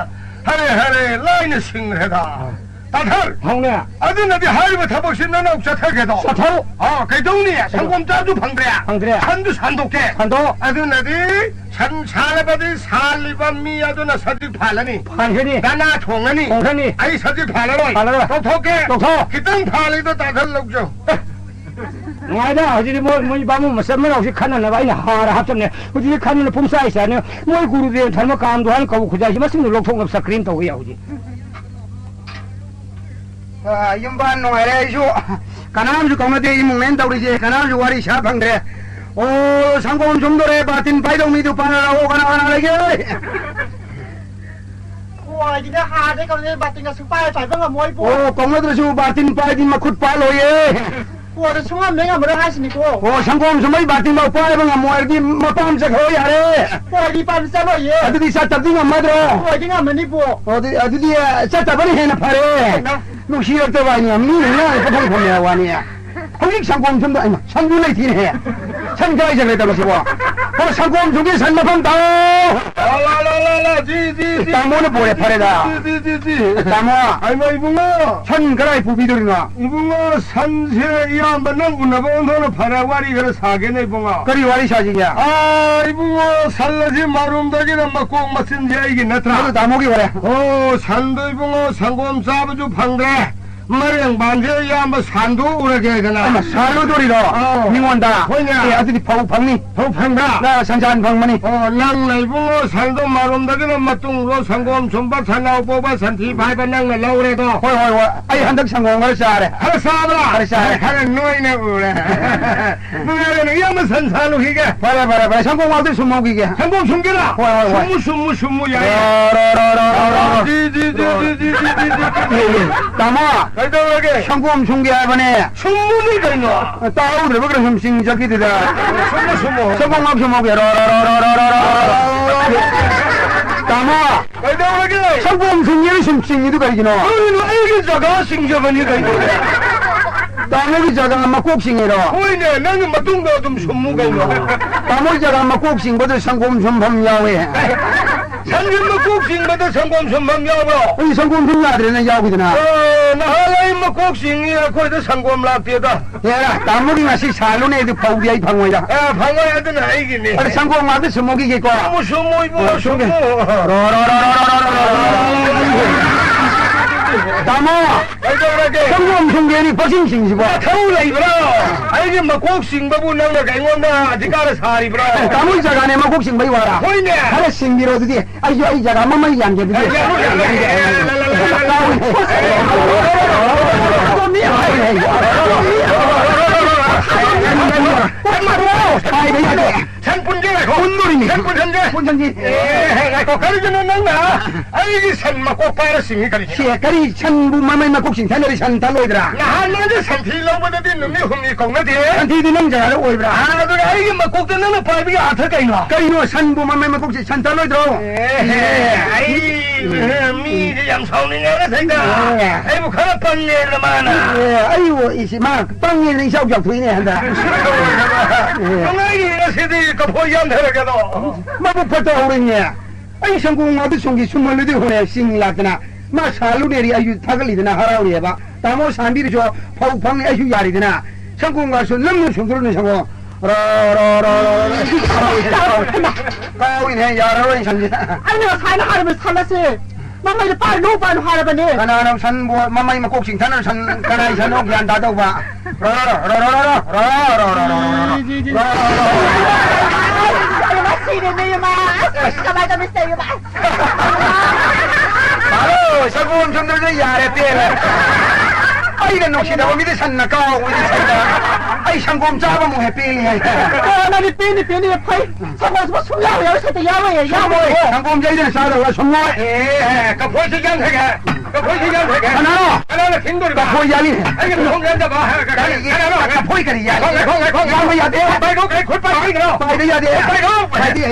ꯍꯔꯦ, ꯍꯔꯦ, ꯂꯥꯏꯅ ꯁꯤꯡꯈ꯭ꯔꯦꯗ꯫ ꯇꯥꯊꯔ꯫ ꯍꯧꯅꯦ꯫ ꯑꯗꯨꯅꯗꯤ ꯍꯥꯏꯔꯤꯕ ꯊꯕꯛꯁꯤ ꯅꯅꯧ ꯆꯠꯊꯒꯦꯗꯣ꯫ ꯆꯠꯊꯧ꯫ ꯑꯥ, ꯀꯩꯗꯧꯅꯤ? ꯁꯪꯒꯣꯝ ꯆꯥꯁꯨ ꯐꯪꯗ꯭ꯔꯦ꯫ ꯐꯪꯗ꯭ꯔꯦ꯫ ꯁꯟꯁꯨ ꯁꯟꯗꯣꯛꯀꯦ꯫ ꯁꯟꯗꯣꯛ꯫ ꯑꯗꯨꯅꯗꯤ ꯁꯟ ꯁꯥꯔꯕꯗꯤ ꯁꯥꯜꯂꯤꯕ ꯃꯤ ꯑꯗꯨꯅ ꯁꯖꯤꯛ ꯐꯥꯜꯂꯅꯤ꯫ ꯐꯥꯜꯈ꯭ꯔꯅꯤ꯫ ꯗꯅꯥ ꯊꯣꯡꯉꯅꯤ꯫ ꯊꯣꯡꯈ꯭ꯔꯅꯤ꯫ ꯑꯩ ꯁꯖꯤꯛ ꯐꯥꯜꯂꯔꯣꯏ꯫ ꯐꯥꯜꯂꯔꯣꯏ꯫ ꯇꯣꯛꯊꯣꯛꯀꯦ꯫ ꯇꯣꯛꯊꯣꯛ꯫ ꯈꯤꯇꯪ ꯐꯥꯜꯂꯤꯗꯣ ꯇꯥꯊꯔ ꯂꯧꯖꯧ꯫ ꯅꯨꯡꯉꯥꯏꯗ, ꯍꯧꯖꯤꯛꯇꯤ ꯃꯣꯏ, ꯃꯣꯏ ꯕꯥꯃꯣꯟ ꯃꯆꯤꯟ ꯃꯅꯥꯎꯁꯤ ꯈꯟꯅꯅꯕ ꯑꯩꯅ ꯍꯥꯔ ꯍꯥꯞꯆꯕꯅꯦ꯫ ꯍꯧꯖꯤꯛꯇꯤ ꯈꯟꯅꯅ ꯄꯨꯝꯁꯥꯏ ꯆꯥꯏꯅꯦ꯫ ꯃꯣꯏ ꯒꯨꯔꯨꯗꯦꯕ ꯙꯔꯃ ꯀꯥꯝꯗꯣ ꯍꯥꯏꯅ ꯀꯧꯕ ꯈꯨꯖꯥꯏꯁꯤ ꯃꯁꯤꯡꯗꯨ ꯂꯧꯊꯣꯛꯅꯕ ꯁꯀ꯭ꯔꯤꯟ ꯇꯧꯕ ꯌꯥꯎ ꯍꯧꯖꯤꯛ꯫ ꯑ, ꯌꯨꯝꯕꯥꯟ ꯅꯨꯡꯉꯥꯏꯔꯦ ꯑꯩꯁꯨ꯫ ꯀꯅꯥꯝꯁꯨ ꯀꯧꯅꯗꯦ ꯏꯃꯨꯡꯅꯦꯅ ꯇꯧꯔꯤꯁꯦ꯫ ꯀꯅꯥꯝꯁꯨ ꯋꯥꯔꯤ ꯁꯥ ꯐꯪꯗ꯭ꯔꯦ꯫ ꯑꯣ, ꯁꯪꯒꯣꯝ ꯁꯨꯝꯗꯣꯔꯦ, ꯕꯥꯇꯤꯟ ꯄꯥꯏꯗꯧ ꯃꯤꯗꯨ ꯄꯥꯅꯔꯛꯑꯣ, ꯀꯅꯥ ꯀꯅꯥ ꯂꯩꯒꯦ? ꯀꯣꯏꯗꯤꯅꯦ ꯍꯥꯗꯦ ꯀꯧꯅꯦ, ꯕꯥꯇꯤꯟꯒ ꯁꯨꯡꯄꯥꯏ ꯄꯥꯏꯕ ꯉꯝꯃꯣꯏꯕꯣ꯫ ꯑꯣ, ꯀꯧꯅꯗ꯭ꯔꯁꯨ ꯕꯥꯇꯤꯟ ꯄꯥꯏꯗꯤ ꯃꯈꯨꯠ ꯄꯥꯜꯂꯣꯏꯌꯦ꯫ ꯀꯣꯟꯅ ꯁꯨꯡꯉꯝ ꯍꯦꯛ ꯉꯝꯃꯔꯣꯏ ꯍꯥꯏꯁꯤꯅꯤꯀꯣ꯫ ꯑꯣ, ꯁꯪꯒꯣꯝ ꯁꯨꯝꯕꯩ ꯕꯥꯇꯤꯟꯐꯥꯎ ꯄꯥꯏꯕ ꯉꯝꯃꯣꯏ ꯍꯥꯏꯔꯗꯤ ꯃꯄꯥꯝ ꯆꯠꯈ꯭ꯔꯣ ꯌꯥꯔꯦ꯫ ꯀꯣꯏꯗꯤ ꯄꯥꯏꯕ ꯆꯠꯂꯣꯏꯌꯦ꯫ ꯑꯗꯨꯗꯤ ꯆꯠꯇꯕꯗꯤ ꯉꯝꯃꯗ꯭ꯔꯣ? ꯀꯣꯏꯗꯤ ꯉꯝꯃꯅꯤꯕꯣ꯫ ꯑꯣ, ꯑꯗꯨ-, ꯑꯗꯨꯗꯤ, ꯑ, ꯆꯠꯇꯕꯅ ꯍꯦꯟꯅ ꯐꯔꯦ꯫ ꯍꯩꯃꯥ꯫ ꯅꯨꯡꯁꯤꯔꯛꯇꯕ ꯍꯥꯏꯅ ꯃꯤꯅ ꯉꯥꯡꯉꯛꯄ ꯐꯪ ꯐꯪꯉꯦ ꯋꯥꯅꯤ꯫ ꯍꯧꯖꯤꯛ ꯁꯪꯒꯣꯝ ꯁꯨꯝꯗꯣ, ꯑꯩꯃ, ꯁꯟꯗꯨ ꯂꯩꯇꯦꯅꯦꯍꯦ꯫ ꯁꯟ ꯀꯗꯥꯏ ꯆꯠꯈ꯭ꯔꯦ ꯇꯧꯔꯤꯁꯤꯕꯣ? ꯍꯣ, ꯁꯪꯒꯣꯝ ꯁꯨꯝꯒꯤ ꯁꯟ ꯃꯐꯝ ꯇꯥꯛꯑꯣ꯫ ꯂꯥ, ꯂꯥ, ꯂꯥ, ꯂꯥ, ꯂꯥ, ꯖꯤ, ꯖꯤ, ꯖꯤ, ꯇꯥꯃꯣꯅ ꯖꯤ, ꯄꯨꯔꯦ, ꯖꯤ, ꯐꯔꯦꯗ꯫ ꯖꯤ, ꯖꯤ, ꯖꯤ, ꯖꯤ꯫ ꯇꯥꯃꯣ꯫ ꯍꯩꯃꯥ, ꯏꯕꯨꯡꯉꯣ꯫ ꯁꯟ ꯀꯗꯥꯏ ꯄꯨꯕꯤꯗꯣꯔꯤꯅꯣ? ꯏꯕꯨꯡꯉꯣ, ꯁꯟꯁꯦ ꯏꯌꯥꯝꯕ ꯅꯪ ꯎꯅꯕ ꯑꯣꯟꯊꯣꯛꯅ ꯐꯔꯦ꯫ ꯋꯥꯔꯤ ꯈꯔ ꯁꯥꯒꯦꯅꯦ, ꯏꯕꯨꯡꯉꯣ꯫ ꯀꯔꯤ ꯋꯥꯔꯤ ꯁꯥꯁꯤꯒꯦ? ꯑꯥ, ꯏꯕꯨꯡꯉꯣ, ꯁꯟ ꯑꯁꯤ ꯃꯔꯨꯝꯗꯒꯤꯅ ꯃꯀꯣꯛ ꯃꯆꯤꯟꯁꯦ ꯑꯩꯒꯤ ꯅꯠꯇ꯭ꯔꯥ? ꯑꯗꯨ ꯇꯥꯃꯣꯒꯤ ꯋꯥꯔꯤ꯫ ꯑꯣ, ꯁꯟꯗꯣ ꯏꯕꯨꯡꯉꯣ, ꯁꯪꯒꯣꯝ ꯆꯥꯕꯁꯨ ꯐꯪꯗ꯭ꯔꯦ꯫ ꯃꯔꯦꯡꯕꯥꯟꯁꯦ ꯏꯌꯥꯝꯕ ꯁꯥꯟꯗꯣꯛꯎꯔꯒꯦꯗꯅ꯫ ꯑꯃ ꯁꯥꯜꯂꯨꯗꯣꯔꯤꯔꯣ? ꯑꯧ꯫ ꯃꯤꯉꯣꯟꯗ? ꯍꯣꯏꯅꯦ꯫ ꯑꯦ, ꯑꯗꯨꯗꯤ ꯐꯧ ꯐꯪꯅꯤ꯫ ꯐꯧ ꯐꯪꯕ꯭ꯔꯥ? ꯅ ꯁꯟꯖꯥꯟ ꯐꯪꯕꯅꯤ꯫ ꯑꯣ, ꯅꯪꯅ ꯏꯕꯨꯡꯉꯣ ꯁꯟꯗꯣ ꯃꯔꯨꯝꯗꯒꯤꯅ ꯃꯇꯨꯡꯗꯣ ꯁꯪꯒꯣꯝ ꯁꯨꯝꯕ, ꯁꯟꯅꯥꯎ ꯄꯧꯕ, ꯁꯟꯊꯤ ꯐꯥꯏꯕ ꯅꯪꯅ ꯂꯧꯔꯦꯗꯣ꯫ ꯍꯣꯏ, ꯍꯣꯏ, ꯍꯣꯏ꯫ ꯑꯩ ꯍꯟꯗꯛ ꯁꯪꯒꯣꯝ ꯈꯔ ꯆꯥꯔꯦ꯫ ꯈꯔ ꯆꯥꯕ꯭ꯔꯥ? ꯈꯔ ꯆꯥꯔꯦ꯫ ꯈꯔ ꯅꯣꯏꯅ ꯎꯔꯦ꯫ ꯅꯨꯡꯉꯥꯏꯔꯦꯅꯦ, ꯏꯌꯥꯝꯕ ꯁꯟ ꯁꯥꯜꯂꯨꯈꯤꯒꯦ꯫ ꯐꯔꯦ, ꯐꯔꯦ, ꯐꯔꯦ꯫ ꯁꯪꯒꯣꯝ ꯉꯥꯛꯇ ꯁꯨꯝꯍꯧꯈꯤꯒꯦ꯫ ꯁꯪꯒꯣꯝ ꯁꯨꯝꯒꯦꯔꯥ? ꯍꯣꯏ, ꯍꯣꯏ, ꯍꯣꯏ꯫ ꯁꯨꯝꯃꯨ, ꯁꯨꯝꯃꯨ, ꯁꯨꯝꯃꯨ, ꯌꯥꯏ꯫ ꯔꯣ, ꯔꯣ, ꯔꯣ, ꯔꯣ, ꯔꯣ, ꯔꯣ꯫ ꯖꯤ, ꯖꯤ, ꯖꯤ꯫ ꯑꯦ, ꯑꯦ, ꯇꯥꯃꯣ꯫ ꯀꯩꯗꯧꯔꯒꯦ? ꯁꯪꯒꯣꯝ ꯁꯨꯝꯒꯦ ꯍꯥꯏꯕꯅꯦ꯫ ꯁꯨꯝꯃꯨꯅꯤ ꯀꯩꯅꯣ꯫ ꯇꯥꯍꯧꯗ꯭ꯔꯕ ꯀꯩꯅꯣ ꯁꯨꯝ ꯆꯤꯡ ꯆꯠꯈꯤꯗꯨꯗ꯫ ꯁꯨꯝꯃꯨ, ꯁꯨꯝꯃꯨ꯫ ꯁꯪꯒꯣꯝ ꯉꯥꯛ ꯁꯨꯝꯍꯧꯒꯦ꯫ ꯔꯣ, ꯔꯣ, ꯔꯣ, ꯔꯣ, ꯔꯣ, ꯔꯣ, ꯔꯣ꯫ ꯇꯥꯃꯣ꯫ ꯀꯩꯗꯧꯔꯒꯦ? ꯁꯪꯒꯣꯝ ꯁꯨꯝꯒꯦꯅ ꯁꯨꯝ ꯆꯤꯡꯉꯤꯗꯨ ꯀꯔꯤꯒꯤꯅꯣ? ꯀꯔꯤꯅꯣ? ꯑꯩꯒꯤ ꯖꯒꯥ ꯁꯤꯡꯖꯕꯅꯤ ꯀꯩꯅꯣ꯫ ꯇꯥꯃꯣꯒꯤ ꯖꯒꯥ ꯃꯀꯣꯛ ꯁꯤꯡꯉꯤꯔꯣ? ꯍꯣꯏꯅꯦ, ꯅꯪꯒꯤ ꯃꯇꯨꯡꯗ ꯑꯗꯨꯝ ꯁꯨꯝꯃꯨ ꯀꯩꯅꯣ꯫ ꯇꯥꯃꯣꯒꯤ ꯖꯒꯥ ꯃꯀꯣꯛ ꯁꯤꯡꯕꯗ ꯁꯪꯒꯣꯝ ꯁꯨꯝꯐꯝ ꯌꯥꯎꯋꯦ꯫ ꯁꯟꯒꯤ ꯃꯀꯣꯛ ꯁꯤꯡꯕꯗ ꯁꯪꯒꯣꯝ ꯁꯨꯝꯐꯝ ꯌꯥꯎꯕ꯭ꯔꯣ? ꯑꯩ ꯁꯪꯒꯣꯝ ꯁꯨꯝ ꯌꯥꯗ꯭ꯔꯦꯅ ꯌꯥꯎꯈꯤꯗꯅ꯫ ꯑꯣ, ꯅꯍꯥꯟ ꯑꯩ ꯃꯀꯣꯛ ꯁꯤꯡꯉꯤ, ꯑꯩꯈꯣꯏꯗ ꯁꯪꯒꯣꯝ ꯂꯥꯛꯇꯦꯗ꯫ ꯍꯦꯔꯥ, ꯇꯥꯃꯣꯒꯤ ꯉꯁꯤ ꯁꯥꯜꯂꯨꯅꯦ, ꯑꯗꯨ ꯐꯧꯗꯤ ꯑꯩ ꯐꯪꯉꯣꯏꯗ꯫ ꯑꯦ, ꯐꯪꯉꯣꯏ, ꯑꯗꯨꯅ ꯑꯩꯒꯤꯅꯤ꯫ ꯑꯗ ꯁꯪꯒꯣꯝ ꯉꯥꯛꯇ ꯁꯨꯝꯃꯨꯈꯤꯒꯦꯀꯣ꯫ ꯁꯨꯝꯃꯨ, ꯁꯨꯝꯃꯨ, ꯏꯕꯨꯡꯉꯣ, ꯑꯣ, ꯁꯨꯝꯃꯨ꯫ ꯁꯨꯝꯃꯨ꯫ ꯔꯣ, ꯔꯣ, ꯔꯣ꯫ ꯇꯥꯃꯣ, ꯀꯩꯗꯧꯔꯒꯦ? ꯁꯪꯒꯣꯝ ꯁꯨꯝꯒꯦꯅꯤ ꯄꯣꯠꯁꯤꯡꯁꯤꯡꯁꯤꯕꯣ꯫ ꯅꯊꯧ ꯂꯩꯕ꯭ꯔꯣ? ꯑꯩꯒꯤ ꯃꯀꯣꯛ ꯁꯤꯡꯕꯕꯨ ꯅꯪꯅ ꯑꯩꯉꯣꯟꯗ ꯑꯙꯤꯀꯥꯔ ꯁꯥꯔꯤꯕ꯭ꯔꯣ? ꯇꯥꯃꯣꯒꯤ ꯖꯒꯥꯅꯦ ꯃꯀꯣꯛ ꯁꯤꯡꯕꯩ ꯋꯥꯔꯥ? ꯍꯣꯏꯅꯦ꯫ ꯈꯔ ꯁꯤꯡꯕꯤꯔꯣ ꯑꯗꯨꯗꯤ꯫ ꯑꯩꯁꯨ ꯑꯩ ꯖꯒꯥ ꯃꯃꯩ ꯌꯥꯟꯒꯦ ꯑꯗꯨꯗꯤ꯫ ꯌꯥꯔꯣꯏ, ꯌꯥꯔꯣꯏ, ꯌꯥꯔꯣꯏ꯫ ꯁꯟ ꯄꯨꯟꯒꯦ, ꯉꯥꯏꯈꯣ꯫ ꯄꯨꯟꯗꯣꯔꯤꯅꯤ꯫ ꯁꯟ ꯄꯨꯟꯁꯟꯒꯦ꯫ ꯄꯨꯟꯁꯟꯁꯤ꯫ ꯑꯦ, ꯉꯥꯏꯈꯣ, ꯀꯔꯤꯒꯤꯅꯣ ꯅꯪꯅ ꯑꯩꯒꯤ ꯁꯟ ꯃꯀꯣꯛ ꯄꯥꯏꯔ ꯁꯤꯡꯉꯤ ꯀꯔꯤꯒꯤꯅꯣ? ꯁꯦ, ꯀꯔꯤ ꯁꯟꯕꯨ ꯃꯃꯩ ꯃꯀꯣꯛ ꯆꯤꯡꯊꯅꯔꯤ ꯁꯟ ꯊꯜꯂꯣꯏꯗ꯭ꯔꯥ? ꯅꯍꯥꯟ ꯅꯪꯒꯤ ꯁꯟꯊꯤ ꯂꯧꯕꯗꯗꯤ ꯅꯨꯃꯤꯠ ꯍꯨꯝꯅꯤ ꯀꯧꯅꯗꯦ꯫ ꯁꯟꯊꯤꯗꯤ ꯅꯪ ꯖꯒꯥꯗ ꯑꯣꯏꯕ꯭ꯔꯥ? ꯑꯗꯨꯒ ꯑꯩꯒꯤ ꯃꯀꯣꯛꯇ ꯅꯪꯅ ꯄꯥꯏꯕꯒꯤ ꯑꯥꯊ ꯀꯩꯅꯣ? ꯀꯩꯅꯣ ꯁꯟꯕꯨ ꯃꯃꯩ ꯃꯀꯣꯛ ꯆꯤꯡ-, ꯁꯟ ꯊꯜꯂꯣꯏꯗ꯭ꯔꯣ? ꯑꯦ, ꯑꯩ, ꯃꯤꯁꯦ ꯌꯥꯝ ꯁꯥꯎꯅꯤꯡꯉꯦ ꯉꯁꯤꯗ꯫ ꯑꯦ꯫ ꯑꯩꯕꯨ ꯈꯔ ꯄꯪꯉꯦꯅ ꯃꯥꯅ꯫ ꯑꯦ, ꯑꯩꯕꯨ ꯏꯁꯤ ꯃꯥ ꯄꯪꯉꯦꯅ ꯏꯆꯥꯎ ꯆꯥꯎꯊꯣꯛꯏꯅꯦ ꯍꯟꯗꯛ꯫ ꯑꯦ꯫ ꯅꯨꯡꯉꯥꯏꯔꯤ ꯉꯁꯤꯗꯤ ꯀꯐꯣꯏ ꯌꯥꯟꯊꯔꯒꯦꯗꯣ꯫ ꯃꯕꯨꯛ ꯐꯠꯇ ꯍꯧꯔꯤꯅꯦ꯫ ꯑꯩ ꯁꯪꯒꯣꯝ ꯉꯥꯛꯇ ꯁꯨꯝꯒꯤ ꯁꯨꯝꯍꯜꯂꯨꯗꯤ ꯍꯣꯔꯦꯟ ꯆꯤꯡ ꯂꯥꯛꯇꯅ ꯃꯥ ꯁꯥꯜꯂꯨꯅꯦꯔꯤ ꯑꯩꯁꯨ ꯊꯥꯒꯠꯂꯤꯗꯅ ꯍꯔꯥꯎꯔꯤꯑꯕ꯫ ꯇꯥꯃꯣ ꯁꯥꯟꯕꯤꯔꯤꯁꯨ ꯐꯧ ꯐꯪꯉꯦ ꯑꯩꯁꯨ ꯌꯥꯔꯤꯗꯅ꯫ ꯁꯪꯒꯣꯝꯒꯁꯨ ꯅꯝꯅ ꯁꯨꯝꯗ꯭ꯔꯨꯅꯦ ꯁꯪꯒꯣꯝ꯫ ꯔꯣ, ꯔꯣ, ꯔꯣ, ꯔꯣ, ꯔꯣ꯫ ꯀꯥꯎꯏꯅꯦ, ꯌꯥꯔꯔꯣꯏ ꯁꯟꯁꯦ꯫ ꯑꯩꯅ ꯉꯁꯥꯏꯅ ꯍꯥꯏꯔꯕ ꯁꯥꯜꯂꯁꯦ꯫ ꯃꯃꯩꯗ ꯄꯥꯏꯔꯨꯅꯨ, ꯄꯥꯏꯔꯨꯅꯨ ꯍꯥꯏꯔꯕꯅꯦ꯫ ꯀꯅꯥꯅꯣ ꯁꯟꯕꯨ ꯃꯃꯩ ꯃꯀꯣꯛ ꯆꯤꯡꯊꯠꯅ ꯁꯟ ꯀꯅꯥꯏ ꯁꯟꯅꯣ ꯒ꯭ꯌꯥꯟ ꯇꯥꯗꯧꯕ? ꯔꯣ, ꯔꯣ, ꯔꯣ, ꯔꯣ, ꯔꯣ, ꯔꯣ, ꯔꯣ, ꯔꯣ, ꯔꯣ, ꯔꯣ, ꯔꯣ, ꯔꯣ, ꯔꯣ, ꯔꯣ, ꯔꯣ, ꯔꯣ, ꯔꯣ꯫ ꯑꯩ ꯁꯤꯔꯦꯅꯦ, ꯏꯃꯥ꯫ ꯑꯁ, ꯀꯃꯥꯏ ꯇꯧꯅꯤ, ꯁꯤꯗ, ꯏꯃꯥ? ꯍꯜꯂꯣ, ꯁꯪꯒꯣꯝ ꯁꯨꯝꯗ꯭ꯔꯁꯨ ꯌꯥꯔꯦ, ꯄꯦꯜꯂꯦ꯫ ꯑꯩꯅ ꯅꯨꯡꯁꯤꯗꯕ ꯃꯤꯗꯤ ꯁꯟꯅ ꯀꯥꯎꯕꯗꯤ ꯁꯟꯅ꯫ ꯑꯩ ꯁꯪꯒꯣꯝ ꯆꯥꯕ ꯑꯃꯨꯛ ꯍꯦꯛ ꯄꯦꯜꯂꯤ ꯍꯥꯏ꯫ ꯑꯣ, ꯅꯪꯗꯤ ꯄꯦꯟꯅꯤ, ꯄꯦꯟꯅꯤ, ꯐꯩ꯫ ꯁꯪꯒꯣꯝꯁꯤꯕꯨ ꯁꯨꯡꯌꯥꯎ ꯌꯥꯎꯔꯣꯏ, ꯁꯠꯇ ꯌꯥꯎꯔꯣꯏꯌꯦ, ꯁꯪꯒꯣꯏ, ꯌꯥꯎꯔꯣꯏꯌꯦ꯫ ꯁꯪꯒꯣꯝꯁꯦ ꯑꯩꯗꯅ ꯆꯥꯗꯧꯕ ꯁꯪꯒꯣꯏ꯫ ꯑꯦ, ꯀꯐꯣꯏꯁꯨ ꯌꯥꯟꯊꯒꯦ꯫ ꯀꯐꯣꯏꯁꯨ ꯌꯥꯟꯊꯒꯦ꯫ ꯀꯅꯥꯅꯣ? ꯀꯅꯥꯅ ꯊꯤꯡꯗꯣꯔꯤꯕ? ꯀꯐꯣꯏ ꯌꯥꯜꯂꯤ꯫ ꯑꯩꯒꯤ ꯃꯈꯣꯡ ꯌꯥꯟꯗꯕ ꯍꯥꯏꯔꯒ ꯀꯔꯤ? ꯀꯔꯤ? ꯀꯅꯥꯅꯣ? ꯀꯐꯣꯏ ꯀꯔꯤ ꯌꯥꯜꯂꯤ? ꯉꯥꯏꯈꯣ, ꯉꯥꯏꯈꯣ, ꯉꯥꯏꯈꯣ꯫ ꯌꯥꯟꯕ ꯌꯥꯗꯦ꯫ ꯄꯥꯏꯔꯣ, ꯀꯩ ꯈꯨꯠ ꯄꯥꯏꯔꯤꯅꯣ? ꯄꯥꯏꯕ ꯌꯥꯗꯦ꯫ ꯄꯥꯏꯔꯣ꯫ ꯄꯥꯏꯗꯦ꯫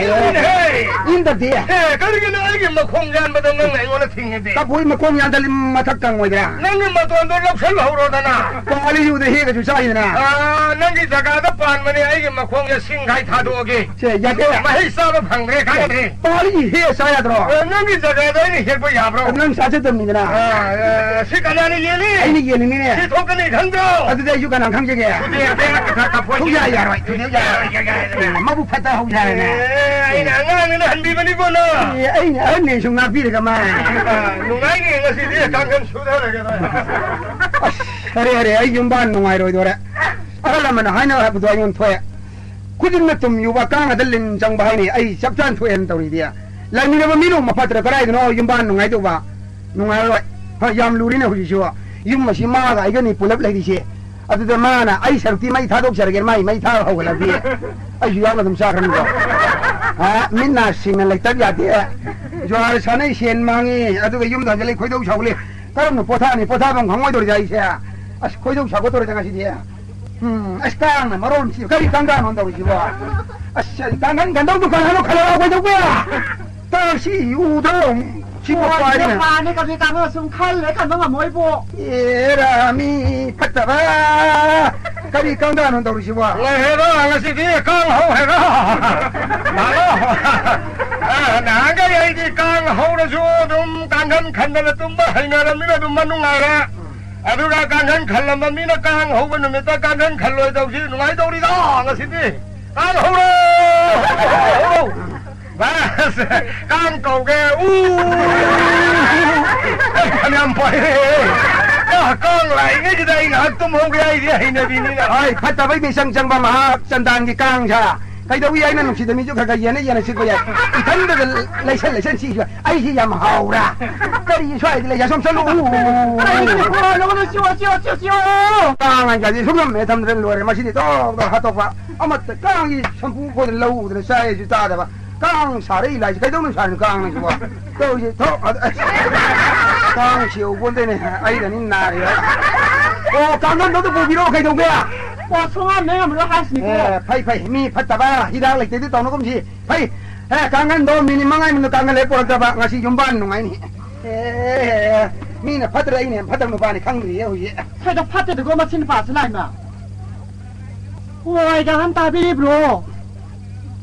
ꯑꯦ, ꯏꯟꯗꯕꯗꯤ꯫ ꯑꯦ, ꯀꯔꯤꯒꯤꯅꯣ ꯑꯩꯒꯤ ꯃꯈꯣꯡ ꯌꯥꯟꯕꯗꯣ ꯅꯪꯅ ꯑꯩꯉꯣꯟꯗ ꯊꯤꯡꯉꯤꯗꯤ? ꯀꯐꯣꯏ ꯃꯈꯣꯡ ꯌꯥꯟꯗ ꯃꯊꯛ ꯀꯪꯉꯣꯏꯗ꯭ꯔꯥ? ꯅꯪꯒꯤ ꯃꯇꯣꯟꯗꯣ ꯂꯧꯁꯜꯍꯧꯔꯣꯗꯅ꯫ ꯄꯥꯜꯂꯤꯁꯤꯕꯨꯗ ꯍꯦꯛꯑꯁꯨ ꯆꯥꯏꯗꯅ꯫ ꯑꯥ, ꯅꯪꯒꯤ ꯖꯒꯥꯗ ꯄꯥꯟꯕꯅꯦ, ꯑꯩꯒꯤ ꯃꯈꯣꯡꯁꯦ ꯁꯤꯡꯈꯥꯏ ꯊꯥꯗꯣꯛꯑꯒꯦ꯫ ꯁꯦ, ꯌꯥꯗꯦ꯫ ꯃꯍꯩ ꯆꯥꯕ ꯐꯪꯗ꯭ꯔꯦ, ꯀꯥꯟꯅꯗ꯭ꯔꯦ꯫ ꯄꯥꯜꯂꯤ ꯍꯦꯛꯑ ꯆꯥ ꯌꯥꯗ꯭ꯔꯣ? ꯑ, ꯅꯪꯒꯤ ꯖꯒꯥꯗ ꯑꯩꯅ ꯍꯦꯛꯄ ꯌꯥꯕ꯭ꯔꯣ? ꯑꯗꯨ ꯅꯪ ꯆꯥꯖꯗꯕꯅꯤꯗꯅ꯫ ꯑꯥ, ꯑ, ꯁꯤ ꯀꯅꯥꯅ ꯌꯦꯜꯂꯤ? ꯑꯩꯅ ꯌꯦꯜꯂꯤꯅꯤꯅꯦ꯫ ꯁꯤ ꯊꯣꯛꯀꯅꯤ ꯈꯪꯗ꯭ꯔꯣ? ꯑꯗꯨꯗꯤ ꯑꯩꯁꯨ ꯀꯅꯥ ꯈꯪꯖꯒꯦ? ꯊꯨꯗꯦꯛ, ꯊꯨꯗꯦꯛ, ꯊꯨꯗꯦꯛ, ꯊꯨꯗꯦꯛ꯫ ꯁꯨꯡꯌꯥ ꯌꯥꯔꯣꯏ, ꯊꯨꯗꯦꯛ ꯌꯥꯔꯣꯏ꯫ ꯌꯥꯔꯣꯏ, ꯌꯥꯔꯣꯏ, ꯌꯥꯔꯣꯏ꯫ ꯃꯕꯨꯛ ꯐꯠꯇ ꯍꯧ ꯌꯥꯔꯦꯅꯦ꯫ ꯑꯦ, ꯑꯩꯅ ꯑꯉꯥꯡꯅꯤꯅ ꯍꯟꯕꯤꯕꯅꯤꯀꯣ ꯅꯪ꯫ ꯑꯦ, ꯑꯩꯅ ꯑꯍꯟꯅꯦ ꯁꯨꯝ ꯉꯥꯛꯄꯤꯔꯒ ꯃꯥ꯫ ꯑ, ꯅꯨꯡꯉꯥꯏꯅꯤ ꯉꯁꯤꯗꯤ ꯀꯥꯡꯈꯟ ꯁꯨꯊꯔꯒꯦ ꯅꯪ꯫ ꯑꯁ, ꯐꯔꯦ, ꯐꯔꯦ, ꯑꯩ ꯌꯨꯝꯕꯥꯟ ꯅꯨꯡꯉꯥꯏꯔꯣꯏꯗꯣꯔꯦ꯫ ꯑꯍꯜ ꯂꯃꯟꯅ ꯍꯥꯏꯅꯕꯗꯣ ꯑꯩꯉꯣꯟꯗ ꯊꯣꯛꯑꯦ꯫ ꯈꯨꯖꯤꯟꯅ ꯇꯨꯝ ꯌꯨꯕ ꯀꯥꯡ ꯑꯗ ꯂꯤꯟ ꯆꯪꯕ ꯍꯥꯏꯅꯤ꯫ ꯑꯩ ꯆꯞ ꯆꯥꯅ ꯊꯣꯛꯑꯦꯅ ꯇꯧꯔꯤꯗꯤ꯫ ꯂꯩꯃꯤꯟꯅꯕ ꯃꯤ ꯅꯣꯡꯃ ꯐꯠꯇ꯭ꯔ ꯀꯗꯥꯏꯗꯅꯣ ꯌꯨꯝꯕꯥꯟ ꯅꯨꯡꯉꯥꯏꯗꯧꯕ? ꯅꯨꯡꯉꯥꯏꯔꯣꯏ꯫ ꯍꯣꯏ, ꯌꯥꯝ ꯂꯨꯔꯤꯅꯦ ꯍꯧꯖꯤꯛꯁꯨ꯫ ꯌꯨꯝ ꯑꯁꯤ ꯃꯥꯒ ꯑꯩꯒꯅꯤ ꯄꯨꯂꯞ ꯂꯩꯔꯤꯁꯦ꯫ ꯑꯗꯨꯗ ꯃꯥꯅ ꯑꯩ ꯁꯔꯨꯛꯇꯤ ꯃꯩ ꯊꯥꯗꯣꯛꯆꯔꯒꯦ, ꯃꯥꯏ ꯃꯩ ꯊꯥꯕ ꯍꯧꯒꯠꯂꯕꯗꯤ ꯑꯩꯁꯨ ꯌꯥꯎꯅ ꯑꯗꯨꯝ ꯆꯥꯈ꯭ꯔꯅꯤꯀꯣ꯫ ꯍꯥ? ꯃꯤꯠ ꯅꯥ ꯁꯤꯡꯅ ꯂꯩꯇꯕ ꯌꯥꯗꯦ꯫ ꯖꯨꯍꯥꯔ ꯁꯥꯟꯅꯩ, ꯁꯦꯟ ꯃꯥꯡꯉꯤ, ꯑꯗꯨꯒ ꯌꯨꯝꯗ ꯍꯟꯖꯤꯜꯂꯛꯏ ꯈꯣꯏꯗꯧ ꯁꯥꯎꯒꯠꯂꯤ꯫ ꯀꯔꯝꯅ ꯄꯣꯊꯥꯅꯤ? ꯄꯣꯊꯥꯐꯝ ꯈꯪꯉꯣꯏꯗꯧꯔꯤꯗ ꯑꯩꯁꯦ꯫ ꯑꯁ, ꯈꯣꯏꯗꯧ ꯁꯥꯎꯒꯠꯇꯧꯔꯤꯗ ꯉꯁꯤꯗꯤ꯫ ꯎꯝ, ꯑꯁ, ꯀꯥꯡꯅ ꯃꯔꯣꯟ ꯊꯤ-, ꯀꯔꯤ ꯀꯥꯡꯒꯥꯅꯣ ꯇꯧꯔꯤꯁꯤꯕꯣ? ꯑꯁ, ꯀꯥꯡꯈꯟ ꯀꯟꯗꯧ ꯗꯨꯀꯥꯟ ꯑꯃ ꯈꯜꯂꯛꯑꯣ, ꯀꯩꯗꯧꯕ? ꯀꯥꯡꯁꯤ ꯎꯗ꯭ꯔꯣ? ꯁꯤꯕꯨ ꯍꯣꯏ, ꯄꯥꯏꯔꯤꯅ꯫ ꯄꯥꯅꯤ, ꯀꯔꯤ ꯀꯥꯡꯅꯣ ꯁꯨꯝ ꯈꯜꯂꯦ, ꯈꯟꯕ ꯉꯝꯃꯣꯏꯕꯣ꯫ ꯑꯦꯔꯥ, ꯃꯤ ꯐꯠꯇꯕ! ꯀꯔꯤ ꯀꯥꯡꯒꯥꯅꯣ ꯇꯧꯔꯤꯁꯤꯕꯣ? ꯂꯩꯍꯦꯔꯣ, ꯉꯁꯤꯗꯤ ꯀꯥꯡ ꯍꯧ ꯍꯥꯏꯔꯣ? ꯍꯜꯂꯣ? ꯑ, ꯅꯍꯥꯟꯈꯩ ꯑꯩꯗꯤ ꯀꯥꯡ ꯍꯧꯔꯁꯨ ꯑꯗꯨꯝ ꯀꯥꯡꯈꯟ ꯈꯟꯗꯅ ꯇꯨꯝꯕ ꯍꯩꯅꯔꯕꯅꯤꯅ ꯑꯗꯨꯝ ꯃꯅꯨꯡ ꯉꯥꯏꯔꯦ꯫ ꯑꯗꯨꯒ ꯀꯥꯡꯈꯟ ꯈꯜꯂꯝꯕ ꯃꯤꯅ ꯀꯥꯡ ꯍꯧꯕ ꯅꯨꯃꯤꯠꯇ ꯀꯥꯡꯈꯟ ꯈꯜꯂꯣꯏꯗꯧꯁꯤ ꯅꯨꯡꯉꯥꯏꯗꯧꯔꯤꯗ ꯉꯁꯤꯗꯤ꯫ ꯀꯥꯡ ꯍꯧꯔꯣ! ꯍꯧꯔꯣ! ꯑꯁ, ꯀꯥꯡ ꯀꯧꯒꯦ꯫ ꯎ! ꯑꯩ ꯐꯅꯌꯥꯝ ꯄꯥꯏꯔꯦ꯫ ꯑ, ꯀꯥꯡ ꯂꯥꯛꯏꯉꯩꯁꯤꯗ ꯑꯩ ꯉꯥꯏꯍꯥꯛ ꯇꯨꯝꯍꯧꯒꯦ꯫ ꯑꯩꯗꯤ ꯍꯩꯅꯕꯤꯅꯤꯅ꯫ ꯍꯣꯏ, ꯐꯠꯇꯕꯩ ꯃꯤꯆꯪ ꯆꯪꯕ ꯃꯍꯥꯛ ꯆꯟꯗꯥꯟꯒꯤ ꯀꯥꯡꯁꯥ꯫ ꯀꯩꯗꯧꯏ ꯍꯥꯏꯅ ꯅꯨꯡꯁꯤꯗ ꯃꯤꯁꯨ ꯈꯔ ꯈꯔ ꯌꯦꯟꯅ ꯌꯦꯟꯅ ꯁꯤꯠꯄ ꯌꯥꯏ꯫ ꯏꯊꯟꯗꯗ ꯂꯩꯁꯟ ꯂꯩꯁꯟ ꯁꯤꯁꯨ ꯑꯩꯁꯤ ꯌꯥꯝ ꯍꯥꯎꯕ꯭ꯔꯥ? ꯀꯔꯤ ꯁ꯭ꯋꯥꯏꯗ ꯂꯩ? ꯑꯁꯣꯝ ꯆꯠꯂꯨ꯫ ꯀꯥꯡ ꯍꯥꯏꯁꯤꯗꯤ ꯁꯨꯝ ꯅꯝꯃꯦ ꯊꯝꯗ꯭ꯔꯦ ꯂꯣꯏꯔꯦ꯫ ꯃꯁꯤꯗꯤ ꯇꯣꯛ ꯇꯣꯛ ꯍꯥꯠꯇꯣꯛꯄ꯫ ꯑꯃꯠꯇ ꯀꯥꯡꯒꯤ ꯁꯝꯄꯨ ꯈꯣꯏꯗꯅ ꯂꯧ ꯎꯗꯅ ꯆꯥꯏꯁꯨ ꯆꯥꯗꯕ꯫ ꯀꯥꯡ ꯁꯥꯔꯛꯏ ꯂꯥꯏꯁꯤ ꯀꯩꯗꯧꯅ ꯁꯥꯔꯤꯅꯣ ꯀꯥꯡꯅꯁꯤꯕꯣ? ꯇꯧꯔꯤꯁꯦ ꯊꯣꯛ ꯑꯗ-, ꯑꯁ, ꯀꯥꯡ ꯁꯦ ꯎꯄꯣꯟꯇꯦꯅꯦ꯫ ꯑꯩꯗꯅꯤ ꯅꯥꯔꯤꯕ꯫ ꯑꯣ, ꯀꯥꯡꯒꯟꯗꯣ ꯑꯝꯇ ꯄꯨꯕꯤꯔꯛꯑꯣ ꯀꯩꯗꯧꯒꯦ? ꯑꯣ, ꯁꯣꯉꯥꯝꯅ ꯉꯝꯃꯔꯣꯏ ꯍꯥꯏꯁꯤꯅꯤꯀꯣ꯫ ꯑꯦ, ꯐꯩ, ꯐꯩ꯫ ꯃꯤ ꯐꯠꯇꯕ ꯍꯤꯗꯥꯛ ꯂꯩꯇꯦꯗꯤ ꯇꯧꯅꯒꯨꯝꯁꯤ꯫ ꯐꯩ꯫ ꯑꯦ, ꯀꯥꯡꯒꯟꯗꯣ ꯃꯤꯅꯤꯠ ꯃꯉꯥꯒꯤ ꯃꯅꯨꯡꯗ ꯀꯥꯡꯒꯟ ꯂꯩ ꯄꯨꯔꯛꯇꯕ꯫ ꯉꯁꯤ ꯌꯨꯝꯕꯥꯟ ꯅꯨꯡꯉꯥꯏꯅꯤ꯫ ꯑꯦ, ꯃꯤꯅ ꯐꯠꯇ꯭ꯔꯦ, ꯑꯩꯅ ꯍꯦꯟꯅ ꯐꯠꯇꯕ ꯅꯨꯄꯥꯅꯤ ꯈꯪꯗ꯭ꯔꯤꯌꯦ ꯍꯧꯖꯤꯛ꯫ ꯁ꯭ꯋꯥꯏꯗ ꯐꯠꯇꯦꯗꯀꯣ ꯃꯁꯤ ꯅꯨꯄꯥꯁꯤ ꯂꯥꯏꯃ꯫ ꯍꯣꯏ, ꯀꯥꯡꯒꯟ ꯇꯥꯕꯤꯔꯤꯕ꯭ꯔꯣ?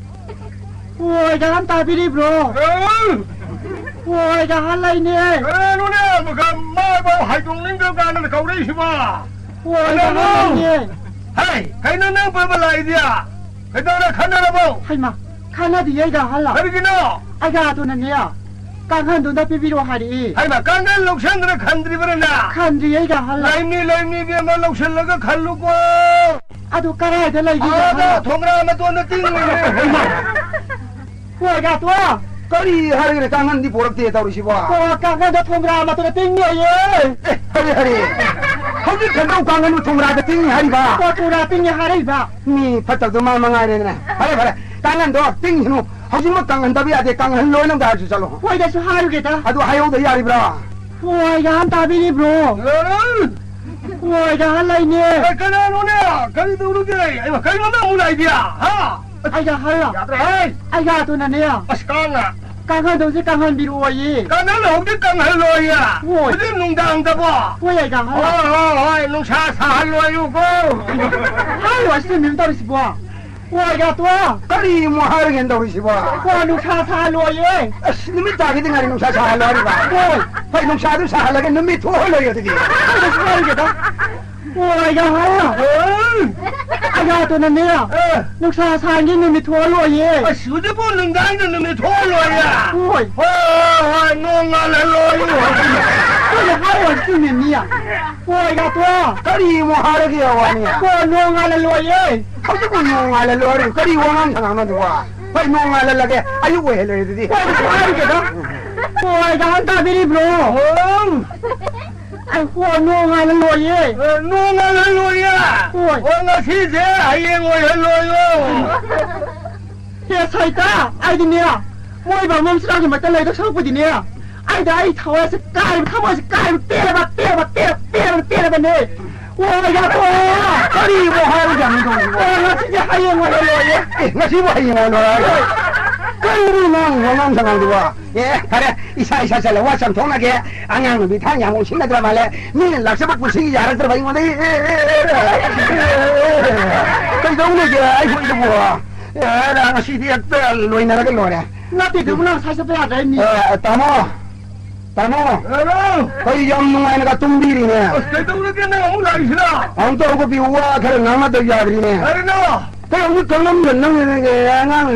ꯍꯣꯏ, ꯀꯥꯡꯒꯟ ꯇꯥꯕꯤꯔꯤꯕ꯭ꯔꯣ? ꯑꯦ! ꯍꯣꯏ, ꯀꯥꯡꯒꯟ ꯂꯩꯅꯦ꯫ ꯀꯩꯅꯣꯅꯦ, ꯃꯥꯕꯨ ꯍꯥꯏꯗꯣꯛꯅꯤꯡꯗꯕ ꯀꯥꯟꯗ ꯀꯧꯔꯛꯏꯁꯤꯕꯣ? ꯍꯣꯏ, ꯀꯥꯡꯒꯟ ꯀꯩꯅꯣ? ꯂꯩꯅꯦ꯫ ꯍꯩ, ꯀꯩꯅꯣ ꯅꯪ ꯄꯥꯕ ꯂꯥꯛꯏꯗꯤ? ꯀꯩꯗꯧꯔꯦ, ꯈꯟꯅꯔꯕꯣ? ꯍꯩꯃꯥ, ꯈꯟꯅꯗꯤꯌꯦ, ꯑꯩꯒ ꯑꯍꯜꯂ꯫ ꯀꯔꯤꯒꯤꯅꯣ? ꯑꯩꯒ ꯑꯗꯨꯅꯅꯦ, ꯀꯥꯡꯒꯟꯗꯨꯅ ꯄꯤꯕꯤꯔꯣ ꯍꯥꯏꯔꯛꯏ꯫ ꯍꯩꯃꯥ, ꯀꯥꯡꯒꯟ ꯂꯧꯁꯟꯗꯅ ꯈꯟꯗ꯭ꯔꯤꯕꯅꯤꯅ? ꯈꯟꯗ꯭ꯔꯤ, ꯑꯩꯒ ꯑꯍꯜꯂ꯫ ꯂꯩꯅꯤ, ꯂꯩꯅꯤ, ꯏꯕꯦꯝꯃ, ꯂꯧꯁꯜꯂꯒ ꯈꯜꯂꯨꯀꯣ꯫ ꯑꯗꯨ ꯀꯔꯥꯏꯗ ꯂꯩꯒꯦ, ꯑꯥꯗ ꯑꯍꯜꯂ? ꯊꯣꯡꯒ꯭ꯔꯥ ꯃꯇꯣꯟꯗ ꯇꯤꯡꯉꯤꯅꯦ꯫ ꯍꯩꯃꯥ! ꯍꯣꯏ, ꯒꯥꯇꯣ꯫ ꯀꯔꯤ ꯍꯥꯏꯔꯒꯅ ꯀꯥꯡꯒꯟꯗꯤ ꯄꯣꯔꯛꯇꯦ ꯇꯧꯔꯤꯁꯤꯕꯣ? ꯑꯣ, ꯀꯥꯡꯒꯟꯗꯣ ꯊꯣꯡꯒ꯭ꯔꯥ ꯃꯇꯣꯟꯗ ꯇꯤꯡꯉꯦꯌꯦ꯫ ꯑꯦ, ꯍꯔꯦ, ꯍꯔꯦ꯫ ꯍꯧꯖꯤꯛ ꯈꯟꯗꯧ ꯀꯥꯡꯒꯟꯕꯨ ꯊꯣꯡꯒ꯭ꯔꯥꯗ ꯇꯤꯡꯉꯤ ꯍꯥꯏꯔꯤꯕ? ꯑꯣ, ꯊꯣꯡꯒ꯭ꯔꯥ ꯇꯤꯡꯉꯦ ꯍꯥꯏꯔꯛꯏꯕ꯫ ꯃꯤ ꯐꯠꯇꯕꯗꯣ ꯃꯥ ꯃꯉꯥꯏꯔꯦꯗꯅ꯫ ꯐꯔꯦ, ꯐꯔꯦ꯫ ꯀꯥꯡꯒꯟꯗꯣ ꯇꯤꯡꯁꯅꯨ꯫ ꯍꯧꯖꯤꯛꯃꯛ ꯀꯥꯡꯒꯟꯗꯕ ꯌꯥꯗꯦ꯫ ꯀꯥꯡꯒꯟ ꯂꯣꯏꯅ ꯑꯝꯇ ꯍꯥꯏꯔꯁꯨ ꯆꯠꯂꯣ꯫ ꯍꯣꯏꯗ, ꯑꯩꯁꯨ ꯍꯥꯏꯔꯨꯒꯦꯗ꯫ ꯑꯗꯨ ꯍꯥꯏꯍꯧꯗ ꯌꯥꯔꯤꯕ꯭ꯔꯥ? ꯍꯣꯏ, ꯒ꯭ꯌꯥꯟ ꯇꯥꯕꯤꯔꯤꯕ꯭ꯔꯣ? ꯂꯣꯏꯔꯦ꯫ ꯍꯣꯏ, ꯒ꯭ꯌꯥꯟ ꯂꯩꯅꯦ꯫ ꯑꯦ, ꯀꯅꯥꯅꯣꯅꯦ? ꯀꯔꯤ ꯇꯧꯔꯒꯦ? ꯑꯩꯃ, ꯀꯩꯅꯣ ꯅꯪ ꯑꯃꯨꯛ ꯂꯥꯛꯏꯗꯤ? ꯍꯥ? ꯑꯩꯒ ꯍꯜꯂꯣ꯫ ꯌꯥꯗ꯭ꯔꯦꯍꯦ꯫ ꯑꯩꯒ ꯑꯗꯨꯅꯅꯦ꯫ ꯑꯁ, ꯀꯥꯡꯅ꯫ ꯀꯥꯡꯍꯟꯗꯧꯁꯦ ꯀꯥꯡꯍꯟꯕꯤꯔꯛꯑꯣꯌꯦ꯫ ꯀꯥꯡꯍꯟ ꯍꯧꯖꯤꯛ ꯀꯥꯡꯍꯜꯂꯣꯌꯦ꯫ ꯍꯣꯏ꯫ ꯍꯧꯖꯤꯛ ꯅꯨꯡꯗꯥꯡꯗꯕꯣ꯫ ꯍꯣꯏ, ꯑꯩꯒ ꯍꯜꯂꯣ꯫ ꯍꯣꯏ, ꯍꯣꯏ, ꯍꯣꯏ, ꯅꯨꯡꯁꯥ ꯁꯥꯍꯜꯂꯣꯌꯨꯀꯣ꯫ ꯍꯥꯏꯔꯤꯕ ꯑꯁꯤ ꯅꯨꯃꯤꯠ ꯇꯧꯔꯤꯁꯤꯕꯣ꯫ ꯍꯣꯏ, ꯒꯥꯇꯣ꯫ ꯀꯔꯤ ꯑꯃꯨꯛ ꯍꯥꯏꯔꯒꯦꯅ ꯇꯧꯔꯤꯁꯤꯕꯣ? ꯍꯣꯏ, ꯅꯨꯡꯁꯥ ꯁꯥꯍꯜꯂꯣꯌꯦ꯫ ꯑꯁ, ꯅꯨꯃꯤꯠ ꯇꯥꯈꯤꯗ ꯉꯥꯏꯔꯤ ꯅꯨꯡꯁꯥ ꯁꯥꯍꯜꯂꯣ ꯍꯥꯏꯔꯤꯕ? ꯍꯣꯏ꯫ ꯍꯣꯏ, ꯅꯨꯡꯁꯥꯗꯨ ꯁꯥꯍꯜꯂꯒ ꯅꯨꯃꯤꯠ ꯊꯣꯛꯍꯜꯂꯣꯌꯦ ꯑꯗꯨꯗꯤ꯫ ꯑꯩꯅꯁꯨ ꯍꯥꯏꯔꯒꯦꯗ꯫ ꯍꯣꯏ, ꯌꯥꯍꯧ꯫ ꯑ꯫ ꯑꯌꯥꯗꯨꯅꯅꯦ꯫ ꯑ꯫ ꯅꯨꯡꯁꯥ ꯁꯥꯡꯒꯤ ꯅꯨꯃꯤꯠ ꯊꯣꯛꯑ ꯂꯣꯏꯌꯦ꯫ ꯑꯁ, ꯍꯧꯖꯤꯛꯄꯨ ꯅꯨꯡꯗꯥꯡꯗ ꯅꯨꯃꯤꯠ ꯊꯣꯛꯑ ꯂꯣꯏꯌꯦ? ꯍꯣꯏ꯫ ꯍꯣꯏ, ꯍꯣꯏ, ꯅꯣꯡ ꯉꯥꯜꯍꯜꯂꯣꯌꯨ꯫ ꯑꯩꯅ ꯍꯥꯏꯔꯤꯕ ꯆꯨꯝꯃꯤꯅꯤ꯫ ꯍꯣꯏ, ꯌꯥꯇꯣ꯫ ꯀꯔꯤ ꯑꯃꯨꯛ ꯍꯥꯏꯔꯒꯦ ꯋꯥꯅꯤ? ꯍꯣꯏ, ꯅꯣꯡ ꯉꯥꯜꯍꯜꯂꯣꯌꯦ꯫ ꯍꯧꯖꯤꯛꯄꯨ ꯅꯣꯡ ꯉꯥꯜꯍꯜꯂꯣ ꯍꯥꯏꯔꯤꯕ? ꯀꯔꯤ ꯋꯥꯉꯥꯡ ꯁꯉꯥꯡꯅꯣ ꯑꯗꯨꯕꯣ? ꯍꯣꯏ, ꯅꯣꯡ ꯉꯥꯜꯍꯜꯂꯒꯦ꯫ ꯑꯌꯨꯛ ꯑꯣꯏꯍꯜꯂꯦ ꯑꯗꯨꯗꯤ꯫ ꯍꯣꯏ, ꯑꯗꯨ ꯍꯥꯏꯔꯒꯦꯗ꯫ ꯍꯣꯏ, ꯒ꯭ꯌꯥꯟ ꯇꯥꯕꯤꯔꯤꯕ꯭ꯔꯣ? ꯑꯣ꯫ ꯑꯩ ꯍꯣ, ꯅꯣꯡ ꯉꯥꯜꯍꯜꯂꯣꯌꯦ꯫ ꯑꯦ, ꯅꯣꯡ ꯉꯥꯜꯍꯜꯂꯣꯌꯦ? ꯍꯣꯏ꯫ ꯑꯣ, ꯉꯁꯤꯁꯦ ꯍꯌꯦꯡ ꯑꯣꯏꯍꯜꯂꯣꯌꯣ꯫ ꯍꯦ, ꯁꯥꯏꯇ, ꯑꯩꯗꯤꯅꯦ, ꯃꯣꯏ ꯕꯥꯃꯣꯟ ꯁꯤꯔꯥꯒꯤ ꯃꯔꯛꯇ ꯂꯩꯗꯧ ꯁꯔꯨꯛꯄꯨꯗꯤꯅꯦ, ꯑꯩꯗ ꯑꯩ ꯊꯋꯥꯏꯁꯦ ꯀꯥꯏꯕ, ꯊꯃꯣꯏꯁꯦ ꯀꯥꯏꯕ ꯄꯦꯜꯂꯕ, ꯄꯦꯜꯂꯕ, ꯄꯦꯜꯂꯕ, ꯄꯦꯜꯂꯕ, ꯄꯦꯜꯂꯕꯅꯦ꯫ ꯑꯣ, ꯌꯥꯊꯣꯛꯑꯣ꯫ ꯀꯔꯤꯕꯨ ꯍꯥꯏꯔꯤꯖꯥꯠꯅꯣ ꯇꯧꯔꯤꯁꯤꯕꯣ? ꯑꯣ, ꯉꯁꯤꯗꯤ ꯍꯌꯦꯡ ꯑꯣꯏꯍꯜꯂꯣꯌꯦ꯫ ꯑꯦ, ꯉꯁꯤꯕꯨ ꯍꯌꯦꯡ ꯑꯣꯏꯍꯜꯂꯣ ꯍꯥꯏꯔꯣ? ꯀꯔꯤꯅꯣ ꯅꯪ ꯋꯥꯉꯥꯡ ꯁꯉꯥꯡꯗꯨꯕꯣ? ꯑꯦ, ꯐꯔꯦ, ꯏꯁꯥ ꯏꯁꯥ ꯆꯠꯂ ꯋꯥ ꯆꯝꯊꯣꯛꯅꯒꯦ꯫ ꯑꯉꯥꯡ ꯅꯨꯄꯤ ꯊꯥꯡ ꯌꯥꯝ ꯎꯁꯤꯟꯅꯗ꯭ꯔ ꯃꯥꯜꯂꯦ꯫ ꯃꯤꯅ ꯂꯥꯛꯆꯕ ꯄꯨꯟꯁꯤꯒꯤ ꯌꯥꯔꯛꯇ꯭ꯔꯕ ꯑꯩꯉꯣꯟꯗ꯫ ꯑꯦ, ꯑꯦ, ꯑꯦ, ꯑꯦ, ꯑꯦ, ꯀꯩꯗꯧꯅꯤꯒꯦ ꯑꯩꯈꯣꯏꯗꯨꯕꯨ? ꯑꯦ, ꯉꯁꯤꯗꯤ ꯍꯦꯛꯇ ꯂꯣꯏꯅꯔꯒ ꯂꯣꯏꯔꯦ꯫ ꯅꯠꯇꯦ, ꯅꯪ ꯉꯁꯥꯏ ꯆꯠꯄ ꯌꯥꯗ꯭ꯔꯦ, ꯃꯤ꯫ ꯑꯦ, ꯇꯥꯃꯣ, ꯇꯥꯃꯣ꯫ ꯍꯜꯂꯣ꯫ ꯑꯩ ꯌꯥꯝ ꯅꯨꯡꯉꯥꯏꯅꯒ ꯇꯨꯝꯕꯤꯔꯤꯅꯦ꯫ ꯑꯁ, ꯀꯩꯗꯧꯔꯒꯦ ꯅꯪ ꯑꯃꯨꯛ ꯂꯥꯛꯏꯁꯤꯅ? ꯑꯃꯨꯛꯇ ꯍꯧꯒꯠꯄꯤꯌꯨ, ꯋꯥ ꯈꯔ ꯉꯥꯡꯅꯗ ꯌꯥꯗ꯭ꯔꯤꯅꯦ꯫ ꯀꯔꯤꯅꯣ? ꯀꯩ ꯑꯃꯨꯛ ꯈꯪꯂꯝꯗ ꯅꯪ ꯑꯉꯥꯡ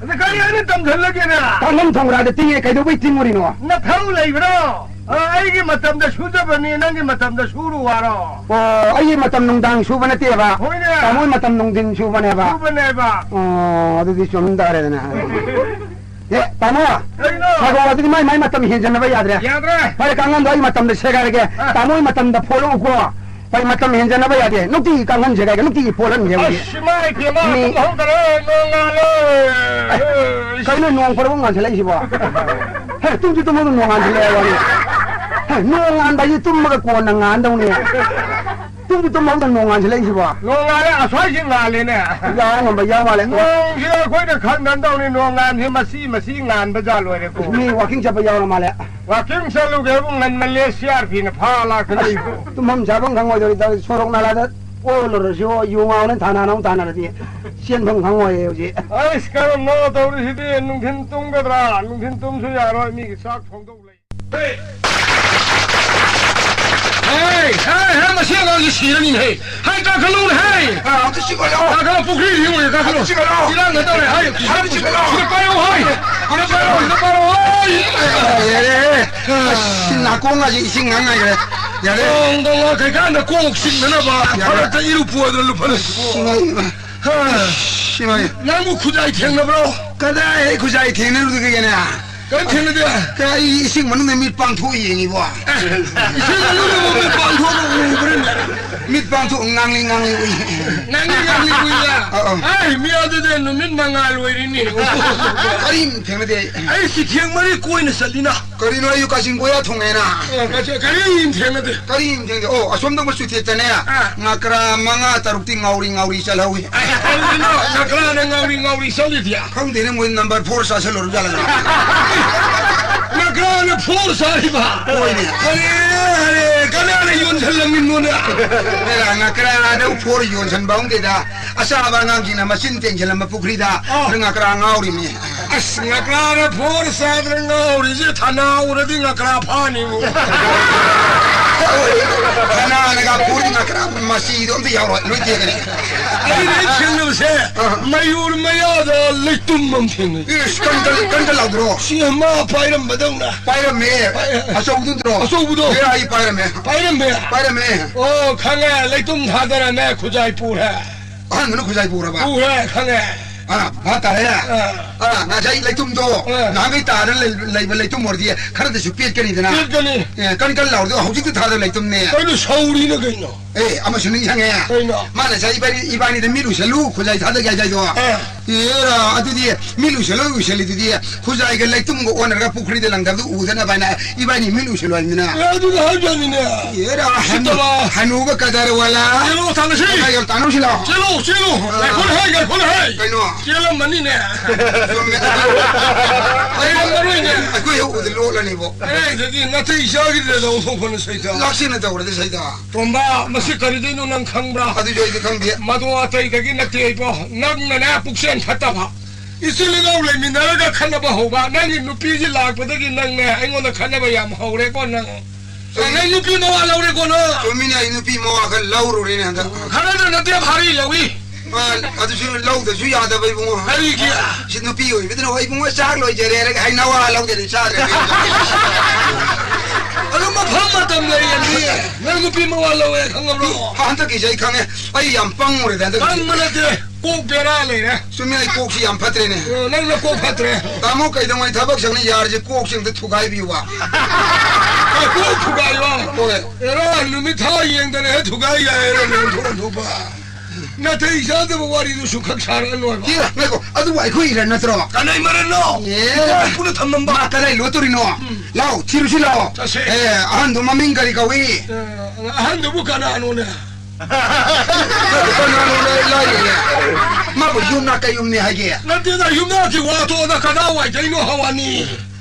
ꯑꯗ ꯀꯔꯤ ꯑꯩꯅ ꯇꯝꯁꯤꯜꯂꯒꯦꯅꯦ? ꯇꯥꯡꯈꯨꯜ ꯊꯣꯡꯒ꯭ꯔꯥꯗ ꯇꯤꯡꯉꯦ, ꯀꯩꯗꯧꯕꯩ ꯇꯤꯡꯉꯨꯔꯤꯅꯣ? ꯅꯊꯧ ꯂꯩꯕ꯭ꯔꯣ? ꯑ, ꯑꯩꯒꯤ ꯃꯇꯝꯗ ꯁꯨꯖꯕꯅꯤ, ꯅꯪꯒꯤ ꯃꯇꯝꯗ ꯁꯨꯔꯨ ꯍꯥꯏꯔꯣ? ꯑꯣ, ꯑꯩꯒꯤ ꯃꯇꯝ ꯅꯨꯡꯗꯥꯡ ꯁꯨꯕ ꯅꯠꯇꯦꯕ꯫ ꯍꯣꯏꯅꯦ꯫ ꯇꯥꯃꯣꯏ ꯃꯇꯝ ꯅꯨꯡꯊꯤꯟ ꯁꯨꯕꯅꯦꯕ꯫ ꯁꯨꯕꯅꯦꯕ꯫ ꯑꯣ, ꯑꯗꯨꯗꯤ ꯆꯨꯝ ꯇꯥꯔꯦꯗꯅ꯫ ꯑꯦ, ꯇꯥꯃꯣ, ꯀꯩꯅꯣ? ꯉꯥꯏꯈꯣ, ꯑꯗꯨꯗꯤ ꯃꯥꯏ, ꯃꯥꯏ ꯃꯇꯝ ꯍꯦꯟꯖꯟꯅꯕ ꯌꯥꯗ꯭ꯔꯦ꯫ ꯌꯥꯗ꯭ꯔꯦ꯫ ꯐꯔꯦ, ꯀꯥꯡꯈꯟꯗꯣ ꯑꯩ ꯃꯇꯝꯗ ꯁꯦꯒꯥꯏꯔꯒꯦ꯫ ꯑ꯫ ꯇꯥꯃꯣꯏ ꯃꯇꯝꯗ ꯐꯣꯂꯛꯎꯀꯣ꯫ ꯍꯣꯏ, ꯃꯇꯝ ꯍꯦꯟꯖꯟꯅꯕ ꯌꯥꯗꯦ꯫ ꯅꯨꯡꯇꯤꯒꯤ ꯀꯥꯡꯈꯟ ꯁꯦꯒꯥꯏꯒꯦ, ꯅꯨꯡꯇꯤꯒꯤ ꯐꯣꯜꯍꯟꯒꯦ ꯍꯧꯖꯤꯛ꯫ ꯑꯁ, ꯏꯃꯥ ꯏꯄꯦꯝꯃ, ꯃꯤ ꯇꯨꯝꯍꯧꯗꯔꯦ, ꯅꯣꯡ ꯉꯥꯜꯂꯦ꯫ ꯑꯦ, ꯀꯩꯅꯣ ꯅꯣꯡ ꯄꯔꯕ ꯉꯥꯟꯁꯤꯜꯂꯛꯏꯁꯤꯕꯣ? ꯍꯦ, ꯇꯨꯝꯁꯨ ꯇꯨꯝꯍꯧꯗ ꯅꯣꯡ ꯉꯥꯟꯁꯤꯜꯂꯛꯑꯦ ꯋꯥꯅꯤ꯫ ꯍꯦ, ꯅꯣꯡ ꯉꯥꯟꯕ ꯍꯥꯏꯁꯤ ꯇꯨꯝꯃꯒ ꯀꯣꯟꯅ ꯉꯥꯟꯗꯧꯅꯤ꯫ ꯇꯨꯝꯁꯨ ꯇꯨꯝꯍꯧꯗ ꯅꯣꯡ ꯉꯥꯟꯁꯤꯜꯂꯛꯏꯁꯤꯕꯣ? ꯅꯣꯡ ꯉꯥꯜꯂꯦ, ꯑꯁ꯭ꯋꯥꯏꯁꯤ ꯉꯥꯜꯂꯦꯅꯦ꯫ ꯌꯥꯎ ꯉꯝꯕ ꯌꯥꯎ ꯃꯥꯜꯂꯦ꯫ ꯅꯣꯡꯁꯤ ꯑꯩꯈꯣꯏꯅ ꯈꯪꯗꯅ ꯇꯧꯅꯤ, ꯅꯣꯡ ꯉꯥꯟꯁꯤ ꯃꯁꯤ ꯃꯁꯤ ꯉꯥꯟꯕ ꯖꯥꯠ ꯂꯣꯏꯔꯦꯀꯣ꯫ ꯃꯤ ꯋꯥꯀꯤꯡ ꯆꯠꯄ ꯌꯥꯎꯔ ꯃꯥꯜꯂꯦ꯫ ꯋꯥꯀꯤꯡ ꯆꯠꯂꯨꯒꯦꯕꯨ ꯉꯟꯃꯜꯂꯦ, ꯁꯤ ꯑꯥꯔ ꯄꯤꯅ ꯐꯥ ꯂꯥꯛꯇꯅ ꯑꯩꯕꯨ꯫ ꯇꯨꯝꯐꯝ ꯆꯥꯐꯝ ꯈꯪꯉꯣꯏꯗꯧꯔꯤ ꯇꯧꯔꯤ꯫ ꯁꯣꯔꯣꯛ ꯅꯥꯂꯥꯗ ꯑꯣꯜꯂꯨꯔꯁꯨ ꯌꯨ ꯉꯥꯎꯅ ꯊꯥꯅꯅ ꯑꯃꯨꯛ ꯇꯥꯟꯅꯔꯗꯤ ꯆꯦꯟꯐꯝ ꯈꯪꯉꯣꯏꯌꯦ ꯍꯧꯖꯤꯛ꯫ ꯑꯩꯁ, ꯀꯔꯝꯅꯣ ꯇꯧꯔꯤꯁꯤꯗꯤ? ꯅꯨꯡꯊꯤꯟ ꯇꯨꯝꯒꯗ꯭ꯔꯥ? ꯅꯨꯡꯊꯤꯟ ꯇꯨꯝꯁꯨ ꯌꯥꯔꯣꯏ, ꯃꯤꯒꯤ ꯆꯥꯛ ꯊꯣꯡꯗꯧ ꯂꯩ꯫ ꯍꯦ! ꯍꯦ! ꯁꯤ ꯑꯉꯥꯡꯁꯤ ꯁꯤꯔꯅꯤꯅꯦꯍꯦ꯫ ꯍꯥꯏ, ꯀꯥꯈꯠꯂꯨꯅꯦꯍꯦ꯫ ꯑꯥ, ꯑꯝꯇ ꯆꯤꯡꯈꯠꯂꯣ꯫ ꯀꯥꯈꯠꯂꯣ, ꯄꯨꯈ꯭ꯔꯤ ꯌꯦꯡꯉꯨꯅꯦ, ꯀꯥꯈꯠꯂꯣ꯫ ꯑꯝꯇ ꯆꯤꯡꯈꯠꯂꯣ꯫ ꯏꯔꯥꯡ ꯈꯛꯇ ꯇꯧꯔꯦ, ꯍꯥꯏ꯫ ꯑꯝꯇ ꯆꯤꯡꯈꯠꯂꯣ꯫ ꯁꯤꯗ ꯄꯥꯏꯔꯛꯑꯣ, ꯍꯥꯏ꯫ ꯁꯤꯗ ꯄꯥꯏꯔꯛꯑꯣ, ꯁꯤꯗ ꯄꯥꯏꯔꯛꯑꯣ, ꯍꯥꯏ꯫ ꯌꯥꯔꯦ, ꯌꯥꯔꯦ꯫ ꯑꯁ, ꯅꯥꯀꯣꯡꯒꯁꯦ ꯏꯁꯤꯡ ꯉꯥꯡ ꯉꯥꯏꯈ꯭ꯔꯦ꯫ ꯌꯥꯔꯦ꯫ ꯅꯣꯡ ꯅꯣꯡ ꯂꯥꯛꯈ꯭ꯔꯀꯥꯟꯗ ꯀꯣꯛ ꯆꯤꯛꯅꯅꯕ ꯌꯥꯔꯦ꯫ ꯃꯔꯛꯇ ꯏꯔꯨ ꯄꯨꯗꯅ ꯂꯨꯞꯍꯜꯂꯁꯤꯕꯨ꯫ ꯏꯃꯥꯏ, ꯏꯃꯥꯏ꯫ ꯍꯥ꯫ ꯏꯃꯥꯏ꯫ ꯅꯪꯕꯨ ꯈꯨꯖꯥꯏ ꯊꯦꯡꯅꯕ꯭ꯔꯣ? ꯀꯗꯥꯏ ꯈꯨꯖꯥꯏ ꯊꯦꯡꯅꯔꯨꯗꯒꯦꯅꯦ? ꯀꯔꯤꯝ ꯊꯦꯡꯅꯗꯦ꯫ ꯀ-, ꯑꯩ ꯏꯁꯤꯡ ꯃꯅꯨꯡꯗ ꯃꯤꯠ ꯄꯥꯡꯊꯣꯛꯑ ꯌꯦꯡꯉꯤꯕꯣ꯫ ꯏꯁꯤꯡ ꯃꯅꯨꯡꯗ ꯃꯤꯠ ꯄꯥꯡꯊꯣꯛꯑꯒ ꯎꯕ꯭ꯔꯅꯦ? ꯃꯤꯠ ꯄꯥꯡꯊꯣꯛ ꯉꯥꯡꯂꯤ ꯉꯥꯡꯂꯤ ꯎꯏ꯫ ꯉꯥꯡꯂꯤ ꯉꯥꯡꯂꯤ ꯎꯏꯌꯦ? ꯑ, ꯑ꯫ ꯑꯩ ꯃꯤ ꯑꯗꯨꯗꯤ ꯅꯨꯃꯤꯠ ꯃꯉꯥꯜ ꯑꯣꯏꯔꯤꯅꯤ꯫ ꯀꯔꯤꯝ ꯊꯦꯡꯅꯗꯦ ꯑꯩ꯫ ꯑꯩ ꯆꯤꯊꯦꯡ ꯃꯔꯤ ꯀꯣꯏꯅ ꯆꯠꯂꯤꯅ꯫ ꯀꯔꯤꯅꯣ ꯑꯩꯁꯨ ꯀꯥꯆꯤꯟ ꯀꯣꯏꯌꯥ ꯊꯣꯡꯉꯦꯅ? ꯑ, ꯀꯔꯤꯝ ꯊꯦꯡꯅꯗꯦ꯫ ꯀꯔꯤꯝ ꯊꯦꯡꯅꯗꯦ꯫ ꯑꯣ, ꯑꯁꯣꯝꯗ ꯃꯣꯏ ꯆꯨꯊꯦꯠꯇꯅꯦ꯫ ꯑ꯫ ꯉꯀ꯭ꯔꯥ ꯃꯉꯥ ꯇꯔꯨꯛꯇꯤ ꯉꯥꯎꯔꯤ ꯉꯥꯎꯔꯤ ꯆꯠꯍꯧꯋꯤ꯫ ꯑꯦ, ꯀꯔꯤꯒꯤꯅꯣ? ꯉꯀ꯭ꯔꯥꯅ ꯉꯥꯎꯔꯤ ꯉꯥꯎꯔꯤ ꯆꯠꯂꯤꯗꯤ? ꯈꯪꯗꯦꯅꯦ, ꯃꯣꯏ number four ꯆꯥꯁꯤꯜꯂꯨꯔꯕ ꯖꯥꯠꯂ? ꯉꯀ꯭ꯔꯥꯅ four ꯆꯥꯔꯤꯕ? ꯍꯣꯏꯅꯦ꯫ ꯑꯔꯦ, ꯑꯔꯦ, ꯀꯅꯥꯅ ꯌꯣꯟꯁꯤꯜꯂꯝꯃꯤꯅꯣꯅꯦ? ꯑꯦꯔꯥ, ꯉꯀ꯭ꯔꯥꯗ four ꯌꯣꯟꯁꯤꯟꯕ ꯍꯧꯗꯦꯗ꯫ ꯑꯆꯥꯕ ꯑꯉꯥꯡꯁꯤꯡꯅ ꯃꯆꯤꯟ ꯇꯦꯡꯁꯤꯜꯂꯝꯕ ꯄꯨꯈ꯭ꯔꯤꯗ ꯑꯣ꯫ ꯉꯀ꯭ꯔꯥ ꯉꯥꯎꯔꯤꯃꯤ꯫ ꯑꯁ, ꯉꯀ꯭ꯔꯥꯅ four ꯆꯥꯗꯅ ꯉꯥꯎꯔꯤꯁꯦ ꯊꯥꯅ ꯎꯔꯗꯤ ꯉꯀ꯭ꯔꯥ ꯐꯥꯅꯤꯕꯨ꯫ ꯊꯥꯅꯅꯒ ꯄꯨꯔꯤ ꯉꯀ꯭ꯔꯥ ꯃꯆꯤꯗꯣ ꯑꯝꯇ ꯌꯥꯎꯔꯣꯏ, ꯂꯣꯏ ꯇꯦꯛꯀꯅꯤ꯫ ꯑꯩꯅ ꯍꯦꯛ ꯊꯦꯡꯅꯕꯁꯦ ꯑ꯫ ꯃꯌꯨꯔ ꯃꯌꯥꯗ ꯂꯩꯇꯨꯝ ꯑꯃ ꯊꯦꯡꯅꯩ꯫ ꯏꯁ, ꯀꯟ ꯀꯟ, ꯀꯟ ꯀꯟ ꯂꯥꯎꯗ꯭ꯔꯣ? ꯁꯤ ꯑꯃ ꯄꯥꯏꯔꯝꯕꯗꯧꯅ꯫ ꯄꯥꯏꯔꯝꯃꯦ꯫ ꯄꯥꯏ-, ꯑꯆꯧꯕꯗꯨ ꯅꯠꯇ꯭ꯔꯣ? ꯑꯆꯧꯕꯗꯣ꯫ ꯑꯦ, ꯑꯩ ꯄꯥꯏꯔꯝꯃꯦ꯫ ꯄꯥꯏꯔꯝꯃꯦ? ꯄꯥꯏꯔꯝꯃꯦ꯫ ꯑꯣ, ꯈꯪꯉꯦ꯫ ꯂꯩꯇꯨꯝ ꯊꯥꯗꯔꯝꯃꯦ, ꯈꯨꯖꯥꯏ ꯄꯨꯔꯦ꯫ ꯑꯍꯟꯗꯨꯅ ꯈꯨꯖꯥꯏ ꯄꯨꯔꯕ? ꯄꯨꯔꯦ, ꯈꯪꯉꯦ꯫ ꯑꯥ, ꯚꯥꯞ ꯇꯥꯔꯦ꯫ ꯑꯥ꯫ ꯑꯥ, ꯉꯁꯥꯏ ꯂꯩꯇꯨꯝꯗꯣ ꯑꯥ꯫ ꯅꯍꯥꯟꯒꯩ ꯇꯥꯗꯅ ꯂꯩ-, ꯂꯩꯕ ꯂꯩꯇꯨꯝ ꯑꯣꯏꯔꯗꯤ ꯈꯔꯗꯁꯨ ꯄꯦꯠꯀꯅꯤꯗꯅ꯫ ꯄꯦꯠꯀꯅꯤ꯫ ꯑꯦ, ꯀꯟ ꯀꯟ ꯂꯥꯎꯔꯗꯤ ꯍꯧꯖꯤꯛꯇ ꯊꯥꯗ ꯂꯩꯇꯨꯝꯅꯦ꯫ ꯀꯩꯅꯣ ꯁꯧꯔꯤꯅ ꯀꯩꯅꯣ? ꯑꯦ, ꯑꯃꯁꯨ ꯅꯤꯡꯁꯤꯡꯉꯦ꯫ ꯀꯩꯅꯣ? ꯃꯥꯅ ꯉꯁꯥꯏ ꯏꯕꯥꯅꯤ, ꯏꯕꯥꯅꯤꯗ ꯃꯤꯠ ꯎꯏꯁꯜꯂꯨ, ꯈꯨꯖꯥꯏ ꯊꯥꯗꯒꯦ ꯍꯥꯏꯗꯥꯏꯗꯣ꯫ ꯑꯥ꯫ ꯑꯦꯔꯥ, ꯑꯗꯨꯗꯤ ꯃꯤꯠ ꯎꯏꯁꯜꯂꯣꯏ ꯎꯏꯁꯜꯂꯤꯗꯨꯗꯤ ꯈꯨꯖꯥꯏꯒ ꯂꯩꯇꯨꯝꯒ ꯑꯣꯟꯅꯔꯒ ꯄꯨꯈ꯭ꯔꯤꯗ ꯂꯪꯗꯕꯗꯨ ꯎꯗꯅꯕ ꯍꯥꯏꯅ ꯏꯕꯥꯅꯤ ꯃꯤꯠ ꯎꯏꯁꯜꯂꯨ ꯍꯥꯏꯕꯅꯤꯅ꯫ ꯑꯦ, ꯑꯗꯨꯗ ꯍꯥꯏꯖꯅꯤꯅꯦ꯫ ꯑꯦꯔꯥ, ꯍꯅꯨ-, ꯎꯁꯤꯠꯇꯕ꯫ ꯍꯅꯨꯕ ꯀꯗꯔ ꯋꯥꯂꯥ꯫ ꯆꯦꯜꯂꯣ, ꯊꯥꯡꯅꯁꯤ꯫ ꯀꯗꯥꯏ ꯌꯥꯝ ꯇꯥꯟꯅꯧꯁꯤꯂꯥꯎ꯫ ꯆꯦꯜꯂꯣ, ꯆꯦꯜꯂꯣ꯫ ꯑꯥ꯫ ꯉꯥꯏꯈꯣ ꯍꯥꯏ, ꯉꯥꯏꯈꯣ ꯍꯥꯏ꯫ ꯀꯩꯅꯣ? ꯆꯦꯜꯂꯝꯃꯅꯤꯅꯦ꯫ ꯆꯨꯝꯃꯦ꯫ ꯂꯩꯔꯝꯃꯔꯣꯏꯅꯦ꯫ ꯑꯩꯈꯣꯏ ꯍꯦꯛ ꯎꯕꯗ ꯂꯣꯠꯂꯅꯤꯕꯣ꯫ ꯀꯗꯥꯏꯗꯒꯤ ꯅꯥꯇꯩ ꯆꯥꯈꯤꯗ꯭ꯔꯦꯗ ꯑꯣꯟꯊꯣꯛꯄꯅ ꯁꯩꯇ꯫ ꯂꯥꯛꯁꯤꯟꯅ ꯇꯧꯔꯗꯤ ꯁꯩꯇ꯫ ꯇꯣꯝꯕ, ꯃꯁꯤ ꯀꯔꯤꯗꯩꯅꯣ ꯅꯪ ꯈꯪꯕ꯭ꯔꯥ? ꯑꯗꯨꯁꯨ ꯑꯩꯗꯤ ꯈꯪꯗꯦ꯫ ꯃꯗꯨ ꯑꯇꯩꯗꯒꯤ ꯅꯠꯇꯦ ꯏꯕꯣ꯫ ꯅꯪꯅꯅꯦ ꯄꯨꯛꯆꯦꯜ ꯐꯠꯇꯕ꯫ ꯏꯆꯤꯜ ꯏꯅꯥꯎ ꯂꯩꯃꯤꯟꯅꯔꯒ ꯈꯠꯅꯕ ꯍꯧꯕ꯫ ꯅꯪꯒꯤ ꯅꯨꯄꯤꯁꯤ ꯂꯥꯛꯄꯗꯒꯤ ꯅꯪꯅꯦ ꯑꯩꯉꯣꯟꯗ ꯈꯠꯅꯕ ꯌꯥꯝ ꯍꯧꯔꯦꯀꯣ ꯅꯪ꯫ ꯅꯪ ꯅꯨꯄꯤ ꯃꯋꯥ ꯂꯧꯔꯦꯀꯣ ꯅꯪ? ꯆꯨꯝꯃꯤꯅꯦ, ꯑꯩ ꯅꯨꯄꯤ ꯃꯋꯥ ꯈꯔ ꯂꯧꯔꯨꯔꯦꯅꯦ ꯍꯟꯗꯛ꯫ ꯈꯔꯅ ꯅꯠꯇꯦ, ꯚꯥꯔꯤ ꯂꯧꯏ꯫ ꯑ, ꯑꯗꯨꯁꯨ ꯂꯧꯗꯁꯨ ꯌꯥꯗꯕ ꯏꯕꯨꯡꯉꯣ꯫ ꯀꯔꯤꯒꯤ? ꯁꯤ ꯅꯨꯄꯤ ꯑꯣꯏꯕꯗꯨꯅ, "ꯏꯕꯨꯡꯉꯣ, ꯆꯥꯛ ꯂꯣꯏꯖꯔꯦ" ꯍꯥꯏꯔꯒ, "ꯍꯩ, ꯅꯋꯥ ꯂꯧꯗꯦ, ꯑꯗꯨ ꯆꯥꯗ꯭ꯔꯦ"꯫ ꯑꯗꯨ ꯃꯐꯝ ꯃꯇꯝ ꯂꯩꯔꯝꯅꯤ꯫ ꯅꯪ ꯅꯨꯄꯤ ꯃꯋꯥ ꯂꯧꯋꯦ ꯈꯪꯉꯕ꯭ꯔꯣ? ꯍꯟꯗꯛꯀꯤꯁꯦ ꯑꯩ ꯈꯪꯉꯦ꯫ ꯑꯩ ꯌꯥꯝ ꯄꯪꯉꯨꯔꯦꯗ ꯍꯟꯗꯛꯀꯤꯁꯦ꯫ ꯄꯪꯕ ꯅꯠꯇꯦ, ꯀꯣꯛ ꯕꯦꯔꯥ ꯂꯩꯔꯦ꯫ ꯆꯨꯝꯃꯤ, ꯑꯩ ꯀꯣꯛꯁꯤ ꯌꯥꯝ ꯐꯠꯇ꯭ꯔꯦꯅꯦ꯫ ꯑꯣ, ꯅꯪꯅ ꯀꯣꯛ ꯐꯠꯇ꯭ꯔꯦ꯫ ꯇꯥꯃꯣ, ꯀꯩꯗꯧꯉꯩ ꯊꯕꯛ ꯁꯪꯅꯤ? ꯌꯥꯔꯤꯁꯦ ꯀꯣꯛꯁꯤ ꯑꯝꯇ ꯊꯨꯒꯥꯏꯕꯤꯌꯨꯕ꯫ ꯑ, ꯀꯣꯛ ꯊꯨꯒꯥꯏꯕ? ꯍꯣꯏ꯫ ꯑꯦꯔꯥ, ꯅꯨꯃꯤꯠ ꯊꯥ ꯌꯦꯡꯗꯅ ꯍꯦꯛ ꯊꯨꯒꯥꯏ ꯌꯥꯏ, ꯑꯦꯔꯥ, ꯅꯪ ꯊꯣꯛ ꯊꯣꯛꯄ꯫ ꯅꯥꯇꯩ ꯆꯥꯗꯕ ꯋꯥꯔꯤꯗꯨꯁꯨ ꯈꯛ ꯁꯥꯔꯛꯑꯅꯣ ꯍꯥꯏꯕ꯫ ꯏꯔꯥ, ꯉꯥꯏꯈꯣ, ꯑꯗꯨꯕꯨ ꯑꯩꯈꯣꯏ ꯏꯔꯟ ꯅꯠꯇ꯭ꯔꯣ? ꯀꯅꯥꯏ ꯃꯔꯟꯅꯣ? ꯑꯦ꯫ ꯏꯄꯥ ꯏꯄꯨꯅ ꯊꯝꯂꯝꯕ꯫ ꯃꯥ ꯀꯗꯥꯏ ꯂꯣꯠꯇꯣꯔꯤꯅꯣ? ꯎꯝ꯫ ꯂꯥꯎ, ꯊꯤꯔꯨꯁꯤ ꯂꯥꯎ꯫ ꯆꯠꯁꯦ꯫ ꯑꯦ, ꯑꯍꯟꯗꯣ ꯃꯃꯤꯡ ꯀꯔꯤ ꯀꯧꯏ? ꯑꯦ, ꯑꯍꯟꯗꯨꯕꯨ ꯀꯅꯥꯅꯣꯅꯦ? ꯀꯅꯥꯅꯣꯅꯦ ꯑꯩ ꯂꯥꯏꯔꯤꯅꯦ? ꯃꯥꯕꯨ ꯌꯨꯝꯅꯥꯛ ꯀꯌꯨꯝꯅꯦ ꯍꯥꯏꯒꯦ? ꯅꯠꯇꯦꯗ, ꯌꯨꯝꯅꯥꯛꯀꯤ ꯋꯥ ꯇꯣꯛꯑꯣꯗ, ꯀꯗꯥꯋꯥꯏꯗꯩꯅꯣ ꯍꯋꯥꯅꯤ?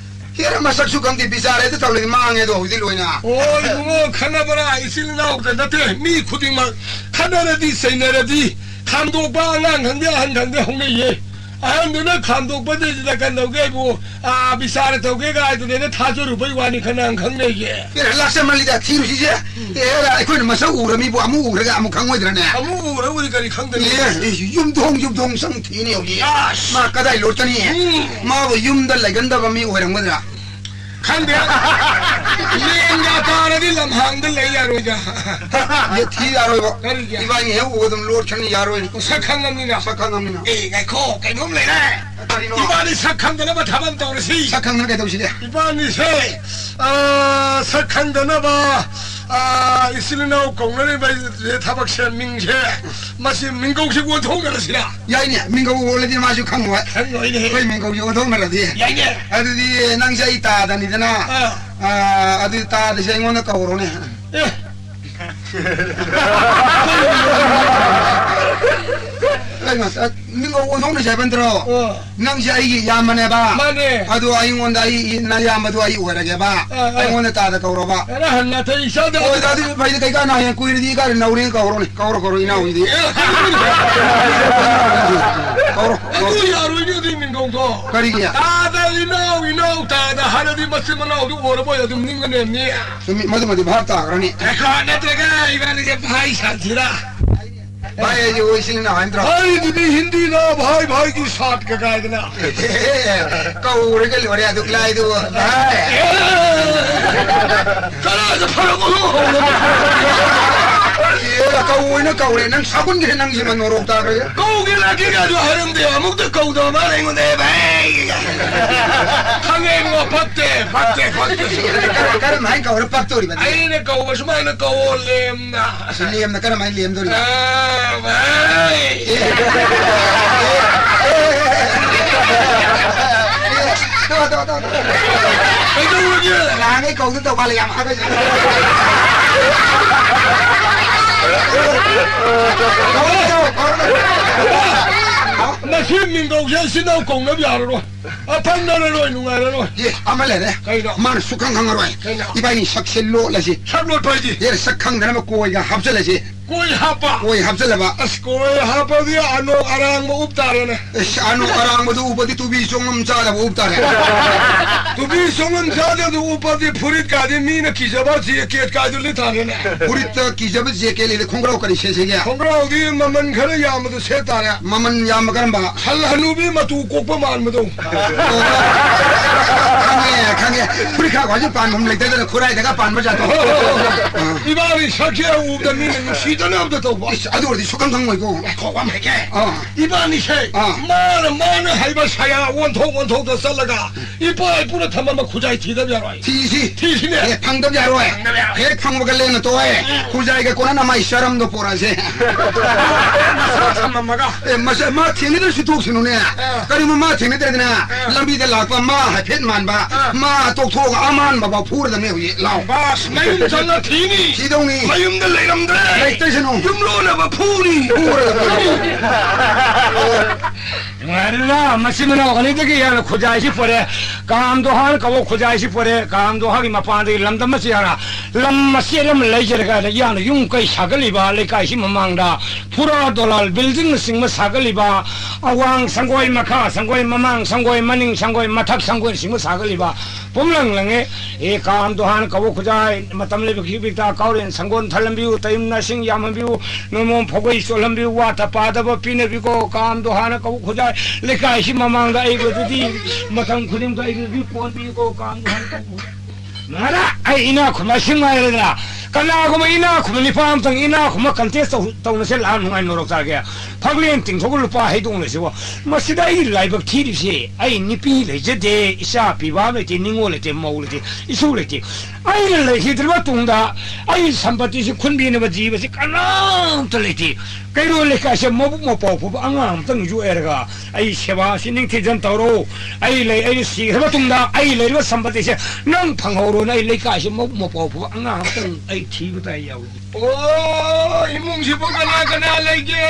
ꯍꯦꯔꯥ, ꯃꯁꯛꯁꯨ ꯈꯪꯗꯦ, ꯕꯤꯆꯥꯔ ꯍꯦꯛꯇ ꯇꯧꯔꯗꯤ ꯃꯥꯡꯉꯦꯗꯣ ꯍꯧꯖꯤꯛ ꯂꯣꯏꯅ꯫ ꯑꯣ, ꯏꯕꯨꯡꯉꯣ, ꯈꯠꯅꯕꯔꯥ? ꯏꯆꯤꯜ ꯏꯅꯥꯎꯗ ꯅꯠꯇꯦ, ꯃꯤ ꯈꯨꯗꯤꯡꯃꯛ ꯈꯠꯅꯔꯗꯤ, ꯆꯩꯅꯔꯗꯤ, ꯈꯥꯝꯗꯣꯛꯄ ꯑꯉꯥꯡ ꯈꯪꯗꯦ, ꯑꯍꯟ ꯈꯪꯗꯦ ꯍꯧꯅꯩꯌꯦ꯫ ꯑꯍꯟꯗꯨꯅ ꯈꯥꯝꯗꯣꯛꯄꯗꯩꯁꯤꯗ ꯀꯩꯗꯧꯒꯦꯕꯨ, ꯑꯥ, ꯕꯤꯆꯥꯔ ꯇꯧꯒꯦ ꯀꯥꯏꯗꯨꯅꯦꯅ ꯊꯥꯖꯔꯨꯕꯩ ꯋꯥꯅꯤ, ꯈꯅꯥꯡ ꯈꯪꯅꯩꯌꯦ꯫ ꯑꯦ, ꯂꯥꯛꯆꯃꯜꯂꯤꯗ, ꯊꯤꯔꯨꯁꯤꯁꯦ꯫ ꯑꯦ, ꯑꯩꯈꯣꯏꯅ ꯃꯁꯛ ꯎꯔ ꯃꯤꯕꯨ ꯑꯃꯨꯛ ꯎꯔꯒ ꯑꯃꯨꯛ ꯈꯪꯉꯣꯏꯗ꯭ꯔꯅꯦ? ꯑꯃꯨꯛ ꯎꯔꯕꯨꯗꯤ ꯀꯔꯤ ꯈꯪꯗꯅꯤ? ꯑꯦ, ꯑꯦ, ꯌꯨꯝꯊꯣꯡ, ꯌꯨꯝꯊꯣꯡ ꯆꯪ ꯊꯤꯅꯤ ꯍꯧꯖꯤꯛ꯫ ꯑꯁ! ꯃꯥ ꯀꯗꯥꯏ ꯂꯣꯠꯀꯅꯤ? ꯎꯝ꯫ ꯃꯥꯕꯨ ꯌꯨꯝꯗ ꯂꯩꯒꯟꯗꯕ ꯃꯤ ꯑꯣꯏꯔꯝꯒꯗ꯭ꯔꯥ? ꯈꯪꯗꯦ꯫ ꯂꯦꯟꯒ ꯇꯥꯔꯗꯤ ꯂꯝꯍꯥꯡꯗ ꯂꯩ ꯌꯥꯔꯣꯏꯗ꯫ ꯑꯦ, ꯊꯤ ꯌꯥꯔꯣꯏꯕ꯫ ꯀꯔꯤꯒꯤ? ꯏꯕꯥꯅꯤ ꯍꯦꯛ ꯎꯕꯗ ꯑꯗꯨꯝ ꯂꯣꯠꯈ꯭ꯔꯅꯤ, ꯌꯥꯔꯣꯏ꯫ ꯁꯛ ꯈꯪꯉꯕꯅꯤꯅ꯫ ꯁꯛ ꯈꯪꯉꯕꯅꯤꯅ꯫ ꯑꯦ, ꯉꯥꯏꯈꯣ, ꯀꯩꯅꯣꯝ ꯂꯩꯔꯦ꯫ ꯀꯔꯤꯅꯣ? ꯏꯕꯥꯅꯤ ꯁꯛ ꯈꯪꯗꯅꯕ ꯊꯕꯛ ꯑꯃ ꯇꯧꯔꯁꯤ꯫ ꯁꯛ ꯈꯪꯗꯅ ꯀꯩꯗꯧꯁꯤꯒꯦ? ꯏꯕꯥꯅꯤꯁꯦ, ꯑ, ꯁꯛ ꯈꯪꯗꯅꯕ, ꯑ, ꯏꯆꯤꯜ ꯏꯅꯥꯎ ꯀꯧꯅꯔꯤꯕ ꯊꯕꯛꯁꯦ, ꯃꯤꯡꯁꯦ, ꯃꯁꯤ ꯃꯤꯡꯒꯧꯁꯤ ꯑꯣꯟꯊꯣꯛꯅꯔꯁꯤꯔꯥ? ꯌꯥꯏꯅꯦ, ꯃꯤꯡꯒꯧ ꯑꯣꯜꯂꯗꯤ ꯃꯥꯁꯨ ꯈꯪꯉꯣꯏ꯫ ꯈꯪꯉꯣꯏꯅꯦ꯫ ꯑꯩꯈꯣꯏ ꯃꯤꯡꯒꯧꯁꯤ ꯑꯣꯟꯊꯣꯛꯅꯔꯗꯤ꯫ ꯌꯥꯏꯅꯦ꯫ ꯑꯗꯨꯗꯤ ꯅꯪꯁꯦ ꯑꯩ ꯇꯥꯗꯅꯤꯗꯅ꯫ ꯑꯥ꯫ ꯑ, ꯑꯗꯨ ꯇꯥꯗꯁꯦ ꯑꯩꯉꯣꯟꯗ ꯀꯧꯔꯣꯅꯦ꯫ ꯑꯦ꯫ ꯑ, ꯃꯤꯡꯒꯧ ꯑꯣꯟꯊꯣꯛꯅꯁꯦ ꯍꯥꯏꯕ ꯅꯠꯇ꯭ꯔꯣ? ꯑꯣ꯫ ꯅꯪꯁꯦ ꯑꯩꯒꯤ ꯏꯌꯥꯝꯕꯅꯦꯕ꯫ ꯃꯥꯅꯦ꯫ ꯑꯗꯣ ꯑꯩꯉꯣꯟꯗ ꯑꯩ ꯅꯌꯥꯝꯕꯗꯣ ꯑꯩ ꯑꯣꯏꯔꯒꯦꯕ꯫ ꯑ, ꯑ꯫ ꯑꯩꯉꯣꯟꯗ ꯇꯥꯗ ꯀꯧꯔꯣꯕ꯫ ꯑꯔꯦ, ꯍꯟꯅ ꯇꯩ ꯏꯆꯥꯗ꯫ ꯍꯣꯏ, ꯑꯗꯨꯗꯤ ꯐꯩꯗ, ꯀꯩ ꯀꯥꯟꯅ ꯍꯌꯦꯡ ꯀꯨꯏꯔꯗꯤ ꯀꯥꯔꯦ, ꯅꯧꯔꯦꯅ ꯀꯧꯔꯣꯅꯦ꯫ ꯀꯧꯔꯣ, ꯀꯧꯔꯣ, ꯏꯅꯥꯎꯒꯤꯗꯤ꯫ ꯀꯧꯔꯣ, ꯀꯧꯔꯣ꯫ ꯑꯗꯨ ꯌꯥꯔꯣꯏꯅꯦ, ꯑꯗꯨꯒꯤ ꯃꯤꯡꯒꯧꯗꯣ꯫ ꯀꯔꯤꯒꯤ? ꯇꯥꯗ ꯏꯅꯥꯎ, ꯏꯅꯥꯎ ꯇꯥꯗ ꯍꯥꯏꯔꯗꯤ ꯃꯆꯤꯟ ꯃꯅꯥꯎꯗꯨ ꯑꯣꯏꯔꯕꯣꯏ ꯑꯗꯨꯝ ꯅꯤꯡꯒꯅꯦꯃꯤ꯫ ꯆꯨꯝꯃꯤ, ꯃꯗꯨꯃꯗꯤ ꯚꯥꯞ ꯇꯥꯈ꯭ꯔꯅꯤ꯫ ꯑꯦ, ꯀꯥ ꯅꯠꯇ꯭ꯔꯒ ꯏꯕꯥꯅꯤꯁꯦ ꯚꯥꯏ ꯁꯥꯊꯤꯔꯥ? ꯚꯥꯏ, ꯑꯩꯁꯨ ꯏꯆꯤꯜ ꯏꯅꯥꯎ ꯍꯥꯏ ꯅꯠꯇ꯭ꯔꯣ? ꯑꯩꯗꯨꯗꯤ ꯍꯤꯟꯗꯤꯅ ꯚꯥꯏ ꯚꯥꯏꯒꯤ ꯁꯥꯠꯀ ꯀꯥꯏꯗꯅ꯫ ꯀꯧꯔꯒ ꯂꯣꯏꯔꯦ ꯑꯗꯨꯛ ꯂꯥꯏꯗꯨꯕꯨ꯫ ꯚꯥꯏ꯫ ꯀꯅꯥꯗ ꯐꯔꯛꯄꯅꯣ? ꯑꯦ, ꯀꯧ ꯑꯣꯏꯅ ꯀꯧꯔꯦ꯫ ꯅꯪ ꯁꯥꯒꯨꯟꯒꯤꯁꯦ ꯅꯪꯁꯤ ꯃꯅꯣꯔꯣꯛ ꯇꯥꯈ꯭ꯔꯦ꯫ ꯀꯧꯒꯦ ꯂꯥꯛꯀꯦ ꯀꯥꯏꯗꯣ ꯍꯥꯏꯔꯝꯗꯦ꯫ ꯑꯃꯨꯛꯇ ꯀꯧꯗꯕ ꯃꯥꯅ ꯑꯩꯉꯣꯟꯗ, "ꯑꯦ ꯚꯥꯏ"꯫ ꯈꯪꯉꯦ ꯏꯕꯨꯡꯉꯣ, ꯐꯠꯇꯦ, ꯐꯠꯇꯦ, ꯐꯠꯇꯦ꯫ ꯀꯔꯝ-, ꯀꯔꯝ ꯍꯥꯏꯅ ꯀꯧꯔ ꯄꯛꯇꯧꯔꯤꯕ? ꯑꯩꯅ ꯀꯧꯕ ꯁꯨꯃꯥꯏꯅ ꯀꯧꯋꯣ, ꯂꯦꯝꯅ꯫ ꯑꯁ, ꯂꯦꯝꯅ ꯀꯔꯝ ꯍꯥꯏꯅ ꯂꯦꯝꯗꯧꯔꯤꯕ? ꯑ, ꯚꯥꯏ꯫ ꯑꯦ, ꯑꯦ, ꯑꯦ, ꯇꯣ, ꯇꯣ, ꯇꯣ, ꯇꯣ꯫ ꯀꯩꯗꯧꯔꯒꯦ? ꯅꯍꯥꯟꯈꯩ ꯀꯧꯗ ꯇꯧ ꯃꯥꯜꯂꯦ, ꯌꯥꯝ ꯍꯥꯏꯕ꯫ ꯃꯁꯤ ꯃꯤꯡꯒꯧꯁꯦ ꯏꯆꯤꯟ ꯏꯅꯥꯎ ꯀꯧꯅꯕ ꯌꯥꯔꯔꯣꯏ꯫ ꯑꯐꯪꯅꯔꯔꯣꯏ, ꯅꯨꯡꯉꯥꯏꯔꯔꯣꯏ꯫ ꯑꯦ, ꯑꯃ ꯂꯩꯔꯦ꯫ ꯀꯩꯅꯣ? ꯃꯥꯅ ꯁꯨꯛꯈꯪ ꯈꯪꯉꯔꯣꯏ꯫ ꯀꯩꯅꯣ? ꯏꯕꯥꯅꯤ ꯁꯛꯁꯦ ꯂꯣꯠꯂꯁꯤ꯫ ꯁꯛ ꯂꯣꯠꯄ ꯍꯥꯏꯗꯤ? ꯑꯦ, ꯁꯛ ꯈꯪꯗꯅꯕ ꯀꯣꯏꯒ ꯍꯥꯞꯆꯜꯂꯁꯤ꯫ ꯀꯣꯏ ꯍꯥꯞꯄ? ꯀꯣꯏ ꯍꯥꯞꯆꯜꯂꯕ꯫ ꯑꯁ, ꯀꯣꯏ ꯍꯥꯞꯄꯗꯤ ꯑꯅꯣꯛ ꯑꯔꯥꯡꯕ ꯎꯞ ꯇꯥꯔꯦꯅꯦ꯫ ꯑꯁ, ꯑꯅꯣꯛ ꯑꯔꯥꯡꯕꯗꯨ ꯎꯞꯄꯗꯤ ꯇꯨꯕꯤ ꯆꯣꯡꯉꯝ ꯆꯥꯗꯕ ꯎꯞ ꯇꯥꯔꯦ꯫ ꯇꯨꯕꯤ ꯆꯣꯡꯉꯝ ꯆꯥꯗꯕꯗꯨ ꯎꯞꯄꯗꯤ ꯐꯨꯔꯤꯠ ꯀꯥꯏꯗꯤ ꯃꯤꯅ ꯀꯤꯖꯕ ꯖꯦꯀꯦꯠ ꯀꯥꯏꯗꯨ ꯂꯤꯠ ꯇꯥꯔꯦꯅꯦ꯫ ꯐꯨꯔꯤꯠꯇ ꯀꯤꯖꯕ ꯖꯦꯀꯦꯠ ꯂꯩꯔꯦ, ꯈꯣꯡꯒ꯭ꯔꯥꯎ ꯀꯔꯤ ꯁꯦꯠꯁꯤꯒꯦ? ꯈꯣꯡꯒ꯭ꯔꯥꯎꯗꯤ ꯃꯃꯜ ꯈꯔ ꯌꯥꯝꯕꯗꯨ ꯁꯦꯠ ꯇꯥꯔꯦ꯫ ꯃꯃꯜ ꯌꯥꯝꯕ ꯀꯔꯝꯕ? ꯁꯜ ꯍꯅꯨꯕꯤ ꯃꯇꯨ ꯀꯣꯛꯄ ꯃꯥꯟꯕꯗꯣ꯫ ꯑꯣ, ꯈꯪꯉꯦ, ꯈꯪꯉꯦ꯫ ꯐꯨꯔꯤꯠ ꯈꯥꯎ ꯍꯥꯏꯁꯦ ꯄꯥꯟꯐꯝ ꯂꯩꯇꯗꯅ ꯈꯨꯔꯥꯏꯗꯒ ꯄꯥꯟꯕ ꯖꯥꯠꯇꯣ꯫ ꯑꯥ꯫ ꯏꯕꯥꯅꯤ ꯁꯛꯁꯦ ꯎꯕꯗ ꯃꯤꯅ ꯅꯨꯡꯁꯤꯗꯅꯕꯗ ꯇꯧꯕ꯫ ꯏꯁ, ꯑꯗꯨ ꯑꯣꯏꯔꯗꯤ ꯁꯨꯛꯈꯪ ꯈꯪꯉꯣꯏꯀꯣ꯫ ꯉꯥꯏꯈꯣ, ꯋꯥ ꯑꯃ ꯍꯥꯏꯒꯦ꯫ ꯑꯥ꯫ ꯏꯕꯥꯅꯤꯁꯦ ꯑꯥ꯫ ꯃꯥꯅ, ꯃꯥꯅ ꯍꯩꯕ ꯁꯌꯥ ꯑꯣꯟꯊꯣꯛ ꯑꯣꯟꯊꯣꯛꯇ ꯆꯠꯂꯒ ꯏꯄꯥ ꯏꯄꯨꯅ ꯊꯝꯃꯝꯕ ꯈꯨꯖꯥꯏ ꯊꯤꯗꯕ ꯌꯥꯔꯣꯏ꯫ ꯊꯤꯁꯤ꯫ ꯊꯤꯁꯤꯅꯦ꯫ ꯑꯦ, ꯐꯪꯗꯕ ꯌꯥꯔꯣꯏ꯫ ꯐꯪꯗꯕ ꯌꯥꯔꯣꯏ꯫ ꯍꯦꯛ ꯐꯪꯕꯒ ꯂꯦꯝꯅ ꯇꯣꯛꯑꯦ꯫ ꯎꯝ꯫ ꯈꯨꯖꯥꯏꯒ ꯀꯣꯟꯅꯅ ꯃꯥꯏ ꯆꯔꯝꯗꯣ ꯄꯣꯔꯛꯑꯁꯦ꯫ ꯃꯁꯥ ꯊꯝꯃꯝꯃꯒ꯫ ꯑꯦ, ꯃꯁꯥ, ꯃꯥ ꯊꯦꯡꯅꯗ꯭ꯔꯁꯨ ꯇꯣꯛꯁꯅꯨꯅꯦ꯫ ꯑꯥ꯫ ꯀꯔꯤꯒꯨꯝꯕ ꯃꯥ ꯊꯦꯡꯅꯗ꯭ꯔꯗꯤꯅꯦ, ꯑꯥ꯫ ꯂꯝꯕꯤꯗ ꯂꯥꯛꯄ ꯃꯥ ꯍꯥꯏꯐꯦꯠ ꯃꯥꯟꯕ, ꯑꯥ꯫ ꯃꯥ ꯇꯣꯛꯊꯣꯛꯑꯒ ꯑꯃꯥꯟꯕ ꯐꯥꯎ ꯐꯨꯔꯗꯕꯅꯦ ꯍꯧꯖꯤꯛ꯫ ꯂꯥꯎ꯫ ꯕꯥꯁ, ꯃꯌꯨꯝ ꯆꯪꯉ ꯊꯤꯅꯤ꯫ ꯊꯤꯗꯧꯅꯤ꯫ ꯃꯌꯨꯝꯗ ꯂꯩꯔꯝꯗ꯭ꯔꯦ꯫ ꯂꯩꯇ꯭ꯔꯦ꯫ ꯁꯅꯨ꯫ ꯌꯨꯝꯂꯣꯟꯅꯕ ꯐꯨꯅꯤ꯫ ꯐꯨꯔꯒ ꯐꯨꯅꯤ꯫ ꯅꯨꯡꯉꯥꯏꯔꯦꯗ, ꯃꯆꯤꯟ ꯃꯅꯥꯎ ꯑꯅꯤꯗꯒꯤ ꯌꯥꯝꯅ ꯈꯨꯖꯥꯏꯁꯤ ꯄꯣꯔꯦ꯫ ꯀꯥꯝꯗꯣꯍꯥꯟ ꯀꯧꯕ ꯈꯨꯖꯥꯏꯁꯤ ꯄꯣꯔꯦ꯫ ꯀꯥꯝꯗꯣꯍꯥꯒꯤ ꯃꯄꯥꯟꯗꯒꯤ ꯂꯝꯗꯝ ꯑꯁꯤ ꯍꯥꯟꯅ ꯂꯝ ꯃꯆꯦꯠ ꯑꯃ ꯂꯩꯖꯔꯒ ꯌꯥꯝꯅ ꯌꯨꯝ ꯀꯩ ꯁꯥꯒꯠꯂꯤꯕ ꯂꯩꯀꯥꯏꯁꯤ ꯃꯃꯥꯡꯗ ꯐꯨꯔꯥ ꯗꯣꯂꯥꯜ buildingꯅꯆꯤꯡꯕ ꯁꯥꯒꯠꯂꯤꯕ, ꯑꯋꯥꯡ ꯁꯪꯒꯣꯏ, ꯃꯈꯥ ꯁꯪꯒꯣꯏ, ꯃꯃꯥꯡ ꯁꯪꯒꯣꯏ, ꯃꯅꯤꯡ ꯁꯪꯒꯣꯏ, ꯃꯊꯛ ꯁꯪꯒꯣꯏꯅꯆꯤꯡꯕ ꯁꯥꯒꯠꯂꯤꯕ ꯄꯨꯝꯂꯪ ꯂꯪꯉꯦ꯫ ꯑꯦ, ꯀꯥꯝꯗꯣꯍꯥꯟ ꯀꯧꯕ ꯈꯨꯖꯥꯏ, ꯃꯇꯝ ꯂꯩꯕ ꯈꯤꯕꯤꯛꯇ ꯀꯥꯎꯔꯦꯟ ꯁꯪꯒꯣꯟ ꯊꯜꯂꯝꯕꯤꯌꯨ, ꯇꯌꯨꯝ ꯅꯁꯤꯡ ꯌꯥꯝꯍꯟꯕꯤꯌꯨ, ꯅꯣꯡꯃꯣꯝ ꯐꯧꯒꯩ ꯆꯣꯜꯍꯟꯕꯤꯌꯨ, ꯋꯥꯠꯇ ꯄꯥꯗꯕ ꯄꯤꯅꯕꯤꯀꯣ, ꯀꯥꯝꯗꯣꯍꯥꯟꯅ ꯀꯧꯕ ꯈꯨꯖꯥꯏ, ꯂꯩꯀꯥꯏꯁꯤ ꯃꯃꯥꯡꯗ ꯑꯩꯕꯨꯗꯨꯗꯤ ꯃꯇꯝ ꯈꯨꯗꯤꯡꯗ ꯑꯩꯕꯨꯗꯤ ꯀꯣꯟꯕꯤꯌꯨꯀꯣ, ꯀꯥꯝꯗꯣꯍꯥꯟ ꯀꯧꯕ ꯈꯨꯖꯥꯏ꯫ ꯃꯥꯅ ꯑꯩ ꯏꯅꯥꯛ ꯈꯨꯟꯕ ꯁꯤꯡ ꯍꯥꯏꯔꯗꯅ, ꯀꯅꯥꯒꯨꯝꯕ ꯏꯅꯥꯛ ꯈꯨꯟꯕ ꯅꯤꯄꯥ ꯑꯃꯇꯪ ꯏꯅꯥꯛ ꯈꯨꯟꯕ contest ꯇꯧ-, ꯇꯧꯅꯁꯦ, ꯂꯥꯛ ꯅꯨꯡꯉꯥꯏ ꯅꯣꯔꯣꯛ ꯆꯥꯒꯦ꯫ ꯐꯛꯂꯦꯟ ꯇꯤꯡꯊꯣꯛꯑꯒ ꯂꯨꯄꯥ ꯍꯩꯗꯣꯡꯂꯁꯤꯕꯣ꯫ ꯃꯁꯤꯗ ꯑꯩꯒꯤ ꯂꯥꯏꯕꯛ ꯊꯤꯔꯤꯁꯤ, ꯑꯩ ꯅꯨꯄꯤ ꯂꯩꯖꯗꯦ, ꯏꯆꯥ ꯄꯤꯕꯥ ꯂꯩꯇꯦ, ꯅꯤꯉꯣꯜ ꯂꯩꯇꯦ, ꯃꯧ ꯂꯩꯇꯦ, ꯏꯁꯨ ꯂꯩꯇꯦ꯫ ꯑꯩꯅ ꯂꯩꯈꯤꯗ꯭ꯔꯕ ꯇꯨꯡꯗ ꯑꯩ ꯁꯝꯄꯇꯤꯁꯤ ꯈꯨꯟꯕꯤꯅꯕ ꯖꯤꯕꯁꯤ ꯀꯅꯥꯝꯇ ꯂꯩꯇꯦ꯫ ꯀꯩꯔꯣꯜ ꯂꯩꯀꯥꯏꯁꯦ ꯃꯕꯨꯛ ꯃꯄꯥꯎ ꯐꯕ ꯑꯉꯥꯡ ꯑꯃꯇꯪ ꯌꯣꯛꯑꯦꯔꯒ ꯑꯩ ꯁꯦꯕꯥꯁꯤ ꯅꯤꯡꯊꯤꯖꯅ ꯇꯧꯔꯣ꯫ ꯑꯩ ꯂꯩ, ꯑꯩꯅ ꯁꯤꯈ꯭ꯔꯕ ꯇꯨꯡꯗ ꯑꯩ ꯂꯩꯔꯤꯕ ꯁꯝꯄꯇꯤꯁꯦ ꯅꯪ ꯐꯪꯍꯧꯔꯣꯅ ꯑꯩ ꯂꯩꯀꯥꯏꯁꯦ ꯃꯕꯨꯛ ꯃꯄꯥꯎ ꯐꯕ ꯑꯉꯥꯡ ꯑꯃꯇꯪ ꯑꯩ ꯊꯤꯕ ꯇꯥꯏ ꯌꯥꯎꯏ꯫ ꯑꯣ, ꯏꯃꯨꯡꯁꯤꯕꯨ ꯀꯅꯥ ꯀꯅꯥ ꯂꯩꯒꯦ?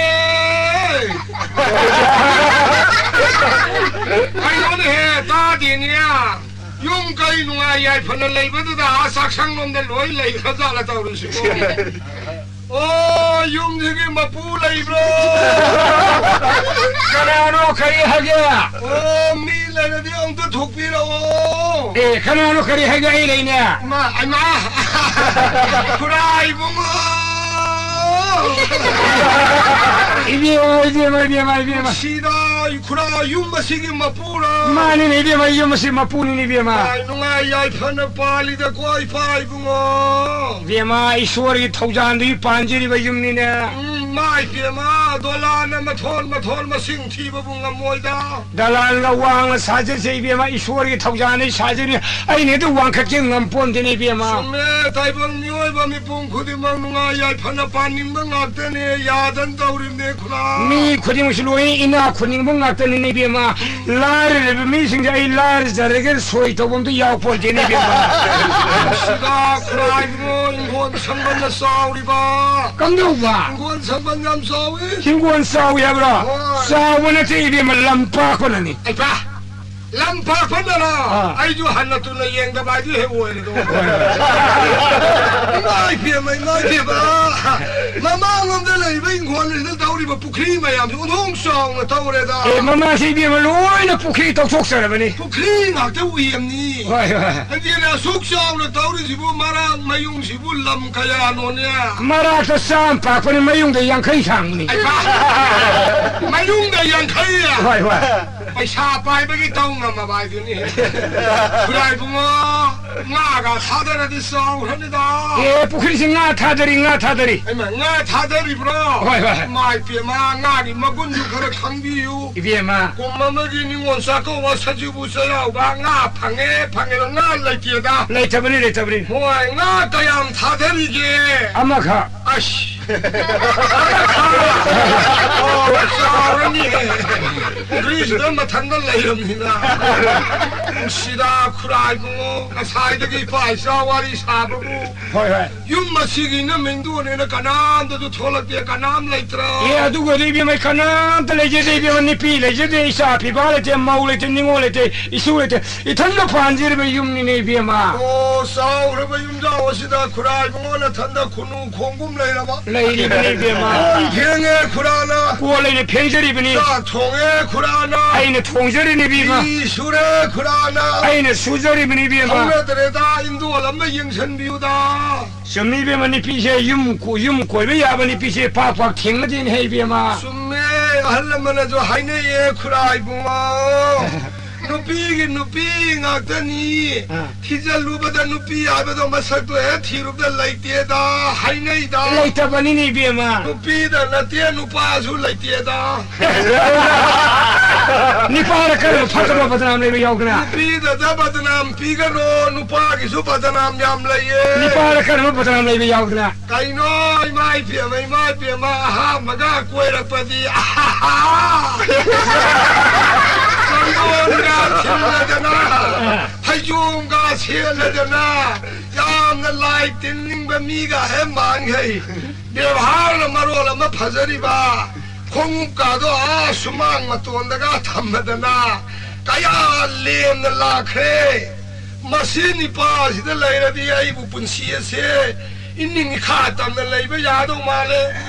ꯀꯩꯅꯣꯅꯦꯍꯦ, ꯇꯥꯗꯦꯅꯦ꯫ ꯌꯨꯝ ꯀꯩ ꯅꯨꯡꯉꯥꯏ ꯌꯥꯏꯐꯅ ꯂꯩꯕꯗꯨꯗ ꯑꯥ ꯆꯥꯛꯁꯪꯂꯣꯝꯗ ꯂꯣꯏ ꯂꯩꯈ꯭ꯔꯖꯥꯠꯂ ꯇꯧꯔꯤꯁꯤꯕꯣ? ꯑꯣ, ꯌꯨꯝꯁꯤꯒꯤ ꯃꯄꯨ ꯂꯩꯕ꯭ꯔꯣ? ꯀꯅꯥꯅꯣ, ꯀꯔꯤ ꯍꯥꯏꯒꯦ? ꯑꯣ, ꯃꯤ ꯂꯩꯔꯗꯤ ꯑꯝꯇ ꯊꯣꯛꯄꯤꯔꯛꯑꯣ꯫ ꯑꯦ, ꯀꯅꯥꯅꯣ, ꯀꯔꯤ ꯍꯥꯏꯒꯦ? ꯑꯩ ꯂꯩꯅꯦ꯫ ꯏꯃꯥ, ꯏꯃꯥ꯫ ꯈꯨꯔꯥ ꯏꯕꯨꯡꯉꯣ꯫ ꯏꯕꯦꯝꯃ, ꯏꯕꯦꯝꯃ, ꯏꯕꯦꯝꯃ, ꯏꯕꯦꯝꯃ꯫ ꯁꯤꯗ ꯈꯨꯔꯥ ꯌꯨꯝ ꯑꯁꯤꯒꯤ ꯃꯄꯨꯔꯣ? ꯃꯥꯅꯤꯅꯦ, ꯏꯕꯦꯝꯃ, ꯌꯨꯝ ꯑꯁꯤ ꯃꯄꯨꯅꯤꯅꯦ, ꯏꯕꯦꯝꯃ꯫ ꯅꯨꯡꯉꯥꯏ ꯌꯥꯏꯐꯅ ꯄꯥꯜꯂꯤꯗꯀꯣ, ꯏꯄꯥ ꯏꯕꯨꯡꯉꯣ꯫ ꯏꯕꯦꯝꯃ, ꯏꯁꯣꯔꯒꯤ ꯊꯧꯖꯥꯜꯗꯒꯤ ꯄꯥꯟꯖꯔꯤꯕ ꯌꯨꯝꯅꯤꯅꯦ꯫ ꯎꯝ, ꯏꯃꯥ ꯏꯕꯦꯝꯃ, ꯗꯣꯂꯥꯟꯅ ꯃꯊꯣꯟ ꯃꯊꯣꯟ ꯃꯁꯤꯡ ꯊꯤꯕꯕꯨ ꯉꯝꯃꯣꯏꯗ꯫ ꯗꯂꯥꯟꯒ ꯋꯥꯡꯅ ꯁꯥꯖꯁꯦ ꯏꯕꯦꯝꯃ, ꯏꯁꯣꯔꯒꯤ ꯊꯧꯖꯥꯜꯅ ꯁꯥꯖꯅꯤ꯫ ꯑꯩꯅ ꯍꯦꯛꯇ ꯋꯥꯡꯈꯠꯀꯦ ꯉꯝꯄꯣꯟꯇꯦꯅꯦ ꯏꯕꯦꯝꯃ꯫ ꯆꯨꯝꯃꯦ, ꯇꯥꯏꯕꯪ ꯃꯤꯑꯣꯏꯕ ꯃꯤꯄꯨꯝ ꯈꯨꯗꯤꯡꯃꯛ ꯅꯨꯡꯉꯥꯏ ꯌꯥꯏꯐꯅ ꯄꯥꯟꯅꯤꯡꯕ ꯉꯥꯛꯇꯅꯦ, ꯌꯥꯗꯅ ꯇꯧꯔꯤꯕꯅꯦ ꯈꯨꯔꯥ꯫ ꯃꯤ ꯈꯨꯗꯤꯡꯃꯛꯁꯨ ꯂꯣꯏ ꯏꯅꯥꯛ ꯈꯨꯟꯅꯤꯡꯕ ꯉꯥꯛꯇꯅꯤꯅꯦ ꯏꯕꯦꯝꯃ꯫ ꯂꯥꯏꯔꯔꯕ ꯃꯤꯁꯤꯡꯁꯦ ꯑꯩ ꯂꯥꯏꯔꯖꯔꯒꯦ ꯁꯣꯏ ꯇꯧꯕ ꯑꯝꯇ ꯌꯥꯎꯄꯣꯟꯇꯦꯅꯦ ꯏꯕꯦꯝꯃ꯫ ꯁꯤꯗ ꯈꯨꯔꯥꯏꯕꯨ ꯏꯪꯈꯣꯜ ꯁꯪꯕꯟꯅ ꯆꯥꯎꯔꯤꯕ꯫ ꯀꯝꯗꯧꯕ? ꯏꯪꯈꯣꯜ ꯁꯪꯕꯟ ꯌꯥꯝ ꯆꯥꯎꯏ꯫ ꯍꯤꯡꯒꯣꯜ ꯆꯥꯎꯏ ꯍꯥꯏꯕ꯭ꯔꯣ? ꯍꯣꯏ꯫ ꯆꯥꯎꯕ ꯅꯠꯇꯦ ꯏꯕꯦꯝꯃ, ꯂꯝ ꯄꯥꯛꯄꯅꯅꯤ꯫ ꯑꯩꯕ! ꯂꯝ ꯄꯥꯛꯄꯅꯔꯣ? ꯑꯥ꯫ ꯑꯩꯁꯨ ꯍꯟꯅ ꯇꯨꯅ ꯌꯦꯡꯗꯕ ꯍꯥꯏꯗꯨ ꯍꯦꯛ ꯑꯣꯏꯔꯦꯗꯣ꯫ ꯍꯣꯏ, ꯍꯣꯏ꯫ ꯏꯃꯥ ꯏꯕꯦꯝꯃ, ꯏꯃꯥ ꯏꯕꯦꯝꯃ! ꯃꯃꯥꯡꯂꯣꯝꯗ ꯂꯩꯔꯤꯕ ꯏꯪꯈꯣꯜ ꯑꯁꯤꯗ ꯇꯧꯔꯤꯕ ꯄꯨꯈ꯭ꯔꯤ ꯃꯌꯥꯝꯁꯤ ꯑꯣꯟꯊꯣꯛ ꯆꯥꯎꯅ ꯇꯧꯔꯦꯗ꯫ ꯑꯦ, ꯃꯃꯥꯁꯤ ꯏꯕꯦꯝꯃ ꯂꯣꯏꯅ ꯄꯨꯈ꯭ꯔꯤ ꯇꯧꯊꯣꯛꯆꯔꯕꯅꯤ꯫ ꯄꯨꯈ꯭ꯔꯤ ꯉꯥꯛꯇ ꯎꯏꯌꯦꯝꯅꯤ꯫ ꯍꯣꯏ, ꯍꯣꯏ꯫ ꯑꯗꯨꯅ ꯑꯁꯨꯛ ꯆꯥꯎꯅ ꯇꯧꯔꯤꯁꯤꯕꯨ ꯃꯔꯥꯛ ꯃꯌꯨꯡꯁꯤꯕꯨ ꯂꯝ ꯀꯌꯥꯅꯣꯅꯦ? ꯃꯔꯥꯛꯇ ꯆꯥꯝ ꯄꯥꯛꯄꯅꯤ, ꯃꯌꯨꯡꯗ ꯌꯥꯡꯈꯩ ꯁꯥꯡꯕꯅꯤ꯫ ꯑꯩꯃꯥ! ꯃꯌꯨꯡꯗ ꯌꯥꯡꯈꯩ? ꯍꯣꯏ, ꯍꯣꯏ꯫ ꯄꯩꯁꯥ ꯄꯥꯏꯕꯒꯤ ꯇꯧ ꯉꯝꯃꯕ ꯍꯥꯏꯗꯨꯅꯤ꯫ ꯈꯨꯔꯥꯏ ꯏꯕꯨꯡꯉꯣ, ꯉꯥꯒ ꯊꯥꯗꯔꯗꯤ ꯆꯥꯎꯈ꯭ꯔꯅꯤꯗ꯫ ꯑꯦ, ꯄꯨꯈ꯭ꯔꯤꯁꯤ ꯉꯥ ꯊꯥꯗꯔꯤ, ꯉꯥ ꯊꯥꯗꯔꯤ꯫ ꯑꯩꯃ, ꯉꯥ ꯊꯥꯗꯔꯤꯕ꯭ꯔꯣ? ꯍꯣꯏ, ꯍꯣꯏ꯫ ꯏꯃꯥ ꯏꯄꯦꯝꯃ, ꯉꯥꯒꯤ ꯃꯒꯨꯟꯁꯨ ꯈꯔ ꯈꯪꯕꯤꯌꯨ꯫ ꯏꯕꯦꯝꯃ꯫ ꯀꯨꯝ ꯑꯃꯒꯤ ꯅꯤꯉꯣꯜ ꯆꯥꯛꯀꯧꯕ ꯁꯖꯤꯕꯨ ꯆꯩꯔꯥꯎꯕ ꯉꯥ ꯐꯪꯉꯦ, ꯐꯪꯉꯦ, ꯉꯥ ꯂꯩꯇꯦꯗ꯫ ꯂꯩꯇꯕꯅꯤ, ꯂꯩꯇꯕꯅꯤ꯫ ꯍꯣꯏ, ꯉꯥ ꯀꯌꯥꯝ ꯊꯥꯗꯔꯤꯒꯦ? ꯑꯃꯈꯛ꯫ ꯑꯁ! ꯑꯣ, ꯆꯥꯎꯔꯅꯤꯍꯦ꯫ ꯄꯨꯈ꯭ꯔꯤꯁꯤꯗ ꯃꯊꯟꯇ ꯂꯩꯔꯝꯅꯤꯅ꯫ ꯅꯨꯡꯁꯤꯗ ꯈꯨꯔꯥꯏꯕꯨ, ꯉꯁꯥꯏꯗꯒꯤ ꯏꯄꯥ ꯏꯆꯥ ꯋꯥꯔꯤ ꯁꯥꯕꯕꯨ꯫ ꯍꯣꯏ, ꯍꯣꯏ꯫ ꯌꯨꯝ ꯑꯁꯤꯒꯤ ꯏꯅꯝ ꯏꯟꯗꯣꯟꯅꯦꯅ ꯀꯅꯥꯝꯇꯁꯨ ꯊꯣꯛꯂꯛꯇꯦ, ꯀꯅꯥꯝ ꯂꯩꯇ꯭ꯔꯣ? ꯑꯦ, ꯑꯗꯨꯒꯗꯤ ꯏꯕꯦꯝꯃ, ꯑꯩ ꯀꯅꯥꯝꯇ ꯂꯩꯖꯗꯦ ꯏꯕꯦꯝꯃ, ꯅꯨꯄꯤ ꯂꯩꯖꯗꯦ, ꯏꯆꯥ ꯄꯤꯕꯥ ꯂꯩꯇꯦ, ꯃꯧ ꯂꯩꯇꯦ, ꯅꯤꯉꯣꯜ ꯂꯩꯇꯦ, ꯏꯁꯨ ꯂꯩꯇꯦ, ꯏꯊꯟꯗ ꯄꯥꯟꯖꯔꯤꯕ ꯌꯨꯝꯅꯤꯅꯦ ꯏꯕꯦꯝꯃ꯫ ꯑꯣ, ꯆꯥꯎꯈ꯭ꯔꯕ ꯌꯨꯝꯖꯥꯎ ꯑꯁꯤꯗ ꯈꯨꯔꯥꯏ ꯏꯕꯨꯡꯉꯣ ꯅꯊꯟꯗ ꯈꯨꯅꯨ ꯈꯣꯡꯒꯨꯝ ꯂꯩꯔꯕ? ꯂꯩꯔꯤꯕꯅꯤ ꯏꯕꯦꯝꯃ꯫ ꯀꯣꯟ ꯐꯦꯡꯉꯦ ꯈꯨꯔꯥꯅ꯫ ꯀꯣꯜ ꯑꯩꯅ ꯐꯦꯡꯖꯔꯤꯕꯅꯤ꯫ ꯆꯥꯛ ꯊꯣꯡꯉꯦ ꯈꯨꯔꯥꯅ꯫ ꯑꯩꯅ ꯊꯣꯡꯖꯔꯤꯅꯤ ꯏꯕꯦꯝꯃ꯫ ꯐꯤ ꯁꯨꯔꯦ ꯈꯨꯔꯥꯅ꯫ ꯑꯩꯅ ꯁꯨꯖꯔꯤꯕꯅꯤ ꯏꯕꯦꯝꯃ꯫ ꯊꯧꯅꯗ꯭ꯔꯦꯗ ꯏꯟꯗꯣꯜ ꯑꯃ ꯌꯦꯡꯁꯟꯕꯤꯌꯨꯗ꯫ ꯆꯨꯝꯃꯤ ꯏꯕꯦꯝꯃ, ꯅꯨꯄꯤꯁꯦ ꯌꯨꯝ ꯀꯣ-, ꯌꯨꯝ ꯀꯣꯏꯕ ꯌꯥꯕ ꯅꯨꯄꯤꯁꯦ ꯄꯥꯛ ꯄꯥꯛ ꯊꯦꯡꯅꯗꯦꯅꯦ ꯍꯦ ꯏꯕꯦꯝꯃ꯫ ꯆꯨꯝꯃꯦ, ꯑꯍꯜ ꯂꯃꯟꯅꯁꯨ ꯍꯥꯏꯅꯩꯌꯦ ꯈꯨꯔꯥ ꯏꯕꯨꯡꯉꯣ꯫ ꯅꯨꯄꯤꯒꯤ ꯅꯨꯄꯤ ꯉꯥꯛꯇꯅꯤ꯫ ꯑꯥ꯫ ꯊꯤꯖꯤꯜꯂꯨꯕꯗ ꯅꯨꯄꯤ ꯍꯥꯏꯕꯗꯣ ꯃꯁꯛꯇꯣ ꯍꯦꯛ ꯊꯤꯔꯨꯕꯗ ꯂꯩꯇꯦꯗ ꯍꯥꯏꯅꯩꯗ꯫ ꯂꯩꯇꯕꯅꯤꯅꯦ, ꯏꯕꯦꯝꯃ꯫ ꯅꯨꯄꯤꯗ ꯅꯠꯇꯦ, ꯅꯨꯄꯥꯁꯨ ꯂꯩꯇꯦꯗ꯫ ꯅꯨꯄꯥꯗ ꯀꯔꯝꯕ ꯐꯠꯇꯕ ꯕꯗꯅꯥꯝ ꯂꯩꯕ ꯌꯥꯎꯗꯅ? ꯅꯨꯄꯤꯗꯗ ꯕꯗꯅꯥꯝ ꯄꯤꯒꯅꯣ, ꯅꯨꯄꯥꯒꯤꯁꯨ ꯕꯗꯅꯥꯝ ꯌꯥꯝ ꯂꯩꯌꯦ꯫ ꯅꯨꯄꯥꯗ ꯀꯔꯝꯕ ꯕꯗꯅꯥꯝ ꯂꯩꯕ ꯌꯥꯎꯗꯅ? ꯀꯩꯅꯣ, ꯏꯃꯥ ꯏꯕꯦꯝꯃ, ꯏꯃꯥ ꯏꯕꯦꯝꯃ, ꯑꯍꯥꯟꯕꯒ ꯀꯣꯏꯔꯛꯄꯗꯤ, ꯑꯍꯥꯍꯥ! ꯆꯟꯗꯣꯟꯒ ꯊꯤꯜꯂꯗꯅ, ꯐꯩꯖꯣꯝꯒ ꯁꯦꯠꯂꯗꯅ, ꯌꯥꯝꯅ ꯂꯥꯏ ꯇꯤꯟꯅꯤꯡꯕ ꯃꯤꯒ ꯍꯦꯛ ꯃꯥꯟꯈꯩ꯫ ꯕꯦꯕꯥꯔꯅ ꯃꯔꯣꯜ ꯑꯃ ꯐꯖꯔꯤꯕ, ꯈꯣꯡꯎꯞꯀꯥꯗꯣ ꯑꯥ ꯁꯨꯃꯥꯡ ꯃꯇꯣꯟꯗꯒ ꯊꯝꯃꯗꯅ ꯀꯌꯥ ꯂꯦꯝꯅ ꯂꯥꯛꯈ꯭ꯔꯦ꯫ ꯃꯁꯤ ꯅꯤꯄꯥꯁꯤꯗ ꯂꯩꯔꯗꯤ ꯑꯩꯕꯨ ꯄꯨꯟꯁꯤ ꯑꯁꯦ ꯏꯅꯤꯡ ꯏꯈꯥ ꯇꯝꯅ ꯂꯩꯕ ꯌꯥꯗꯧ ꯃꯥꯜꯂꯦ꯫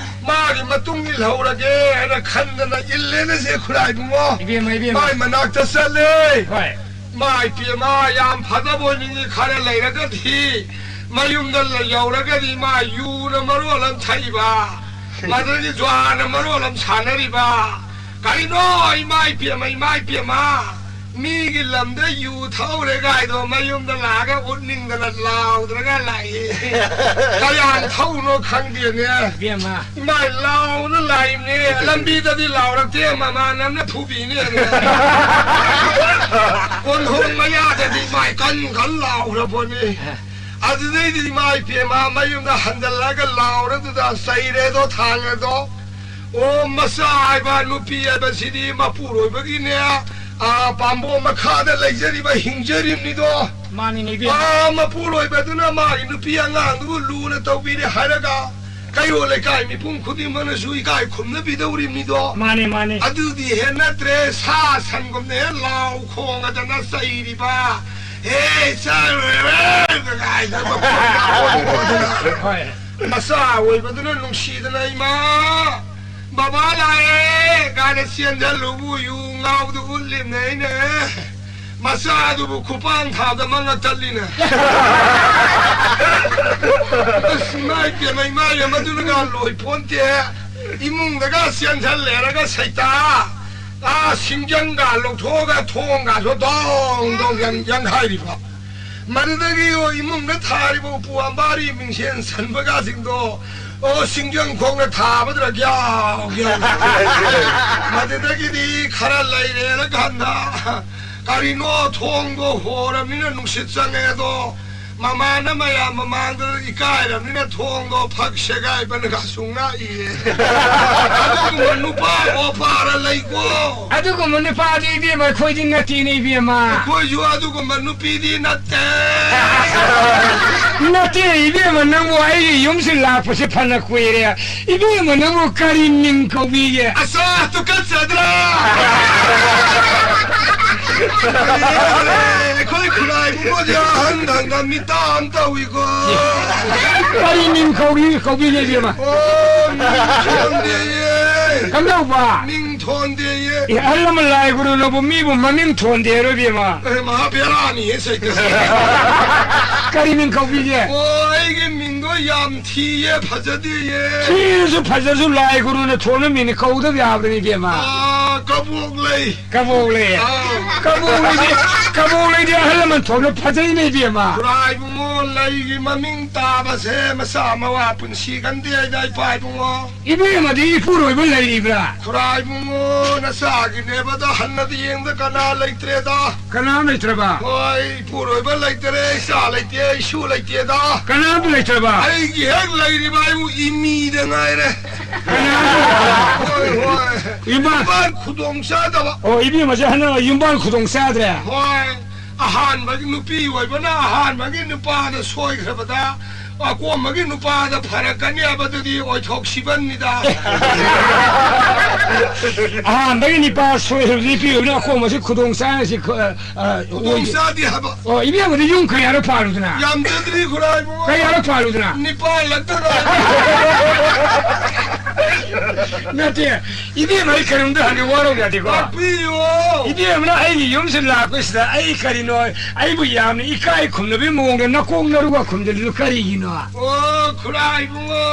ꯃꯥꯒꯤ ꯃꯇꯨꯡ ꯏꯜꯍꯧꯔꯒꯦ ꯍꯥꯏꯅ ꯈꯟꯗꯅ ꯏꯜꯂꯦꯅꯦ ꯁꯦ ꯈꯨꯔꯥꯏꯕꯨꯡꯉꯣ꯫ ꯏꯕꯦꯝꯃ, ꯏꯕꯦꯝꯃ꯫ ꯃꯥꯏ ꯃꯅꯥꯛꯇ ꯆꯠꯂꯦ꯫ ꯍꯣꯏ꯫ ꯃꯥꯏ ꯄꯦꯝꯃ, ꯌꯥꯝ ꯐꯖꯕ ꯑꯣꯏꯅꯤꯡꯉꯤ ꯈꯔ ꯂꯩꯔꯒꯗꯤ ꯃꯌꯨꯝꯗ ꯂ-, ꯌꯧꯔꯒꯗꯤ ꯃꯥ ꯌꯨꯅ ꯃꯔꯣꯜ ꯑꯃ ꯊꯛꯏꯕ, ꯃꯗꯨꯗꯒꯤ ꯖ꯭ꯋꯥꯔꯅ ꯃꯔꯣꯜ ꯑꯃ ꯁꯥꯟꯅꯔꯤꯕ꯫ ꯀꯔꯤꯅꯣ, ꯏꯃꯥ ꯏꯄꯦꯝꯃ, ꯏꯃꯥ ꯏꯄꯦꯝꯃ, ꯃꯤꯒꯤ ꯂꯝꯗ ꯌꯨ ꯊꯛꯍꯧꯔꯦ ꯀꯥꯏꯗꯣ ꯃꯌꯨꯝꯗ ꯂꯥꯛꯑꯒ ꯎꯠꯅꯤꯡꯗꯅ ꯂꯥꯎꯗ꯭ꯔꯒ ꯂꯥꯛꯏ꯫ ꯀꯌꯥꯝ ꯊꯛꯎꯅꯣ ꯈꯪꯗꯦꯅꯦ꯫ ꯏꯕꯦꯝꯃ꯫ ꯏꯃꯥꯏ ꯂꯥꯎꯅ ꯂꯥꯛꯏꯕꯅꯦ꯫ ꯂꯝꯕꯤꯗꯗꯤ ꯂꯥꯎꯔꯛꯇꯦ, ꯃꯃꯥꯟꯅꯕꯅ ꯐꯨꯕꯤꯅꯦꯅ꯫ ꯀꯣꯟꯊꯣꯡ ꯃꯌꯥꯗꯗꯤ ꯃꯥꯏ ꯀꯟ ꯀꯟ ꯂꯥꯎꯈ꯭ꯔꯕꯅꯤ꯫ ꯑꯗꯨꯗꯩꯗꯤ ꯏꯃꯥ ꯏꯄꯦꯝꯃ ꯃꯌꯨꯝꯗ ꯍꯟꯖꯜꯂꯒ ꯂꯥꯎꯔꯗꯨꯗ ꯆꯩꯔꯦꯗꯣ ꯊꯥꯡꯉꯦꯗꯣ꯫ ꯑꯣ, ꯃꯆꯥ ꯍꯥꯏꯕ ꯅꯨꯄꯤ ꯍꯥꯏꯕꯁꯤꯗꯤ ꯃꯄꯨꯔꯣꯏꯕꯒꯤꯅꯦ, ꯑꯥ, ꯄꯥꯝꯕꯣꯝ ꯃꯈꯥꯗ ꯂꯩꯖꯔꯤꯕ ꯍꯤꯡꯖꯔꯤꯕꯅꯤꯗꯣ꯫ ꯃꯥꯅꯤꯅꯦ, ꯏꯕꯦꯝꯃ꯫ ꯑꯥ, ꯃꯄꯨꯔꯣꯏꯕꯗꯨꯅ ꯃꯥꯒꯤ ꯅꯨꯄꯤ ꯑꯉꯥꯡꯗꯨꯕꯨ ꯂꯨꯅ ꯇꯧꯕꯤꯔꯦ ꯍꯥꯏꯔꯒ ꯀꯩꯔꯣꯜ ꯂꯩꯀꯥꯏ ꯃꯤꯄꯨꯝ ꯈꯨꯗꯤꯡꯃꯛꯅꯁꯨ ꯏꯀꯥꯏ ꯈꯨꯝꯅꯕꯤꯗꯧꯔꯤꯕꯅꯤꯗꯣ꯫ ꯃꯥꯅꯦ, ꯃꯥꯅꯦ꯫ ꯑꯗꯨꯗꯤ ꯍꯦꯛ ꯅꯠꯇ꯭ꯔꯦ, ꯁꯥ ꯁꯟꯒꯨꯝꯅ ꯍꯦꯛ ꯂꯥꯎ ꯈꯣꯡꯉꯗꯅ ꯆꯩꯔꯤꯕ꯫ "ꯍꯦ, ꯆꯠꯂꯨꯔꯦ!" ꯀꯥꯏꯅ ꯃꯈꯣꯟ ꯂꯥꯎꯔꯗꯅ꯫ ꯍꯣꯏ꯫ ꯃꯆꯥ ꯑꯣꯏꯕꯗꯨꯅ ꯅꯨꯡꯁꯤꯗꯅ, "ꯏꯃꯥ, ꯕꯕꯥ ꯂꯥꯛꯑꯦ!" ꯀꯥꯏꯅ ꯆꯦꯟꯖꯜꯂꯨꯕꯨ ꯌꯨ ꯉꯥꯎꯗ ꯎꯠꯂꯤꯕꯅꯦ ꯑꯩꯅ꯫ ꯃꯆꯥꯗꯨꯕꯨ ꯈꯨꯄꯥꯡ ꯊꯥꯗ ꯃꯉꯛ ꯇꯠꯂꯤꯅꯦ꯫ ꯑꯁ, ꯏꯃꯥ ꯏꯄꯦꯝꯃ, ꯏꯃꯥ ꯏꯕꯦꯝꯃ, ꯑꯗꯨꯅꯒ ꯂꯣꯏ ꯄꯣꯟꯇꯦ꯫ ꯏꯃꯨꯡꯗꯒ ꯆꯦꯟꯖꯜꯂꯦꯔꯒ ꯁꯩꯇꯥ꯫ ꯑꯥ, ꯁꯤꯡꯖꯪꯒ ꯂꯧꯊꯣꯛꯑꯒ ꯊꯣꯡꯒꯁꯨ ꯗꯣꯡ ꯗꯣꯡ ꯌꯪ-, ꯌꯪꯈꯥꯏꯔꯤꯕ꯫ ꯃꯗꯨꯗꯒꯤ ꯏꯃꯨꯡꯗ ꯊꯥꯔꯤꯕ ꯎꯄꯨ ꯑꯝꯕꯥꯔꯤ ꯃꯤꯡꯁꯦꯟ ꯁꯟꯕꯒꯁꯤꯡꯗꯣ, ꯑꯣ, ꯁꯤꯡꯖꯪ ꯈꯣꯡꯅ ꯊꯥꯕꯗꯨꯅ ꯒ꯭ꯌꯥꯎ ꯒ꯭ꯌꯥꯎ꯫ ꯃꯗꯨꯗꯒꯤꯗꯤ ꯈꯔ ꯂꯩꯔꯦꯅ ꯀꯥꯟꯗ, ꯀꯔꯤꯅꯣ, ꯊꯣꯡꯗꯣ ꯍꯣꯔꯕꯅꯤꯅ ꯅꯨꯡꯁꯤꯠ ꯆꯪꯉꯦ ꯑꯗꯣ, ꯃꯃꯥꯅ ꯃꯌꯥꯝ ꯃꯃꯥꯡꯗ ꯏꯀꯥꯏꯔꯕꯅꯤꯅ ꯊꯣꯡꯗꯣ ꯐꯛ ꯁꯦꯒꯥꯏꯕꯅꯒꯁꯨ ꯉꯥꯛꯏꯌꯦ꯫ ꯑꯗꯨꯒꯨꯝꯕ ꯅꯨꯄꯥ ꯑꯣꯄꯥꯔ ꯂꯩꯀꯣ꯫ ꯑꯗꯨꯒꯨꯝꯕ ꯅꯨꯄꯥꯗꯤ ꯏꯕꯦꯝꯃ ꯑꯩꯈꯣꯏꯗꯤ ꯅꯠꯇꯦꯅꯦ ꯏꯕꯦꯝꯃ꯫ ꯑꯩꯈꯣꯏꯁꯨ ꯑꯗꯨꯒꯨꯝꯕ ꯅꯨꯄꯤꯗꯤ ꯅꯠꯇꯦ꯫ ꯅꯠꯇꯦ ꯏꯕꯦꯝꯃ, ꯅꯪꯕꯨ ꯑꯩꯒꯤ ꯌꯨꯝꯁꯤ ꯂꯥꯛꯄꯁꯦ ꯐꯅ ꯀꯨꯏꯔꯦ꯫ ꯏꯕꯦꯝꯃ, ꯅꯪꯕꯨ ꯀꯔꯤ ꯃꯤꯡ ꯀꯧꯕꯤꯒꯦ? ꯑꯁ, ꯇꯨꯀꯠꯆꯗ꯭ꯔꯥ? ꯑꯩꯈꯣꯏ ꯈꯨꯔꯥꯏ ꯏꯕꯨꯡꯉꯣꯗꯤ ꯑꯍꯟ ꯊꯪꯅ ꯃꯤꯇꯥ ꯑꯃ ꯇꯧꯏꯀꯣ꯫ ꯀꯔꯤ ꯃꯤꯡ ꯀꯧꯕꯤ-, ꯀꯧꯕꯤꯒꯦ, ꯏꯕꯦꯝꯃ? ꯑꯣ, ꯃꯤꯡ ꯊꯣꯟꯗꯦꯌꯦ꯫ ꯀꯝꯗꯧꯕ? ꯃꯤꯡ ꯊꯣꯟꯗꯦꯌꯦ꯫ ꯑꯦ, ꯑꯍꯜ ꯑꯃ ꯂꯥꯏ ꯒꯨꯔꯨꯅꯕꯨ ꯃꯤꯕꯨ ꯃꯃꯤꯡ ꯊꯣꯟꯗꯦ ꯍꯥꯏꯔꯣ, ꯏꯕꯦꯝꯃ? ꯑꯦ, ꯃꯍꯥ ꯕꯦꯔꯥꯅꯤꯍꯦ, ꯁꯩꯇ꯫ ꯀꯔꯤ ꯃꯤꯡ ꯀꯧꯕꯤꯒꯦ? ꯑꯣ, ꯑꯩꯒꯤ ꯃꯤꯡꯗꯣ ꯌꯥꯝ ꯊꯤꯌꯦ, ꯐꯖꯗꯦꯌꯦ꯫ ꯊꯤꯔꯁꯨ ꯐꯖꯔꯁꯨ ꯂꯥꯏ ꯒꯨꯔꯨꯅ ꯊꯣꯟꯕ ꯃꯤꯡꯅꯤ, ꯀꯧꯗꯕ ꯌꯥꯕ꯭ꯔꯅꯦ, ꯏꯕꯦꯝꯃ? ꯑꯥ, ꯀꯕꯣꯛ ꯂꯩ꯫ ꯀꯕꯣꯛ ꯂꯩ꯫ ꯑꯥ꯫ ꯀꯕꯣꯛ ꯂꯩꯗꯤ, ꯀꯕꯣꯛ ꯂꯩꯗꯤ ꯑꯍꯜ ꯂꯃꯟ ꯊꯣꯟꯕ ꯐꯖꯩꯅꯦ, ꯏꯕꯦꯝꯃ꯫ ꯈꯨꯔꯥꯏ ꯏꯕꯨꯡꯉꯣ, ꯂꯩꯒꯤ ꯃꯃꯤꯡ ꯇꯥꯕꯁꯦ ꯃꯆꯥ ꯃꯋꯥ ꯄꯨꯟꯁꯤ ꯀꯟꯗꯦ ꯍꯥꯏꯗ, ꯏꯄꯥ ꯏꯕꯨꯡꯉꯣ꯫ ꯏꯕꯦꯝꯃꯗꯤ ꯏꯄꯨꯔꯣꯏꯕ ꯂꯩꯔꯤꯕ꯭ꯔꯥ? ꯈꯨꯔꯥꯏ ꯏꯕꯨꯡꯉꯣ, ꯅꯆꯥꯒꯤꯅꯦꯕꯗ ꯍꯟꯅꯗꯤ ꯌꯦꯡꯗ ꯀꯅꯥ ꯂꯩꯇ꯭ꯔꯦꯗ꯫ ꯀꯅꯥꯝ ꯂꯩꯇ꯭ꯔꯕ? ꯍꯣꯏ, ꯏꯄꯨꯔꯣꯏꯕ ꯂꯩꯇꯔꯦ, ꯏꯆꯥ ꯂꯩꯇꯦ, ꯏꯁꯨ ꯂꯩꯇꯦꯗ꯫ ꯀꯅꯥꯝꯇ ꯂꯩꯇ꯭ꯔꯕ? ꯑꯩꯒꯤ ꯍꯦꯛ ꯂꯩꯔꯤꯕ ꯑꯩꯕꯨ ꯏꯃꯤꯗ ꯉꯥꯏꯔꯦ꯫ ꯀꯅꯥꯝꯇ ꯂꯩꯇ꯭ꯔꯕ? ꯍꯣꯏ, ꯍꯣꯏ꯫ ꯏꯃꯥ꯫ ꯏꯃꯥ ꯈꯨꯗꯣꯡ ꯆꯥꯗꯕ꯫ ꯑꯣ, ꯏꯕꯦꯝꯃꯁꯦ ꯍꯟꯗꯛ ꯌꯨꯝꯕꯥꯟ ꯈꯨꯗꯣꯡ ꯆꯥꯗ꯭ꯔꯦ? ꯍꯣꯏ꯫ ꯑꯍꯥꯟꯕꯒꯤ ꯅꯨꯄꯤ ꯑꯣꯏꯕꯅ ꯑꯍꯥꯟꯕꯒꯤ ꯅꯨꯄꯥꯗ ꯁꯣꯏꯈ꯭ꯔꯕꯗ, ꯑꯀꯣꯟꯕꯒꯤ ꯅꯨꯄꯥꯗ ꯐꯔꯛꯀꯅꯤ ꯍꯥꯏꯕꯗꯨꯗꯤ ꯑꯣꯏꯊꯣꯛꯁꯤꯕꯅꯤꯗ꯫ ꯑꯍꯥꯟꯕꯒꯤ ꯅꯨꯄꯥ ꯁꯣꯏꯈ꯭ꯔꯕꯗꯤ ꯅꯨꯄꯤ ꯑꯣꯏꯕꯅ ꯑꯀꯣꯟꯕꯁꯤ ꯈꯨꯗꯣꯡ ꯆꯥꯔꯁꯤ, ꯑ, ꯑ, ꯈꯨꯗꯣꯡ ꯑꯣꯏꯗꯦ꯫ ꯆꯥꯗꯦ ꯍꯥꯏꯕ꯫ ꯑꯣ, ꯏꯕꯦꯝꯃꯗꯤ ꯌꯨꯝ ꯀꯌꯥꯔꯛ ꯄꯥꯜꯂꯨꯗꯅ? ꯌꯥꯝꯖꯗ꯭ꯔꯤ ꯈꯨꯔꯥꯏꯕꯨ꯫ ꯀꯌꯥꯔꯛ ꯄꯥꯜꯂꯨꯗꯅ? ꯅꯤꯄꯥꯜꯂꯛꯇ ꯉꯥꯏꯔꯤ꯫ ꯅꯠꯇꯦ, ꯏꯕꯦꯝꯃ, ꯑꯩ ꯀꯔꯤꯝꯇ ꯍꯪꯒꯦ, ꯋꯥꯔꯧ ꯌꯥꯗꯦꯀꯣ? ꯇꯥꯛꯄꯤꯌꯨ꯫ ꯏꯕꯦꯝꯃꯅ ꯑꯩꯒꯤ ꯌꯨꯝꯁꯤꯗ ꯂꯥꯛꯄꯁꯤꯗ ꯑꯩ ꯀꯔꯤꯅꯣ, ꯑꯩꯕꯨ ꯌꯥꯝꯅ ꯏꯀꯥꯏ ꯈꯨꯝꯅꯕꯒꯤ ꯃꯑꯣꯡꯗ ꯅꯀꯣꯛ ꯅꯔꯨꯒ ꯈꯨꯝꯖꯤꯜꯂꯤꯗꯨ ꯀꯔꯤꯒꯤꯅꯣ? ꯑꯣ, ꯈꯨꯔꯥ ꯏꯕꯨꯡꯉꯣ꯫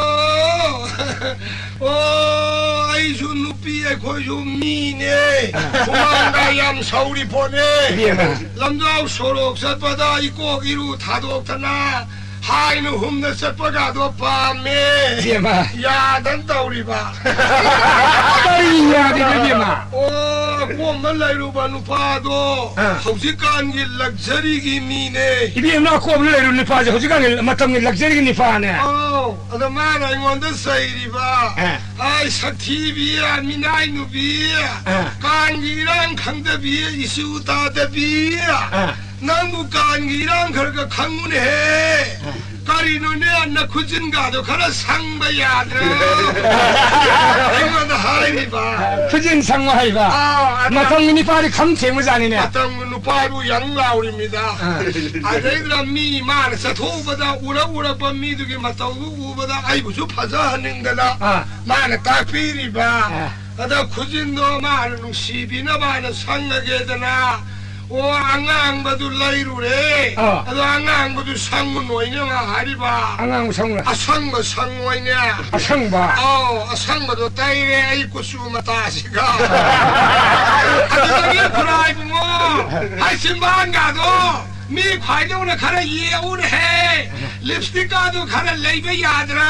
ꯑꯣ, ꯑꯩꯁꯨ ꯅꯨꯄꯤ, ꯑꯩꯈꯣꯏꯁꯨ ꯃꯤꯅꯦ꯫ ꯍꯨꯃꯥꯡꯒ ꯌꯥꯝ ꯁꯧꯔꯤ ꯄꯣꯠꯅꯦ꯫ ꯏꯕꯦꯝꯃ꯫ ꯂꯝꯖꯥꯎ ꯁꯣꯔꯣꯛ ꯆꯠꯄꯗ ꯏꯀꯣꯛ ꯏꯔꯨ ꯊꯥꯗꯣꯛꯇꯅ ꯍꯥꯏꯅ ꯍꯨꯝꯅ ꯆꯠꯄꯒꯗꯣ ꯄꯥꯝꯃꯦ꯫ ꯏꯕꯦꯝꯃ꯫ ꯌꯥꯗꯅ ꯇꯧꯔꯤꯕ꯫ ꯀꯔꯤ ꯌꯥꯗ꯭ꯔꯤꯅꯣ, ꯏꯕꯦꯝꯃ? ꯑꯣ, ꯑꯀꯣꯝꯕ ꯂꯩꯔꯨꯕ ꯅꯨꯄꯥꯗꯣ ꯑꯥ꯫ ꯍꯧꯖꯤꯛꯀꯥꯟꯒꯤ ꯂꯛꯖꯔꯤꯒꯤ ꯃꯤꯅꯦ꯫ ꯏꯕꯦꯝꯃ, ꯑꯀꯣꯝꯕ ꯂꯩꯔꯨꯕ ꯅꯨꯄꯥꯁꯦ ꯍꯧꯖꯤꯛꯀꯥꯟꯒꯤ ꯃꯇꯝꯒꯤ ꯂꯛꯖꯔꯤꯒꯤ ꯅꯨꯄꯥꯅꯦ꯫ ꯑꯧ, ꯑꯗ ꯃꯥꯅ ꯑꯩꯉꯣꯟꯗ ꯆꯩꯔꯤꯕ꯫ ꯑꯥ꯫ ꯑꯩ ꯁꯛꯊꯤꯕꯤ, ꯃꯤꯅꯥꯏ ꯅꯨꯄꯤ, ꯑꯥ꯫ ꯀꯥꯡꯒꯤ ꯏꯔꯥꯡ ꯈꯪꯗꯕꯤ, ꯏꯁꯨ ꯇꯥꯗꯕꯤ꯫ ꯑꯥ꯫ ꯅꯪꯕꯨ ꯀꯥꯟꯒꯤ ꯏꯔꯥꯡ ꯈꯔ ꯈꯔ ꯈꯪꯉꯨꯅꯦꯍꯦ꯫ ꯀꯔꯤꯅꯣꯅꯦ, ꯅꯈꯨꯖꯤꯟꯒꯗꯣ ꯈꯔ ꯁꯪꯕ ꯌꯥꯗ꯭ꯔꯣ? ꯑꯩꯉꯣꯟꯗ ꯍꯥꯏꯔꯤꯕ꯫ ꯈꯨꯖꯤꯟ ꯁꯪꯉꯣ ꯍꯥꯏꯕ? ꯑꯥ, ꯑꯗ ꯃꯇꯝꯒꯤ ꯅꯨꯄꯥꯗꯤ ꯈꯝ ꯊꯦꯡꯕꯖꯥꯠꯅꯤꯅꯦ꯫ ꯃꯇꯝꯒꯤ ꯅꯨꯄꯥꯕꯨ ꯌꯪ ꯂꯥꯎꯔꯤꯃꯤꯗ꯫ ꯑꯥ꯫ ꯑꯗꯩꯗꯨꯗ ꯃꯤ ꯃꯥꯅ ꯆꯠꯊꯣꯛꯎꯕꯗ ꯎꯔꯛ ꯎꯔꯛꯄ ꯃꯤꯗꯨꯒꯤ ꯃꯇꯧꯗꯨ ꯎꯕꯗ ꯑꯩꯕꯨꯁꯨ ꯐꯖꯍꯟꯅꯤꯡꯗꯅ ꯑꯥ꯫ ꯃꯥꯅ ꯇꯥꯛꯄꯤꯔꯤꯕ꯫ ꯑꯥ꯫ ꯑꯗ ꯈꯨꯖꯤꯟꯗꯣ ꯃꯥꯅ ꯅꯨꯡꯁꯤꯕꯤꯅꯕ ꯍꯥꯏꯅ ꯁꯪꯉꯒꯦꯗꯅ, ꯑꯣ, ꯑꯉꯥꯡꯕꯗꯨ ꯂꯩꯔꯨꯔꯦ꯫ ꯑꯥ꯫ ꯑꯗꯣ ꯑꯉꯥꯡꯕꯗꯨ ꯁꯪꯉꯨꯅꯣꯏꯅꯦ ꯃꯥ ꯍꯥꯏꯔꯤꯕ꯫ ꯑꯉꯥꯡꯕ ꯁꯪꯉꯨꯔꯦ꯫ ꯑꯁꯪꯕ ꯁꯪꯉꯣꯏꯅꯦ꯫ ꯑꯁꯪꯕ? ꯑꯧ, ꯑꯁꯪꯕꯗꯣ ꯇꯩꯔꯦ ꯑꯩ ꯀꯨꯆꯨ ꯃꯇꯥꯁꯤꯒ꯫ ꯑꯗꯨꯗꯒꯤ ꯈꯨꯔꯥꯏ ꯏꯕꯨꯡꯉꯣ, ꯍꯥꯏ ꯆꯤꯝꯕꯥꯟꯒꯗꯣ ꯃꯤ ꯈ꯭ꯋꯥꯏꯗꯧꯅ ꯈꯔ ꯌꯦꯛꯎꯅꯦꯍꯦ, ꯂꯤꯞꯁꯇꯤꯛꯀꯗꯣ ꯈꯔ ꯂꯩꯕ ꯌꯥꯗ꯭ꯔꯥ?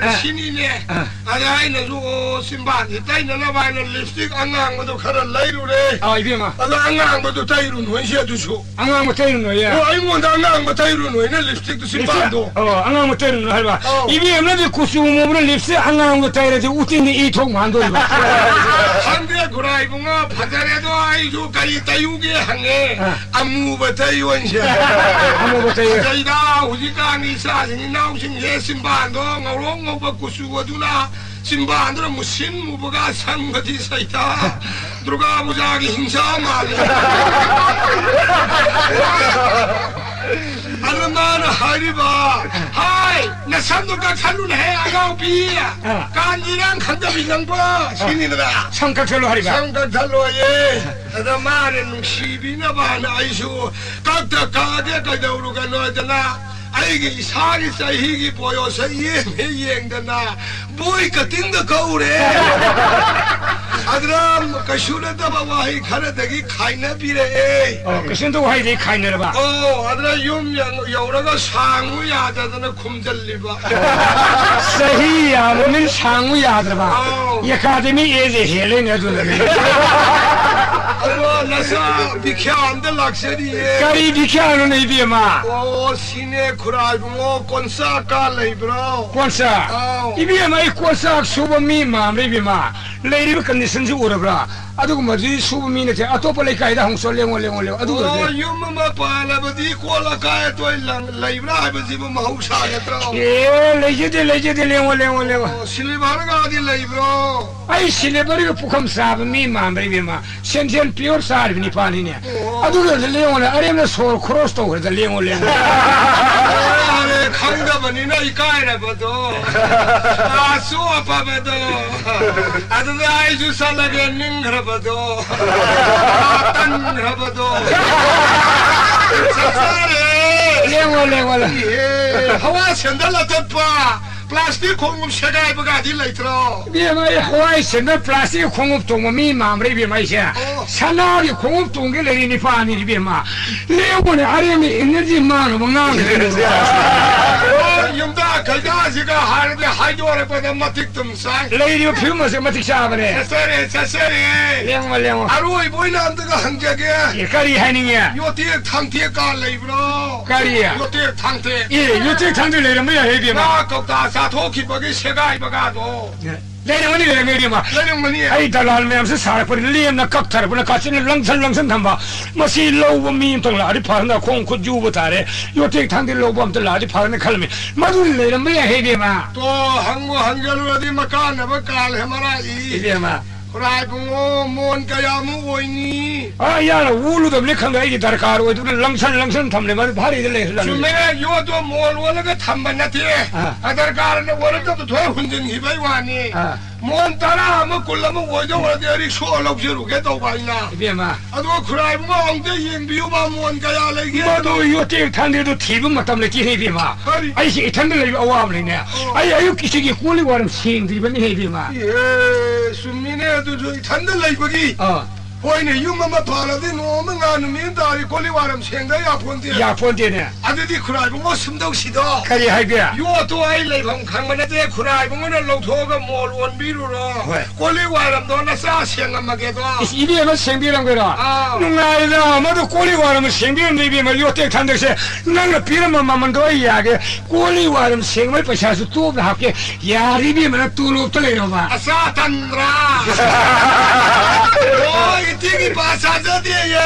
ꯑ꯫ ꯁꯤꯅꯤꯅꯦ꯫ ꯑ꯫ ꯑꯗ ꯑꯩꯅꯁꯨ, ꯑꯣ, ꯆꯤꯝꯕꯥꯟꯁꯤ ꯇꯩꯅꯅꯕ ꯍꯥꯏꯅ ꯂꯤꯞꯁꯇꯤꯛ ꯑꯉꯥꯡꯕꯗꯣ ꯈꯔ ꯂꯩꯔꯨꯔꯦ꯫ ꯑ, ꯏꯕꯦꯝꯃ꯫ ꯑꯗꯣ ꯑꯉꯥꯡꯕꯗꯣ ꯇꯩꯔꯨꯅꯨ ꯍꯥꯏꯁꯦ ꯑꯗꯨꯁꯨ꯫ ꯑꯉꯥꯡꯕ ꯇꯩꯔꯨꯅꯨ ꯍꯥꯏꯌꯦ? ꯑꯣ, ꯑꯩꯉꯣꯟꯗ ꯑꯉꯥꯡꯕ ꯇꯩꯔꯨꯅꯨ ꯍꯥꯏꯅ ꯂꯤꯞꯁꯇꯤꯛꯇꯣ ꯆꯤꯝꯕꯥꯟꯗꯣ꯫ ꯑꯣ, ꯑꯉꯥꯡꯕ ꯇꯩꯔꯨꯅꯨ ꯍꯥꯏꯕ꯫ ꯑꯧ꯫ ꯏꯕꯦꯝꯃꯅꯗꯤ ꯀꯨꯆꯨ ꯃꯨꯕꯅ ꯂꯤꯞꯁꯇꯤꯛ ꯑꯉꯥꯡꯕ ꯇꯩꯔꯗꯤ ꯎꯇꯤꯟꯗꯤ ꯏ ꯊꯣꯛ ꯃꯥꯟꯗꯣꯔꯤꯕ꯫ ꯈꯪꯗꯦ, ꯈꯨꯔꯥ ꯏꯕꯨꯡꯉꯣ, ꯐꯖꯔꯦꯗꯣ, ꯑꯩꯁꯨ ꯀꯔꯤ ꯇꯩꯌꯨꯒꯦ ꯍꯪꯉꯦ꯫ ꯑ꯫ ꯑꯃꯨꯕ ꯇꯩꯌꯨ ꯍꯥꯏꯁꯦ꯫ ꯑꯃꯨꯕ ꯇꯩꯌꯨ꯫ ꯐꯖꯩꯗ, ꯍꯧꯖꯤꯛꯀꯥꯟꯒꯤ ꯏꯆꯥꯁꯤꯡ ꯏꯅꯥꯎꯁꯤꯡꯁꯦ ꯆꯤꯝꯕꯥꯟꯗꯣ ꯉꯧꯔꯣꯛ ꯉꯧꯕ ꯀꯨꯆꯨ ꯑꯗꯨꯅ ꯆꯤꯝꯕꯥꯟꯗꯨꯅ ꯃꯨꯁꯤꯟ ꯃꯨꯕꯒ ꯁꯪꯕꯗꯤ ꯁꯩꯇ ꯗꯨꯔꯒꯥ ꯄꯨꯖꯥꯒꯤ ꯍꯤꯡꯁꯥ ꯃꯥꯜꯂꯦ꯫ ꯑꯗꯨ ꯃꯥꯅ ꯍꯥꯏꯔꯤꯕ, ꯍꯥꯏ, ꯁꯝꯗꯣ ꯀꯛꯊꯠꯂꯨꯅꯦꯍꯦ, ꯑꯉꯥꯎꯕꯤ꯫ ꯑꯥ꯫ ꯀꯥꯟ ꯏꯔꯥꯡ ꯈꯪꯗꯕꯤ ꯅꯪꯕꯣ, ꯁꯤꯅꯤꯗꯅ꯫ ꯁꯝ ꯀꯛꯊꯠꯂꯣ ꯍꯥꯏꯔꯤꯕ? ꯁꯝ ꯀꯛꯊꯠꯂꯣꯌꯦ꯫ ꯑꯗ ꯃꯥꯅ ꯅꯨꯡꯁꯤꯕꯤꯅꯕ ꯍꯥꯏꯅ ꯑꯩꯁꯨ ꯀꯛꯇ ꯀꯛꯑꯒꯦ, ꯀꯩꯗꯧꯔꯨꯒꯅꯣꯗꯅ ꯑꯩꯒꯤ ꯏꯁꯥꯒꯤ ꯆꯍꯤꯒꯤ ꯕꯣꯌꯣꯁ ꯌꯦꯡꯉꯦ ꯌꯦꯡꯗꯅ ꯕꯣꯏ ꯀꯇꯤꯡꯗ ꯀꯛꯎꯔꯦ꯫ ꯑꯗꯨꯅ ꯀꯩꯁꯨ ꯅꯠꯇꯕ ꯋꯥꯍꯩ ꯈꯔꯗꯒꯤ ꯈꯥꯏꯅꯕꯤꯔꯛꯑꯦ꯫ ꯑꯣ, ꯀꯩꯁꯨ ꯅꯠꯇꯕ ꯋꯥꯍꯩꯗꯒꯤ ꯈꯥꯏꯅꯔꯕ? ꯑꯣ, ꯑꯗꯨꯅ ꯌꯨꯝ ꯌꯧ-, ꯌꯧꯔꯒ ꯁꯥꯡꯉꯨ ꯌꯥꯗꯗꯅ ꯈꯨꯝꯖꯜꯂꯤꯕ꯫ ꯆꯍꯤ ꯌꯥꯝꯃꯃꯤꯅ ꯁꯥꯡꯉꯨ ꯌꯥꯗ꯭ꯔꯕ? ꯑꯥꯎ꯫ ꯑꯦꯀꯥꯗꯃꯤ ꯑꯦꯖꯦ ꯍꯦꯜꯂꯦꯅꯦ ꯑꯗꯨꯅꯅꯦ꯫ ꯑꯗꯣ ꯅꯆꯥ ꯕꯤꯈ꯭ꯌꯥ ꯑꯝꯗ ꯂꯥꯛꯆꯔꯤꯌꯦ꯫ ꯀꯔꯤ ꯕꯤꯈ꯭ꯌꯥꯅꯣꯅꯦ ꯏꯕꯦꯝꯃ? ꯑꯣ, ꯁꯤꯅꯦ ꯈꯨꯔꯥꯏꯕꯨꯡꯉꯣ, ꯀꯣꯟꯆꯥꯛ ꯀꯥ ꯂꯩꯕ꯭ꯔꯣ? ꯀꯣꯟꯆꯥꯛ? ꯑꯥꯎ꯫ ꯏꯕꯦꯝꯃ, ꯑꯩ ꯀꯣꯟꯆꯥꯛ ꯁꯨꯕ ꯃꯤ ꯃꯥꯟꯕ꯭ꯔꯥ ꯏꯕꯦꯝꯃ? ꯂꯩꯔꯤꯕ ꯀꯟꯗꯤꯁꯟꯁꯤ ꯎꯔꯕ꯭ꯔꯥ? ꯑꯗꯨꯒꯨꯝꯕꯗꯤ ꯁꯨꯕ ꯃꯤ ꯅꯠꯇꯦ꯫ ꯑꯇꯣꯞꯄ ꯂꯩꯀꯥꯏꯗ ꯍꯪꯉꯨ ꯆꯣ, ꯂꯦꯡꯉꯣ, ꯂꯦꯡꯉꯣ, ꯂꯦꯡꯉꯣ꯫ ꯑꯗꯨ ꯑꯣ, ꯑꯣꯏꯔꯗꯤ ꯌꯨꯝ ꯑꯃ ꯄꯥꯜꯂꯕꯗꯤ ꯀꯣꯜ ꯑꯀꯥꯏ ꯑꯇꯣꯏ ꯂꯪ-, ꯂꯩꯕ꯭ꯔꯥ ꯍꯥꯏꯕꯁꯤꯕꯨ ꯃꯍꯧꯁꯥ ꯅꯠꯇ꯭ꯔꯣ? ꯑꯦ, ꯂꯩꯖꯗꯦ, ꯂꯩꯖꯗꯦ, ꯂꯦꯡꯉꯣ, ꯂꯦꯡꯉꯣ, ꯂꯦꯡꯉꯣ꯫ ꯑꯣ, ꯁꯤꯂꯤꯚꯔꯒꯗꯤ ꯂꯩꯕ꯭ꯔꯣ? ꯑꯩ ꯁꯤꯂꯤꯚꯔꯒ ꯄꯨꯈꯝ ꯆꯥꯕ ꯃꯤ ꯃꯥꯟꯕ꯭ꯔꯥ ꯏꯕꯦꯝꯃ? ꯁꯦꯟꯖꯦꯜ ꯄꯤꯌꯣꯔ ꯆꯥꯔꯤꯕ ꯅꯤꯄꯥꯅꯤꯅꯦ꯫ ꯑꯣ꯫ ꯑꯗꯨꯒ ꯂꯦꯡꯉꯣꯅꯦ, ꯑꯔꯦꯝꯕ ꯁꯣꯔ ꯈꯣꯔꯣꯁ ꯇꯧꯈ꯭ꯔꯦꯗ, ꯂꯦꯡꯉꯣ, ꯂꯦꯡꯉꯣ꯫ ꯑꯔꯦ, ꯈꯪꯗꯕꯅꯤꯅ ꯏꯀꯥꯏꯔꯕꯗꯣ꯫ ꯑꯥ, ꯆꯣꯞꯄꯕꯗꯣ꯫ ꯑꯗꯨꯗ ꯑꯩꯁꯨ ꯆꯠꯂꯒꯦ ꯅꯤꯡꯈ꯭ꯔꯕꯗꯣ꯫ ꯑꯥ, ꯇꯟꯈ꯭ꯔꯕꯗꯣ꯫ ꯆꯠꯆꯔꯦ꯫ ꯂꯦꯡꯉꯣ, ꯂꯦꯡꯉꯣ, ꯂꯦꯡꯉꯣ꯫ ꯏꯍꯦ, ꯍꯋꯥ ꯁꯦꯟꯗꯜ ꯑꯇꯠꯄ꯫ ꯄ꯭ꯂꯥꯁꯇꯤꯛ ꯈꯣꯡꯎꯞ ꯁꯦꯒꯥꯏꯕꯒꯗꯤ ꯂꯩꯇ꯭ꯔꯣ? ꯏꯕꯦꯝꯃ, ꯑꯩ ꯍꯋꯥꯏ ꯁꯦꯟꯗ ꯄ꯭ꯂꯥꯁꯇꯤꯛ ꯈꯣꯡꯎꯞ ꯇꯣꯡꯕ ꯃꯤ ꯃꯥꯟꯕ꯭ꯔꯥ ꯏꯕꯦꯝꯃ ꯑꯩꯁꯦ? ꯑꯣ꯫ ꯁꯅꯥꯒꯤ ꯈꯣꯡꯎꯞ ꯇꯣꯡꯒꯦ ꯂꯩꯔꯤ ꯅꯤꯄꯥꯅꯤ ꯏꯕꯦꯝꯃ꯫ ꯂꯦꯡꯉꯣꯅꯦ, ꯑꯔꯦꯝꯕ ꯏꯅꯔꯖꯤ ꯃꯥꯡꯅꯕ ꯉꯥꯡꯒꯅꯨ꯫ ꯑꯣ, ꯌꯨꯝꯗ ꯀꯩꯗꯥꯁꯤꯒ ꯍꯥꯏꯔꯗꯤ ꯍꯥꯏꯗꯣꯔꯛꯄꯗ ꯃꯇꯤꯛ ꯇꯨꯝ ꯆꯥꯏ꯫ ꯂꯩꯔꯤꯕ ꯐꯤꯕꯝ ꯑꯁꯦ ꯃꯇꯤꯛ ꯆꯥꯕꯅꯦ꯫ ꯆꯠꯆꯔꯦ, ꯆꯠꯆꯔꯦ꯫ ꯂꯦꯡꯉꯣ, ꯂꯦꯡꯉꯣ꯫ ꯑꯔꯣꯏꯕ ꯑꯣꯏꯅ ꯑꯝꯇꯒ ꯍꯪꯖꯒꯦ꯫ ꯑꯦ, ꯀꯔꯤ ꯍꯥꯏꯅꯤꯡꯉꯦ? ꯌꯣꯇꯦꯛ ꯊꯥꯡꯇꯦꯛꯀ ꯂꯩꯕ꯭ꯔꯣ? ꯀꯔꯤ? ꯌꯣꯇꯦꯛ ꯊꯥꯡꯇꯦꯛ꯫ ꯑꯦ, ꯌꯣꯇꯦꯛ ꯊꯥꯡꯇꯦꯛ ꯂꯩꯔꯝꯕ ꯌꯥꯏ, ꯏꯕꯦꯝꯃ꯫ ꯉꯥ ꯀꯧꯇꯥ ꯆꯥꯊꯣꯛꯈꯤꯕꯒꯤ ꯁꯦꯒꯥꯏꯕꯒꯗꯣ꯫ ꯂꯩꯔꯝꯒꯅꯤ, ꯂꯩꯔꯝꯒꯅꯤ, ꯏꯕꯦꯝꯃ꯫ ꯂꯩꯔꯝꯒꯅꯤ꯫ ꯑꯩ ꯗꯂꯥꯜ ꯃꯌꯥꯝꯁꯦ ꯁꯥꯔꯛꯄꯅꯤ, ꯂꯦꯝꯅ ꯀꯛꯊꯔꯛꯄꯅ ꯀꯥꯆꯤꯟꯅ ꯂꯪꯁꯟ ꯂꯪꯁꯟ ꯊꯝꯕ꯫ ꯃꯁꯤ ꯂꯧꯕ ꯃꯤ ꯑꯝꯇꯪ ꯂꯥꯛꯑꯗꯤ ꯐꯔꯅ ꯈꯣꯡ ꯈꯨꯠ ꯌꯨꯕ ꯇꯥꯔꯦ꯫ ꯌꯣꯇꯦꯛ ꯊꯥꯡꯇꯦꯛ ꯂꯧꯕ ꯑꯝꯇ ꯂꯥꯛꯑꯗꯤ ꯐꯔꯅ ꯈꯜꯂꯝꯃꯤ꯫ ꯃꯗꯨꯗꯤ ꯂꯩꯔꯝꯕ ꯌꯥꯏ, ꯏꯕꯦꯝꯃ꯫ ꯇꯣ, ꯍꯪꯉꯨ ꯍꯪꯖꯜꯂꯨꯔꯗꯤ ꯃꯀꯥꯟꯅꯕ ꯀꯥꯜ ꯍꯦ ꯃꯔꯥꯏ ꯏ꯫ ꯏꯕꯦꯝꯃ꯫ ꯈꯨꯔꯥꯏꯕꯨꯡꯉꯣ, ꯃꯣꯟ ꯀꯌꯥꯃꯨꯛ ꯑꯣꯏꯅꯤ? ꯑꯥ, ꯌꯥꯔ ꯎꯠꯂꯨꯗꯕꯅꯤ ꯈꯪꯗꯦ, ꯑꯩꯒꯤ ꯗꯔꯀꯥꯔ ꯑꯣꯏꯗꯕꯅ ꯂꯪꯁꯟ ꯂꯪꯁꯟ ꯊꯝꯂꯦ, ꯃꯗꯨ ꯚꯥꯔꯤꯗ ꯂꯩꯍꯜꯂꯅꯤ꯫ ꯆꯨꯝꯃꯦ, ꯌꯣꯠꯇꯣ ꯃꯣꯟ ꯑꯣꯜꯂꯒ ꯊꯝꯕ ꯅꯠꯇꯦ꯫ ꯑꯥ꯫ ꯑ, ꯗꯔꯀꯥꯔꯅ ꯑꯣꯏꯔꯛꯇꯕ ꯊꯣꯛꯑ ꯍꯨꯟꯖꯤꯟꯈꯤꯕꯩ ꯋꯥꯅꯤ꯫ ꯑꯥ꯫ ꯃꯣꯟ ꯇꯔꯥ ꯑꯃ, ꯀꯨꯟ ꯑꯃ ꯑꯣꯏꯗꯧ ꯑꯣꯏꯔꯗꯤ ꯔꯤꯛꯁꯣ ꯂꯧꯖꯔꯨꯒꯦ ꯇꯧꯕ ꯑꯩꯅ꯫ ꯏꯕꯦꯝꯃ꯫ ꯑꯗꯣ ꯈꯨꯔꯥꯏꯕꯨꯡꯉꯣ ꯑꯃꯨꯛꯇ ꯌꯦꯡꯕꯤꯌꯨꯕ, ꯃꯣꯟ ꯀꯌꯥ ꯂꯩꯒꯦ? ꯃꯗꯨ ꯌꯣꯠꯇꯦꯛ ꯊꯥꯡꯗꯦꯗꯨ ꯊꯤꯕ ꯃꯇꯝ ꯂꯩꯇꯦꯅꯦ ꯏꯕꯦꯝꯃ꯫ ꯀꯔꯤ? ꯑꯩꯁꯦ ꯏꯊꯟꯗ ꯂꯩꯕ ꯑꯋꯥꯕꯅꯤꯅꯦ꯫ ꯑꯣ꯫ ꯑꯩ ꯑꯌꯨꯛꯀꯤꯁꯤꯒꯤ ꯀꯣꯜ ꯂꯤꯛ ꯋꯥꯏꯔꯝ ꯁꯦꯡꯗ꯭ꯔꯤꯕꯅꯤ ꯏꯕꯦꯝꯃ꯫ ꯏꯍꯦ, ꯆꯨꯝꯃꯤꯅꯦ ꯑꯗꯨꯁꯨ, ꯏꯊꯟꯗ ꯂꯩꯕꯒꯤ꯫ ꯑꯥ꯫ ꯍꯣꯏꯅꯦ, ꯌꯨꯝ ꯑꯃ ꯐꯔꯗꯤ ꯅꯣꯡꯃ ꯉꯥ ꯅꯨꯃꯤꯠ ꯑꯃ ꯇꯥꯔꯤ ꯀꯣꯜ ꯂꯤꯛ ꯋꯥꯏꯔꯝ ꯁꯦꯡꯗ ꯌꯥꯄꯣꯟꯇꯦ꯫ ꯌꯥꯄꯣꯟꯇꯦꯅꯦ꯫ ꯑꯗꯨꯗꯤ ꯈꯨꯔꯥꯏꯕꯨꯡꯉꯣ ꯁꯨꯝ ꯇꯧꯁꯤꯗꯣ꯫ ꯀꯔꯤ ꯍꯥꯏꯒꯦ? ꯌꯣꯠꯇꯣ ꯑꯩ ꯂꯩꯐꯝ ꯈꯪꯕ ꯅꯠꯇꯦ, ꯈꯨꯔꯥꯏꯕꯨꯡꯉꯣꯅ ꯂꯧꯊꯣꯛꯑꯒ ꯃꯣꯜ ꯑꯣꯟꯕꯤꯔꯨꯔꯣ꯫ ꯍꯣꯏ꯫ ꯀꯣꯜ ꯂꯤꯛ ꯋꯥꯏꯔꯝꯗꯣ ꯅꯆꯥ ꯁꯦꯡꯉꯝꯃꯒꯦꯗꯣ꯫ ꯏꯁ, ꯏꯕꯦꯝꯃ ꯁꯦꯡꯕꯤꯔꯝꯒꯦꯔꯣ? ꯑꯥ꯫ ꯅꯨꯡꯉꯥꯏꯔꯦꯗ, ꯃꯗꯨ ꯀꯣꯜ ꯂꯤꯛ ꯋꯥꯏꯔꯝ ꯁꯦꯡꯕꯤꯔꯝꯗꯦ ꯏꯕꯦꯝꯃ, ꯌꯣꯠꯇꯦꯛ ꯊꯥꯡꯗꯦꯛꯁꯦ ꯅꯪꯅ ꯄꯤꯔꯝꯕ ꯃꯃꯜꯗꯣ ꯑꯩ ꯌꯥꯒꯦ꯫ ꯀꯣꯜ ꯂꯤꯛ ꯋꯥꯏꯔꯝ ꯁꯦꯡꯕꯒꯤ ꯄꯩꯁꯥꯁꯨ ꯇꯣꯞꯅ ꯍꯥꯞꯀꯦ꯫ ꯌꯥꯔꯦ ꯏꯕꯦꯝꯃ, ꯅꯪ ꯇꯣꯂꯣꯞꯇ ꯂꯩꯔꯕ? ꯑꯆꯥ ꯇꯟꯗ꯭ꯔꯥ? ꯑꯣ, ꯏꯇꯤꯒꯤ ꯄꯥ ꯆꯥꯖꯗꯦꯌꯦ꯫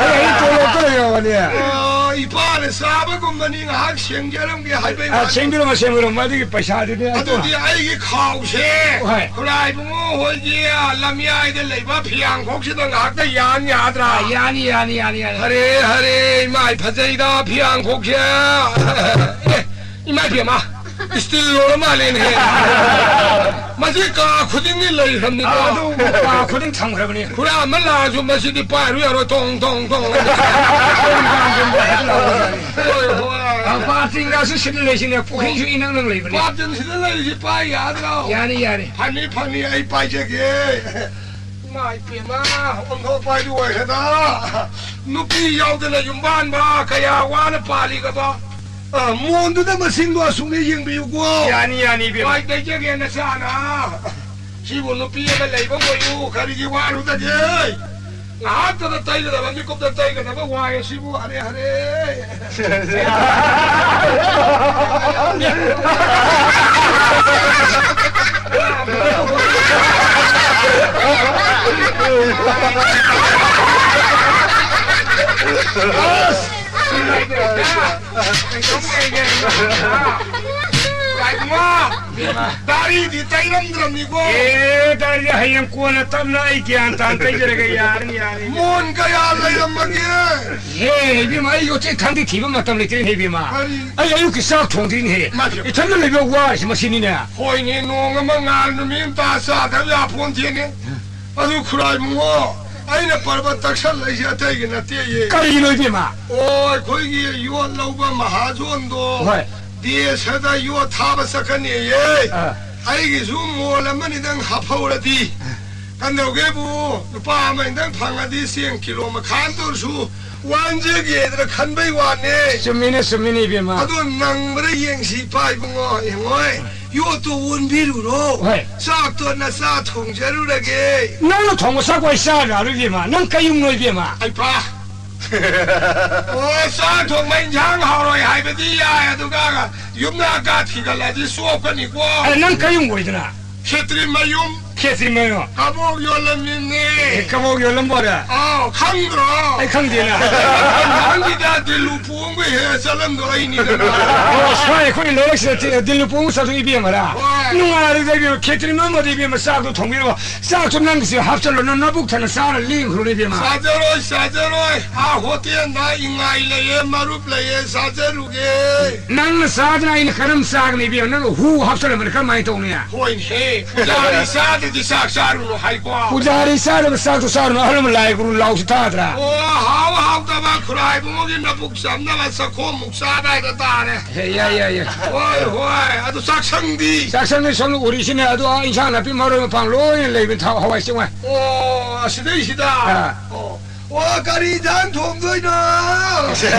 ꯑꯩ ꯇꯣꯂꯣꯞꯇ ꯂꯩꯔꯕꯅꯦ꯫ ꯑꯣ, ꯏꯄꯥꯅ ꯆꯥꯕꯒꯨꯝꯕꯅꯤ, ꯉꯥꯏꯍꯥꯛ ꯁꯦꯡꯖꯔꯝꯒꯦ ꯍꯥꯏꯕꯩ ꯑ, ꯋꯥꯅꯤ꯫ ꯁꯦꯡꯕꯤꯔꯝꯃꯣ, ꯁꯦꯡꯕꯤꯔꯝꯃꯣ, ꯑꯗꯨꯒꯤ ꯄꯩꯁꯥꯗꯨꯗꯤ ꯑꯩ ꯑꯗꯨꯗꯤ ꯑꯩꯒꯤ ꯈꯥꯎꯁꯦ ꯍꯣꯏ꯫ ꯈꯨꯔꯥꯏꯕꯨꯡꯉꯣ ꯍꯣꯏꯒꯤ ꯂꯝꯌꯥꯏꯗ ꯂꯩꯕ ꯐꯤꯌꯥꯡꯈꯣꯛꯁꯤꯗ ꯉꯥꯏꯍꯥꯛꯇ ꯌꯥꯟ ꯌꯥꯗ꯭ꯔꯥ? ꯑ, ꯌꯥꯅꯤ, ꯌꯥꯅꯤ, ꯌꯥꯅꯤ, ꯌꯥꯅꯤ꯫ ꯍꯔꯦ, ꯍꯔꯦ, ꯏꯃꯥꯏ ꯐꯖꯩꯗ ꯐꯤꯌꯥꯡꯈꯣꯛꯁꯦ꯫ ꯑꯦ, ꯏꯃꯥ ꯏꯕꯦꯝꯃ, ꯏꯁꯇꯤꯜ ꯂꯣꯜꯂ ꯃꯥꯜꯂꯦꯅꯦꯍꯦ꯫ ꯃꯁꯤ ꯀꯥ ꯈꯨꯗꯤꯡꯒꯤ ꯂꯩꯈ꯭ꯔꯕꯅꯤꯀꯣ꯫ ꯑꯗꯨ ꯀꯥ ꯈꯨꯗꯤꯡ ꯊꯝꯈ꯭ꯔꯕꯅꯤ꯫ ꯈꯨꯔꯥ ꯑꯃ ꯂꯥꯛꯑꯁꯨ ꯃꯁꯤꯗꯤ ꯄꯥꯏꯔꯨ ꯌꯥꯔꯣꯏ, ꯇꯣꯡ, ꯇꯣꯡ, ꯇꯣꯡ꯫ ꯍꯣꯏ, ꯍꯣꯏ꯫ ꯑ, ꯄꯥꯔꯇꯤꯡꯒꯁꯨ ꯁꯤꯗ ꯂꯩꯁꯤꯅꯦ, ꯄꯨꯈ꯭ꯔꯤꯁꯨ ꯏꯅꯛ ꯅꯛ ꯂꯩꯕꯅꯦ꯫ ꯄꯥꯔꯇꯤꯡ ꯁꯤꯗ ꯂꯩꯔꯤꯁꯤ ꯄꯥꯏ ꯌꯥꯗ꯭ꯔꯣ? ꯌꯥꯅꯤ, ꯌꯥꯅꯤ꯫ ꯐꯅꯤ, ꯐꯅꯤ, ꯑꯩ ꯄꯥꯏꯖꯒꯦ꯫ ꯏꯃꯥ ꯏꯄꯦꯝꯃ, ꯑꯣꯟꯊꯣꯛꯄ ꯍꯥꯏꯗꯨ ꯑꯣꯏꯈ꯭ꯔꯦꯗ꯫ ꯅꯨꯄꯤ ꯌꯥꯎꯗꯅ ꯌꯨꯝꯕꯥꯟꯕ ꯀꯌꯥ ꯋꯥꯅ ꯄꯥꯜꯂꯤꯒꯕ꯫ ꯑ, ꯃꯣꯟꯗꯨꯗ ꯃꯁꯤꯡꯗꯣ ꯑꯁꯨꯛꯅꯤ ꯌꯦꯡꯕꯤꯌꯨꯀꯣ꯫ ꯌꯥꯅꯤ, ꯌꯥꯅꯤ, ꯏꯕꯦꯝꯃ꯫ ꯋꯥꯏ ꯇꯩꯖꯒꯦ ꯅꯆꯥꯅ꯫ ꯁꯤꯕꯨ ꯅꯨꯄꯤ ꯑꯃ ꯂꯩꯕ ꯑꯣꯏꯌꯨ, ꯀꯔꯤꯒꯤ ꯋꯥꯔꯨꯗꯒꯦ? ꯉꯥꯏꯍꯥꯛꯇꯗ ꯇꯩꯒꯗꯕ, ꯃꯤꯀꯨꯞꯇ ꯇꯩꯒꯗꯕ ꯋꯥꯏ ꯑꯁꯤꯕꯨ, ꯍꯔꯦ, ꯍꯔꯦ꯫ ꯏꯕꯦꯝꯃ꯫ ꯗꯥꯔꯤꯗꯤ ꯇꯩꯔꯝꯗ꯭ꯔꯕꯅꯤꯀꯣ꯫ ꯑꯦ, ꯗꯥꯔꯤꯗꯤ ꯍꯌꯦꯡ ꯀꯣꯟꯅ ꯇꯞꯅ ꯑꯩ ꯒ꯭ꯌꯥꯟ ꯇꯥꯅ ꯇꯩꯖꯔꯒꯦ, ꯌꯥꯔꯅꯤ, ꯌꯥꯔꯅꯤ꯫ ꯃꯣꯟ ꯀꯌꯥ ꯂꯩꯔꯝꯃꯒꯦ? ꯍꯦ, ꯏꯕꯦꯝꯃ, ꯑꯩ ꯌꯣꯠꯆꯦꯛ ꯊꯥꯡꯗꯤ ꯊꯤꯕ ꯃꯇꯝ ꯂꯩꯇ꯭ꯔꯦꯅꯦ, ꯏꯕꯦꯝꯃ꯫ ꯀꯔꯤ? ꯑꯩ ꯑꯌꯨꯛꯀꯤ ꯆꯥꯛ ꯊꯣꯡꯗ꯭ꯔꯤꯅꯦꯍꯦ꯫ ꯃꯥꯁꯨ꯫ ꯏꯊꯟꯗ ꯂꯩꯕ ꯋꯥꯔꯤꯁꯤ ꯃꯁꯤꯅꯤꯅꯦ꯫ ꯍꯣꯏꯅꯦ, ꯅꯣꯡ ꯑꯃ ꯉꯥꯜ ꯅꯨꯃꯤꯠ ꯑꯃ ꯇꯥ ꯆꯥꯗꯕ ꯌꯥꯄꯣꯟꯇꯦꯅꯦ꯫ ꯑꯗꯨ ꯈꯨꯔꯥꯏꯕꯨꯡꯉꯣ, ꯑꯩꯅ ꯄꯔꯕ ꯇꯛꯁꯜꯂꯛꯏꯁꯦ ꯑꯇꯩꯒꯤ ꯅꯠꯇꯦꯌꯦ꯫ ꯀꯔꯤꯒꯤꯅꯣ ꯏꯕꯦꯝꯃ? ꯑꯣ, ꯑꯩꯈꯣꯏꯒꯤ ꯌꯣꯠ ꯂꯧꯕ ꯃꯍꯥꯖꯣꯟꯗꯣ ꯍꯣꯏ꯫ ꯗꯦꯁꯗ ꯌꯣꯠ ꯊꯥꯕ ꯆꯠꯀꯅꯤꯌꯦ꯫ ꯑꯥ꯫ ꯑꯩꯒꯤꯁꯨ ꯃꯣꯜ ꯑꯃꯅꯤꯗꯪ ꯍꯥꯞꯍꯧꯔꯗꯤ꯫ ꯀꯝꯗꯧꯒꯦꯕꯨ, ꯂꯨꯄꯥ ꯑꯃꯅꯤꯗꯪ ꯐꯪꯉꯗꯤ ꯆꯦꯡ ꯀꯤꯂꯣ ꯃꯈꯥꯏ ꯑꯃꯇ ꯑꯣꯏꯔꯁꯨ ꯋꯥꯟꯖꯒꯦꯗꯅ ꯈꯟꯕꯩ ꯋꯥꯅꯦ꯫ ꯆꯨꯝꯃꯤꯅꯦ, ꯆꯨꯝꯃꯤꯅꯦ ꯏꯕꯦꯝꯃ꯫ ꯑꯗꯣ ꯅꯪꯕ꯭ꯔꯥ ꯌꯦꯡꯁꯤ ꯏꯄꯥ ꯏꯕꯨꯡꯉꯣ, ꯌꯦꯡꯉꯣꯏ꯫ ꯌꯣꯠꯇꯣ ꯑꯣꯟꯕꯤꯔꯨꯔꯣ꯫ ꯍꯣꯏ꯫ ꯆꯥꯛꯇꯣ ꯅꯆꯥ ꯊꯣꯡꯖꯔꯨꯔꯒꯦ꯫ ꯅꯪꯅ ꯊꯣꯡꯕ ꯆꯥꯛꯄꯨ ꯑꯩ ꯆꯥꯔꯣꯏ ꯏꯕꯦꯝꯃ꯫ ꯅꯪ ꯀꯩꯌꯨꯝꯅꯣ ꯏꯕꯦꯝꯃ꯫ ꯑꯩ ꯄꯥ꯫ ꯑꯣ, ꯆꯥꯛ ꯊꯣꯡꯕ ꯏꯟꯁꯥꯡ ꯍꯥꯎꯔꯣꯏ ꯍꯥꯏꯕꯗꯤ ꯌꯥꯏ, ꯑꯗꯨꯒ ꯌꯨꯝꯅꯥꯛ ꯀꯥ ꯊꯤꯒꯠꯂꯗꯤ ꯆꯣꯞꯀꯅꯤꯀꯣ꯫ ꯑꯦ, ꯅꯪ ꯀꯩꯌꯨꯝ ꯑꯣꯏꯗꯅ? ꯈꯦꯇ꯭ꯔꯤ ꯃꯌꯨꯝ꯫ ꯈꯦꯇ꯭ꯔꯤ ꯃꯌꯨꯝ꯫ ꯀꯕꯣꯛ ꯌꯣꯜꯂꯝꯃꯤꯅꯦ꯫ ꯑꯦ, ꯀꯕꯣꯛ ꯌꯣꯜꯂꯝꯕꯣꯔꯦ? ꯑꯥꯎ, ꯈꯪꯗ꯭ꯔꯣ? ꯑꯩ ꯈꯪꯗꯦꯅ꯫ ꯅꯪꯒꯤꯗ ꯗꯤꯜꯂꯨ ꯄꯣꯡꯕ ꯍꯦꯛ ꯆꯠꯂꯝꯗꯣ ꯑꯩꯅꯤꯗꯅ꯫ ꯑꯣ, ꯁ꯭ꯋꯥꯏ ꯑꯩꯈꯣꯏ ꯂꯩꯔꯛꯁꯤꯗ ꯗꯤꯜꯂꯨ ꯄꯣꯡꯕ ꯆꯠꯊꯣꯛ ꯏꯕꯦꯝꯃꯔꯥ? ꯍꯣꯏ꯫ ꯅꯨꯡꯉꯥꯏꯔꯦꯗ ꯏꯕꯦꯝꯃ, ꯈꯦꯇ꯭ꯔꯤ ꯃꯌꯨꯝ ꯑꯗꯨ ꯏꯕꯦꯝꯃ ꯆꯥꯛꯇꯣ ꯊꯣꯡꯕꯤꯔꯣ꯫ ꯆꯥꯛꯁꯨ ꯅꯪꯒꯤꯁꯦ ꯍꯥꯞꯆꯜꯂꯣ, ꯅꯪ ꯅꯕꯨꯛ ꯊꯟꯅ ꯆꯥꯔ ꯂꯦꯡꯈ꯭ꯔꯣꯅꯦ ꯏꯕꯦꯝꯃ꯫ ꯆꯥꯖꯔꯣꯏ, ꯆꯥꯖꯔꯣꯏ꯫ ꯑꯥ, ꯍꯣꯇꯦꯜꯗ ꯏꯉꯥꯏ ꯂꯩꯌꯦ, ꯃꯔꯨꯞ ꯂꯩꯌꯦ, ꯆꯥꯖꯔꯨꯒꯦ꯫ ꯅꯪꯅ ꯆꯥꯗꯅ ꯑꯩꯅ ꯀꯔꯝ ꯆꯥꯒꯅꯤ ꯏꯕꯦꯝꯃ? ꯅꯪꯅ ꯍꯨ ꯍꯥꯞꯆꯜꯂꯝꯕꯅꯤ ꯀꯔꯝꯍꯥꯏꯅ ꯇꯧꯅꯤ? ꯍꯣꯏꯅꯦꯍꯦ, ꯄꯨꯖꯥꯔꯤ ꯆꯥꯗ꯭ꯔꯗꯤ ꯆꯥꯛ ꯆꯥꯔꯨꯅꯣ ꯍꯥꯏꯀꯣ꯫ ꯄꯨꯖꯥꯔꯤ ꯆꯥꯗꯕ ꯆꯥꯛꯇꯣ ꯆꯥꯔꯨꯅꯣ, ꯑꯍꯜ ꯂꯃꯟ ꯂꯥꯏ ꯒꯨꯔꯨ ꯂꯥꯎꯁꯨ ꯊꯥꯗ꯭ꯔꯥ? ꯑꯣ, ꯍꯥꯎ ꯍꯥꯎꯇꯕ ꯈꯨꯔꯥꯏ ꯏꯕꯨꯡꯉꯣꯒꯤ ꯅꯕꯨꯛ ꯆꯝꯅꯕ ꯆꯈꯣꯝꯃꯨꯛ ꯆꯥꯕ ꯍꯥꯏꯕ ꯇꯥꯔꯦ꯫ ꯍꯦ, ꯌꯥꯏ, ꯌꯥꯏ, ꯌꯥꯏ꯫ ꯍꯣꯏ, ꯍꯣꯏ꯫ ꯑꯗꯨ ꯆꯥꯛꯁꯪꯗꯤ? ꯆꯥꯛꯁꯪꯗꯤ ꯁꯣꯝꯗ ꯎꯔꯤꯁꯤꯅꯦ꯫ ꯑꯗꯨ, ꯑꯥ, ꯏꯟꯁꯥꯡ ꯅꯥꯄꯤ ꯃꯔꯣꯏ ꯃꯄꯥꯡ ꯂꯣꯏꯅ ꯂꯩꯕꯅꯤ, ꯊꯥꯎ, ꯍꯋꯥꯏ ꯆꯦꯡꯋꯥꯏ꯫ ꯑꯣ, ꯑꯁꯤꯗꯩꯁꯤꯗ? ꯑꯥ꯫ ꯑꯣ꯫ ꯑꯣ, ꯀꯔꯤ ꯏꯟꯁꯥꯡ ꯊꯣꯡꯗꯣꯏꯅꯣ?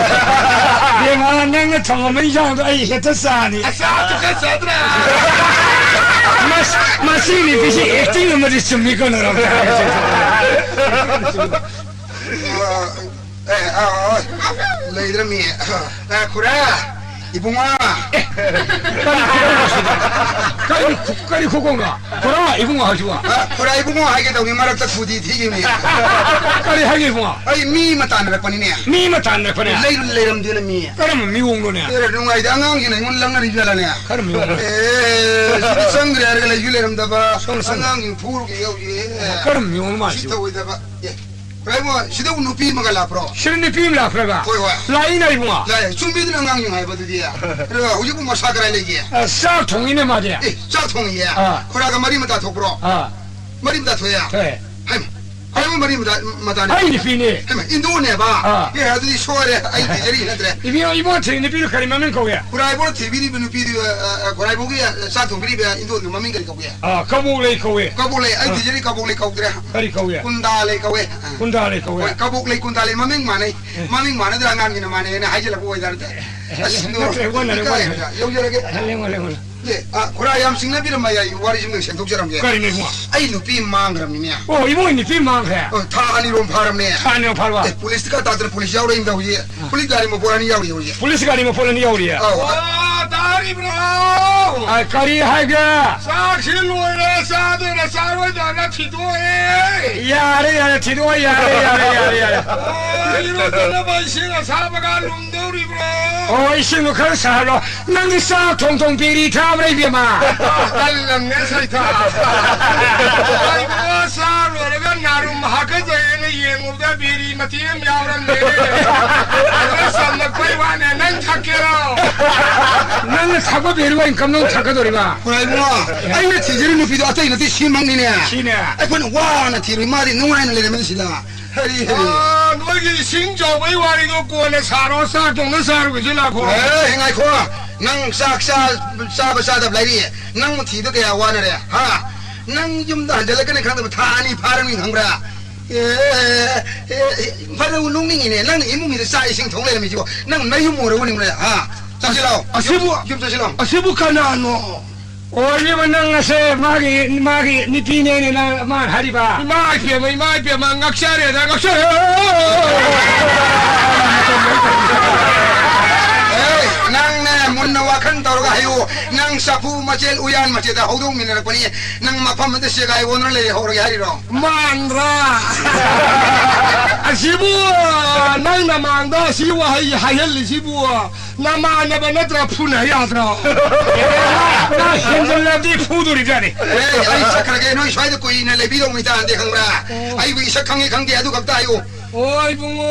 ꯕꯦꯝꯃ, ꯅꯪꯅ ꯊꯣꯡꯉꯝꯕ ꯏꯟꯁꯥꯡꯗꯣ ꯑꯩ ꯍꯦꯛꯇ ꯆꯥꯅꯤ꯫ ꯑꯁ, ꯆꯥꯗꯨ ꯈꯔ ꯆꯥꯗ꯭ꯔꯥ? ꯃꯁ-, ꯃꯁꯤ ꯅꯨꯄꯤꯁꯤ acting ꯑꯃꯗꯤ ꯆꯨꯝꯃꯤ ꯀꯩꯅꯣ, ꯔꯝꯖꯥꯟ꯫ ꯑꯦ, ꯑ, ꯑ, ꯂꯩꯗ꯭ꯔꯃꯤ꯫ ꯑ, ꯈꯨꯔꯥ, ꯏꯕꯨꯡꯉꯣ꯫ ꯑꯦ, ꯀꯔꯤ ꯈꯨꯀꯧꯅꯣ ꯁꯤꯗꯤ? ꯀꯔꯤ ꯈꯨ-, ꯀꯔꯤ ꯈꯨꯀꯧꯅꯣ? ꯈꯨꯔꯥ ꯏꯕꯨꯡꯉꯣ ꯍꯥꯏꯁꯤꯕꯣ? ꯑ, ꯈꯨꯔꯥ ꯏꯕꯨꯡꯉꯣ ꯍꯥꯏꯒꯦ ꯇꯧꯅꯤ, ꯃꯔꯛꯇ ꯈꯨꯗꯤ ꯊꯤꯈꯤꯕꯅꯤ꯫ ꯀꯔꯤ ꯍꯥꯏꯒꯦ ꯏꯕꯨꯡꯉꯣ? ꯑꯩ ꯃꯤ ꯑꯃ ꯇꯥꯟꯅꯔꯛꯄꯅꯤꯅꯦ꯫ ꯃꯤ ꯑꯃ ꯇꯥꯟꯅꯔꯛꯄꯅꯦ? ꯂꯩꯔꯨ ꯂꯩꯔꯝꯗꯦꯅ ꯃꯤ꯫ ꯀꯔꯝꯕ ꯃꯤꯑꯣꯡꯅꯣꯅꯦ? ꯑꯦ, ꯅꯨꯡꯉꯥꯏꯇꯦ, ꯑꯉꯥꯡꯁꯤꯡꯅ ꯑꯩꯉꯣꯟꯗ ꯂꯪꯅꯔꯤꯕ ꯖꯥꯠꯂꯅꯦ? ꯀꯔꯝꯕ ꯃꯤꯑꯣꯡꯅꯣ? ꯑꯦ, ꯁꯤꯗꯤ ꯆꯪꯈ꯭ꯔꯦ ꯍꯥꯏꯔꯒ ꯂꯩꯁꯨ ꯂꯩꯔꯝꯗꯕ꯫ ꯆꯪꯉꯣ, ꯆꯪꯉꯣ꯫ ꯑꯉꯥꯡꯁꯤꯡ ꯐꯨꯔꯨꯒꯦ ꯍꯧꯖꯤꯛ꯫ ꯀꯔꯝꯕ ꯃꯤꯑꯣꯡꯅꯣ ꯃꯥ ꯁꯤ ꯍꯥꯏꯁꯤꯕꯣ? ꯇꯧꯔꯣꯏꯗꯕ꯫ ꯑꯦ, ꯈꯨꯔꯥ ꯏꯕꯨꯡꯉꯣ, ꯁꯤꯗꯕꯨ ꯅꯨꯄꯤ ꯑꯃꯒ ꯂꯥꯛꯄ꯭ꯔꯣ? ꯁꯤꯗ ꯅꯨꯄꯤ ꯑꯃ ꯂꯥꯛꯄ꯭ꯔꯕ? ꯍꯣꯏ, ꯍꯣꯏ꯫ ꯂꯥꯛꯏꯅ ꯏꯕꯨꯡꯉꯣ꯫ ꯂꯥꯛꯑꯦ꯫ ꯆꯨꯝꯃꯤꯗꯨꯅ ꯑꯉꯥꯡꯁꯤꯡ ꯍꯥꯏꯕꯗꯨꯗꯤ꯫ ꯑꯗꯨꯒ ꯍꯧꯖꯤꯛꯄꯨ ꯃꯁꯥ ꯀꯗꯥꯏ ꯂꯩꯒꯦ? ꯑ, ꯆꯥꯛ ꯊꯣꯡꯉꯤꯅꯦ ꯃꯥꯗꯤ꯫ ꯑꯦ, ꯆꯥꯛ ꯊꯣꯡꯉꯤꯌꯦ? ꯑꯥ꯫ ꯈꯨꯔꯥꯒ ꯃꯔꯤ ꯃꯇꯥ ꯊꯣꯛꯄ꯭ꯔꯣ? ꯑꯥ꯫ ꯃꯔꯤ ꯃꯇꯥ ꯊꯣꯛꯑꯦ? ꯊꯣꯛꯑꯦ꯫ ꯍꯩꯃ, ꯍꯩꯃ, ꯃꯔꯤ ꯃꯇꯥ, ꯃꯇꯥꯅꯤ꯫ ꯑꯩ ꯅꯨꯄꯤꯅꯦ꯫ ꯍꯩꯃ, ꯏꯟꯗꯣꯅꯦꯕ? ꯑꯥ꯫ ꯑꯦ, ꯑꯗꯨꯗꯤ ꯁꯣꯏꯔꯦ, ꯑꯩ ꯊꯤꯖꯔꯤ ꯅꯠꯇ꯭ꯔꯦ꯫ ꯏꯕꯨꯡꯉꯣ, ꯏꯕꯨꯡꯉꯣ ꯊꯤꯔꯤ ꯅꯨꯄꯤꯗꯨ ꯀꯔꯤ ꯃꯃꯤꯡ ꯀꯧꯏ? ꯈꯨꯔꯥꯏꯕꯣ ꯊꯤꯕꯤꯔꯤꯕ ꯅꯨꯄꯤꯗꯨ, ꯑ, ꯑ, ꯈꯨꯔꯥꯏꯕꯣꯒꯤ, ꯑ, ꯆꯥꯛ ꯊꯣꯡꯕꯤꯔꯤꯕ ꯏꯟꯗꯣꯟꯗꯨ ꯃꯃꯤꯡ ꯀꯔꯤ ꯀꯧꯒꯦ? ꯑꯥ, ꯀꯕꯣꯛꯂꯩ ꯀꯧꯏ꯫ ꯀꯕꯣꯛꯂꯩ, ꯑꯩ ꯑꯥ꯫ ꯊꯤꯖꯔꯤ ꯀꯕꯣꯛꯂꯩ ꯀꯧꯗ꯭ꯔꯦ꯫ ꯀꯔꯤ ꯀꯧꯏ? ꯀꯨꯟꯗꯥꯂꯩ ꯀꯧꯋꯦ꯫ ꯀꯨꯟꯗꯥꯂꯩ ꯀꯧꯋꯦ꯫ ꯍꯣꯏ, ꯀꯕꯣꯛꯂꯩ, ꯀꯨꯟꯗꯥꯂꯩ ꯃꯃꯤꯡ ꯃꯥꯟꯅꯩ꯫ ꯑꯦ꯫ ꯃꯃꯤꯡ ꯃꯥꯟꯅꯗ꯭ꯔꯥ ꯑꯉꯥꯡꯒꯤꯅ ꯃꯥꯟꯅꯩꯅ ꯍꯥꯏꯖꯤꯜꯂꯛꯄ ꯑꯣꯏꯇꯥꯔꯗꯤ꯫ ꯑꯦ, ꯑꯁ, ꯅꯠꯇ꯭ꯔꯦ, ꯅꯠꯇ꯭ꯔꯦ, ꯋꯥꯅꯔꯦ, ꯏꯀꯥꯏ ꯋꯥꯅꯔꯦ꯫ ꯍꯥꯏꯕ, ꯌꯧꯖꯔꯒꯦ꯫ ꯑꯦ, ꯂꯦꯡꯉꯣ, ꯂꯦꯡꯉꯣ꯫ ꯑꯦ, ꯑ, ꯈꯨꯔꯥ ꯌꯥꯝ ꯆꯤꯡꯅꯕꯤꯔꯝꯕ ꯌꯥꯏ, ꯋꯥꯔꯤꯁꯤꯃ ꯁꯦꯝꯗꯣꯛꯆꯔꯝꯒꯦ꯫ ꯀꯔꯤꯅꯣ ꯏꯕꯨꯡꯉꯣ? ꯑꯩ ꯅꯨꯄꯤ ꯃꯥꯡꯈ꯭ꯔꯕꯅꯤꯅꯦ꯫ ꯑꯣ, ꯏꯕꯨꯡꯉꯣ ꯅꯨꯄꯤ ꯃꯥꯡꯈ꯭ꯔꯦ? ꯑꯣ, ꯊꯥ ꯑꯅꯤꯔꯣꯝ ꯐꯥꯔꯝꯅꯦ꯫ ꯊꯥ ꯑꯅꯤꯔꯣꯝ ꯐꯥꯔꯕ? ꯑꯦ, ꯄꯨꯂꯤꯁꯇ ꯀꯥ ꯇꯥꯗꯅ ꯄꯨꯂꯤꯁ ꯌꯥꯎꯔꯛꯏꯅ ꯍꯧꯖꯤꯛ꯫ ꯄꯨꯂꯤꯁ ꯒꯥꯔꯤ ꯃꯄꯣꯠ ꯑꯅꯤ ꯌꯥꯎꯔꯤ ꯍꯧꯖꯤꯛ꯫ ꯄꯨꯂꯤꯁ ꯒꯥꯔꯤ ꯃꯄꯣꯠ ꯑꯅꯤ ꯌꯥꯎꯔꯤꯌꯦ? ꯑꯧ꯫ ꯑꯣ, ꯇꯥꯔꯤꯕ꯭ꯔꯣ? ꯑ, ꯀꯔꯤ ꯍꯥꯏꯒꯦ? ꯆꯥꯛꯁꯤ ꯂꯣꯏꯔꯦ, ꯆꯥꯗꯣꯏꯔ ꯆꯥꯔꯣꯏꯗꯣꯏꯔ ꯊꯤꯗꯣꯛꯑꯦ꯫ ꯌꯥꯔꯦ, ꯌꯥꯔꯦ, ꯊꯤꯗꯣꯛꯑꯣ, ꯌꯥꯔꯦ, ꯌꯥꯔꯦ, ꯌꯥꯔꯦ, ꯌꯥꯔꯦ꯫ ꯑꯣ, ꯏꯔꯨꯖꯅꯕ ꯏꯁꯤꯡ ꯑꯁꯥꯕꯒ ꯂꯨꯝꯗꯧꯔꯤꯕ꯭ꯔꯣ? ꯑꯣ, ꯏꯁꯤꯡꯗꯣ ꯈꯔ ꯁꯥꯍꯜꯂꯣ꯫ ꯅꯪꯗꯤ ꯆꯥꯛ ꯊꯣꯡ ꯊꯣꯡ ꯕꯤꯔꯤ ꯊꯥꯕ꯭ꯔꯥ, ꯏꯕꯦꯝꯃ? ꯀꯜꯂꯝꯅꯦ ꯁꯩꯊꯥ꯫ ꯏꯕꯨꯡꯉꯣ, ꯆꯥ ꯂꯣꯏꯔꯒ ꯅꯥꯔꯨꯝ ꯍꯥꯀꯠꯆꯩꯅ ꯌꯦꯡꯉꯨꯕꯗ ꯕꯤꯔꯤ ꯃꯇꯦꯛ ꯑꯃ ꯌꯥꯎꯔꯝꯃꯦ꯫ ꯑꯗꯨ ꯆꯝꯂꯛꯄꯩ ꯋꯥꯅꯦ, ꯅꯪ ꯊꯛꯀꯦꯔꯣ? ꯅꯪꯅ ꯊꯛꯄ ꯕꯤꯔꯤꯕꯨ ꯑꯩꯅ ꯀꯝꯗꯧ ꯊꯛꯀꯗꯧꯔꯤꯕ? ꯈꯨꯔꯥꯏꯕꯨꯡꯉꯣ, ꯑꯩꯅ ꯊꯤꯖꯔꯤ ꯅꯨꯄꯤꯗꯣ ꯑꯇꯩ ꯅꯠꯇꯦ, ꯁꯤꯃꯛꯅꯤꯅꯦ꯫ ꯁꯤꯅꯦ꯫ ꯑꯩꯈꯣꯏꯅ ꯋꯥꯅ ꯊꯤꯔꯨꯏ, ꯃꯥꯗꯤ ꯅꯨꯡꯉꯥꯏꯅ ꯂꯩꯔꯝꯃꯤꯅꯦ ꯁꯤꯗ꯫ ꯍꯔꯤ, ꯍꯔꯤ꯫ ꯑꯥ, ꯅꯣꯏꯒꯤ ꯏꯁꯤꯡ ꯆꯥꯎꯕꯒꯤ ꯋꯥꯔꯤꯗꯣ ꯀꯣꯟꯅ ꯁꯥꯔꯣ, ꯆꯥꯛ ꯊꯣꯡꯅ ꯁꯥꯔꯨꯒꯦꯁꯦ, ꯂꯥꯛꯈꯣ꯫ ꯑꯦ, ꯉꯥꯏꯈꯣ꯫ ꯅꯪ ꯆꯥꯛ ꯆꯥ-, ꯆꯥꯕ ꯆꯥꯗꯕ ꯂꯩꯔꯤ꯫ ꯅꯪꯕꯨ ꯊꯤꯕ ꯀꯌꯥ ꯋꯥꯅꯔꯦ, ꯍꯥ? ꯅꯪ ꯌꯨꯝꯗ ꯍꯟꯖꯜꯂꯛꯀꯅꯤ ꯈꯪꯗꯕ ꯊꯥ ꯑꯅꯤ ꯐꯥꯔꯝꯅꯤ ꯈꯪꯕ꯭ꯔꯥ? ꯑꯦ, ꯑꯦ, ꯑꯦ, ꯐꯅꯕꯨ ꯅꯣꯛꯅꯤꯡꯉꯤꯅꯦ꯫ ꯅꯪꯅ ꯏꯃꯨꯡ ꯃꯤꯗ ꯆꯥꯛ ꯏꯁꯤꯡ ꯊꯣꯡ ꯂꯩꯔꯝꯃꯤꯁꯤꯕꯣ꯫ ꯅꯪ ꯅꯌꯨꯝ ꯑꯣꯏꯔꯕ ꯅꯤꯡꯕ꯭ꯔꯥ, ꯍꯥ? ꯆꯪꯁꯤꯜꯂꯛꯑꯣ꯫ ꯑꯁꯤꯕꯨ, ꯌꯨꯝ ꯆꯪꯁꯤꯜꯂꯛꯑꯣ꯫ ꯑꯁꯤꯕꯨ ꯀꯅꯥꯅꯣ? ꯑꯣ, ꯏꯕꯦꯝꯃ, ꯅꯪ ꯑꯁꯦ ꯃꯥꯒꯤ, ꯃꯥꯒꯤ ꯅꯨꯄꯤꯅꯦꯅꯦ ꯅꯪ, ꯃꯥꯅ ꯍꯥꯏꯔꯤꯕ? ꯏꯃꯥ ꯏꯕꯦꯝꯃ, ꯏꯃꯥ ꯏꯕꯦꯝꯃ, ꯉꯛꯆꯔꯦꯗ, ꯉꯛꯆꯔꯦ꯫ ꯑꯦ, ꯅꯪꯅ ꯃꯨꯟꯅ ꯋꯥꯈꯜ ꯇꯧꯔꯒ ꯍꯥꯏꯌꯨ꯫ ꯅꯪ ꯆꯐꯨ ꯃꯆꯦꯜ ꯎꯌꯥꯟ ꯃꯆꯦꯗ ꯍꯧꯗꯣꯛꯃꯤꯟꯅꯔꯛꯄꯅꯤ꯫ ꯅꯪ ꯃꯐꯝ ꯑꯗ ꯆꯦꯒꯥꯏ ꯑꯣꯟꯗꯨꯅ ꯂꯩꯍꯧꯔꯒꯦ ꯍꯥꯏꯔꯤꯔꯣ? ꯃꯥꯟꯗ꯭ꯔꯥ? ꯑꯁꯤꯕꯨ ꯅꯪ ꯅꯃꯥꯡꯗ ꯑꯁꯤ ꯋꯥꯍꯩ ꯍꯥꯏꯍꯜꯂꯤꯁꯤꯕꯨ ꯅꯃꯥꯟꯅꯕ ꯅꯠꯇ꯭ꯔ? ꯐꯨꯅ ꯌꯥꯗ꯭ꯔꯣ? ꯅꯪ ꯍꯦꯟꯖꯜꯂꯗꯤ ꯐꯨꯗꯣꯔꯤꯕꯖꯥꯠꯅꯤ꯫ ꯑꯦ, ꯑꯩ ꯆꯠꯈ꯭ꯔꯒꯦ꯫ ꯅꯣꯏ ꯁ꯭ꯋꯥꯏꯗ ꯀꯨꯏꯅ ꯂꯩꯕꯤꯗꯧ ꯃꯤꯇꯥꯟꯗꯦ, ꯈꯪꯕ꯭ꯔꯥ? ꯑꯣ꯫ ꯑꯩꯕꯨ ꯏꯁꯛ ꯈꯪꯉꯤ ꯈꯪꯗꯦ ꯑꯗꯨ ꯈꯛꯇ ꯍꯥꯏꯌꯨ꯫ ꯑꯣ, ꯏꯕꯨꯡꯉꯣ,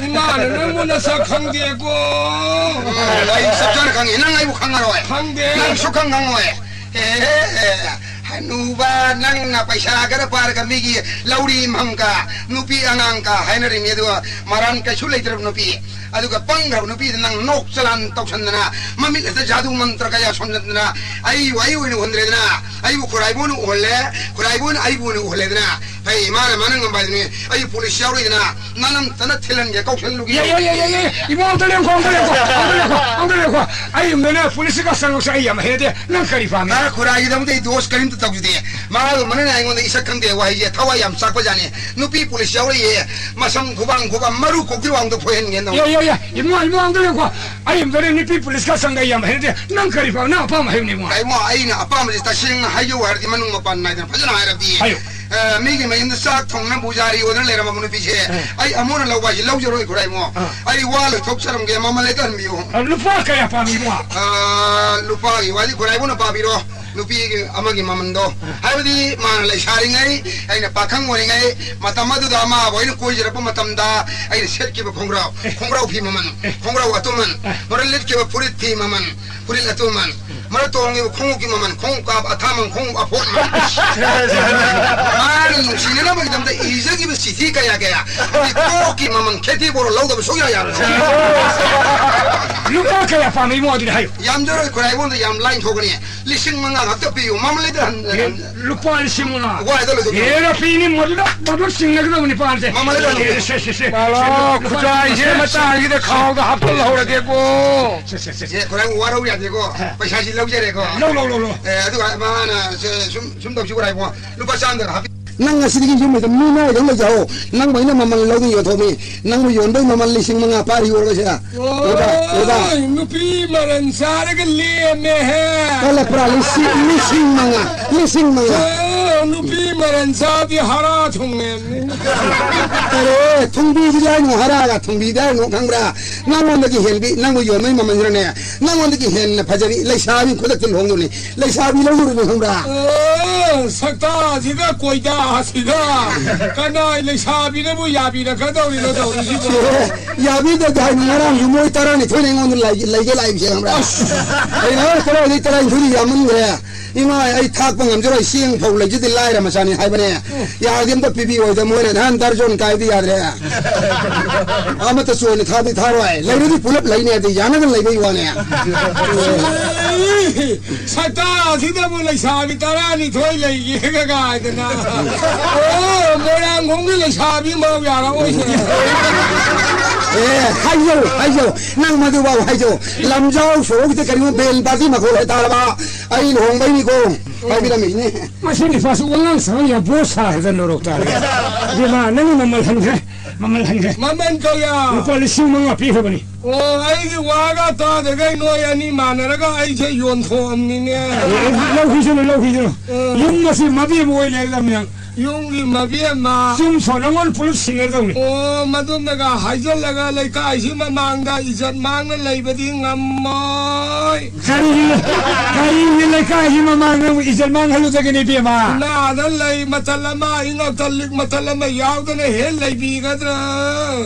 ꯏꯃꯥꯅ ꯅꯪꯕꯨ ꯅꯁꯛ ꯈꯪꯗꯦꯀꯣ꯫ ꯑꯣ, ꯑꯩ ꯆꯞ ꯆꯥꯅ ꯈꯪꯉꯤ꯫ ꯅꯪ ꯑꯩꯕꯨ ꯈꯪꯉꯔꯣꯏ꯫ ꯈꯪꯗꯦ꯫ ꯅꯪ ꯁꯨꯛꯈꯪ ꯈꯪꯉꯣꯏ꯫ ꯑꯦ, ꯍꯅꯨꯕ, ꯅꯪꯅ ꯄꯩꯁꯥ ꯈꯔ ꯄꯥꯔꯒ ꯃꯤꯒꯤ ꯂꯧꯔꯤ ꯃꯪꯒ, ꯅꯨꯄꯤ ꯑꯉꯥꯡꯒ ꯍꯥꯏꯅꯔꯤꯅꯤ, ꯑꯗꯨꯒ ꯃꯔꯥꯟ ꯀꯩꯁꯨ ꯂꯩꯇ꯭ꯔꯕ ꯅꯨꯄꯤ, ꯑꯗꯨꯒ ꯄꯪꯈ꯭ꯔꯕ ꯅꯨꯄꯤꯗ ꯅꯪ ꯅꯣꯛ ꯆꯂꯥꯟ ꯇꯧꯁꯟꯗꯅ, ꯃꯃꯤꯠ ꯑꯁꯤꯗ ꯖꯥꯗꯨ ꯃꯟꯇ꯭ꯔ ꯀꯌꯥ ꯁꯣꯟꯖꯟꯗꯅ, ꯑꯩꯕꯨ ꯑꯩ ꯑꯣꯏꯅ ꯎꯍꯟꯗ꯭ꯔꯦꯗꯅ, ꯑꯩꯕꯨ ꯈꯨꯔꯥꯏꯕꯨꯅ ꯎꯍꯜꯂꯦ, ꯈꯨꯔꯥꯏꯕꯨꯅ ꯑꯩꯕꯨ ꯑꯣꯏꯅ ꯎꯍꯜꯂꯦꯗꯅ, ꯑꯩ ꯏꯃꯥꯅ ꯃꯅꯪ ꯉꯝꯕ ꯍꯥꯏꯗꯨꯅꯤ, ꯑꯩ ꯄꯨꯂꯤꯁ ꯌꯥꯎꯔꯣꯏꯗꯅ, ꯅꯅꯝꯇꯅ ꯊꯤꯜꯍꯟꯒꯦ, ꯀꯧꯁꯜꯂꯨꯒꯦ꯫ ꯌꯦ, ꯌꯦ, ꯌꯦ, ꯌꯦ, ꯌꯦ, ꯏꯕꯨꯡ, ꯑꯝꯇ ꯂꯦꯡꯈꯣ, ꯑꯝꯇ ꯂꯦꯡꯈꯣ, ꯑꯝꯇ ꯂꯦꯡꯈꯣ, ꯑꯝꯇ ꯂꯦꯡꯈꯣ꯫ ꯑꯩ ꯌꯨꯝꯗꯅꯦ ꯄꯨꯂꯤꯁꯀ ꯆꯪꯉꯛꯁꯦ ꯑꯩ ꯌꯥꯝ ꯍꯩꯅꯗꯦ꯫ ꯅꯪ ꯀꯔꯤ ꯄꯥꯝꯃꯤ? ꯑ, ꯈꯨꯔꯥꯏꯒꯤꯗꯃꯛꯇ ꯑꯩ ꯗꯣꯁ ꯀꯔꯤꯝꯇ ꯇꯧꯖꯗꯦ꯫ ꯃꯥꯒ ꯃꯅꯦꯅ ꯑꯩꯉꯣꯟꯗ ꯏꯁꯛ ꯈꯪꯗꯦ ꯋꯥꯍꯩꯁꯦ ꯊꯋꯥꯏ ꯌꯥꯝ ꯆꯥꯛꯄꯖꯥꯠꯅꯤ꯫ ꯅꯨꯄꯤ ꯄꯨꯂꯤꯁ ꯌꯥꯎꯔꯛꯏꯌꯦ, ꯃꯁꯝ ꯈꯨꯕꯥꯡ ꯈꯨꯕꯥꯡ ꯃꯔꯨ ꯀꯣꯛꯇ꯭ꯔꯤ ꯋꯥꯡꯗ ꯐꯣꯏꯍꯟꯒꯦ ꯇꯧꯅꯤ꯫ ꯌꯦ, ꯌꯦ, ꯌꯦ, ꯏꯕꯨꯡ, ꯏꯕꯨꯡ, ꯑꯝꯇ ꯂꯦꯡꯈꯣ꯫ ꯑꯩ ꯌꯨꯝꯗꯅꯦ ꯅꯨꯄꯤ ꯄꯨꯂꯤꯁꯀ ꯆꯪꯉꯛꯑꯦ ꯌꯥꯝ ꯍꯩꯅꯗꯦ꯫ ꯅꯪ ꯀꯔꯤ ꯄꯥꯝꯃꯤ? ꯅꯪ ꯑꯄꯥꯝꯕ ꯍꯥꯏꯌꯨꯅꯦ ꯏꯕꯨꯡ꯫ ꯏꯃꯥ, ꯑꯩꯅ ꯑꯄꯥꯝꯕꯁꯦ ꯇꯁꯦꯡꯅ ꯍꯥꯏꯖꯧ ꯍꯥꯏꯔꯗꯤ ꯃꯅꯨꯡ ꯃꯄꯥꯟ ꯅꯥꯏꯗꯅ ꯐꯖꯅ ꯍꯥꯏꯔꯕꯗꯤ꯫ ꯍꯥꯏꯌꯨ꯫ ꯑ, ꯃꯤꯒꯤ ꯃꯌꯨꯝꯗ ꯆꯥꯛ ꯊꯣꯡꯅ ꯄꯨꯖꯥꯔꯤ ꯑꯣꯏꯗꯅ ꯂꯩꯔꯝꯃꯕ ꯅꯨꯄꯤꯁꯦ, ꯑ꯫ ꯑꯩ ꯑꯃꯨꯛ ꯍꯟꯅ ꯂꯧꯕ ꯍꯥꯏꯁꯦ ꯂꯧꯖꯔꯣꯏ ꯈꯨꯔꯥꯏꯃꯣ꯫ ꯑ꯫ ꯑꯩ ꯋꯥ ꯂꯣꯏꯊꯣꯛꯆꯔꯝꯒꯦ, ꯃꯃꯜ ꯂꯩꯇꯍꯟꯕꯤꯌꯨ꯫ ꯑ, ꯂꯨꯄꯥ ꯀꯌꯥ ꯄꯥꯝꯃꯤ ꯏꯕꯨꯡ? ꯑ, ꯂꯨꯄꯥꯒꯤ ꯋꯥꯗꯤ ꯈꯨꯔꯥꯏꯕꯨꯅ ꯄꯥꯕꯤꯔꯣ꯫ ꯅꯨꯄꯤꯒꯤ ꯑꯃꯒꯤ ꯃꯃꯟꯗꯣ꯫ ꯑ꯫ ꯍꯥꯏꯕꯗꯤ ꯃꯥꯅ ꯂꯩꯁꯥꯔꯤꯉꯩ, ꯑꯩꯅ ꯄꯥꯈꯪ ꯑꯣꯏꯔꯤꯉꯩ, ꯃꯇꯝ ꯑꯗꯨꯗ ꯃꯥꯕꯨ ꯑꯩꯅ ꯀꯣꯏꯖꯔꯛꯄ ꯃꯇꯝꯗ ꯑꯩꯅ ꯁꯦꯠꯈꯤꯕ ꯈꯣꯡꯒ꯭ꯔꯥꯎ, ꯑꯦ꯫ ꯈꯣꯡꯒ꯭ꯔꯥꯎ ꯐꯤ ꯃꯃꯜ, ꯑꯦ꯫ ꯃꯔ ꯂꯤꯠꯈꯤꯕ ꯐꯨꯔꯤꯠ ꯐꯤ ꯃꯃꯜ, ꯐꯨꯔꯤꯠ ꯑꯇꯨꯃꯟ, ꯃꯔ ꯇꯣꯡꯉꯤꯕ ꯈꯣꯡꯎꯞꯀꯤ ꯃꯃꯜ, ꯈꯣꯡꯎꯞ ꯀꯥꯞ ꯑꯊꯥꯃꯟ, ꯈꯣꯡꯎꯞ ꯑꯐꯣꯠꯃꯟ꯫ ꯃꯥꯅ ꯅꯨꯡꯁꯤꯅꯅꯕꯒꯤꯗꯃꯛꯇ ꯏꯖꯈꯤꯕ ꯆꯤꯊꯤ ꯀꯌꯥ ꯀꯌꯥ, ꯑꯗꯩ ꯀꯣꯛꯀꯤ ꯃꯃꯜ, ꯈꯦꯇꯤ ꯕꯣꯔꯣ ꯂꯧꯗꯕ ꯁꯨꯛꯌꯥ ꯌꯥꯔꯣꯏ꯫ ꯂꯨꯄꯥ ꯀꯌꯥ ꯄꯥꯝꯃꯤ ꯏꯕꯨꯡ ꯑꯗꯨꯗꯤ ꯍꯥꯏꯌꯨ꯫ ꯌꯥꯝꯖꯔꯣꯏ ꯈꯨꯔꯥꯏꯕꯣꯟꯗ ꯌꯥꯝ ꯂꯥꯏꯅ ꯊꯣꯛꯀꯅꯤ꯫ ꯂꯤꯁꯤꯡ ꯃꯉꯥ ꯈꯛꯇ ꯄꯤꯌꯨ, ꯃꯃꯜ ꯂꯩꯇ ꯍꯟ-, ꯍꯟ-, ꯂꯨꯄꯥ ꯂꯤꯁꯤꯡ ꯃꯉꯥ꯫ ꯋꯥꯏꯗ ꯂꯣꯏꯊꯣꯛꯀꯅꯤ꯫ ꯍꯦꯔꯥ ꯄꯤꯅꯤ ꯃꯗꯨꯗ, ꯃꯗꯨ ꯆꯤꯡꯅꯒꯗꯕꯅꯤ ꯄꯥꯟꯁꯦ꯫ ꯃꯃꯜ ꯂꯩꯇ ꯍꯟ-, ꯑꯦ, ꯁꯦ, ꯁꯦ, ꯁꯦ, ꯃꯥꯂꯣ, ꯁꯦ, ꯂꯨꯄꯥ ꯈꯨꯖꯥꯏꯁꯦ ꯁꯦ, ꯃꯇꯥꯡꯁꯤꯗ ꯁꯦ, ꯈꯥꯎꯗ ꯍꯥꯞꯆꯜꯍꯧꯔꯒꯦꯀꯣ꯫ ꯁꯦ, ꯁꯦ, ꯁꯦ, ꯁꯦ꯫ ꯑꯦ, ꯈꯨꯔꯥꯏꯕꯣꯟ ꯋꯥꯔꯧ ꯌꯥꯗꯦꯀꯣ꯫ ꯑꯦ꯫ ꯄꯩꯁꯥꯁꯤ ꯂꯧꯖꯔꯦꯀꯣ꯫ ꯂꯧ, ꯂꯧ, ꯂꯧ, ꯂꯧ꯫ ꯑꯦ, ꯑꯗꯨꯒ ꯃꯥꯅ ꯁꯦ, ꯁꯨꯝ, ꯁꯨꯝ ꯇꯧꯁꯤ ꯈꯨꯔꯥꯏꯕꯣꯟ꯫ ꯂꯨꯄꯥ ꯆꯥꯝꯗꯒ ꯍꯥꯞꯄꯤ-, ꯅꯪ ꯉꯁꯤꯗꯒꯤ ꯌꯨꯝ ꯍꯦꯛꯇ ꯃꯤ ꯅꯥꯏꯗꯧ ꯂꯩꯖꯍꯧ꯫ ꯅꯪꯕꯨ ꯑꯩꯅ ꯃꯃꯜ ꯂꯧꯗꯅ ꯌꯣꯟꯊꯣꯛꯃꯤ꯫ ꯅꯪꯕꯨ ꯌꯣꯟꯕꯩ ꯃꯃꯜ ꯂꯤꯁꯤꯡ ꯃꯉꯥ ꯄꯥꯔꯤ ꯌꯣꯜꯂꯒꯁꯦ꯫ ꯎꯕ, ꯎꯕ꯫ ꯑꯣꯏ, ꯅꯨꯄꯤ ꯃꯔꯟ ꯆꯥꯔꯒ ꯂꯦꯝꯃꯦꯍꯦ꯫ ꯀꯜꯂꯛꯄ꯭ꯔꯥ? ꯂꯤꯁꯤꯡ, ꯂꯤꯁꯤꯡ ꯃꯉꯥ, ꯂꯤꯁꯤꯡ ꯃꯉꯥ꯫ ꯑꯣ, ꯅꯨꯄꯤ ꯃꯔꯟ ꯆꯥꯗꯤ ꯍꯥꯔꯥ ꯊꯨꯡꯅꯦꯝꯅꯤ꯫ ꯑꯔꯦ, ꯊꯨꯡꯕꯤꯗꯤ ꯍꯥꯏꯅꯣ, ꯍꯥꯔꯥꯒ ꯊꯨꯡꯕꯤꯗꯤ ꯍꯥꯏꯅꯣ ꯈꯪꯕ꯭ꯔꯥ? ꯅꯪꯉꯣꯟꯗꯒꯤ ꯍꯦꯟꯕꯤ, ꯅꯪꯕꯨ ꯌꯣꯟꯕꯩ ꯃꯃꯜꯁꯤꯅꯅꯦ, ꯅꯪꯉꯣꯟꯗꯒꯤ ꯍꯦꯟꯅ ꯐꯖꯕꯤ ꯂꯩꯁꯥꯕꯤ ꯈꯨꯗꯛꯇ ꯂꯨꯍꯣꯡꯗꯣꯏꯅꯤ꯫ ꯂꯩꯁꯥꯕꯤ ꯂꯧꯔꯨꯔꯅꯤ ꯈꯪꯕ꯭ꯔꯥ? ꯑꯣ, ꯁꯛꯇꯥꯁꯤꯒ ꯀꯣꯏꯗꯥꯁꯤꯒ ꯀꯅꯥ ꯂꯩꯁꯥꯕꯤꯅꯕꯨ ꯌꯥꯕꯤꯔꯛꯀꯗꯧꯔꯤꯅꯣ ꯇꯧꯔꯤꯁꯤꯕꯣ? ꯑꯦ, ꯌꯥꯕꯤꯗꯕꯗꯤ ꯍꯥꯏꯅꯤ, ꯉꯔꯥꯡꯁꯨ ꯃꯣꯏ ꯇꯔꯥꯅꯤꯊꯣꯏꯅ ꯑꯩꯉꯣꯟꯗ ꯂꯩ-, ꯂꯩꯒꯦ ꯂꯥꯛꯏꯕꯁꯦ ꯈꯪꯕ꯭ꯔꯥ? ꯑꯁ! ꯑꯩꯅ ꯀꯗꯥꯏꯗꯩ ꯇꯔꯥꯅꯤꯊꯣꯏꯗꯤ ꯌꯥꯝꯃꯟꯈ꯭ꯔꯦ꯫ ꯏꯃꯥ, ꯑꯩ ꯊꯥꯛꯄ ꯉꯝꯖꯔꯣꯏ, ꯆꯦꯡ ꯐꯧ ꯂꯩꯖꯗꯦ, ꯂꯥꯏꯔ ꯃꯆꯥꯅꯤ ꯍꯥꯏꯕꯅꯦ꯫ ꯌꯥꯔꯗꯤ ꯑꯝꯇ ꯄꯤꯕꯤꯌꯣ ꯍꯥꯏꯗ ꯃꯣꯏꯅ ꯅꯍꯥꯟ ꯗꯔꯖꯣꯟ ꯀꯥꯏꯕꯗꯤ ꯌꯥꯗ꯭ꯔꯦ꯫ ꯑꯃꯠꯇ ꯆꯣꯏꯅ ꯊꯥꯗꯤ ꯊꯥꯔꯣꯏ꯫ ꯂꯩꯔꯗꯤ ꯄꯨꯂꯞ ꯂꯩꯅꯦ, ꯑꯗꯨ ꯌꯥꯅꯗꯅ ꯂꯩꯕꯩ ꯋꯥꯅꯦ꯫ ꯁꯛꯇꯥꯁꯤꯗꯕꯨ ꯂꯩꯁꯥꯕꯤ ꯇꯔꯥꯅꯤꯊꯣꯏ ꯂꯩꯒꯦꯒ ꯀꯥꯏꯗꯅ꯫ ꯑꯣ, ꯃꯣꯏꯔꯥꯡꯈꯣꯡꯒꯤ ꯂꯩꯁꯥꯕꯤ ꯃꯧ ꯌꯥꯔꯛꯑꯣꯏꯅꯦ꯫ ꯑꯦ, ꯍꯥꯏꯖꯧ, ꯍꯥꯏꯖꯧ꯫ ꯅꯪ ꯃꯗꯨꯐꯥꯎ ꯍꯥꯏꯖꯧ꯫ ꯂꯝꯖꯥꯎ ꯁꯣꯔꯣꯛꯁꯤꯗ ꯀꯔꯤꯒꯨꯝꯕ ꯕꯦꯟ ꯄꯥꯔꯇꯤ ꯃꯈꯣꯜ ꯍꯥꯏꯇꯥꯔꯕ, ꯑꯩ ꯂꯨꯍꯣꯡꯕꯩꯅꯤꯀꯣ꯫ ꯍꯥꯏꯕꯤꯔꯝꯃꯤꯅꯦ꯫ ꯃꯁꯤ ꯅꯤꯄꯥꯁꯨ ꯋꯥꯉꯥꯡ ꯁꯉꯥꯡ ꯌꯥꯝ ꯕꯣꯠ ꯁꯥꯔꯗꯅ ꯂꯧꯔꯣꯛ ꯇꯥꯔꯦ꯫ ꯏꯕꯦꯝꯃ, ꯅꯪꯒꯤ ꯃꯃꯜ ꯍꯟꯈ꯭ꯔꯦ, ꯃꯃꯜ ꯍꯟꯈ꯭ꯔꯦ꯫ ꯃꯃꯜ ꯀꯌꯥ? ꯂꯨꯄꯥ ꯂꯤꯁꯤꯡ ꯃꯉꯥ ꯄꯤꯈ꯭ꯔꯕꯅꯤ꯫ ꯑꯣ, ꯑꯩꯒꯤ ꯋꯥꯒ ꯇꯥꯗꯈꯩ ꯅꯣꯏ ꯑꯅꯤ ꯃꯥꯟꯅꯔꯒ ꯑꯩꯁꯦ ꯌꯣꯟꯊꯣꯛꯑꯝꯅꯤꯅꯦ꯫ ꯂꯧꯈꯤꯁꯅꯨ, ꯂꯧꯈꯤꯁꯅꯨ꯫ ꯎꯝ꯫ ꯌꯨꯝ ꯑꯁꯤ ꯃꯕꯦꯝ ꯑꯣꯏ ꯂꯩꯔꯗꯕꯅꯤ ꯅꯪ꯫ ꯌꯨꯝꯒꯤ ꯃꯕꯦꯝꯃ꯫ ꯌꯨꯝ ꯁꯣ ꯅꯉꯣꯟ ꯄꯨꯂꯞ ꯁꯤꯡꯅꯗꯧꯅꯤ꯫ ꯑꯣ, ꯃꯗꯨꯝꯅꯒ ꯍꯥꯏꯖꯜꯂꯒ ꯂꯩꯀꯥꯏꯁꯤ ꯃꯃꯥꯡꯗ ꯏꯖꯠ ꯃꯥꯡꯅ ꯂꯩꯕꯗꯤ ꯉꯝꯃꯣꯏ꯫ ꯀꯔꯤꯒꯤ, ꯀꯔꯤꯒꯤ ꯂꯩꯀꯥꯏꯒꯤ ꯃꯃꯥꯡꯗ ꯑꯃꯨꯛ ꯏꯖꯠ ꯃꯥꯡꯍꯜꯂꯨꯗꯒꯦꯅꯦ, ꯏꯕꯦꯝꯃ? ꯏꯅꯥꯗ ꯂꯩ ꯃꯇꯜ ꯑꯃ, ꯏꯉꯛꯇ ꯂꯤꯛ ꯃꯇꯜ ꯑꯃ ꯌꯥꯎꯗꯅ ꯍꯦꯛ ꯂꯩꯕꯤꯒꯗ꯭ꯔꯥ?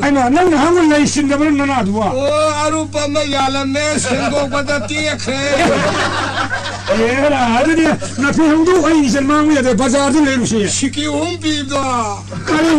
ꯑꯩꯃ, ꯅꯪ ꯅꯍꯥꯟꯃꯨꯛ ꯂꯩ ꯁꯤꯟꯗꯕ꯭ꯔꯥ ꯅꯅꯥꯗꯨꯕꯣ? ꯑꯣ, ꯑꯔꯨꯞꯄ ꯑꯃ ꯌꯥꯜꯂꯝꯃꯦ, ꯁꯦꯡꯗꯣꯛꯄꯗ ꯇꯦꯛꯈ꯭ꯔꯦ꯫ ꯑꯦꯔꯥ, ꯑꯗꯨꯗꯤ ꯅꯥꯄꯤ ꯍꯧꯗꯣꯛ ꯑꯩ ꯏꯖꯠ ꯃꯥꯡꯕ ꯌꯥꯗꯦ, ꯕꯖꯥꯔꯗ ꯂꯩꯔꯨꯁꯤ꯫ ꯁꯤꯀꯤ ꯑꯍꯨꯝ ꯄꯤꯕꯗꯣ꯫ ꯀꯔꯤ,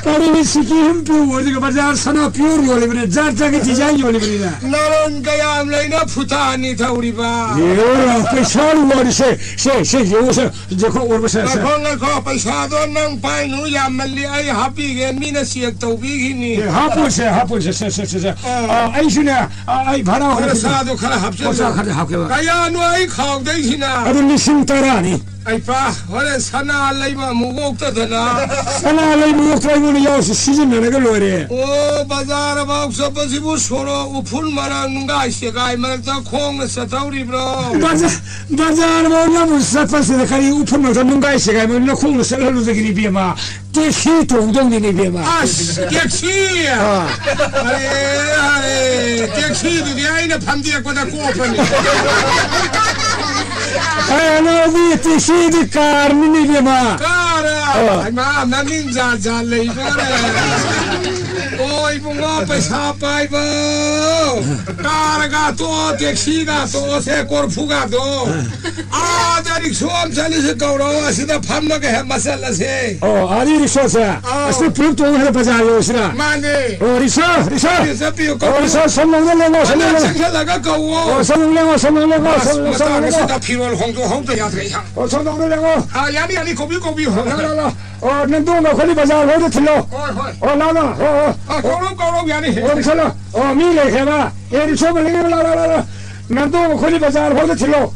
ꯀꯔꯤ ꯁꯤꯀꯤ ꯑꯍꯨꯝ ꯄꯤꯕ ꯑꯣꯏꯔꯗꯤ ꯕꯖꯥꯔ ꯁꯅꯥ pure ꯌꯣꯜꯂꯤꯕꯅꯦ, ꯖꯥꯠ ꯖꯥꯠꯀꯤ design ꯌꯣꯜꯂꯤꯕꯅꯤꯅ꯫ ꯅꯔꯣꯟ ꯀꯌꯥꯝ ꯂꯩꯅ ꯐꯨꯇꯥꯅꯤ ꯊꯧꯔꯤꯕ꯫ ꯑꯦꯔꯥ, ꯄꯩꯁꯥ ꯋꯥꯔꯤꯁꯦ, ꯁꯦ, ꯁꯦ, ꯌꯦꯡꯉꯨꯁꯦ, ꯖꯦꯈꯣ ꯑꯣꯏꯔꯕꯁꯦ, ꯁꯦ꯫ ꯉꯥꯏꯈꯣ, ꯉꯥꯏꯈꯣ, ꯄꯩꯁꯥꯗꯣ ꯅꯪ ꯄꯥꯏꯅꯨ, ꯌꯥꯝꯃꯜꯂꯤ, ꯑꯩ ꯍꯥꯞꯄꯤꯒꯦ, ꯃꯤꯅ check ꯇꯧꯕꯤꯈꯤꯅꯤ꯫ ꯑꯦ, ꯍꯥꯞꯄꯣꯏꯁꯦ, ꯍꯥꯞꯄꯣꯏꯁꯦ, ꯁꯦ, ꯁꯦ, ꯁꯦ, ꯁꯦ꯫ ꯑꯥ꯫ ꯑꯥ, ꯑꯩꯁꯨꯅꯦ, ꯑꯥ, ꯑꯩ ꯚꯔꯥ ꯑꯣꯏꯅ ꯈꯔ ꯁꯥꯗꯣ ꯈꯔ ꯍꯥꯞꯆꯜꯂꯣ꯫ ꯄꯩꯁꯥ ꯈꯔ ꯍꯥꯞꯀꯦꯕ꯫ ꯀꯌꯥꯅꯣ ꯑꯩ ꯈꯥ ꯀꯥꯎꯗꯩꯁꯤꯅ꯫ ꯑꯗꯨ ꯂꯤꯁꯤꯡ ꯇꯔꯥꯅꯤ꯫ ꯑꯩ ꯄꯥ, ꯍꯣꯔꯦꯟ ꯁꯅꯥ ꯂꯩꯕ ꯑꯃꯨꯛ ꯑꯣꯛꯇꯗꯅ꯫ ꯁꯅꯥ ꯂꯩꯕ ꯑꯣꯛꯇ ꯑꯩꯉꯣꯟꯗ ꯌꯥꯎꯁꯤ ꯁꯤꯖꯤꯟꯅꯔꯒ ꯂꯣꯏꯔꯦ꯫ ꯑꯣ, ꯕꯖꯥꯔ ꯐꯥꯎ ꯆꯠꯄꯁꯤꯕꯨ ꯁꯣꯔꯣꯛ ꯎꯐꯨꯜ ꯃꯔꯛ ꯅꯨꯡꯒꯥꯏ ꯆꯦꯒꯥꯏ ꯃꯔꯛꯇ ꯈꯣꯡꯅ ꯆꯠꯊꯧꯔꯤꯕ꯭ꯔꯣ? ꯕꯖꯥ-, ꯕꯖꯥꯔ ꯐꯥꯎ ꯅꯪꯕꯨ ꯆꯠꯄꯁꯤꯗ ꯀꯔꯤ ꯎꯐꯨꯜ ꯃꯔꯛꯇ ꯅꯨꯡꯒꯥꯏ ꯆꯦꯒꯥꯏ ꯃꯔꯛꯇ ꯈꯣꯡꯅ ꯆꯠꯍꯜꯂꯨꯗꯒꯤꯅꯤ ꯏꯕꯦꯝꯃ? ꯇꯦꯛꯁꯤ ꯇꯣꯡꯗꯧꯅꯤꯅꯦ ꯏꯕꯦꯝꯃ꯫ ꯑꯁ, ꯇꯦꯛꯁꯤ? ꯑꯥ꯫ ꯑꯔꯦ, ꯑꯔꯦ, ꯇꯦꯛꯁꯤꯗꯨꯗꯤ ꯑꯩꯅ ꯐꯝꯗꯦꯛꯄꯗ ꯀꯣꯞꯄꯅꯤ꯫ ꯑꯦ, ꯑꯅꯥꯎꯕꯤ, ꯇꯦꯛꯁꯤꯗꯤ ꯀꯥꯔꯅꯤꯅꯦ ꯏꯕꯦꯝꯃ꯫ ꯀꯥꯔ? ꯑꯥ꯫ ꯍꯩꯃꯥ, ꯃꯃꯤꯡ ꯖꯥꯠ ꯖꯥꯠ ꯂꯩꯕ꯭ꯔꯥꯅꯦ? ꯑꯣ, ꯏꯕꯨꯡꯉꯣ, ꯄꯩꯁꯥ ꯄꯥꯏꯕ꯫ ꯀꯥꯔꯒ ꯇꯣꯛꯑꯣ, ꯇꯦꯛꯁꯤꯒ ꯇꯣꯛꯑꯣꯁꯦ, ꯀꯣꯔꯐꯨꯒꯗꯣ꯫ ꯑꯥꯗ ꯔꯤꯛꯁꯣ ꯑꯃ ꯆꯠꯂꯤꯁꯦ ꯀꯧꯔꯣ, ꯑꯁꯤꯗ ꯐꯝꯃꯒ ꯍꯦꯛ ꯃꯆꯜꯂꯁꯦ꯫ ꯑꯣ, ꯑꯥꯗꯤ ꯔꯤꯛꯁꯣꯁꯦ꯫ ꯑꯥꯎ꯫ ꯑꯁꯤꯗ ꯄꯨꯂꯞ ꯇꯣꯡꯉꯒ ꯕꯖꯥꯔ ꯌꯧꯁꯤꯔꯥ? ꯃꯥꯅꯦ꯫ ꯑꯣ, ꯔꯤꯛꯁꯣ, ꯔꯤꯛꯁꯣ꯫ ꯆꯠꯄꯤꯌꯨ, ꯆꯠꯄꯤꯌꯨ, ꯑꯣ, ꯀꯧꯕꯤꯌꯨ꯫ ꯔꯤꯛꯁꯣ, ꯁꯣꯝ ꯂꯣꯝꯗ ꯂꯦꯡꯉꯣ, ꯁꯣꯝ ꯃꯅꯥꯛ ꯂꯣꯝꯗ꯫ ꯆꯪꯁꯜꯂꯒ ꯀꯧꯋꯣ꯫ ꯑꯣ, ꯁꯣꯝ ꯂꯣꯝ ꯂꯦꯡꯉꯣ, ꯁꯣꯝ ꯂꯣꯝ ꯂꯦꯡꯉꯣ, ꯁꯣꯝ ꯂꯣꯝ, ꯁꯣꯝ ꯂꯣꯝ ꯂꯦꯡꯉꯣ꯫ ꯃꯇꯥꯡꯁꯤꯗ ꯐꯤꯔꯣꯜ ꯍꯣꯡꯗꯣꯛꯍꯧꯗ ꯌꯥꯗ꯭ꯔꯦ, ꯏꯌꯥꯝꯕ꯫ ꯑꯣ, ꯁꯣꯝ ꯂꯣꯝꯗ ꯂꯦꯡꯉꯣ꯫ ꯑꯥ, ꯌꯥꯅꯤ, ꯌꯥꯅꯤ, ꯀꯧꯕꯤꯌꯨ, ꯀꯧꯕꯤꯌꯨ꯫ ꯂꯥ, ꯂꯥ, ꯂꯥ꯫ ꯑꯣ, ꯅꯪꯗꯣ ꯑꯩꯈꯣꯏꯗꯤ ꯕꯖꯥꯔ ꯐꯥꯎꯗ ꯊꯤꯜꯂꯣ꯫ ꯍꯣꯏ, ꯍꯣꯏ꯫ ꯑꯣ, ꯂꯥ, ꯂꯥ꯫ ꯑꯣ, ꯑꯣ꯫ ꯑꯥ, ꯀꯧꯔꯣ, ꯀꯧꯔꯣ, ꯌꯥꯅꯤ꯫ ꯑꯣ, ꯔꯤꯛꯁꯣ ꯂꯥ꯫ ꯑꯣ, ꯃꯤ ꯂꯩꯈ꯭ꯔꯦꯕ꯫ ꯑꯦ, ꯔꯤꯛꯁꯣ ꯑꯃ ꯂꯦꯡꯉꯣ, ꯂꯥ, ꯂꯥ, ꯂꯥ, ꯂꯥ꯫ ꯅꯪꯗꯣ ꯑꯩꯈꯣꯏꯗꯤ ꯕꯖꯥꯔ ꯐꯥꯎꯗ ꯊꯤꯜꯂꯣ꯫